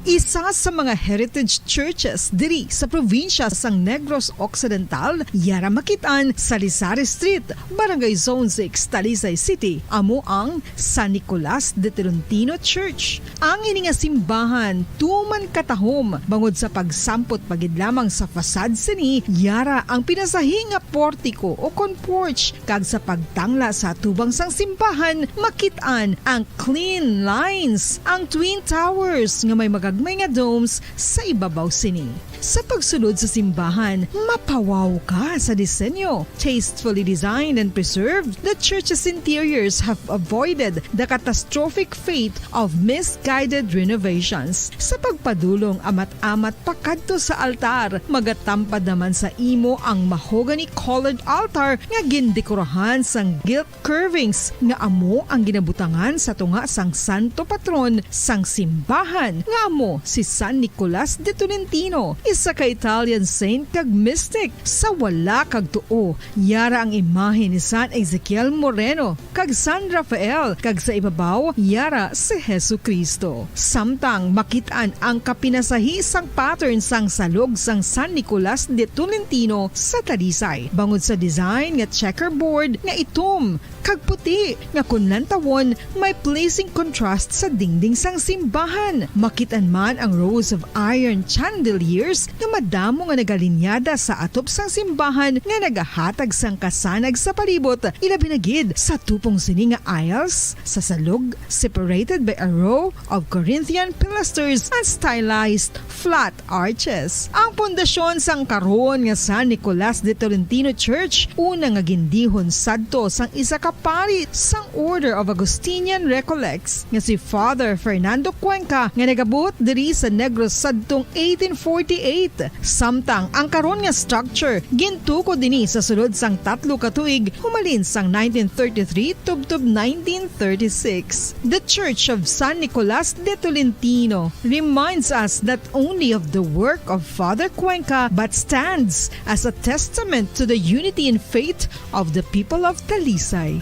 Isa sa mga heritage churches diri sa probinsya sang Negros Occidental, yara makit-an sa Lisari Street, Barangay Zone six, Talisay City, amo ang San Nicolas de Tolentino Church. Ang ini nga simbahan tuman katahom bangod sa pagsampot pa gid lamang sa facade sini, yara ang pinasahi nga portiko o kon porch, kag sa pagtangla sa atubang sang simbahan, makit-an ang clean lines, ang Twin Towers nga may magagmay nga domes sa ibabaw sini. Sa pagsulod sa simbahan, mapawaw ka sa disenyo. Tastefully designed and preserved, the church's interiors have avoided the catastrophic fate of misguided renovations. Sa pagpadulong amat-amat pakadto sa altar, magatampad naman sa imo ang mahogany-colored altar nga gindekorahan sang gilt curvings nga amo ang ginabutangan sa tunga sang santo patron sang simbahan, nga amo si San Nicolas de Tolentino, isa ka Italian saint kag mystic. Sa wala kag tuo, yara ang imahe ni San Ezekiel Moreno kag San Rafael, kag sa ibabaw, yara si Jesu-Cristo. Samtang makit-an ang kapinasahi sang pattern sang salog sang San Nicolas de Tolentino sa Talisay, bangod sa design nga checkerboard nga itom kag puti nga kon lantawon may pleasing contrast sa dingding sang simbahan. Makit-an man ang rows of iron chandeliers nga madamo nga nagalinyada sa atop sang simbahan nga nagahatag sang kasanag sa palibot, ilabi na gid sa tupong sini nga aisles sa salog, separated by a row of Corinthian pilasters and stylized flat arches. Ang pundasyon sang karon nga San Nicolas de Tolentino Church, una nga gindihon sadto sang isa ka pari sang Order of Augustinian Recollects nga si Father Fernando Cuenca, nga nagabuot diri sa Negros sadtong eighteen forty-eight. Samtang ang karon nga structure gintukod ini sa sulod sang tatlo ka tuig, humalin sang nineteen thirty-three tubtob nineteen thirty-six. The Church of San Nicolas de Tolentino reminds us not only of the work of Father Cuenca, but stands as a testament to the unity in faith of the people of Talisay.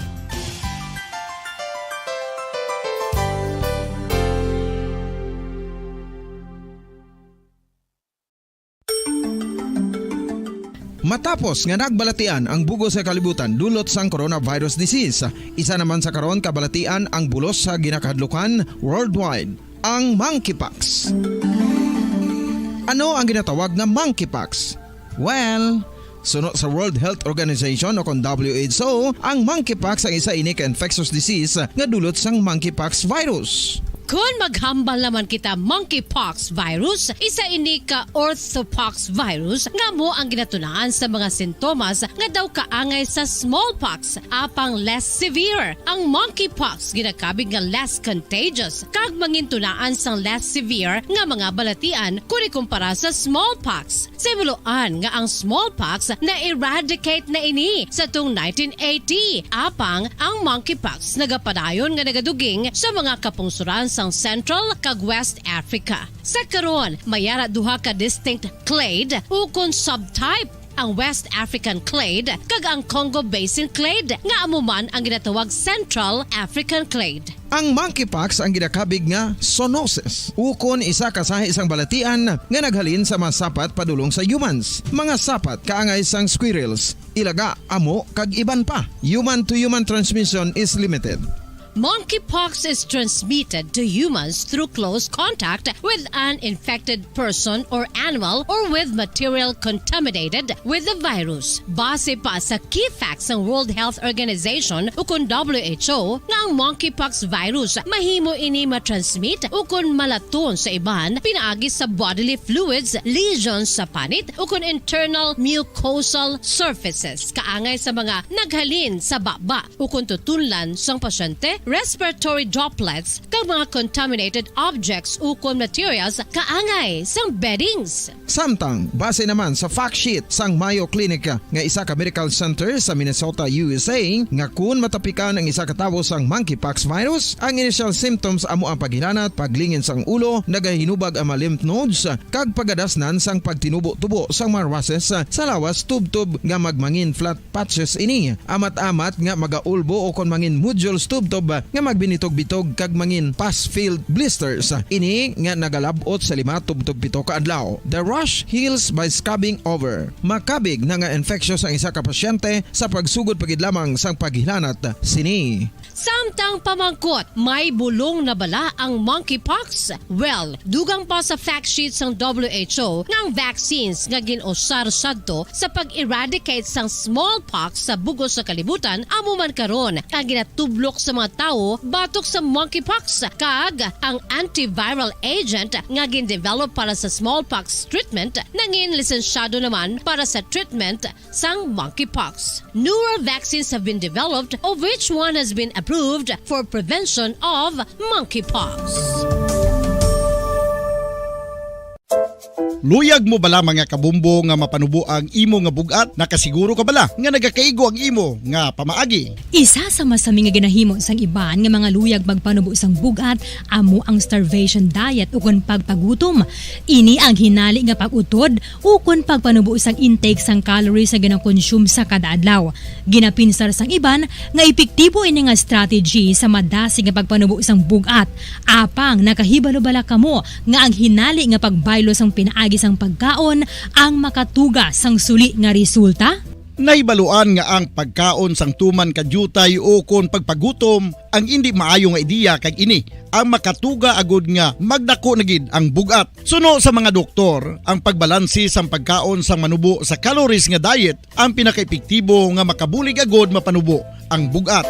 Matapos nga nagbalatian ang bug-os nga kalibutan dulot sang coronavirus disease, isa naman sa karon kabalatian ang bulos sa ginakahadlukan worldwide, ang monkeypox. Ano ang ginatawag nga monkeypox? Well, suno sa World Health Organization o kon W H O, ang monkeypox ang isa ini ka infectious disease nga dulot sang monkeypox virus. Kon maghambal naman kita monkeypox virus, isa ini ka orthopox virus nga amo ang ginatunaan sa mga sintomas nga daw kaangay sa smallpox, apang less severe. Ang monkeypox ginakabig nga less contagious kag mangintunaan sang less severe nga mga balatian kon ikumpara sa smallpox. Sa himuloan nga ang smallpox na-eradicate na ini sa tung nineteen eighty, apang ang monkeypox nagapadayon nga nagaduging sa mga kapungsoran sang Central kag West Africa. Sa karon, may ara duha ka distinct clade ukon subtype, ang West African clade kag ang Congo Basin clade, nga amo man ang ginatawag Central African clade. Ang monkeypox ang ginakabig nga zoonosis, ukon isa ka sahi sang balatian nga naghalin sa mga sapat padulong sa humans. Mga sapat kaangay sang squirrels, ilaga, amo, kag iban pa. Human to human transmission is limited. Monkeypox is transmitted to humans through close contact with an infected person or animal or with material contaminated with the virus. Base pa sa key facts sang World Health Organization ukon W H O nga ang monkeypox virus mahimo ini matransmit ukon malaton sa iban pinaagi sa bodily fluids, lesions sa panit ukon internal mucosal surfaces kaangay sa mga naghalin sa baba ukon tutunlan sang pasyente, respiratory droplets, kag mga contaminated objects ukon materials kaangay sang beddings. Samtang, base naman sa fact sheet sang Mayo Clinic nga isa ka medical center sa Minnesota, U S A, nga kun matapikan ang isa ka tawo sang monkeypox virus, ang initial symptoms amo ang paghilanat, paglingin sang ulo, nagahinubag ang mga lymph nodes, kag pagadasnan sang pagtinubo-tubo sang mga rushes sa lawas tubtob nga magmangin flat patches ini, amat-amat nga magaulbo o kon mangin nodules tubtob nga magbinitog-bitog kag mangin pus-filled blisters. Ini nga nagalab-ot sa lima tubtob pito ka adlaw. The rash heals by scrubbing over. Makabig na nga infeksyon sang isa ka pasyente sa pagsugod pa gid lamang sang paghilanat sini. Samtang pamangkot, may bulong na bala ang monkeypox? Well, dugang pa sa fact sheet sang W H O nga ang vaccines nga gin-usar sadto sa pag-eradicate sang smallpox sa bug-os nga kalibutan amo man karon ang ginatublok sa mga tawo batok sa monkeypox, kag ang antiviral agent nga gin-develop para sa smallpox treatment nangin lisensyado naman para sa treatment sang monkeypox. Newer vaccines have been developed, of which one has been approved for prevention of monkeypox. Luyag mo bala, mga kabumbo, nga mapanubo ang imo nga bug-at? Nakasiguro ka bala nga nagakaigo ang imo nga pamaagi? Isa sa masami nga ginahimo sang iban nga mga luyag magpanubo sang bug-at amo ang starvation diet ukon pagpagutom. Ini ang hinali nga pag-utod ukon pagpanubo sang intake sang calories nga gina-consume sa kada adlaw. Ginapinsar sang iban nga epektibo ini nga strategy sa madasig nga pagpanubo sang bug-at. Apang nakahibalo bala kamo nga ang hinali nga pagbaylo sang pinaagi sang pagkaon ang makatuga sang suli nga resulta? Nahibaluan nga ang pagkaon sang tuman ka diutay ukon pagpagutom ang indi maayo nga ideya, kag ini ang makatuga agud nga magdako na gid ang bug-at. Suno sa mga doktor, ang pagbalanse sang pagkaon sang manubo sa calories nga diet ang pinakaepektibo nga makabulig agud mapanubo ang bug-at.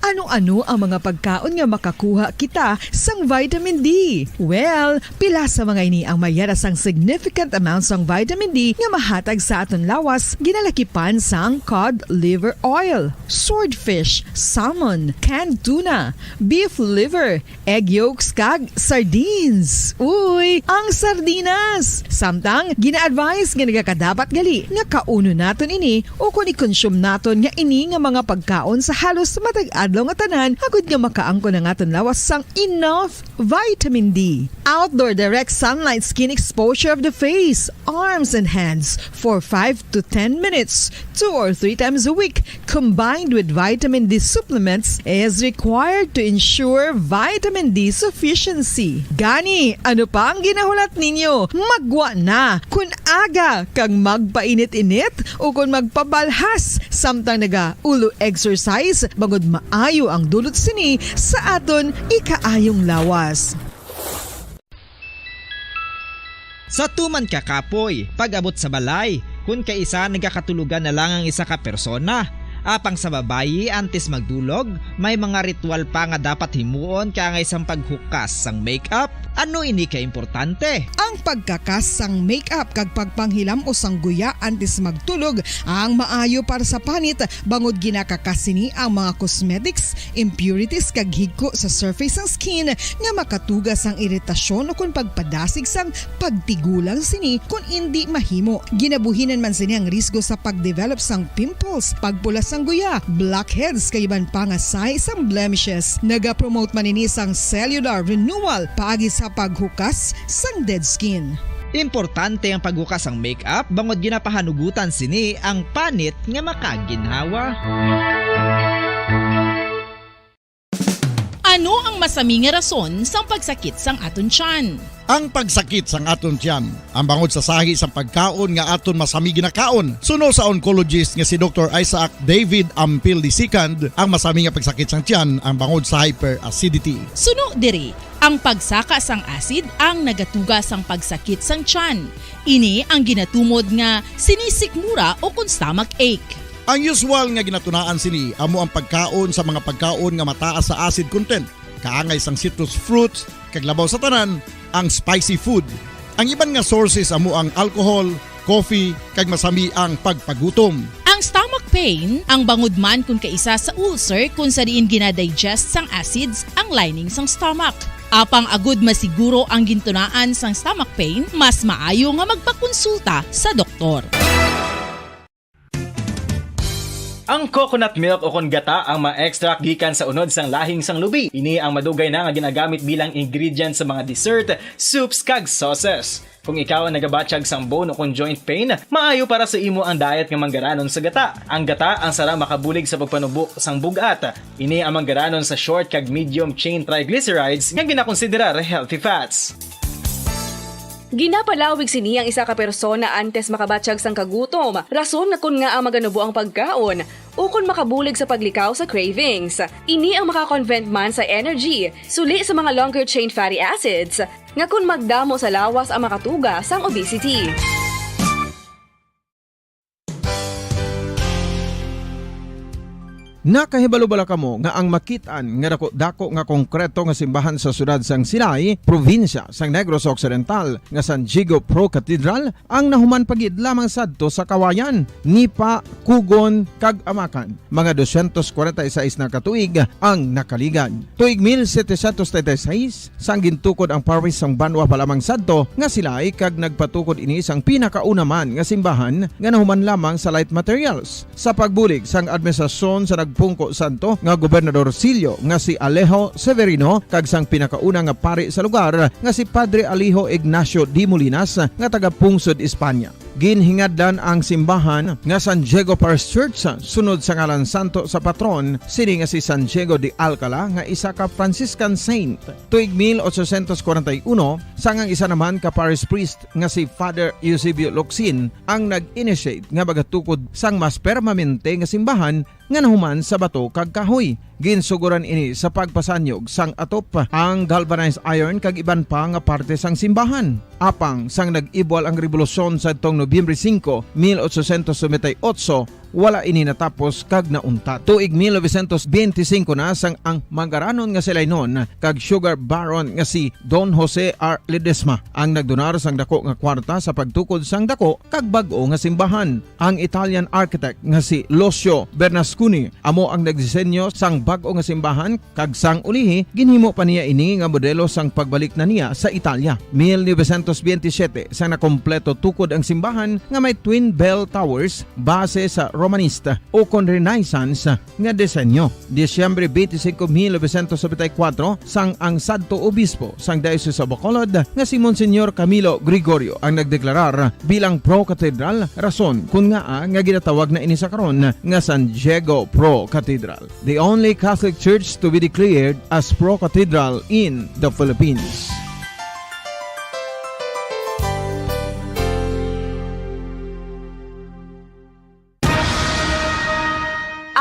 Ano-ano ang mga pagkaon nga makakuha kita sang vitamin D? Well, pila sa mga ini ang mayara sang significant amount sang vitamin D nga mahatag sa aton lawas, ginalakipan sang cod liver oil, swordfish, salmon, canned tuna, beef liver, egg yolks, kag sardines. Uy, ang sardinas! Samtang gina-advise nga nagakadapat gali nga kaunon naton ini ukon i-consume naton nga ini nga mga pagkaon sa halos matag adlaw nga tanan, agud nga makaangkon ang aton lawas sang enough vitamin D. Outdoor direct sunlight skin exposure of the face, arms, and hands for five to ten minutes, two or three times a week, combined with vitamin D supplements, is required to ensure vitamin D sufficiency. Gani, ano pa ang ginahulat ninyo? Maggwa na! Kun aga kag magpainit-init ukon magpabalhas samtang naga-ulo exercise, bangod maayo ang dulot sini sa aton ikaayong lawas. Sa tuman ka kapoy, pag-abot sa balay, kun kaisa nagakatulogan na lang ang isa ka persona. Apang sa babayi, antes magdulog, may mga ritual pa nga dapat himuon kaangay sang paghukas sang makeup. Ano ini ka importante? Ang pagkakas sang makeup kag pagpanghilam-os sang guya antes magtulog ang maayo para sa panit, bangod ginakakas sini ang mga cosmetics, impurities, kag higko sa surface sang skin nga makatuga sang iritasyon ukon pagpadasig sang pagtigulang sini kon indi mahimo. Ginabuhinan man sini ang risgo sa pagdevelop sang pimples, pagpula sang guya, blackheads, kag iban pa nga sahi sang blemishes. Nagapromote man ini sang cellular renewal paagi sa paghukas sang dead skin. Importante ang paghukas sang makeup bangod ginapahanugutan sini ang panit nga makaginhawa. Ano ang masami nga rason sang pagsakit sang aton tiyan? Ang pagsakit sang aton tiyan, ang bangod sa sahi sang pagkaon nga aton masami ginakaon. Suno sa oncologist nga si Doktor Isaac David Ampil the second, ang masami nga pagsakit sang tiyan ang bangod sa hyperacidity. Suno diri, ang pagsaka sang acid ang nagatuga sang pagsakit sang tiyan. Ini ang ginatumod nga sinisikmura ukon stomach ache. Ang usual nga ginatunaan sini amo ang pagkaon sa mga pagkaon nga mataas sa acid content, kaangay sang citrus fruits, kag labaw sa tanan, ang spicy food. Ang iban nga sources amo ang alcohol, coffee, kag masami ang pagpagutom. Ang stomach pain, ang bangod man kun kaisa sa ulcer kun sa diin ginadigest sang acids ang lining sang stomach. Apang agud masiguro ang gintunaan sang stomach pain, mas maayo nga magpakonsulta sa doktor. Ang coconut milk ukon gata ang ma-extract gikan sa unod sang lahing sang lubi. Ini ang madugay na nga ginagamit bilang ingredient sa mga dessert, soups, kag sauces. Kung ikaw ang nagabatyag sang bone ukon joint pain, maayo para sa imo ang diet nga manggaranon sa gata. Ang gata ang sarang makabulig sa pagpanubo sang bug-at. Ini ang manggaranon sa short kag medium chain triglycerides nga ginakonsiderar healthy fats. Ginapalawig sini ang isa ka persona antes makabatyag sang kagutom, rason nga kon ngaa maganubo ang pagkaon, ukon makabulig sa paglikaw sa cravings. Ini ang makakonvert man sa energy, suli sa mga longer chain fatty acids, nga kon magdamo sa lawas ang makatuga sang obesity. Nakahibalo bala kamo nga ang makit-an nga dako-dako nga konkreto nga simbahan sa siyudad sang Silay, probinsya sang Negros Occidental, nga San Diego Pro Cathedral, ang nahuman pa gid lamang sadto sa Kawayan, Nipa, Cogon, kag Amacan? Mga dosyentos kwarenta y seis na ka tuig ang nakaligad. Tuig mil setecientos treinta y seis, sang gintukod ang parish sang banwa pa lamang sadto nga Silay, kag nagpatukod ini sang pinakauna man nga simbahan nga nahuman lamang sa light materials. Sa pagbulig sang administrasyon sa nagpungko sadto nga gobernadorcillo nga si Alejo Severino kag sang pinakauna nga pari sa lugar nga si Padre Alejo Ignacio de Molinas nga taga-pungsod Espanya. Ginhingadlan ang simbahan nga San Diego Parish Church sunod sa ngalan santo sa patron sini nga si San Diego de Alcala, nga isa ka Franciscan saint. Tuig mil ochocientos kwarenta y uno, sang ang isa naman ka parish priest nga si Father Eusebio Locsin ang nag-initiate nga magatukod sang mas permanente nga simbahan nga nahuman sa bato kag kahoy. Ginsugoran ini sa pagpasanyog sang atop, ang galvanized iron kag iban pa nga parte sang simbahan. Apang sang nag-ibwal ang rebolusyon sadtong Nobyembre singko, mil ochocientos noventa y ocho, wala ini natapos kag nauntat. Tuig mil novecientos benti singko na sang ang manggaranon nga Silaynon kag sugar baron nga si Don Jose R. Ledesma ang nagdonar sang dako nga kwarta sa pagtukod sang dako kag bag-o nga simbahan. Ang Italian architect nga si Lucio Bernasconi amo ang nagdisenyo sang bag-o nga simbahan, kag sang ulihi ginhimo pa niya ini nga modelo sang pagbalik na niya sa Italia. Mil novecientos benti siyete sang nakompleto tukod ang simbahan nga may twin bell towers base sa Romanista ukon Renaissance nga disenyo. Disyembre twenty-five, mil novecientos noventa y cuatro, sang ang sadto obispo sang Diocese of Bacolod nga si Monsignor Camilo Gregorio ang nagdeklarar bilang pro-cathedral, rason kon ngaa nga ginatawag na ini sa karon nga San Diego Pro Cathedral, the only Catholic church to be declared as pro-cathedral in the Philippines.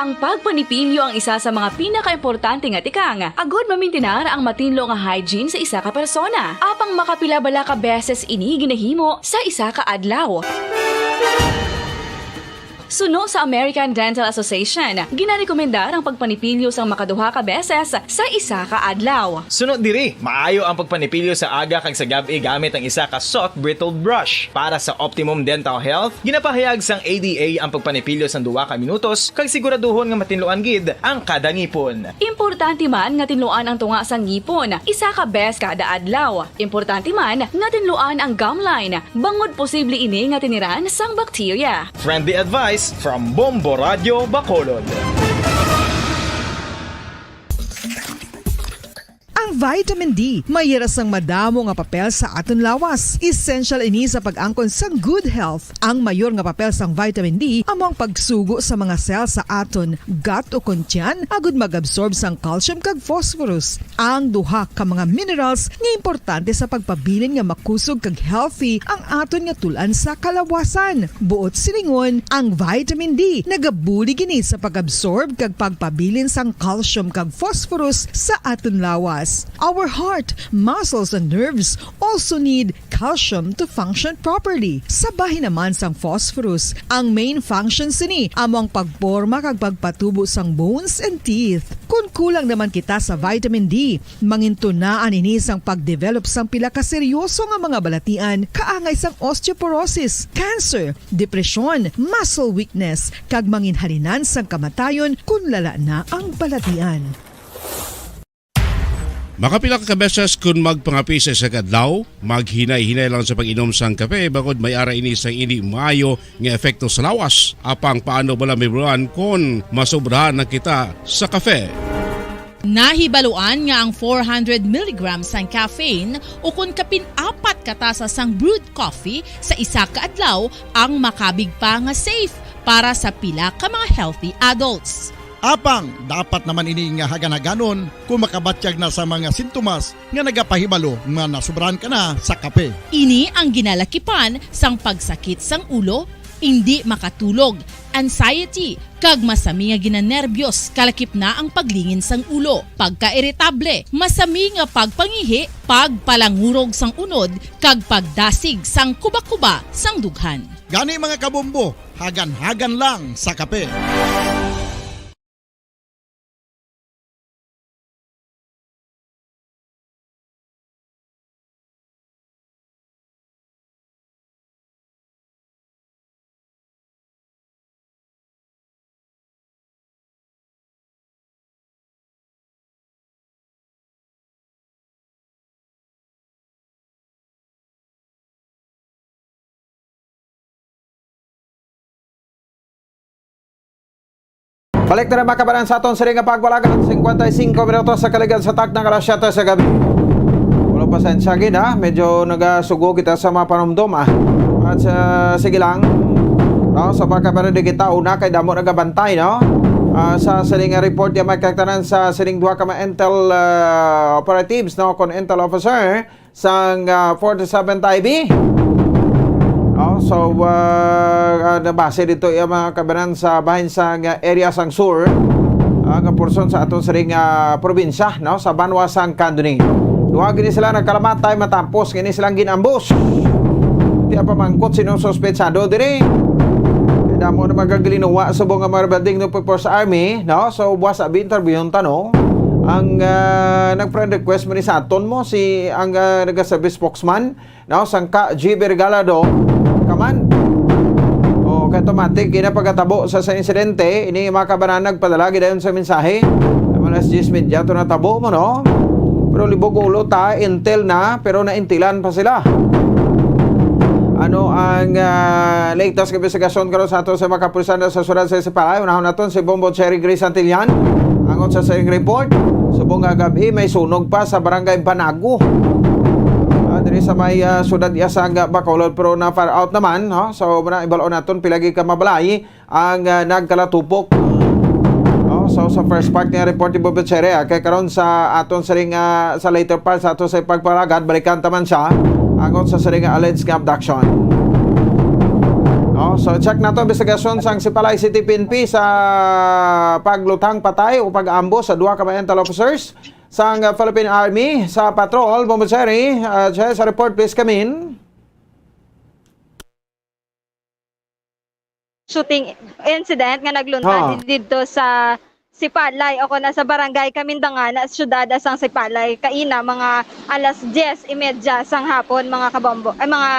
Ang pagpanipilyo ang isa sa mga pinakaimportante nga tikang agod mamintinar ang matinlo nga hygiene sa isa ka persona. Apang makapila bala ka beses ini ginahimo sa isa ka adlaw? Suno sa American Dental Association, ginarekomendar ang pagpanipilyo sang makaduha ka beses sa isa ka adlaw. Suno diri, maayo ang pagpanipilyo sa aga kag sa gab-i gamit ang isa ka soft bristled brush. Para sa optimum dental health, ginapahayag sang A D A ang pagpanipilyo sang duha ka minutos kag siguraduhon nga matinluan gid ang kada ngipon. Importante man nga tinluan ang tunga sang ngipon isa ka beses kada adlaw. Importante man nga tinluan ang gum line, bangod posible ini nga tiniran sang bakterya. Friendly advice from Bombo Radio Bacolod. Ang vitamin D may hira sang madamo nga papel sa aton lawas. Essential ini sa pag-angkon sang good health. Ang mayor nga papel sang vitamin D amo ang pagsugo sa mga cell sa aton gut o kon tiyan agud mag-absorb sang calcium kag phosphorus, ang duha ka mga minerals nga importante sa pagpabilin nga makusog kag healthy ang aton nga tul-an sa kalawasan. Buot silingon, ang vitamin D nagabulig ini sa pag-absorb kag pagpabilin sang calcium kag phosphorus sa aton lawas. Our heart, muscles, and nerves also need calcium to function properly. Sa bahin naman sang phosphorus, ang main function sini amo ang pagporma kag pagpatubo sang bones and teeth. Kon kulang naman kita sa vitamin D, mangintunaan ini sang pag-develop sang pila ka seryoso nga mga balatian, kaangay sang osteoporosis, cancer, depresyon, muscle weakness, kag manginhalinan sang kamatayon kon lala na ang balatian. Makapila ka beses kun magpangape sa isa ka adlaw, maghinay-hinay lang sa pag-inom sang kape, bangod may ara ini sang indi maayo nga epekto sa lawas. Apang paano bala mahibaluan kon masobrahan na kita sa kape? Nahibaluan nga ang four hundred milligrams sang caffeine ukon kapin apat ka tasa sang brewed coffee sa isa ka adlaw ang makabig pa nga safe para sa pila ka mga healthy adults. Apang dapat naman ini nga hagan-haganon kung makabatyag na sa mga sintomas nga nagapahibalo nga nasobrahan ka na sa kape. Ini ang ginalakipan sang pagsakit sang ulo, indi makatulog, anxiety, kag masami nga ginanerbiyos, kalakip na ang paglingin sang ulo, pagkairitable, masami nga pagpangihi, pagpalangurog sang unod, kag pagdasig sang kuba-kuba sang dughan. Gani, mga kabombo, hagan-hagan lang sa kape. Balik na, mga kabanan, sa aton sini nga pagpalagad. Singkwenta y singko minutos sa kaligad sa takna nga alas siyete sa gabi. Wala, pasensya gid, ha, medyo nagasugo kita sa mga panumdom, ah. At, ah, sige lang. No, sa pagkabarili kita, una kay damo nagabantay, no? Ah, sa sining report, ya may kagtanan sa sining duha ka mga intel, ah, operatives, no, kon intel officer sang, ah, forty-seventh I B. No, so, ah, ah, nabase dito yung mga kabanan sa bahin sa nga area sang sur, ah, nga porson sa aton sining, ah, probinsya, no, sa banwa sang Candoni. Duha gini sila nagkalamatay matapos gini silang ginambos. Di pa mangkot sinong suspetsado diri. Damo na magagalinuwa subong nga mga building no, for sa army, no? So, buwas abi interviewon ta, no? Ang, ah, nag-friend request mo ni sa aton mo, si, ang, ah, nagaservice spokesman, no? Sangka G B Regalado, kaman. O, kay automatic, ina pagkatabo sa, sa insidente, ini mga kabanan nagpadala, gidayon sa mensahe. Naman alas diyes media, to natabo mo, no? Pero libog ulo ta, intel na, pero naintilan pa sila. Ano ang, ah, latest nga investigasyon karon sa ato sa mga kapulisan sa syudad sa Sipalay? Unahon naton si Bombo Cherry Grace Santillan. Angot sa sining report, subong nga gab-i may sunog pa sa barangay Banago. Ah, diri sa may, ah, syudad iya sang Bacolod, pero na far out naman, no? So, muna, ibal-on naton pila gid ka mabalay ang, ah, nagkalatupok. Oh, so sa first part nga report ni Bobo Chere, ah, kay karon sa aton sining, ah, sa later part sa ato sa pagparagad, balikan ta man siya angot sa sining, ah, alleged nga abduction. Oh, so check nato investigasyon sang Sipalay City P N P sa pagluthang patay o pag-ambush sa duha ka mga intel officers sang, ah, Philippine Army sa patrol. Bobo Chere, ah, Chere, sa report, please come in. Shooting incident nga naglunta Ha. didto sa Sipalay o kon sa barangay Kamindangan, sa siyudad sang Sipalay, kaina mga alas diyes y media sang hapon, mga kabombo, ay, mga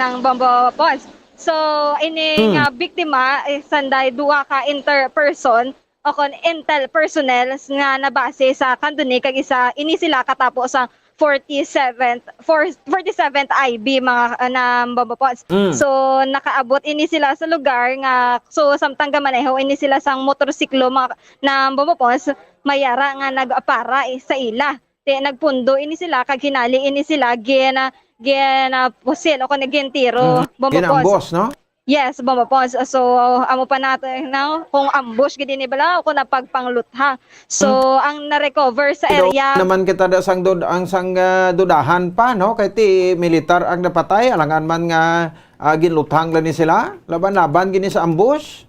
nang bombo pons. So, ini Hmm. nga biktima, eh, sanday duha ka inter person o kon intel personnel nga nabase sa Candoni, kag isa ini sila katapo sa forty-seventh, for, forty-seventh I B, mga, uh, na Bombopons. Mm. So, nakaabot ini sila sa lugar nga, so, samtang gamaneho ini sila sang motorsiklo, mga, na Bombopons, may ara nga nagapara, eh, sa ila. Ti, nagpundo ini sila, kag hinali ini sila, gina-, ginapusil o kon gintiro, Mm. Bombopons. Ginambos, no? Yes, Bombopons. So, amo pa nato, no? Kung ambush gid ini bala o kung napagpanglutha. So, Hmm. ang na-recover sa Pero area naman kita da sang dud-, ang sang, ah, dudahan pa, no? Kay ti militar ang napatay, alangan man nga, ah, ginluthang lang ni sila. Laban-laban gini sa ambush.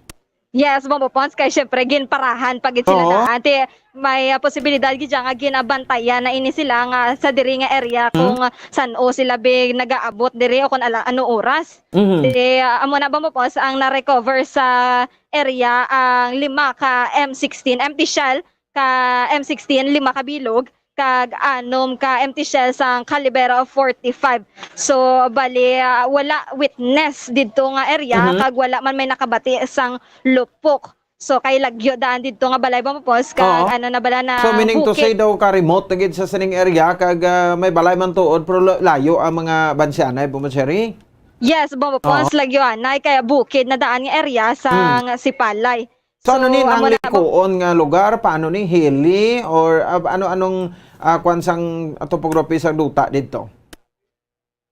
Yes, Bombopons, kay syempre ginparahan pa gid sila Oo. na. Ante, may, ah, posibilidad gid siya nga ginabantayan na ini sila nga sa diri nga area Hmm. kung, ah, san-o sila bi nagaabot diri o kung ala, ano oras. Mhm. Di, ah, amo na, Bombopons, ang na-recover sa area ang lima ka M sixteen empty shell, ka M sixteen, lima ka bilog, kag anom ka empty shell sang caliber of forty-five. So, bali, ah, wala witness didto nga area, Mhm. kag wala man may nakabati sang lupok So, kay lagyo daan didto nga balay, Bombo Pons, kag Oo. ano na bala na So, meaning to bukid. say daw ka remote na gid sa sining area, kag, ah, may balay man tuod, pero la-, layo ang mga bansyanay, Bombo Cherry? Yes, Bombo Pons, Oo. lagyo anay, kay bukid na daan nga area sa Hmm. nga Sipalay. So, ano ni So, nang amo na, Bombo likuon nga lugar? Paano ni? Hilly? Or, ah, ano-anong, ah, kwan sang topography sang duta didto?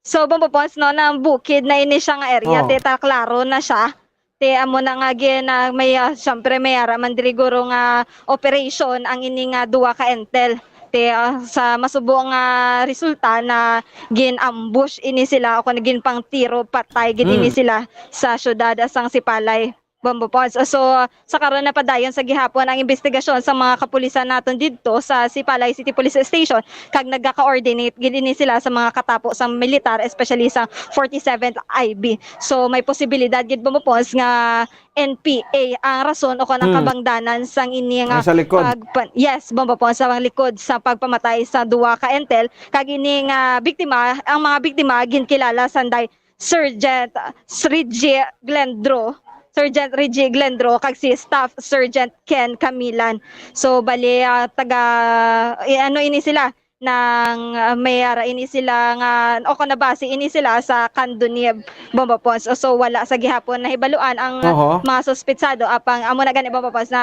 So, Bombo Pons, no, nang bukid na ini siya nga area, Oo. te, ta, klaro na siya. Te, amo na nga gin-, ah, may, ah, syempre, may ara man diri guro nga operation ang ini nga duwa ka entel. Te, ah, sa masubo nga resulta na gin-ambush ini sila o kung ginpangtiro patay gid ini Mm. sila sa syudad sang Sipalay, Bombo Pons. So, sa karon napadayon sa gihapon ang imbestigasyon sa mga kapulisan naton didto sa Sipalay City Police Station, kag nagka-coordinate gid ini sila sa mga katapo sang militar, especially sa forty-seventh I B. So, may posibilidad gid, Bombo Pons, nga N P A ang rason o kon ang Hmm. kabangdanan sang ini nga Ay, sa likod. pagpan-, yes, Bombo Pons, sa likod sa pagpamatay sa duwa ka entel. Kag ini nga biktima, ang mga biktima ginkilala sanday Sergeant Reggie Glendro, Sergeant Reggie Glendro, kag si Staff Sergeant Ken Camilan. So, bali, ah, taga, eh, ano ini sila, nang, ah, may ara ini sila nga, o kung nabasi ini sila sa Kandunib, Bombo Pons. So, wala sa gihapon nahibaluan ang Oho. mga suspitsado, apang amo na gani, Bombo Pons, na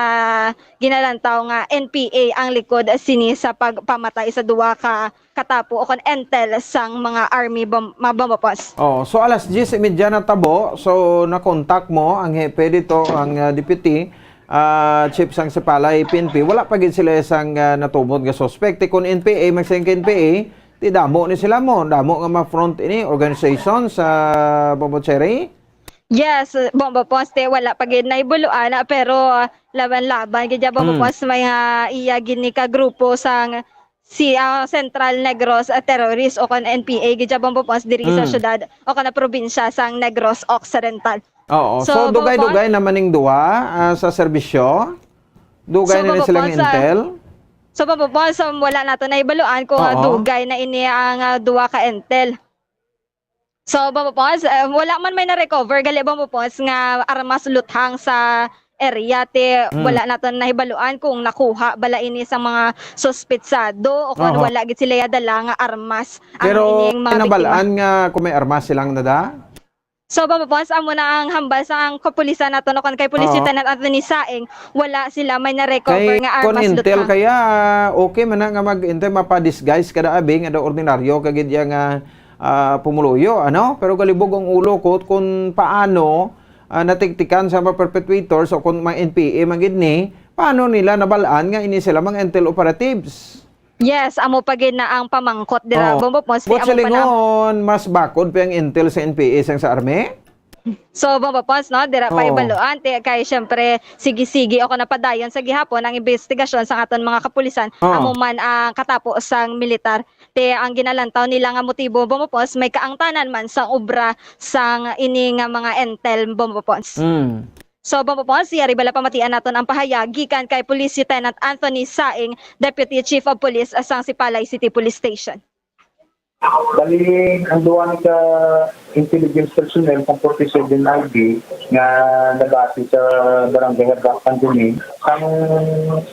ginalantaw nga N P A ang likod sini sa pagpamatay sa duwa ka katapo o kon entel sang mga army bom-, ma-, Bombo Pons. Oh, so alas diyes y media na tabo, so nakontak mo ang hepe dito, ang, ah, deputy, ah, chief sang Sipalay P N P. Wala pa gid sila sang, ah, natumod nga suspect. Ti kon N P A, magsayang ka N P A, ti damo ni sila mo, damo nga ma-front ini organization sa Bombo Cherry. Yes, Bombo Pons, te, wala pa gid nahibuluan, ah, pero, ah, laban-laban gid ya, Bombo Mm. Pons, may, ah, iya gid ni ka grupo sang si, ah, Central Negros, ah, Terrorist o kon N P A gid ya, Bombo Pons, diri sa Mm. syudad o kon probinsya sang Negros Occidental. Oo. So, So, Bombo dugay-dugay Pons, naman ning duha, ah, sa serbisyo? Dugay So, na ni Bombo silang Pons, ah, intel? So, Bombo Pons, um, wala nato nahibaluan kung, ah, Oo. dugay na ini ang, ah, duha ka intel. So, Bombo Pons, eh, wala man may na-recover, gali, Bombo Pons, nga armas luthang sa area, ti Hmm. wala naton nahibaluan kung nakuha bala ini sa mga suspitsado o kung Oho. wala gid sila ya dala nga armas ang Pero ining mga biktima. Nabalaan nga kung may armas silang nada? So, Bombo Pons, amo na ang hambal sa ang kapulisan nato, no, kon kay Police Oo. Lieutenant Anthony Saing, wala sila may na-recover Kay nga kon armas intel luthang. Kaya, okay man na nga mag-intel, mapa-disguise kada abi nga daw ordinaryo ka gid ya nga, ah, pumuluyo, ano? Pero galibog ang ulo ko kung paano, ah, natiktikan sa mga perpetrators o kung mga N P A man gid ni, paano nila nabalaan nga ini sila mga intel operatives? Yes, amo pa gid na ang pamangkot dira, Oh. Bombo Pons, Buot amo pa na. Silingon, mas bakod pa ang intel sa N P A sang sa army? So, Bombo Pons, no, dira pa Oh. ibaluan, ti, kay, syempre, sige-sige o kon napadayon sa gihapon ang imbestigasyon sa aton mga kapulisan, Oh. amo man ang katapo sang militar. Ti, ang ginalantaw nila nga motibo, Bombo Pons, may kaangtanan man sa obra sang ini nga mga intel, Bombo Pons. Mm. So, Bombo Pons, yari bala pamatian naton ang pahayag gikan kay Police Lieutenant Anthony Saing, Deputy Chief of Police sang Sipalay City Police Station. Bali, ang duha ni ka intelligence personnel sa forty-seven I B nga nabati sa barangay Habak, Kandunib, sang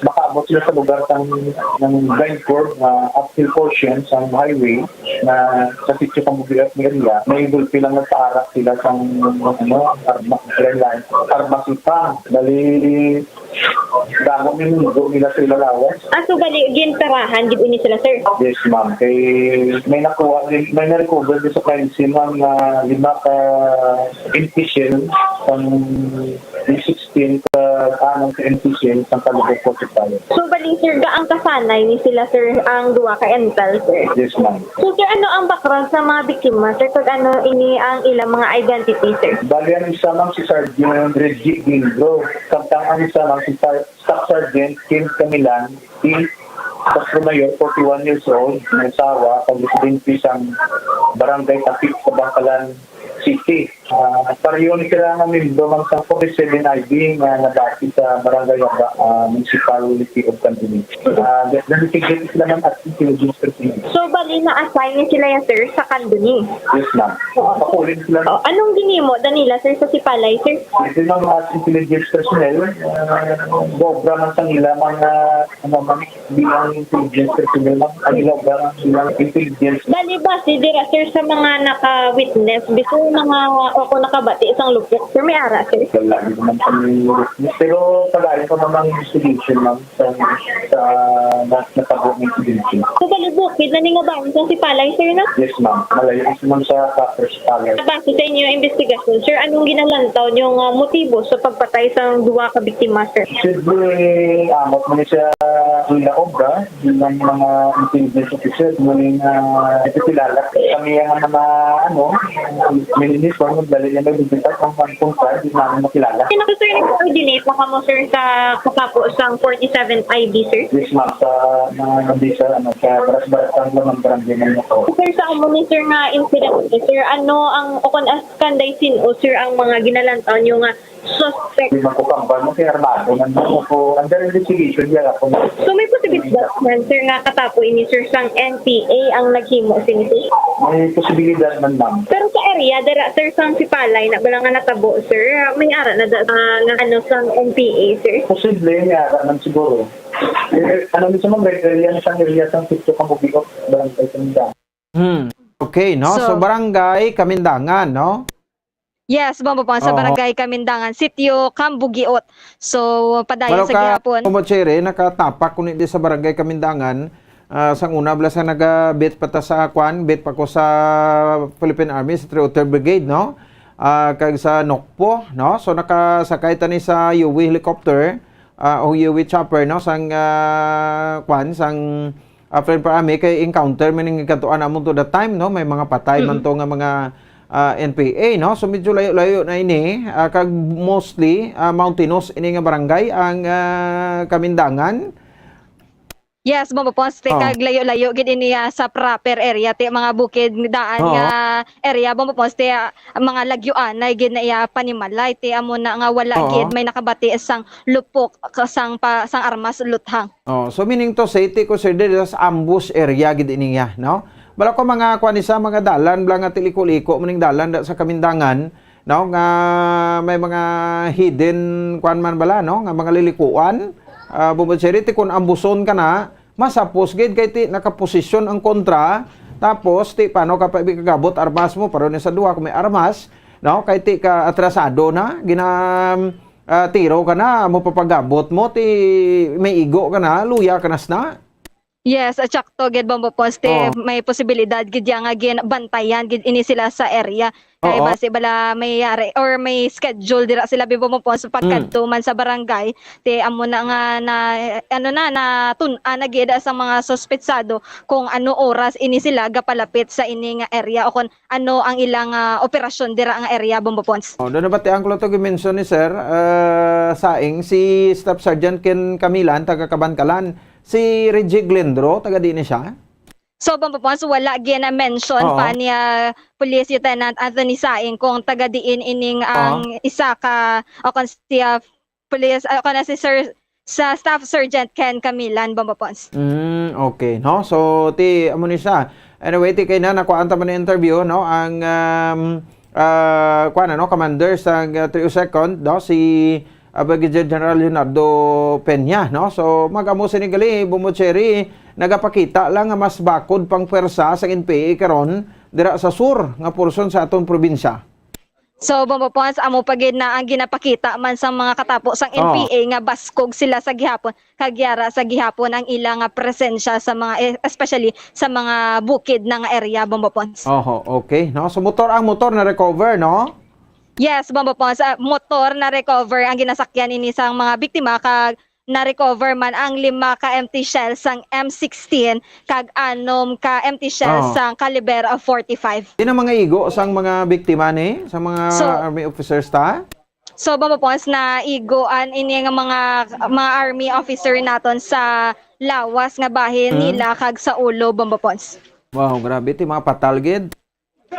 makaabot sila sa lugar sang, ng blind curve nga uphill portion sang highway, na sa sitio Cambubiat nga area, may gulpi lang nagpaarak sila sang, ano, arma, arma, arma sipang. Bali, damo ni mundo nila sa ilalawas. Ah, so bali, ginperahan gid ini sila, sir? Yes, ma'am. Kay may nakuha din, may na-recover din sa crime scene, ma'am, nga lima ka M P shell, sang M sixteen ka, anong ka M P shell, sang kalibre forty-five. So, bali, sir, gaang kasanay ni sila, sir, ang duha ka intel, sir? Yes, ma'am. So, sir, ano ang background sa mga biktima, sir? Kag ano ini ang ilang mga identity, sir? Bali, ang isa, ma'am, si Sergeant Reggie Gindro. Samtang ang isa, ma'am, si Sar-, Staff Sergeant Kim Camilan, P, Castro Mayor, forty-one years old, may asawa, kag residente sang Barangay Tapit sa Bangkalan, City. Ah, pareho ni sila nga membro man sa forty-seven I B nga nabati sa Barangay Haba, ah, Municipality of Candoni. Ah, nag-, nag-integrate sila man as intelligence personnel. So, bali, na-assign ni sila yan, sir, sa Candoni? Yes, ma'am. Oo. Pakulit sila. Oh, anong ginimo, Danila, sir, sa Sipalay, sir? Ito, ma'am, as intelligence personnel, ah, obra man sa nila, mga, ano, ma'am, bilang intelligence personnel, ma'am, ang ginobra ng bilang intelligence. Bali, base dira, sir, sa mga naka-witness, bisan mga o kung nakabati sang lupok, sir, may ara, sir? Wala, di naman kami witness. Pero pag-aari pa, ma'am, ang investigation, ma'am, sa, sa na-, natabo ng insidente. So, bali, bukid na ni nga bahin sang Sipalay, sir, na? Yes, ma'am. Malayo kasi, ma'am, sa Capers Palace. Base sa inyo investigasyon, sir, anong ginalantaw niyo nga motibo sa pagpatay sang duha ka biktima, sir? Siyempre, amot mo ni siya ila obra bilang mga intelligence officer, muli nga ipikilala. Kami ang mga, ano, mininis, kung dali niya may bibitag, kung, kung, kung, di namin makilala. Sino ko, sir, nag-coordinate na kamo, sir, sa katapo sang forty-seven I B, sir? Yes, ma'am, sa mga nandito, ano, sa baras-baras ang mga barangay ng Mako. Sir, sa amo ni, sir, nga incident, sir, ano ang, o kung as-, kanday sin-o, sir, ang mga ginalantaw niyo nga suspect? Di man ko kambal mo, kay armado man mo. So, under investigation, yan ako. So, may posibilidad man, sir, nga katapo ini, sir, sang N P A ang naghimo sini, sir? May posibilidad man, ma'am. Pero sa area, dira, sir, sang Sipalay, na bala nga natabo, sir, may ara na da, ah, nga ano, sang N P A, sir? Posible, may ara man siguro. Eh, ano ni sa mga area, sa area sang Sitio Kamugiok, Barangay Sunda. Hmm. Okay, no? So, So, Barangay Kamindangan, no? Yes, Bombo Pons, sa Oo. Barangay Kamindangan, Sitio Kambugiot. So, padayon Malo sa ka, gihapon. Bombo Cherry, nakatapak ko ni di sa Barangay Kamindangan. Ah, sang una, bala sa nagabit pa ta sa kwan, bit pa ko sa Philippine Army, sa three oh three Brigade, no? Ah, kag sa Nokpo, no? So, nakasakay ta ni sa U A V helicopter, ah, o U A V chopper, no? Sang, ah, kwan, sang ah, friend, para mi kay encounter man ning kadtuan namon to that time, no? May mga patay man Mm. to nga mga, ah, N P A, no? So, medyo layo-layo na ini, ah, kag mostly, ah, mountainous ini nga barangay ang, ah, Kamindangan. Yes, Bombo Pons, te, Oh. kag layo-layo gid ini, ah, sa proper area, te, mga bukid daan Oo. nga area, Bombo Pons, te, ah, mga lagyuanay gid na iya panimalay, te, amo na nga wala Oo. gid may nakabati sang lupok ka sang pa, sang armas luthang. Oh, so meaning to say, ti ko, sir, diri sa ambush area gid ini niya, no? Bala ko mga kuan ni sa mga dalan, bala nga tiliko-liko maning dalan da sa Kamindangan, no? Nga may mga hidden kuan man bala, no? Nga mga lilikuan. Ah, Bubod Siri, ti kun ambuson ka na, masapos gid kay ti nakaposisyon ang kontra. Tapos, ti paano ka pa ikagabot armas mo? Pero ni sa duha, kung may armas, no? Kay ti ka atrasado na, gina, ah, tiro ka na, mo papagabot mo, ti may igo ka na, luya ka na sna. Yes, at sakto gid, Bombo Pons, ti Oh. may posibilidad gid ya nga ginbantayan gid ini sila sa area. Kay Oo. basi bala may yari or may schedule dira sila, bi, Bombo Pons, Mm. pagkadto man sa barangay, ti amo na nga na, ano na, natun-an na gid sa mga suspetsado kung ano oras ini sila gapalapit sa ini nga area o kung ano ang ilang, ah, operasyon dira nga area, Bombo Pons. Oh, doon na ba ti ang kloto gimension ni Sir, ah, Saing, si Staff Sergeant Ken Camilan, taga Kabankalan, si Reggie Glendro, taga di ni siya? So, Bombo Pons, wala gina-mention Oo. pa ni, ah, Police Lieutenant Anthony Saing kung taga diin ining Oo. ang isa ka o kung siya Police, ah, kung na si Sir, sa Staff Sergeant Ken Camilan, Bombo Pons. Mm, okay, no? So, ti, amo ni siya. Anyway, ti kay na, nakuhaan ta man ang interview, no? Ang, um, ah, kuwan, ano, commander sa, uh, three oh second, no? Si, uh, Brigadier General Leonardo Peña, no? So, mag-amo sini gali, Bombo Cherry, nagapakita lang nga mas bakod pang pwersa sa N P A karon dira sa sur nga porsyon sa aton probinsya. So, Bombo Pons, amo pa gid na ang ginapakita man sang mga katapo sang Oo. N P A nga baskog sila sa gihapon, kag yara sa gihapon ang ila nga presensya sa mga, eh, especially sa mga bukid na nga area, Bombo Pons. Oho, okay. No? So, motor, ang motor na-recover, no? Yes, Bombo Pons, ah, motor na-recover ang ginasakyan ini sang mga biktima, kag na-recover man ang lima ka empty shell sang M sixteen kag anom ka empty shell Oo. sang kaliber of forty-five. Di na mga igo sang mga biktima ni, sa mga So, army officers ta? So, Bombo Pons, na igoan ini nga mga, mga army officer naton sa lawas nga bahin Hmm. nila kag sa ulo, Bombo Pons. Wow, grabe, ti mga patal gid.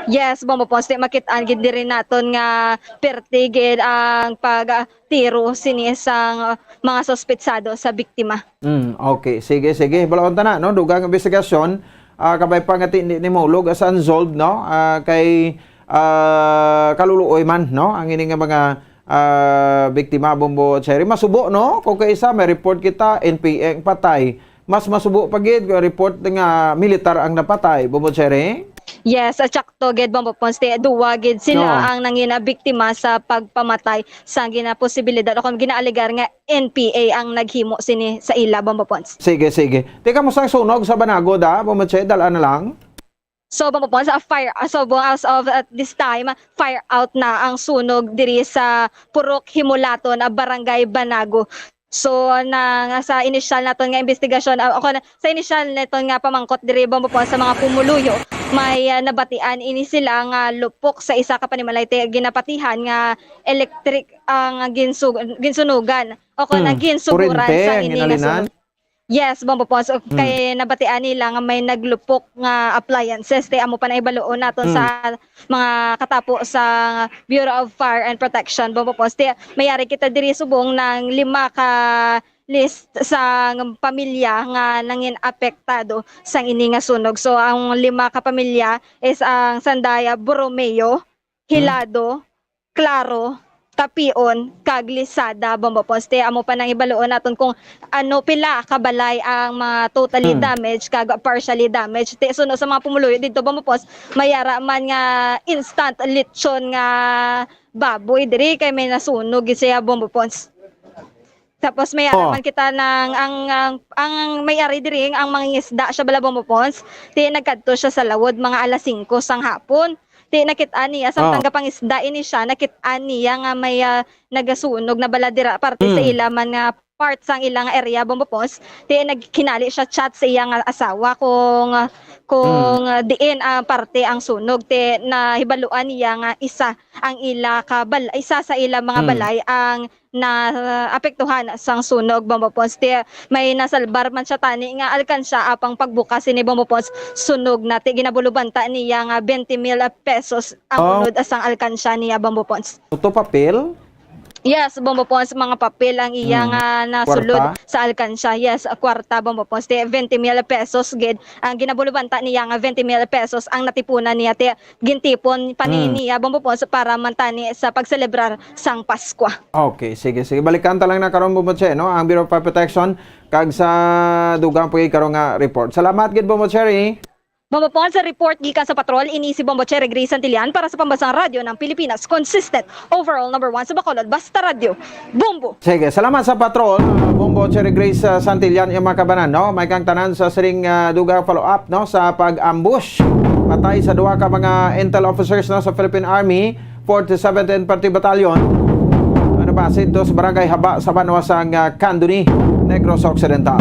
Yes, Bombo Pons, di makit-an gid diri naton nga perti gid ang pagtiro sini sang mga suspetsado sa biktima. Mm, okay. Sige, sige. Balaon ta na, no? Dugang investigasyon. Ah, kabay pa nga ti-, ni, ni maulog as unsolved, no? Ah, kay, ah, kaluluoy man, no? Ang ini nga mga, ah, biktima, Bombo Cherry. Masubo, no? Kung kaisa, may report kita, N P A ang patay. Mas masubo pa gid, report nga militar ang napatay, Bombo Cherry. Yes, at sakto gid, Bombo Pons. Ti, duwa gid sila Oo. ang nangina biktima sa pagpamatay sa ginaposibilidad o kung ginaalegar nga N P A ang naghimo sini sa ila, Bombo Pons. Sige, sige. Teka mo sa sunog sa Banago, da? Bombo Cherry, dala na lang. So, Bombo Pons, a fire, ah, so, as of at this time, fire out na ang sunog diri sa Purok Himulaton, ah, Barangay Banago. So, na, nga sa inisyal naton nga investigasyon, ah, ako na, sa inisyal naton nga pamangkot diri, Bombo Pons, sa mga pumuluyo, may, ah, nabatian ini sila nga lupok sa isa ka panimalay, ti ginapatihan nga electric ang ginsug-, ginsunugan o kon Hmm. ginsuguran Kurente sa ang ini nga ginalinan? sunog. Yes, Bombo Pons. O, Hmm. kay nabatian nila nga may naglupok nga appliances. Ti amo pa na ibaluon naton Hmm. sa mga katapo sa Bureau of Fire and Protection, Bombo Pons. Ti mayari kita diri subong ng lima ka list sang pamilya nga nangin apektado sang ini nga sunog. So, ang lima ka pamilya is ang Sandaya, Borromeo, Hmm. Hilado, Claro, Tapion, kag Lisada, Bombo Pons. Ti amo pa nang ibaluon naton kung ano, pila ka balay ang mga totally Hmm. damaged kag partially damaged. Ti suno sa mga pumuluyo didto, Bombo Pons, may ara man nga instant lechon nga baboy diri kay may nasunog gid siya, Bombo Pons. Tapos may ara Oh. man kita ng, ang, ang, ang may ari diri, ang mangingisda siya bala, Bombo Pons. Ti nagkadto siya sa lawod mga alas singko sang hapon. Ti nakit-an niya, samtang Oh. gapangisda ini siya, nakit-an niya nga may, ah, nagasunog na bala dira, parte sa Mm. ila man nga part sang ilang area, Bombo Pons. Ti nagkinali siya chat sa iya nga asawa kung, kung Mm. diin ang parte ang sunog. Ti nahibaluan niya nga isa ang ila ka bal-, isa sa ila mga Mm. balay ang naapektuhan sang sunog, Bombo Pons. Ti may nasalbar man siya tani nga alkansya, apang pagbukas sini, Bombo Pons, sunog na. Ti ginabulubanta niya nga twenty mil pesos ang Oh. unod sang alkansya niya, Bombo Pons. Ito papel? Yes, Bombo Pons, mga papel ang iya Hmm. nga nasulod Kwarta? sa alkansya. Yes, kwarta, Bombo Pons. Ti twenty mil pesos gid ang ginabulubanta niya nga twenty mil pesos ang natipunan niya. Ti gintipon pa ni Hmm. niya, Bombo Pons, para man tani sa pagselebrar sang Paskwa. Okay, sige, sige. Balikan ta lang na karon, Bombo Che, no? Ang Bureau of Fire Protection kag sa dugang pa gid karon nga report. Salamat gid, Bombo Cherry. Bombo Pons, sa report gikan sa patrol, ini si Bombo Cherry Grace Santillan para sa Pambansang Radyo ng Pilipinas. Consistent, overall number one sa Bacolod, Basta Radyo. Bombo! Sige, salamat sa patrol, uh, Bombo Cherry Grace, uh, Santillan, yung mga kabanan, no? May kang tanan sa siring, uh, dugang follow-up, no? Sa pag-ambush. Patay sa duha ka mga intel officers, no? Sa Philippine Army, forty-seventh Infantry Battalion. Ano ba, sa Barangay Haba sa banwa sang, uh, Candoni, Negros Occidental.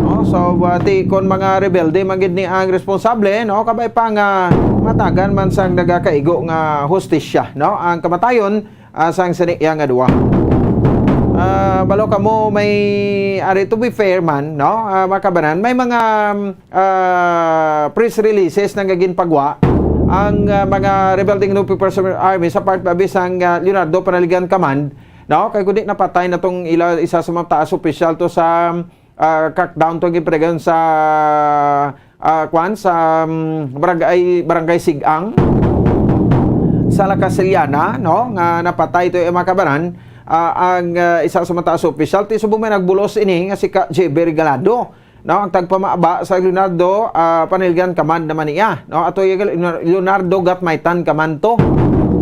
No? So, uh, ti, kon mga rebelde, man gid ni ang responsable, no? Kabay pa nga matagan man sang nagakaigo nga hustisya, no? Ang kamatayon, ah, sang sini iya nga duwa. Ah, balo kamo may, ari, to be fair man, no? Ah, mga kabanan, may mga, um, ah, press releases na nga ginpagwa ang, ah, mga Revolting New People's Army sa part abi sang, ah, Leonardo Panaligan Command, no? Kay kundi napatay na tong ila, isa sa mga taas opisyal to sa ah, crackdown to ang ginpadayon sa, ah, kwan, sa, um, barangay, Barangay Sigang sa La Casillana, no, nga napatay to, eh, mga kabanan, ah, ang, ah, isa sa mataas opisyal. Ti subong may nagbulos ini nga si Ka-, J B Regalado, no, ang tagpamaba sa Leonardo, ah, Panaligan Command naman niya, no, ato yung Leonardo Gatmaitan Command to.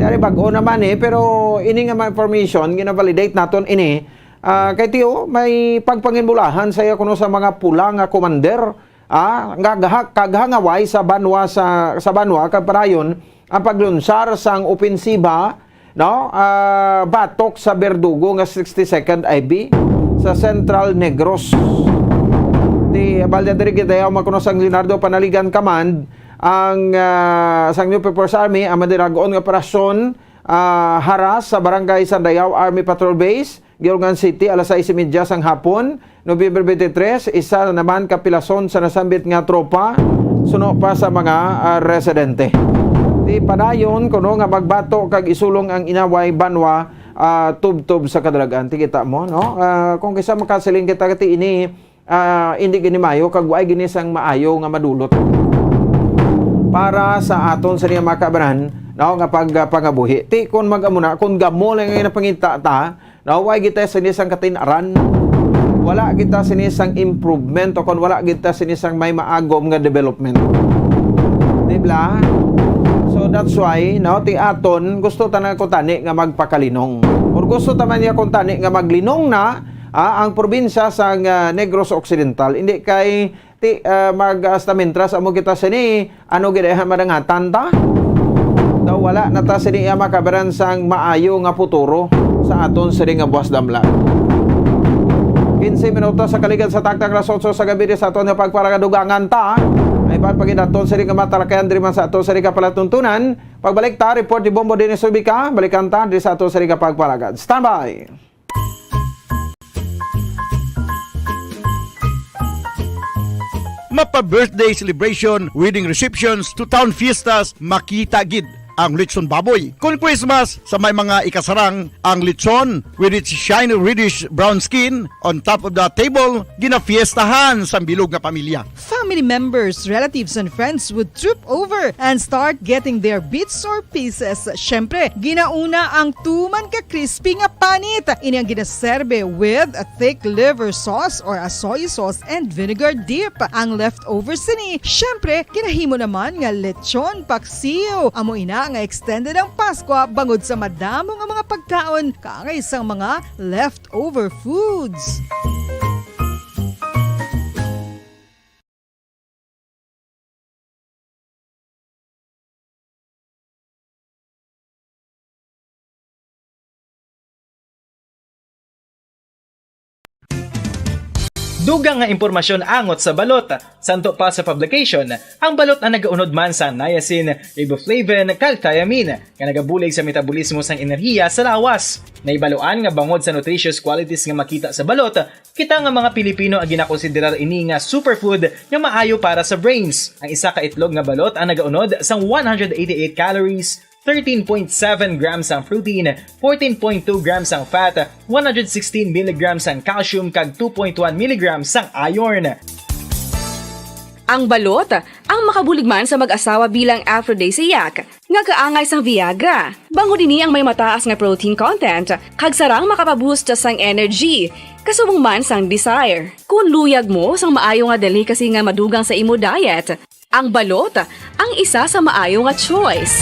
Dari bag-o naman, eh, pero ini nga mga information, gina-validate naton ini, Ah, kay tiyo, may pagpanginbulahan sa iya kuno sa mga pula nga commander, ah, nga gaha-, kaghangaway sa banwa sa, sa banwa kag padayon ang paglunsar sang opensiba, no? Ah, batok sa Verdugo nga sixty-second I B sa Central Negros. Di balda diri gid dayaw makuno sang Leonardo Panaligan Command ang, ah, sang New People's Army ang madiragon nga operasyon, ah, Haras sa Barangay Sandayaw Army Patrol Base, Giolgan City, alas sais y media sang hapon, November twenty-three, isa na naman ka pilason sa nasambit nga tropa suno pa sa mga, ah, residente. Ti padayon kuno nga magbato kag isulong ang inaway banwa, ah, tubtob sa kadalagan. Ti kita mo, no? Ah, kung kisa makasiling kita ti ini, ah, hindi gini maayo kag way gini sang maayo nga madulot para sa aton sa niya makabanan, no, nga pag, ah, pangabuhi. Ti kun mag-amo na, kun gamo lang ang napangita ta, no, way kita sini sang katin-aran. Wala kita sini sang improvement o kun wala kita sini sang may maagom nga development. Di ba? So that's why, no, ti aton gusto ta na kuntani nga magpakalinong. Or gusto ta man niya kuntani nga maglinong na, ah, ang probinsya sang, ah, Negros Occidental. Hindi kay ti, ah, mag, hasta mintras amo kita sini, ano gid ay madangatan ta? Daw wala na ta sini iya makabaran sang maayo nga futuro sa aton sini nga buwas damlag. Quince minutos sa kaligad sa taktak alas otso sa gabi di sa aton nga pagpalagadugangan ta. Ay pagpaginaton sini nga matalakayan diri man sa aton sini nga palatuntunan. Pagbalik ta, report ni Bombo Dennis Ubica. Balikan ta diri sa aton sini nga pagpalagad. Standby! Mapa birthday celebration, wedding receptions, to town fiestas, makita gid ang lechon baboy. Kon Christmas, sa may mga ikasarang ang lechon with its shiny reddish brown skin on top of the table, ginafiestahan sang bilog nga pamilya. Family members, relatives, and friends would troop over and start getting their bits or pieces. Syempre, ginauna ang tuman ka crispy nga panit. Ini ang ginaserbe with a thick liver sauce or a soy sauce and vinegar dip. Ang leftover sini, syempre, ginahimo naman nga lechon paksiw. Amo ina nga extended ang Paskwa bangod sa madamo nga mga pagkaon kaangay sang mga leftover foods. Dugang nga impormasyon angot sa balot. Santo pa sa publication, ang balot ang nagaunod man sa niacin, riboflavin, kag thiamine, nga nagabulig sa metabolismo sang enerhiya sa lawas. Nahibaluan nga bangod sa nutritious qualities nga makita sa balot, kita nga mga Pilipino ang ginakonsiderar ini nga superfood nga maayo para sa brains. Ang isa ka itlog nga balot ang nagaunod sang one hundred eighty-eight calories, thirteen point seven grams ang protein, fourteen point two grams ang fat, one hundred sixteen milligrams ang calcium, kag two point one milligrams ang iron. Ang balot, ang makabulig man sa mag-asawa bilang aphrodisiac, nga kaangay sang Viagra. Bangod ini ang may mataas nga protein content, kag sarang makapaboost sang energy, kasubong man sang desire. Kung luyag mo sang maayo nga delicacy nga madugang sa imo diet, ang balot ang isa sa maayo nga choice.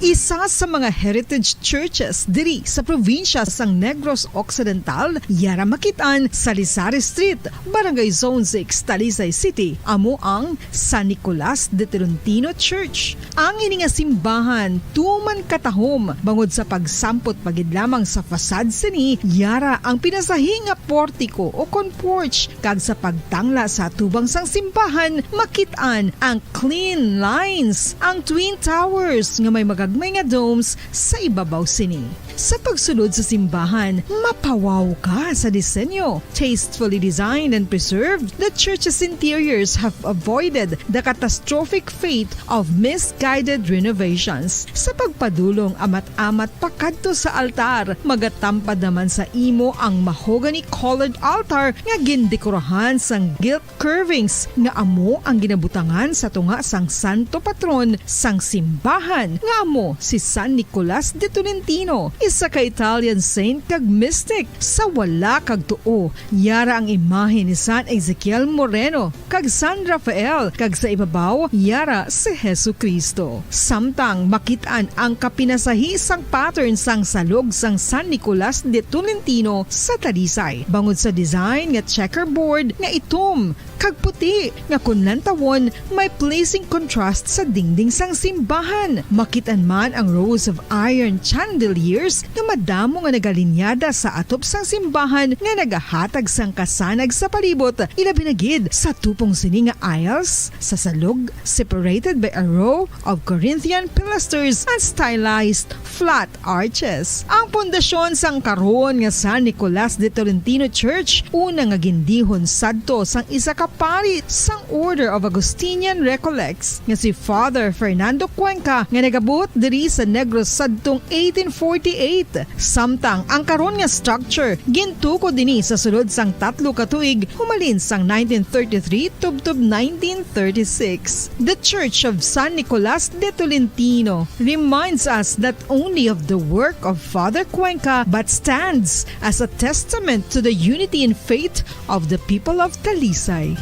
Isa sa mga heritage churches diri sa probinsya sang Negros Occidental, yara makit-an sa Lisari Street, Barangay Zone six, Talisay City, amo ang San Nicolas de Tolentino Church. Ang ini nga simbahan tuman katahom bangod sa pagsampot pa gid lamang sa facade sini, yara ang pinasahi nga portiko o kon porch, kag sa pagtangla sa atubang sang simbahan, makit-an ang clean lines, ang twin towers nga may magagmay nga domes sa ibabaw sini. Sa pagsulod sa simbahan, mapawaw ka sa disenyo. Tastefully designed and preserved, the church's interiors have avoided the catastrophic fate of misguided renovations. Sa pagpadulong amat-amat pakadto sa altar, magatampad naman sa imo ang mahogany-colored altar nga gindekorahan sang gilt curvings nga amo ang ginabutangan sa tunga sang santo patron sang simbahan, nga amo si San Nicolas de Tolentino, isa ka Italian saint kag mystic. Sa wala kag tuo, yara ang imahe ni San Ezekiel Moreno kag San Rafael, kag sa ibabaw, yara si Jesu-Cristo. Samtang makit-an ang kapinasahi sang pattern sang salog sang San Nicolas de Tolentino sa Talisay, bangod sa design nga checkerboard nga itom kag puti, nga kon lantawon, may pleasing contrast sa dingding sang simbahan. Makit-an man ang rows of iron chandeliers nga madamo nga nagalinyada sa atop sang simbahan nga nagahatag sang kasanag sa palibot, ilabi na gid sa tupong sini nga aisles sa salog, separated by a row of Corinthian pilasters and stylized flat arches. Ang pundasyon sang karon nga San Nicolas de Tolentino Church, una nga gindihon sadto sang isa ka pari sang Order of Augustinian Recollects nga si Father Fernando Cuenca, nga nagabuot diri sa Negros sadtong eighteen forty-eight. Samtang ang karon nga structure gintukod ini sa sulod sang tatlo ka tuig, humalin sang nineteen thirty-three tubtob nineteen thirty-six. The Church of San Nicolas de Tolentino reminds us not only of the work of Father Cuenca, but stands as a testament to the unity in faith of the people of Talisay.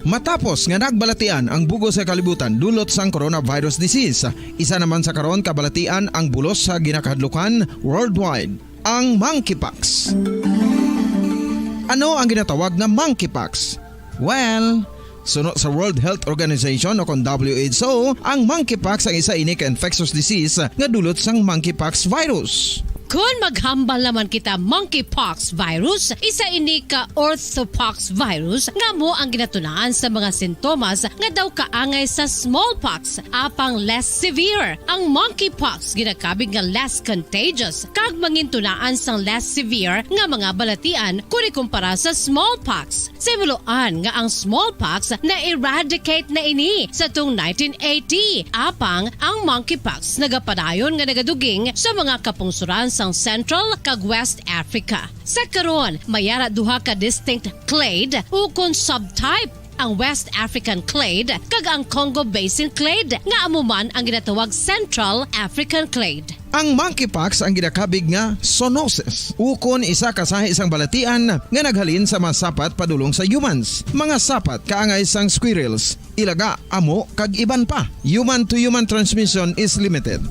Matapos nga nagbalatian ang bugos sa kalibutan dulot sang coronavirus disease, isa naman sa karon kabalatian ang bulos sa ginakahadlukan worldwide, ang monkeypox. Ano ang ginatawag nga monkeypox? Well, suno sa World Health Organization o kon W H O, ang monkeypox ang isa ini ka infectious disease nga dulot sang monkeypox virus. Kon maghambal naman kita monkeypox virus, isa ini ka orthopox virus nga amo ang ginatunaan sa mga sintomas nga daw kaangay sa smallpox, apang less severe. Ang monkeypox ginakabig nga less contagious kag mangintunaan sang less severe nga mga balatian kon ikumpara sa smallpox. Simuloan nga ang smallpox na-eradicate na ini sa tuong nineteen eighty, apang ang monkeypox nagapadayon nga nagaduging sa mga kapungsoran sang Central kag West Africa. Sa karon, may ara duha ka distinct clade ukon subtype, ang West African clade kag ang Congo Basin clade, nga amo man ang ginatawag Central African clade. Ang monkeypox ang ginakabig nga zoonosis, ukon isa ka sahi sang balatian nga naghalin sa mga sapat padulong sa humans, mga sapat kaangay sang squirrels, ilaga, amo, kag iban pa. Human-to-human transmission is limited.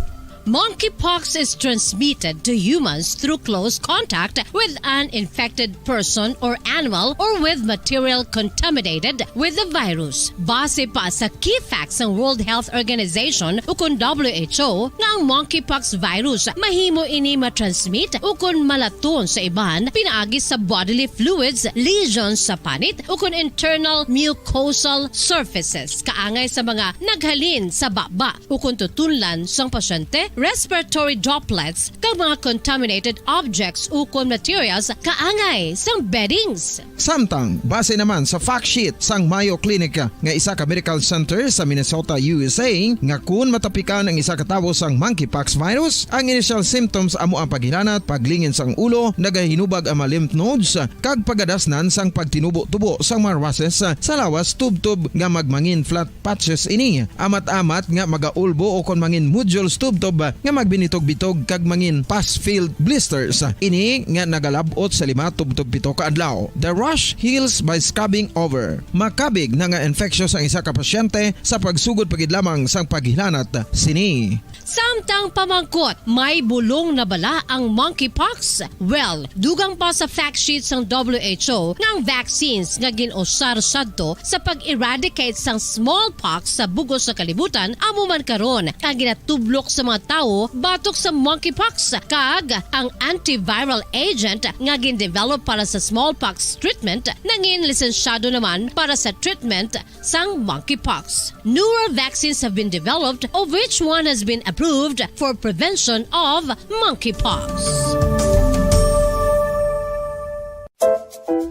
Monkeypox is transmitted to humans through close contact with an infected person or animal or with material contaminated with the virus. Base pa sa key facts sang World Health Organization ukon W H O, nga ang monkeypox virus mahimo ini matransmit ukon malaton sa iban pinaagi sa bodily fluids, lesions sa panit, ukon internal mucosal surfaces, kaangay sa mga naghalin sa baba ukon tutunlan sang pasyente, respiratory droplets, kag mga contaminated objects ukon materials kaangay sang beddings. Samtang, base naman sa fact sheet sang Mayo Clinic nga isa ka medical center sa Minnesota, U S A, nga kun matapikan ang isa ka tawo sang monkeypox virus, ang initial symptoms amo ang paghilanat, paglingin sang ulo, nagahinubag ang mga lymph nodes, kag pagadasnan sang pagtinubo-tubo sang mga rushes sa lawas tubtob nga magmangin flat patches ini, amat-amat nga magaulbo ukon mangin nodules tubtob nga magbinitog-bitog kag mangin pus-filled blisters. Ini nga nagalab-ot sa lima tubtob pito ka adlaw. The rash heals by scabbing over. Makabig na nga infectious ang isa ka pasyente sa pagsugod pa gid lamang sang paghilanat sini. Samtang pamangkot, may bulong na bala ang monkeypox? Well, dugang pa sa fact sheet sang W H O nga ang vaccines nga gin-usar sadto sa pag-eradicate sang smallpox sa bugos sa kalibutan amo man karon ang ginatublok sa mga tawo batok sa monkeypox, kag ang antiviral agent nga gin-develop para sa smallpox treatment nangin lisensyado naman para sa treatment sang monkeypox. Newer vaccines have been developed, of which one has been approved for prevention of monkeypox.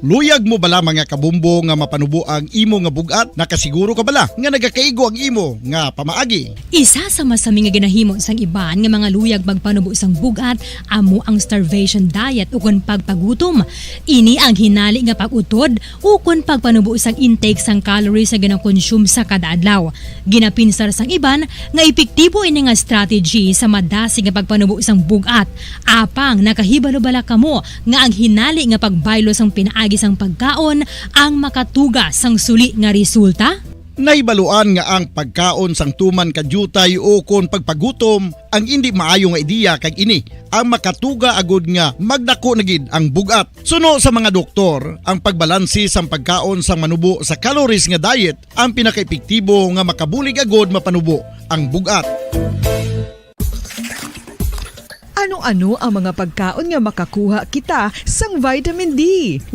Luyag mo bala, mga kabumbo, nga mapanubo ang imo nga bug-at? Nakasiguro ka bala nga nagakaigo ang imo nga pamaagi? Isa sa masami nga ginahimo sang iban nga mga luyag magpanubo sang bug-at amo ang starvation diet ukon pagpagutom. Ini ang hinali nga pag-utod ukon pagpanubo sang intake sang calories nga ginakonsume sa kada adlaw. Ginapinsar sang iban nga epektibo ini nga strategy sa madasig nga pagpanubo sang bug-at. Apang nakahibalo bala kamo nga ang hinali nga pagbaylo sang pinaagi sang pagkaon ang makatuga sang suli nga resulta? Nahibaluan nga ang pagkaon sang tuman ka diutay ukon pagpagutom ang indi maayo nga ideya, kag ini ang makatuga agud nga magdako na gid ang bug-at. Suno sa mga doktor, ang pagbalanse sang pagkaon sang manubo sa calories nga diet ang pinakaepektibo nga makabulig agud mapanubo ang bug-at. Ano-ano ang mga pagkaon nga makakuha kita sang vitamin D?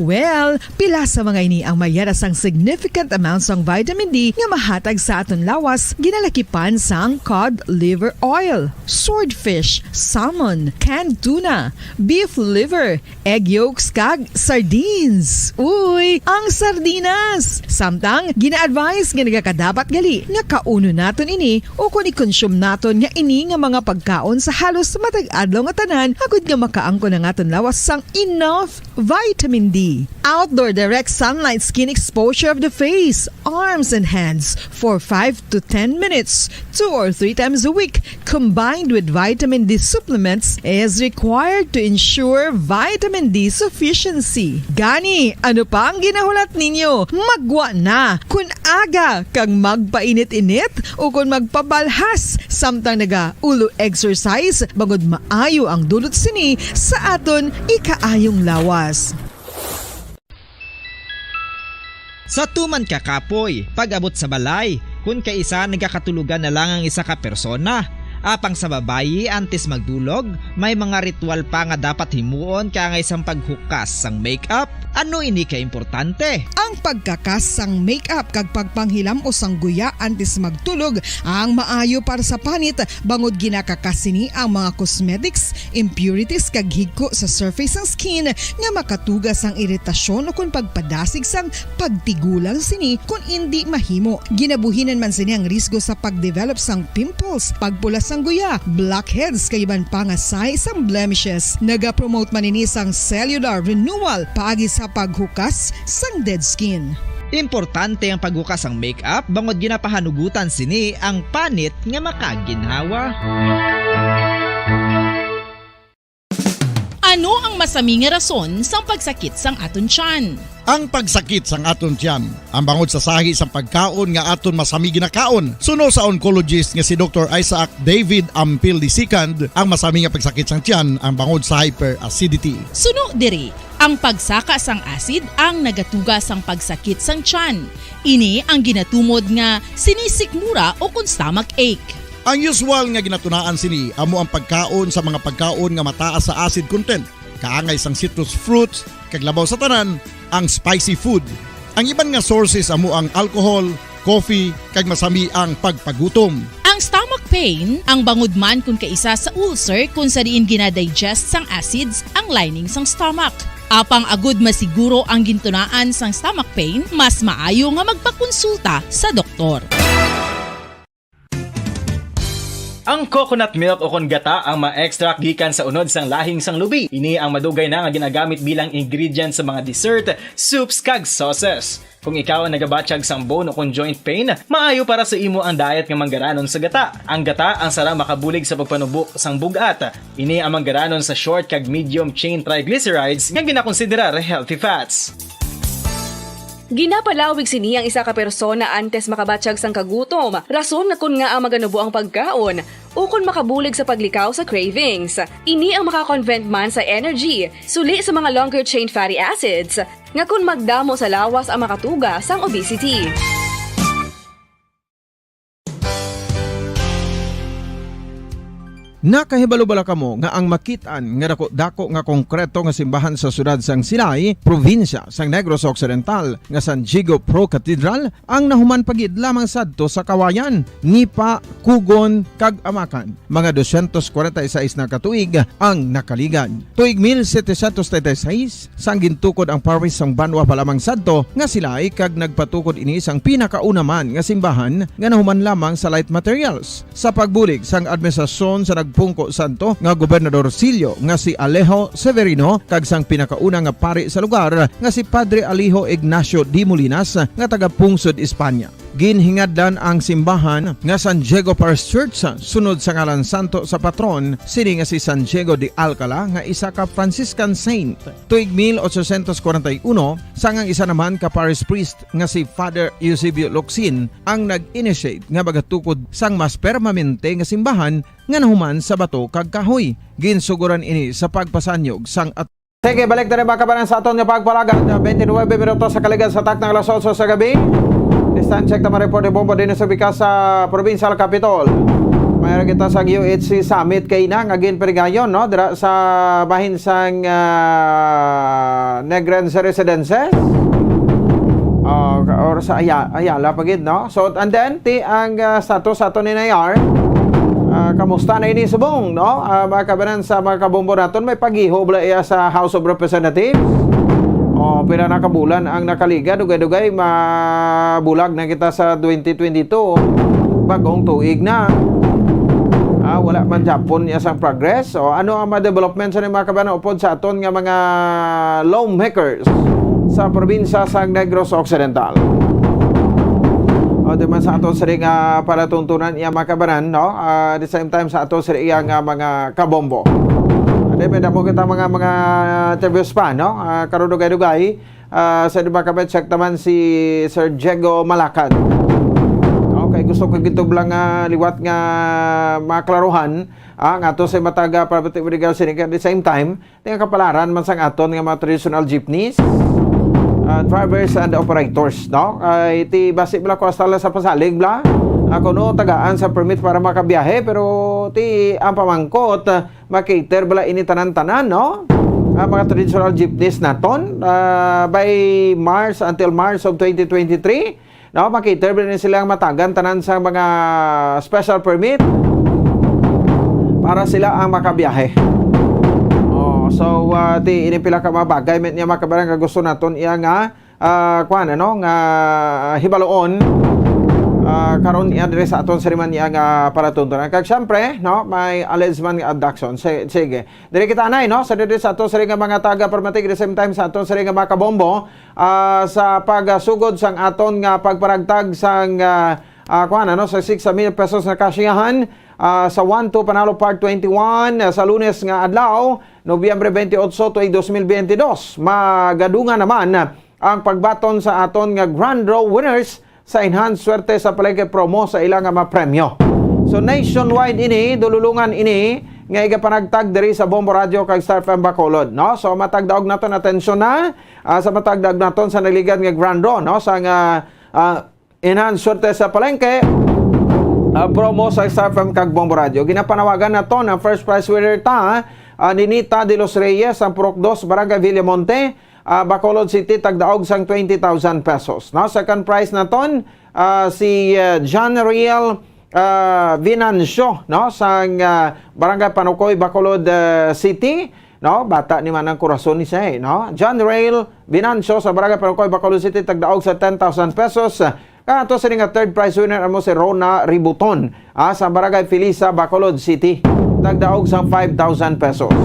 Well, pila sa mga ini ang mayara sang significant amount sang vitamin D nga mahatag sa aton lawas, ginalakipan sang cod liver oil, swordfish, salmon, canned tuna, beef liver, egg yolks, kag sardines. Uy, ang sardinas! Samtang, gina-advise nga nagakadapat gali nga kaunon naton ini o kon i-consume naton nga ini nga mga pagkaon sa halos matag adlaw nga tanan, agud nga makaangkon ang aton lawas sang enough vitamin D. Outdoor direct sunlight skin exposure of the face, arms, and hands for five to ten minutes, two or three times a week, combined with vitamin D supplements, is required to ensure vitamin D sufficiency. Gani, ano pa ang ginahulat ninyo? Maggwa na! Kun aga kag magpainit-init o kon magpabalhas samtang naga-ulo exercise, bangod maayo ang dulot sini sa aton ikaayong lawas. Sa tuman ka kapoy, pag-abot sa balay, kun kaisa nagakatulogan na lang ang isa ka persona. Apang sa babayi, antes magdulog, may mga ritual pa nga dapat himuon kaangay sang paghukas sang makeup. Ano ini ka importante? Ang pagkakas sang makeup kag pagpanghilam-os sang guya antes magtulog ang maayo para sa panit, bangod ginakakas sini ang mga cosmetics, impurities kag higko sa surface sang skin nga makatuga sang iritasyon ukon pagpadasig sang pagtigulang sini kon indi mahimo. Ginabuhinan man sini ang risgo sa pagdevelop sang pimples, pagpula sang guya, blackheads kag iban pa nga sign sang blemishes. Nagapromote man ini sang cellular renewal paagi sa paghukas sang dead skin. Importante ang paghukas sang makeup bangod ginapahanugutan sini ang panit nga makaginhawa. Ano ang masami nga rason sang pagsakit sang aton tiyan? Ang pagsakit sang aton tiyan, ang bangod sa sahi sang pagkaon nga aton masami ginakaon. Suno sa oncologist nga si Doktor Isaac David Ampil the second, ang masami nga pagsakit sang tiyan ang bangod sa hyperacidity. Suno diri, ang pagsaka sang acid ang nagatuga sang pagsakit sang tiyan. Ini ang ginatumod nga sinisikmura o kon stomach ache. Ang usual nga ginatunaan sini amo ang pagkaon sa mga pagkaon nga mataas sa acid content, kaangay sang citrus fruits, kag labaw sa tanan, ang spicy food. Ang iban nga sources amo ang alcohol, coffee, kag masami ang pagpagutom. Ang stomach pain, ang bangod man kon kaisa sa ulcer kon sa diin gina-digest sang acids ang lining sang stomach. Apang agud masiguro ang gintunaan sang stomach pain, mas maayo nga magpakonsulta sa doktor. Ang coconut milk ukon gata ang ma-extract gikan sa unod sang lahing sang lubi. Ini ang madugay na nga ginagamit bilang ingredient sa mga dessert, soups, kag sauces. Kung ikaw ang nagabatyag sang bone ukon joint pain, maayo para sa imo ang diet nga manggaranon sa gata. Ang gata ang sarang makabulig sa pagpanubo sang bug-at. Ini ang manggaranon sa short kag medium chain triglycerides nga ginakonsiderar healthy fats. Ginapalawig sini ang isa ka persona antes makabatyag sang kagutom, rason nga kon ngaa maganubo ang pagkaon, ukon makabulig sa paglikaw sa cravings. Ini ang maka-convert man sa energy, suli sa mga longer chain fatty acids, nga kon magdamo sa lawas ang makatuga sang obesity. Nakahibalo bala kamo nga ang makit-an nga dako-dako nga konkreto nga simbahan sa siyudad sang Silay, probinsya sang Negros Occidental, nga San Diego Pro Cathedral ang nahuman pa gid lamang sadto sa Kawayan, Nipa, Cogon, kag Amacan? Mga dosyentos kwarenta y seis na ka tuig ang nakaligad. Tuig mil setecientos treinta y seis, sang gintukod ang parish sang Banwa pa lamang sadto nga Silay, kag nagpatukod ini sang pinakauna man nga simbahan nga nahuman lamang sa light materials. Sa pagbulig sang administrasyon sa nag- Pungko Santo nga Gobernador Sillo nga si Alejo Severino kag sang pinakauna nga pari sa lugar nga si Padre Alejo Ignacio de Molinas nga taga Pungsod, Espanya. Ginhingadlan ang simbahan nga San Diego Parish Church sunod sa ngalan santo sa patron sini nga si San Diego de Alcala nga isa ka Franciscan saint. Tuig mil ochocientos kwarenta y uno, sang ang isa naman ka parish priest nga si Father Eusebio Locsin ang nag-initiate nga magatukod sang mas permanente nga simbahan nga nahuman sa bato kag kahoy. Ginsuguran ini sa pagpasanyog sang at Sige, balik na rin, mga kabanan, sa aton nga pagpalagad. Twenty-nine minutos sa kaligad sa takna alas otso sa gabi. This time check naman report ni Bombo din sa bikas sa Provincial Capitol. Mayroon kita sa U H C Summit kay na nga ginperigayon, no? Dira sa bahin sang ah, Negrense Residences. Ah, or sa Aya-, Ayala pa gid, no? So, and then, ti ang ah, status sa aton ni Nayar. Ah, kamusta na ini subong, no? Ah, mga kabanan, sa mga kabombo naton, may pagiho bala iya sa House of Representatives. Oh, pila na ka bulan ang nakaliga, dugay-dugay mabulag na kita sa twenty twenty-two. Bagong tuig na. Ah, wala man japon niya sang progress. O ano ang mga development sa mga kabanan upod sa aton nga mga lawmakers sa probinsya sa Negros Occidental? O, di man sa aton sini nga palatuntunan iya, mga kabanan, no? Ah, at the same time, sa aton sini iya nga mga kabombo. Ade, may damo kita mga, mga interviews pa, no? Ah, karon dugay-dugay, ah, sa di ba, kabanan, check naman si Sir Diego Malakad. Okay, gusto ko gitublang nga liwat nga maklaruhan, ah, nga ato sa mataga, pabati mo, sini, at the same time, Nga kapalaran man sang aton nga mga traditional jeepneys, ah, drivers and operators, no? Ay, ti basi bala ko hasta lang sa pasalig bala. Ako, no, tagaan sa permit para makabiyahe, pero ti ang pamangkot, ah, makater bala ini tanan-tanan, no? Ang mga traditional jeepneys naton, ah, by March, until March of twenty twenty-three, no, makater ba ni sila ang matagan tanan sa mga special permit para sila ang makabiyahe. Oh, so, ah, ti, ini pila ka mga bagay, met niya, mga kabanan, nga gusto naton iya nga, ah, kuwan, ano, nga hibaluon, ah, karon iya diri sa aton sini man iya nga palatuntunan. Kag syempre, no, may alleged man nga abduction. Si-, sige. Diri kita anay, no, sa diri sa aton sini nga mga taga-permatig, the same time sa aton sini nga mga kabombo, ah, sa pagsugod sang aton nga pagparagtag sang, ah, ah, kuwan, ano, sa six mil pesos nga kasyahan, ah, sa One Two Panalo Part twenty-one, ah, sa Lunes nga adlaw, Nobyembre twenty-eight, tuig dos mil twenty-two. Magadungan naman ang pagbaton sa aton nga Grand Draw winners sa Enhanced Swerte sa Palengke promo sa ila nga mga premyo. So, nationwide ini, dululungan ini nga igapanagtag diri sa Bombo Radio kag Star F M Bacolod, no? So, matag daog naton atensyon na, ah, sa matag daog naton sa naligad nga Grand Draw, no? Sa nga, ah, Enhanced Swerte sa Palengke, ah, promo sa Star F M kag Bombo Radio. Ginapanawagan naton ang first prize winner ta, ah, ni Nita de los Reyes, ang Purok Dos, Barangay Villamonte, ah, Bacolod City, tagdaog sang twenty thousand pesos, no? Second prize naton, ah, si, ah, John Riel, ah, Vinancio, no? Sang, ah, Barangay Panukoy, Bacolod, ah, City, no? Bata ni man ang kurason ni siya, eh, no? John Riel Vinancio sa Barangay Panukoy, Bacolod City, tagdaog sa ten thousand pesos. Kang ato sini nga third prize winner amo si Rona Ributon, ah, sa Barangay Felisa, Bacolod City. Tagdaog sa five thousand pesos.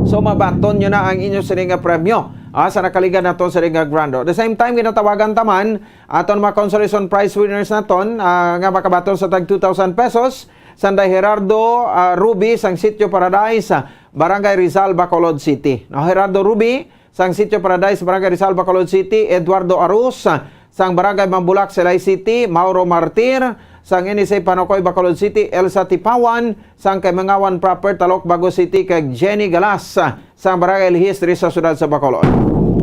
So, mabaton nyo na ang inyo sini nga premyo, ah, sa nakaligad naton sini nga Grand Draw. The same time, ginatawagan taman aton mga consolation prize winners naton, ah, nga makabaton sa tag two thousand pesos, sanday Gerardo, ah, Ruby sang Sitio Paradise, ah, Barangay Rizal, Bacolod City. No, Gerardo Ruby, sang Sitio Paradise, Barangay Rizal, Bacolod City, Eduardo Arus, sang Barangay Mambulak, Silay City, Mauro Martir, sang N S A Panukoy, Bacolod City, Elsa Tipawan, sang Kaimangawan Proper, Talok, Bago City, kag Jenny Galas, sang Barangay Lihis, diri sa siyudad sa Bacolod.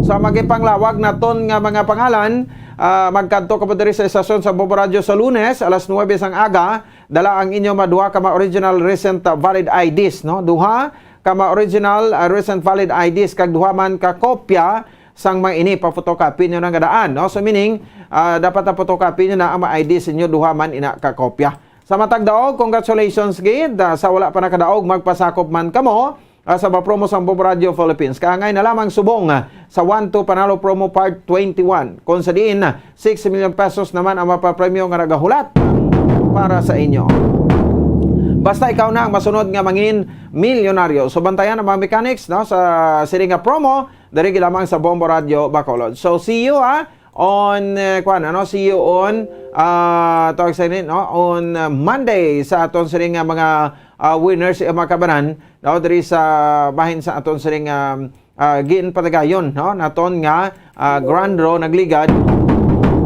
Sa magipanglawag naton nga mga pangalan, ah, magkadto ka po diri sa estasyon sa Bombo Radio sa Lunes, alas nuwebe sang aga, dala ang inyo maduha ka mga original recent, ah, valid I Ds, no? Duha, ka mga original, ah, recent valid I Ds kag duha man ka kopya sang mga ini, pa-photocopy nyo na nga daan, no? So, meaning, ah, dapat na photocopy nyo na ang mga I Ds ninyo, duha man ina ka kopya. Sa matag daog, congratulations gid. Ah, sa wala pa nakadaog, magpasakop man kamo, ah, sa mapromo sang Bombo Radio Philippines. Kaangay na lamang subong, ah, sa One Two Panalo Promo Part twenty-one, kung sa diin, ah, six million pesos naman ang mapapremyo nga nagahulat para sa inyo. Basta ikaw na ang masunod nga mangin milyonaryo. So, bantayan ang mga mechanics, no, sa sini nga promo, diri lamang sa Bombo Radio Bacolod. So, see you, ah, on, eh, kuwan, ano, see you on, ah, tawag sa ini, no, on, ah, Monday sa aton sini nga mga, ah, winners, eh, mga kabanan, no, diri sa bahin sa aton sini nga, ah, ginpatagayon, no, naton nga, ah, Grand Draw nagligad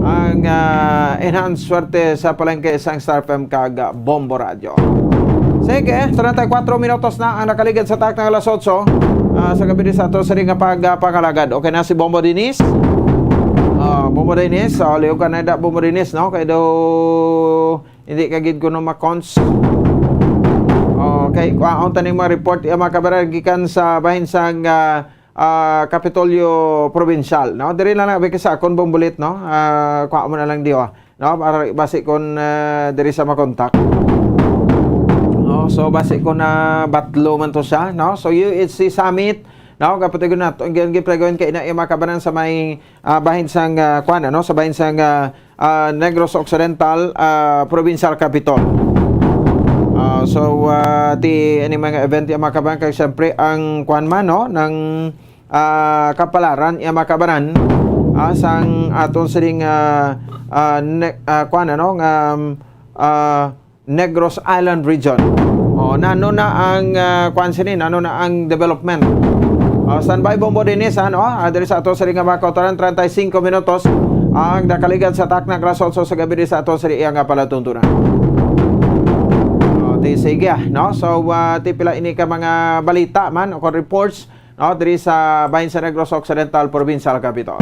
ang, ah, enhanced swerte sa palengke sang Star F M kag Bombo Radio. Sige, treinta y cuatro minutos na ang nakaligad sa takna nga alas otso, ah, sa gabi sa ato sini nga pag, ah, pangalagad. Okay na si Bombo Dennis? Ah, Bombo Dennis, oh, liog ka na da, Bombo Dennis, no? Kay daw hindi ka gid kuno makons. Okay, kwaon taning mga report, iya, mga kabaran, gikan sa bahin sang, ah, ah, Kapitolyo Provincial, no? Diri na lang, abi, sa akon bumbulit, no? Ah, kuha mo na lang diyo, no? Para basi kon, ah, diri sa makontak. Oh, so basi kon na batlo man to siya, no? So U H C Summit, no? Kapatid ko na, ang gi-, ang giplegon kay ina, yung mga kabanan sa may, ah, bahin sang, ah, kuwan, ano? Sa bahin sang, ah, ah, Negros Occidental, ah, Provincial Capitol. Ah, so, ah, ti, ini mga event, yung mga kabanan, kay siyempre, ang kuwan man, no? Nang, ah, kapalaran, yung mga kabanan, ah, sang aton sining, ah, ah, ne-, ah, kuwan, ano? Nga, um, ah, Negros Island Region. Oh, nano na ang, ah, kuwan sini, nano na ang development? Oh, standby, Bombo Dennis, ano? Ah, diri sa ato sa ring nga mga kautoran, treinta y cinco minutos ang nakaligad sa takna alas otso sa gabi diri sa ato sa iyang nga palatuntunan. Oh, ti sige, ah, no? So, ah, ti pila ini ka mga balita man o reports, no, diri sa bahin sa Negros Occidental, Provincial Capitol.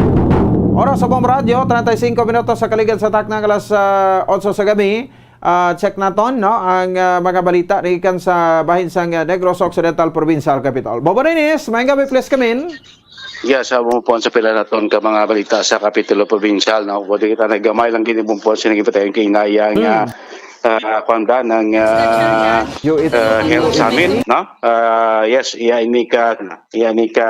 Oras sa Bombo Radio, treinta y cinco minutos sa kaligad sa takna alas, ah, otso sa gabi. Ah, check naton, no, ang, ah, mga balita gikan sa bahin sang, ah, Negros Occidental Provincial Capitol. Bombo Dennis, maayong gabi, please come in. Yes, sa mo po sa pila naton ka mga balita sa Kapitulo Provincial, no? Pwede kita na gamay lang gini po sa nagipatay ang kainaya nga, Mm. ah, kuwan ba, ng, ah, Yo, ito, ah, yo, Health ito. Summit, no? Ah, yes, iya ini ka, iya ini ka,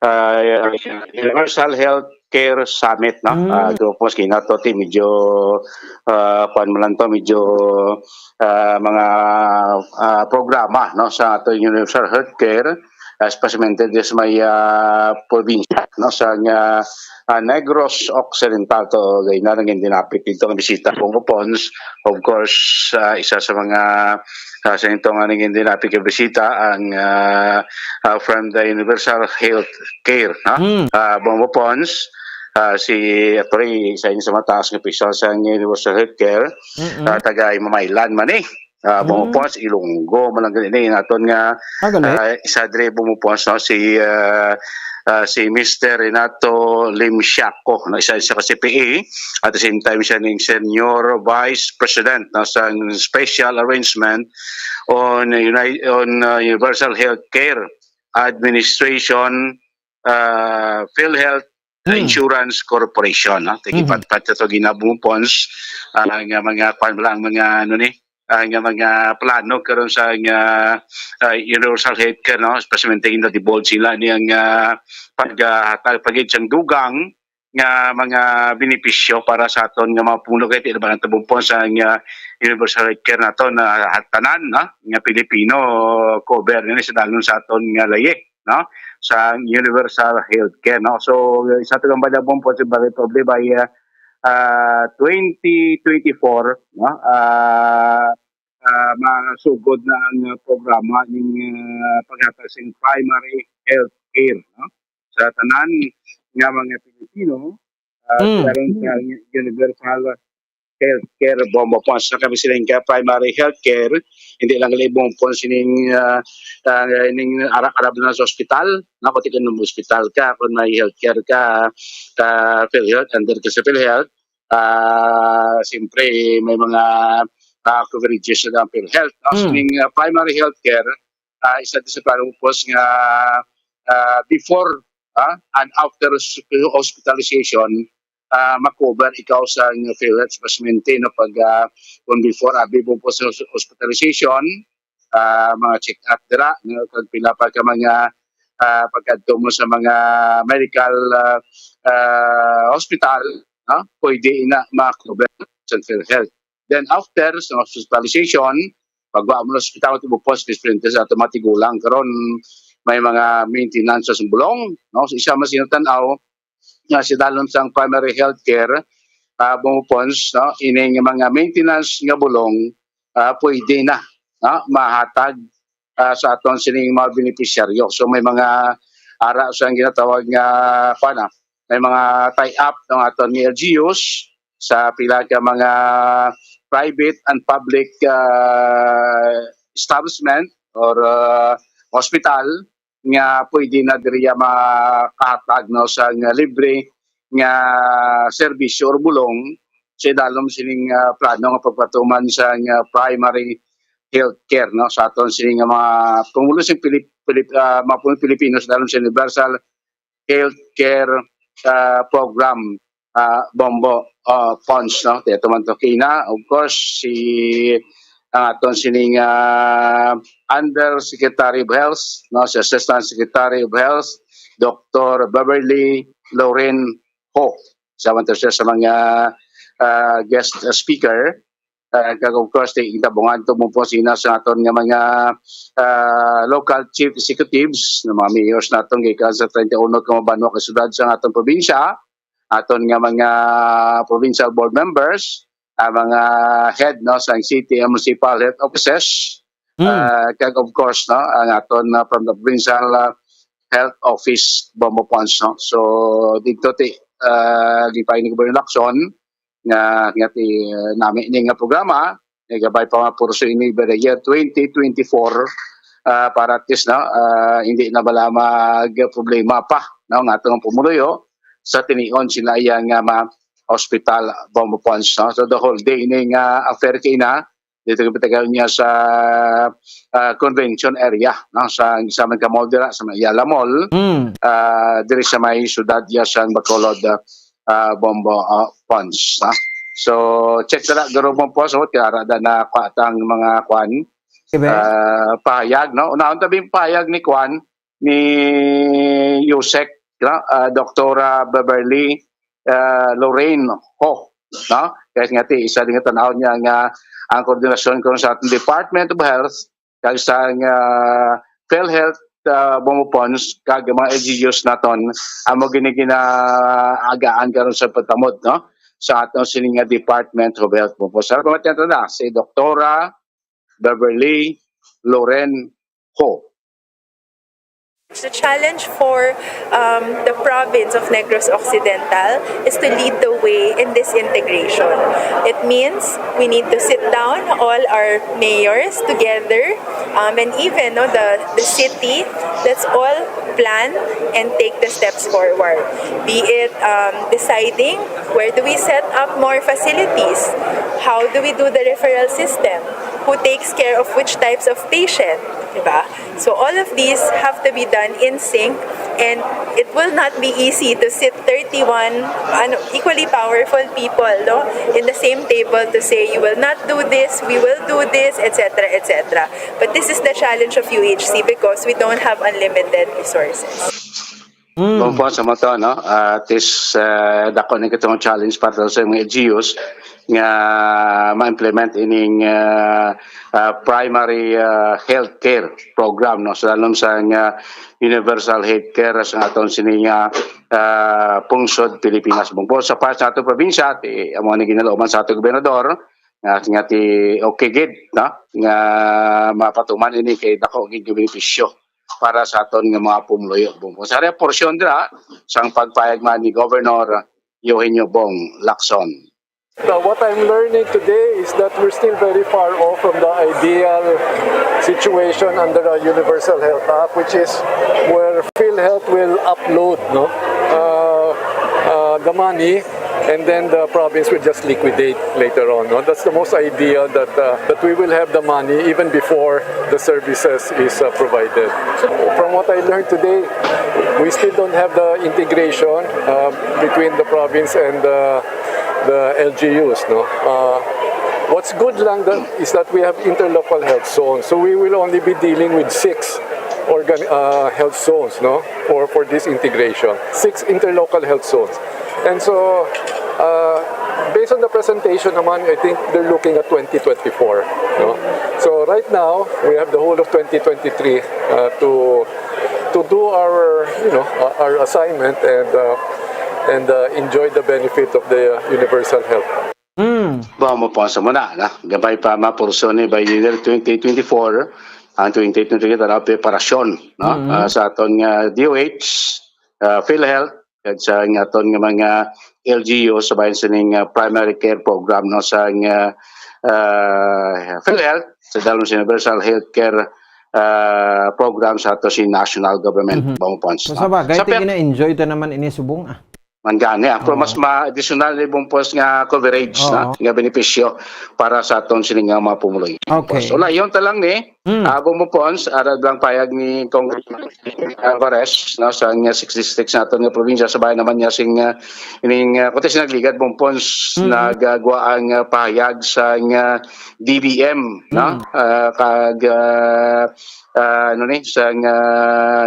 ah, Universal Health Care Summit, no? Mm. Ah, grupo, kina to, ti medyo, ah, kuwan mo lang to, medyo, ah, mga, ah, programa, no, sa ato universal healthcare, ah, especially diri sa may, ah, probinsya, no, sa nga, ah, Negros Occidental to, gay na lang yung dinapit dito nga bisita, Bongo Pons, of course, ah, isa sa mga, ah, sa ito nga naging dinapit nga bisita, ang, ah, ah, from the Universal Health Care, no? Mm. Ah, Bongo Pons, ah, si, actually, isa ini sa mataas nga opisyal sa Universal Health Care, Mm-mm. ah, taga Imamaylan man eh. Ah, Mm. Bongo Pons, Ilonggo, man lang gani, naton nga, Ah, gali. ah, isa diri Bongo Pons, no? Si, ah, ah, si Mister Renato Lim Siaco, no? Isa, isa ka C P A, at the same time, siya ning Senior Vice President, no, sa Special Arrangement on Uni-, on, ah, Universal Health Care Administration, ah, PhilHealth Hmm. Insurance Corporation, no? Mhm. Tigipatpat sa to ginabong funds, ah, nga mga, kwan lang, mga, ano ni, ah, nga mga plano karon sa nga, ah, universal healthcare, no? Especially tingin na divulge sila ni ang, ah, pag, ah, hatag, pag-, siyang dugang nga mga benepisyo para sa aton nga mga puno kay tinabangan tabong po sa nga universal healthcare nato na tanan, no? Nga Pilipino cover nila sa dagon sa aton nga layi, no? Sa universal healthcare, no? So, sa aton ang balabong po sa Barrio Pobre by, ah, ah, twenty twenty-four, no? Ah, ah, masugod na ang, ah, programa ning, ah, paghatag sing primary health care, no? Sa tanan nga mga Pilipino, ah, Mm. karon sa universal health care, bombo po sa kami sila nga primary health care, hindi lang libong po sining, ah, ah, ning ara-, arab na sa ospital, no? Kung tingin mo ospital ka, kung may health care ka, ka PhilHealth, under ka sa PhilHealth, ah, siyempre, may mga, ah, coverages na ang PhilHealth, no? Hmm. Sining, ah, primary health care, ah, isa din sa parang upos nga, ah, before, ah, and after hos-, hospitalization, ah, makover ikaw sa PhilHealth, mas maintain, no? Pag, ah, kung before, abi mo po sa hos-, hospitalization, ah, mga check-up dira, no? Kag pila pa ka mga, ah, pagkadto mo sa mga medical, ah, ah, hospital, no? Pwede ina ma-cover sa PhilHealth. Then after sa hospitalization, pagwa mo sa ospital, ti bupos, kay estudyante sa aton mga tigulang. Karon, may mga maintenance sa Sumbolong, no? So, isa man sino tan-aw nga si dalon sang primary health care, ah, Bong Pons, no? Ining mga maintenance nga bulong, ah, pwede na, no? Mahatag, ah, sa aton sining mga benepisyaryo. So, may mga ara sa ginatawag nga, kuwan na, may mga tie-up ng aton ni L G Us sa pila ka mga private and public, ah, establishment or, ah, hospital nga pwede na diriya makahatag, no, sa nga libre nga serbisyo or bulong sa idalom sining, ah, plano nga pagpatuman sa nga primary health care, no, sa aton sining nga mga pumulo sing Pilip-, Pilip-, ah, mga pumulo Pilipino sa idalom sa universal healthcare, ah, program, ah, Bombo, ah, Pons, no? Kaya tuman to kina, of course, si, ang aton sining, ah, Undersecretary of Health, no? Si Assistant Secretary of Health, Doctor Beverly Loren Ho. Sa man to siya sa mga, ah, guest speaker. Ah, kag of course, ti, tabungan to mo po sina sa aton nga mga, ah, local chief executives, nga mga mayors naton gikan sa treinta y uno ka mga banwa ka syudad sa aton probinsya, aton nga mga provincial board members, ang mga head, no, sa city and municipal health offices, Mm. ah, kag of course, no, ang aton, ah, from the provincial, ah, health office, Bombo Pons, no. So, dito ti, ah, gipain ni Governor Lacson, nga, nga ti, uh, nami ni nga programa, nga gabay pa nga purso ini by the year twenty twenty-four, ah, para at least, no, ah, hindi na bala magproblema pa, no, nga atong pumuluyo sa tinion sila iya nga ma hospital Bombo Pons, no. So the whole day ini nga affair kay na dito kita niya sa, ah, convention area, no, sa, sa man ka mall dira sa may Ayala Mall, Mm. ah, diri sa may syudad ya sa Bacolod, ah, ah, Bombo, ah, Pons, ha? So, check na lang, Garo Bombo Pons, oh, kaya ara da na kwa tang mga kwan, Sige. ah, pahayag, no? Unahon tabi yung pahayag ni kwan, ni Yusek, no? Ah, Doktora Beverly, ah, Lorraine Ho, no? Kaya nga ti, isa din nga tanaw niya nga ang koordinasyon ko sa ating Department of Health, kag sa, ah, PhilHealth, ah, Bombo Pons, kag mga L G Us naton, amo gini ginaagaan karon sa pagtamod, no? Sa aton sini nga Department of Health, Bombo Pons. Salamat nato na si Doktora Beverly Loren Ho. The challenge for, um, the province of Negros Occidental is to lead the way in this integration. It means we need to sit down, all our mayors together, um, and even, no, the, the city. Let's all plan and take the steps forward. Be it, um, deciding where do we set up more facilities, how do we do the referral system, who takes care of which types of patient, diba? So all of these have to be done in sync, and it will not be easy to sit thirty-one, ano, equally powerful people, no, in the same table to say, "You will not do this, we will do this," et cetera, et cetera. But this is the challenge of U H C because we don't have unlimited resources. Mm. Kung po sa mo to, no? Ah, at least, ah, dako na kitong challenge para sa mga L G Us nga ma-implement ining, ah, ah, primary, ah, healthcare program, no? Sa lalom sa nga universal healthcare sa aton sini nga, ah, pungsod Pilipinas. Bungpo sa part sa ato probinsya, ti, amo ni ginalooman sa ato gobernador, nga, nga ti okay gid, no? Nga mapatuman ini kay dako gid nga benepisyo para sa aton nga mga pumuluyo. Bungpo sa area porsyon dira sang pagpayag man ni Governor Eugenio Bong Lacson. Now, what I'm learning today is that we're still very far off from the ideal situation under the Universal Health Act, which is where PhilHealth will upload, no, uh, uh, the money, and then the province will just liquidate later on, no? That's the most ideal, that, uh, that we will have the money even before the services is, uh, provided. So, from what I learned today, we still don't have the integration, uh, between the province and the, the L G Us, no? Uh, what's good lang that, is that we have interlocal health zones. So we will only be dealing with six organ-, uh, health zones, no? For, for this integration. Six interlocal health zones. And so, uh, based on the presentation naman, I think they're looking at twenty twenty-four, no? So, Right now, we have the whole of twenty twenty-three uh, to to do our, you know, uh, our assignment and uh, and uh, enjoy the benefit of the uh, universal health. Mm. Ba mo po sa muna na gamay pa mapurso ni by year twenty twenty-four ang twenty twenty-three tara preparasyon, no? Mm-hmm. Uh, sa aton nga D O H, uh, PhilHealth, kag sa nga aton nga mga L G U sa bayan sining uh, primary care program, no, sa nga uh, PhilHealth sa Dalmas Universal Healthcare uh, program sa ato si national government. Mm-hmm. Bang funds, so, no? Sa bagay, so, gina-enjoy ta naman ini subong ah. Man gani ah, pero mas ma-, additional ni bang funds nga coverage na nga benepisyo para sa aton sini nga mga pumuloy. Okay. So, layon ta lang ni Mm. Abo mo pons, arad lang payag ni Congressman Alvarez, no, sa nga sixty-six naton nga probinsya, sa bayan naman niya sing uh, ining uh, kutis nagligad mo pons mm. Nagagwa ang uh, pahayag sa nga D B M, no? Mm. Uh, kag uh, uh, ano ni sa nga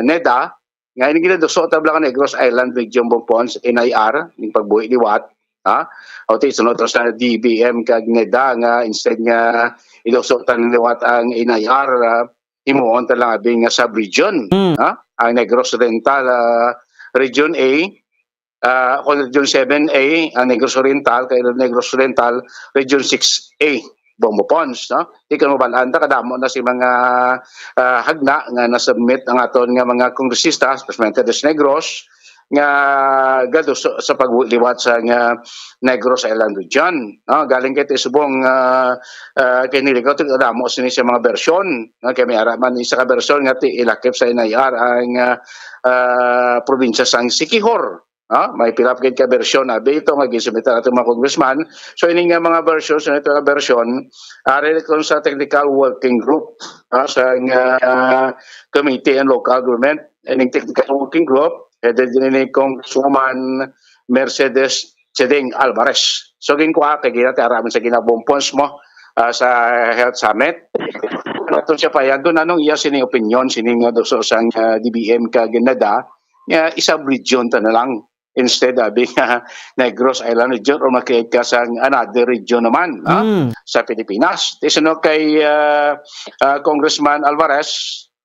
NEDA nga ini ginaduso tabla ka Negros Island Region Bumpons, N I R, ning pagbuhi liwat, ha? O ti sunod sa D B M kag NEDA nga instead nga iduso ta liwat ang N I R, uh, himuon ta lang abi nga sub-region, mm. Ha? Ang Negros Oriental, uh, Region A, uh, kung Region seven A, ang Negros Oriental, kay Negros Oriental, Region six A. Bombo Pons, no? Di ka mabalaan ta kadamo na si mga uh, hagna nga nasubmit ang aton nga mga kongresista, especially sa Negros, nga gaduso sa pagliwat sa nga Negros Island Region, no? Galing kay ti subong uh, uh, kay niligaw ti kadamo sini sa mga bersyon, no? Kay may ara man isa ka bersyon nga ti ilakip sa N I R ang uh, uh, probinsya sang Siquijor. Ha? May pila pa gid ka bersyon abi ito nga ginsumitan nato mga congressman. So ini nga mga version, so ito nga version, ari kon sa technical working group, ha, sa nga Committee on Local Government, ining technical working group headed ni Congresswoman Mercedes Chedeng Alvarez. So ginkuha kay ginatiara man sa ginabumpons mo uh, sa Health Summit. Ato siya payagon anong iya sining opinion sining nga duso sang uh, D B M kag NEDA nga isang region ta na lang instead abi nga Negros Island region or makreate ka sa another region naman, ha? Mm. Sa Pilipinas. Ti sino kay uh, uh, Congressman Alvarez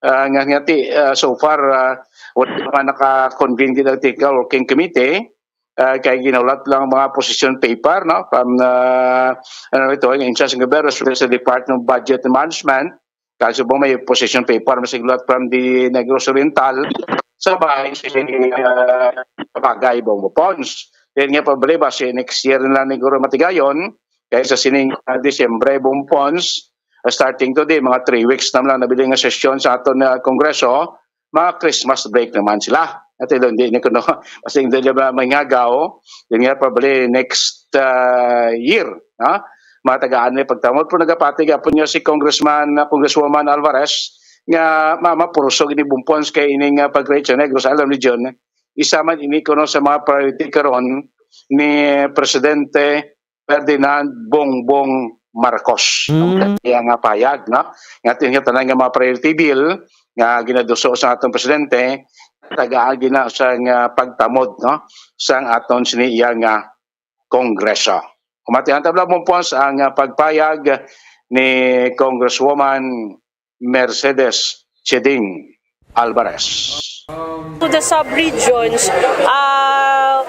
uh, nga nga ti uh, so far uh, wala pa naka-convene gid ang technical working committee uh, kay ginulat lang mga position paper, no, from uh, ano ito, in charge ng gobyerno sa Department of Budget and Management. Kaso po may position paper masiglot from the Negros Oriental sa bahay sa uh, bagay Bombo Pons. Then nga problema si next year nila ni Guro Matigayon kay sa sining uh, Disyembre Bombo Pons uh, starting today mga three weeks na lang nabiling nga sesyon sa aton uh, Kongreso, mga Christmas break naman sila. At ito hindi ni kuno kasi hindi ba mangagaw din nga probably next uh, year, ha? Matagaan ni pagtamod po nagapati gapon niya si Congressman uh, Congresswoman Alvarez nga mama puruso gini bumpons kay ining uh, pag-rate sa Negros Island Region. Isa man ini kuno sa mga priority karon ni Presidente Ferdinand Bongbong Marcos. Mm. Ang iya nga payag, no? Nga atin nga tanan nga mga priority bill nga ginaduso sa atong presidente, tagaan gina sa nga pagtamod, no? Sa aton sini iya nga kongreso. Kumatihan tabla mo po ang uh, pagpayag ni Congresswoman Mercedes Cheding Alvarez. To the sub-regions, uh,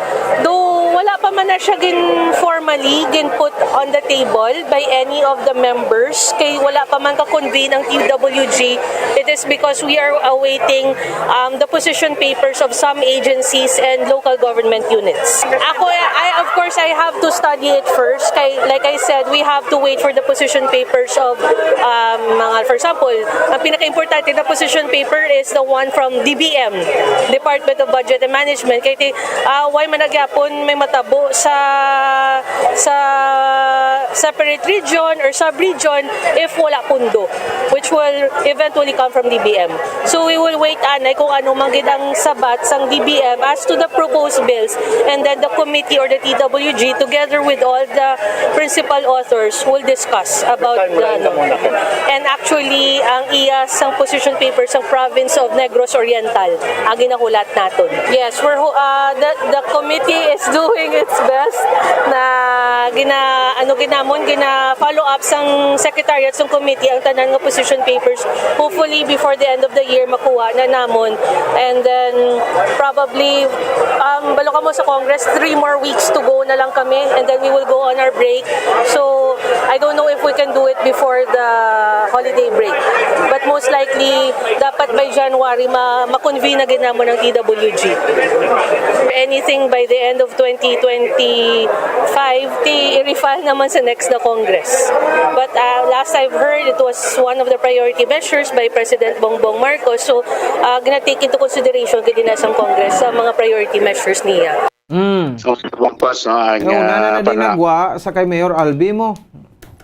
though wala pa man na siya gin formally gin put on the table by any of the members, kay wala pa man ka-convene ang T W G, it is because we are awaiting um, the position papers of some agencies and local government units. Ako, I, of course, I have to study it first. Kay, like I said, we have to wait for the position papers of, um, mga, for example, ang pinaka-importante na position paper is the one from D B M, Department of Budget and Management. Kay, uh, why man nagyapon may matabo sa sa separate region or sub-region if wala pundo, which will eventually come from D B M. So we will wait anay kung ano man gid ang sabat sang D B M as to the proposed bills, and then the committee or the T W G together with all the principal authors will discuss about the, ano. And actually, ang iya sang position paper sang province of Negros Oriental ang ginahulat naton. Yes, we're ho- uh, the, the committee is doing its best na gina ano ginamon gina follow up sang secretariat sang committee ang tanan nga position papers. Hopefully, before the end of the year, makuha na namon. And then, probably, um, balo kamo sa Congress, three more weeks to go na lang kami. And then we will go on our break. So, I don't know if we can do it before the holiday break. But most likely, dapat by January, ma ma-convene na gid namon ang T W G. Anything by the end of twenty twenty-five, ti i-refile naman sa next na Congress. But, ah, last I've heard, it was one of the priority measures by President Bongbong Marcos. So, ah, gina-take into consideration gid na sang Congress sa mga priority measures niya. Mm. So, sa Bangkos, no, ang, Eh, una na ah, na din para nagwa sa kay Mayor Albi mo.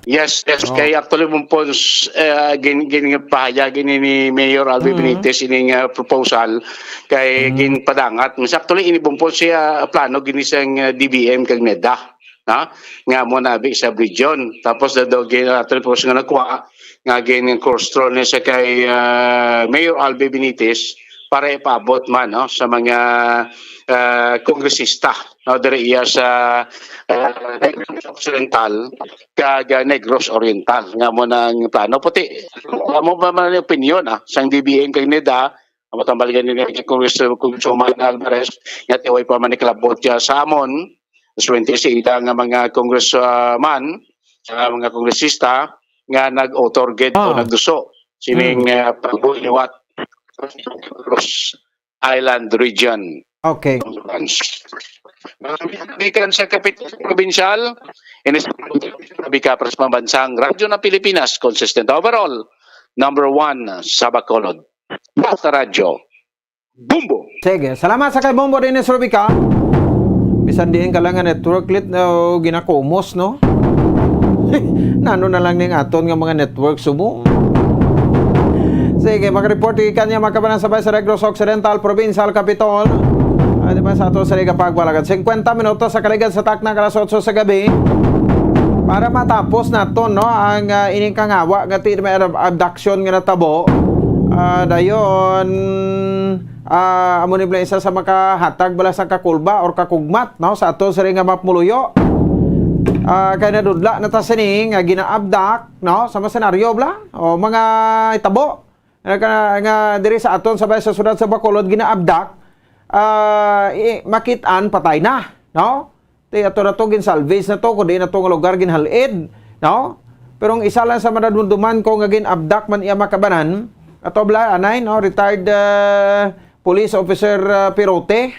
Yes, yes. Oh. Kay actually, Bumpons, eh, gin-, gin-, pahayag ini ni Mayor Albi Mm. Benitez ining, ah, proposal kay Mm. ginpadangat. Mas actually, ini, Bumpons, siya plano gini sang, ah, D B M kag NEDA, ha? Nga mo nabi sa region. Tapos, the, the, gin-, actually, tapos nga nakuha, nga gin-cross-throw ni sa kay, ah, Mayor Albi Benitez para ipaabot man, no, sa mga, ah, kongresista, no, diri iya sa, ah, Negros Occidental kag, ah, Negros Oriental nga mo nang plano. Puti, amo ba man ang opinion, ah, sang D B M kag NEDA, amo tambal gani ni Congress, Congresswoman Alvarez, nga tiway pa man ikalabot siya sa amon, twenty sa ila nga mga congressman, sa mga kongresista nga nag-author gid o Ah. nagduso sining, Hmm. ah, pagbuliwat Negros Island Region. Okay. Gikan sa kapital probinsyal, inis Bika Pres Pambansang Radyo ng Pilipinas, consistent overall, number one sa Bacolod. Basta Radyo, Bombo! Sige, salamat sa kay Bombo Dennis Rubica. Bisan diin ka lang nga network lit, no, ginakumos, no? Nano na lang ning aton nga mga network subong. Sige, mag-report gikan niya, mga kabanan, sa Vice Negros Occidental, Provincial Capitol. Ah, di ba, sa ato sa Liga Pagwalagan. Singkwenta minutos sa kaligad sa takna, alas otso sa gabi. Para matapos naton, no, ang, ah, ining kangawa nga ti-, may ab-, abduction nga natabo. Ah, dayon, ah, amo ni bala isa sa makahatag bala sa kakulba or kakugmat, no, sa ato sini nga mapmuluyo. Ah, kay nadudla na ta sini nga ginaabdak, no, sa mga senaryo bala o mga itabo nga, nga diri sa aton sa, sa siyudad sa Bacolod ginaabdak, ah, i-, makit-an patay na, no? Ti ato na to, gin-salvage na to, kundi na to nga lugar ginhal-id, no? Pero ang isa lang sa madadumduman ko nga gin-abduct man iya makabanan, ato bala, anay, no? Retired, ah, police officer, ah, Pirote.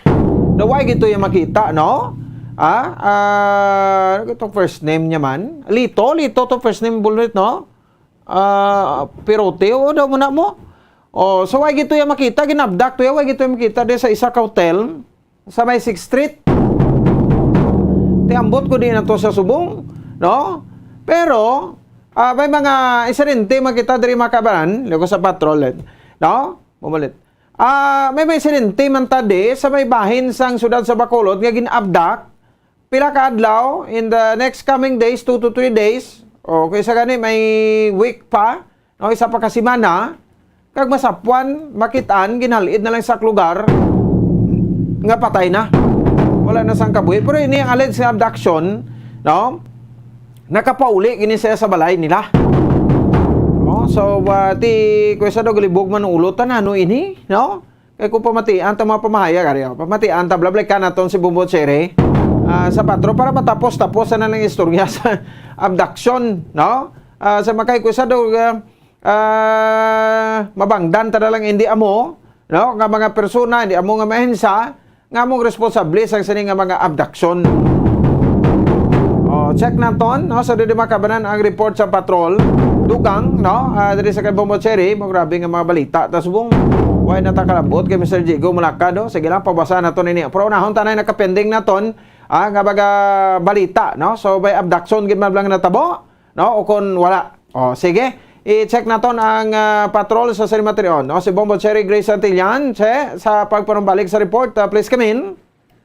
Na way gito yung makita, no? Ah, ah, ano itong first name niya man? Lito, Lito to first name, Bulnit, no? Ah, Pirote, o daw mo na mo. Oh, so way gito yung makita, gin-abduct to ya, way gito yung makita di sa isa ka hotel. Sa may Sixth Street. Ti ambot ko di na to sa subong, no? Pero, ah, may mga insidente man kita diri makabanan, lugo sa patrol, eh, no? Mamalit. Ah, may, may insidente man ta di sa may bahin sang siyudad sa Bacolod nga gin-abduct. Pila ka adlaw, in the next coming days, two to three days, o kung isa gani, may week pa, no, isa pa ka semana, kag masapwan, makit-an, ginhal-id na lang sa lugar, nga patay na. Wala na sang kabuhi. Pero ini ang alleged nga abduction, no? Nakapauli gini siya sa balay nila. No? So, ah, ti, kung isa daw galibog man ang ulo, tanan, no, ini, no? Kay kung pamatian ta mga pamahayag, ari, oh, pamatian ta, blablikan naton si Bombo Cherry, ah, sa patro para matapos-tapos na lang istorya sa abduction, no? Ah, sa makay ko sa daw, ah, ah, mabangdan ta na lang hindi amo, no? Nga mga persona, hindi amo nga mahensa, nga among responsable sa sini nga mga abduction. Oh, check naton, no? So, dili makabanan ang report sa patrol. Dugang, no? Ah, diri sa kay Bombo Cherry, mo grabe nga mga balita. Tas subong, way na ta kalabot kay Mister Jigo Malacad, no? Sige lang, pabasa naton ini. Pero unahon tanay nakapending naton, ah, nga baga balita, no? So, may abduction gid man lang natabo, no? O kung wala. Oh, sige. I-check naton ang, ah, patrol sa Sarimatrion, no? Si Bombo Cherry Grace Santillan, che, sa pagpanumbalik sa report, ah, please come in.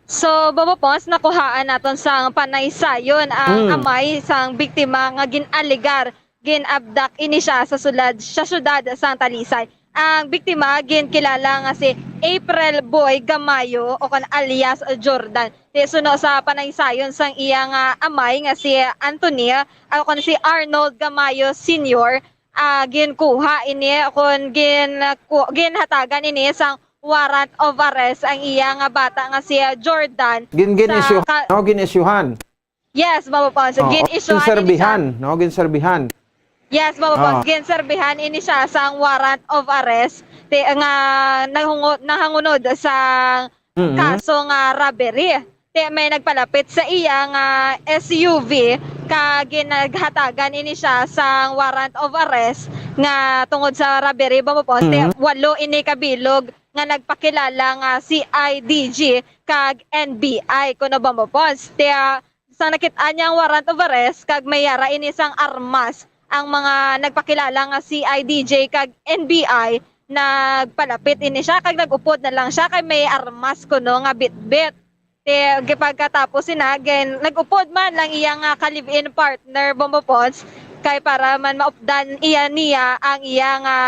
So, Bombo Pons, nakuhaan naton sang panaysayon ang Hmm. amay sang biktima nga gin-alegar gin-abduct ini siya sa sulad, sa siyudad sang Talisay. Ang biktima ginkilala nga si April Boy Gamayo o kon alias Jordan. Ti suno sa panaysayon sang iya nga amay nga si Anthony, o kon si Arnold Gamayo Senior, ah, ginkuha ini, kon gin-, ku-, ginhatagan ini sang warrant of arrest ang iya nga bata nga si, ah, Jordan. Gin-, sa gin-isyuhan, ka- no? Gin-isyuhan. Yes, Bobo Pons. Oh, gin-isyuhan ini siya. Ginserbihan, no? Ginserbihan. Yes, Bobo Pons. Oh. Ginserbihan ini siya sang warrant of arrest ti-, nga nahungo-, nahangunod sang Mm-hmm. kaso nga robbery. Ti may nagpalapit sa iya nga S U V kag ginaghatagan ini siya sang warrant of arrest nga tungod sa robbery, Bobo Pons. Ti Mm-hmm. walo ini ka bilog nga nagpakilala nga C I D G kag N B I kuno, Bobo Pons. Ti, ah, sa nakit-an niya ang warrant of arrest kag may yara ini sang armas, ang mga nagpakilala nga C I D G kag N B I, nagpalapit ini siya kag nag-upod na lang siya kay may armas kuno nga bitbit. Ti, gipagkatapos sina, gin-, nag-upod man lang iya nga ka-live-in partner, Bombo Pons, kay para man maupdan iya niya ang iya nga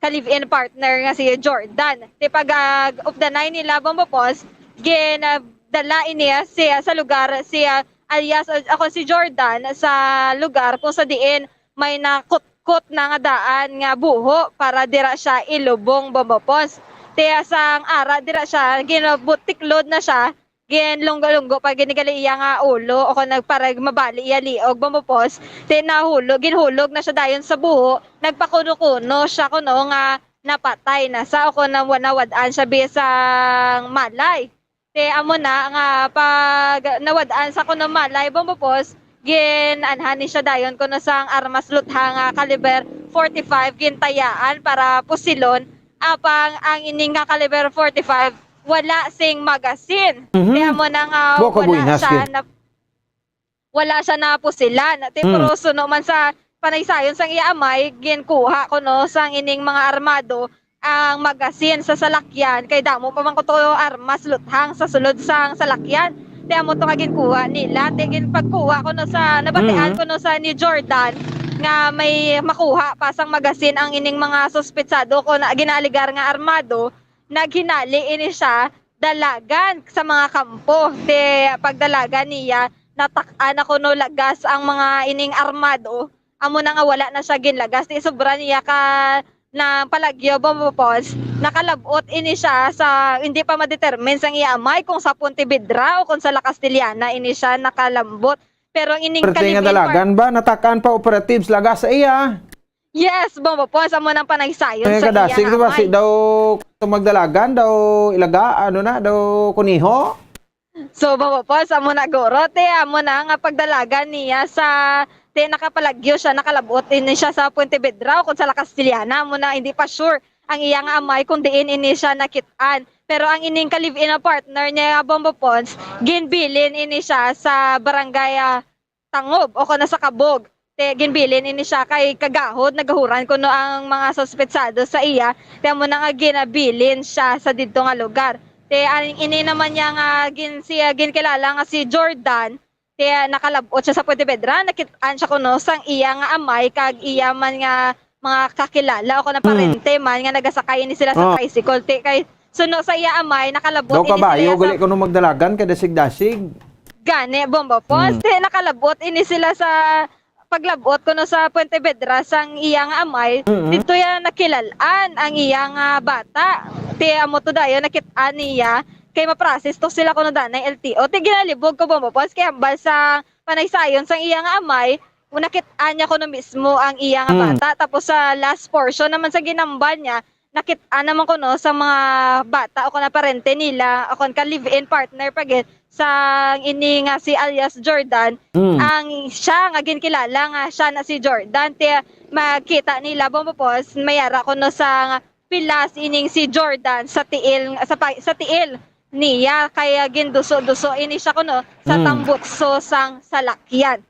ka-live-in partner nga si Jordan. Ti pag, ah, updanay nila, Bombo Pons, gin, ah, dala ini, ah, si, ah, sa lugar si, ah, alias, ah, ako si Jordan sa lugar kung sa diin may nakutkot na nga daan nga buho para dira siya ilubong, Bombo Pons. Ti, ah, sang ara dira siya, ginabutiklod na siya, ginlunggo-lunggo pa gini gali iya nga ulo o kon nagparag mabali iya liog, Bombo Pons. Ti nahulog, ginhulog na siya dayon sa buho, nagpakuno-kuno siya kuno nga napatay na sa o kon nawa-, nawad-an siya bisang malay. Ti amo na nga pag nawad-an sa kuno malay, Bombo Pons, gin-anhan ni siya dayon kuno sang armas luthang nga kaliber forty-five, gintayaan para pusilon. Apang ang ini nga kaliber forty-five wala sing magasin. Mhm. Ti amo na nga Wa ka wala buhinas, siya gid. na, wala siya napusilan. Ti Mm. pero suno man sa panaysayon sang iya amay, ginkuha kuno sang ining mga armado ang magasin sa salakyan, kay damo pa man kuno armas luthang sa sulod sang salakyan. Ti amo to nga ginkuha nila. Ti ginpagkuha kuno sa nabatian Mm. kuno sa ni Jordan nga may makuha pa sang magasin ang ining mga suspetsado o kon ginaaligar nga armado, naghinali ini siya dalagan sa mga kampo. Ti pagdalagan niya, natak-an na kuno lagas ang mga ining armado. Amo na nga wala na siya ginlagas. Ti sobra niya ka na palagyo, Bombo Pons, nakalab-ot ini siya sa, hindi pa ma-determine sang iya amay kung sa Pontevedra o kung sa La Castellana ini siya nakalambot. Pero ang ining Pero tingin kalive-in par- dalagan ba? Natak-an pa operatives lagas sa iya. Yes, Bombo Pons, amo nang panaysayon Eh, sa iya kadasig nga to ba si amay. daw itong magdalagan, daw ilaga, ano na, daw kuniho? So, Bombo Pons, amo na guro, ti, amo na nga pagdalagan niya sa, ti, nakapalagyo siya, nakalab-ot ini siya sa Pontevedra o kung sa La Castellana, amo na, hindi pa sure ang iya nga amay kung diin ini siya nakit-an. Pero ang ining ka-live-in na partner niya nga, Bombo Pons, ginbilin ini siya sa barangay, ah, Tangob o kon sa Kabog. Ti ginbilin ini siya kay kagahod nagahuran kuno ang mga suspetsado sa iya. Ti amo na nga ginabilin siya sa didto nga lugar. Ti ang ini naman niya nga gin-, siya ginkilala nga si Jordan, ti nakalab-ot siya sa Pontevedra, nakit-an siya kuno sang iya nga amay kag iya man nga mga kakilala o kon Mm. parente man nga nagasakay ini sila sa Oh. tricycle. Ti kay suno sa iya amay, nakalab-ot Daw ini kabayo sila sa gali kuno magdalagan kay dasig-dasig. Gani, Bombo Pons. Mm. Ti nakalab-ot ini sila sa paglab-ot kuno sa Pontevedra sang iya nga amay. Mm-mm. Didto ya nakilal-an ang iya nga bata. Ti amo to dayon nakit-an niya kay ma-process to sila kuno danay L T O. Ti ginalibog ko, Bombo Pons, kay hambal sa panaysayon sang iya nga amay, nakit-an niya kuno mismo ang iya nga Mm. bata. Tapos sa last portion naman sa ginambal niya, nakit-an naman kuno sa mga bata o kon parente nila o kon ka live-in partner pa gid sang ini nga si alias Jordan, Mm. ang siya nga ginkilala nga siya na si Jordan. Ti makita nila, Bombo Pons, may ara kuno sang pilas ining si Jordan sa tiil, sa pa-, sa tiil niya, kaya ginduso-duso ini siya kuno sa Mm. tambutso sang salakyan.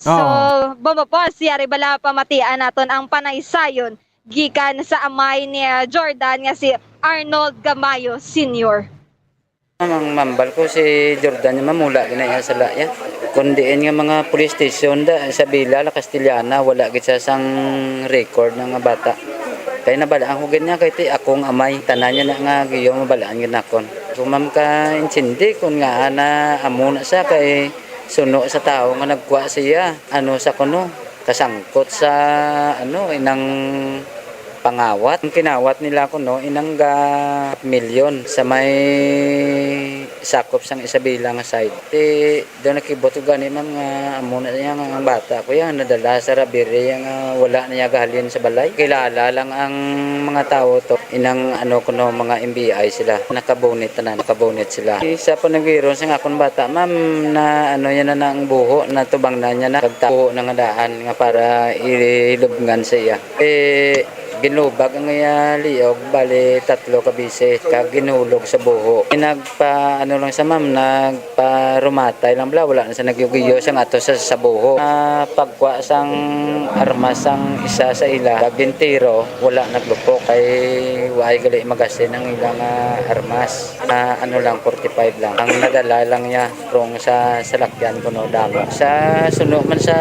So, Oo. Bombo Pons, yari bala pamatian naton ang panaysayon gikan sa amay ni, ah, Jordan nga si Arnold Gamayo Senior. Ang mambal ko si Jordan nga mamula gina iya sa laya. Kun diin nga mga police station da, sa Villa, La Castellana, wala gid sa sang record nga bata. Kay nabalaan ko gid niya, kay ti akong amay, tanan niya na nga giyo mabalaan gid nakon. Kung ma'am ka intindi, kung nga ana amo na siya, kay suno sa tao nga nagkuha siya, ano sa kuno, Kasangkot sa, ano, inang pangawat. Ang kinawat nila kuno inang ga milyon sa may sakop sang Isabela nga side. Ti, do nakibot ko gani, ma'am, nga amo na niya nga ang bata ko yan nadala sa robbery nga wala na niya gahalin sa balay. Kilala lang ang mga tawo to. Inang, ano, kuno, mga N B I sila. Nakabunit tanan, nakabunit sila. Sa panagwiro sa akon bata, ma'am, na, ano, yan na, na ang buho, natubang na niya na. Kag tawo na nga daan nga para ilubngan sa iya. Eh, ginlubag ang iya liog, bali tatlo ka bisi, kag ginhulog sa buho. Nagpa, ano lang sa, ma'am, nagparumatay lang bala, wala na sa nagyugiyo sang ato sa, sa buho. Ah, pagkwa sang armas sang isa sa ila, kag gintiro, wala naglupok, kay waay gali magasin ang ilang, ah, armas. Ah, ano lang, forty-five lang. Ang nadala lang niya, rong sa salakyan kuno damo. Sa suno man sa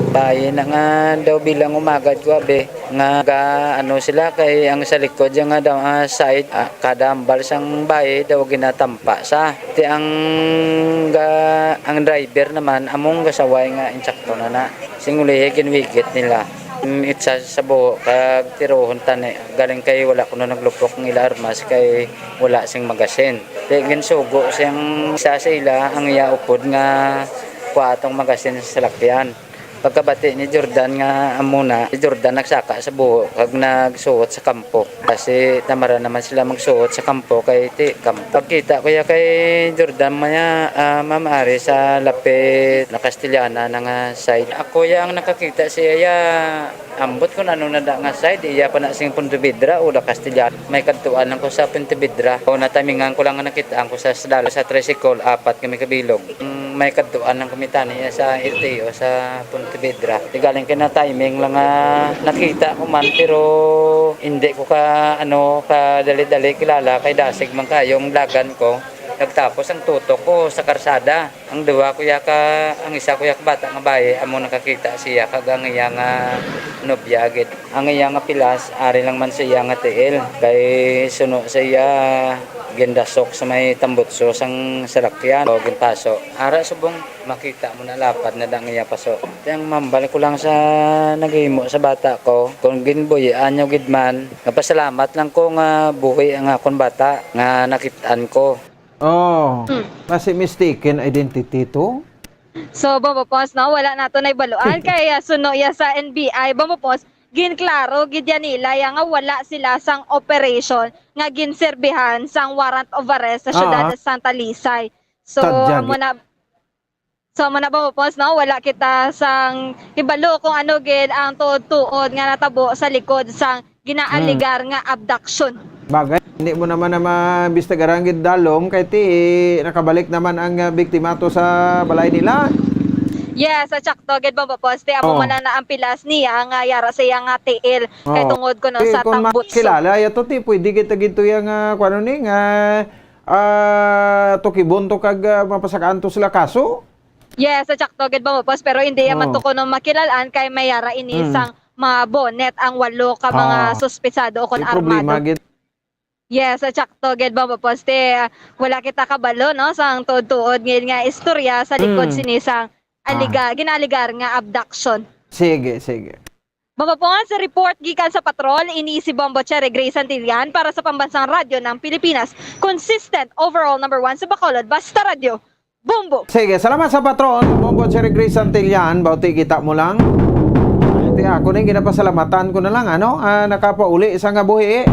bayi na nga daw bilang umagad ko, abi, nga ga, ano sila, kay ang sa likod yung nga daw, ah, side, ah, kada hambal sang bayi daw ginatampa sa. Ti ang ga, ang driver naman, among gasaway nga insakto na na. Sing ulihi, ginwigit nila. Mm, itsa sa buho, kag tirohon tani. Galing kay wala kuno naglupok ang ila armas, kay wala sing magasin. Di ginsugo siyang isa sa ila ang iya upod nga kuha atong magasin sa salakyan. Pagkabati ni Jordan nga amo na, si Jordan nagsaka sa buho kag nagsuot sa kampo. Kasi tamara naman sila magsuot sa kampo kay ti kampo. Pagkita ko ya kay Jordan maya, ah, ma'am, ari sa lapit na Castellana na nga side. Ako ya ang nakakita siya ya. Ambot kung ano na da nga side, iya pa na sing Pontevedra o da Castellana. May kadtuan lang ko sa Pontevedra. O natamingan ko lang nga nakita ko sa, sa dalo sa tricycle, apat kami kabilog. Mm, may kadtuan lang kami tani sa L T O sa Pontevedra. Di galing kay na timing lang nga nakita ko man, pero hindi ko ka, ano, ka dali-dali kilala kay dasig man kayo ang dagan ko. Nagtapos ang tutok ko sa karsada. Ang duha ko ya ka, ang isa ko ya ka bata nga bayi, amo nakakita siya kag ang iya nga nobya gid. Ang iya nga pilas, ari lang man sa iya nga tiil. Kay suno sa iya, gindasok sa may tambutso sang salakyan o ginpaso. Ara subong makita mo na lapad na da ang iya paso. Ti ang mambal ko lang sa naghimo sa bata ko, kung ginbuhian nyo gid man, nagpasalamat lang ko nga buhi ang akon bata nga nakit-an ko. Oh, Hmm. Basi mistaken identity to? So, Bombo Pons, no, wala nato na ibaluan kay, ah, suno ya sa N B I, Bombo Pons, ginklaro gid ya nila ya nga wala sila sang operation nga ginserbihan sang warrant of arrest sa siyudad Ah. sa Santa Lisay. So, Tadya amo gi- na, so, amo na, Bombo Pons, no, wala kita sang hibalo kung ano gid ang tuod-tuod nga natabo sa likod sang ginaaligar nga abduction. Bagay, hindi mo naman na maimbestigaran gid, Dalom, kay ti, nakabalik naman ang, ah, biktima to sa balay nila. Yes, sa tsakto gid, Bombo Pons, ti amo Oh. man na ang pilas niya nga yara sa iya nga tiil kay Oh. tungod kuno Ti, sa kung tambutso. Makilala, ya to, ti, pwede kita gid to yang, ah, kung ano ni, nga, ah, tukibon to kag, ah, mapasakaan to sila kaso. Yes, sa tsakto gid, Bombo Pons, pero hindi man Oh. to kuno makilalaan kay may yara ini Mm. sang mga bonnet ang walo ka mga Ah. suspetsado o kon May problema armado. gid. Yes, sa tsakto gid, Bombo Pons, ti, ah, wala kita kabalo, no, sang tuod-tuod gid nga istorya sa likod Mm. sini sang aliga-, Ah. ginaaligar nga abduction. Sige, sige. Bombo Pons, report gikan sa patrol, ini si Bombo Cherry Grace Santillan para sa Pambansang Radyo ng Pilipinas. Consistent, overall number one sa Bacolod, Basta Radyo, Bombo. Sige, salamat sa patrol, Bombo Cherry Grace Santillan. Bauti kita mo lang. Ito ako na yung ginapasalamatan ko na lang, ano? Ah, nakapauli sa nga buhi.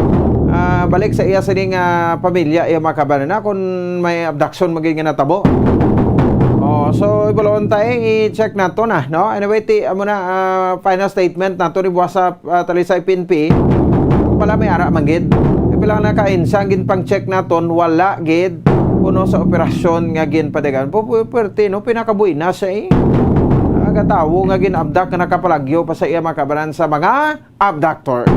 Ah, balik sa iya sining, ah, pamilya, iya mga kabanan na kung may abduction magiging natabo. Oh, so, ibalon tayo, i-check nato na, no? Anyway, ti, amo na, ah, final statement nato ni buwas sa, ah, Talisay P N P. Pala may ara man gid. Kay pila nga nakainsa ang ginpang-check naton, wala gid kuno sa operasyon nga ginpadagan. Pu-, pu-, puwerte, no? Pinakabuhi na siya, eh. Nagatawo nga gin-abduct nga nakapalagyo pa sa iya mga kabanan sa mga abductors.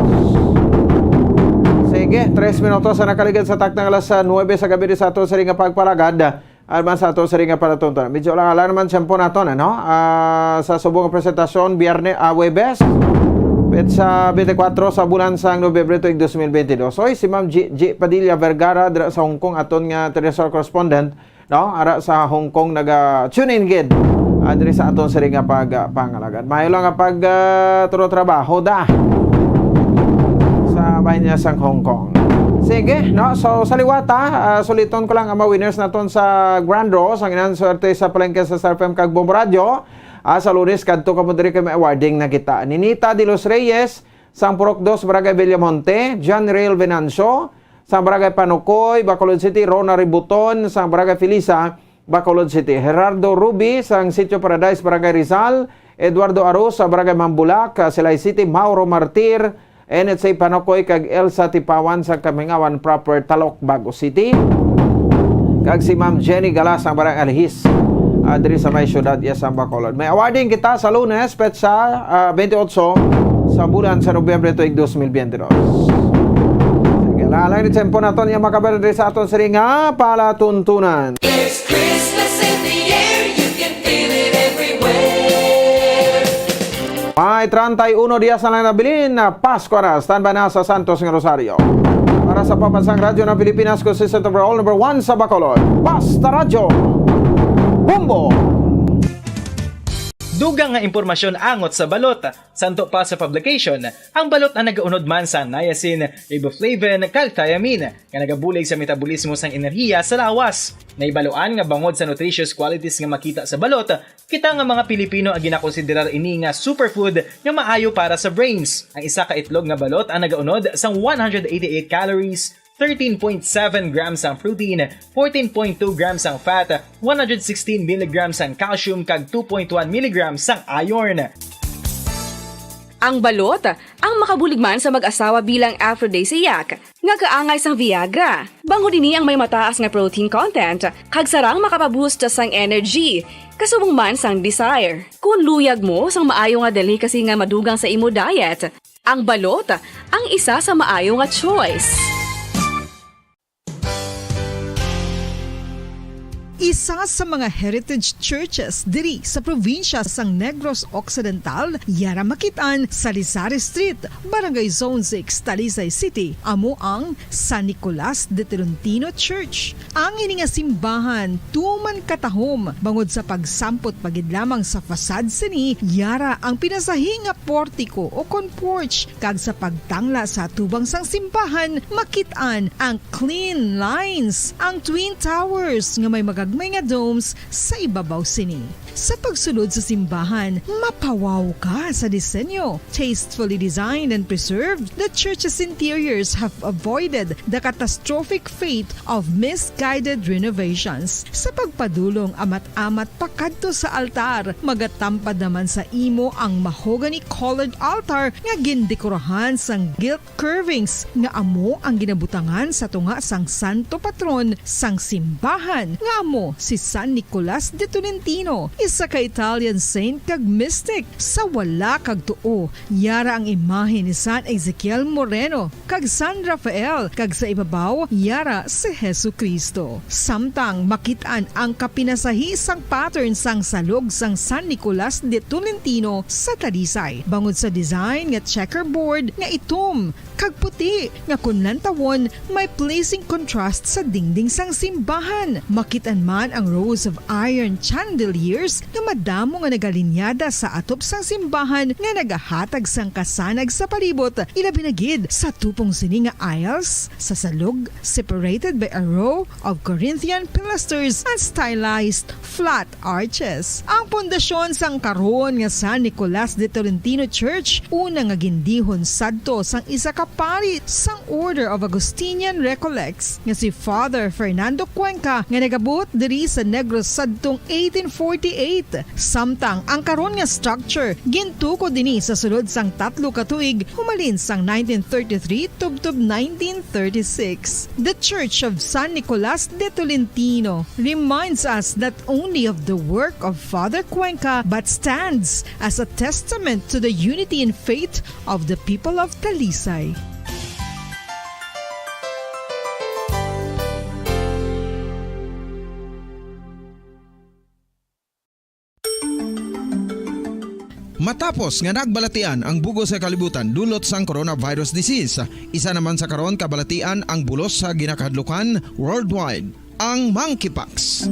Sige, tres minutos ang nakaligad sa takna nga alas nuebe sa gabi sa ato sa ring nga pagpalagad. Arman sa ato sa ring nga palatuntunan. Medyo lang ala naman tiyempo naton, ano? Ah, sa subong nga presentasyon, Biyernes, ah, Huwebes, petsa twenty-four sa bulan sang Nobyembre tuig dos mil bentidós. Oy, si Ma'am G-, G Padilla Vergara dira sa Hong Kong, aton nga international correspondent, no? Ara sa Hong Kong naga-tune in gid. Adri sa aton sini nga pag, ah, pangalagad. Mayo lang nga pag, ah, turo trabaho da sa bahin niya sang Hong Kong. Sige, no? So, sa liwata, ah, suliton ko lang ang mga winners naton sa Grand Draw, sang inanswerte sa palengke sa Star F M kag Bombo Radio. Ah, sa Lunes, kadto kamo diri kay may awarding na kita. Ninita de los Reyes, sang Purok Dos, Barangay Villamonte, John Real Venancio, sang Barangay Panukoy, Bacolod City, Rona Ributon, sang Barangay Felisa, Bacolod City, Gerardo Ruby, sang Sitio Paradise, Barangay Rizal, Eduardo Aros, sa Barangay Mambulak, Silay City, Mauro Martir, N H A Panukoy, kag Elsa Tipawan, sa Kamingawan Proper, Talok, Bago City, kag si Ma'am Jenny Galas, sang Barangay Alhis, ah, diri sa may siyudad iya sang Bacolod. May awarding kita sa Lunes, petsa, ah, twenty-eight sa bulan sa Nobyembre tuig dos mil twenty-two. Sige, lain-lain ni tempo naton iya makabayan diri sa aton sini nga palatuntunan. There's Christmas in the air, you can feel it everywhere. May treinta y uno dias na lang nabilin na Pasko na. Standby na sa Santos nga Rosario. Para sa Pambansang Radyo ng Pilipinas, ko si Senator Overall number one sa Bacolod. Basta Radyo. Bombo! Dugang nga impormasyon angot sa balot. Santo pa sa publication, ang balot ang nagaunod man sa niacin, riboflavin, kag thiamine, nga nagabulig sa metabolismo sang enerhiya sa lawas. Naibaluan nga bangod sa nutritious qualities nga makita sa balot, kita nga mga Pilipino ang ginakonsiderar ini nga superfood nga maayo para sa brains. Ang isa ka itlog nga balot ang nagaunod sang one hundred eighty-eight calories, thirteen point seven grams ang protein, fourteen point two grams ang fat, one hundred sixteen milligrams ang calcium, kag two point one milligrams ang iron. Ang balot ang makabulig man sa mag-asawa bilang aphrodisiac nga kaangay sang Viagra. Bangod ini ang may mataas nga protein content kag sarang makapaboost sang energy, kasubong man sang desire. Kung luyag mo sang maayo nga delicacy nga madugang sa imo diet, ang balot ang isa sa maayo nga choice. Isa sa mga heritage churches diri sa probinsya sang Negros Occidental, yara makit-an sa Lisari Street, Barangay Zone six, Talisay City, amo ang San Nicolas de Tolentino Church. Ang ini nga simbahan tuman katahom bangod sa pagsampot pa gid lamang sa facade sini, yara ang pinasahi nga portiko o kon porch, kag sa pagtangla sa atubang sang simbahan, makit-an ang clean lines, ang twin towers nga may magagmay nga domes sa ibabaw sini. Sa pagsulod sa simbahan, mapawaw ka sa disenyo. Tastefully designed and preserved, the church's interiors have avoided the catastrophic fate of misguided renovations. Sa pagpadulong amat-amat pakadto sa altar, magatampad naman sa imo ang mahogany-colored altar nga gindekorahan sang gilt curvings nga amo ang ginabutangan sa tunga sang santo patron sang simbahan, nga amo si San Nicolas de Tolentino, isa ka Italian saint kag mystic. Sa wala kag tuo, yara ang imahe ni San Ezekiel Moreno kag San Rafael, kag sa ibabaw, yara si Jesu-Cristo. Samtang makit-an ang kapinasahi sang pattern sang salog sang San Nicolas de Tolentino sa Talisay, bangod sa design nga checkerboard nga itom kag puti nga kon lantawon may pleasing contrast sa dingding sang simbahan. Makit-an man ang rows of iron chandeliers nga madamo nga nagalinyada sa atop sang simbahan nga nagahatag sang kasanag sa palibot, ilabi na gid sa tupong sini nga aisles sa salog, separated by a row of Corinthian pilasters and stylized flat arches. Ang pundasyon sang karon nga San Nicolas de Tolentino Church, una nga gindihon sadto sang isa ka pari sang Order of Augustinian Recollects nga si Father Fernando Cuenca, nga nagabuot diri sa Negros sadtong eighteen forty-eight. Samtang ang karon nga structure gintukod ini sa sulod sang tatlo ka tuig humalin sang nineteen thirty-three tubtob nineteen thirty-six. The Church of San Nicolas de Tolentino reminds us not only of the work of Father Cuenca but stands as a testament to the unity in faith of the people of Talisay. Matapos nga nagbalatian ang bug-os nga kalibutan dulot sang coronavirus disease, isa naman sa karon kabalatian ang bulos sa ginakahadlukan worldwide, ang monkeypox.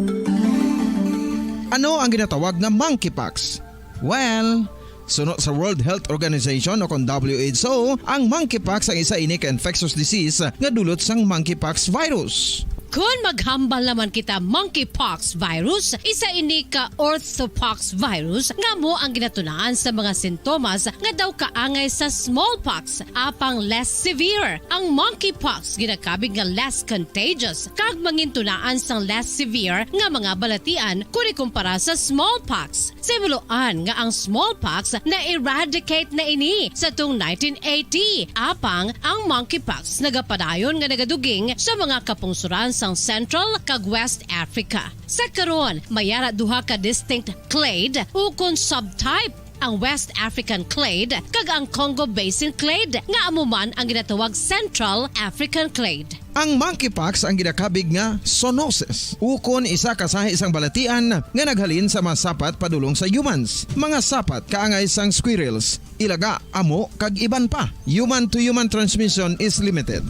Ano ang ginatawag nga monkeypox? Well, suno sa World Health Organization o kon W H O, ang monkeypox ang isa ini ka infectious disease nga dulot sang monkeypox virus. Kon maghambal naman kita monkeypox virus, isa ini ka orthopox virus nga amo ang ginatunaan sa mga sintomas nga daw kaangay sa smallpox, apang less severe. Ang monkeypox ginakabig nga less contagious kag mangintunaan sang less severe nga mga balatian kon ikumpara sa smallpox. Sa himuloan nga ang smallpox na-eradicate na ini sa tuong nineteen eighty, apang ang monkeypox nagapadayon nga nagaduging sa mga kapungsoran sang Central kag West Africa. Sa karon, may ara duha ka distinct clade ukon subtype, ang West African clade kag ang Congo Basin clade, nga amo man ang ginatawag Central African clade. Ang monkeypox ang ginakabig nga zoonosis, ukon isa ka sahi sang balatian nga naghalin sa mga sapat padulong sa humans, mga sapat kaangay sang squirrels, ilaga, amo, kag iban pa. Human-to-human transmission is limited.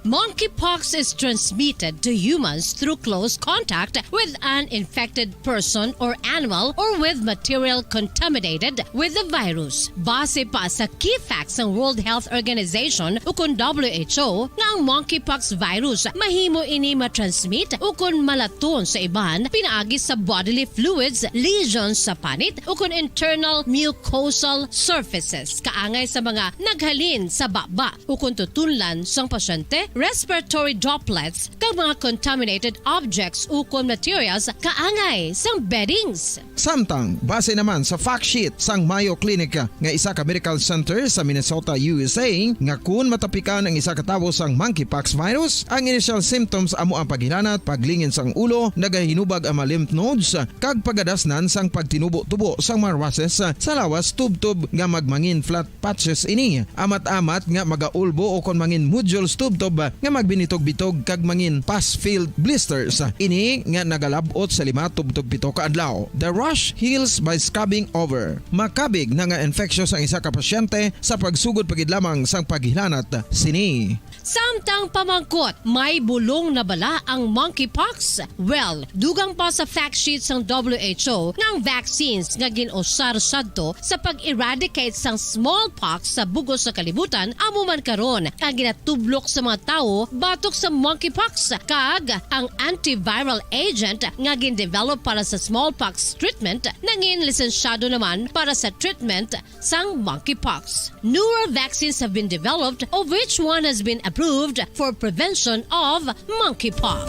Monkeypox is transmitted to humans through close contact with an infected person or animal or with material contaminated with the virus. Base pa sa key facts sang World Health Organization ukon W H O nga ang monkeypox virus mahimo ini matransmit ukon malaton sa iban pinaagi sa bodily fluids, lesions sa panit ukon internal mucosal surfaces kaangay sa mga naghalin sa baba ukon tutunlan sang pasyente, respiratory droplets, kag mga contaminated objects ukon materials kaangay sang beddings. Samtang, base naman sa fact sheet sang Mayo Clinic nga isa ka medical center sa Minnesota, U S A, nga kun matapikan ang isa ka tawo sang monkeypox virus, ang initial symptoms amo ang paghilanat, paglingin sang ulo, nagahinubag ang mga lymph nodes, kag pagadasnan sang pagtinubo-tubo sang mga rushes sa lawas, tubtob nga magmangin flat patches ini, amat-amat nga magaulbo ukon mangin nodules tubtob nga magbinitog-bitog kag mangin pus-filled blisters ini nga nagalab-ot sa lima tubtob pito ka adlaw. The rash heals by scabbing over. Makabig na nga infectious ang isa ka pasyente sa pagsugod pa gid lamang sang paghilanat sini. Samtang pamangkot, may bulong na bala ang monkeypox? Well, dugang pa sa fact sheet sang W H O nga ang vaccines nga gin-usar sadto sa pag-eradicate sang smallpox sa bug-os nga kalibutan amo man karon ang ginatublok sa mga tawo batok sa monkeypox, kag ang antiviral agent nga gin-develop para sa smallpox treatment nangin lisensyado naman para sa treatment sang monkeypox. Newer vaccines have been developed, of which one has been approved for prevention of monkeypox.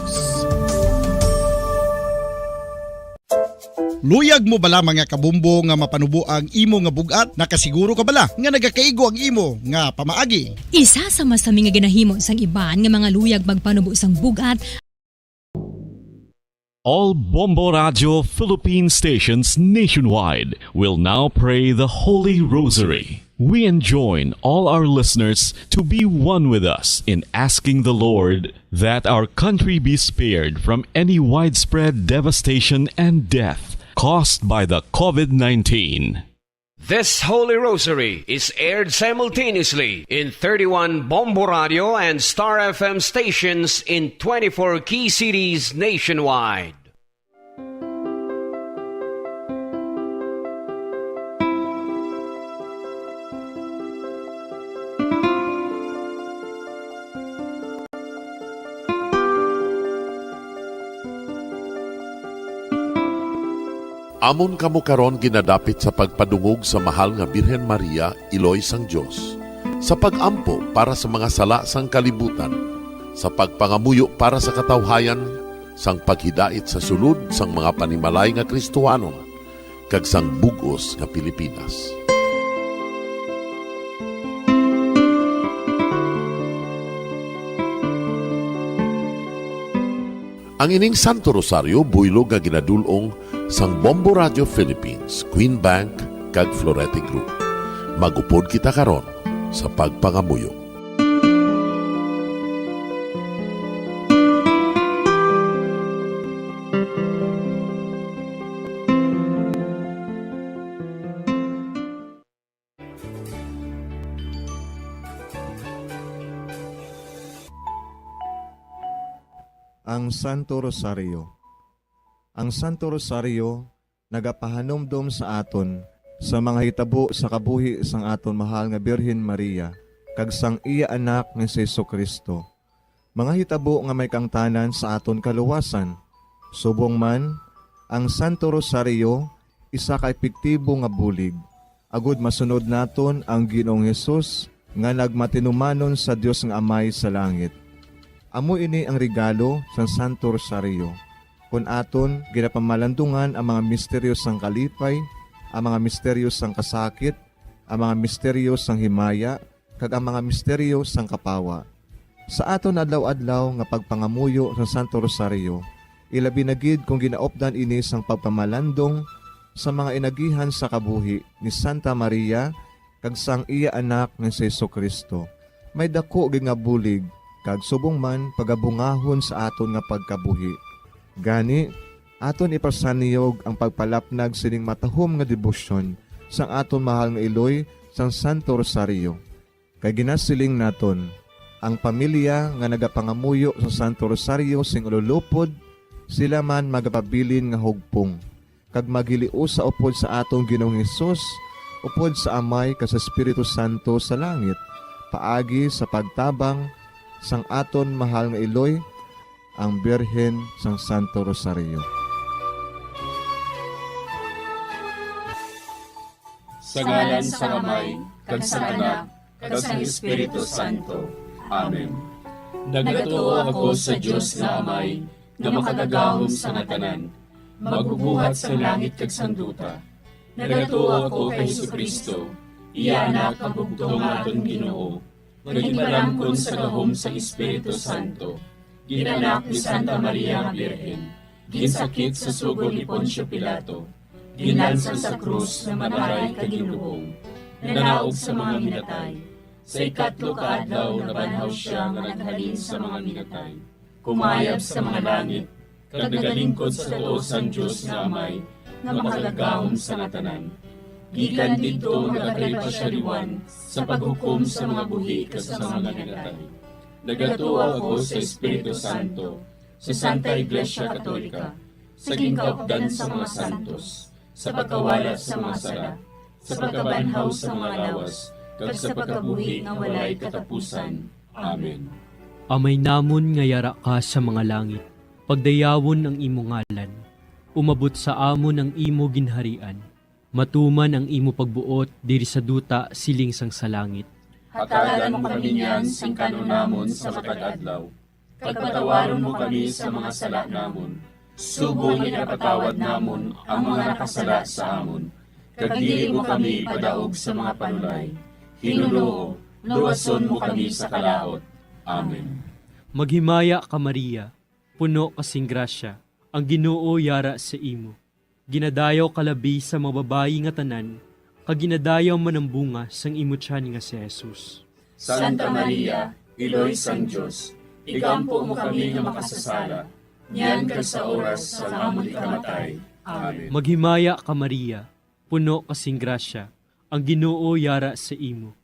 Luyag mo bala, mga kabombo, nga mapanubo ang imo nga bug-at? Nakasiguro ka bala nga nagakaigo ang imo nga pamaagi? Isa sa masami nga ginahimo sang iban nga mga luyag magpanubo sang bug-at. All Bombo Radio Philippine stations nationwide will now pray the Holy Rosary. We enjoin all our listeners to be one with us in asking the Lord that our country be spared from any widespread devastation and death caused by the COVID nineteen. This Holy Rosary is aired simultaneously in thirty-one Bombo Radio and Star F M stations in twenty-four key cities nationwide. Amon kamo karon ginadapit sa pagpadungog sa Mahal nga Birhen Maria, Iloy sang Dios, sa pag-ampo para sa mga sala sang kalibutan, sa pagpangamuyo para sa katawhayan, sang paghidait sa sulod sang mga panimalay nga Kristohanon, kag sang bug-os nga Pilipinas. Ang ining Santo Rosario buylog nga ginadul-ong sang Bombo Radio Philippines, Queen Bank, kag Florete Group. Mag-upod kita karon sa pagpangamuyo. Ang Santo Rosario. Ang Santo Rosario nagapahanumdom sa aton sa mga hitabo sa kabuhi sang aton mahal nga Birhen Maria kag sang iya Anak nga si Jesu-Cristo, mga hitabo nga may kaangtanan sa aton kaluwasan. Subong man, ang Santo Rosario isa ka epektibo nga bulig agod masunod naton ang Ginoong Hesus nga nagmatinumanon sa Dios nga Amay sa langit. Amo ini ang regalo sang Santo Rosario. Kon aton ginapamalandungan ang mga misteryo sang kalipay, ang mga misteryo sang kasakit, ang mga misteryo sang himaya, kag ang mga misteryo sang kapawa. Sa aton adlaw-adlaw nga pagpangamuyo sa Santo Rosario, ilabi na gid kon ginaupdan ini sang pagpamalandong sa mga inagihan sa kabuhi ni Santa Maria kag sang iya Anak nga si Jesu-Cristo, may daku gid nga bulig kag subong man pagabungahon sa aton nga pagkabuhi. Gani, aton ipasanyog ang pagpalapnag sining matahom nga debosyon sang aton mahal nga iloy sang Santo Rosario. Kay ginasiling naton, ang pamilya nga nagapangamuyo sa Santo Rosario sing ululupod, sila man magapabilin nga hugpong, kag maghiliusa upod sa aton Ginoong Hesus, upod sa Amay kag sa Espiritu Santo sa langit, paagi sa pagtabang sang aton mahal nga iloy, ang Birhen sang Santo Rosario. Sa ngalan sang Amay, kag sang Anak, kag sang Espiritu Santo. Amen. Nagatuo ako sa Dios nga Amay, nga makagagahom sa nga tanan, magbubuhat sang langit kag sang duta. Nagatuo ako kay Jesu-Cristo, iya Anak, ang bugtong nga aton Ginoo, nga ginpalamkon sa gahom sang Espiritu Santo, ginanak ni Santa Maria nga Birhen, ginsakit sa sugo ni Poncio Pilato, ginlansang sa krus, namatay kag ginlubong, nanaog sa mga minatay. Sa ikatlo ka adlaw nabanhaw sia nga naghalin sa mga minatay. Kumayab sa mga langit, kag nagalingkod sa tuo sang Dios nga Amay, nga makagagahom sa nga tanan. Gikan didto nagakari pa sia liwan sa paghukom sa mga buhi kag sa mga minatay. Nagatuo ako sa Espiritu Santo, sa Santa Iglesia Katolika, sa ginkaupdan sa mga santos, sa pagkawala sa mga sala, sa pagkabanhaw sa mga lawas, kag sa pagkabuhi nga walay katapusan. Amen. Amay namon nga yara ka sa mga langit, pagdayawon ang imo ngalan. Umabot sa amon ang imo ginharian. Matuman ang imo pagbuot diri sa duta siling sang sa langit. Hatagan mo kami niyan sing kan-on namon sa matag adlaw, kag patawaron mo kami sa mga sala namon, subong nga ginapatawad namon ang mga nakasala sa amon, kag dili mo kami ipadaog sa mga panulay. Hinunoo, luwason mo kami sa kalaut. Amen. Maghimaya ka, Maria, puno ka sing grasya, ang Ginoo yara sa imo. Ginadayaw ka labi sa mga babayi nga tanan, kag ginadayaw man ang bunga sang imo tiyan nga si Jesus. Santa Maria, Iloy sang Dios, igampo mo kami nga makasasala, niyan kag sa oras sang amon ikamatay. Amen. Maghimaya ka, Maria, puno ka sing grasya, ang Ginoo yara sa imo.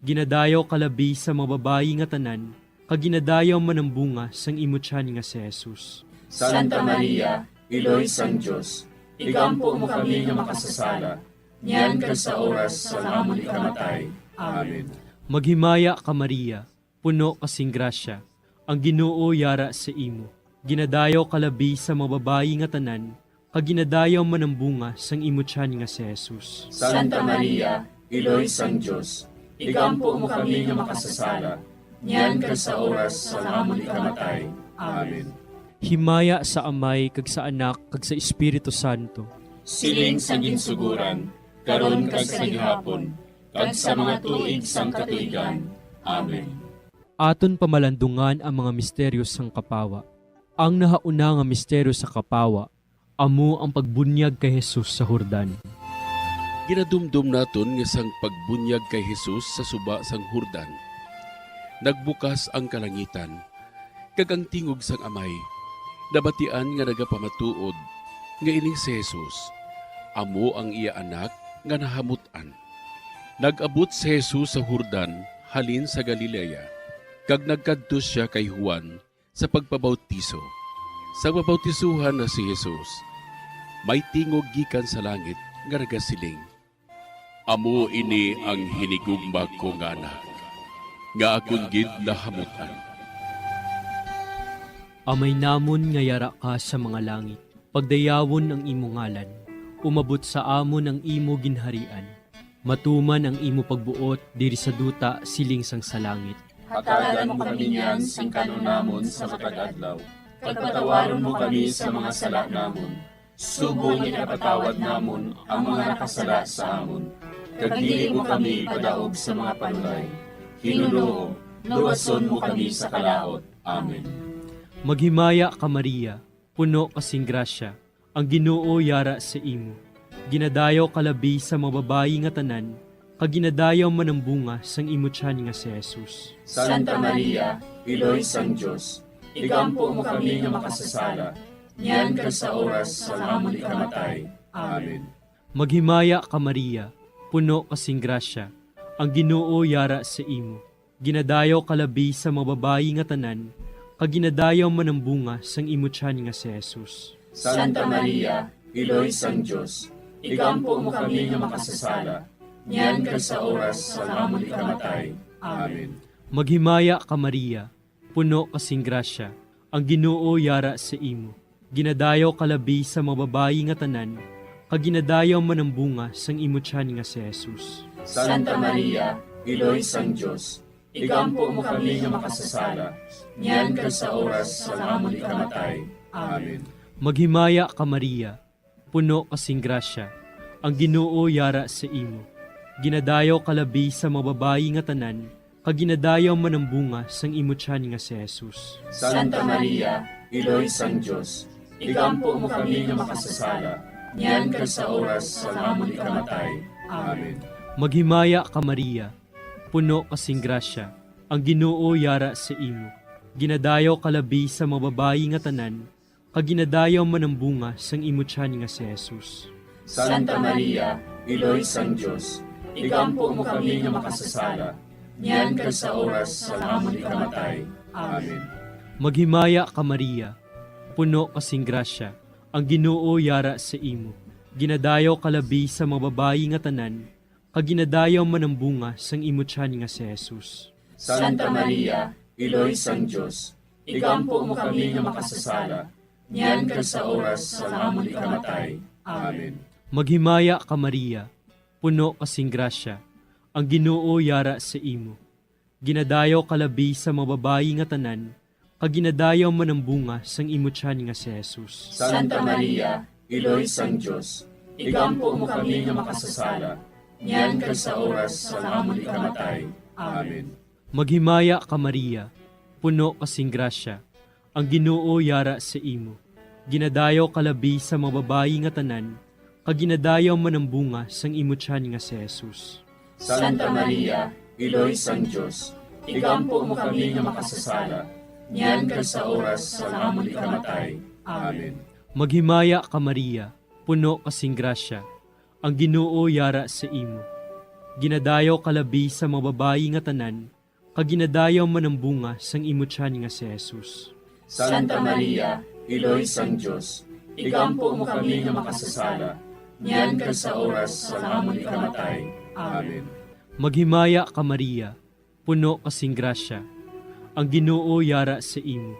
Ginadayaw ka labi sa mga babayi nga tanan, kag ginadayaw man ang bunga sang imo tiyan nga si Jesus. Santa Maria, Iloy sang Dios, igampo mo kami nga makasasala, niyan kag sa oras sang amon ikamatay. Amen. Maghimaya ka, Maria, puno ka sing grasya, ang Ginoo yara sa imo. Ginadayaw ka labi sa mga babayi nga tanan, kag ginadayaw man ang bunga sang imo tiyan nga si Jesus. Santa Maria, Iloy sang Dios, igampo mo kami nga makasasala, niyan kag sa oras sang amon ikamatay. Amen. Himaya sa Amay, kag sa Anak, kag sa Espiritu Santo. Siling sa ginsugoran, karon kag sa gihapon, kag sa mga tuig sang katuigan. Amen. Aton pamalandungan ang mga misteryo sang kapawa. Ang nahauna nga misteryo sa kapawa amo ang pagbunyag kay Jesus sa Jordan. Ginadumdom naton nga sang pagbunyag kay Jesus sa suba sang Jordan, nagbukas ang kalangitan, kag ang tingog sang Amay nabatian nga nagapamatuod nga ining si Jesus amo ang iya Anak nga nahamut-an. Nag-abot si Jesus sa Jordan halin sa Galilea, kag nagkadto sia kay Juan sa pagpabautiso. Sa pabautisohan na si Jesus, May tingog gikan sa langit nga nagasiling, "Amo ini ang hinigugma ko nga Anak, nga akon gid nahamut-an." Amay namon nga yara ka sa mga langit, pagdayawon ang imo ngalan. Umabot sa amon ang imo ginharian. Matuman ang imo pagbuot diri sa duta siling sang sa langit. Hatagan mo kami niyan sing kan-on namon sa matag adlaw, kag patawaron mo kami sa mga sala namon, subong nga ginapatawad namon ang mga nakasala sa amon, kag dili mo kami ipadaog sa mga panulay. Ginoo, luwason mo kami sa kalaut. Amen. Maghimaya ka, Maria, puno ka sing grasya, ang Ginoo yara sa imo. Ginadayaw ka labi sa mga babayi nga tanan, kag ginadayaw man ang bunga sang imo tiyan nga si Jesus. Santa Maria, Iloy sang Dios, igampo mo kami nga makasasala, niyan kag sa oras sang amon ikamatay. Amen. Maghimaya ka, Maria, puno ka sing grasya, ang Ginoo yara sa imo. Ginadayaw ka labi sa mga babayi nga tanan, kag ginadayaw man ang bunga sang imo tiyan nga si Jesus. Santa Maria, Iloy sang Dios, igampo mo kami nga makasasala, niyan kag sa oras sang amon ikamatay. Amen. Maghimaya ka, Maria, puno ka sing grasya, ang Ginoo yara sa imo. Ginadayaw ka labi sa mga babayi nga tanan, kag ginadayaw man ang bunga sang imo tiyan nga si Jesus. Santa Maria, Iloy sang Dios, igampo mo kami nga makasasala, niyan kag sa oras sang amon ikamatay. Amen. Maghimaya ka, Maria, puno ka sing grasya, ang Ginoo yara sa imo. Ginadayaw ka labi sa mga babayi nga tanan, kag ginadayaw man ang bunga sang imo tiyan nga si Jesus. Santa Maria, Iloy sang Dios, igampo mo kami nga makasasala, niyan kag sa oras sang amon ikamatay. Amen. Maghimaya ka, Maria, puno ka sing grasya, ang Ginoo yara sa imo. Ginadayaw ka labi sa mga babayi nga tanan, kag ginadayaw man ang bunga sang imo tiyan nga si Jesus. Santa Maria, Iloy sang Dios, igampo mo kami nga makasasala, niyan kag sa oras sang amon ikamatay. Amen. Maghimaya ka, Maria, puno ka sing grasya, ang Ginoo yara sa imo. Ginadayaw ka labi sa mga babayi nga tanan, kag ginadayaw man ang bunga sang imo tiyan nga si Jesus. Santa Maria, Iloy sang Dios, igampo mo kami nga makasasala, niyan kag sa oras sang amon ikamatay. Amen. Maghimaya ka, Maria, puno ka sing grasya, ang Ginoo yara sa imo. Ginadayaw ka labi sa mga babayi nga tanan, kag ginadayaw man ang bunga sang imo tiyan nga si Jesus. Santa Maria, Iloy sang Dios, igampo mo kami nga makasasala, niyan kag sa oras sang amon ikamatay. Amen. Maghimaya ka, Maria, puno ka sing grasya, ang Ginoo yara sa imo. Ginadayaw ka labi sa mga babayi nga tanan, kag ginadayaw man ang bunga sang imo tiyan nga si Jesus. Santa Maria, Iloy sang Dios, igampo mo kami nga makasasala, niyan kag sa oras sang amon ikamatay. Amen. Maghimaya ka, Maria, puno ka sing grasya, ang Ginoo yara sa imo. Ginadayaw ka labi sa mga babayi nga tanan, kag ginadayaw man ang bunga sang imo tiyan nga si Jesus. Santa Maria, Iloy sang Dios, igampo mo kami nga makasasala, niyan kag sa oras sang amon ikamatay. Amen. Maghimaya ka, Maria, puno ka sing grasya, ang Ginoo yara sa imo.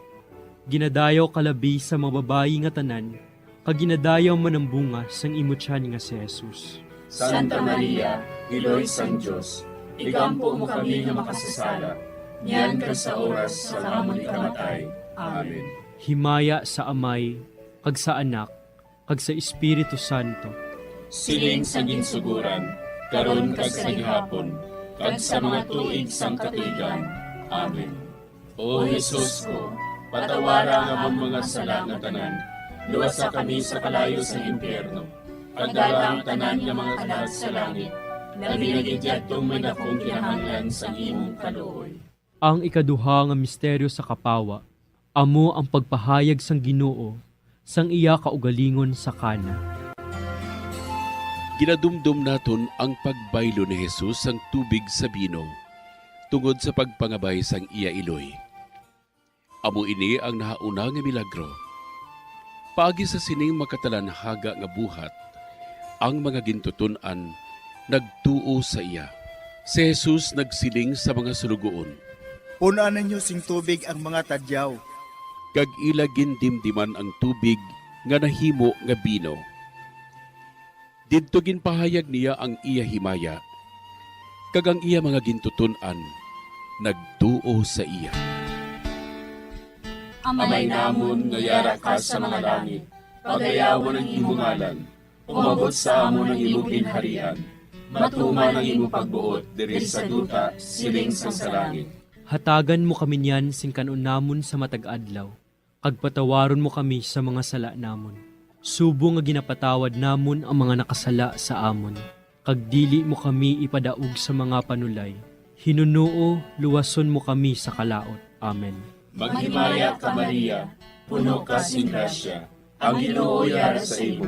Ginadayaw ka labi sa mga babayi nga tanan, kag ginadayaw man ang bunga sang imo tiyan nga si Jesus. Santa Maria, Iloy sang Dios, igampo mo kami nga makasasala, niyan kag sa oras sang amon ikamatay. Amen. Himaya sa Amay, kag sa Anak, kag sa Espiritu Santo. Siling sa ginsugoran, karon kag sa gihapon, kag sa mga tuig sang katuigan. Amen. O Jesus ko, patawara ang amon mga sala nga tanan, luwasa kami sa kalayo sa impyerno, kag dala ang tanan nga mga kalag sa langit, labi na gid yadtong may dakong kinahanglan sang imong kaluoy. Ang ikaduha nga misteryo sa kapawa amo ang pagpahayag sang Ginoo sang iya kaugalingon sa Cana. Ginadumdom naton ang pagbaylo ni Jesus sang tubig sa bino tungod sa pagpangabay sang iya iloy. Amo ini ang nahauna nga milagro. Paagi sa sining makatalanhaga nga buhat, ang mga gintuton-an nagtuo sa iya. Si Jesus nagsiling sa mga suloguon, "Pun-an ninyo sing tubig ang mga tadyaw." Kag ila gindimdiman ang tubig nga nahimo nga bino. Didto ginpahayag niya ang iya himaya, kag ang iya mga gintuton-an nagtuo sa iya. Amay namon nga yara ka sa mga langit, pagayawon ang imo ngalan. Umabot sa amon ang imo ginharian. Matuman ang imo pagbuot diri sa duta, siling sang sa langit. Hatagan mo kami niyan sing kan-on namon sa matag adlaw, kag patawaron mo kami sa mga sala namon, subong nga ginapatawad namon ang mga nakasala sa amon. Kag dili mo kami ipadaog sa mga panulay, hinunoo, luwason mo kami sa kalaut. Amen. Maghimaya ka, Maria, puno ka sing grasya, ang Ginoo yara sa imo.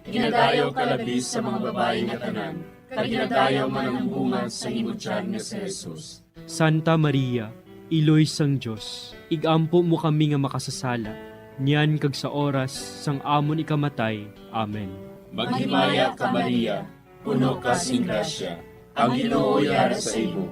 Ginadayaw ka labi sa mga babayi nga tanan, kag ginadayaw man ang bunga sa imo tiyan nga si Jesus. Santa Maria, Iloy sang Dios, ig-ampo mo kami nga makasasala, niyan kag sa oras sang amon ikamatay. Amen. Maghimaya ka, Maria, puno ka sing grasya, ang Ginoo yara sa imo.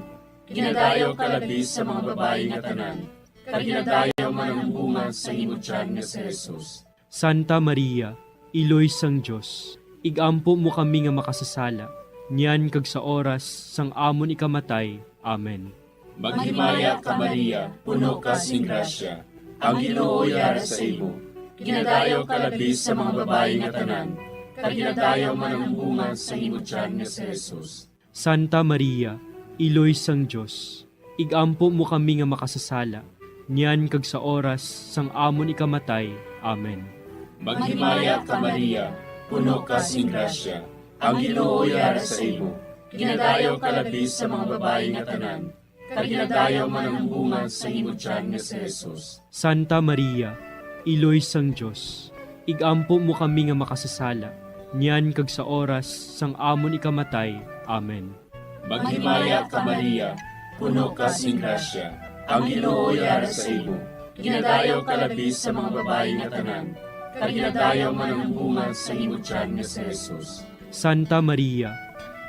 Ginadayaw ka labi sa mga babayi nga tanan, kag ginadayaw man ang bunga sa imo tiyan nga si Jesus. Santa Maria, Iloy sang Dios, ig-ampo mo kami nga makasasala, niyan kag sa oras sang amon ikamatay. Amen. Maghimaya ka, Maria, puno ka sing grasya, ang Ginoo yara sa imo. Ginadayaw ka labi sa mga babayi nga tanan, kag ginadayaw man ang bunga sa imo tiyan nga si Jesus. Santa Maria, Iloy sang Dios, ig-ampo mo kami nga makasasala, niyan kag sa oras sang amon ikamatay. Amen. Maghimaya ka, Maria, puno ka sing grasya, ang Ginoo yara sa imo. Ginadayaw ka labi sa mga babayi nga tanan, kag ginadayaw man ang bunga sa imo tiyan nga si Jesus. Santa Maria, Iloy sang Dios, ig-ampo mo kami nga makasasala, niyan kag sa oras sang amon ikamatay. Amen. Maghimaya ka, Maria, puno ka sing grasya, ang Ginoo yara sa imo. Ginadayaw ka labi sa mga babayi nga tanan, kag ginadayaw man ang bunga sa imo tiyan nga si Jesus. Santa Maria,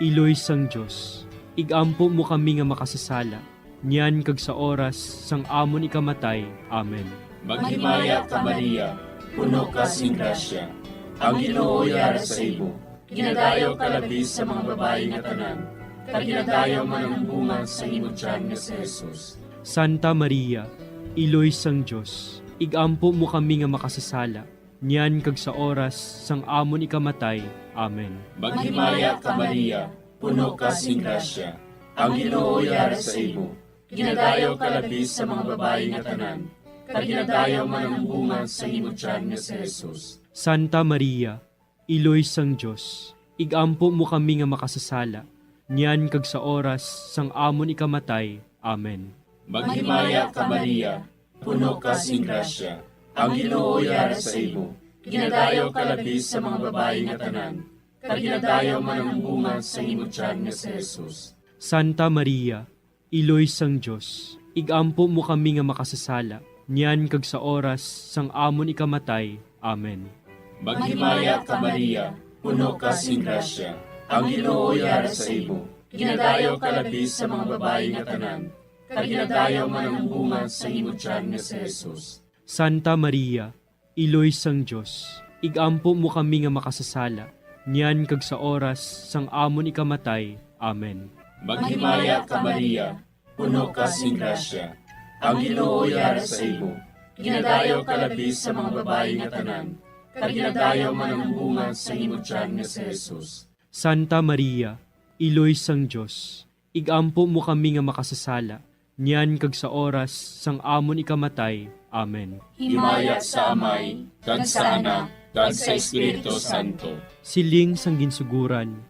Iloy sang Dios, ig-ampo mo kami nga makasasala, niyan kag sa oras sang amon ikamatay. Amen. Maghimaya ka, Maria, puno ka sing grasya, ang Ginoo yara sa imo. Ginadayaw ka labi sa mga babayi nga tanan, kag ginadayaw man ang bunga sa imo tiyan nga si Jesus. Santa Maria, Iloy sang Dios, ig-ampo mo kami nga makasasala, niyan kag sa oras sang amon ikamatay. Amen. Maghimaya ka, Maria, puno ka sing grasya, ang Ginoo yara sa imo. Ginadayaw ka labi sa mga babayi nga tanan, kag ginadayaw man ang bunga sa imo tiyan nga si Jesus. Santa Maria, Iloy sang Dios, ig-ampo mo kami nga makasasala, niyan kag sa oras sang amon ikamatay. Amen. Maghimaya ka, Maria, puno ka sing grasya, ang Ginoo yara sa imo. Ginadayaw ka labi sa mga babayi nga tanan, kag ginadayaw man ang bunga sa imo tiyan nga si Jesus. Santa Maria, Iloy sang Dios, ig-ampo mo kami nga makasasala, niyan kag sa oras sang amon ikamatay. Amen. Maghimaya ka, Maria, puno ka sing grasya, ang Ginoo yara sa imo. Ginadayaw ka labi sa mga babayi nga tanan, kag ginadayaw man ang bunga sa imo tiyan nga si Jesus. Santa Maria, Iloy sang Dios, ig-ampo mo kami nga makasasala, niyan kag sa oras sang amon ikamatay. Amen. Maghimaya ka, Maria, puno ka sing grasya, ang Ginoo yara sa imo. Ginadayaw ka labi sa mga babayi nga tanan, kag ginadayaw man ang bunga sa imo tiyan nga si Jesus. Santa Maria, Iloy sang Dios, ig-ampo mo kami nga makasasala, niyan kag sa oras sang amon ikamatay. Amen. Himaya sa Amay, kag sa Anak, kag sa Espiritu Santo. Siling sang ginsuguran,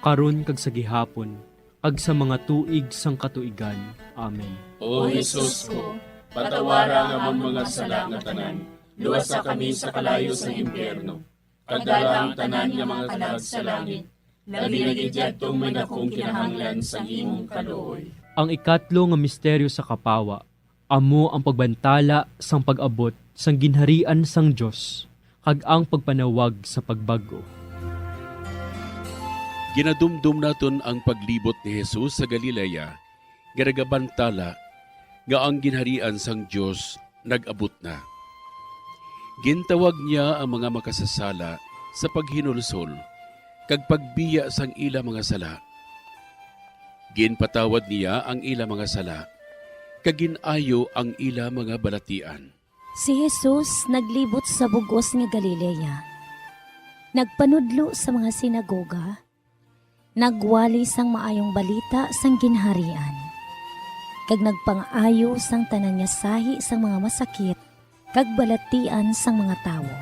karon kag sa gihapon, kag sa mga tuig sang katuigan. Amen. O Jesus ko, patawara ang amon mga sala nga tanan, luwasa kami sa kalayo sang impyerno, kag dala ang tanan nga mga kalag sa langit, labi na gid yadtong may dakong kinahanglan sang imong kaluoy. Ang ikatlo nga misteryo sa kapawa amo ang pagbantala sang pag-abot sang Ginharian sang Dios. kag ang pagpanawag sa pagbag-o. Ginadumdom naton ang paglibot ni Jesus sa Galilea, nga nagabantala nga ang ginharian sang Dios nag-abot na. Gintawag niya ang mga makasasala sa paghinulsol kag pagbiya sang ila mga sala. Ginpatawad niya ang ila mga sala, kag gin-ayo ang ila mga balatian. Si Jesus naglibot sa bug-os nga Galilea. Nagpanudlo sa mga sinagoga, nagwali sang maayong balita sang Ginharian, kag nagpangaayo sang tanan nga sahi sang mga masakit kag balatian sang mga tawo.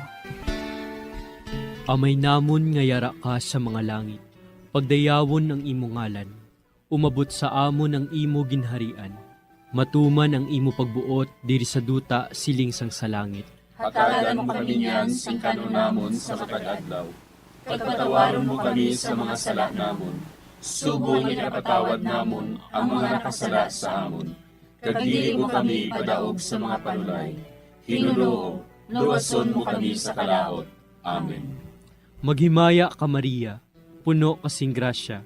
Amay namon nga yara ka sa mga langit, pagdayawon ang imo ngalan. Umabot sa amon ang imo ginharian. Matuman ang imo pagbuot diri sa duta siling sang sa langit. Hatagan mo kami niyan sing kan-on namon sa matag adlaw, kag patawaron mo kami sa mga sala namon, subong nga ginapatawad namon ang mga nakasala sa amon. Kag dili mo kami ipadaog sa mga panulay. Ginoo, luwason mo kami sa kalaut. Amen. Maghimaya ka, Maria, puno ka sing grasya,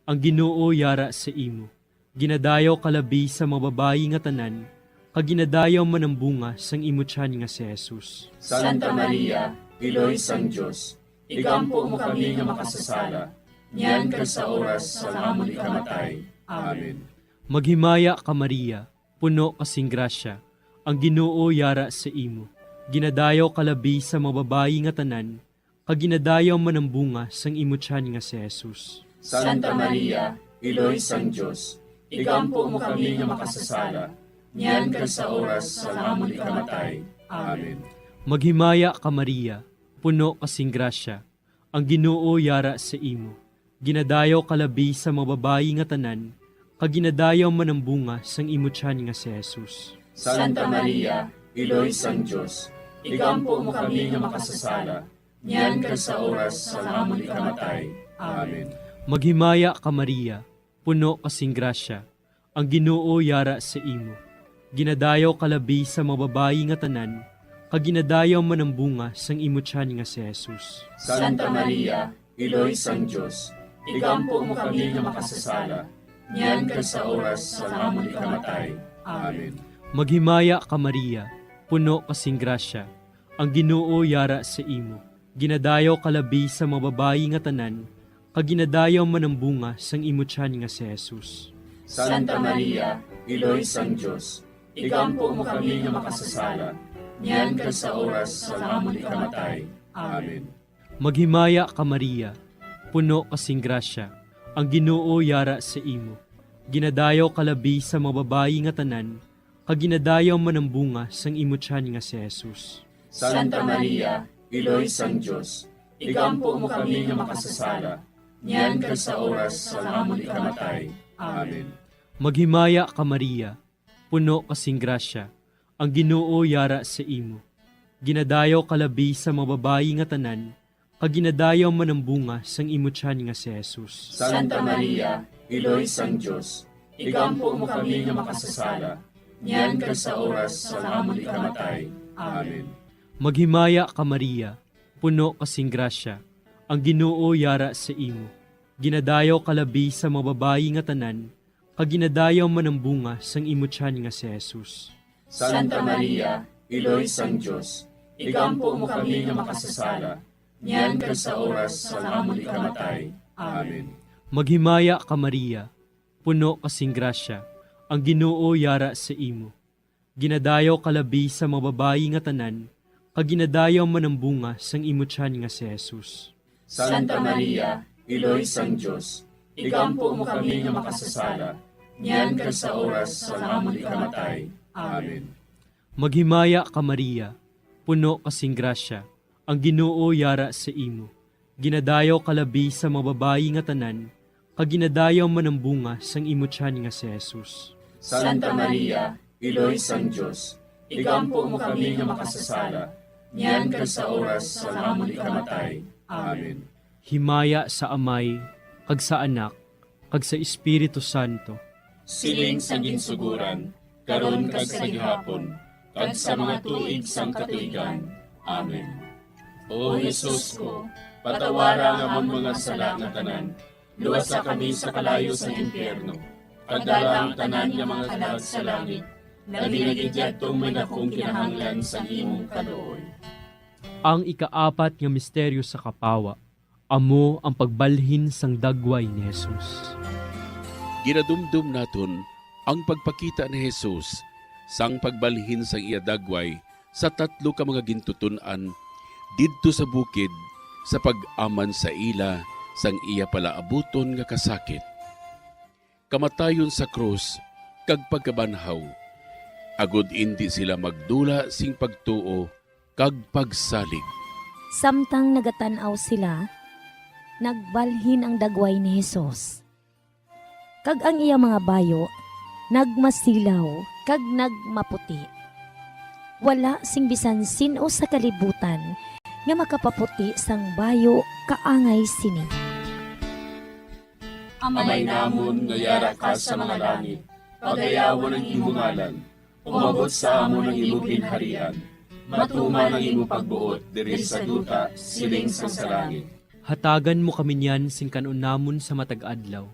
ang Ginoo yara sa imo. Ginadayaw ka labi sa mga babayi nga tanan, kag ginadayaw man ang bunga sang imo tiyan nga si Jesus. Santa Maria, Iloy sang Dios, igampo mo kami nga makasasala, niyan kag sa oras sang amon ikamatay. Amen. Maghimaya ka, Maria, puno ka sing grasya, ang Ginoo yara sa imo. Ginadayaw ka labi sa mga babayi nga tanan, kag ginadayaw man ang bunga sang imo tiyan nga si Jesus. Santa Maria, Iloy sang Dios, igampo mo kami nga makasasala, niyan kag sa oras sang amon ikamatay. Amen. Maghimaya ka, Maria, puno ka sing grasya, ang Ginoo yara sa imo. Ginadayaw ka labi sa mga babayi nga tanan, kag ginadayaw man ang bunga sang imo tiyan nga si Jesus. Santa Maria, Iloy sang Dios, igampo mo kami nga makasasala, niyan kag sa oras sang amon ikamatay. Amen. Maghimaya ka, Maria, puno ka sing grasya, ang Ginoo yara sa imo. Ginadayaw ka labi sa mga babayi nga tanan, kag ginadayaw man ang bunga sang imo tiyan nga si Jesus. Santa Maria, Iloy sang Dios, igampo mo kami nga makasasala, niyan kag sa oras sang amon ikamatay. Amen. Maghimaya ka, Maria, puno ka sing grasya, ang Ginoo yara sa imo. Ginadayaw ka labi sa mga babayi nga tanan, kag ginadayaw man ang bunga sang imo tiyan nga si Jesus. Santa Maria, Iloy sang Dios, igampo mo kami nga makasasala, niyan kag sa oras sang amon ikamatay. Amen. Maghimaya ka, Maria, puno ka sing grasya, ang Ginoo yara sa imo. Ginadayaw ka labi sa mga babayi nga tanan, kag ginadayaw man ang bunga sang imo tiyan nga si Jesus. Santa Maria, Iloy sang Dios, igampo mo kami nga makasasala, niyan kag sa oras sang amon ikamatay. Amen. Maghimaya ka, Maria, puno ka sing grasya, ang Ginoo yara sa imo. Ginadayaw ka labi sa mga babayi nga tanan, kag ginadayaw man ang bunga sang imo tiyan nga si Jesus. Santa Maria, Iloy sang Dios, igampo mo kami nga makasasala, niyan kag sa oras sang amon ikamatay. Amen. Maghimaya ka, Maria, puno ka sing grasya, ang Ginoo yara sa imo. Ginadayaw ka labi sa mga babayi nga tanan, kag ginadayaw man ang bunga sang imo tiyan nga si Jesus. Santa Maria, Iloy sang Dios, igampo mo kami nga makasasala, niyan kag sa oras sang amon ikamatay. Amen. Maghimaya ka, Maria, puno ka sing grasya, ang Ginoo yara sa imo. Ginadayaw ka labi sa mga babayi nga tanan, kag ginadayaw man ang bunga sang imo tiyan nga si Jesus. Santa Maria, Iloy sang Dios, igampo mo kami nga makasasala, niyan kag sa oras sang amon ikamatay. Amen. Maghimaya ka, Maria, puno ka sing grasya, ang Ginoo yara sa imo. Ginadayaw ka labi sa mga babayi nga tanan, kag ginadayaw man ang bunga sang imo tiyan nga si Jesus. Santa Maria, Iloy sang Dios, igampo mo kami nga makasasala, niyan kag sa oras sang amon ikamatay. Amen. Himaya sa Amay, kag sa Anak, kag sa Espiritu Santo. Siling sa ginsuguran, karon kag sa gihapon, kag sa mga tuig sang katuigan. Amen. O Jesus ko, patawara ang amon mga sala nga tanan, luwasa kami sa kalayo sa impyerno, pagdala ang tanan nga mga kalag sa langit, labi na gid yadtong may dakong kinahanglan sang imong kaluoy. Ang ikaapat nga misteryo sa kapawa, amo ang pagbalhin sang dagway ni Jesus. Ginadumdom naton ang pagpakita ni Jesus sang pagbalhin sang iya dagway sa tatlo ka mga gintuton-an didto sa bukid sa pag-aman sa ila sang iya palaabuton nga kasakit, kamatayon sa krus, kag pagkabanhaw, agod indi sila magdula sing pagtuo kag pagsalig. Samtang nagatan-aw sila, nagbalhin ang dagway ni Jesus, kag ang iya mga bayo nagmasilaw kag nagmaputi. Wala sing bisan sin-o sa kalibutan nga makapaputi sang bayo kaangay sini. Amay namon nga yara ka sa mga langit, pagayawon ang imo ngalan. Umabot sa amon ang imo ginharian. Matuman ang imo pagbuot diri sa duta, siling sang sa langit. Hatagan mo kami niyan sing kan-on namon sa matag adlaw,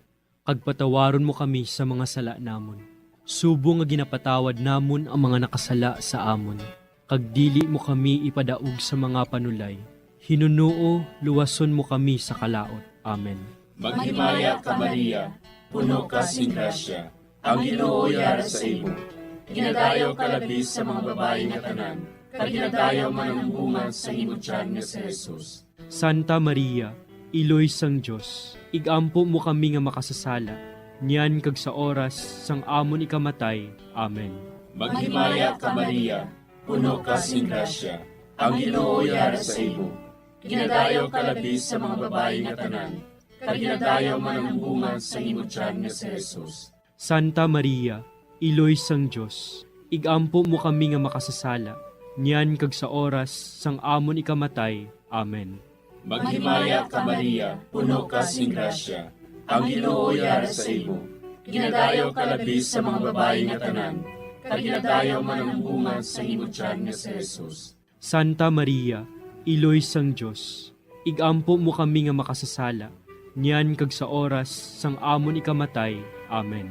kag patawaron mo kami sa mga sala namon, subong nga ginapatawad namon ang mga nakasala sa amon, kag dili mo kami ipadaog sa mga panulay. Hinunoo, luwason mo kami sa kalaut. Amen. Maghimaya ka, Maria, puno ka sing grasya, ang Ginoo yara sa imo. Ginadayaw ka labi sa mga babayi nga tanan, kag ginadayaw man ang bunga sa imo tiyan nga si Jesus. Santa Maria, Iloy sang Dios, igampo mo kami nga makasasala, niyan kag sa oras sang amon ikamatay. Amen. Maghimaya ka, Maria, puno ka sing grasya, ang Ginoo yara sa imo. Ginadayaw ka labi sa mga babayi nga tanan, kag ginadayaw man ang bunga sa imo tiyan nga si Jesus. Santa Maria, Iloy sang Dios, igampo mo kami nga makasasala, niyan kag sa oras sang amon ikamatay. Amen. Maghimaya ka, Maria, puno ka sing grasya, ang Ginoo yara sa imo. Ginadayaw ka labi sa mga babayi nga tanan, kag ginadayaw man ang bunga sa imo tiyan nga si Jesus. Santa Maria, Iloy sang Dios, igampo mo kami nga makasasala, niyan kag sa oras sang amon ikamatay. Amen.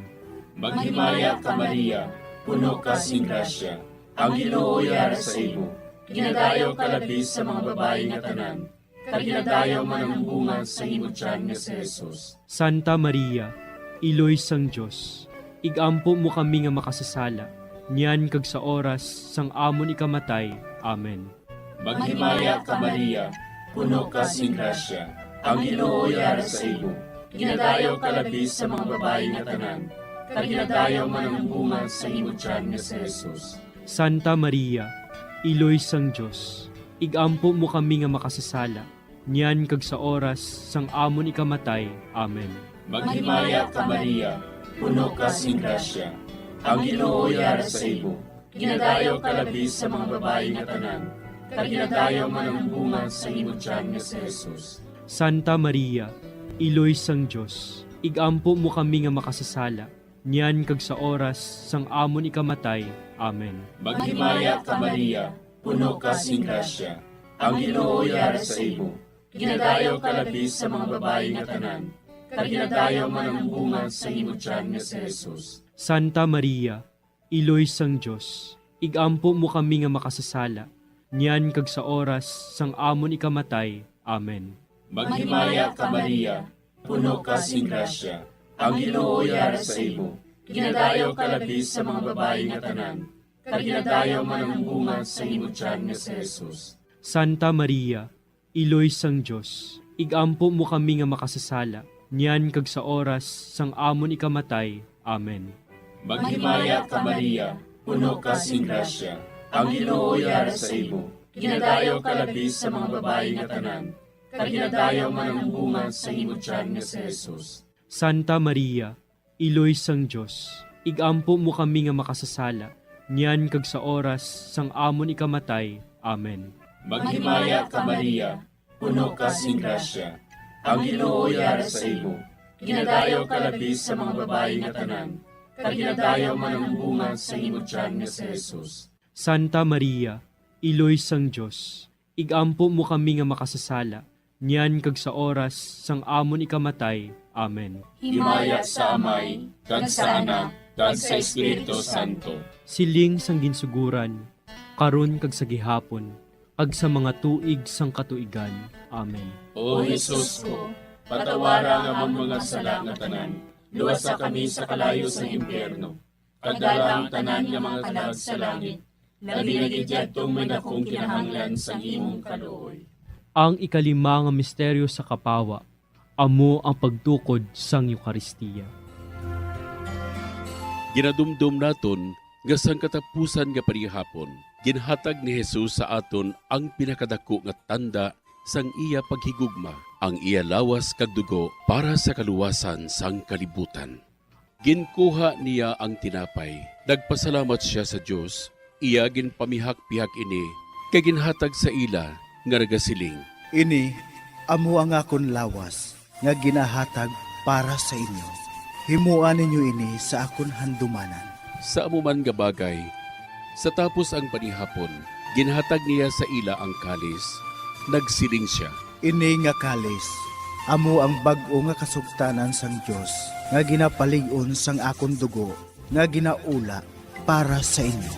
Maghimaya ka, Maria, puno ka sing grasya, ang Ginoo yara sa imo. Ginadayaw ka labi sa mga babayi nga tanan, kag ginadayaw man ang bunga sa imo tiyan nga si Jesus. Santa Maria, Iloy sang Dios, igampo mo kami nga makasasala, niyan kag sa oras sang amon ikamatay. Amen. Maghimaya ka, Maria, puno ka sing grasya, ang Ginoo yara sa imo. Ginadayaw ka labi sa mga babayi nga tanan, kag ginadayaw man ang bunga sa imo tiyan nga si Jesus. Santa Maria, Iloy sang Dios, igampo mo kami nga makasasala, niyan kag sa oras sang amon ikamatay. Amen. Maghimaya ka, Maria, puno ka sing grasya, ang Ginoo yara sa imo. Ginadayaw ka labi sa mga babayi nga tanan, kag ginadayaw man ang bunga sa imo tiyan nga si Jesus. Santa Maria, Iloy sang Dios, igampo mo kami nga makasasala, niyan kag sa oras sang amon ikamatay. Amen. Maghimaya ka, Maria, puno ka sing grasya, ang Ginoo yara sa imo. Ginadayaw ka labi sa mga babayi nga tanan, kag ginadayaw man ang bunga sa imo tiyan nga si Jesus. Santa Maria, Iloy sang Dios, igampo mo kami nga makasasala, niyan kag sa oras sang amon ikamatay. Amen. Maghimaya ka, Maria, puno ka sing grasya, ang Ginoo yara sa imo. Ginadayaw ka labi sa mga babayi nga tanan, kag ginadayaw man ang bunga sa imo tiyan nga si Jesus. Santa Maria, Iloy sang Dios, igampo mo kami nga makasasala, niyan kag sa oras sang amon ikamatay. Amen. Maghimaya ka, Maria, puno ka sing grasya, ang Ginoo yara sa imo. Ginadayaw ka labi sa mga babayi nga tanan, kag ginadayaw man ang bunga sa imo tiyan nga si Jesus. Santa Maria, Iloy sang Dios, igampo mo kami nga makasasala, niyan kag sa oras sang amon ikamatay. Amen. Maghimaya ka, Maria, puno ka sing grasya, ang Ginoo yara sa imo. Ginadayaw ka labi sa mga babayi nga tanan, kag ginadayaw man ang bunga sa imo tiyan nga si Jesus. Santa Maria, Iloy sang Dios, Igampo mo kami nga makasasala, niyan kag sa oras sang amon ikamatay. Amen. Himaya sa Amay, kag sa Anak, kag sa Espiritu Santo. Siling sang ginsuguran, karon kag sa gihapon, kag sa mga tuig sang katuigan. Amen. O Jesus ko, patawara ang amon mga sala nga tanan, luwasa kami sa kalayo sang impyerno, kag dala ang tanan nga mga kalag sa langit, labi na gid yadtong may dakong kinahanglan sang imong kaluoy. Ang ikalima nga misteryo sa kapawa, amo ang pagtukod sang Eukaristia. Ginadumdom naton nga sang katapusan nga panihapon, ginhatag ni Jesus sa aton ang pinakadako nga tanda sang iya paghigugma, ang iya lawas kag dugo para sa kaluwasan sang kalibutan. Ginkuha niya ang tinapay, nagpasalamat sia sa Dios, iya ginpamihak-pihak ini, kag ginhatag sa ila, nga nagasiling, "Ini amo ang akon lawas nga ginahatag para sa inyo. Himoa ninyo ini sa akon handumanan." Sa amo man nga bagay, sa tapos ang panihapon, ginhatag niya sa ila ang kalis. Nagsiling sia, "Ini nga kalis amo ang bag-o nga kasugtanan sang Dios nga ginapalig-on sang akon dugo nga ginaula para sa inyo."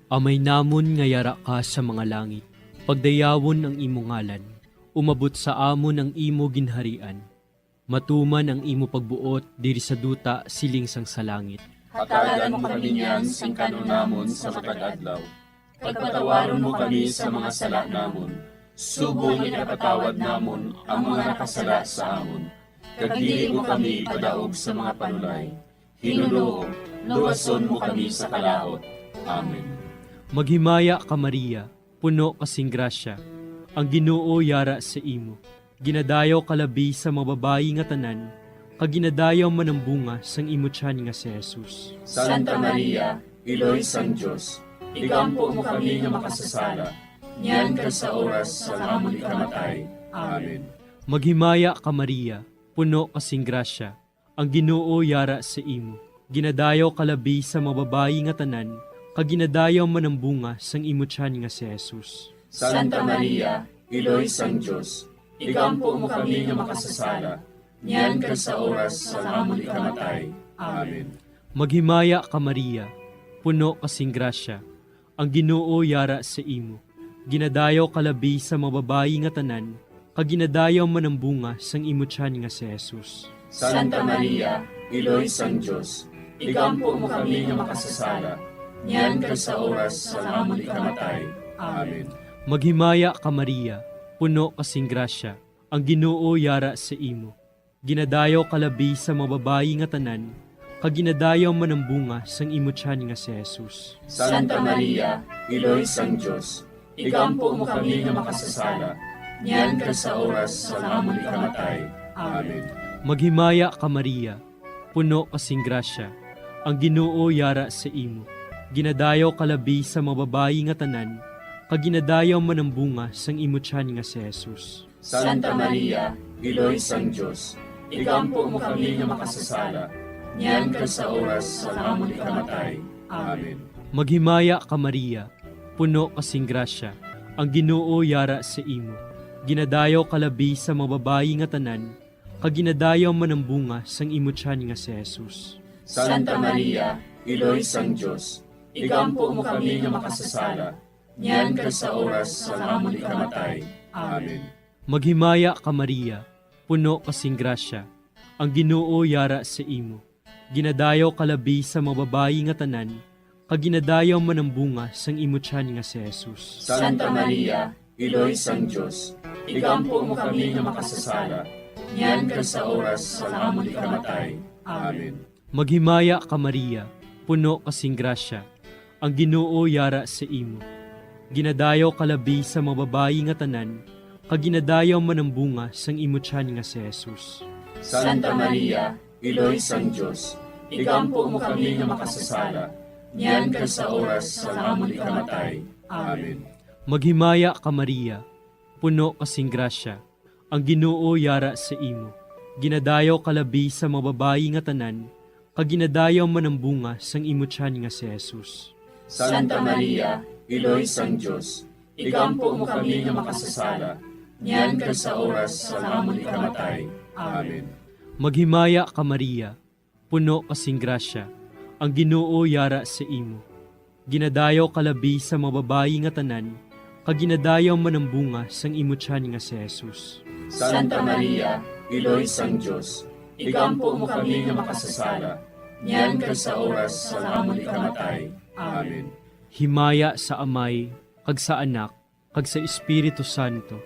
Amay namon nga yara ka sa mga langit, pagdayawon ang imo ngalan, umabot sa amon ang imo ginharian, matuman ang imo pagbuot diri sa duta siling sang sa langit. Hatagan mo kami niyan sing kan-on namon sa matag adlaw, kag patawaron mo kami sa mga sala namon, subong nga ginapatawad namon ang mga nakasala sa amon, kag dili mo kami ipadaog sa mga panulay. Ginoo, luwason mo kami sa kalaut. Amen. Maghimaya ka, Maria, puno ka sing grasya, ang Ginoo yara sa imo. Ginadayaw ka labi sa mga babayi nga tanan, kag ginadayaw man ang bunga sang imo tiyan nga si Jesus. Santa Maria, Iloy sang Dios, igampo mo kami nga makasasala, niyan kag sa oras sang amon ikamatay. Amen. Maghimaya ka, Maria, puno ka sing grasya, ang Ginoo yara sa imo. Ginadayaw ka labi sa mga babayi nga tanan, kag ginadayaw man ang bunga sang imo tiyan nga si Jesus. Santa Maria, Iloy sang Dios, igampo mo kami nga makasasala, niyan kag sa oras sang amon ikamatay. Amen. Maghimaya ka, Maria, puno ka sing grasya, ang Ginoo yara sa imo. Ginadayaw ka labi sa mga babayi nga tanan, kag ginadayaw man ang bunga sang imo tiyan nga si Jesus. Santa Maria, Iloy sang Dios, igampo mo kami nga makasasala, niyan kag sa oras sang amon ikamatay. Amen. Maghimaya ka, Maria, puno ka sing grasya, ang Ginoo yara sa imo. Ginadayaw ka labi sa mga babayi nga tanan, kag ginadayaw man ang bunga sang imo tiyan nga si Jesus. Santa Maria, Iloy sang Dios, igampo mo kami nga makasasala, niyan kag sa oras sang amon ikamatay. Amen. Maghimaya ka, Maria, puno ka sing grasya, ang Ginoo yara sa imo. Ginadayaw ka labi sa mga babayi nga tanan, kag ginadayaw man ang bunga sang imo tiyan nga si Jesus. Santa Maria, Iloy sang Dios, igampo mo kami nga makasasala, niyan kag sa oras sang amon ikamatay. Amen. Maghimaya ka, Maria, puno ka sing grasya, ang Ginoo yara sa imo. Ginadayaw ka labi sa mga babayi nga tanan, kag ginadayaw man ang bunga sang imo tiyan nga si Jesus. Santa Maria, Iloy sang Dios, igampo mo kami nga makasasala, niyan kag sa oras sang amon ikamatay. Amen. Maghimaya ka, Maria, puno ka sing grasya, ang Ginoo yara sa imo. Ginadayaw ka labi sa mga babayi nga tanan, kag ginadayaw man ang bunga sang imo tiyan nga si Jesus. Santa Maria, Iloy sang Dios, igampo mo kami nga makasasala, niyan kag sa oras sang amon ikamatay. Amen. Maghimaya ka, Maria, puno ka sing grasya, ang Ginoo yara sa imo. Ginadayaw ka labi sa mga babayi nga tanan, kag ginadayaw man ang bunga sang imo tiyan nga si Jesus. Santa Maria, Iloy sang Dios, igampo mo kami nga makasasala, niyan kag sa oras sang amon ikamatay. Amen. Maghimaya ka, Maria, puno ka sing grasya, ang Ginoo yara sa imo. Ginadayaw ka labi sa mga babayi nga tanan, kag ginadayaw man ang bunga sang imo tiyan nga si Jesus. Santa Maria, Iloy sang Dios, igampo mo kami nga makasasala, niyan kag sa oras sang amon ikamatay. Amen. Maghimaya ka, Maria, puno ka sing grasya, ang Ginoo yara sa imo. Ginadayaw ka labi sa mga babayi nga tanan, kag ginadayaw man ang bunga sang imo tiyan nga si Jesus. Santa Maria, Iloy sang Dios, igampo mo kami nga makasasala, niyan kag sa oras sang amon ikamatay. Amen. Himaya sa Amay, kag sa Anak, kag sa Espiritu Santo.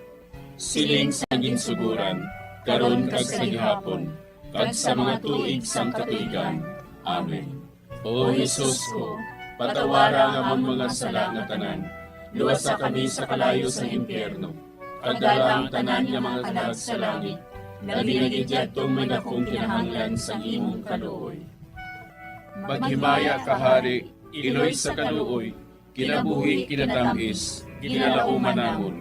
Siling sa ginsuguran, karon kag sa gihapon, kag sa mga tuig sang katuigan. Amen. O Jesus ko, patawara ang amon mga sala nga tanan, luwasa kami sa kalayo sang impyerno, kag dala ang tanan nga mga kalag sa langit, labi na gid yadtong may dakong kinahanglan sang imong kaluoy. Maghimaya ka, Hari, Iloy sa kaluoy, kinabuhi, kinatamis, ginalauman namon.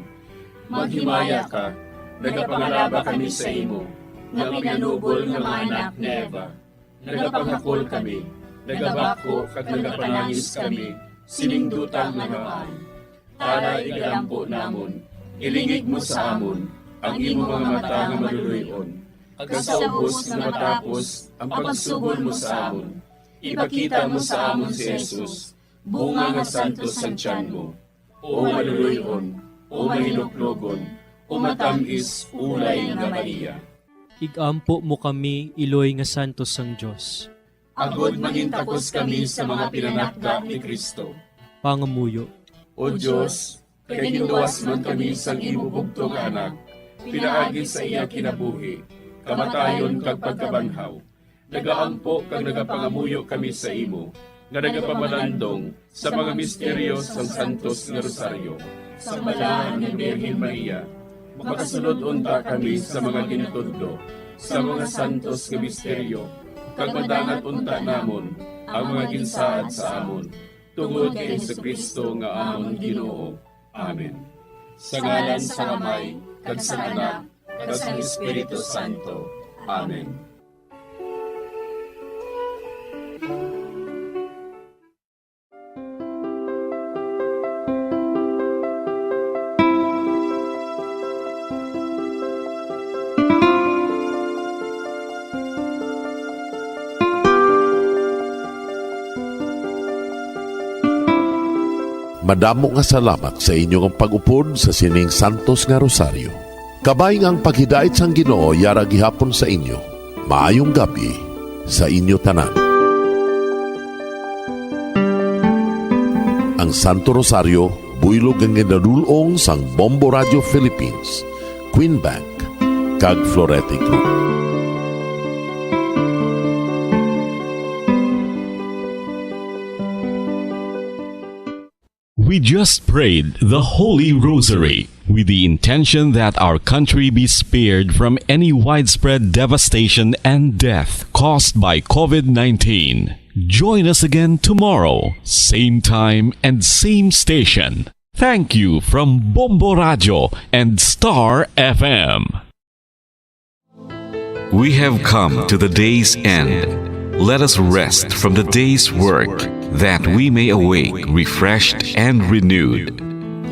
Maghimaya ka, nagapangalaba kami sa imo, nga pinanubol nga mga anak ni Eva. Nagapanghakol kami, nagabako kag nagapanangis kami, sining duta nga namaan. Tara, igalampo namon, ilingig mo sa amon ang imo mga mata nga maluluy-on, kag sa ubos nga matapos ang pagsugol mo sa amon, ipakita mo sa amon si Jesus, bunga nga santos sang tiyan mo. O maluluy-on, o mahinuklogon, o matamis ulay nga Maria. Igampo mo kami, iloy nga santos sang Dios. Agod mangintakos kami sa mga pinanakda ni Cristo. Pangamuyo. O Dios, kay ginluwas man kami sang imo bugtong nga Anak, pinaagi sa iya kinabuhi, kamatayon, kag pagkabanhaw, nagaampo kag nagapangamuyo kami sa imo, nga nagapamalandong sa mga misteryo sang Santos nga Rosaryo. Sa Balahan nga Birhen Maria, makasulod unta kami sa mga ginatudlo sa mga santos nga misteryo, kag madangat unta namon ang mga ginsaad sa amon, tungod kay Jesu-Cristo nga amon Ginoo. Amen. Sa ngalan sang Amay, kag sang Anak, kag sang Espiritu Santo. Amen. Madamo nga salamat sa inyo nga pag-upod sa sining santos nga rosaryo. Kabay nga ang paghidait sang Ginoo yara gihapon sa inyo. Maayong gab-i sa inyo tanan. Ang Santo Rosario, buylog nga ginadul-ong sang Bombo Radio Philippines, Queen Bank, kag Florete Group. We just prayed the Holy Rosary with the intention that our country be spared from any widespread devastation and death caused by covid nineteen. Join us again tomorrow, same time and same station. Thank you from Bombo Radio and Star F M. We have come to the day's end. Let us rest from the day's work, that we may awake refreshed and renewed.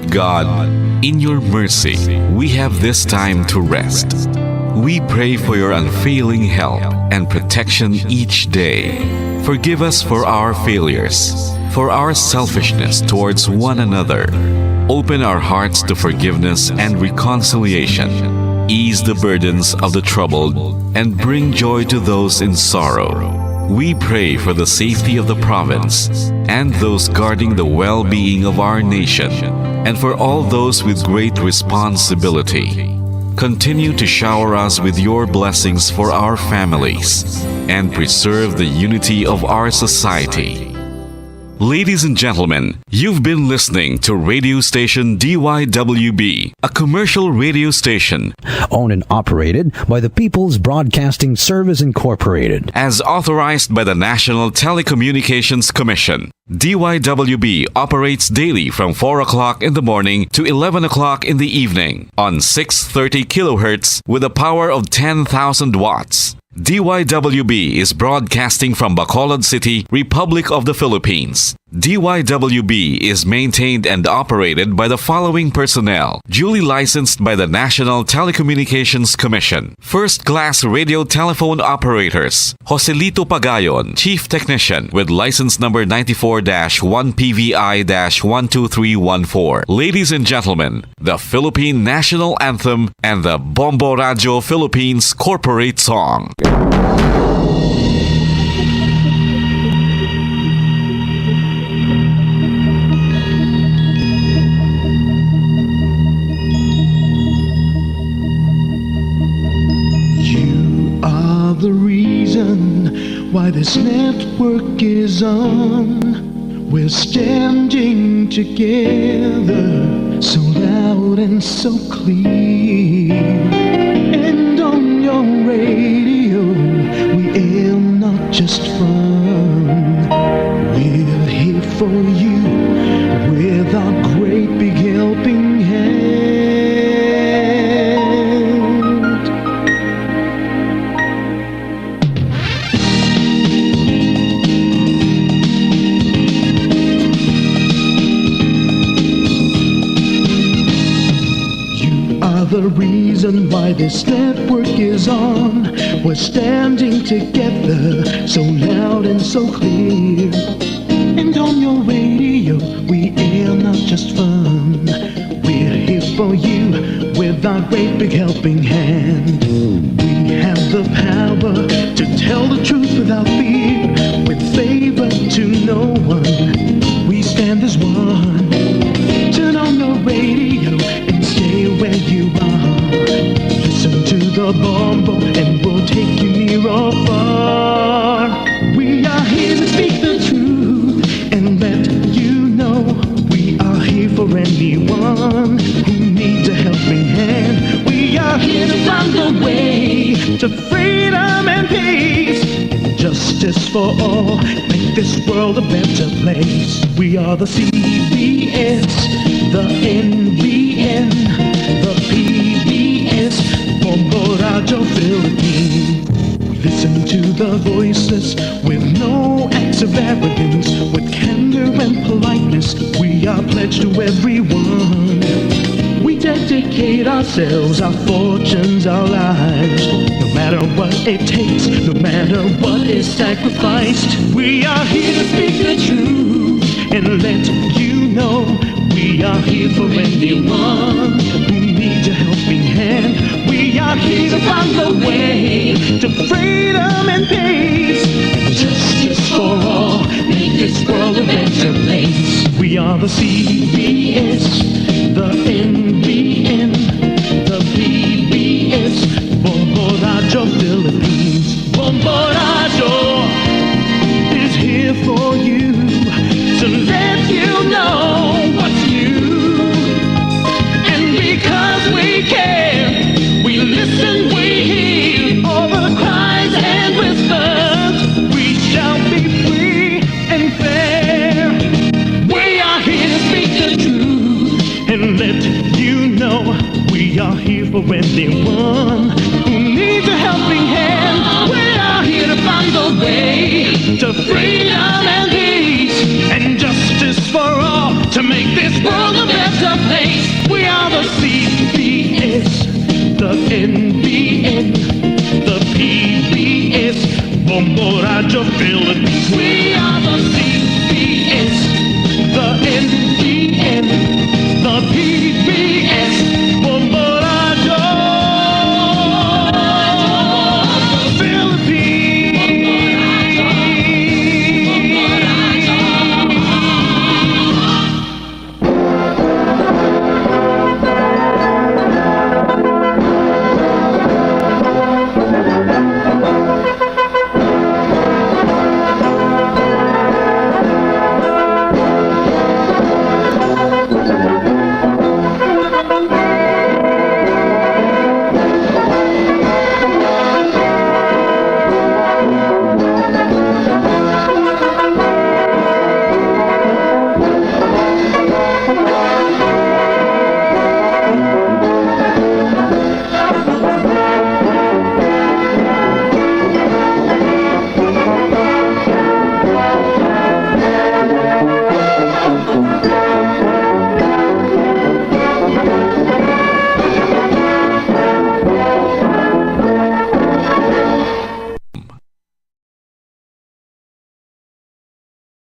God, in your mercy, we have this time to rest. We pray for your unfailing help and protection each day. Forgive us for our failures, for our selfishness towards one another. Open our hearts to forgiveness and reconciliation. Ease the burdens of the troubled and bring joy to those in sorrow. We pray for the safety of the province and those guarding the well-being of our nation, and for all those with great responsibility. Continue to shower us with your blessings for our families and preserve the unity of our society. Ladies and gentlemen, you've been listening to radio station D Y W B, a commercial radio station owned and operated by the People's Broadcasting Service Incorporated, as authorized by the National Telecommunications Commission. D Y W B operates daily from four o'clock in the morning to eleven o'clock in the evening on six thirty kilohertz with a power of ten thousand watts. D Y W B is broadcasting from Bacolod City, Republic of the Philippines. D Y W B is maintained and operated by the following personnel: duly licensed by the National Telecommunications Commission. First class radio telephone operators: Joselito Pagayon, Chief Technician, with license number ninety-four dash one P V I dash one two three one four. Ladies and gentlemen, the Philippine National Anthem and the Bombo Radyo Philippines Corporate Song. You are the reason why this network is on. We're standing together, so loud and so clear. And on your radio, we air not just fun. We're here for you with our great big helping hand. You are the reason why this network is on. We're standing together, so loud and so clear. And on your radio, we air not just fun. We're here for you with our great big helping hand. We have the power to tell the truth without fear, with favor to no one. We stand as one. Turn on the radio and stay where you are. Listen to the Bombo and we'll take you near or far. We are here to speak the truth and let you know we are here for anyone who needs a helping hand. We are here to find the way to freedom and peace, justice for all, make this world a better place. We are the C B S, the N B N, the P B S, Bombo Radyo Philippines. Listen to the voices with no acts of arrogance, with candor and politeness. We are pledged to everyone. We dedicate ourselves, our fortunes, our lives. No matter what it takes, no matter what is sacrificed, we are here to speak the truth and let you know we are here for anyone who needs a helping hand. We are here to find the way to freedom and peace and justice for all. Make this world a better place. We are the C B S, the N B N, the P B S, Bombo Radyo Philippines. Bombo Radyo is here for you to let you know what's new. And because we care, we listen, we hear all the cries and whispers. We shall be free and fair. We are here to speak the truth and let you know we are here for anyone who needs a helping hand. We are here to find the way to freedom and peace and justice for all to make this world a better place. We are the C B S, the N B N, the P B S, Bombo Radyo Philippines. We are the C B S, the N B N,